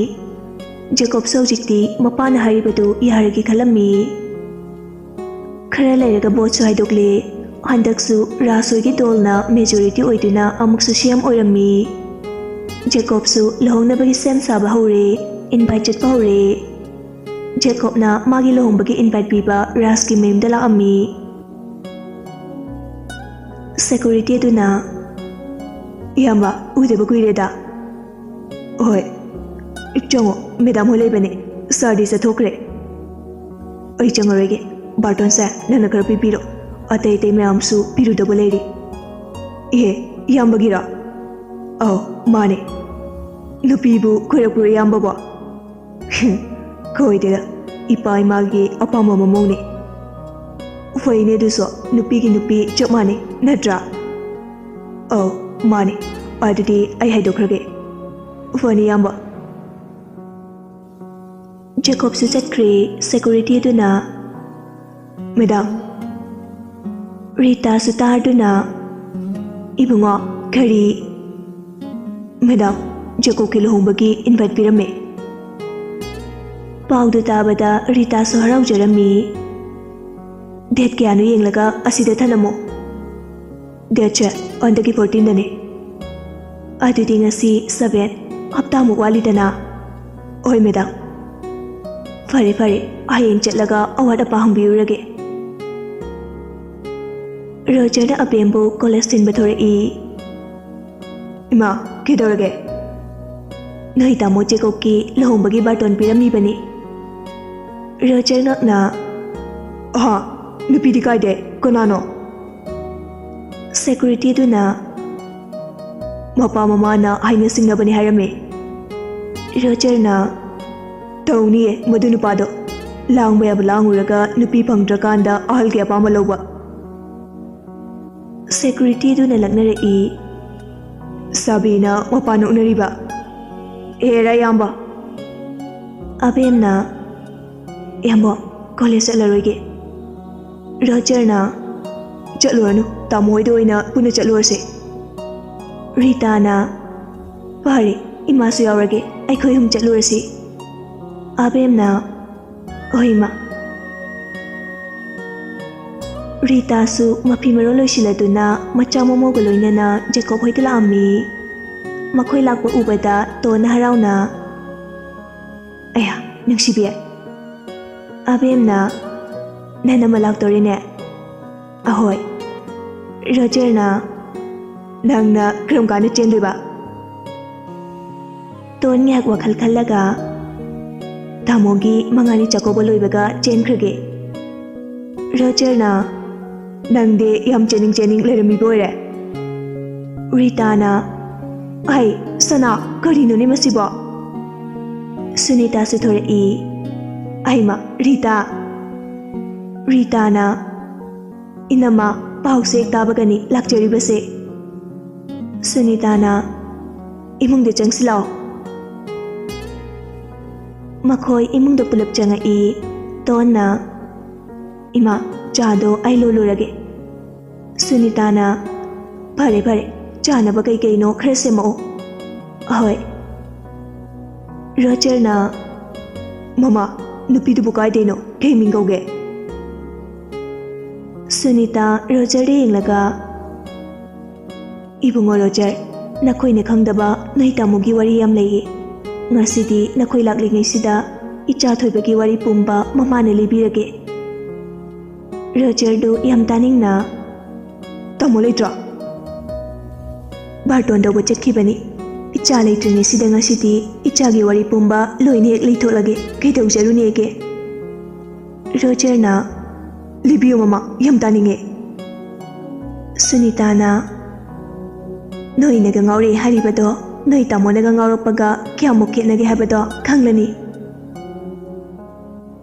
ꯖꯦꯀꯣꯕꯁꯨ ꯍꯧꯖꯤꯛꯇꯤ ꯃꯄꯥꯅ ꯍꯥꯏꯔꯤꯕꯗꯨ ꯌꯥꯔꯒꯦ ꯈꯜꯂꯝꯃꯤ꯫ ꯈꯔ ꯂꯩꯔꯒ ꯚꯣꯠꯁꯨ ꯍꯥꯏꯗꯣꯛꯂꯦ꯫ ꯍꯟꯗꯛꯁꯨ ꯔꯥꯖ ꯍꯣꯏꯒꯤ ꯗꯣꯜꯅ ꯃꯦꯖꯣꯔꯤꯇꯤ ꯑꯣꯏꯗꯨꯅ ꯑꯃꯨꯛꯁꯨ ꯁꯤ ꯑꯦꯝ ꯑꯣꯏꯔꯝꯃꯤ꯫ ꯖꯦꯀꯣꯕꯁꯨ ꯂꯨꯍꯣꯡꯅꯕꯒꯤ ꯁꯦꯝ ꯁꯥꯕ ꯍꯧꯔꯦ, ꯏꯟꯚꯥꯏꯠ ꯆꯠꯄ ꯍꯧꯔꯦ꯫ ꯖꯦꯀꯣꯕꯅ ꯃꯥꯒꯤ ꯂꯨꯍꯣꯡꯕꯒꯤ ꯏꯟꯚꯥꯏꯠ ꯄꯤꯕ ꯔꯥꯖꯀꯤ ꯃꯌꯨꯝꯗ ꯂꯥꯛꯑꯝꯃꯤ꯫ ꯁꯦꯀꯨꯔꯤꯇꯤ ꯑꯗꯨꯅ, "ꯏꯌꯥꯝꯕ, ꯎꯗꯕ ꯀꯨꯏꯔꯦꯗ꯫" "ꯍꯣꯏ, ꯆꯪꯉꯣ, ꯃꯦꯗꯥꯝ ꯍꯣꯏ ꯂꯩꯕꯅꯦ, ꯁꯥꯔꯗꯤ ꯆꯠꯊꯣꯛꯈ꯭ꯔꯦ꯫" "ꯑꯩ ꯆꯪꯉꯔꯣꯏꯒꯦ, ꯕꯥꯔꯇꯣꯟꯁꯦ ꯅꯪꯅ ꯈꯔ ꯄꯤꯕꯤꯔꯣ, ꯑꯇꯩ ꯑꯇꯩ ꯃꯌꯥꯝꯁꯨ ꯄꯤꯔꯨꯗꯕ ꯂꯩꯔꯤ꯫" "ꯏꯍꯦ, ꯏꯌꯥꯝꯕꯒꯤꯔꯣ?" "ꯑꯧ, ꯃꯥꯅꯦ꯫" "ꯅꯨꯄꯤꯕꯨ ꯀꯣꯏꯔꯛꯄ꯭ꯔꯣ ꯏꯌꯥꯝꯕꯕꯣ?" "ꯀꯣꯏꯗꯦꯗ, ꯏꯄꯥ ꯏꯃꯥꯒꯤ ꯑꯄꯥꯝꯕ ꯃꯃꯧꯅꯦ꯫" "ꯐꯩꯅꯦ ꯑꯗꯨꯁꯨ, ꯅꯨꯄꯤꯒꯤ ꯅꯨꯄꯤ ꯆꯞ ꯃꯥꯟꯅꯩ, ꯅꯠꯇ꯭ꯔꯥ?" "ꯑꯧ, ꯃꯥꯅꯦ꯫ ꯑꯗꯨꯗꯤ ꯑꯩ ꯍꯥꯏꯗꯣꯛꯈ꯭ꯔꯒꯦ꯫ ꯐꯅꯤ, ꯏꯌꯥꯝꯕ꯫" ꯖꯦꯀꯣꯕꯁꯨ ꯆꯠꯈ꯭ꯔꯦ꯫ ꯁꯦꯀꯨꯔꯤꯇꯤ ꯑꯗꯨꯅ, ꯃꯦꯗꯥꯝ꯫ ꯔꯤꯇꯥꯁꯨ ꯇꯥꯗꯨꯅ, "ꯏꯕꯨꯡꯉꯣ, ꯀꯔꯤ?" "ꯃꯦꯗꯥꯝ, ꯖꯦꯀꯣꯕꯀꯤ ꯂꯨꯍꯣꯡꯕꯒꯤ invite ꯄꯤꯔꯝꯃꯦ꯫" ꯄꯥꯎꯗꯨ ꯇꯥꯕꯗ ꯔꯤꯇꯥꯁꯨ ꯍꯔꯥꯎꯖꯔꯝꯃꯤ꯫ "Date ꯀꯌꯥꯅꯣ ꯌꯦꯡꯂꯒ ꯑꯁꯤꯗ ꯊꯅꯝꯃꯣ꯫" "Date ꯁꯦ ꯍꯟꯗꯛꯀꯤ fourteen ꯗꯅꯦ꯫" "ꯑꯗꯨꯗꯤ ꯉꯁꯤ seven, ꯍꯞꯇꯥꯃꯨꯛ ꯋꯥꯠꯂꯤꯗꯅ꯫" "ꯍꯣꯏ ꯃꯦꯗꯥꯝ꯫" "ꯐꯔꯦ ꯐꯔꯦ, ꯍꯌꯦꯡ ꯆꯠꯂꯒ ꯑꯋꯥꯠ ꯑꯄꯥ ꯍꯪꯕꯤꯔꯨꯔꯒꯦ꯫" ꯔꯣꯖꯔꯅ ꯑꯕꯦꯝꯕꯨ college ꯊꯤꯟꯕ ꯊꯣꯔꯛꯏ꯫ "ꯏꯃꯥ, ꯀꯩꯗꯧꯔꯒꯦ?" "ꯅꯣꯏ ꯇꯥꯃꯣ ꯖꯦꯀꯣꯕꯀꯤ ꯂꯨꯍꯣꯡꯕꯒꯤ ꯕꯥꯔꯇꯣꯟ ꯄꯤꯔꯝꯃꯤꯕꯅꯤ꯫" ꯔꯣꯖꯔ ꯉꯛꯅ, "ꯑꯍꯥ, ꯅꯨꯄꯤꯗꯤ ꯀꯥꯏꯗꯦ? ꯀꯅꯥꯅꯣ?" Security ꯗꯨꯅ, "ꯃꯄꯥ ꯃꯃꯥꯅ ꯍꯥꯏꯅ ꯁꯤꯡꯅꯕꯅꯤ ꯍꯥꯏꯔꯝꯃꯤ꯫" ꯔꯣꯖꯔꯅ, "ꯇꯧꯅꯤꯌꯦ ꯃꯗꯨ ꯅꯨꯄꯥꯗꯣ꯫ ꯂꯥꯡꯕ ꯌꯥꯕ ꯂꯥꯡꯉꯨꯔꯒ ꯅꯨꯄꯤ ꯐꯪꯗ꯭ꯔꯀꯥꯟꯗ ꯑꯍꯜꯒꯤ ꯑꯄꯥꯝꯕ ꯂꯧꯕ꯫" Security ꯗꯨꯅ ꯂꯛꯅꯔꯛꯏ꯫ "ꯁꯥꯕꯤꯅ ꯃꯄꯥ ꯅꯣꯛꯅꯔꯤꯕ꯫ ꯑꯦꯔꯥ ꯏꯌꯥꯝꯕ꯫" ꯑꯕꯦꯝꯅ, "ꯏꯌꯥꯝꯕ, college ꯆꯠꯂꯔꯣꯏꯒꯦ꯫" ꯔꯣꯖꯔꯅ, "ꯆꯠꯂꯨꯔꯅꯨ, ꯇꯥꯃꯣ ꯍꯣꯏꯗ ꯑꯣꯏꯅ ꯄꯨꯟꯅ ꯆꯠꯂꯨꯔꯁꯦ꯫" ꯔꯤꯇꯥꯅ, "ꯐꯔꯦ, ꯏꯃꯥꯁꯨ ꯌꯥꯎꯔꯒꯦ, ꯑꯩꯈꯣꯏ ꯑꯍꯨꯝ ꯆꯠꯂꯨꯔꯁꯤ꯫" ꯑꯕꯦꯝꯅ, "ꯍꯣꯏ ꯏꯃꯥ꯫" ꯔꯤꯇꯥꯁꯨ ꯃꯐꯤ ꯃꯔꯣꯜ ꯂꯣꯏꯁꯤꯜꯂꯗꯨꯅ ꯃꯆꯥ ꯃꯃꯧꯒ ꯂꯣꯏꯅꯅ ꯖꯦꯀꯣꯕ ꯍꯣꯏꯗ ꯂꯥꯛꯑꯝꯃꯤ꯫ ꯃꯈꯣꯏ ꯂꯥꯛꯄ ꯎꯕꯗ ꯇꯣꯟꯅ ꯍꯔꯥꯎꯅ, "ꯑꯌꯥ, ꯅꯨꯡꯁꯤꯕꯤ꯫" ꯑꯕꯦꯝꯅ, "ꯅꯅꯝꯃ ꯂꯥꯛꯇꯣꯔꯦꯅꯦ?" "ꯑꯍꯣꯏ꯫" ꯔꯣꯖꯔꯅ, "ꯅꯪꯅ ꯀꯔꯝ ꯀꯥꯟꯗ ꯆꯦꯟꯗꯣꯏꯕ?" ꯇꯣꯟ ꯉꯥꯏꯍꯥꯛ ꯋꯥꯈꯜ ꯈꯜꯂꯒ, "ꯇꯥꯃꯣꯒꯤ ꯃꯉꯥꯅꯤ ꯆꯥꯛꯀꯧꯕ ꯂꯣꯏꯕꯒ ꯆꯦꯟꯈ꯭ꯔꯒꯦ꯫" ꯔꯣꯖꯔꯅ, "ꯅꯪꯗꯤ ꯌꯥꯝ ꯆꯦꯟꯅꯤꯡ ꯆꯦꯟꯅꯤꯡ ꯂꯩꯔꯝꯃꯤꯕ ꯑꯣꯏꯔꯦ꯫" ꯔꯤꯇꯥꯅ, "ꯑꯩ, ꯁꯅꯥ, ꯀꯔꯤꯅꯣꯅꯦ ꯃꯁꯤꯕꯣ?" ꯁꯨꯅꯤꯇꯥꯁꯨ ꯊꯣꯔꯛꯏ꯫ "ꯑꯩꯃ, ꯔꯤꯇꯥ!" ꯔꯤꯇꯥꯅ, "ꯏꯅꯝꯃ, ꯄꯥꯎꯁꯦ ꯍꯦꯛ ꯇꯥꯕꯒꯅꯤ ꯂꯥꯛꯆꯔꯤꯕꯁꯦ꯫" ꯁꯨꯅꯤꯇꯥꯅ, "ꯏꯃꯨꯡꯗ ꯆꯪꯁꯤꯜꯂꯛꯑꯣ꯫" ꯃꯈꯣꯏ ꯏꯃꯨꯡꯗ ꯄꯨꯂꯞ ꯆꯪꯉꯛꯏ꯫ ꯇꯣꯟꯅ, "ꯏꯃꯥ, ꯆꯥꯗꯣ ꯑꯩ ꯂꯣꯜꯂꯨꯔꯒꯦ꯫" ꯁꯨꯅꯤꯇꯥꯅ, "ꯐꯔꯦ ꯐꯔꯦ, ꯆꯥꯅꯕ ꯀꯩꯀꯩꯅꯣ ꯈꯔ ꯁꯦꯝꯃꯛꯑꯣ꯫" "ꯑꯍꯣꯏ꯫" ꯔꯣꯖꯔꯅ, "ꯃꯃꯥ, ꯅꯨꯄꯤꯗꯨꯕꯨ ꯀꯥꯏꯗꯩꯅꯣ? ꯀꯩ ꯃꯤꯡ ꯀꯧꯒꯦ?" ꯁꯨꯅꯤꯇꯥ ꯔꯣꯖꯔꯗ ꯌꯦꯡꯂꯒ, "ꯏꯕꯨꯡꯉꯣ ꯔꯣꯖꯔ, ꯅꯈꯣꯏꯅ ꯈꯪꯗꯕ ꯅꯣꯏ ꯇꯥꯃꯣꯒꯤ ꯋꯥꯔꯤ ꯌꯥꯝ ꯂꯩꯌꯦ꯫ ꯉꯁꯤꯗꯤ ꯅꯈꯣꯏ ꯂꯥꯛꯂꯤꯉꯩꯁꯤꯗ ꯏꯆꯥ ꯊꯣꯏꯕꯒꯤ ꯋꯥꯔꯤ ꯄꯨꯝꯕ ꯃꯃꯥꯅ ꯂꯤꯕꯤꯔꯒꯦ꯫" ꯔꯣꯖꯔꯗꯨ ꯌꯥꯝ ꯇꯥꯅꯤꯡꯅ, "ꯇꯥꯃꯣ ꯂꯩꯇ꯭ꯔꯣ?" "ꯕꯥꯔꯇꯣꯟ ꯇꯧꯕ ꯆꯠꯈꯤꯕꯅꯤ꯫ ꯏꯆꯥ ꯂꯩꯇ꯭ꯔꯤꯉꯩꯁꯤꯗ ꯉꯁꯤꯗꯤ ꯏꯆꯥꯒꯤ ꯋꯥꯔꯤ ꯄꯨꯝꯕ ꯂꯣꯏꯅ ꯍꯦꯛ ꯂꯤꯊꯣꯛꯂꯒꯦ꯫ ꯀꯩꯗꯧꯖꯔꯨꯅꯦꯒꯦ?" ꯔꯣꯖꯔꯅ, "ꯂꯤꯕꯤꯌꯨ ꯃꯃꯥ, ꯌꯥꯝ ꯇꯥꯅꯤꯡꯉꯦ꯫" ꯁꯨꯅꯤꯇꯥꯅ, "ꯅꯣꯏꯅꯒ ꯉꯥꯎꯔꯛꯑꯦ ꯍꯥꯏꯔꯤꯕꯗꯣ ꯅꯣꯏ ꯇꯥꯃꯣꯅꯒ ꯉꯥꯎꯔꯛꯄꯒ ꯀꯌꯥꯃꯨꯛ ꯈꯦꯠꯅꯒꯦ ꯍꯥꯏꯕꯗꯣ ꯈꯪꯂꯅꯤ꯫"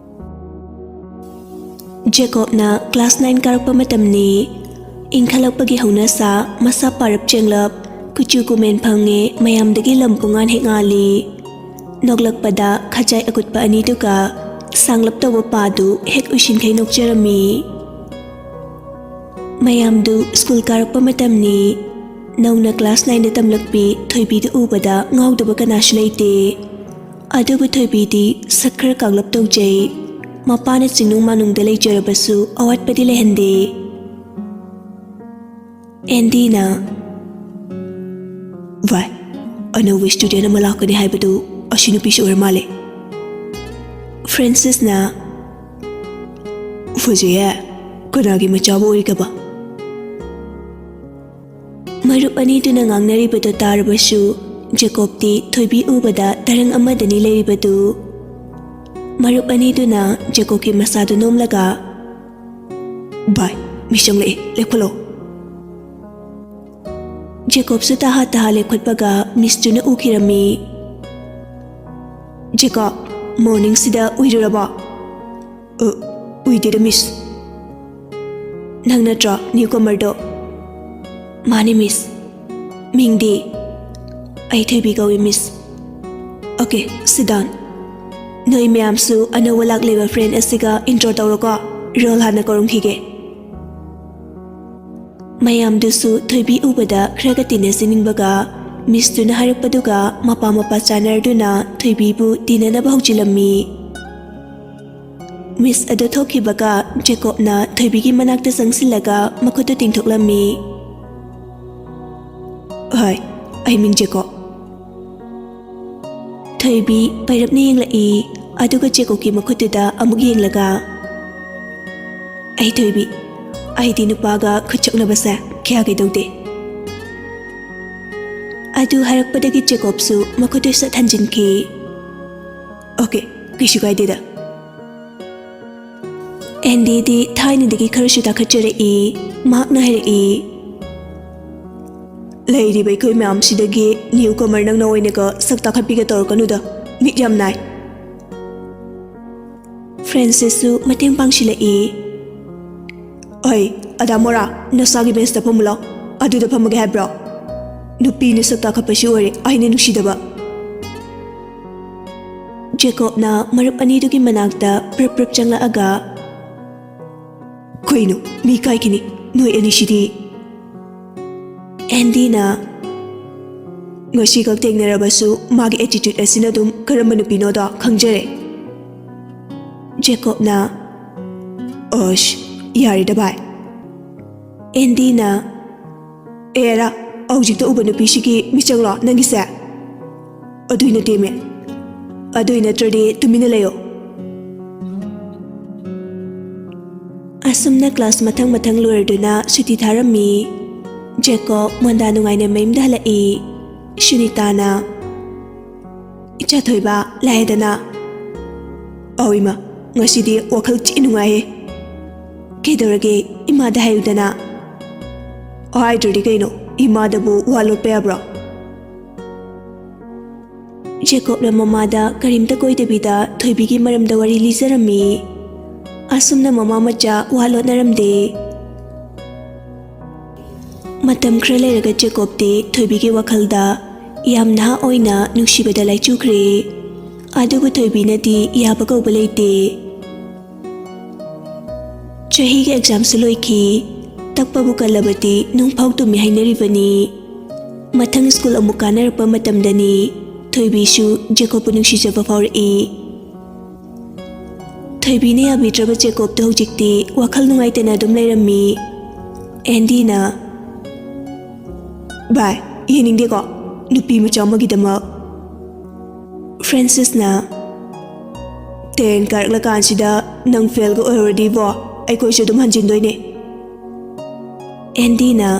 ꯖꯦꯀꯣꯕꯅ ꯀ꯭ꯂꯥꯁ ꯅꯥꯏꯟ ꯀꯥꯔꯛꯄ ꯃꯇꯝꯅꯤ꯫ ꯏꯪꯈꯠꯂꯛꯄꯒꯤ ꯍꯧꯅꯁꯥ, ꯃꯁꯥ ꯄꯥꯔꯞ ꯆꯦꯡꯂꯞ, ꯀꯨꯆꯨ ꯀꯨꯃꯦꯟ ꯐꯪꯉꯦ, ꯃꯌꯥꯝꯗꯒꯤ ꯂꯝ ꯄꯨꯡꯉꯥꯟ ꯍꯦꯛ ꯉꯥꯜꯂꯤ꯫ ꯅꯣꯛꯂꯛꯄꯗ ꯈꯖꯥꯏ ꯑꯀꯨꯠꯄ ꯑꯅꯤꯗꯨꯒ ꯁꯥꯡꯂꯞ ꯇꯧꯕ ꯄꯥꯗꯨ ꯍꯦꯛ ꯎꯏꯁꯤꯟꯈꯩ ꯅꯣꯛꯆꯔꯝꯃꯤ꯫ ꯃꯌꯥꯝꯗꯨ ꯁ꯭ꯀꯨꯜ ꯀꯥꯔꯛꯄ ꯃꯇꯝꯅꯤ꯫ ꯅꯧꯅ ꯀ꯭ꯂꯥꯁ ꯅꯥꯏꯟꯗ ꯇꯝꯂꯛꯄꯤ ꯊꯣꯏꯕꯤꯗꯨ ꯎꯕꯗ ꯉꯥꯎꯗꯕ ꯀꯅꯥꯁꯨ ꯂꯩꯇꯦ꯫ ꯑꯗꯨꯕꯨ ꯊꯣꯏꯕꯤꯗꯤ ꯁꯛ ꯈꯔ ꯀꯥꯛꯂꯞ ꯇꯧꯖꯩ꯫ ꯃꯄꯥꯅ ꯆꯤꯡꯅꯨꯡ ꯃꯥꯅꯨꯡꯗ ꯂꯩꯖꯔꯕꯁꯨ ꯑꯋꯥꯠꯄꯗꯤ ꯂꯩꯍꯟꯗꯦ꯫ ꯑꯦꯟꯗꯤꯅ, "ꯚꯥꯏ, ꯑꯅꯧꯕ ꯁ꯭ꯇꯨꯗꯦꯟ ꯑꯃ ꯂꯥꯛꯀꯅꯤ ꯍꯥꯏꯕꯗꯨ ꯑꯁꯤ ꯅꯨꯄꯤꯁꯤ ꯑꯣꯏꯔ ꯃꯥꯜꯂꯦ꯫" ꯐ꯭ꯔꯦꯟꯁꯤꯁꯅ, "ꯐꯖꯩꯌꯦ, ꯀꯅꯥꯒꯤ ꯃꯆꯥꯕꯨ ꯑꯣꯏꯔꯤꯒꯕ?" ꯃꯔꯨꯞ ꯑꯅꯤꯗꯨꯅ ꯉꯥꯡꯅꯔꯤꯕꯗꯨ ꯇꯥꯔꯕꯁꯨ ꯖꯦꯀꯣꯕꯇꯤ ꯊꯣꯏꯕꯤ ꯎꯕꯗ ꯇꯔꯪ ꯑꯃꯗꯅꯤ ꯂꯩꯔꯤꯕꯗꯨ꯫ ꯃꯔꯨꯞ ꯑꯅꯤꯗꯨꯅ ꯖꯦꯀꯣꯕꯀꯤ ꯃꯁꯥꯗꯨ ꯅꯣꯝꯂꯒ, "ꯚꯥꯏ, ꯃꯤꯁ ꯆꯪꯂꯛꯑꯦ, ꯂꯦꯞꯈꯠꯂꯣ꯫" ꯖꯦꯀꯣꯕꯁꯨ ꯇꯍꯥ ꯇꯍꯥ ꯂꯦꯞꯈꯠꯄꯒ ꯃꯤꯁꯇꯨꯅ ꯎꯈꯤꯔꯝꯃꯤ꯫ "ꯖꯦꯀꯣꯕ, ꯃꯣꯔꯅꯤꯡꯁꯤꯗ ꯎꯏꯔꯨꯔꯕꯣ?" "ꯑ, ꯎꯏꯗꯦꯗ, ꯃꯤꯁ꯫" "ꯅꯪ ꯅꯠꯇ꯭ꯔꯣ ꯅ꯭ꯌꯨ ꯀꯃꯔꯗꯣ?" "ꯃꯥꯅꯤ, ꯃꯤꯁ꯫" "ꯃꯤꯡꯗꯤ?" "ꯑꯩ ꯊꯣꯏꯕꯤ ꯀꯧꯏ, ꯃꯤꯁ꯫" "Okay, sit down꯫ ꯅꯣꯏ ꯃꯌꯥꯝꯁꯨ ꯑꯅꯧꯕ ꯂꯥꯛꯂꯤꯕ ꯐ꯭ꯔꯦꯟ ꯑꯁꯤꯒ ꯏꯟꯇ꯭ꯔꯣ ꯇꯧꯔꯣꯀꯣ꯫" ꯔꯣꯜ ꯍꯥꯟꯅ ꯀꯧꯔꯝꯈꯤꯒꯦ꯫ ꯃꯌꯥꯝꯗꯨꯁꯨ ꯊꯣꯏꯕꯤ ꯎꯕꯗ ꯈꯔꯒ ꯇꯤꯟꯅꯁꯤꯟꯅꯤꯡꯕꯒ, ꯃꯤꯁꯇꯨꯅ ꯍꯥꯏꯔꯛꯄꯗꯨꯒ ꯃꯄꯥ ꯃꯄꯥ ꯆꯥꯟꯅꯔꯗꯨꯅ ꯊꯣꯏꯕꯤꯕꯨ ꯇꯤꯟꯅꯅꯕ ꯍꯧꯖꯤꯜꯂꯝꯃꯤ꯫ ꯃꯤꯁ ꯑꯗꯨ ꯊꯣꯛꯈꯤꯕꯒ ꯖꯦꯀꯣꯕꯅ ꯊꯣꯏꯕꯤꯒꯤ ꯃꯅꯥꯛꯇ ꯆꯪꯁꯤꯜꯂꯒ ꯃꯈꯨꯠꯇꯨ ꯇꯤꯡꯊꯣꯛꯂꯝꯃꯤ꯫ "ꯍꯣꯏ, ꯑꯩ ꯃꯤꯡ ꯖꯦꯀꯣꯕ꯫" ꯊꯣꯏꯕꯤ ꯄꯩꯔꯞꯅ ꯌꯦꯡꯂꯛꯏ, ꯑꯗꯨꯒ ꯖꯦꯀꯣꯕꯀꯤ ꯃꯈꯨꯠꯇꯨꯗ ꯑꯃꯨꯛ ꯌꯦꯡꯂꯒ, "ꯑꯩ ꯊꯣꯏꯕꯤ, ꯑꯩꯗꯤ ꯅꯨꯄꯥꯒ ꯈꯨꯠ ꯆꯣꯛꯅꯕꯁꯦ ꯀꯌꯥ ꯀꯩꯗꯧꯗꯦ꯫" ꯑꯗꯨ ꯍꯥꯏꯔꯛꯄꯗꯒꯤ ꯖꯦꯀꯣꯕꯁꯨ ꯃꯈꯨꯠꯇꯨ ꯁꯠ ꯍꯟꯖꯤꯟꯈꯤ꯫ "ꯑꯣꯀꯦ, ꯀꯩꯁꯨ ꯀꯥꯏꯗꯦꯗ꯫" ꯑꯦꯟꯗꯤꯗꯤ ꯊꯥꯏꯅꯗꯒꯤ ꯈꯔꯁꯨ ꯇꯥꯈꯠꯆꯔꯛꯏ꯫ ꯃꯍꯥꯛꯅ ꯍꯥꯏꯔꯛꯏ, "ꯂꯩꯔꯤꯕ ꯑꯩꯈꯣꯏ ꯃꯌꯥꯝꯁꯤꯗꯒꯤ ꯅ꯭ꯌꯨ ꯀꯃꯔ ꯅꯪꯅ ꯑꯣꯏꯅꯒ ꯁꯛ ꯇꯥꯈꯠꯄꯤꯒ ꯇꯧꯔꯛꯀꯅꯨꯗ, ꯃꯤꯠ ꯌꯥꯝ ꯅꯥꯏ꯫" ꯐ꯭ꯔꯦꯟꯁꯤꯁꯁꯨ ꯃꯇꯦꯡ ꯄꯥꯡꯁꯤꯜꯂꯛꯏ꯫ "ꯑꯩ, ꯑꯗꯥ ꯃꯣꯔꯥ, ꯅꯁꯥꯒꯤ ꯕꯦꯟꯁꯇ ꯐꯝꯃꯨ ꯂꯥꯎ꯫ ꯑꯗꯨꯗ ꯐꯝꯃꯒꯦ ꯍꯥꯏꯕ꯭ꯔꯣ? ꯅꯨꯄꯤ ꯅꯁꯛ ꯇꯥꯈꯠꯄꯁꯤ ꯑꯣꯏꯔꯦ ꯑꯩꯅ ꯅꯨꯡꯁꯤꯗꯕ꯫" ꯖꯦꯀꯣꯕꯅ ꯃꯔꯨꯞ ꯑꯅꯤꯗꯨꯒꯤ ꯃꯅꯥꯛꯇ ꯄ꯭ꯔꯞ ꯄ꯭ꯔꯞ ꯆꯪꯂꯛꯑꯒ, "ꯀꯩꯅꯣ, ꯃꯤ ꯀꯥꯏꯈꯤꯅꯤ, ꯅꯣꯏ ꯑꯅꯤꯁꯤꯗꯤ?" ꯑꯦꯟꯗꯤꯅ, "ꯉꯁꯤꯈꯛ ꯊꯦꯡꯅꯔꯕꯁꯨ ꯃꯥꯒꯤ ꯑꯦꯇꯤꯇ꯭ꯌꯨꯠ ꯑꯁꯤꯅ ꯑꯗꯨꯝ ꯀꯔꯝꯕ ꯅꯨꯄꯤꯅꯣꯗꯣ ꯈꯪꯖꯔꯦ꯫" ꯖꯦꯀꯣꯕꯅ, "ꯑꯁ, ꯌꯥꯔꯦꯗ ꯚꯥꯏ꯫" ꯑꯦꯟꯗꯤꯅ, "ꯑꯦꯔꯥ, ꯍꯧꯖꯤꯛꯇ ꯎꯕ ꯅꯨꯄꯤꯁꯤꯒꯤ ꯃꯤꯆꯪꯂꯣ ꯅꯪꯒꯤꯁꯦ? ꯑꯗꯨꯏ ꯅꯠꯇꯦꯃꯦ, ꯑꯗꯨꯏ ꯅꯠꯇ꯭ꯔꯗꯤ ꯇꯨꯃꯤꯟꯅ ꯂꯩꯌꯣ꯫" ꯑꯁꯨꯝꯅ ꯀ꯭ꯂꯥꯁ ꯃꯊꯪ ꯃꯊꯪ ꯂꯣꯏꯔꯗꯨꯅ ꯁꯨꯇꯤ ꯊꯥꯔꯝꯃꯤ꯫ ꯖꯦꯀꯣꯕ ꯃꯣꯟꯗꯥ ꯅꯨꯡꯉꯥꯏꯅ ꯃꯌꯨꯝꯗ ꯍꯜꯂꯛꯏ꯫ ꯁꯨꯅꯤꯇꯥꯅ, "ꯏꯆꯥ ꯊꯣꯏꯕ, ꯂꯥꯛꯑꯦꯗꯅ?" "ꯑꯧ ꯏꯃꯥ, ꯉꯁꯤꯗꯤ ꯋꯥꯈꯜ ꯊꯤ ꯅꯨꯡꯉꯥꯏꯌꯦ꯫" "ꯀꯩꯗꯧꯔꯒꯦ, ꯏꯃꯥꯗ ꯍꯥꯏꯌꯨꯗꯅ꯫" "ꯍꯥꯏꯗ꯭ꯔꯗꯤ ꯀꯩꯅꯣ, ꯏꯃꯥꯗꯕꯨ ꯋꯥ ꯂꯣꯠꯄ ꯌꯥꯕ꯭ꯔꯣ?" ꯖꯦꯀꯣꯕꯅ ꯃꯃꯥꯗ ꯀꯔꯤꯝꯇ ꯀꯣꯏꯗꯕꯤꯗ ꯊꯣꯏꯕꯤꯒꯤ ꯃꯔꯝꯗ ꯋꯥꯔꯤ ꯂꯤꯖꯔꯝꯃꯤ꯫ ꯑꯁꯨꯝꯅ ꯃꯃꯥ ꯃꯆꯥ ꯋꯥ ꯂꯣꯠꯅꯔꯝꯗꯦ꯫ ꯃꯇꯝ ꯈꯔ ꯂꯩꯔꯒ ꯖꯦꯀꯣꯕꯇꯤ ꯊꯣꯏꯕꯤꯒꯤ ꯋꯥꯈꯜꯗ ꯌꯥꯝ ꯅꯍꯥ ꯑꯣꯏꯅ ꯅꯨꯡꯁꯤꯕꯗ ꯂꯥꯏꯆꯨꯈ꯭ꯔꯦ꯫ ꯑꯗꯨꯕꯨ ꯊꯣꯏꯕꯤꯅꯗꯤ ꯌꯥꯕ ꯀꯧꯕ ꯂꯩꯇꯦ꯫ ꯆꯍꯤꯒꯤ ꯑꯦꯛꯖꯥꯝꯁꯨ ꯂꯣꯏꯈꯤ꯫ ꯇꯞꯄꯕꯨ ꯀꯜꯂꯕꯗꯤ ꯅꯨꯡꯐꯥꯎ ꯇꯨꯝꯃꯤ ꯍꯥꯏꯅꯔꯤꯕꯅꯤ꯫ ꯃꯊꯪ ꯁ꯭ꯀꯨꯜ ꯑꯃꯨꯛ ꯀꯥꯅꯔꯛꯄ ꯃꯇꯝꯗꯅꯤ ꯊꯣꯏꯕꯤꯁꯨ ꯖꯦꯀꯣꯕꯄꯨ ꯅꯨꯡꯁꯤꯖꯕ ꯐꯥꯎꯔꯛꯏ꯫ ꯊꯣꯏꯕꯤꯅ ꯌꯥꯕꯤꯗ꯭ꯔꯕ ꯖꯦꯀꯣꯕꯇꯣ ꯍꯧꯖꯤꯛꯇꯤ ꯋꯥꯈꯜ ꯅꯨꯡꯉꯥꯏꯇꯅ ꯑꯗꯨꯝ ꯂꯩꯔꯝꯃꯤ꯫ ꯑꯦꯟꯗꯤꯅ, "ꯚꯥꯏ, ꯌꯦꯡꯅꯤꯡꯗꯦꯀꯣ ꯅꯨꯄꯤ ꯃꯆꯥ ꯑꯃꯒꯤꯗꯃꯛ?" ꯐ꯭ꯔꯦꯟꯁꯤꯁꯅ, "ꯇꯦꯟ ꯀꯥꯔꯛꯂꯀꯥꯟꯁꯤꯗ ꯅꯪ ꯐꯦꯜꯒ ꯑꯣꯏꯍꯧꯔꯗꯤꯕꯣ, ꯑꯩꯈꯣꯏꯁꯨ ꯑꯗꯨꯝ ꯍꯟꯖꯤꯟꯗꯣꯏꯅꯦ꯫" ꯑꯦꯟꯗꯤꯅ,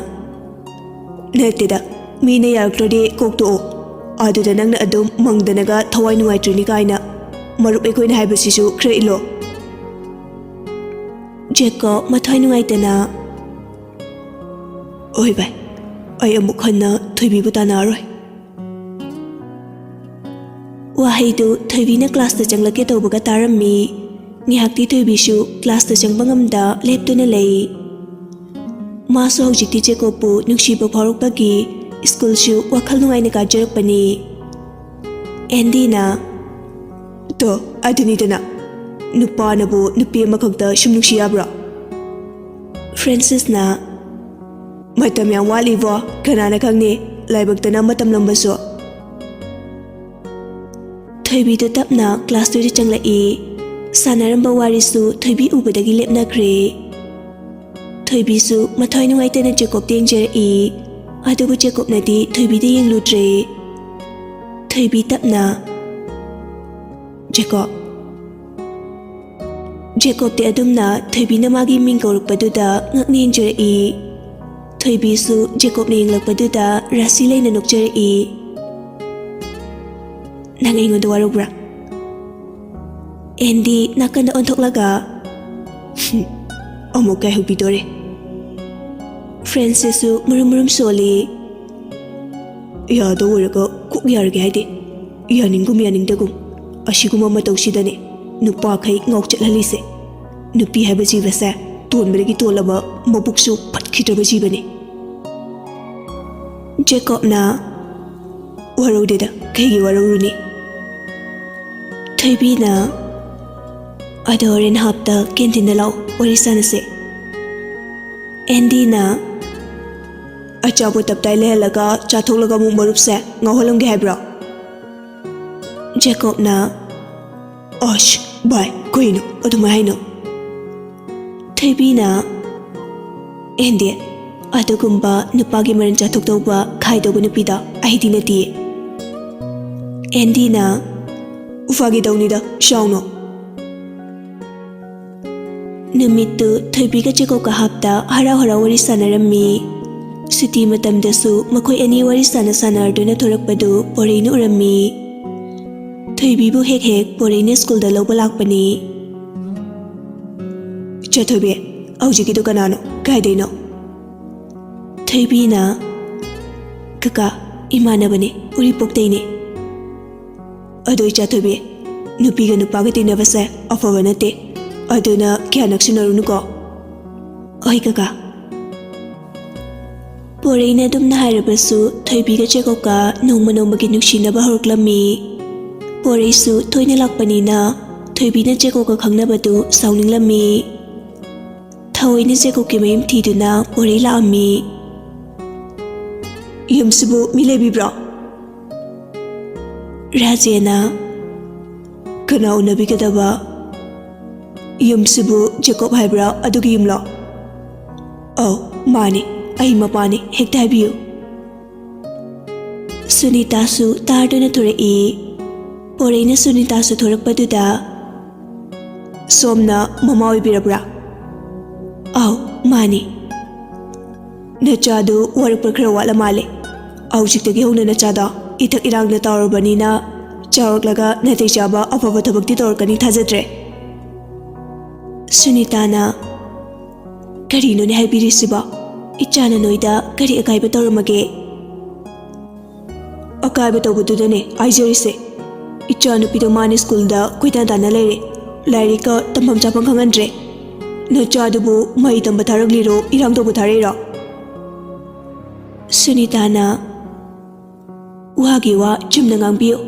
"ꯅꯠꯇꯦꯗ, ꯃꯤꯅ ꯌꯥꯔꯛꯇ꯭ꯔꯗꯤ ꯀꯣꯛ ꯇꯣꯛꯑꯣ꯫ ꯑꯗꯨꯗ ꯅꯪꯅ ꯑꯗꯨꯝ ꯃꯪꯗꯅꯒ ꯊꯋꯥꯏ ꯅꯨꯡꯉꯥꯏꯇ꯭ꯔꯤꯅꯤ ꯀꯥꯏꯅ꯫ ꯃꯔꯨꯞ ꯑꯩꯈꯣꯏꯅ ꯍꯥꯏꯕꯁꯤꯁꯨ ꯈꯔ ꯏꯜꯂꯣ꯫" ꯖꯦꯀꯣꯕ ꯃꯊ꯭ꯋꯥꯏ ꯅꯨꯡꯉꯥꯏꯇꯅ, "ꯍꯣꯏ ꯚꯥꯏ, ꯑꯩ ꯑꯃꯨꯛ ꯍꯟꯅ ꯊꯣꯏꯕꯤꯕꯨ ꯇꯥꯟꯅꯔꯔꯣꯏ꯫" ꯋꯥꯍꯩꯗꯨ ꯊꯣꯏꯕꯤꯅ ꯀ꯭ꯂꯥꯁꯇ ꯆꯪꯂꯛꯀꯦ ꯇꯧꯕꯒ ꯇꯥꯔꯝꯃꯤ꯫ ꯉꯥꯏꯍꯥꯛꯇꯤ ꯊꯣꯏꯕꯤꯁꯨ ꯀ꯭ꯂꯥꯁꯇ ꯆꯪꯕ ꯉꯝꯗ ꯂꯦꯞꯇꯨꯅ ꯂꯩ꯫ ꯃꯥꯁꯨ ꯍꯧꯖꯤꯛꯇꯤ ꯖꯦꯀꯣꯕꯄꯨ ꯅꯨꯡꯁꯤꯕ ꯐꯥꯎꯔꯛꯄꯒꯤ ꯁ꯭ꯀꯨꯜꯁꯨ ꯋꯥꯈꯜ ꯅꯨꯡꯉꯥꯏꯅ ꯀꯥꯖꯔꯛꯄꯅꯤ꯫ ꯑꯦꯟꯗꯤꯅ, "ꯇꯣ, ꯑꯗꯨꯅꯤꯗꯅ, ꯅꯨꯄꯥꯅꯕꯨ ꯅꯨꯄꯤ ꯑꯃꯈꯛꯇ ꯁꯨꯝ ꯅꯨꯡꯁꯤ ꯌꯥꯕ꯭ꯔꯣ?" ꯐ꯭ꯔꯦꯟꯁꯤꯁꯅ, "ꯃꯇꯝ ꯌꯥꯝ ꯋꯥꯠꯂꯤꯕꯣ, ꯀꯅꯥꯅ ꯈꯪꯅꯤ, ꯂꯥꯏꯕꯛꯇꯅ ꯑꯃ ꯇꯝꯂꯝꯕꯁꯨ꯫" ꯊꯣꯏꯕꯤꯗꯨ ꯇꯞꯅ ꯀ꯭ꯂꯥꯁꯇꯨꯗ ꯆꯪꯂꯛꯏ꯫ ꯁꯥꯟꯅꯔꯝꯕ ꯋꯥꯔꯤꯁꯨ ꯊꯣꯏꯕꯤ ꯎꯕꯗꯒꯤ ꯂꯦꯞꯅꯈ꯭ꯔꯦ꯫ ꯊꯣꯏꯕꯤꯁꯨ ꯃꯊ꯭ꯋꯥꯏ ꯅꯨꯡꯉꯥꯏꯇꯅ ꯖꯦꯀꯣꯕꯇ ꯌꯦꯡꯖꯔꯛꯏ꯫ ꯑꯗꯨꯕꯨ ꯖꯦꯀꯣꯕꯅꯗꯤ ꯊꯣꯏꯕꯤꯗ ꯌꯦꯡꯂꯨꯗ꯭ꯔꯦ꯫ ꯊꯣꯏꯕꯤ ꯇꯞꯅ, "ꯖꯦꯀꯣꯕ꯫" ꯖꯦꯀꯣꯕꯇꯤ ꯑꯗꯨꯝꯅ ꯊꯣꯏꯕꯤꯅ ꯃꯥꯒꯤ ꯃꯤꯡ ꯀꯧꯔꯛꯄꯗꯨꯗ ꯉꯛꯅ ꯌꯦꯡꯖꯔꯛꯏ꯫ ꯊꯣꯏꯕꯤꯁꯨ ꯖꯦꯀꯣꯕꯅ ꯌꯦꯡꯂꯛꯄꯗꯨꯗ ꯔꯥꯁꯤ ꯂꯩꯅ ꯅꯣꯛꯆꯔꯛꯏ꯫ "ꯅꯪ ꯑꯩꯉꯣꯟꯗ ꯋꯥꯔꯧꯕ꯭ꯔꯥ?" ꯑꯦꯟꯗꯤ ꯅꯥꯀꯟꯗ ꯑꯣꯟꯊꯣꯛꯂꯒ, "ꯍꯨꯝ, ꯑꯃꯨꯛ ꯀꯥꯏꯍꯧꯕꯤꯗꯣꯔꯦ꯫" ꯐ꯭ꯔꯦꯟꯁꯤꯁꯁꯨ ꯃꯔꯨꯝ ꯃꯔꯨꯝ ꯁꯣꯜꯂꯤ꯫ "ꯌꯥꯗꯧ ꯑꯣꯏꯔꯒ ꯀꯣꯛ ꯌꯥꯔꯒꯦ ꯍꯥꯏꯗꯦ꯫ ꯌꯥꯅꯤꯡꯒꯨꯝ ꯌꯥꯅꯤꯡꯗꯒꯨꯝ ꯑꯁꯤꯒꯨꯝꯕ ꯃꯇꯧꯁꯤꯗꯅꯦ ꯅꯨꯄꯥꯈꯩ ꯉꯥꯎꯆꯠꯍꯜꯂꯤꯁꯦ꯫ ꯅꯨꯄꯤ ꯍꯥꯏꯕ ꯖꯤꯕꯁꯦ ꯇꯣꯟꯕꯗꯒꯤ ꯇꯣꯜꯂꯕ, ꯃꯕꯨꯛꯁꯨ ꯐꯠꯈꯤꯗ꯭ꯔꯕ ꯖꯤꯕꯅꯤ꯫" ꯖꯦꯀꯣꯕꯅ, "ꯋꯥꯔꯧꯗꯦꯗ, ꯀꯩꯒꯤ ꯋꯥꯔꯧꯔꯨꯅꯤ?" ꯊꯣꯏꯕꯤꯅ, ꯑꯗꯣ ꯍꯣꯔꯦꯟ ꯍꯥꯞꯇ ꯀꯦꯟꯇꯤꯟꯗ ꯂꯥꯛꯑꯣ, ꯋꯥꯔꯤ ꯁꯥꯟꯅꯁꯦ꯫ ꯑꯦꯟꯗꯤꯅ, "ꯑꯆꯥꯄꯣꯠ ꯇꯞꯇꯥꯏ ꯂꯩꯍꯜꯂꯒ ꯆꯥꯊꯣꯛꯂꯒ ꯑꯃꯨꯛ ꯃꯔꯨꯞꯁꯦ ꯉꯥꯎꯍꯜꯂꯝꯒꯦ ꯍꯥꯏꯕ꯭ꯔꯣ?" ꯖꯦꯀꯣꯕꯅ, "ꯑꯁ, ꯚꯥꯏ, ꯀꯩꯅꯣ ꯑꯗꯨꯃꯥꯏ ꯍꯥꯏꯅꯣ?" ꯊꯣꯏꯕꯤꯅ, "ꯑꯦꯟꯗꯤ, ꯑꯗꯨꯒꯨꯝꯕ ꯅꯨꯄꯥꯒꯤ ꯃꯔꯟ ꯆꯥꯊꯣꯛꯇꯧꯕ ꯈꯥꯏꯗꯧꯕ ꯅꯨꯄꯤꯗꯣ ꯑꯩꯗꯤ ꯅꯠꯇꯤꯌꯦ꯫" ꯑꯦꯟꯗꯤꯅ, "ꯐꯥꯒꯤ ꯇꯧꯅꯤꯗ, ꯁꯥꯎꯅꯣ꯫" ꯅꯨꯃꯤꯠꯇꯨ ꯊꯣꯏꯕꯤꯒ ꯖꯦꯀꯣꯕꯀ ꯍꯥꯞꯇ ꯍꯔꯥꯎ ꯍꯔꯥꯎ ꯋꯥꯔꯤ ꯁꯥꯟꯅꯔꯝꯃꯤ꯫ ꯁꯨꯇꯤ ꯃꯇꯝꯗꯁꯨ ꯃꯈꯣꯏ ꯑꯅꯤ ꯋꯥꯔꯤ ꯁꯥꯟꯅ ꯁꯥꯟꯅꯔꯗꯨꯅ ꯊꯣꯔꯛꯄꯗꯨ ꯄꯣꯔꯩꯅ ꯎꯔꯝꯃꯤ꯫ ꯊꯣꯏꯕꯤꯕꯨ ꯍꯦꯛ ꯍꯦꯛ ꯄꯣꯔꯩꯅ ꯁ꯭ꯀꯨꯜꯗ ꯂꯧꯕ ꯂꯥꯛꯄꯅꯤ꯫ "ꯏꯆꯥ ꯊꯣꯏꯕꯤ, ꯍꯧꯖꯤꯛꯀꯤꯗꯨ ꯀꯅꯥꯅꯣ? ꯀꯥꯏꯗꯩꯅꯣ?" ꯊꯣꯏꯕꯤꯅ, "ꯀꯀꯥ, ꯏꯃꯥꯟꯅꯕꯅꯦ, ꯎꯔꯤꯄꯣꯛꯇꯩꯅꯦ꯫" "ꯑꯗꯣ ꯏꯆꯥ ꯊꯣꯏꯕꯤ, ꯅꯨꯄꯤꯒ ꯅꯨꯄꯥꯒ ꯇꯤꯟꯅꯕꯁꯦ ꯑꯐꯕ ꯅꯠꯇꯦ, ꯑꯗꯨꯅ ꯀꯌꯥ ꯅꯛꯁꯤꯟꯅꯔꯨꯅꯨꯀꯣ꯫" "ꯍꯣꯏ ꯀꯀꯥ꯫" ꯄꯣꯔꯩꯅ ꯑꯗꯨꯝꯅ ꯍꯥꯏꯔꯕꯁꯨ ꯊꯣꯏꯕꯤꯒ ꯖꯦꯀꯣꯕꯀ ꯅꯣꯡꯃ ꯅꯣꯡꯃꯒꯤ ꯅꯨꯡꯁꯤꯅꯕ ꯍꯧꯔꯛꯂꯝꯃꯤ꯫ ꯄꯣꯔꯩꯁꯨ ꯇꯣꯏꯅ ꯂꯥꯛꯄꯅꯤꯅ ꯊꯣꯏꯕꯤꯅ ꯖꯦꯀꯣꯕꯀ ꯈꯪꯅꯕꯗꯨ ꯁꯥꯎꯅꯤꯡꯂꯝꯃꯤ꯫ ꯊꯑꯣꯏꯅ ꯖꯦꯀꯣꯕꯀꯤ ꯃꯌꯨꯝ ꯊꯤꯗꯨꯅ ꯄꯣꯔꯩ ꯂꯥꯛꯑꯝꯃꯤ꯫ "ꯌꯨꯝꯁꯤꯕꯨ ꯃꯤ ꯂꯩꯕꯤꯕ꯭ꯔꯣ?" ꯔꯥꯖꯦꯅ, "ꯀꯅꯥ ꯎꯅꯕꯤꯒꯗꯕ? ꯌꯨꯝꯁꯤꯕꯨ ꯖꯦꯀꯣꯕ ꯍꯥꯏꯕ꯭ꯔꯥ, ꯑꯗꯨꯒꯤ ꯌꯨꯝꯂꯣ?" "ꯑꯧ, ꯃꯥꯅꯤ, ꯑꯩ ꯃꯄꯥꯅꯤ, ꯍꯦꯛꯇ ꯍꯥꯏꯕꯤꯌꯨ꯫" ꯁꯨꯅꯤꯇꯥꯁꯨ ꯇꯥꯔꯗꯨꯅ ꯊꯣꯔꯛꯏ꯫ ꯄꯣꯔꯩꯅ ꯁꯨꯅꯤꯇꯥꯁꯨ ꯊꯣꯔꯛꯄꯗꯨꯗ, "ꯁꯣꯝꯅ ꯃꯃꯥ ꯑꯣꯏꯕꯤꯔꯕ꯭ꯔꯥ?" "ꯑꯧ, ꯃꯥꯅꯤ꯫" "ꯅꯆꯥꯗꯨ ꯋꯥꯔꯛꯄ ꯈꯔ ꯋꯥꯠꯂ ꯃꯥꯜꯂꯦ꯫ ꯍꯧꯖꯤꯛꯇꯒꯤ ꯍꯧꯅ ꯅꯆꯥꯗꯣ ꯏꯊꯛ ꯏꯔꯥꯡꯅ ꯇꯥꯎꯔꯕꯅꯤꯅ ꯆꯥꯎꯔꯛꯂꯒ ꯅꯥꯇꯩ ꯆꯥꯕ ꯑꯐꯕ ꯊꯕꯛꯇꯤ ꯇꯧꯔꯛꯀꯅꯤ ꯊꯥꯖꯗ꯭ꯔꯦ꯫" ꯁꯨꯅꯤꯇꯥꯅ, "ꯀꯔꯤꯅꯣꯅꯦ ꯍꯥꯏꯕꯤꯔꯤꯁꯤꯕꯣ? ꯏꯆꯥꯅ ꯅꯣꯏꯗ ꯀꯔꯤ ꯑꯀꯥꯏꯕ ꯇꯧꯔꯝꯃꯒꯦ?" "ꯑꯀꯥꯏꯕ ꯇꯧꯕꯗꯨꯗꯅꯦ ꯍꯥꯏꯖꯔꯤꯁꯦ꯫ ꯏꯆꯥ ꯅꯨꯄꯤꯗꯣ ꯃꯥꯅ ꯁ꯭ꯀꯨꯜꯗ ꯀꯣꯏꯇꯥꯟ ꯇꯥꯟꯅ ꯂꯩꯔꯦ꯫ ꯂꯥꯏꯔꯤꯛꯀ ꯇꯝꯐꯝ ꯆꯥꯐꯝ ꯈꯪꯍꯟꯗ꯭ꯔꯦ꯫ ꯅꯆꯥꯗꯨꯕꯨ ꯃꯍꯩ ꯇꯝꯕ ꯊꯥꯔꯛꯂꯤꯔꯣ, ꯏꯔꯥꯡ ꯇꯧꯕ ꯊꯥꯔꯛꯏꯔꯣ?" ꯁꯨꯅꯤꯇꯥꯅ, "ꯋꯥꯒꯤ ꯋꯥ ꯆꯨꯝꯅ ꯉꯥꯡꯕꯤꯌꯨ꯫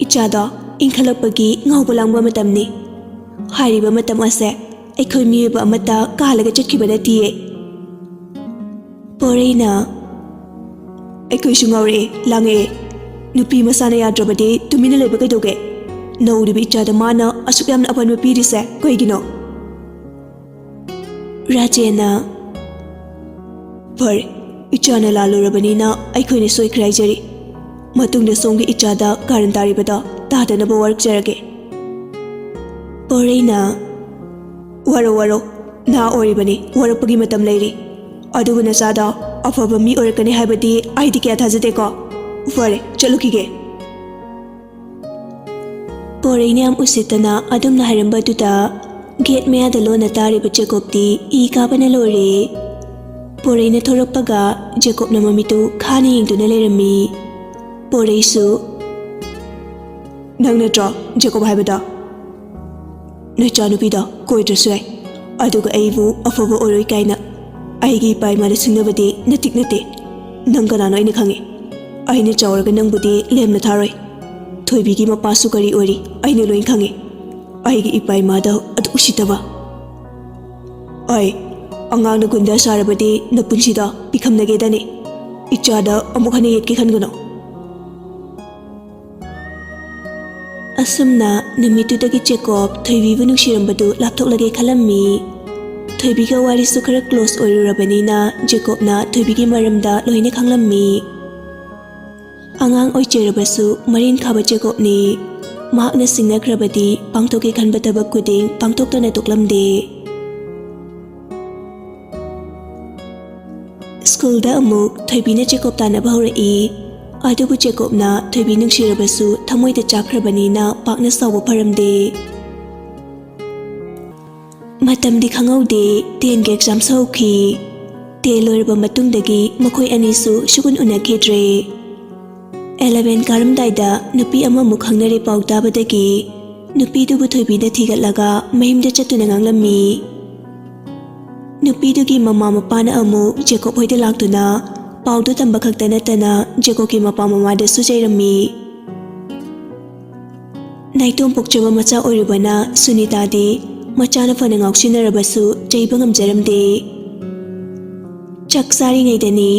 ꯏꯆꯥꯗꯣ ꯏꯟꯈꯠꯂꯛꯄꯒꯤ ꯉꯥꯎꯕ ꯂꯥꯡꯕ ꯃꯇꯝꯅꯤ꯫ ꯍꯥꯏꯔꯤꯕ ꯃꯇꯝ ꯑꯁꯦ ꯑꯩꯈꯣꯏ ꯃꯤꯑꯣꯏꯕ ꯑꯃꯠꯇ ꯀꯥꯜꯂꯒ ꯆꯠꯈꯤꯕ ꯅꯠꯇꯤꯌꯦ꯫ ꯄꯣꯔꯩꯅ, ꯑꯩꯈꯣꯏꯁꯨ ꯉꯥꯎꯔꯛꯑꯦ, ꯂꯥꯡꯉꯛꯑꯦ꯫ ꯅꯨꯄꯤ ꯃꯁꯥꯅ ꯌꯥꯗ꯭ꯔꯕꯗꯤ ꯇꯨꯃꯤꯟꯅ ꯂꯩꯕ ꯀꯩꯗꯧꯒꯦ? ꯅꯧꯔꯤꯕ ꯏꯆꯥꯗ ꯃꯥꯅ ꯑꯁꯨꯛ ꯌꯥꯝꯅ ꯑꯄꯟꯕ ꯄꯤꯔꯤꯁꯦ ꯀꯩꯒꯤꯅꯣ? ꯔꯥꯖꯦꯟꯅ, ꯐꯔꯦ, ꯏꯆꯥꯅ ꯂꯥꯜꯂꯨꯔꯕꯅꯤꯅ ꯑꯩꯈꯣꯏꯅ ꯁꯣꯏꯈ꯭ꯔꯦ ꯍꯥꯏꯖꯔꯤ꯫ ꯃꯇꯨꯡꯗ ꯁꯣꯝꯒꯤ ꯏꯆꯥꯗ ꯀꯥꯔꯟ ꯇꯥꯔꯤꯕꯗꯣ ꯇꯥꯗꯅꯕ ꯋꯥꯔꯛꯆꯔꯒꯦ꯫ ꯄꯣꯔꯩꯅ, ꯋꯥꯔꯧ ꯋꯥꯔꯧ, ꯅꯍꯥ ꯑꯣꯏꯔꯤꯕꯅꯤ, ꯋꯥꯔꯛꯄꯒꯤ ꯃꯇꯝ ꯂꯩꯔꯤ꯫ ꯑꯗꯨꯕꯨ ꯅꯆꯥꯗꯣ ꯑꯐꯕ ꯃꯤ ꯑꯣꯏꯔꯛꯀꯅꯤ ꯍꯥꯏꯕꯗꯤ ꯑꯩꯗꯤ ꯀꯌꯥ ꯊꯥꯖꯗꯦꯀꯣ꯫ ꯐꯔꯦ, ꯆꯠꯂꯨꯈꯤꯒꯦ꯫ ꯄꯣꯔꯩꯅ ꯌꯥꯝ ꯎꯁꯤꯠꯇꯅ ꯑꯗꯨꯝꯅ ꯍꯥꯏꯔꯝꯕꯗꯨꯗ ꯒꯦꯠ ꯃꯌꯥꯗ ꯂꯣꯟꯅ ꯇꯥꯔꯤꯕ ꯖꯦꯀꯣꯕꯇꯤ ꯏ ꯀꯥꯕꯅ ꯂꯣꯏꯔꯦ꯫ ꯄꯣꯔꯩꯅ ꯊꯣꯔꯛꯄꯒ ꯖꯦꯀꯣꯕꯅ ꯃꯃꯤꯠꯇꯨ ꯈꯥꯅ ꯌꯦꯡꯗꯨꯅ ꯂꯩꯔꯝꯃꯤ꯫ ꯄꯣꯔꯩꯁꯨ, ꯅꯪ ꯅꯠꯇ꯭ꯔꯣ ꯖꯦꯀꯣꯕ ꯍꯥꯏꯕꯗꯣ? ꯅꯆꯥꯅꯨꯄꯤꯗꯣ ꯀꯣꯏꯗ꯭ꯔꯁꯨ ꯌꯥꯏ, ꯑꯗꯨꯒ ꯑꯩꯕꯨ ꯑꯐꯕ ꯑꯣꯏꯔꯣꯏ ꯀꯥꯏꯅ ꯑꯩꯒꯤ ꯏꯄꯥ ꯏꯃꯥꯗ ꯁꯤꯡꯅꯕꯗꯤ ꯅꯇꯤꯛ ꯅꯠꯇꯦ꯫ ꯅꯪ ꯀꯅꯥꯅꯣ ꯑꯩꯅ ꯈꯪꯉꯤ꯫ ꯑꯩꯅ ꯆꯥꯎꯔꯒ ꯅꯪꯕꯨꯗꯤ ꯂꯦꯝꯅ ꯊꯥꯔꯣꯏ꯫ ꯊꯣꯏꯕꯤꯒꯤ ꯃꯄꯥꯁꯨ ꯀꯔꯤ ꯑꯣꯏꯔꯤ ꯑꯩꯅ ꯂꯣꯏ ꯈꯪꯉꯤ꯫ ꯑꯩꯒꯤ ꯏꯄꯥ ꯏꯃꯥꯗ ꯑꯗꯨ ꯎꯁꯤꯠꯇꯕ꯫ ꯑꯩ ꯑꯉꯥꯡꯅ ꯒꯨꯟꯗꯥ ꯁꯥꯔꯕꯗꯤ ꯅꯄꯨꯟꯁꯤꯗ ꯄꯤꯈꯝꯅꯒꯦꯗꯅꯤ꯫ ꯏꯆꯥꯗ ꯑꯃꯨꯛ ꯍꯟꯅ ꯌꯦꯠꯀꯦ ꯈꯟꯒꯅꯨ꯫ ꯑꯁꯨꯝꯅ ꯅꯨꯃꯤꯠꯇꯨꯗꯒꯤ ꯖꯦꯀꯣꯕ ꯊꯣꯏꯕꯤꯕꯨ ꯅꯨꯡꯁꯤꯔꯝꯕꯗꯨ ꯂꯥꯞꯊꯣꯛꯂꯒꯦ ꯈꯜꯂꯝꯃꯤ꯫ ꯊꯣꯏꯕꯤꯒ ꯋꯥꯔꯤꯁꯨ ꯈꯔ ꯀ꯭ꯂꯣꯁ ꯑꯣꯏꯔꯨꯔꯕꯅꯤꯅ ꯖꯦꯀꯣꯕꯅ ꯊꯣꯏꯕꯤꯒꯤ ꯃꯔꯝꯗ ꯂꯣꯏꯅ ꯈꯪꯂꯝꯃꯤ꯫ ꯑꯉꯥꯡ ꯑꯣꯏꯖꯔꯕꯁꯨ ꯃꯔꯤꯟ ꯈꯥꯕ ꯖꯦꯀꯣꯕꯅꯤ꯫ ꯃꯍꯥꯛꯅ ꯁꯤꯡꯅꯈ꯭ꯔꯕꯗꯤ ꯄꯥꯡꯊꯣꯛꯀꯦ ꯈꯟꯕ ꯊꯕꯛ ꯈꯨꯗꯤꯡ ꯄꯥꯡꯊꯣꯛꯇꯅ ꯇꯣꯛꯂꯝꯗꯦ꯫ ꯁ꯭ꯀꯨꯜꯗ ꯑꯃꯨꯛ ꯊꯣꯏꯕꯤꯅ ꯖꯦꯀꯣꯕ ꯇꯥꯟꯅꯕ ꯍꯧꯔꯛꯏ꯫ ꯑꯗꯨꯕꯨ ꯖꯦꯀꯣꯕꯅ ꯊꯣꯏꯕꯤ ꯅꯨꯡꯁꯤꯔꯕꯁꯨ ꯊꯃꯣꯏꯗ ꯆꯥꯛꯈ꯭ꯔꯕꯅꯤꯅ ꯄꯥꯛꯅ ꯁꯥꯎꯕ ꯐꯔꯝꯗꯦ꯫ ꯃꯇꯝꯗꯤ ꯈꯪꯍꯧꯗꯦ, ꯇꯦꯟꯒꯤ ꯑꯦꯛꯖꯥꯝꯁꯨ ꯍꯧꯈꯤ꯫ ꯇꯦꯟ ꯂꯣꯏꯔꯕ ꯃꯇꯨꯡꯗꯒꯤ ꯃꯈꯣꯏ ꯑꯅꯤꯁꯨ ꯁꯨꯛꯎꯟ ꯎꯅꯈꯤꯗ꯭ꯔꯦ꯫ ꯑꯦꯂꯦꯚꯦꯟ ꯀꯥꯔꯝꯗꯥꯏꯗ ꯅꯨꯄꯤ ꯑꯃꯃꯨꯛ ꯈꯪꯅꯔꯦ ꯄꯥꯎ ꯇꯥꯕꯗꯒꯤ ꯅꯨꯄꯤꯗꯨꯕꯨ ꯊꯣꯏꯕꯤꯗ ꯊꯤꯒꯠꯂꯒ ꯃꯌꯨꯝꯗ ꯆꯠꯇꯨꯅ ꯉꯥꯡꯂꯝꯃꯤ꯫ ꯅꯨꯄꯤꯗꯨꯒꯤ ꯃꯃꯥ ꯃꯄꯥꯅ ꯑꯃꯨꯛ ꯖꯦꯀꯣꯕ ꯍꯣꯏꯗ ꯂꯥꯛꯇꯨꯅ ꯄꯥꯎꯗꯨ ꯇꯝꯕ ꯈꯛꯇ ꯅꯠꯇꯅ ꯖꯦꯀꯣꯕꯀꯤ ꯃꯄꯥ ꯃꯃꯥꯗꯁꯨ ꯆꯩꯔꯝꯃꯤ꯫ ꯅꯥꯏꯇꯣꯝ ꯄꯣꯛꯆꯕ ꯃꯆꯥ ꯑꯣꯏꯔꯨꯕꯅ ꯁꯨꯅꯤꯇꯥꯗꯤ ꯃꯆꯥꯅ ꯐꯅ ꯉꯥꯎꯁꯤꯟꯅꯔꯕꯁꯨ ꯆꯩꯕ ꯉꯝꯖꯔꯝꯗꯦ꯫ ꯆꯥꯛ ꯆꯥꯔꯤꯉꯩꯗꯅꯤ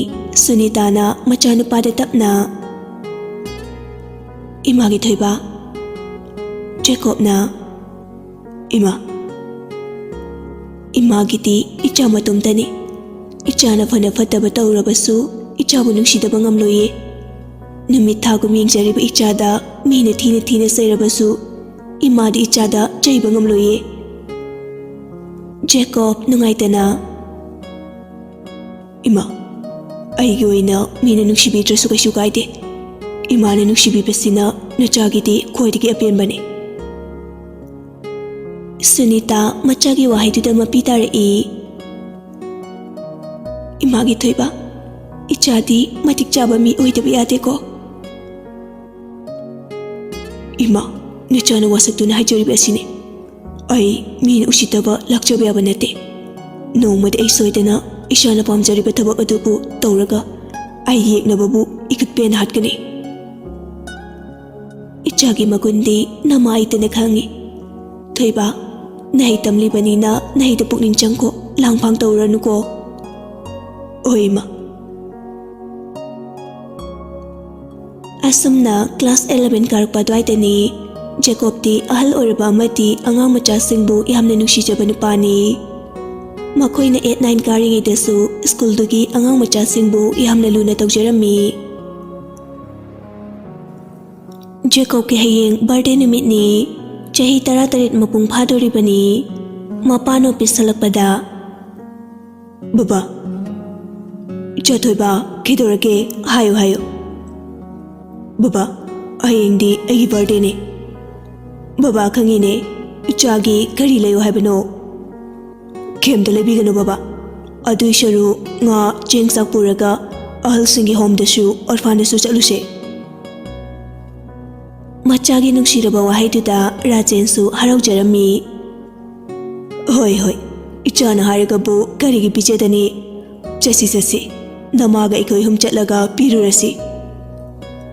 ꯁꯨꯅꯤꯇꯥꯅ ꯃꯆꯥꯅꯨꯄꯥꯗ ꯇꯞꯅ, "ꯏꯃꯥꯒꯤ ꯊꯣꯏꯕ, ꯖꯦꯀꯣꯕꯅ, ꯏꯃꯥ, ꯏꯃꯥꯒꯤꯗꯤ ꯏꯆꯥ ꯃꯇꯣꯝꯇꯅꯤ꯫ ꯏꯆꯥꯅ ꯐꯅ ꯐꯠꯇꯕ ꯇꯧꯔꯕꯁꯨ ꯏꯆꯥꯕꯨ ꯅꯨꯡꯁꯤꯗꯕ ꯉꯝꯂꯣꯏꯌꯦ꯫ ꯅꯨꯃꯤꯠ ꯊꯥꯒꯨꯝ ꯌꯦꯡꯖꯔꯤꯕ ꯏꯆꯥꯗ ꯃꯤꯅ ꯊꯤꯅ ꯊꯤꯅ ꯆꯩꯔꯕꯁꯨ ꯏꯃꯥꯗꯤ ꯏꯆꯥꯗ ꯆꯩꯕ ꯉꯝꯂꯣꯏꯌꯦ꯫" ꯖꯦꯀꯣꯕ ꯅꯨꯡꯉꯥꯏꯇꯅ, "ꯏꯃꯥ, ꯑꯩꯒꯤ ꯑꯣꯏꯅ ꯃꯤꯅ ꯅꯨꯡꯁꯤꯕꯤꯗ꯭ꯔꯁꯨ ꯀꯩꯁꯨ ꯀꯥꯏꯗꯦ꯫ ꯏꯃꯥꯅ ꯅꯨꯡꯁꯤꯕꯤꯕꯁꯤꯅ ꯅꯆꯥꯒꯤꯗꯤ ꯈ꯭ꯋꯥꯏꯗꯒꯤ ꯑꯄꯦꯟꯕꯅꯤ꯫" ꯁꯨꯅꯤꯇꯥ ꯃꯆꯥꯒꯤ ꯋꯥꯍꯩꯗꯨꯗ ꯃꯄꯤ ꯇꯥꯔꯛꯏ꯫ "ꯏꯃꯥꯒꯤ ꯊꯣꯏꯕ, ꯏꯆꯥꯗꯤ ꯃꯇꯤꯛ ꯆꯥꯕ ꯃꯤ ꯑꯣꯏꯗꯕ ꯌꯥꯗꯦꯀꯣ꯫" "ꯏꯃꯥ, ꯅꯆꯥꯅ ꯋꯥꯁꯛꯇꯨꯅ ꯍꯥꯏꯖꯔꯤꯕ ꯑꯁꯤꯅꯤ꯫ ꯑꯩ ꯃꯤꯅ ꯎꯁꯤꯠꯇꯕ ꯂꯥꯛꯆꯕ ꯌꯥꯕ ꯅꯠꯇꯦ꯫ ꯅꯣꯡꯃꯗꯤ ꯑꯩ ꯁꯣꯏꯗꯅ ꯏꯁꯥꯅ ꯄꯥꯝꯖꯔꯤꯕ ꯊꯕꯛ ꯑꯗꯨꯕꯨ ꯇꯧꯔꯒ ꯑꯩ ꯌꯦꯛꯅꯕꯕꯨ ꯏꯈꯨꯠ ꯄꯦꯟꯅ ꯍꯥꯠꯀꯅꯤ꯫" "ꯏꯆꯥꯒꯤ ꯃꯒꯨꯟꯗꯤ ꯅꯃꯥ ꯑꯩꯇꯅ ꯈꯪꯉꯤ꯫ ꯊꯣꯏꯕ, ꯅꯍꯩ ꯇꯝꯂꯤꯕꯅꯤꯅ ꯅꯍꯩꯗ ꯄꯨꯛꯅꯤꯡ ꯆꯪꯈꯣ, ꯂꯥꯡꯐꯥꯡ ꯇꯧꯔꯅꯨꯀꯣ꯫" "ꯍꯣꯏ, ꯏꯃꯥ꯫" ꯑꯁꯨꯝꯅ ꯀ꯭ꯂꯥꯁ eleven ꯀꯥꯔꯛꯄ ꯑꯗꯨꯋꯥꯏꯗꯅꯤ ꯖꯦꯀꯣꯕꯇꯤ ꯑꯍꯜ ꯑꯣꯏꯔꯕ ꯑꯃꯗꯤ ꯑꯉꯥꯡ ꯃꯆꯥꯁꯤꯡꯕꯨ ꯌꯥꯝꯅ ꯅꯨꯡꯁꯤꯖꯕ ꯅꯨꯄꯥꯅꯤ꯫ ꯃꯈꯣꯏꯅ eight nine ꯀꯥꯔꯤꯉꯩꯗꯁꯨ ꯁ꯭ꯀꯨꯜꯗꯨꯒꯤ ꯑꯉꯥꯡ ꯃꯆꯥꯁꯤꯡꯕꯨ ꯌꯥꯝꯅ ꯂꯨꯅ ꯇꯧꯖꯔꯝꯃꯤ꯫ ꯖꯦꯀꯣꯕꯀꯤ ꯍꯌꯦꯡ ꯕꯥꯔꯗꯦ ꯅꯨꯃꯤꯠꯅꯤ꯫ ꯆꯍꯤ ꯇꯔꯥꯇꯔꯦꯠ ꯃꯄꯨꯡ ꯐꯥꯗꯣꯔꯤꯕꯅꯤ꯫ ꯃꯄꯥꯅ ꯑꯣꯐꯤꯁ ꯍꯜꯂꯛꯄꯗ, "ꯕꯕꯥ, ꯏꯆꯥ ꯊꯣꯏꯕ, ꯀꯩꯗꯧꯔꯒꯦ? ꯍꯥꯏꯌꯨ, ꯍꯥꯏꯌꯨ꯫" "ꯕꯕꯥ, ꯍꯌꯦꯡꯗꯤ ꯑꯩꯒꯤ ꯕꯥꯔꯗꯦꯅꯦ꯫" "ꯕꯕꯥ, ꯈꯪꯉꯤꯅꯦ꯫ ꯏꯆꯥꯒꯤ ꯀꯔꯤ ꯂꯩꯌꯨ ꯍꯥꯏꯕꯅꯣ?" "ꯀꯩꯝꯇ ꯂꯩꯕꯤꯒꯅꯨ ꯕꯕꯥ꯫ ꯑꯗꯨꯏ ꯁꯔꯨꯛ ꯉꯥ, ꯆꯦꯡ ꯆꯥꯛ ꯄꯨꯔꯒ ꯑꯍꯜꯁꯤꯡꯒꯤ ꯍꯣꯝꯗꯁꯨ, ꯑꯣꯔꯐꯥꯟꯗꯁꯨ ꯆꯠꯂꯨꯁꯦ꯫" ꯃꯆꯥꯒꯤ ꯅꯨꯡꯁꯤꯔꯕ ꯋꯥꯍꯩꯗꯨꯗ ꯔꯥꯖꯦꯟꯁꯨ ꯍꯔꯥꯎꯖꯔꯝꯃꯤ꯫ "ꯍꯣꯏ, ꯍꯣꯏ, ꯏꯆꯥꯅ ꯍꯥꯏꯔꯒꯕꯨ ꯀꯔꯤꯒꯤ ꯄꯤꯖꯗꯅꯤ? ꯆꯠꯁꯤ, ꯆꯠꯁꯤ, ꯅꯃꯥꯒ ꯑꯩꯈꯣꯏ ꯑꯍꯨꯝ ꯆꯠꯂꯒ ꯄꯤꯔꯨꯔꯁꯤ꯫"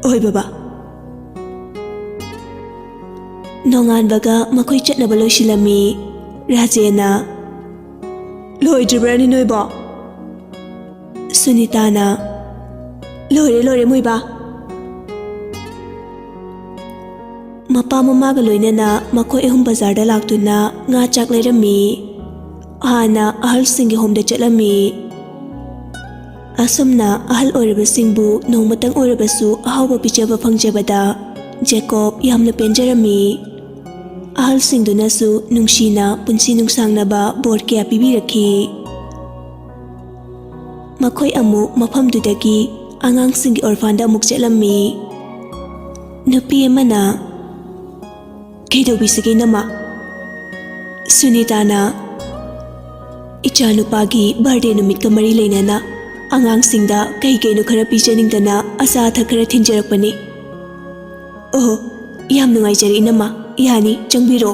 "ꯍꯣꯏ ꯕꯕꯥ꯫" ꯅꯣꯡꯉꯥꯟꯕꯒ ꯃꯈꯣꯏ ꯆꯠꯅꯕ ꯂꯣꯏꯁꯤꯜꯂꯝꯃꯤ꯫ ꯔꯥꯖꯦꯟꯅ, "ꯂꯣꯏꯗ꯭ꯔꯤꯕ꯭ꯔꯥꯅꯦ ꯅꯣꯏꯕꯣ?" ꯁꯨꯅꯤꯇꯥꯅ, "ꯂꯣꯏꯔꯦ, ꯂꯣꯏꯔꯦ ꯃꯣꯏꯕꯥ꯫" ꯃꯄꯥ ꯃꯃꯥꯒ ꯂꯣꯏꯅꯅ ꯃꯈꯣꯏ ꯑꯍꯨꯝ ꯕꯖꯥꯔꯗ ꯂꯥꯛꯇꯨꯅ ꯉꯥ ꯆꯥꯛ ꯂꯩꯔꯝꯃꯤ꯫ ꯍꯥꯟꯅ ꯑꯍꯜꯁꯤꯡꯒꯤ ꯍꯣꯝꯗ ꯆꯠꯂꯝꯃꯤ꯫ ꯑꯁꯨꯝꯅ ꯑꯍꯜ ꯑꯣꯏꯔꯕꯁꯤꯡꯕꯨ ꯅꯣꯡꯃꯇꯪ ꯑꯣꯏꯔꯕꯁꯨ ꯑꯍꯥꯎꯕ ꯄꯤꯖꯕ ꯐꯪꯖꯕꯗ ꯖꯦꯀꯣꯕ ꯌꯥꯝꯅ ꯄꯦꯟꯖꯔꯝꯃꯤ꯫ ꯑꯍꯜꯁꯤꯡꯗꯨꯅꯁꯨ ꯅꯨꯡꯁꯤꯅ ꯄꯨꯟꯁꯤ ꯅꯨꯡꯁꯥꯡꯅꯕ ꯕꯣꯔ ꯀꯌꯥ ꯄꯤꯕꯤꯔꯛꯈꯤ꯫ ꯃꯈꯣꯏ ꯑꯃꯨꯛ ꯃꯐꯝꯗꯨꯗꯒꯤ ꯑꯉꯥꯡꯁꯤꯡꯒꯤ ꯑꯣꯔꯐꯥꯟꯗ ꯑꯃꯨꯛ ꯆꯠꯂꯝꯃꯤ꯫ ꯅꯨꯄꯤ ꯑꯃꯅ, "ꯀꯩꯗꯧꯕꯤꯁꯤꯒꯦ ꯏꯅꯝꯃ?" ꯁꯨꯅꯤꯇꯥꯅ, "ꯏꯆꯥꯅꯨꯄꯥꯒꯤ ꯕꯥꯔꯗꯦ ꯅꯨꯃꯤꯠꯀ ꯃꯔꯤ ꯂꯩꯅꯅ ꯑꯉꯥꯡꯁꯤꯡꯗ ꯀꯩ ꯀꯩꯅꯣ ꯈꯔ ꯄꯤꯖꯅꯤꯡꯗꯅ ꯑꯆꯥ ꯑꯊꯛ ꯈꯔ ꯊꯤꯟꯖꯔꯛꯄꯅꯤ꯫" "ꯑꯣꯍꯣ, ꯌꯥꯝ ꯅꯨꯡꯉꯥꯏꯖꯔꯦ ꯏꯅꯝꯃ, ꯌꯥꯅꯤ, ꯆꯪꯕꯤꯔꯣ꯫"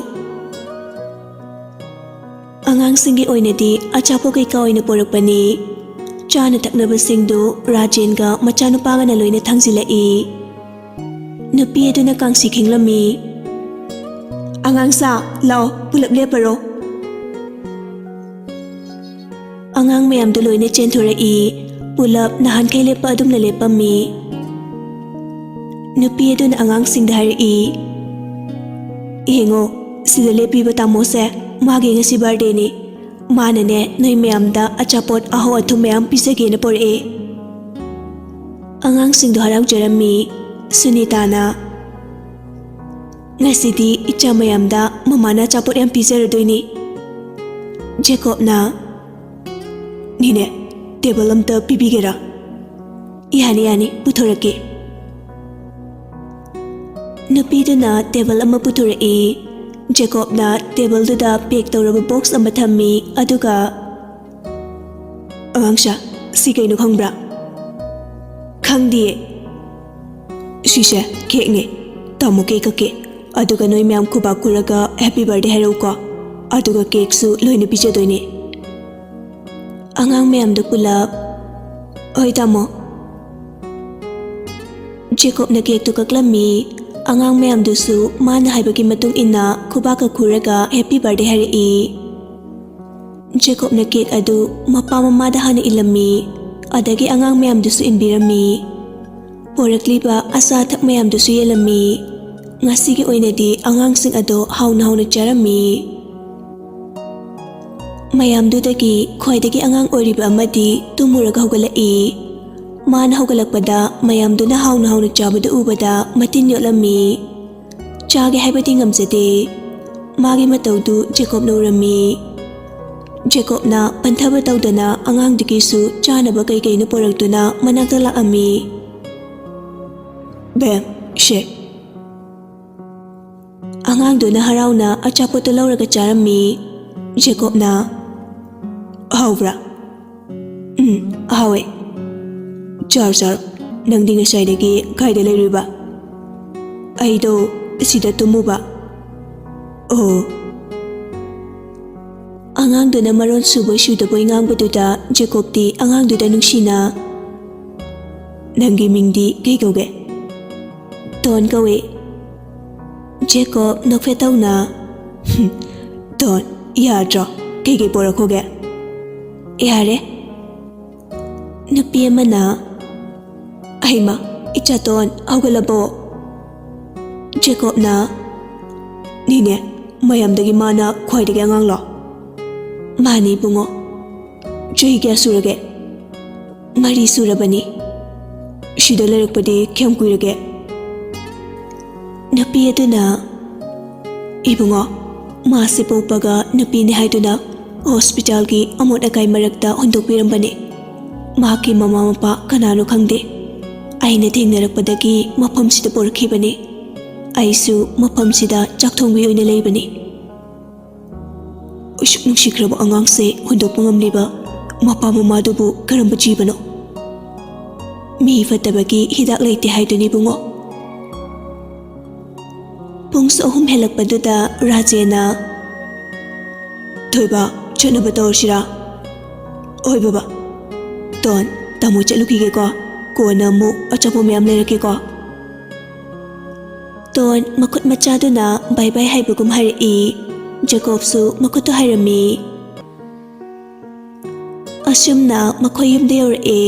ꯑꯉꯥꯡꯁꯤꯡꯒꯤ ꯑꯣꯏꯅꯗꯤ ꯑꯆꯥꯄꯣꯠ ꯀꯩꯀꯥ ꯑꯣꯏꯅ ꯄꯣꯔꯛꯄꯅꯤ꯫ ꯆꯥꯅ ꯊꯛꯅꯕꯁꯤꯡꯗꯨ ꯔꯥꯖꯦꯟꯒ ꯃꯆꯥꯅꯨꯄꯥꯒꯅ ꯂꯣꯏꯅ ꯊꯥꯡꯖꯤꯜꯂꯛꯏ꯫ ꯅꯨꯄꯤ ꯑꯗꯨꯅ ꯀꯥꯡꯁꯤ ꯈꯤꯡꯂꯝꯃꯤ꯫ "ꯑꯉꯥꯡꯁꯥ, ꯂꯥꯛꯑꯣ, ꯄꯨꯂꯞ ꯂꯦꯞꯄꯔꯣ꯫" ꯑꯉꯥꯡ ꯃꯌꯥꯝꯗꯨ ꯂꯣꯏꯅ ꯆꯦꯟꯊꯣꯔꯛꯏ꯫ ꯄꯨꯂꯞ ꯅꯍꯥꯟꯈꯩ ꯂꯦꯞꯄ ꯑꯗꯨꯝꯅ ꯂꯦꯞꯄꯝꯃꯤ꯫ ꯅꯨꯄꯤ ꯑꯗꯨꯅ ꯑꯉꯥꯡꯁꯤꯡꯗ ꯍꯥꯏꯔꯛꯏ, "ꯌꯦꯡꯉꯣ, ꯁꯤꯗ ꯂꯦꯞꯄꯤꯕ ꯇꯥꯃꯣꯁꯦ, ꯃꯥꯒꯤ ꯉꯁꯤ ꯕꯥꯔꯗꯦꯅꯤ꯫ ꯃꯥꯅꯅꯦ, ꯅꯣꯏ ꯃꯌꯥꯝꯗ ꯑꯆꯥꯄꯣꯠ ꯑꯍꯥꯎ ꯑꯊꯨꯝ ꯃꯌꯥꯝ ꯄꯤꯖꯒꯦꯅ ꯄꯣꯔꯛꯑꯦ꯫" ꯑꯉꯥꯡꯁꯤꯡꯗꯣ ꯍꯔꯥꯎꯖꯔꯝꯃꯤ꯫ ꯁꯨꯅꯤꯇꯥꯅ, "ꯉꯁꯤꯗꯤ ꯏꯆꯥ ꯃꯌꯥꯝꯗ ꯃꯃꯥꯅ ꯑꯆꯥꯄꯣꯠ ꯌꯥꯝ ꯄꯤꯖꯔꯗꯣꯏꯅꯤ꯫" ꯖꯦꯀꯣꯕꯅ, "ꯅꯤꯅꯦ, ꯇꯦꯕꯜ ꯑꯝꯇ ꯄꯤꯕꯤꯒꯦꯔꯥ?" "ꯌꯥꯅꯤ, ꯌꯥꯅꯤ, ꯄꯨꯊꯣꯔꯛꯀꯦ꯫" ꯅꯨꯄꯤꯗꯨꯅ ꯇꯦꯕꯜ ꯑꯃ ꯄꯨꯊꯣꯔꯛꯏ꯫ ꯖꯦꯀꯣꯕꯅ ꯇꯦꯕꯜꯗꯨꯗ ꯄꯦꯛ ꯇꯧꯔꯕ ꯕꯣꯛꯁ ꯑꯃ ꯊꯝꯃꯤ, ꯑꯗꯨꯒ, "ꯑꯉꯥꯡꯁꯥ, ꯁꯤ ꯀꯩꯅꯣ ꯈꯪꯕ꯭ꯔꯥ?" "ꯈꯪꯗꯤꯌꯦ꯫" "ꯁꯤꯁꯦ ꯀꯦꯛꯅꯦ꯫ ꯇꯥꯃꯣ ꯀꯦꯛ ꯀꯛꯀꯦ꯫ ꯑꯗꯨꯒ ꯅꯣꯏ ꯃꯌꯥꯝ ꯈꯨꯕꯥꯛ ꯈꯨꯔꯒ ꯍꯦꯄꯤ ꯕꯥꯔꯗꯦ ꯍꯥꯏꯔꯛꯎꯀꯣ꯫ ꯑꯗꯨꯒ ꯀꯦꯛꯁꯨ ꯂꯣꯏꯅ ꯄꯤꯖꯗꯣꯏꯅꯦ꯫" ꯑꯉꯥꯡ ꯃꯌꯥꯝꯗꯨ ꯄꯨꯂꯞ, "ꯍꯣꯏ ꯇꯥꯃꯣ꯫" ꯖꯦꯀꯣꯕꯅ ꯀꯦꯛꯇꯨ ꯀꯛꯂꯝꯃꯤ꯫ ꯑꯉꯥꯡ ꯃꯌꯥꯝꯗꯨꯁꯨ ꯃꯥꯅ ꯍꯥꯏꯕꯒꯤ ꯃꯇꯨꯡ ꯏꯟꯅ ꯈꯨꯕꯥꯛꯀ ꯈꯨꯔꯒ "Happy birthday" ꯍꯥꯏꯔꯛꯏ꯫ ꯖꯦꯀꯣꯕꯅ ꯀꯦꯛ ꯑꯗꯨ ꯃꯄꯥ ꯃꯃꯥꯗ ꯍꯥꯟꯅ ꯏꯜꯂꯝꯃꯤ, ꯑꯗꯒꯤ ꯑꯉꯥꯡ ꯃꯌꯥꯝꯗꯨꯁꯨ ꯏꯟꯕꯤꯔꯝꯃꯤ꯫ ꯄꯣꯔꯛꯂꯤꯕ ꯑꯆꯥ ꯑꯊꯛ ꯃꯌꯥꯝꯗꯨꯁꯨ ꯌꯦꯜꯂꯝꯃꯤ꯫ ꯉꯁꯤꯒꯤ ꯑꯣꯏꯅꯗꯤ ꯑꯉꯥꯡꯁꯤꯡ ꯑꯗꯣ ꯍꯥꯎꯅ ꯍꯥꯎꯅ ꯆꯥꯔꯝꯃꯤ꯫ ꯃꯌꯥꯝꯗꯨꯗꯒꯤ ꯈ꯭ꯋꯥꯏꯗꯒꯤ ꯑꯉꯥꯡ ꯑꯣꯏꯔꯤꯕ ꯑꯃꯗꯤ ꯇꯨꯝꯃꯨꯔꯒ ꯍꯧꯒꯠꯂꯛꯏ꯫ ꯃꯥꯅ ꯍꯧꯒꯠꯂꯛꯄꯗ ꯃꯌꯥꯝꯗꯨꯅ ꯍꯥꯎꯅ ꯍꯥꯎꯅ ꯆꯥꯕꯗꯨ ꯎꯕꯗ ꯃꯇꯤꯟ ꯌꯣꯠꯂꯝꯃꯤ꯫ ꯆꯥꯒꯦ ꯍꯥꯏꯕꯗꯤ ꯉꯝꯖꯗꯦ꯫ ꯃꯥꯒꯤ ꯃꯇꯧꯗꯨ ꯖꯦꯀꯣꯕꯅ ꯎꯔꯝꯃꯤ꯫ ꯖꯦꯀꯣꯕꯅ ꯄꯟꯊꯕ ꯇꯧꯗꯅ ꯑꯉꯥꯡꯗꯨꯒꯤꯁꯨ ꯆꯥꯅꯕ ꯀꯩ ꯀꯩꯅꯣ ꯄꯨꯔꯛꯇꯨꯅ ꯃꯅꯥꯛꯇ ꯂꯥꯛꯑꯝꯃꯤ꯫ "ꯕꯦꯝ, ꯁꯦ꯫" ꯑꯉꯥꯡꯗꯨꯅ ꯍꯔꯥꯎꯅ ꯑꯆꯥꯄꯣꯠꯇꯨ ꯂꯧꯔꯒ ꯆꯥꯔꯝꯃꯤ꯫ ꯖꯦꯀꯣꯕꯅ, "ꯍꯥꯎꯕ꯭ꯔꯥ?" "ꯎꯝ, ꯍꯥꯎꯋꯦ꯫ ꯆꯥꯔꯣ, ꯆꯥꯔꯣ꯫ ꯅꯪꯗꯤ ꯉꯁꯥꯏꯗꯒꯤ ꯀꯥꯏꯗ ꯂꯩꯔꯨꯏꯕ?" "ꯑꯩꯗꯣ ꯁꯤꯗ ꯇꯨꯝꯃꯨꯕ꯫" "ꯑꯣ꯫" ꯑꯉꯥꯡꯗꯨꯅ ꯃꯔꯣꯟ ꯁꯨꯕꯣꯏ ꯁꯨꯗꯕꯣꯏ ꯉꯥꯡꯕꯗꯨꯗ ꯖꯦꯀꯣꯕꯇꯤ ꯑꯉꯥꯡꯗꯨꯗ ꯅꯨꯡꯁꯤꯅ, "ꯅꯪꯒꯤ ꯃꯤꯡꯗꯤ ꯀꯩ ꯀꯧꯒꯦ?" "ꯇꯣꯟ ꯀꯧꯏ꯫" ꯖꯦꯀꯣꯕ ꯅꯣꯛꯐꯦꯠ ꯇꯧꯅ, "ꯍꯨꯝ, ꯇꯣꯟ, ꯌꯥꯗ꯭ꯔꯣ? ꯀꯩꯀꯩ ꯄꯣꯔꯛꯈꯣꯒꯦ?" "ꯌꯥꯔꯦ꯫" ꯅꯨꯄꯤ ꯑꯃꯅ, "ꯑꯩꯃ, ꯏꯆꯥꯇꯣꯟ, ꯍꯧꯒꯠꯂꯕꯣ?" ꯖꯦꯀꯣꯕꯅ, "ꯅꯤꯅꯦ, ꯃꯌꯥꯝꯗꯒꯤ ꯃꯥꯅ ꯈ꯭ꯋꯥꯏꯗꯒꯤ ꯑꯉꯥꯡꯂꯣ?" "ꯃꯥꯅꯤ, ꯏꯕꯨꯡꯉꯣ꯫" "ꯆꯍꯤ ꯀꯌꯥ ꯁꯨꯔꯒꯦ?" "ꯃꯔꯤ ꯁꯨꯔꯕꯅꯤ꯫" "ꯁꯤꯗ ꯂꯩꯔꯛꯄꯗꯤ ꯀꯌꯥꯝ ꯀꯨꯏꯔꯒꯦ?" ꯅꯨꯄꯤ ꯑꯗꯨꯅ, "ꯏꯕꯨꯡꯉꯣ, ꯃꯥꯁꯦ ꯄꯣꯛꯄꯒ ꯅꯨꯄꯤꯅꯤ ꯍꯥꯏꯗꯨꯅ ꯍꯣꯁꯄꯤꯇꯥꯜꯒꯤ ꯑꯃꯣꯠ ꯑꯀꯥꯏ ꯃꯔꯛꯇ ꯍꯨꯟꯗꯣꯛꯄꯤꯔꯝꯕꯅꯤ꯫ ꯃꯍꯥꯛꯀꯤ ꯃꯃꯥ ꯃꯄꯥ ꯀꯅꯥꯅꯣ ꯈꯪꯗꯦ꯫ ꯑꯩꯅ ꯊꯦꯡꯅꯔꯛꯄꯗꯒꯤ ꯃꯐꯝꯁꯤꯗ ꯄꯣꯔꯛꯈꯤꯕꯅꯤ꯫ ꯑꯩꯁꯨ ꯃꯐꯝꯁꯤꯗ ꯆꯥꯛ ꯊꯣꯡꯕꯤ ꯑꯣꯏꯅ ꯂꯩꯕꯅꯤ꯫" ꯑꯁꯨꯛ ꯅꯨꯡꯁꯤꯈ꯭ꯔꯕ ꯑꯉꯥꯡꯁꯦ ꯍꯨꯟꯗꯣꯛꯄ ꯉꯝꯂꯤꯕ ꯃꯄꯥ ꯃꯃꯥꯗꯨꯕꯨ ꯀꯔꯝꯕ ꯖꯤꯕꯅꯣ? ꯃꯤ ꯐꯠꯇꯕꯒꯤ ꯍꯤꯗꯥꯛ ꯂꯩꯇꯦ ꯍꯥꯏꯗꯨꯅꯤ, ꯏꯕꯨꯡꯉꯣ꯫ ꯄꯨꯡꯁꯨ ꯑꯍꯨꯝ ꯍꯦꯜꯂꯛꯄꯗꯨꯗ ꯔꯥꯖꯦꯅ, "ꯊꯣꯏꯕ, ꯆꯠꯅꯕ ꯇꯧꯔꯁꯤꯔꯥ?" "ꯍꯣꯏ ꯕꯕꯥ꯫ ꯇꯣꯟ, ꯇꯥꯃꯣ ꯆꯠꯂꯨꯈꯤꯒꯦꯀꯣ꯫ ꯀꯣꯟꯅ ꯑꯃꯨꯛ ꯑꯆꯥꯄꯣꯠ ꯃꯌꯥꯝ ꯂꯩꯔꯛꯀꯦꯀꯣ꯫" ꯇꯣꯟ ꯃꯈꯨꯠ ꯃꯆꯥꯗꯨꯅ ꯕꯥꯏ ꯕꯥꯏ ꯍꯥꯏꯕꯒꯨꯝ ꯍꯥꯏꯔꯛꯏ꯫ ꯖꯦꯀꯣꯕꯁꯨ ꯃꯈꯨꯠꯇꯨ ꯍꯥꯏꯔꯝꯃꯤ꯫ ꯑꯁꯨꯝꯅ ꯃꯈꯣꯏ ꯌꯨꯝꯗ ꯌꯧꯔꯛꯑꯦ꯫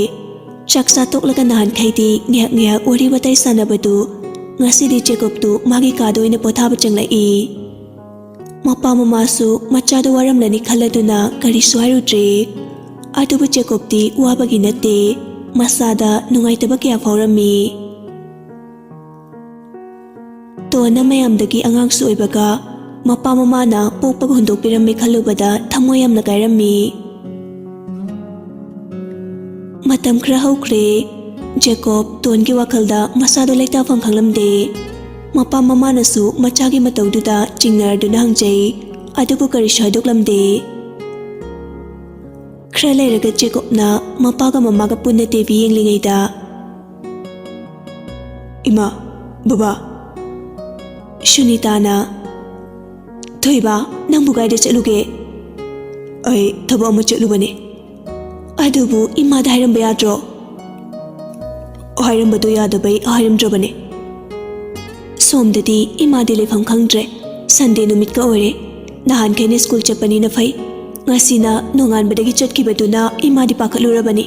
ꯆꯥꯛ ꯆꯥ ꯇꯣꯛꯂꯒ ꯅꯍꯥꯟꯈꯩꯗꯤ ꯉꯥꯏꯍꯥꯛ ꯉꯥꯏꯍꯥꯛ ꯋꯥꯔꯤ ꯋꯥꯇꯥꯏ ꯁꯥꯟꯅꯕꯗꯨ ꯉꯁꯤꯗꯤ ꯖꯦꯀꯣꯕꯇꯨ ꯃꯥꯒꯤ ꯀꯥꯗ ꯑꯣꯏꯅ ꯄꯣꯊꯥꯕ ꯆꯪꯂꯛꯏ꯫ ꯃꯄꯥ ꯃꯃꯥꯁꯨ ꯃꯆꯥꯗꯨ ꯋꯥꯔꯝꯂꯅꯤ ꯈꯜꯂꯗꯨꯅ ꯀꯔꯤꯁꯨ ꯍꯥꯏꯔꯨꯗ꯭ꯔꯦ꯫ ꯑꯗꯨꯕꯨ ꯖꯦꯀꯣꯕꯇꯤ ꯋꯥꯕꯒꯤ ꯅꯠꯇꯦ, ꯃꯁꯥꯗ ꯅꯨꯡꯉꯥꯏꯇꯕ ꯀꯌꯥ ꯐꯥꯎꯔꯝꯃꯤ꯫ ꯇꯣꯟꯅ ꯃꯌꯥꯝꯗꯒꯤ ꯑꯉꯥꯡꯁꯨ ꯑꯣꯏꯕꯒ ꯃꯄꯥ ꯃꯃꯥꯅ ꯄꯣꯛꯄꯒ ꯍꯨꯟꯗꯣꯛꯄꯤꯔꯝꯃꯦ ꯈꯜꯂꯨꯕꯗ ꯊꯃꯣꯏ ꯌꯥꯝꯅ ꯀꯥꯏꯔꯝꯃꯤ꯫ ꯃꯇꯝ ꯈꯔ ꯍꯧꯈ꯭ꯔꯦ꯫ ꯖꯦꯀꯣꯕ ꯇꯣꯟꯒꯤ ꯋꯥꯈꯜꯗ ꯃꯁꯥꯗꯣ ꯂꯩꯇꯥꯐꯝ ꯈꯪꯂꯝꯗꯦ꯫ ꯃꯄꯥ ꯃꯃꯥꯅꯁꯨ ꯃꯆꯥꯒꯤ ꯃꯇꯧꯗꯨꯗ ꯆꯤꯡꯅꯔꯗꯨꯅ ꯍꯪꯖꯩ, ꯑꯗꯨꯕꯨ ꯀꯔꯤꯁꯨ ꯍꯥꯏꯗꯣꯛꯂꯝꯗꯦ꯫ ꯈꯔ ꯂꯩꯔꯒ ꯖꯦꯀꯣꯕꯅ ꯃꯄꯥꯒ ꯃꯃꯥꯒ ꯄꯨꯟꯅ ꯇꯤ ꯚꯤ ꯌꯦꯡꯂꯤꯉꯩꯗ, "ꯏꯃꯥ, ꯕꯕꯥ, ꯁꯨꯅꯤꯇꯥꯅ, ꯊꯣꯏꯕ, ꯅꯪꯕꯨ ꯀꯥꯏꯗ ꯆꯠꯂꯨꯒꯦ?" "ꯑꯩ ꯊꯕꯛ ꯑꯃ ꯆꯠꯂꯨꯕꯅꯦ꯫" "ꯑꯗꯨꯕꯨ ꯏꯃꯥꯗ ꯍꯥꯏꯔꯝꯕ ꯌꯥꯗ꯭ꯔꯣ?" "ꯍꯥꯏꯔꯝꯕꯗꯣ ꯌꯥꯗꯕꯩ ꯍꯥꯏꯔꯝꯗ꯭ꯔꯕꯅꯦ꯫" ꯁꯣꯝꯗꯗꯤ ꯏꯃꯥꯗꯤ ꯂꯩꯐꯝ ꯈꯪꯗ꯭ꯔꯦ꯫ ꯁꯟꯗꯦ ꯅꯨꯃꯤꯠꯀ ꯑꯣꯏꯔꯦ꯫ ꯅꯍꯥꯟꯈꯩꯅ ꯁ꯭ꯀꯨꯜ ꯆꯠꯄꯅꯤꯅ ꯐꯩ꯫ ꯉꯁꯤꯅ ꯅꯣꯡꯉꯥꯟꯕꯗꯒꯤ ꯆꯠꯈꯤꯕꯗꯨꯅ ꯏꯃꯥꯗꯤ ꯄꯥꯈꯠꯂꯨꯔꯕꯅꯤ꯫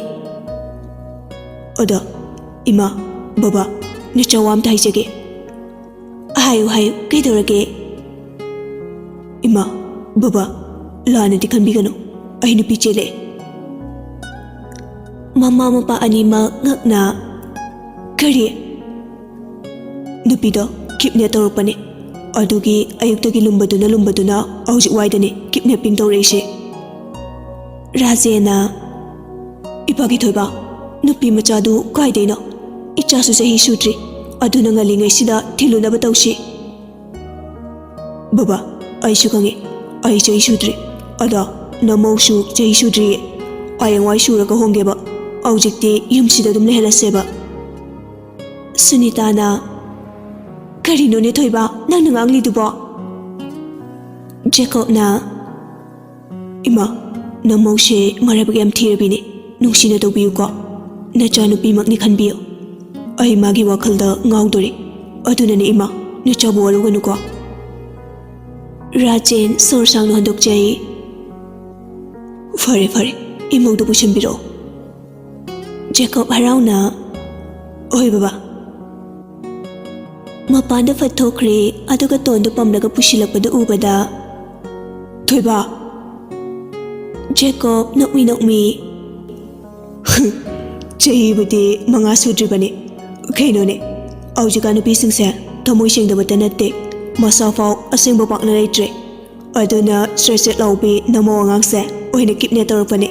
"ꯑꯗꯣ, ꯏꯃꯥ, ꯕꯕꯥ, ꯅꯆꯥ ꯋꯥ ꯑꯝꯇ ꯍꯥꯏꯖꯒꯦ꯫" "ꯍꯥꯏꯌꯨ, ꯍꯥꯏꯌꯨ, ꯀꯩꯗꯧꯔꯒꯦ?" "ꯏꯃꯥ, ꯕꯕꯥ, ꯂꯥꯟꯅꯗꯤ ꯈꯟꯕꯤꯒꯅꯨ꯫ ꯑꯩ ꯅꯨꯄꯤ ꯆꯦꯜꯂꯛꯑꯦ꯫" ꯃꯃꯥ ꯃꯄꯥ ꯑꯅꯤꯃꯛ ꯉꯛꯅ, "ꯀꯔꯤ?" "ꯅꯨꯄꯤꯗꯣ ꯀꯤꯗꯅꯦꯞ ꯇꯧꯔꯛꯄꯅꯦ꯫ ꯑꯗꯨꯒꯤ ꯑꯌꯨꯛꯇꯒꯤ ꯂꯨꯝꯕꯗꯨꯅ ꯂꯨꯝꯕꯗꯨꯅ ꯍꯧꯖꯤꯛ ꯋꯥꯏꯗꯅꯦ ꯀꯤꯗꯅꯦꯄꯤꯡ ꯇꯧꯔꯛꯏꯁꯦ꯫" ꯔꯥꯖꯦꯟꯅ, "ꯏꯄꯥꯒꯤ ꯊꯣꯏꯕ, ꯅꯨꯄꯤ ꯃꯆꯥꯗꯨ ꯀꯥꯏꯗꯩꯅꯣ? ꯏꯆꯥꯁꯨ ꯆꯍꯤ ꯁꯨꯗ꯭ꯔꯤ꯫ ꯑꯗꯨꯅ ꯉꯜꯂꯤꯉꯩꯁꯤꯗ ꯊꯤꯜꯂꯨꯅꯕ ꯇꯧꯁꯤ꯫" "ꯕꯕꯥ, ꯑꯩꯁꯨ ꯈꯪꯉꯤ꯫ ꯑꯩ ꯆꯍꯤ ꯁꯨꯗ꯭ꯔꯤ꯫ ꯑꯗꯣ ꯅꯃꯧꯁꯨ ꯆꯍꯤ ꯁꯨꯗ꯭ꯔꯤꯌꯦ꯫ ꯍꯌꯦꯡꯋꯥꯏ ꯁꯨꯔꯒ ꯍꯣꯡꯒꯦꯕ꯫ ꯍꯧꯖꯤꯛꯇꯤ ꯌꯨꯝꯁꯤꯗ ꯑꯗꯨꯝ ꯂꯩꯍꯜꯂꯁꯦꯕ꯫" ꯁꯨꯅꯤꯇꯥꯅ, "ꯀꯔꯤꯅꯣꯅꯦ ꯊꯣꯏꯕ, ꯅꯪꯅ ꯉꯥꯡꯂꯤꯗꯨꯕꯣ?" ꯖꯦꯀꯣꯕꯅ, "ꯏꯃꯥ, ꯅꯃꯧꯁꯦ ꯃꯔꯥꯏꯕꯛ ꯌꯥꯝ ꯊꯤꯔꯕꯤꯅꯦ꯫ ꯅꯨꯡꯁꯤꯅ ꯇꯧꯕꯤꯌꯨꯀꯣ꯫ ꯅꯆꯥꯅꯨꯄꯤꯃꯛꯅꯤ ꯈꯟꯕꯤꯌꯨ꯫ ꯑꯩ ꯃꯥꯒꯤ ꯋꯥꯈꯜꯗ ꯉꯥꯎꯗꯣꯔꯦ꯫ ꯑꯗꯨꯅꯅꯦ ꯏꯃꯥ, ꯅꯆꯥꯕꯨ ꯋꯥꯔꯧꯒꯅꯨꯀꯣ꯫ ꯔꯥꯖꯦꯟ ꯁꯣꯔ ꯁꯥꯡꯅ ꯍꯣꯟꯗꯣꯛꯆꯩ꯫ "ꯐꯔꯦ, ꯐꯔꯦ, ꯏꯃꯧꯗꯨ ꯄꯨꯁꯤꯟꯕꯤꯔꯛꯑꯣ꯫" ꯖꯦꯀꯣꯕ ꯍꯔꯥꯎꯅ, "ꯍꯣꯏ ꯕꯕꯥ꯫" ꯃꯄꯥꯟꯗ ꯐꯠ ꯊꯣꯛꯈ꯭ꯔꯦ, ꯑꯗꯨꯒ ꯇꯣꯟꯗꯨ ꯄꯝꯂꯒ ꯄꯨꯁꯤꯜꯂꯛꯄꯗꯨ ꯎꯕꯗ, "ꯊꯣꯏꯕ!" ꯖꯦꯀꯣꯕ ꯅꯣꯛꯃꯤ ꯅꯣꯛꯃꯤ, "ꯆꯍꯤꯕꯨꯗꯤ ꯃꯉꯥ ꯁꯨꯗ꯭ꯔꯤꯕꯅꯤ꯫ ꯀꯩꯅꯣꯅꯦ, ꯍꯧꯖꯤꯛꯀꯥꯟ ꯅꯨꯄꯤꯁꯤꯡꯁꯦ ꯊꯃꯣꯏ ꯁꯦꯡꯗꯕꯇ ꯅꯠꯇꯦ, ꯃꯁꯥ ꯐꯥꯎ ꯑꯁꯦꯡꯕ ꯄꯥꯛꯅ ꯂꯩꯇ꯭ꯔꯦ꯫ ꯑꯗꯨꯅ ꯆꯦꯠ ꯆꯦꯠ ꯂꯥꯎꯕꯤ ꯅꯃꯧ ꯑꯉꯥꯡꯁꯦ ꯑꯣꯏꯅ ꯀꯤꯗꯅꯦꯞ ꯇꯧꯔꯛꯄꯅꯦ꯫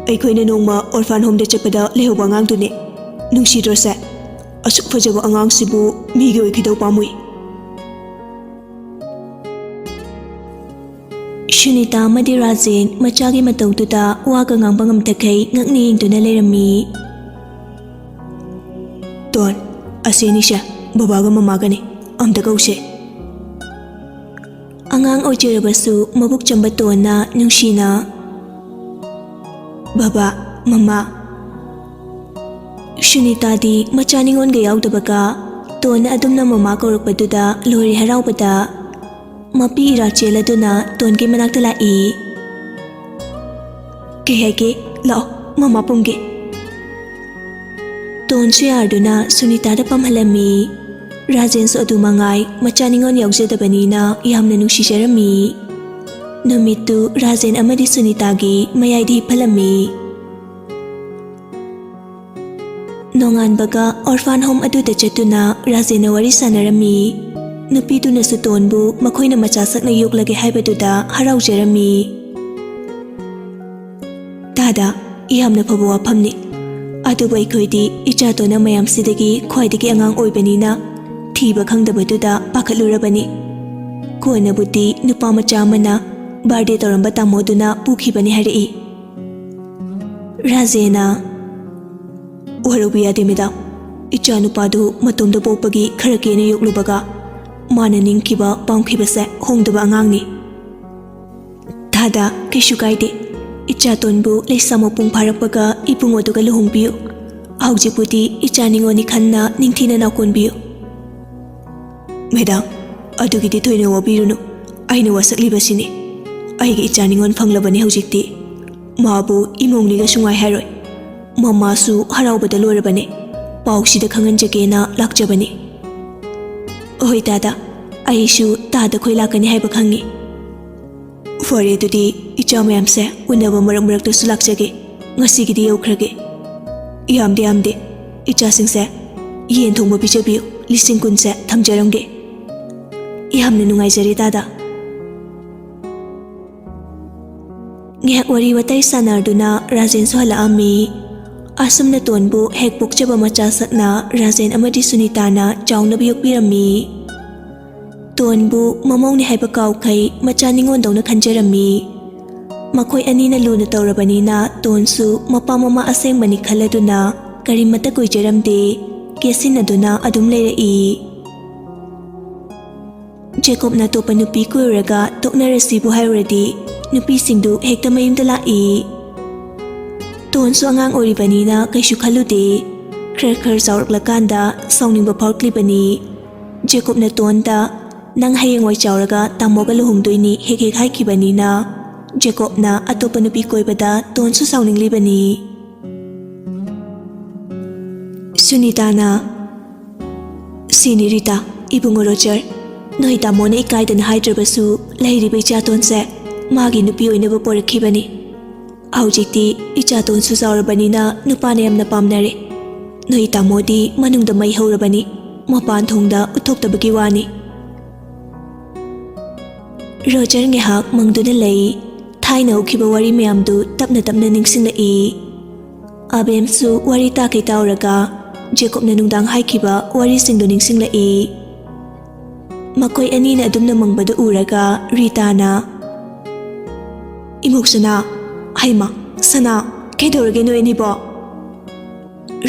ꯑꯩꯈꯣꯏꯅ ꯅꯣꯡꯃ ꯑꯣꯔꯐꯥꯟ ꯍꯣꯝꯗ ꯆꯠꯄꯗ ꯂꯩꯍꯧꯕ ꯑꯉꯥꯡꯗꯨꯅꯦ꯫ ꯅꯨꯡꯁꯤꯗ꯭ꯔꯣꯁꯦ? ꯑꯁꯨꯛ ꯐꯖꯕ ꯑꯉꯥꯡꯁꯤꯕꯨ ꯃꯤꯒꯤ ꯑꯣꯏꯈꯤꯗꯧ ꯄꯥꯝꯃꯨꯏ꯫" ꯁꯨꯅꯤꯇꯥ ꯑꯃꯗꯤ ꯔꯥꯖꯦꯟ ꯃꯆꯥꯒꯤ ꯃꯇꯧꯗꯨꯗ ꯋꯥꯒ ꯉꯥꯡꯕ ꯉꯝꯗꯈꯩ ꯉꯛꯅ ꯌꯦꯡꯗꯨꯅ ꯂꯩꯔꯝꯃꯤ꯫ "ꯇꯣꯟ, ꯑꯁꯤ ꯑꯅꯤꯁꯦ ꯕꯕꯥꯒ ꯃꯃꯥꯒꯅꯤ, ꯑꯝꯇ ꯀꯧꯁꯦ꯫" ꯑꯉꯥꯡ ꯑꯣꯏꯖꯔꯕꯁꯨ ꯃꯕꯨꯛ ꯆꯝꯕ ꯇꯣꯟꯅ ꯅꯨꯡꯁꯤꯅ, "ꯕꯕꯥ, ꯃꯃꯥ꯫" ꯁꯨꯅꯤꯇꯥꯗꯤ ꯃꯆꯥ ꯅꯤꯉꯣꯟꯒ ꯌꯥꯎꯗꯕꯒ ꯇꯣꯟꯅ ꯑꯗꯨꯝꯅ ꯃꯃꯥ ꯀꯧꯔꯛꯄꯗꯨꯗ ꯂꯣꯏꯔꯦ ꯍꯔꯥꯎꯕꯗ꯫ ꯃꯄꯤ ꯏꯔꯥ ꯆꯦꯜꯂꯗꯨꯅ ꯇꯣꯟꯒꯤ ꯃꯅꯥꯛꯇ ꯂꯥꯛꯏ꯫ "ꯀꯩ ꯍꯥꯏꯒꯦ? ꯂꯥꯛꯑꯣ, ꯃꯃꯥ ꯄꯨꯝꯒꯦ꯫" ꯇꯣꯟꯁꯨ ꯌꯥꯔꯗꯨꯅ ꯁꯨꯅꯤꯇꯥꯗ ꯄꯝꯍꯜꯂꯝꯃꯤ꯫ ꯔꯥꯖꯦꯟꯁꯨ ꯑꯗꯨ ꯃꯉꯥꯏ, ꯃꯆꯥ ꯅꯤꯉꯣꯜ ꯌꯥꯎꯖꯗꯕꯅꯤꯅ ꯌꯥꯝꯅ ꯅꯨꯡꯁꯤꯖꯔꯝꯃꯤ꯫ ꯅꯨꯃꯤꯠꯇꯨ ꯔꯥꯖꯦꯟ ꯑꯃꯗꯤ ꯁꯨꯅꯤꯇꯥꯒꯤ ꯃꯌꯥꯏꯗ ꯍꯤꯞꯍꯜꯂꯝꯃꯤ꯫ ꯅꯣꯡꯉꯥꯟꯕꯒ ꯑꯣꯔꯐꯥꯟ ꯍꯣꯝ ꯑꯗꯨꯗ ꯆꯠꯇꯨꯅ ꯔꯥꯖꯦꯟꯅ ꯋꯥꯔꯤ ꯁꯥꯟꯅꯔꯝꯃꯤ꯫ ꯅꯨꯄꯤꯗꯨꯅꯁꯨ ꯇꯣꯟꯕꯨ ꯃꯈꯣꯏꯅ ꯃꯆꯥ ꯁꯛꯅ ꯌꯣꯛꯂꯒꯦ ꯍꯥꯏꯕꯗꯨꯗ ꯍꯔꯥꯎꯖꯔꯝꯃꯤ꯫ "ꯗꯥꯗꯥ, ꯌꯥꯝꯅ ꯐꯕ ꯋꯥꯐꯝꯅꯤ꯫ ꯑꯗꯨꯕꯨ ꯑꯩꯈꯣꯏꯗꯤ ꯏꯆꯥꯇꯣꯟꯅ ꯃꯌꯥꯝꯁꯤꯗꯒꯤ ꯈ꯭ꯋꯥꯏꯗꯒꯤ ꯑꯉꯥꯡ ꯑꯣꯏꯕꯅꯤꯅ ꯊꯤꯕ ꯈꯪꯗꯕꯗꯨꯗ ꯄꯥꯈꯠꯂꯨꯔꯕꯅꯤ꯫ ꯀꯣꯟꯅꯕꯨꯗꯤ ꯅꯨꯄꯥ ꯃꯆꯥ ꯑꯃꯅ ꯕꯥꯔꯗꯦ ꯇꯧꯔꯝꯕ ꯇꯥꯃꯣꯗꯨꯅ ꯄꯨꯈꯤꯕꯅꯤ ꯍꯥꯏꯔꯛꯏ꯫" ꯔꯥꯖꯦꯟꯅ, "ꯋꯥꯔꯧꯕ ꯌꯥꯗꯦ ꯃꯦꯗꯥꯝ, ꯏꯆꯥꯅꯨꯄꯥꯗꯨ ꯃꯇꯣꯝꯗ ꯄꯣꯛꯄꯒꯤ ꯈꯔ ꯀꯦꯅ ꯌꯣꯛꯂꯨꯕꯒ ꯃꯥꯅ ꯅꯤꯡꯈꯤꯕ ꯄꯥꯝꯈꯤꯕꯁꯦ ꯍꯣꯡꯗꯕ ꯑꯉꯥꯡꯅꯤ꯫ ꯗꯥꯗꯥ, ꯀꯩꯁꯨ ꯀꯥꯏꯗꯦ꯫ ꯏꯆꯥꯇꯣꯟꯕꯨ ꯂꯩꯁꯥ ꯃꯄꯨꯡ ꯐꯥꯔꯛꯄꯒ ꯏꯕꯨꯡꯉꯣꯗꯨꯒ ꯂꯨꯍꯣꯡꯕꯤꯌꯨ꯫ ꯍꯧꯖꯤꯛꯄꯨꯗꯤ ꯏꯆꯥ ꯅꯤꯉꯣꯜꯅꯤ ꯈꯟꯅ ꯅꯤꯡꯊꯤꯅ ꯅꯥꯎꯀꯣꯟꯕꯤꯌꯨ꯫" "ꯃꯦꯗꯥꯝ, ꯑꯗꯨꯒꯤꯗꯤ ꯊꯣꯏꯅ ꯋꯥꯕꯤꯔꯨꯅꯨ꯫ ꯑꯩꯅ ꯋꯥꯁꯛꯂꯤꯕꯁꯤꯅꯤ꯫ ꯑꯩꯒꯤ ꯏꯆꯥ ꯅꯤꯉꯣꯜ ꯐꯪꯂꯕꯅꯤ ꯍꯧꯖꯤꯛꯇꯤ꯫ ꯃꯥꯕꯨ ꯏꯃꯧꯅꯤꯒꯁꯨ ꯉꯥꯏ ꯍꯥꯏꯔꯣꯏ꯫ ꯃꯃꯥꯁꯨ ꯍꯔꯥꯎꯕꯗ ꯂꯣꯏꯔꯕꯅꯤ꯫ ꯄꯥꯎꯁꯤꯗ ꯈꯪꯍꯟꯖꯒꯦꯅ ꯂꯥꯛꯆꯕꯅꯤ꯫" "ꯍꯣꯏ ꯗꯥꯗꯥ, ꯑꯩꯁꯨ ꯇꯥꯗ ꯈꯣꯏ ꯂꯥꯛꯀꯅꯤ ꯍꯥꯏꯕ ꯈꯪꯉꯤ꯫" "ꯐꯔꯦ, ꯑꯗꯨꯗꯤ ꯏꯆꯥ ꯃꯌꯥꯝꯁꯦ ꯎꯅꯕ ꯃꯔꯛ ꯃꯔꯛꯇꯁꯨ ꯂꯥꯛꯆꯒꯦ꯫ ꯉꯁꯤꯒꯤꯗꯤ ꯌꯧꯈ꯭ꯔꯒꯦ꯫" "ꯌꯥꯝꯗꯦ, ꯌꯥꯝꯗꯦ꯫ ꯏꯆꯥꯁꯤꯡꯁꯦ ꯌꯦꯟ ꯊꯣꯡꯕ ꯄꯤꯖꯕꯤꯌꯨ꯫ ꯂꯤꯁꯤꯡ ꯀꯨꯟꯁꯦ ꯊꯝꯖꯔꯝꯒꯦ꯫" "ꯌꯥꯝꯅ ꯅꯨꯡꯉꯥꯏꯖꯔꯦ ꯗꯥꯗꯥ꯫" ꯉꯥꯏꯍꯥꯛ ꯋꯥꯔꯤ ꯋꯥꯇꯥꯏ ꯁꯥꯟꯅꯗꯨꯅ ꯔꯥꯖꯦꯟꯁꯨ ꯍꯜꯂꯛꯑꯝꯃꯤ꯫ ꯑꯁꯨꯝꯅ ꯇꯣꯟꯕꯨ ꯍꯦꯛ ꯄꯣꯛꯆꯕ ꯃꯆꯥ ꯁꯛꯅ ꯔꯥꯖꯦꯟ ꯑꯃꯗꯤ ꯁꯨꯅꯤꯇꯥꯅ ꯆꯥꯎꯅꯕ ꯌꯣꯛꯄꯤꯔꯝꯃꯤ꯫ ꯇꯣꯟꯕꯨ ꯃꯃꯧꯅꯤ ꯍꯥꯏꯕ ꯀꯥꯎꯈꯩ ꯃꯆꯥ ꯅꯤꯉꯣꯟꯗꯧꯅ ꯈꯟꯖꯔꯝꯃꯤ꯫ ꯃꯈꯣꯏ ꯑꯅꯤꯅ ꯂꯨꯅ ꯇꯧꯔꯕꯅꯤꯅ ꯇꯣꯟꯁꯨ ꯃꯄꯥ ꯃꯃꯥ ꯑꯁꯦꯡꯕꯅꯤ ꯈꯜꯂꯗꯨꯅ ꯀꯔꯤꯃꯠꯇ ꯀꯨꯏꯖꯔꯝꯗꯦ, ꯀꯦꯠꯁꯤꯟꯅꯗꯨꯅ ꯑꯗꯨꯝ ꯂꯩꯔꯛꯏ꯫ ꯖꯦꯀꯣꯕꯅ ꯑꯇꯣꯞꯄ ꯅꯨꯄꯤ ꯀꯣꯏꯔꯨꯔꯒ ꯇꯣꯛꯅꯔꯁꯤꯕꯨ ꯍꯥꯏꯔꯨꯔꯗꯤ ꯅꯨꯄꯤꯁꯤꯡꯗꯨ ꯍꯦꯛꯇ ꯃꯌꯨꯝꯗ ꯂꯥꯛꯏ꯫ ꯇꯣꯟꯁꯨ ꯑꯉꯥꯡ ꯑꯣꯏꯔꯤꯕꯅꯤꯅ ꯀꯩꯁꯨ ꯈꯜꯂꯨꯗꯦ꯫ ꯈꯔ ꯈꯔ ꯆꯥꯎꯔꯛꯂꯀꯥꯟꯗ ꯁꯥꯎꯅꯤꯡꯕ ꯐꯥꯎꯔꯛꯂꯤꯕꯅꯤ꯫ ꯖꯦꯀꯣꯕꯅ ꯇꯣꯟꯗ, "ꯅꯪ ꯍꯌꯦꯡꯋꯥꯏ ꯆꯥꯎꯔꯒ ꯇꯥꯃꯣꯒ ꯂꯨꯍꯣꯡꯗꯣꯏꯅꯤ" ꯍꯦꯛ ꯍꯦꯛ ꯍꯥꯏꯈꯤꯕꯅꯤꯅ ꯖꯦꯀꯣꯕꯅ ꯑꯇꯣꯞꯄ ꯅꯨꯄꯤ ꯀꯣꯏꯕꯗ ꯇꯣꯟꯁꯨ ꯁꯥꯎꯅꯤꯡꯂꯤꯕꯅꯤ꯫ ꯁꯨꯅꯤꯇꯥꯅ, "ꯁꯤꯅꯤ ꯔꯤꯇꯥ, ꯏꯕꯨꯡꯉꯣ ꯔꯣꯖꯔ, ꯅꯣꯏ ꯇꯥꯃꯣꯅ ꯏꯀꯥꯏꯗꯅ ꯍꯥꯏꯗ꯭ꯔꯕꯁꯨ ꯂꯩꯔꯤꯕ ꯏꯆꯥꯇꯣꯟꯁꯦ ꯃꯥꯒꯤ ꯅꯨꯄꯤ ꯑꯣꯏꯅꯕ ꯄꯣꯔꯛꯈꯤꯕꯅꯤ꯫ ꯍꯧꯖꯤꯛꯇꯤ ꯏꯆꯥꯇꯣꯟꯁꯨ ꯆꯥꯎꯔꯕꯅꯤꯅ ꯅꯨꯄꯥꯅ ꯌꯥꯝꯅ ꯄꯥꯝꯅꯔꯦ꯫ ꯅꯣꯏ ꯇꯥꯃꯣꯗꯤ ꯃꯅꯨꯡꯗ ꯃꯩ ꯍꯧꯔꯕꯅꯤ, ꯃꯄꯥꯟ ꯊꯣꯡꯗ ꯎꯠꯊꯣꯛꯇꯕꯒꯤ ꯋꯥꯅꯤ꯫" ꯔꯣꯖꯔ ꯉꯥꯏꯍꯥꯛ ꯃꯪꯗꯨꯅ ꯂꯩ꯫ ꯊꯥꯏꯅ ꯍꯧꯈꯤꯕ ꯋꯥꯔꯤ ꯃꯌꯥꯝꯗꯨ ꯇꯞꯅ ꯇꯞꯅ ꯅꯤꯡꯁꯤꯡꯂꯛꯏ꯫ ꯑꯕꯦꯝꯁꯨ ꯋꯥꯔꯤ ꯇꯥꯈꯩ ꯇꯥꯎꯔꯒ ꯖꯦꯀꯣꯕꯅ ꯅꯨꯡꯗꯥꯡ ꯍꯥꯏꯈꯤꯕ ꯋꯥꯔꯤꯁꯤꯡꯗꯨ ꯅꯤꯡꯁꯤꯡꯂꯛꯏ꯫ ꯃꯈꯣꯏ ꯑꯅꯤꯅ ꯑꯗꯨꯝꯅ ꯃꯪꯕꯗꯨ ꯎꯔꯒ ꯔꯤꯇꯥꯅ, "ꯏꯃꯧ ꯁꯅꯥ, ꯍꯩꯃ, ꯁꯅꯥ, ꯀꯩꯗꯧꯔꯒꯦ ꯅꯣꯏ ꯑꯅꯤꯕꯣ?"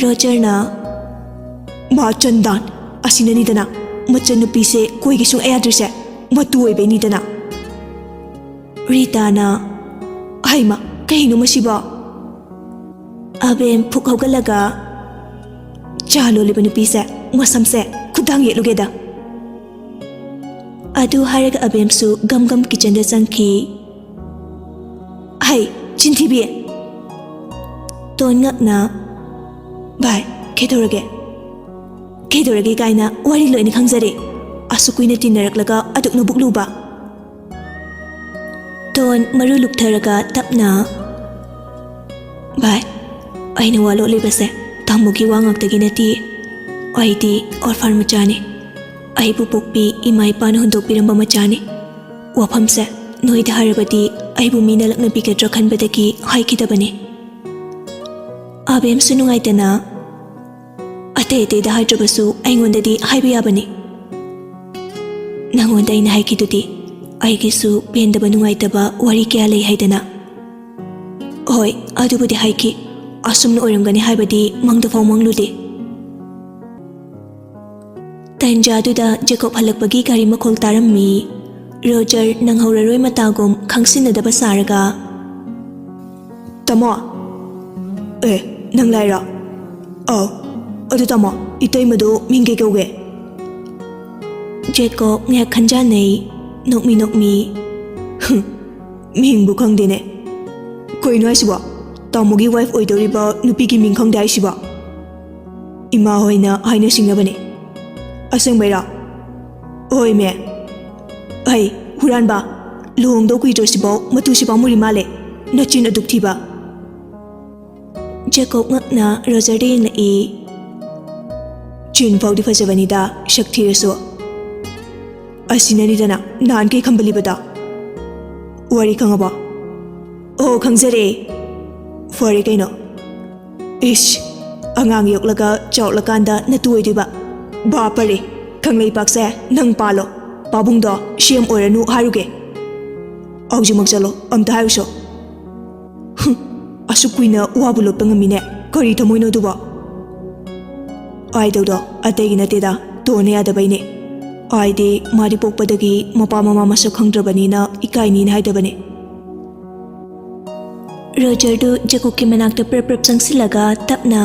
ꯔꯣꯖꯔꯅ, "ꯃꯥ ꯆꯟꯗꯥꯟ ꯑꯁꯤꯅꯅꯤꯗꯅ ꯃꯆꯟꯅꯨꯄꯤꯁꯦ ꯀꯣꯏꯒꯦ ꯁꯨꯡꯌꯥ ꯌꯥꯗ꯭ꯔꯤꯁꯦ, ꯃꯇꯨ ꯑꯣꯏꯕꯩꯅꯤꯗꯅ꯫" ꯔꯤꯇꯥꯅ, "ꯍꯩꯃ, ꯀꯩꯅꯣ ꯃꯁꯤꯕꯣ?" ꯑꯕꯦꯝ ꯐꯨꯛ ꯍꯧꯒꯠꯂꯒ, "ꯆꯥ ꯂꯣꯜꯂꯤꯕ ꯅꯨꯄꯤꯁꯦ ꯃꯁꯝꯁꯦ ꯈꯨꯗꯥꯡ ꯌꯦꯠꯂꯨꯒꯦꯗ꯫" ꯑꯗꯨ ꯍꯥꯏꯔꯒ ꯑꯕꯦꯝꯁꯨ ꯒꯝ ꯒꯝ ꯀꯤꯆꯟꯗ ꯆꯪꯈꯤ꯫ "ꯍꯩ, ꯆꯤꯟꯊꯤꯕꯤ!" ꯇꯣꯟ ꯉꯛꯅ, "ꯚꯥꯏ, ꯀꯩꯗꯧꯔꯒꯦ? ꯀꯩꯗꯧꯔꯒꯦ ꯀꯥꯏꯅ ꯋꯥꯔꯤ ꯂꯣꯏꯅ ꯈꯪꯖꯔꯦ꯫ ꯑꯁꯨꯛ ꯀꯨꯏꯅ ꯇꯤꯟꯅꯔꯛꯂꯒ ꯑꯗꯨꯛ ꯅꯕꯨꯛ ꯂꯨꯕ?" ꯇꯣꯟ ꯃꯔꯨ ꯂꯨꯞꯊꯔꯒ ꯇꯞꯅ, "ꯚꯥꯏ, ꯑꯩꯅ ꯋꯥ ꯂꯣꯠꯂꯤꯕꯁꯦ ꯇꯥꯃꯣꯒꯤ ꯋꯥ ꯉꯥꯛꯇꯒꯤ ꯅꯠꯇꯦ꯫ ꯑꯩꯗꯤ orphan ꯃꯆꯥꯅꯤ꯫ ꯑꯩꯕꯨ ꯄꯣꯛꯄꯤ ꯏꯃꯥ ꯏꯄꯥꯅ ꯍꯨꯟꯗꯣꯛꯄꯤꯔꯝꯕ ꯃꯆꯥꯅꯤ꯫ ꯋꯥꯐꯝꯁꯦ ꯅꯣꯏꯗ ꯍꯥꯏꯔꯕꯗꯤ ꯑꯩꯕꯨ ꯃꯤꯅ ꯂꯛꯅꯕꯤꯒꯗ꯭ꯔꯥ ꯈꯟꯕꯗꯒꯤ ꯍꯥꯏꯈꯤꯗꯕꯅꯤ꯫" ꯑꯕꯦꯝꯁꯨ ꯅꯨꯡꯉꯥꯏꯇꯅ, "ꯑꯇꯩ ꯑꯇꯩꯗ ꯍꯥꯏꯗ꯭ꯔꯕꯁꯨ ꯑꯩꯉꯣꯟꯗꯗꯤ ꯍꯥꯏꯕ ꯌꯥꯕꯅꯤ꯫ ꯅꯪꯉꯣꯟꯗ ꯑꯩꯅ ꯍꯥꯏꯈꯤꯗꯨꯗꯤ ꯑꯩꯒꯤꯁꯨ ꯄꯦꯟꯗꯕ ꯅꯨꯡꯉꯥꯏꯇꯕ ꯋꯥꯔꯤ ꯀꯌꯥ ꯂꯩ ꯍꯥꯏꯗꯅ꯫" "ꯍꯣꯏ, ꯑꯗꯨꯕꯨꯗꯤ ꯍꯥꯏꯈꯤ꯫ ꯑꯁꯨꯝꯅ ꯑꯣꯏꯔꯝꯒꯅꯤ ꯍꯥꯏꯕꯗꯤ ꯃꯪꯗꯐꯥꯎ ꯃꯪꯂꯨꯗꯦ꯫" ꯇꯟꯖꯥꯗꯨꯗ ꯖꯦꯀꯣꯕ ꯍꯜꯂꯛꯄꯒꯤ ꯒꯥꯔꯤ ꯃꯈꯣꯜ ꯇꯥꯔꯝꯃꯤ꯫ ꯔꯣꯖꯔ ꯅꯪꯍꯧꯔꯔꯣꯏ ꯃꯇꯥꯒꯨꯝ ꯈꯪꯁꯤꯟꯅꯗꯕ ꯁꯥꯔꯒ, "ꯇꯥꯃꯣ!" "ꯑꯦ, ꯅꯪ ꯂꯥꯏꯔꯣ? ꯑꯧ, ꯑꯗꯨ ꯇꯥꯃꯣ, ꯏꯇꯩꯃꯗꯣ ꯃꯤꯡ ꯀꯩ ꯀꯧꯒꯦ?" ꯖꯦꯀꯣꯕ ꯉꯥꯏꯍꯥꯛ ꯈꯟꯖꯥꯟꯅꯩ, ꯅꯣꯛꯃꯤ ꯅꯣꯛꯃꯤ꯫ "ꯍꯨꯝ, ꯃꯤꯡꯕꯨ ꯈꯪꯗꯦꯅꯦ꯫ ꯀꯩꯅꯣ ꯍꯥꯏꯁꯤꯕꯣ? ꯇꯥꯃꯣꯒꯤ wife ꯑꯣꯏꯗꯧꯔꯤꯕ ꯅꯨꯄꯤꯒꯤ ꯃꯤꯡ ꯈꯪꯗꯦ ꯍꯥꯏꯁꯤꯕꯣ? ꯏꯃꯥ ꯍꯣꯏꯅ ꯍꯥꯏꯅ ꯁꯤꯡꯅꯕꯅꯦ꯫" "ꯑꯁꯦꯡꯕꯩꯔꯣ?" "ꯍꯣꯏ ꯃꯦ꯫ ꯍꯩ, ꯍꯨꯔꯥꯟꯕ, ꯂꯨꯍꯣꯡꯗꯧ ꯀꯨꯏꯗ꯭ꯔꯁꯤꯐꯥꯎ ꯃꯇꯨꯁꯤ ꯄꯥꯝꯃꯨꯔꯤ ꯃꯥꯜꯂꯦ, ꯅꯆꯤꯟ ꯑꯗꯨꯛ ꯊꯤꯕ꯫" ꯖꯦꯀꯣꯕ ꯉꯛꯅ ꯔꯣꯖꯔꯗ ꯌꯦꯡꯂꯛꯏ꯫ "ꯆꯤꯟ ꯐꯥꯎꯗꯤ ꯐꯖꯕꯅꯤꯗ, ꯁꯛ ꯊꯤꯔꯁꯨ꯫ ꯑꯁꯤꯅꯅꯤꯗꯅ ꯅꯍꯥꯟꯈꯩ ꯈꯝꯕꯜꯂꯤꯕꯗꯣ꯫ ꯋꯥꯔꯤ ꯈꯪꯉꯕꯣ?" "ꯑꯣ, ꯈꯪꯖꯔꯦ꯫ ꯐꯔꯦ ꯀꯩꯅꯣ꯫ ꯏꯁ, ꯑꯉꯥꯡ ꯌꯣꯛꯂꯒ ꯆꯥꯎꯔꯛꯂꯀꯥꯟꯗ ꯅꯇꯨ ꯑꯣꯏꯗꯣꯏꯕ꯫ ꯕꯥꯄꯔꯦ, ꯈꯪꯂꯩꯄꯥꯛꯁꯦ ꯅꯪ ꯄꯥꯜꯂꯣ꯫ ꯄꯥꯕꯨꯡꯗꯣ ꯁꯤ ꯑꯦꯝ ꯑꯣꯏꯔꯅꯨ ꯍꯥꯏꯔꯨꯒꯦ꯫ ꯍꯧꯖꯤꯛꯃꯛ ꯆꯠꯂꯣ, ꯑꯝꯇ ꯍꯥꯏꯔꯨꯁꯣ꯫" "ꯍꯨꯝ, ꯑꯁꯨꯛ ꯀꯨꯏꯅ ꯋꯥꯕꯨ ꯂꯣꯠꯄ ꯉꯝꯃꯤꯅꯦ꯫ ꯀꯔꯤ ꯊꯃꯣꯏꯅꯣ ꯑꯗꯨꯕꯣ?" "ꯑꯥꯏꯗꯧꯗꯣ ꯑꯇꯩꯒꯤ ꯅꯠꯇꯦꯗ, ꯇꯣꯟꯅ ꯌꯥꯗꯕꯩꯅꯦ꯫ ꯑꯥꯏꯗꯤ ꯃꯥꯗꯤ ꯄꯣꯛꯄꯗꯒꯤ ꯃꯄꯥ ꯃꯃꯥ ꯃꯁꯛ ꯈꯪꯗ꯭ꯔꯕꯅꯤꯅ ꯏꯀꯥꯏꯅꯤꯅ ꯍꯥꯏꯗꯕꯅꯦ꯫" ꯔꯣꯖꯔꯗꯨ ꯖꯦꯀꯣꯕꯀꯤ ꯃꯅꯥꯛꯇ ꯄ꯭ꯔꯞ ꯄ꯭ꯔꯞ ꯆꯪꯁꯤꯜꯂꯒ ꯇꯞꯅ,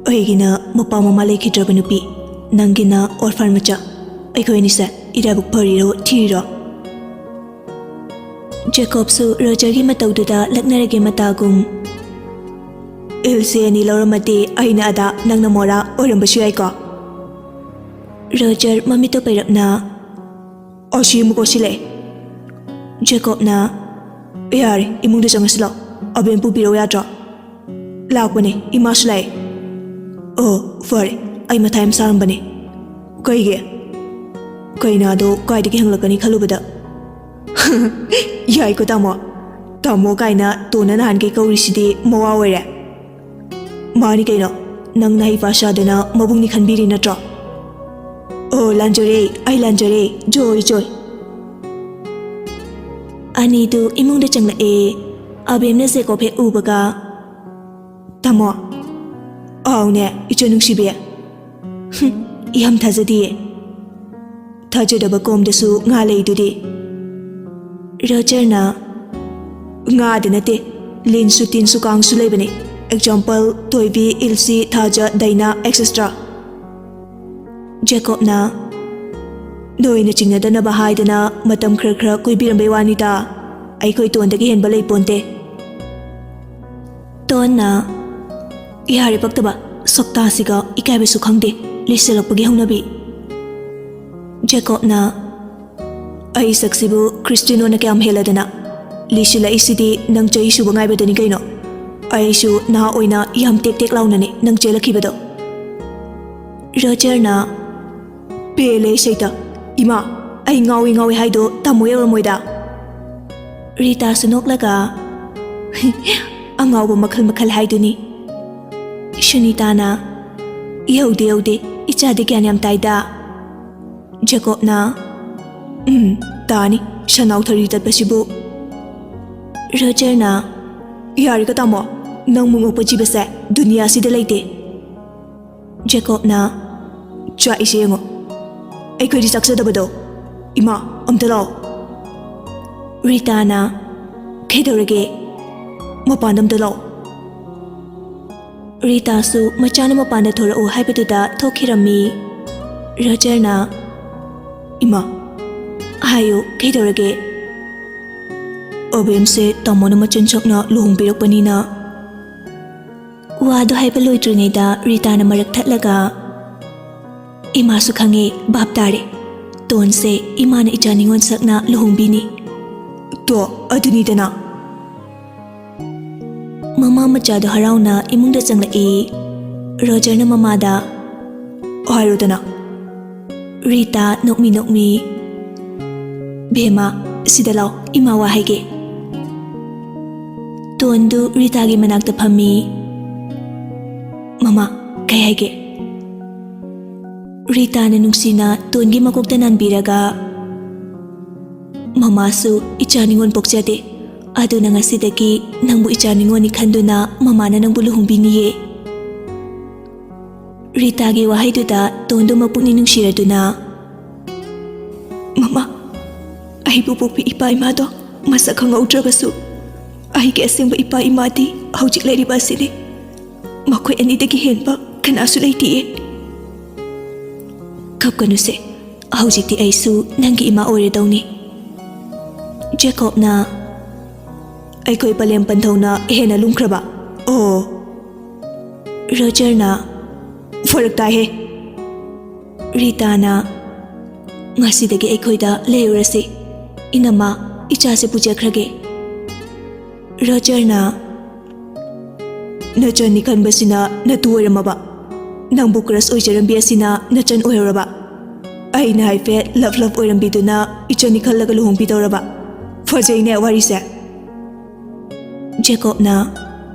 "ꯑꯩꯒꯤꯅ ꯃꯄꯥ ꯃꯃꯥ ꯂꯩꯈꯤꯗ꯭ꯔꯕ ꯅꯨꯄꯤ, ꯅꯪꯒꯤꯅ orphan ꯃꯆꯥ꯫ ꯑꯩꯈꯣꯏ ꯑꯅꯤꯁꯦ ꯏꯔꯥꯏꯕꯛ ꯐꯔꯤꯔꯣ ꯊꯤꯔꯤꯔꯣ? ꯖꯦꯀꯣꯕꯁꯨ ꯔꯣꯖꯔꯒꯤ ꯃꯇꯧꯗꯨꯗ ꯂꯛꯅꯔꯒꯦ ꯃꯇꯥꯒꯨꯝ, "ꯏꯜꯁꯦ ꯑꯅꯤ ꯂꯧꯔꯝꯃꯗꯤ ꯑꯩꯅ ꯑꯗꯥ, ꯅꯪꯅ ꯃꯣꯔꯥ ꯑꯣꯏꯔꯝꯕꯁꯨ ꯌꯥꯏꯀꯣ?" ꯔꯣꯖꯔ ꯃꯃꯤꯠꯇꯣ ꯄꯩꯔꯞꯅ, "ꯑꯁꯤ ꯑꯃꯨꯛ ꯑꯣꯏꯁꯤꯜꯂꯛꯑꯦ꯫" ꯖꯦꯀꯣꯕꯅ, "ꯌꯥꯔꯦ, ꯏꯃꯨꯡꯗ ꯆꯪꯉꯁꯤ ꯂꯥꯛꯑꯣ꯫ ꯑꯕꯦꯝ ꯄꯨꯕꯤꯔꯛꯎ ꯌꯥꯗ꯭ꯔꯣ?" "ꯂꯥꯛꯄꯅꯦ, ꯏꯃꯥꯁꯨ ꯂꯥꯛꯑꯦ꯫" "ꯑꯣ, ꯐꯔꯦ, ꯑꯩ ꯃꯊꯥ ꯌꯥꯝ ꯁꯥꯔꯝꯕꯅꯦ꯫" "ꯀꯩꯒꯤ?" "ꯀꯩꯅꯥꯗꯣ ꯀꯥꯏꯗꯒꯤ ꯍꯪꯂꯛꯀꯅꯤ ꯈꯜꯂꯨꯕꯗ꯫" "ꯌꯥꯏꯀꯣ ꯇꯥꯃꯣ꯫ ꯇꯥꯃꯣ ꯀꯥꯏꯅ ꯇꯣꯟꯅ ꯅꯍꯥꯟꯈꯩ ꯀꯧꯔꯤꯁꯤꯗꯤ ꯃꯋꯥ ꯑꯣꯏꯔꯦ꯫" "ꯃꯥꯅꯤ ꯀꯩꯅꯣ, ꯅꯪꯅ ꯍꯩꯄꯥ ꯁꯥꯗꯅ ꯃꯕꯨꯡꯅꯤ ꯈꯟꯕꯤꯔꯤ ꯅꯠꯇ꯭ꯔꯣ?" "ꯑꯣ, ꯂꯥꯟꯖꯔꯦ, ꯑꯩ ꯂꯥꯟꯖꯔꯦ꯫ ꯖꯣꯏ, ꯖꯣꯏ꯫" ꯑꯅꯤꯗꯨ ꯏꯃꯨꯡꯗ ꯆꯪꯂꯛꯑꯦ꯫ ꯑꯕꯦꯝꯅ ꯖꯦꯀꯣꯕ ꯍꯦꯛ ꯎꯕꯒ, "ꯇꯥꯃꯣ꯫" "ꯑꯥꯎꯅꯦ, ꯏꯆꯟ ꯅꯨꯡꯁꯤꯕꯤ꯫" "ꯍꯨꯝ, ꯌꯥꯝ ꯊꯥꯖꯗꯤꯌꯦ꯫" "ꯊꯥꯖꯗꯕ ꯀꯣꯝꯗꯁꯨ ꯉꯥ ꯂꯩꯗꯨꯗꯤ꯫" ꯔꯣꯖꯔꯅ, "ꯉꯥꯗ ꯅꯠꯇꯦ, ꯂꯤꯟꯁꯨ ꯇꯤꯟꯁꯨ ꯀꯥꯡꯁꯨ ꯂꯩꯕꯅꯦ꯫ ꯑꯦꯛꯖꯥꯝꯄꯜ, ꯊꯣꯏꯕꯤ, ꯏꯜꯁꯤ, ꯊꯥꯖ, ꯗꯥꯏꯅꯥ, ꯑꯦꯛꯁꯦꯇ꯭ꯔꯥ꯫" ꯖꯦꯀꯣꯕꯅ, "ꯅꯣꯏꯅ ꯆꯤꯡꯅꯗꯅꯕ ꯍꯥꯏꯗꯅ ꯃꯇꯝ ꯈꯔ ꯈꯔ ꯀꯣꯏꯕꯤꯔꯝꯕꯩ ꯋꯥꯅꯤꯗ꯫ ꯑꯩꯈꯣꯏ ꯇꯣꯟꯗꯒꯤ ꯍꯦꯟꯕ ꯂꯩꯄꯣꯟꯇꯦ꯫" ꯇꯣꯟꯅ, "ꯌꯥꯔꯦ ꯄꯛꯇꯕ, ꯁꯛꯇꯥꯁꯤꯒ ꯏꯀꯥꯏꯕꯁꯨ ꯈꯪꯗꯦ, ꯂꯤꯁꯜꯂꯛꯄꯒꯤ ꯍꯧꯅꯕꯤ꯫" ꯖꯦꯀꯣꯕꯅ, "ꯑꯩ ꯁꯛꯁꯤꯕꯨ ꯈ꯭ꯔꯤꯁꯇꯤꯅꯣꯅ ꯀꯌꯥꯝ ꯍꯦꯜꯂꯗꯅ? ꯂꯤꯁꯤꯜꯂꯛꯏꯁꯤꯗꯤ ꯅꯪ ꯆꯍꯤ ꯁꯨꯕ ꯉꯥꯏꯕꯗꯅꯤ ꯀꯩꯅꯣ꯫ ꯑꯩꯁꯨ ꯅꯍꯥ ꯑꯣꯏꯅ ꯌꯥꯝ ꯇꯦꯛ ꯇꯦꯛ ꯂꯥꯎꯅꯅꯦ ꯅꯪ ꯆꯦꯜꯂꯛꯈꯤꯕꯗꯣ꯫" ꯔꯣꯖꯔꯅ, "ꯄꯦꯜꯂꯦ ꯁꯩꯇ꯫ ꯏꯃꯥ, ꯑꯩ ꯉꯥꯎꯏ ꯉꯥꯎꯏ ꯍꯥꯏꯗꯣ ꯇꯥꯃꯣ ꯌꯧꯔꯝꯃꯣꯏꯗ꯫" ꯔꯤꯇꯥꯁꯨ ꯅꯣꯛꯂꯒ, "ꯑꯉꯥꯎꯕ ꯃꯈꯜ ꯃꯈꯜ ꯍꯥꯏꯗꯨꯅꯤ꯫" ꯁꯨꯅꯤꯇꯥꯅ, "ꯌꯧꯗꯦ, ꯌꯧꯗꯦ, ꯏꯆꯥꯗꯤ ꯒ꯭ꯌꯥꯟ ꯌꯥꯝ ꯇꯥꯏꯗ꯫" ꯖꯦꯀꯣꯕꯅ, "ꯎꯝ, ꯇꯥꯅꯤ, ꯁꯟꯅꯥꯎ ꯊꯧꯔꯤ ꯆꯠꯄꯁꯤꯕꯨ꯫" ꯔꯣꯖꯔꯅ, "ꯌꯥꯔꯦꯀꯣ ꯇꯥꯃꯣ, ꯅꯪ ꯃꯨꯛ ꯃꯣꯛꯄ ꯖꯤꯕꯁꯦ ꯗꯨꯅꯤꯌꯥꯁꯤꯗ ꯂꯩꯇꯦ꯫" ꯖꯦꯀꯣꯕꯅ, "ꯆꯥꯛꯏꯁꯦ ꯌꯦꯡꯉꯣ, ꯑꯩꯈꯣꯏꯗꯤ ꯆꯥꯛꯆꯗꯕꯗꯣ꯫ ꯏꯃꯥ, ꯑꯝꯇ ꯂꯥꯛꯑꯣ꯫" ꯔꯤꯇꯥꯅ, "ꯀꯩꯗꯧꯔꯒꯦ? ꯃꯄꯥꯟꯗ ꯑꯝꯇ ꯂꯥꯛꯑꯣ꯫" ꯔꯤꯇꯥꯁꯨ ꯃꯆꯥꯅ ꯃꯄꯥꯟꯗ ꯊꯣꯔꯛꯎ ꯍꯥꯏꯕꯗꯨꯗ ꯊꯣꯛꯈꯤꯔꯝꯃꯤ꯫ ꯔꯣꯖꯔꯅ, ꯏꯃꯥ, ꯍꯥꯏꯌꯨ, ꯀꯩꯗꯧꯔꯒꯦ? ꯑꯕꯦꯝꯁꯦ ꯇꯥꯃꯣꯅ ꯃꯆꯤꯟ ꯁꯛꯅ ꯂꯨꯍꯣꯡꯕꯤꯔꯛꯄꯅꯤꯅ꯫ ꯋꯥꯗꯣ ꯍꯥꯏꯕ ꯂꯣꯏꯗ꯭ꯔꯤꯉꯩꯗ ꯔꯤꯇꯥꯅ ꯃꯔꯛ ꯊꯠꯂꯒ, "ꯏꯃꯥꯁꯨ ꯈꯪꯉꯦ, ꯚꯥꯞ ꯇꯥꯔꯦ꯫ ꯇꯣꯟꯁꯦ ꯏꯃꯥꯅ ꯏꯆꯥ ꯅꯤꯉꯣꯜ ꯁꯛꯅ ꯂꯨꯍꯣꯡꯕꯤꯅꯤ꯫" "ꯇꯣ, ꯑꯗꯨꯅꯤꯗꯅ꯫" ꯃꯃꯥ ꯃꯆꯥꯗꯣ ꯍꯔꯥꯎꯅ ꯏꯃꯨꯡꯗ ꯆꯪꯂꯛꯏ꯫ ꯔꯣꯖꯔꯅ ꯃꯃꯥꯗ, "ꯍꯥꯏꯔꯣꯗꯅ꯫" ꯔꯤꯇꯥ ꯅꯣꯛꯃꯤ ꯅꯣꯛꯃꯤ, "ꯚꯦꯃꯥ, ꯁꯤꯗ ꯂꯥꯎ, ꯏꯃꯥ ꯋꯥ ꯍꯥꯏꯒꯦ꯫" ꯇꯣꯟꯗꯨ ꯔꯤꯇꯥꯒꯤ ꯃꯅꯥꯛꯇ ꯐꯝꯃꯤ꯫ "ꯃꯃꯥ, ꯀꯩ ꯍꯥꯏꯒꯦ?" ꯔꯤꯇꯥꯅ ꯅꯨꯡꯁꯤꯅ ꯇꯣꯟꯒꯤ ꯃꯀꯣꯛꯇ ꯅꯥꯟꯕꯤꯔꯒ, "ꯃꯃꯥꯁꯨ ꯏꯆꯥ ꯅꯤꯉꯣꯜ ꯄꯣꯛꯆꯗꯦ꯫ ꯑꯗꯨꯅ ꯉꯁꯤꯗꯒꯤ ꯅꯪꯕꯨ ꯏꯆꯥ ꯅꯤꯉꯣꯜꯅꯤ ꯈꯟꯗꯨꯅ ꯃꯃꯥꯅ ꯅꯪꯕꯨ ꯂꯨꯍꯣꯡꯕꯤꯅꯤꯌꯦ꯫" ꯔꯤꯇꯥꯒꯤ ꯋꯥꯍꯩꯗꯨꯗ ꯇꯣꯟꯗꯨ ꯃꯄꯨꯛꯅꯤꯡ ꯅꯨꯡꯁꯤꯔꯗꯨꯅ, "ꯃꯃꯥ, ꯑꯩꯕꯨ ꯄꯣꯛꯄꯤ ꯏꯄꯥ ꯏꯃꯥꯗꯣ ꯃꯁꯛ ꯈꯪꯍꯧꯗ꯭ꯔꯕꯁꯨ, ꯑꯩꯒꯤ ꯑꯁꯦꯡꯕ ꯏꯄꯥ ꯏꯃꯥꯗꯤ ꯍꯧꯖꯤꯛ ꯂꯩꯔꯤꯕ ꯑꯁꯤꯅꯤ꯫ ꯃꯈꯣꯏ ꯑꯅꯤꯗꯒꯤ ꯍꯦꯟꯕ ꯀꯅꯥꯁꯨ ꯂꯩꯇꯤꯌꯦ꯫" "ꯀꯞꯀꯅꯨꯁꯦ, ꯍꯧꯖꯤꯛꯇꯤ ꯑꯩꯁꯨ ꯅꯪꯒꯤ ꯏꯃꯥ ꯑꯣꯏꯔꯗꯧꯅꯤ꯫" ꯖꯦꯀꯣꯕꯅ, "ꯑꯩꯈꯣꯏ ꯄꯂꯦꯝ ꯄꯟꯊꯧꯅ ꯍꯦꯟꯅ ꯂꯨꯝꯈ꯭ꯔꯕ?" "ꯑꯣ꯫" ꯔꯣꯖꯔꯅ, "ꯐꯔꯛ ꯇꯥꯏꯍꯦ꯫" ꯔꯤꯇꯥꯅ, "ꯉꯁꯤꯗꯒꯤ ꯑꯩꯈꯣꯏꯗ ꯂꯩꯔꯨꯔꯁꯤ꯫ ꯏꯅꯝꯃ, ꯏꯆꯥꯁꯦ ꯄꯨꯖꯈ꯭ꯔꯒꯦ꯫" ꯔꯣꯖꯔꯅ, "ꯅꯆꯟꯅꯤ ꯈꯟꯕꯁꯤꯅ ꯅꯇꯨ ꯑꯣꯏꯔꯝꯃꯕ? ꯅꯪꯕꯨ ꯀ꯭ꯔꯁ ꯑꯣꯏꯖꯔꯝꯕꯤ ꯑꯁꯤꯅ ꯅꯆꯟ ꯑꯣꯏꯍꯧꯔꯕ? ꯑꯩꯅ ꯍꯥꯏꯐꯦꯠ ꯂꯞ ꯂꯞ ꯑꯣꯏꯔꯝꯕꯤꯗꯨꯅ ꯏꯆꯟꯅꯤ ꯈꯜꯂꯒ ꯂꯨꯍꯣꯡꯕꯤꯗꯧꯔꯕ? ꯐꯖꯩꯅꯦ ꯋꯥꯔꯤꯁꯦ꯫" ꯖꯦꯀꯣꯕꯅ,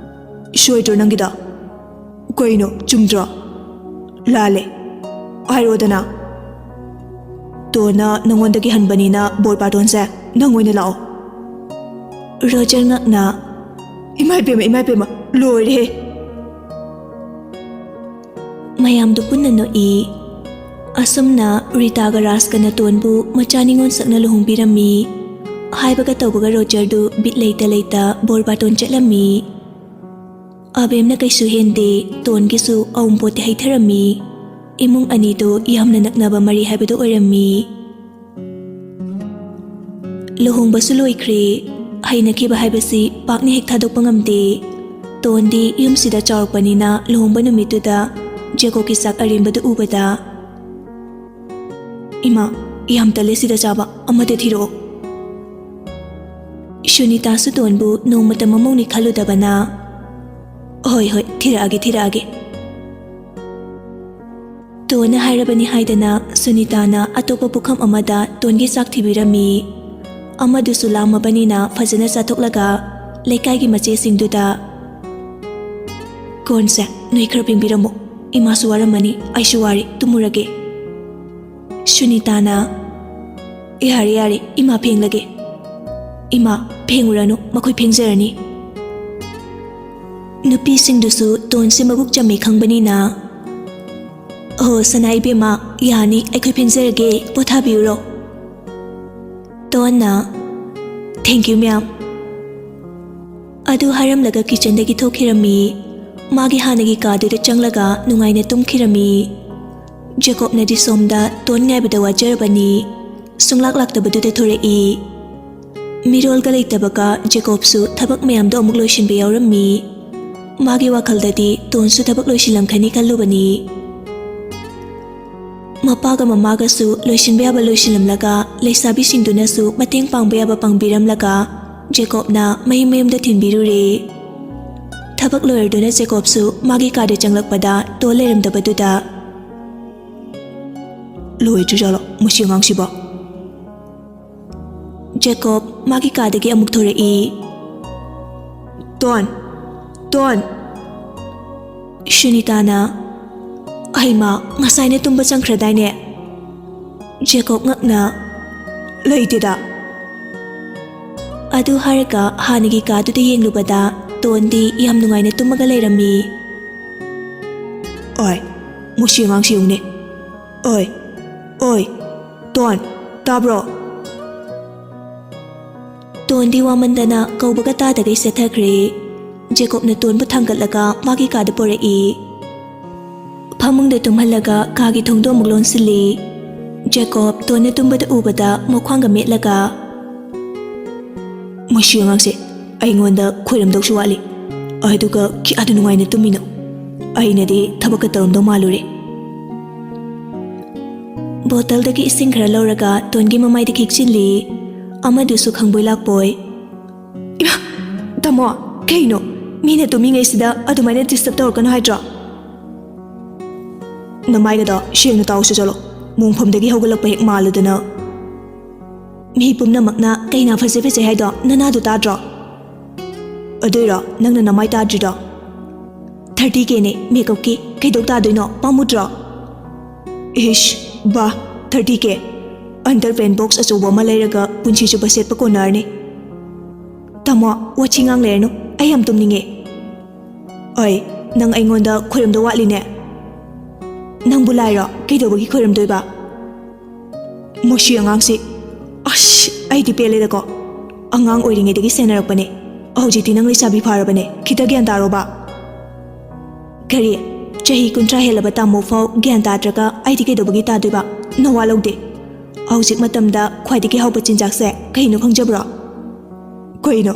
"ꯁꯣꯏꯗ꯭ꯔꯣ ꯅꯪꯒꯤꯗꯣ? ꯀꯩꯅꯣ, ꯆꯨꯝꯗ꯭ꯔꯣ? ꯂꯥꯜꯂꯦ꯫ ꯍꯥꯏꯔꯣꯗꯅ꯫ ꯇꯣꯟꯅ ꯅꯉꯣꯟꯗꯒꯤ ꯍꯟꯕꯅꯤꯅ ꯕꯣꯔ ꯕꯥꯇꯣꯟꯁꯦ ꯅꯪ ꯑꯣꯏꯅ ꯂꯥꯛꯑꯣ꯫" ꯔꯣꯖꯔ ꯉꯛꯅ, "ꯏꯃꯥ ꯏꯕꯦꯝꯃ, ꯏꯃꯥ ꯏꯕꯦꯝꯃ, ꯂꯣꯏꯔꯦꯍꯦ!" ꯃꯌꯥꯝꯗꯨ ꯄꯨꯟꯅ ꯅꯣꯛꯏ꯫ ꯑꯁꯨꯝꯅ ꯔꯤꯇꯥꯒ ꯔꯥꯖꯀ ꯅꯇꯣꯟꯕꯨ ꯃꯆꯥ ꯅꯤꯉꯣꯜ ꯁꯛꯅ ꯂꯨꯍꯣꯡꯕꯤꯔꯝꯃꯤ꯫ ꯍꯥꯏꯕꯒ ꯇꯧꯕꯒ ꯔꯣꯖꯔꯗꯨ ꯕꯤꯠ ꯂꯩꯇ ꯂꯩꯇ ꯕꯣꯔ ꯕꯥꯇꯣꯟ ꯆꯠꯂꯝꯃꯤ꯫ ꯑꯕꯦꯝꯅ ꯀꯩꯁꯨ ꯍꯦꯟꯗꯦ, ꯇꯣꯟꯒꯤꯁꯨ ꯑꯋꯨꯟꯄꯣꯠꯇꯤ ꯍꯩꯊꯔꯝꯃꯤ꯫ ꯏꯃꯨꯡ ꯑꯅꯤꯗꯨ ꯌꯥꯝꯅ ꯅꯛꯅꯕ ꯃꯔꯤ ꯍꯥꯏꯕꯗꯨ ꯑꯣꯏꯔꯝꯃꯤ꯫ ꯂꯨꯍꯣꯡꯕꯁꯨ ꯂꯣꯏꯈ꯭ꯔꯦ꯫ ꯍꯩꯅꯈꯤꯕ ꯍꯥꯏꯕꯁꯤ ꯄꯥꯛꯅ ꯍꯦꯛ ꯊꯥꯗꯣꯛꯄ ꯉꯝꯗꯦ꯫ ꯇꯣꯟꯗꯤ ꯌꯨꯝꯁꯤꯗ ꯆꯥꯎꯔꯛꯄꯅꯤꯅ ꯂꯨꯍꯣꯡꯕ ꯅꯨꯃꯤꯠꯇꯨꯗ ꯖꯦꯀꯣꯕꯀꯤ ꯆꯥꯛ ꯑꯔꯦꯝꯕꯗꯨ ꯎꯕꯗ, "ꯏꯃꯥ, ꯌꯥꯝ ꯇꯜꯂꯦ ꯁꯤꯗ ꯆꯥꯕ, ꯑꯃꯗ ꯊꯤꯔꯛꯑꯣ꯫" ꯁꯨꯅꯤꯇꯥꯁꯨ ꯇꯣꯟꯕꯨ ꯅꯣꯡꯃꯇ ꯃꯃꯧꯅꯤ ꯈꯜꯂꯨꯗꯕꯅ, "ꯍꯣꯏ, ꯍꯣꯏ, ꯊꯤꯔꯛꯑꯒꯦ, ꯊꯤꯔꯛꯑꯒꯦ꯫" ꯇꯣꯟꯅ ꯍꯥꯏꯔꯕꯅꯤ ꯍꯥꯏꯗꯅ ꯁꯨꯅꯤꯇꯥꯅ ꯑꯇꯣꯞꯄ ꯄꯨꯈꯝ ꯑꯃꯗ ꯇꯣꯟꯒꯤ ꯆꯥꯛ ꯊꯤꯕꯤꯔꯝꯃꯤ꯫ ꯑꯃꯗꯨꯁꯨ ꯂꯥꯝꯃꯕꯅꯤꯅ ꯐꯖꯅ ꯆꯥꯊꯣꯛꯂꯒ ꯂꯩꯀꯥꯏꯒꯤ ꯃꯆꯦꯁꯤꯡꯗꯨꯗ, "ꯀꯣꯟꯁꯦ ꯅꯣꯏ ꯈꯔ ꯐꯦꯡꯕꯤꯔꯝꯃꯣ, ꯏꯃꯥꯁꯨ ꯋꯥꯔꯝꯃꯅꯤ, ꯑꯩꯁꯨ ꯋꯥꯔꯦ, ꯇꯨꯝꯃꯨꯔꯒꯦ꯫" ꯁꯨꯅꯤꯇꯥꯅ, "ꯌꯥꯔꯦ, ꯌꯥꯔꯦ, ꯏꯃꯥ ꯐꯦꯡꯂꯒꯦ꯫" "ꯏꯃꯥ, ꯐꯦꯡꯉꯨꯔꯅꯨ, ꯃꯈꯣꯏ ꯐꯦꯡꯖꯔꯅꯤ꯫" ꯅꯨꯄꯤꯁꯤꯡꯗꯨꯁꯨ ꯇꯣꯟꯁꯦ ꯃꯕꯨꯛ ꯆꯝꯃꯦ ꯈꯪꯕꯅꯤꯅ, "ꯑꯣ, ꯁꯅꯥ ꯏꯕꯦꯝꯃ, ꯌꯥꯅꯤ, ꯑꯩꯈꯣꯏ ꯐꯦꯡꯖꯔꯒꯦ, ꯄꯣꯊꯥꯕꯤꯔꯨꯔꯣ꯫" ꯇꯣꯟꯅ, "Thank you, ma'am꯫" ꯑꯗꯨ ꯍꯥꯏꯔꯝꯂꯒ ꯀꯤꯆꯟꯗꯒꯤ ꯊꯣꯛꯈꯤꯔꯝꯃꯤ꯫ ꯃꯥꯒꯤ ꯍꯥꯟꯅꯒꯤ ꯀꯥꯗꯨꯗ ꯆꯪꯂꯒ ꯅꯨꯡꯉꯥꯏꯅ ꯇꯨꯝꯈꯤꯔꯝꯃꯤ꯫ ꯖꯦꯀꯣꯕꯅꯗꯤ ꯁꯣꯝꯗ ꯇꯣꯟ ꯉꯥꯏꯕꯗ ꯋꯥꯖꯔꯕꯅꯤ꯫ ꯁꯨꯡꯂꯥꯛ ꯂꯥꯛꯇꯕꯗꯨꯗ ꯊꯣꯔꯛꯏ꯫ ꯃꯤꯔꯣꯜꯒ ꯂꯩꯇꯕꯒ ꯖꯦꯀꯣꯕꯁꯨ ꯊꯕꯛ ꯃꯌꯥꯝꯗꯣ ꯑꯃꯨꯛ ꯂꯣꯏꯁꯤꯟꯕ ꯌꯥꯎꯔꯝꯃꯤ꯫ ꯃꯥꯒꯤ ꯋꯥꯈꯜꯗꯗꯤ ꯇꯣꯟꯁꯨ ꯊꯕꯛ ꯂꯣꯏꯁꯤꯜꯂꯝꯈꯅꯤ ꯈꯜꯂꯨꯕꯅꯤ꯫ ꯃꯄꯥꯒ ꯃꯃꯥꯒꯁꯨ ꯂꯣꯏꯁꯤꯟꯕ ꯌꯥꯕ ꯂꯣꯏꯁꯤꯜꯂꯝꯂꯒ, ꯂꯩꯁꯥꯕꯤꯁꯤꯡꯗꯨꯅꯁꯨ ꯃꯇꯦꯡ ꯄꯥꯡꯕ ꯌꯥꯕ ꯄꯥꯡꯕꯤꯔꯝꯂꯒ, ꯖꯦꯀꯣꯕꯅ ꯃꯌꯨꯝ ꯃꯌꯨꯝꯗ ꯊꯤꯟꯕꯤꯔꯨꯔꯦ꯫ ꯊꯕꯛ ꯂꯣꯏꯔꯗꯨꯅ ꯖꯦꯀꯣꯕꯁꯨ ꯃꯥꯒꯤ ꯀꯥꯗ ꯆꯪꯂꯛꯄꯗ ꯇꯣꯟ ꯂꯩꯔꯝꯗꯕꯗꯨꯗ, "ꯂꯣꯏꯗ꯭ꯔꯤꯖꯥꯠꯂꯣ ꯃꯁꯤ ꯑꯉꯥꯡꯁꯤꯕꯣ?" ꯖꯦꯀꯣꯕ ꯃꯥꯒꯤ ꯀꯥꯗꯒꯤ ꯑꯃꯨꯛ ꯊꯣꯔꯛꯏ꯫ "ꯇꯣꯟ! ꯇꯣꯟ!" ꯁꯨꯅꯤꯇꯥꯅ, "ꯍꯩꯃꯥ, ꯉꯁꯥꯏꯅ ꯇꯨꯝꯕ ꯆꯪꯈ꯭ꯔꯗꯥꯏꯅꯦ?" ꯖꯦꯀꯣꯕ ꯉꯛꯅ, "ꯂꯩꯇꯦꯗ꯫" ꯑꯗꯨ ꯍꯥꯏꯔꯒ ꯍꯥꯟꯅꯒꯤ ꯀꯥꯗꯨꯗ ꯌꯦꯡꯂꯨꯕꯗ ꯇꯣꯟꯗꯤ ꯌꯥꯝ ꯅꯨꯡꯉꯥꯏꯅ ꯇꯨꯝꯃꯒ ꯂꯩꯔꯝꯃꯤ꯫ "ꯑꯣꯏ, ꯃꯁꯤ ꯑꯉꯥꯡꯁꯤ ꯌꯦꯡꯉꯨꯅꯦ꯫ ꯑꯣꯏ, ꯑꯣꯏ, ꯇꯣꯟ, ꯇꯥꯕ꯭ꯔꯣ?" ꯇꯣꯟꯗꯤ ꯋꯥꯃꯟꯗꯅ ꯀꯧꯕꯒ ꯇꯥꯗꯒꯩ ꯆꯠꯊꯈ꯭ꯔꯦ꯫ ꯖꯦꯀꯣꯕꯅ ꯇꯣꯟꯕꯨ ꯊꯥꯡꯒꯠꯂꯒ ꯃꯥꯒꯤ ꯀꯥꯗ ꯄꯨꯔꯛꯏ꯫ ꯐꯃꯨꯡꯗ ꯇꯨꯝꯍꯜꯂꯒ ꯀꯥꯒꯤ ꯊꯣꯡꯗꯣ ꯑꯃꯨꯛ ꯂꯣꯟꯁꯤꯜꯂꯤ꯫ ꯖꯦꯀꯣꯕ ꯇꯣꯟꯅ ꯇꯨꯝꯕꯗ ꯎꯕꯗ ꯃꯈ꯭ꯋꯥꯡꯒ ꯃꯦꯠꯂꯒ, ꯃꯁꯤ ꯑꯉꯥꯡꯁꯦ ꯑꯩꯉꯣꯟꯗ ꯈꯣꯏꯔꯝꯗꯧꯁꯨ ꯋꯥꯠꯂꯤ, ꯑꯗꯨꯒ ꯀꯌꯥꯗ ꯅꯨꯡꯉꯥꯏꯅ ꯇꯨꯝꯃꯤꯅꯣ? ꯑꯩꯅꯗꯤ ꯊꯕꯛꯀ ꯇꯧꯔꯝꯗꯧ ꯃꯥꯜꯂꯨꯔꯦ꯫ ꯕꯣꯇꯜꯗꯒꯤ ꯏꯁꯤꯡ ꯈꯔ ꯂꯧꯔꯒ ꯇꯣꯟꯒꯤ ꯃꯃꯥꯏꯗ ꯈꯤꯛꯆꯤꯜꯂꯤ꯫ ꯑꯃꯗꯨꯁꯨ ꯈꯪꯕꯣꯏ ꯂꯥꯛꯄꯣꯏ, "ꯏꯃꯥ! ꯇꯥꯃꯣ, ꯀꯩꯅꯣ? ꯃꯤꯅ ꯇꯨꯝꯃꯤꯉꯩꯁꯤꯗ ꯑꯗꯨꯃꯥꯏꯅ ꯗꯤꯁꯇꯔꯕ ꯇꯧꯔꯛꯀꯅꯨ ꯍꯥꯏꯗ꯭ꯔꯣ?" "ꯅꯃꯥꯏꯒꯗꯣ ꯁꯦꯡꯅ ꯇꯥꯎꯁꯤ ꯆꯠꯂꯣ, ꯃꯣꯡꯐꯝꯗꯒꯤ ꯍꯧꯒꯠꯂꯛꯄ ꯍꯦꯛ ꯃꯥꯜꯂꯗꯅ꯫ ꯃꯤ ꯄꯨꯝꯅꯃꯛꯅ ꯀꯩꯅ ꯐꯖꯩ ꯐꯖꯩ ꯍꯥꯏꯗꯣ ꯅꯅꯥꯗꯣ ꯇꯥꯗ꯭ꯔꯣ? ꯑꯗꯨꯏꯔꯣ ꯅꯪꯅ ꯅꯃꯥꯏ ꯇꯥꯗ꯭ꯔꯤꯗꯣ? ꯊꯥꯔꯇꯤ ꯀꯦꯅꯦ ꯃꯦꯀꯞꯀꯤ, ꯀꯩꯗꯧ ꯇꯥꯗꯣꯏꯅꯣ? ꯄꯥꯝꯃꯨꯗ꯭ꯔꯣ?" "ꯏꯁ, ꯕꯥ, ꯊꯥꯔꯇꯤ ꯀꯦ? ꯑꯟꯗꯔ ꯄꯦꯟ ꯕꯣꯛꯁ ꯑꯆꯧꯕ ꯑꯃ ꯂꯩꯔꯒ ꯄꯨꯟꯁꯤ ꯆꯨꯞꯄ ꯁꯦꯠꯄ ꯀꯣꯟꯅꯔꯅꯤ꯫ ꯇꯥꯃꯣ, ꯋꯥꯊꯤ ꯉꯥꯡ ꯂꯩꯔꯅꯨ, ꯑꯩ ꯌꯥꯝ ꯇꯨꯝꯅꯤꯡꯉꯦ꯫ ꯑꯩ, ꯅꯪ ꯑꯩꯉꯣꯟꯗ ꯈꯣꯏꯔꯝꯗꯧ ꯋꯥꯠꯂꯤꯅꯦ꯫ ꯅꯪꯕꯨ ꯂꯥꯏꯔꯣ? ꯀꯩꯗꯧꯕꯒꯤ ꯈꯣꯏꯔꯝꯗꯣꯏꯕ?" "ꯃꯁꯤ ꯑꯉꯥꯡꯁꯤ, ꯑꯁ, ꯑꯩꯗꯤ ꯄꯦꯜꯂꯦꯗꯀꯣ꯫ ꯑꯉꯥꯡ ꯑꯣꯏꯔꯤꯉꯩꯗꯒꯤ ꯁꯦꯟꯅꯔꯛꯄꯅꯦ, ꯍꯧꯖꯤꯛꯇꯤ ꯅꯪ ꯂꯩꯁꯥꯕꯤ ꯐꯥꯔꯕꯅꯦ, ꯈꯤꯇ ꯒ꯭ꯌꯥꯟ ꯇꯥꯔꯣꯕ꯫" "ꯀꯔꯤ? ꯆꯍꯤ ꯀꯨꯟꯊ꯭ꯔꯥ ꯍꯦꯜꯂꯕ ꯇꯥꯃꯣ ꯐꯥꯎ ꯒ꯭ꯌꯥꯟ ꯇꯥꯗ꯭ꯔꯒ ꯑꯩꯗꯤ ꯀꯩꯗꯧꯕꯒꯤ ꯇꯥꯗꯣꯏꯕ? ꯅꯋꯥ ꯂꯧꯗꯦ꯫ ꯍꯧꯖꯤꯛ ꯃꯇꯝꯗ ꯈ꯭ꯋꯥꯏꯗꯒꯤ ꯍꯥꯎꯕ ꯆꯤꯟꯖꯥꯛꯁꯦ ꯀꯩꯅꯣ ꯈꯪꯖꯕ꯭ꯔꯣ?" "ꯀꯩꯅꯣ?"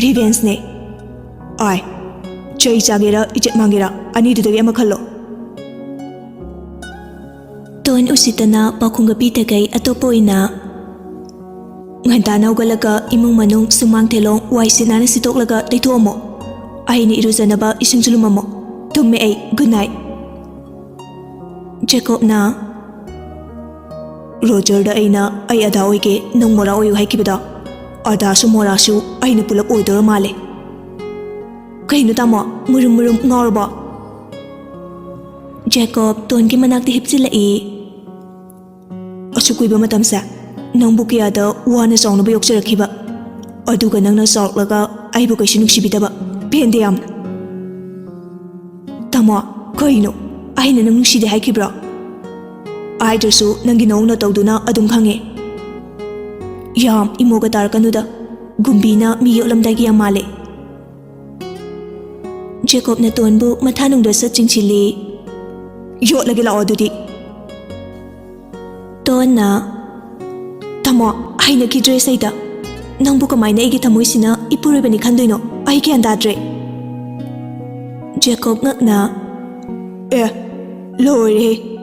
"ꯔꯤꯚꯦꯟꯁꯅꯦ꯫ ꯑꯥꯏ, ꯆꯩ ꯆꯥꯒꯦꯔꯥ ꯏꯖꯠ ꯃꯥꯡꯒꯦꯔꯥ, ꯑꯅꯤꯗꯨꯗꯒꯤ ꯑꯃ ꯈꯜꯂꯣ꯫" ꯇꯣꯟ ꯎꯁꯤꯠꯇꯅ ꯄꯥꯎꯈꯨꯝꯒ ꯄꯤꯊꯈꯩ ꯑꯇꯣꯞꯄ ꯑꯣꯏꯅ, "ꯉꯟꯇꯥꯅ ꯍꯧꯒꯠꯂꯒ ꯏꯃꯨꯡ ꯃꯅꯨꯡ ꯁꯨꯃꯥꯡ ꯊꯦꯂꯣꯡ ꯋꯥꯏ ꯁꯤꯠ ꯅꯥꯟꯅ ꯁꯤꯠꯇꯣꯛꯂꯒ ꯇꯩꯊꯣꯛꯑꯝꯃꯣ꯫ ꯑꯩꯅ ꯏꯔꯨꯖꯅꯕ ꯏꯁꯤꯡꯁꯨ ꯂꯨꯝꯃꯝꯃꯣ꯫ ꯇꯨꯝꯃꯦ ꯑꯩ꯫ Good night." ꯖꯦꯀꯣꯕꯅ, "ꯔꯣꯖꯔꯗ ꯑꯩꯅ ꯑꯩ ꯑꯗꯥ ꯑꯣꯏꯒꯦ, ꯅꯪ ꯃꯣꯔꯥ ꯑꯣꯏꯌꯨ ꯍꯥꯏꯈꯤꯕꯗꯣ, ꯑꯗꯥꯁꯨ ꯃꯣꯔꯥꯁꯨ ꯑꯩꯅ ꯄꯨꯂꯞ ꯑꯣꯏꯗꯧꯔ ꯃꯥꯜꯂꯦ꯫" "ꯀꯩꯅꯣ ꯇꯥꯃꯣ, ꯃꯨꯔꯨꯝ ꯃꯨꯔꯨꯝ ꯉꯥꯎꯔꯕꯣ?" ꯖꯦꯀꯣꯕ ꯇꯣꯟꯒꯤ ꯃꯅꯥꯛꯇ ꯍꯤꯞꯆꯤꯜꯂꯛꯏ꯫ "ꯑꯁꯨꯛ ꯀꯨꯏꯕ ꯃꯇꯝꯁꯦ ꯅꯪꯕꯨ ꯀꯌꯥꯗ ꯋꯥꯅ ꯆꯥꯎꯅꯕ ꯌꯣꯛꯆꯔꯛꯈꯤꯕ, ꯑꯗꯨꯒ ꯅꯪꯅ ꯆꯥꯎꯔꯛꯂꯒ ꯑꯩꯕꯨ ꯀꯩꯁꯨ ꯅꯨꯡꯁꯤꯕꯤꯗꯕ, ꯄꯦꯟꯗꯦ ꯌꯥꯝꯅ꯫" "ꯇꯥꯃꯣ, ꯀꯩꯅꯣ? ꯑꯩꯅ ꯅꯪ ꯅꯨꯡꯁꯤꯗꯦ ꯍꯥꯏꯈꯤꯕ꯭ꯔꯣ?" "ꯍꯥꯏꯗ꯭ꯔꯁꯨ ꯅꯪꯒꯤ ꯅꯑꯣꯡ ꯅꯇꯧꯗꯨꯅ ꯑꯗꯨꯝ ꯈꯪꯉꯦ꯫ ꯌꯥꯝ ꯏꯃꯣꯒ ꯇꯥꯔꯛꯀꯅꯨꯗ, ꯒꯨꯝꯕꯤꯅ ꯃꯤ ꯌꯣꯠꯂꯝꯗꯥꯏꯒꯤ ꯌꯥꯝ ꯃꯥꯜꯂꯦ꯫" ꯖꯦꯀꯣꯕꯅ ꯇꯣꯟꯕꯨ ꯃꯊꯥꯅꯨꯡꯗ ꯁꯠ ꯆꯤꯡꯁꯤꯜꯂꯤ꯫ "ꯌꯣꯠꯂꯒꯦ ꯂꯥꯛꯑꯣ ꯑꯗꯨꯗꯤ꯫" ꯇꯣꯟꯅ, "ꯇꯥꯃꯣ, ꯍꯩꯅꯈꯤꯗ꯭ꯔꯦ ꯁꯩꯗ꯫ ꯅꯪꯕꯨ ꯀꯃꯥꯏꯅ ꯑꯩꯒꯤ ꯊꯃꯣꯏꯁꯤꯅ ꯏꯄꯨꯔꯣꯏꯕꯅꯤ ꯈꯟꯗꯣꯏꯅꯣ? ꯑꯩ ꯒ꯭ꯌꯥꯟ ꯇꯥꯗ꯭ꯔꯦ꯫ ꯖꯦꯀꯣꯕ ꯉꯛꯅ, "ꯑꯦ, ꯂꯣꯏꯔꯦꯍꯦ,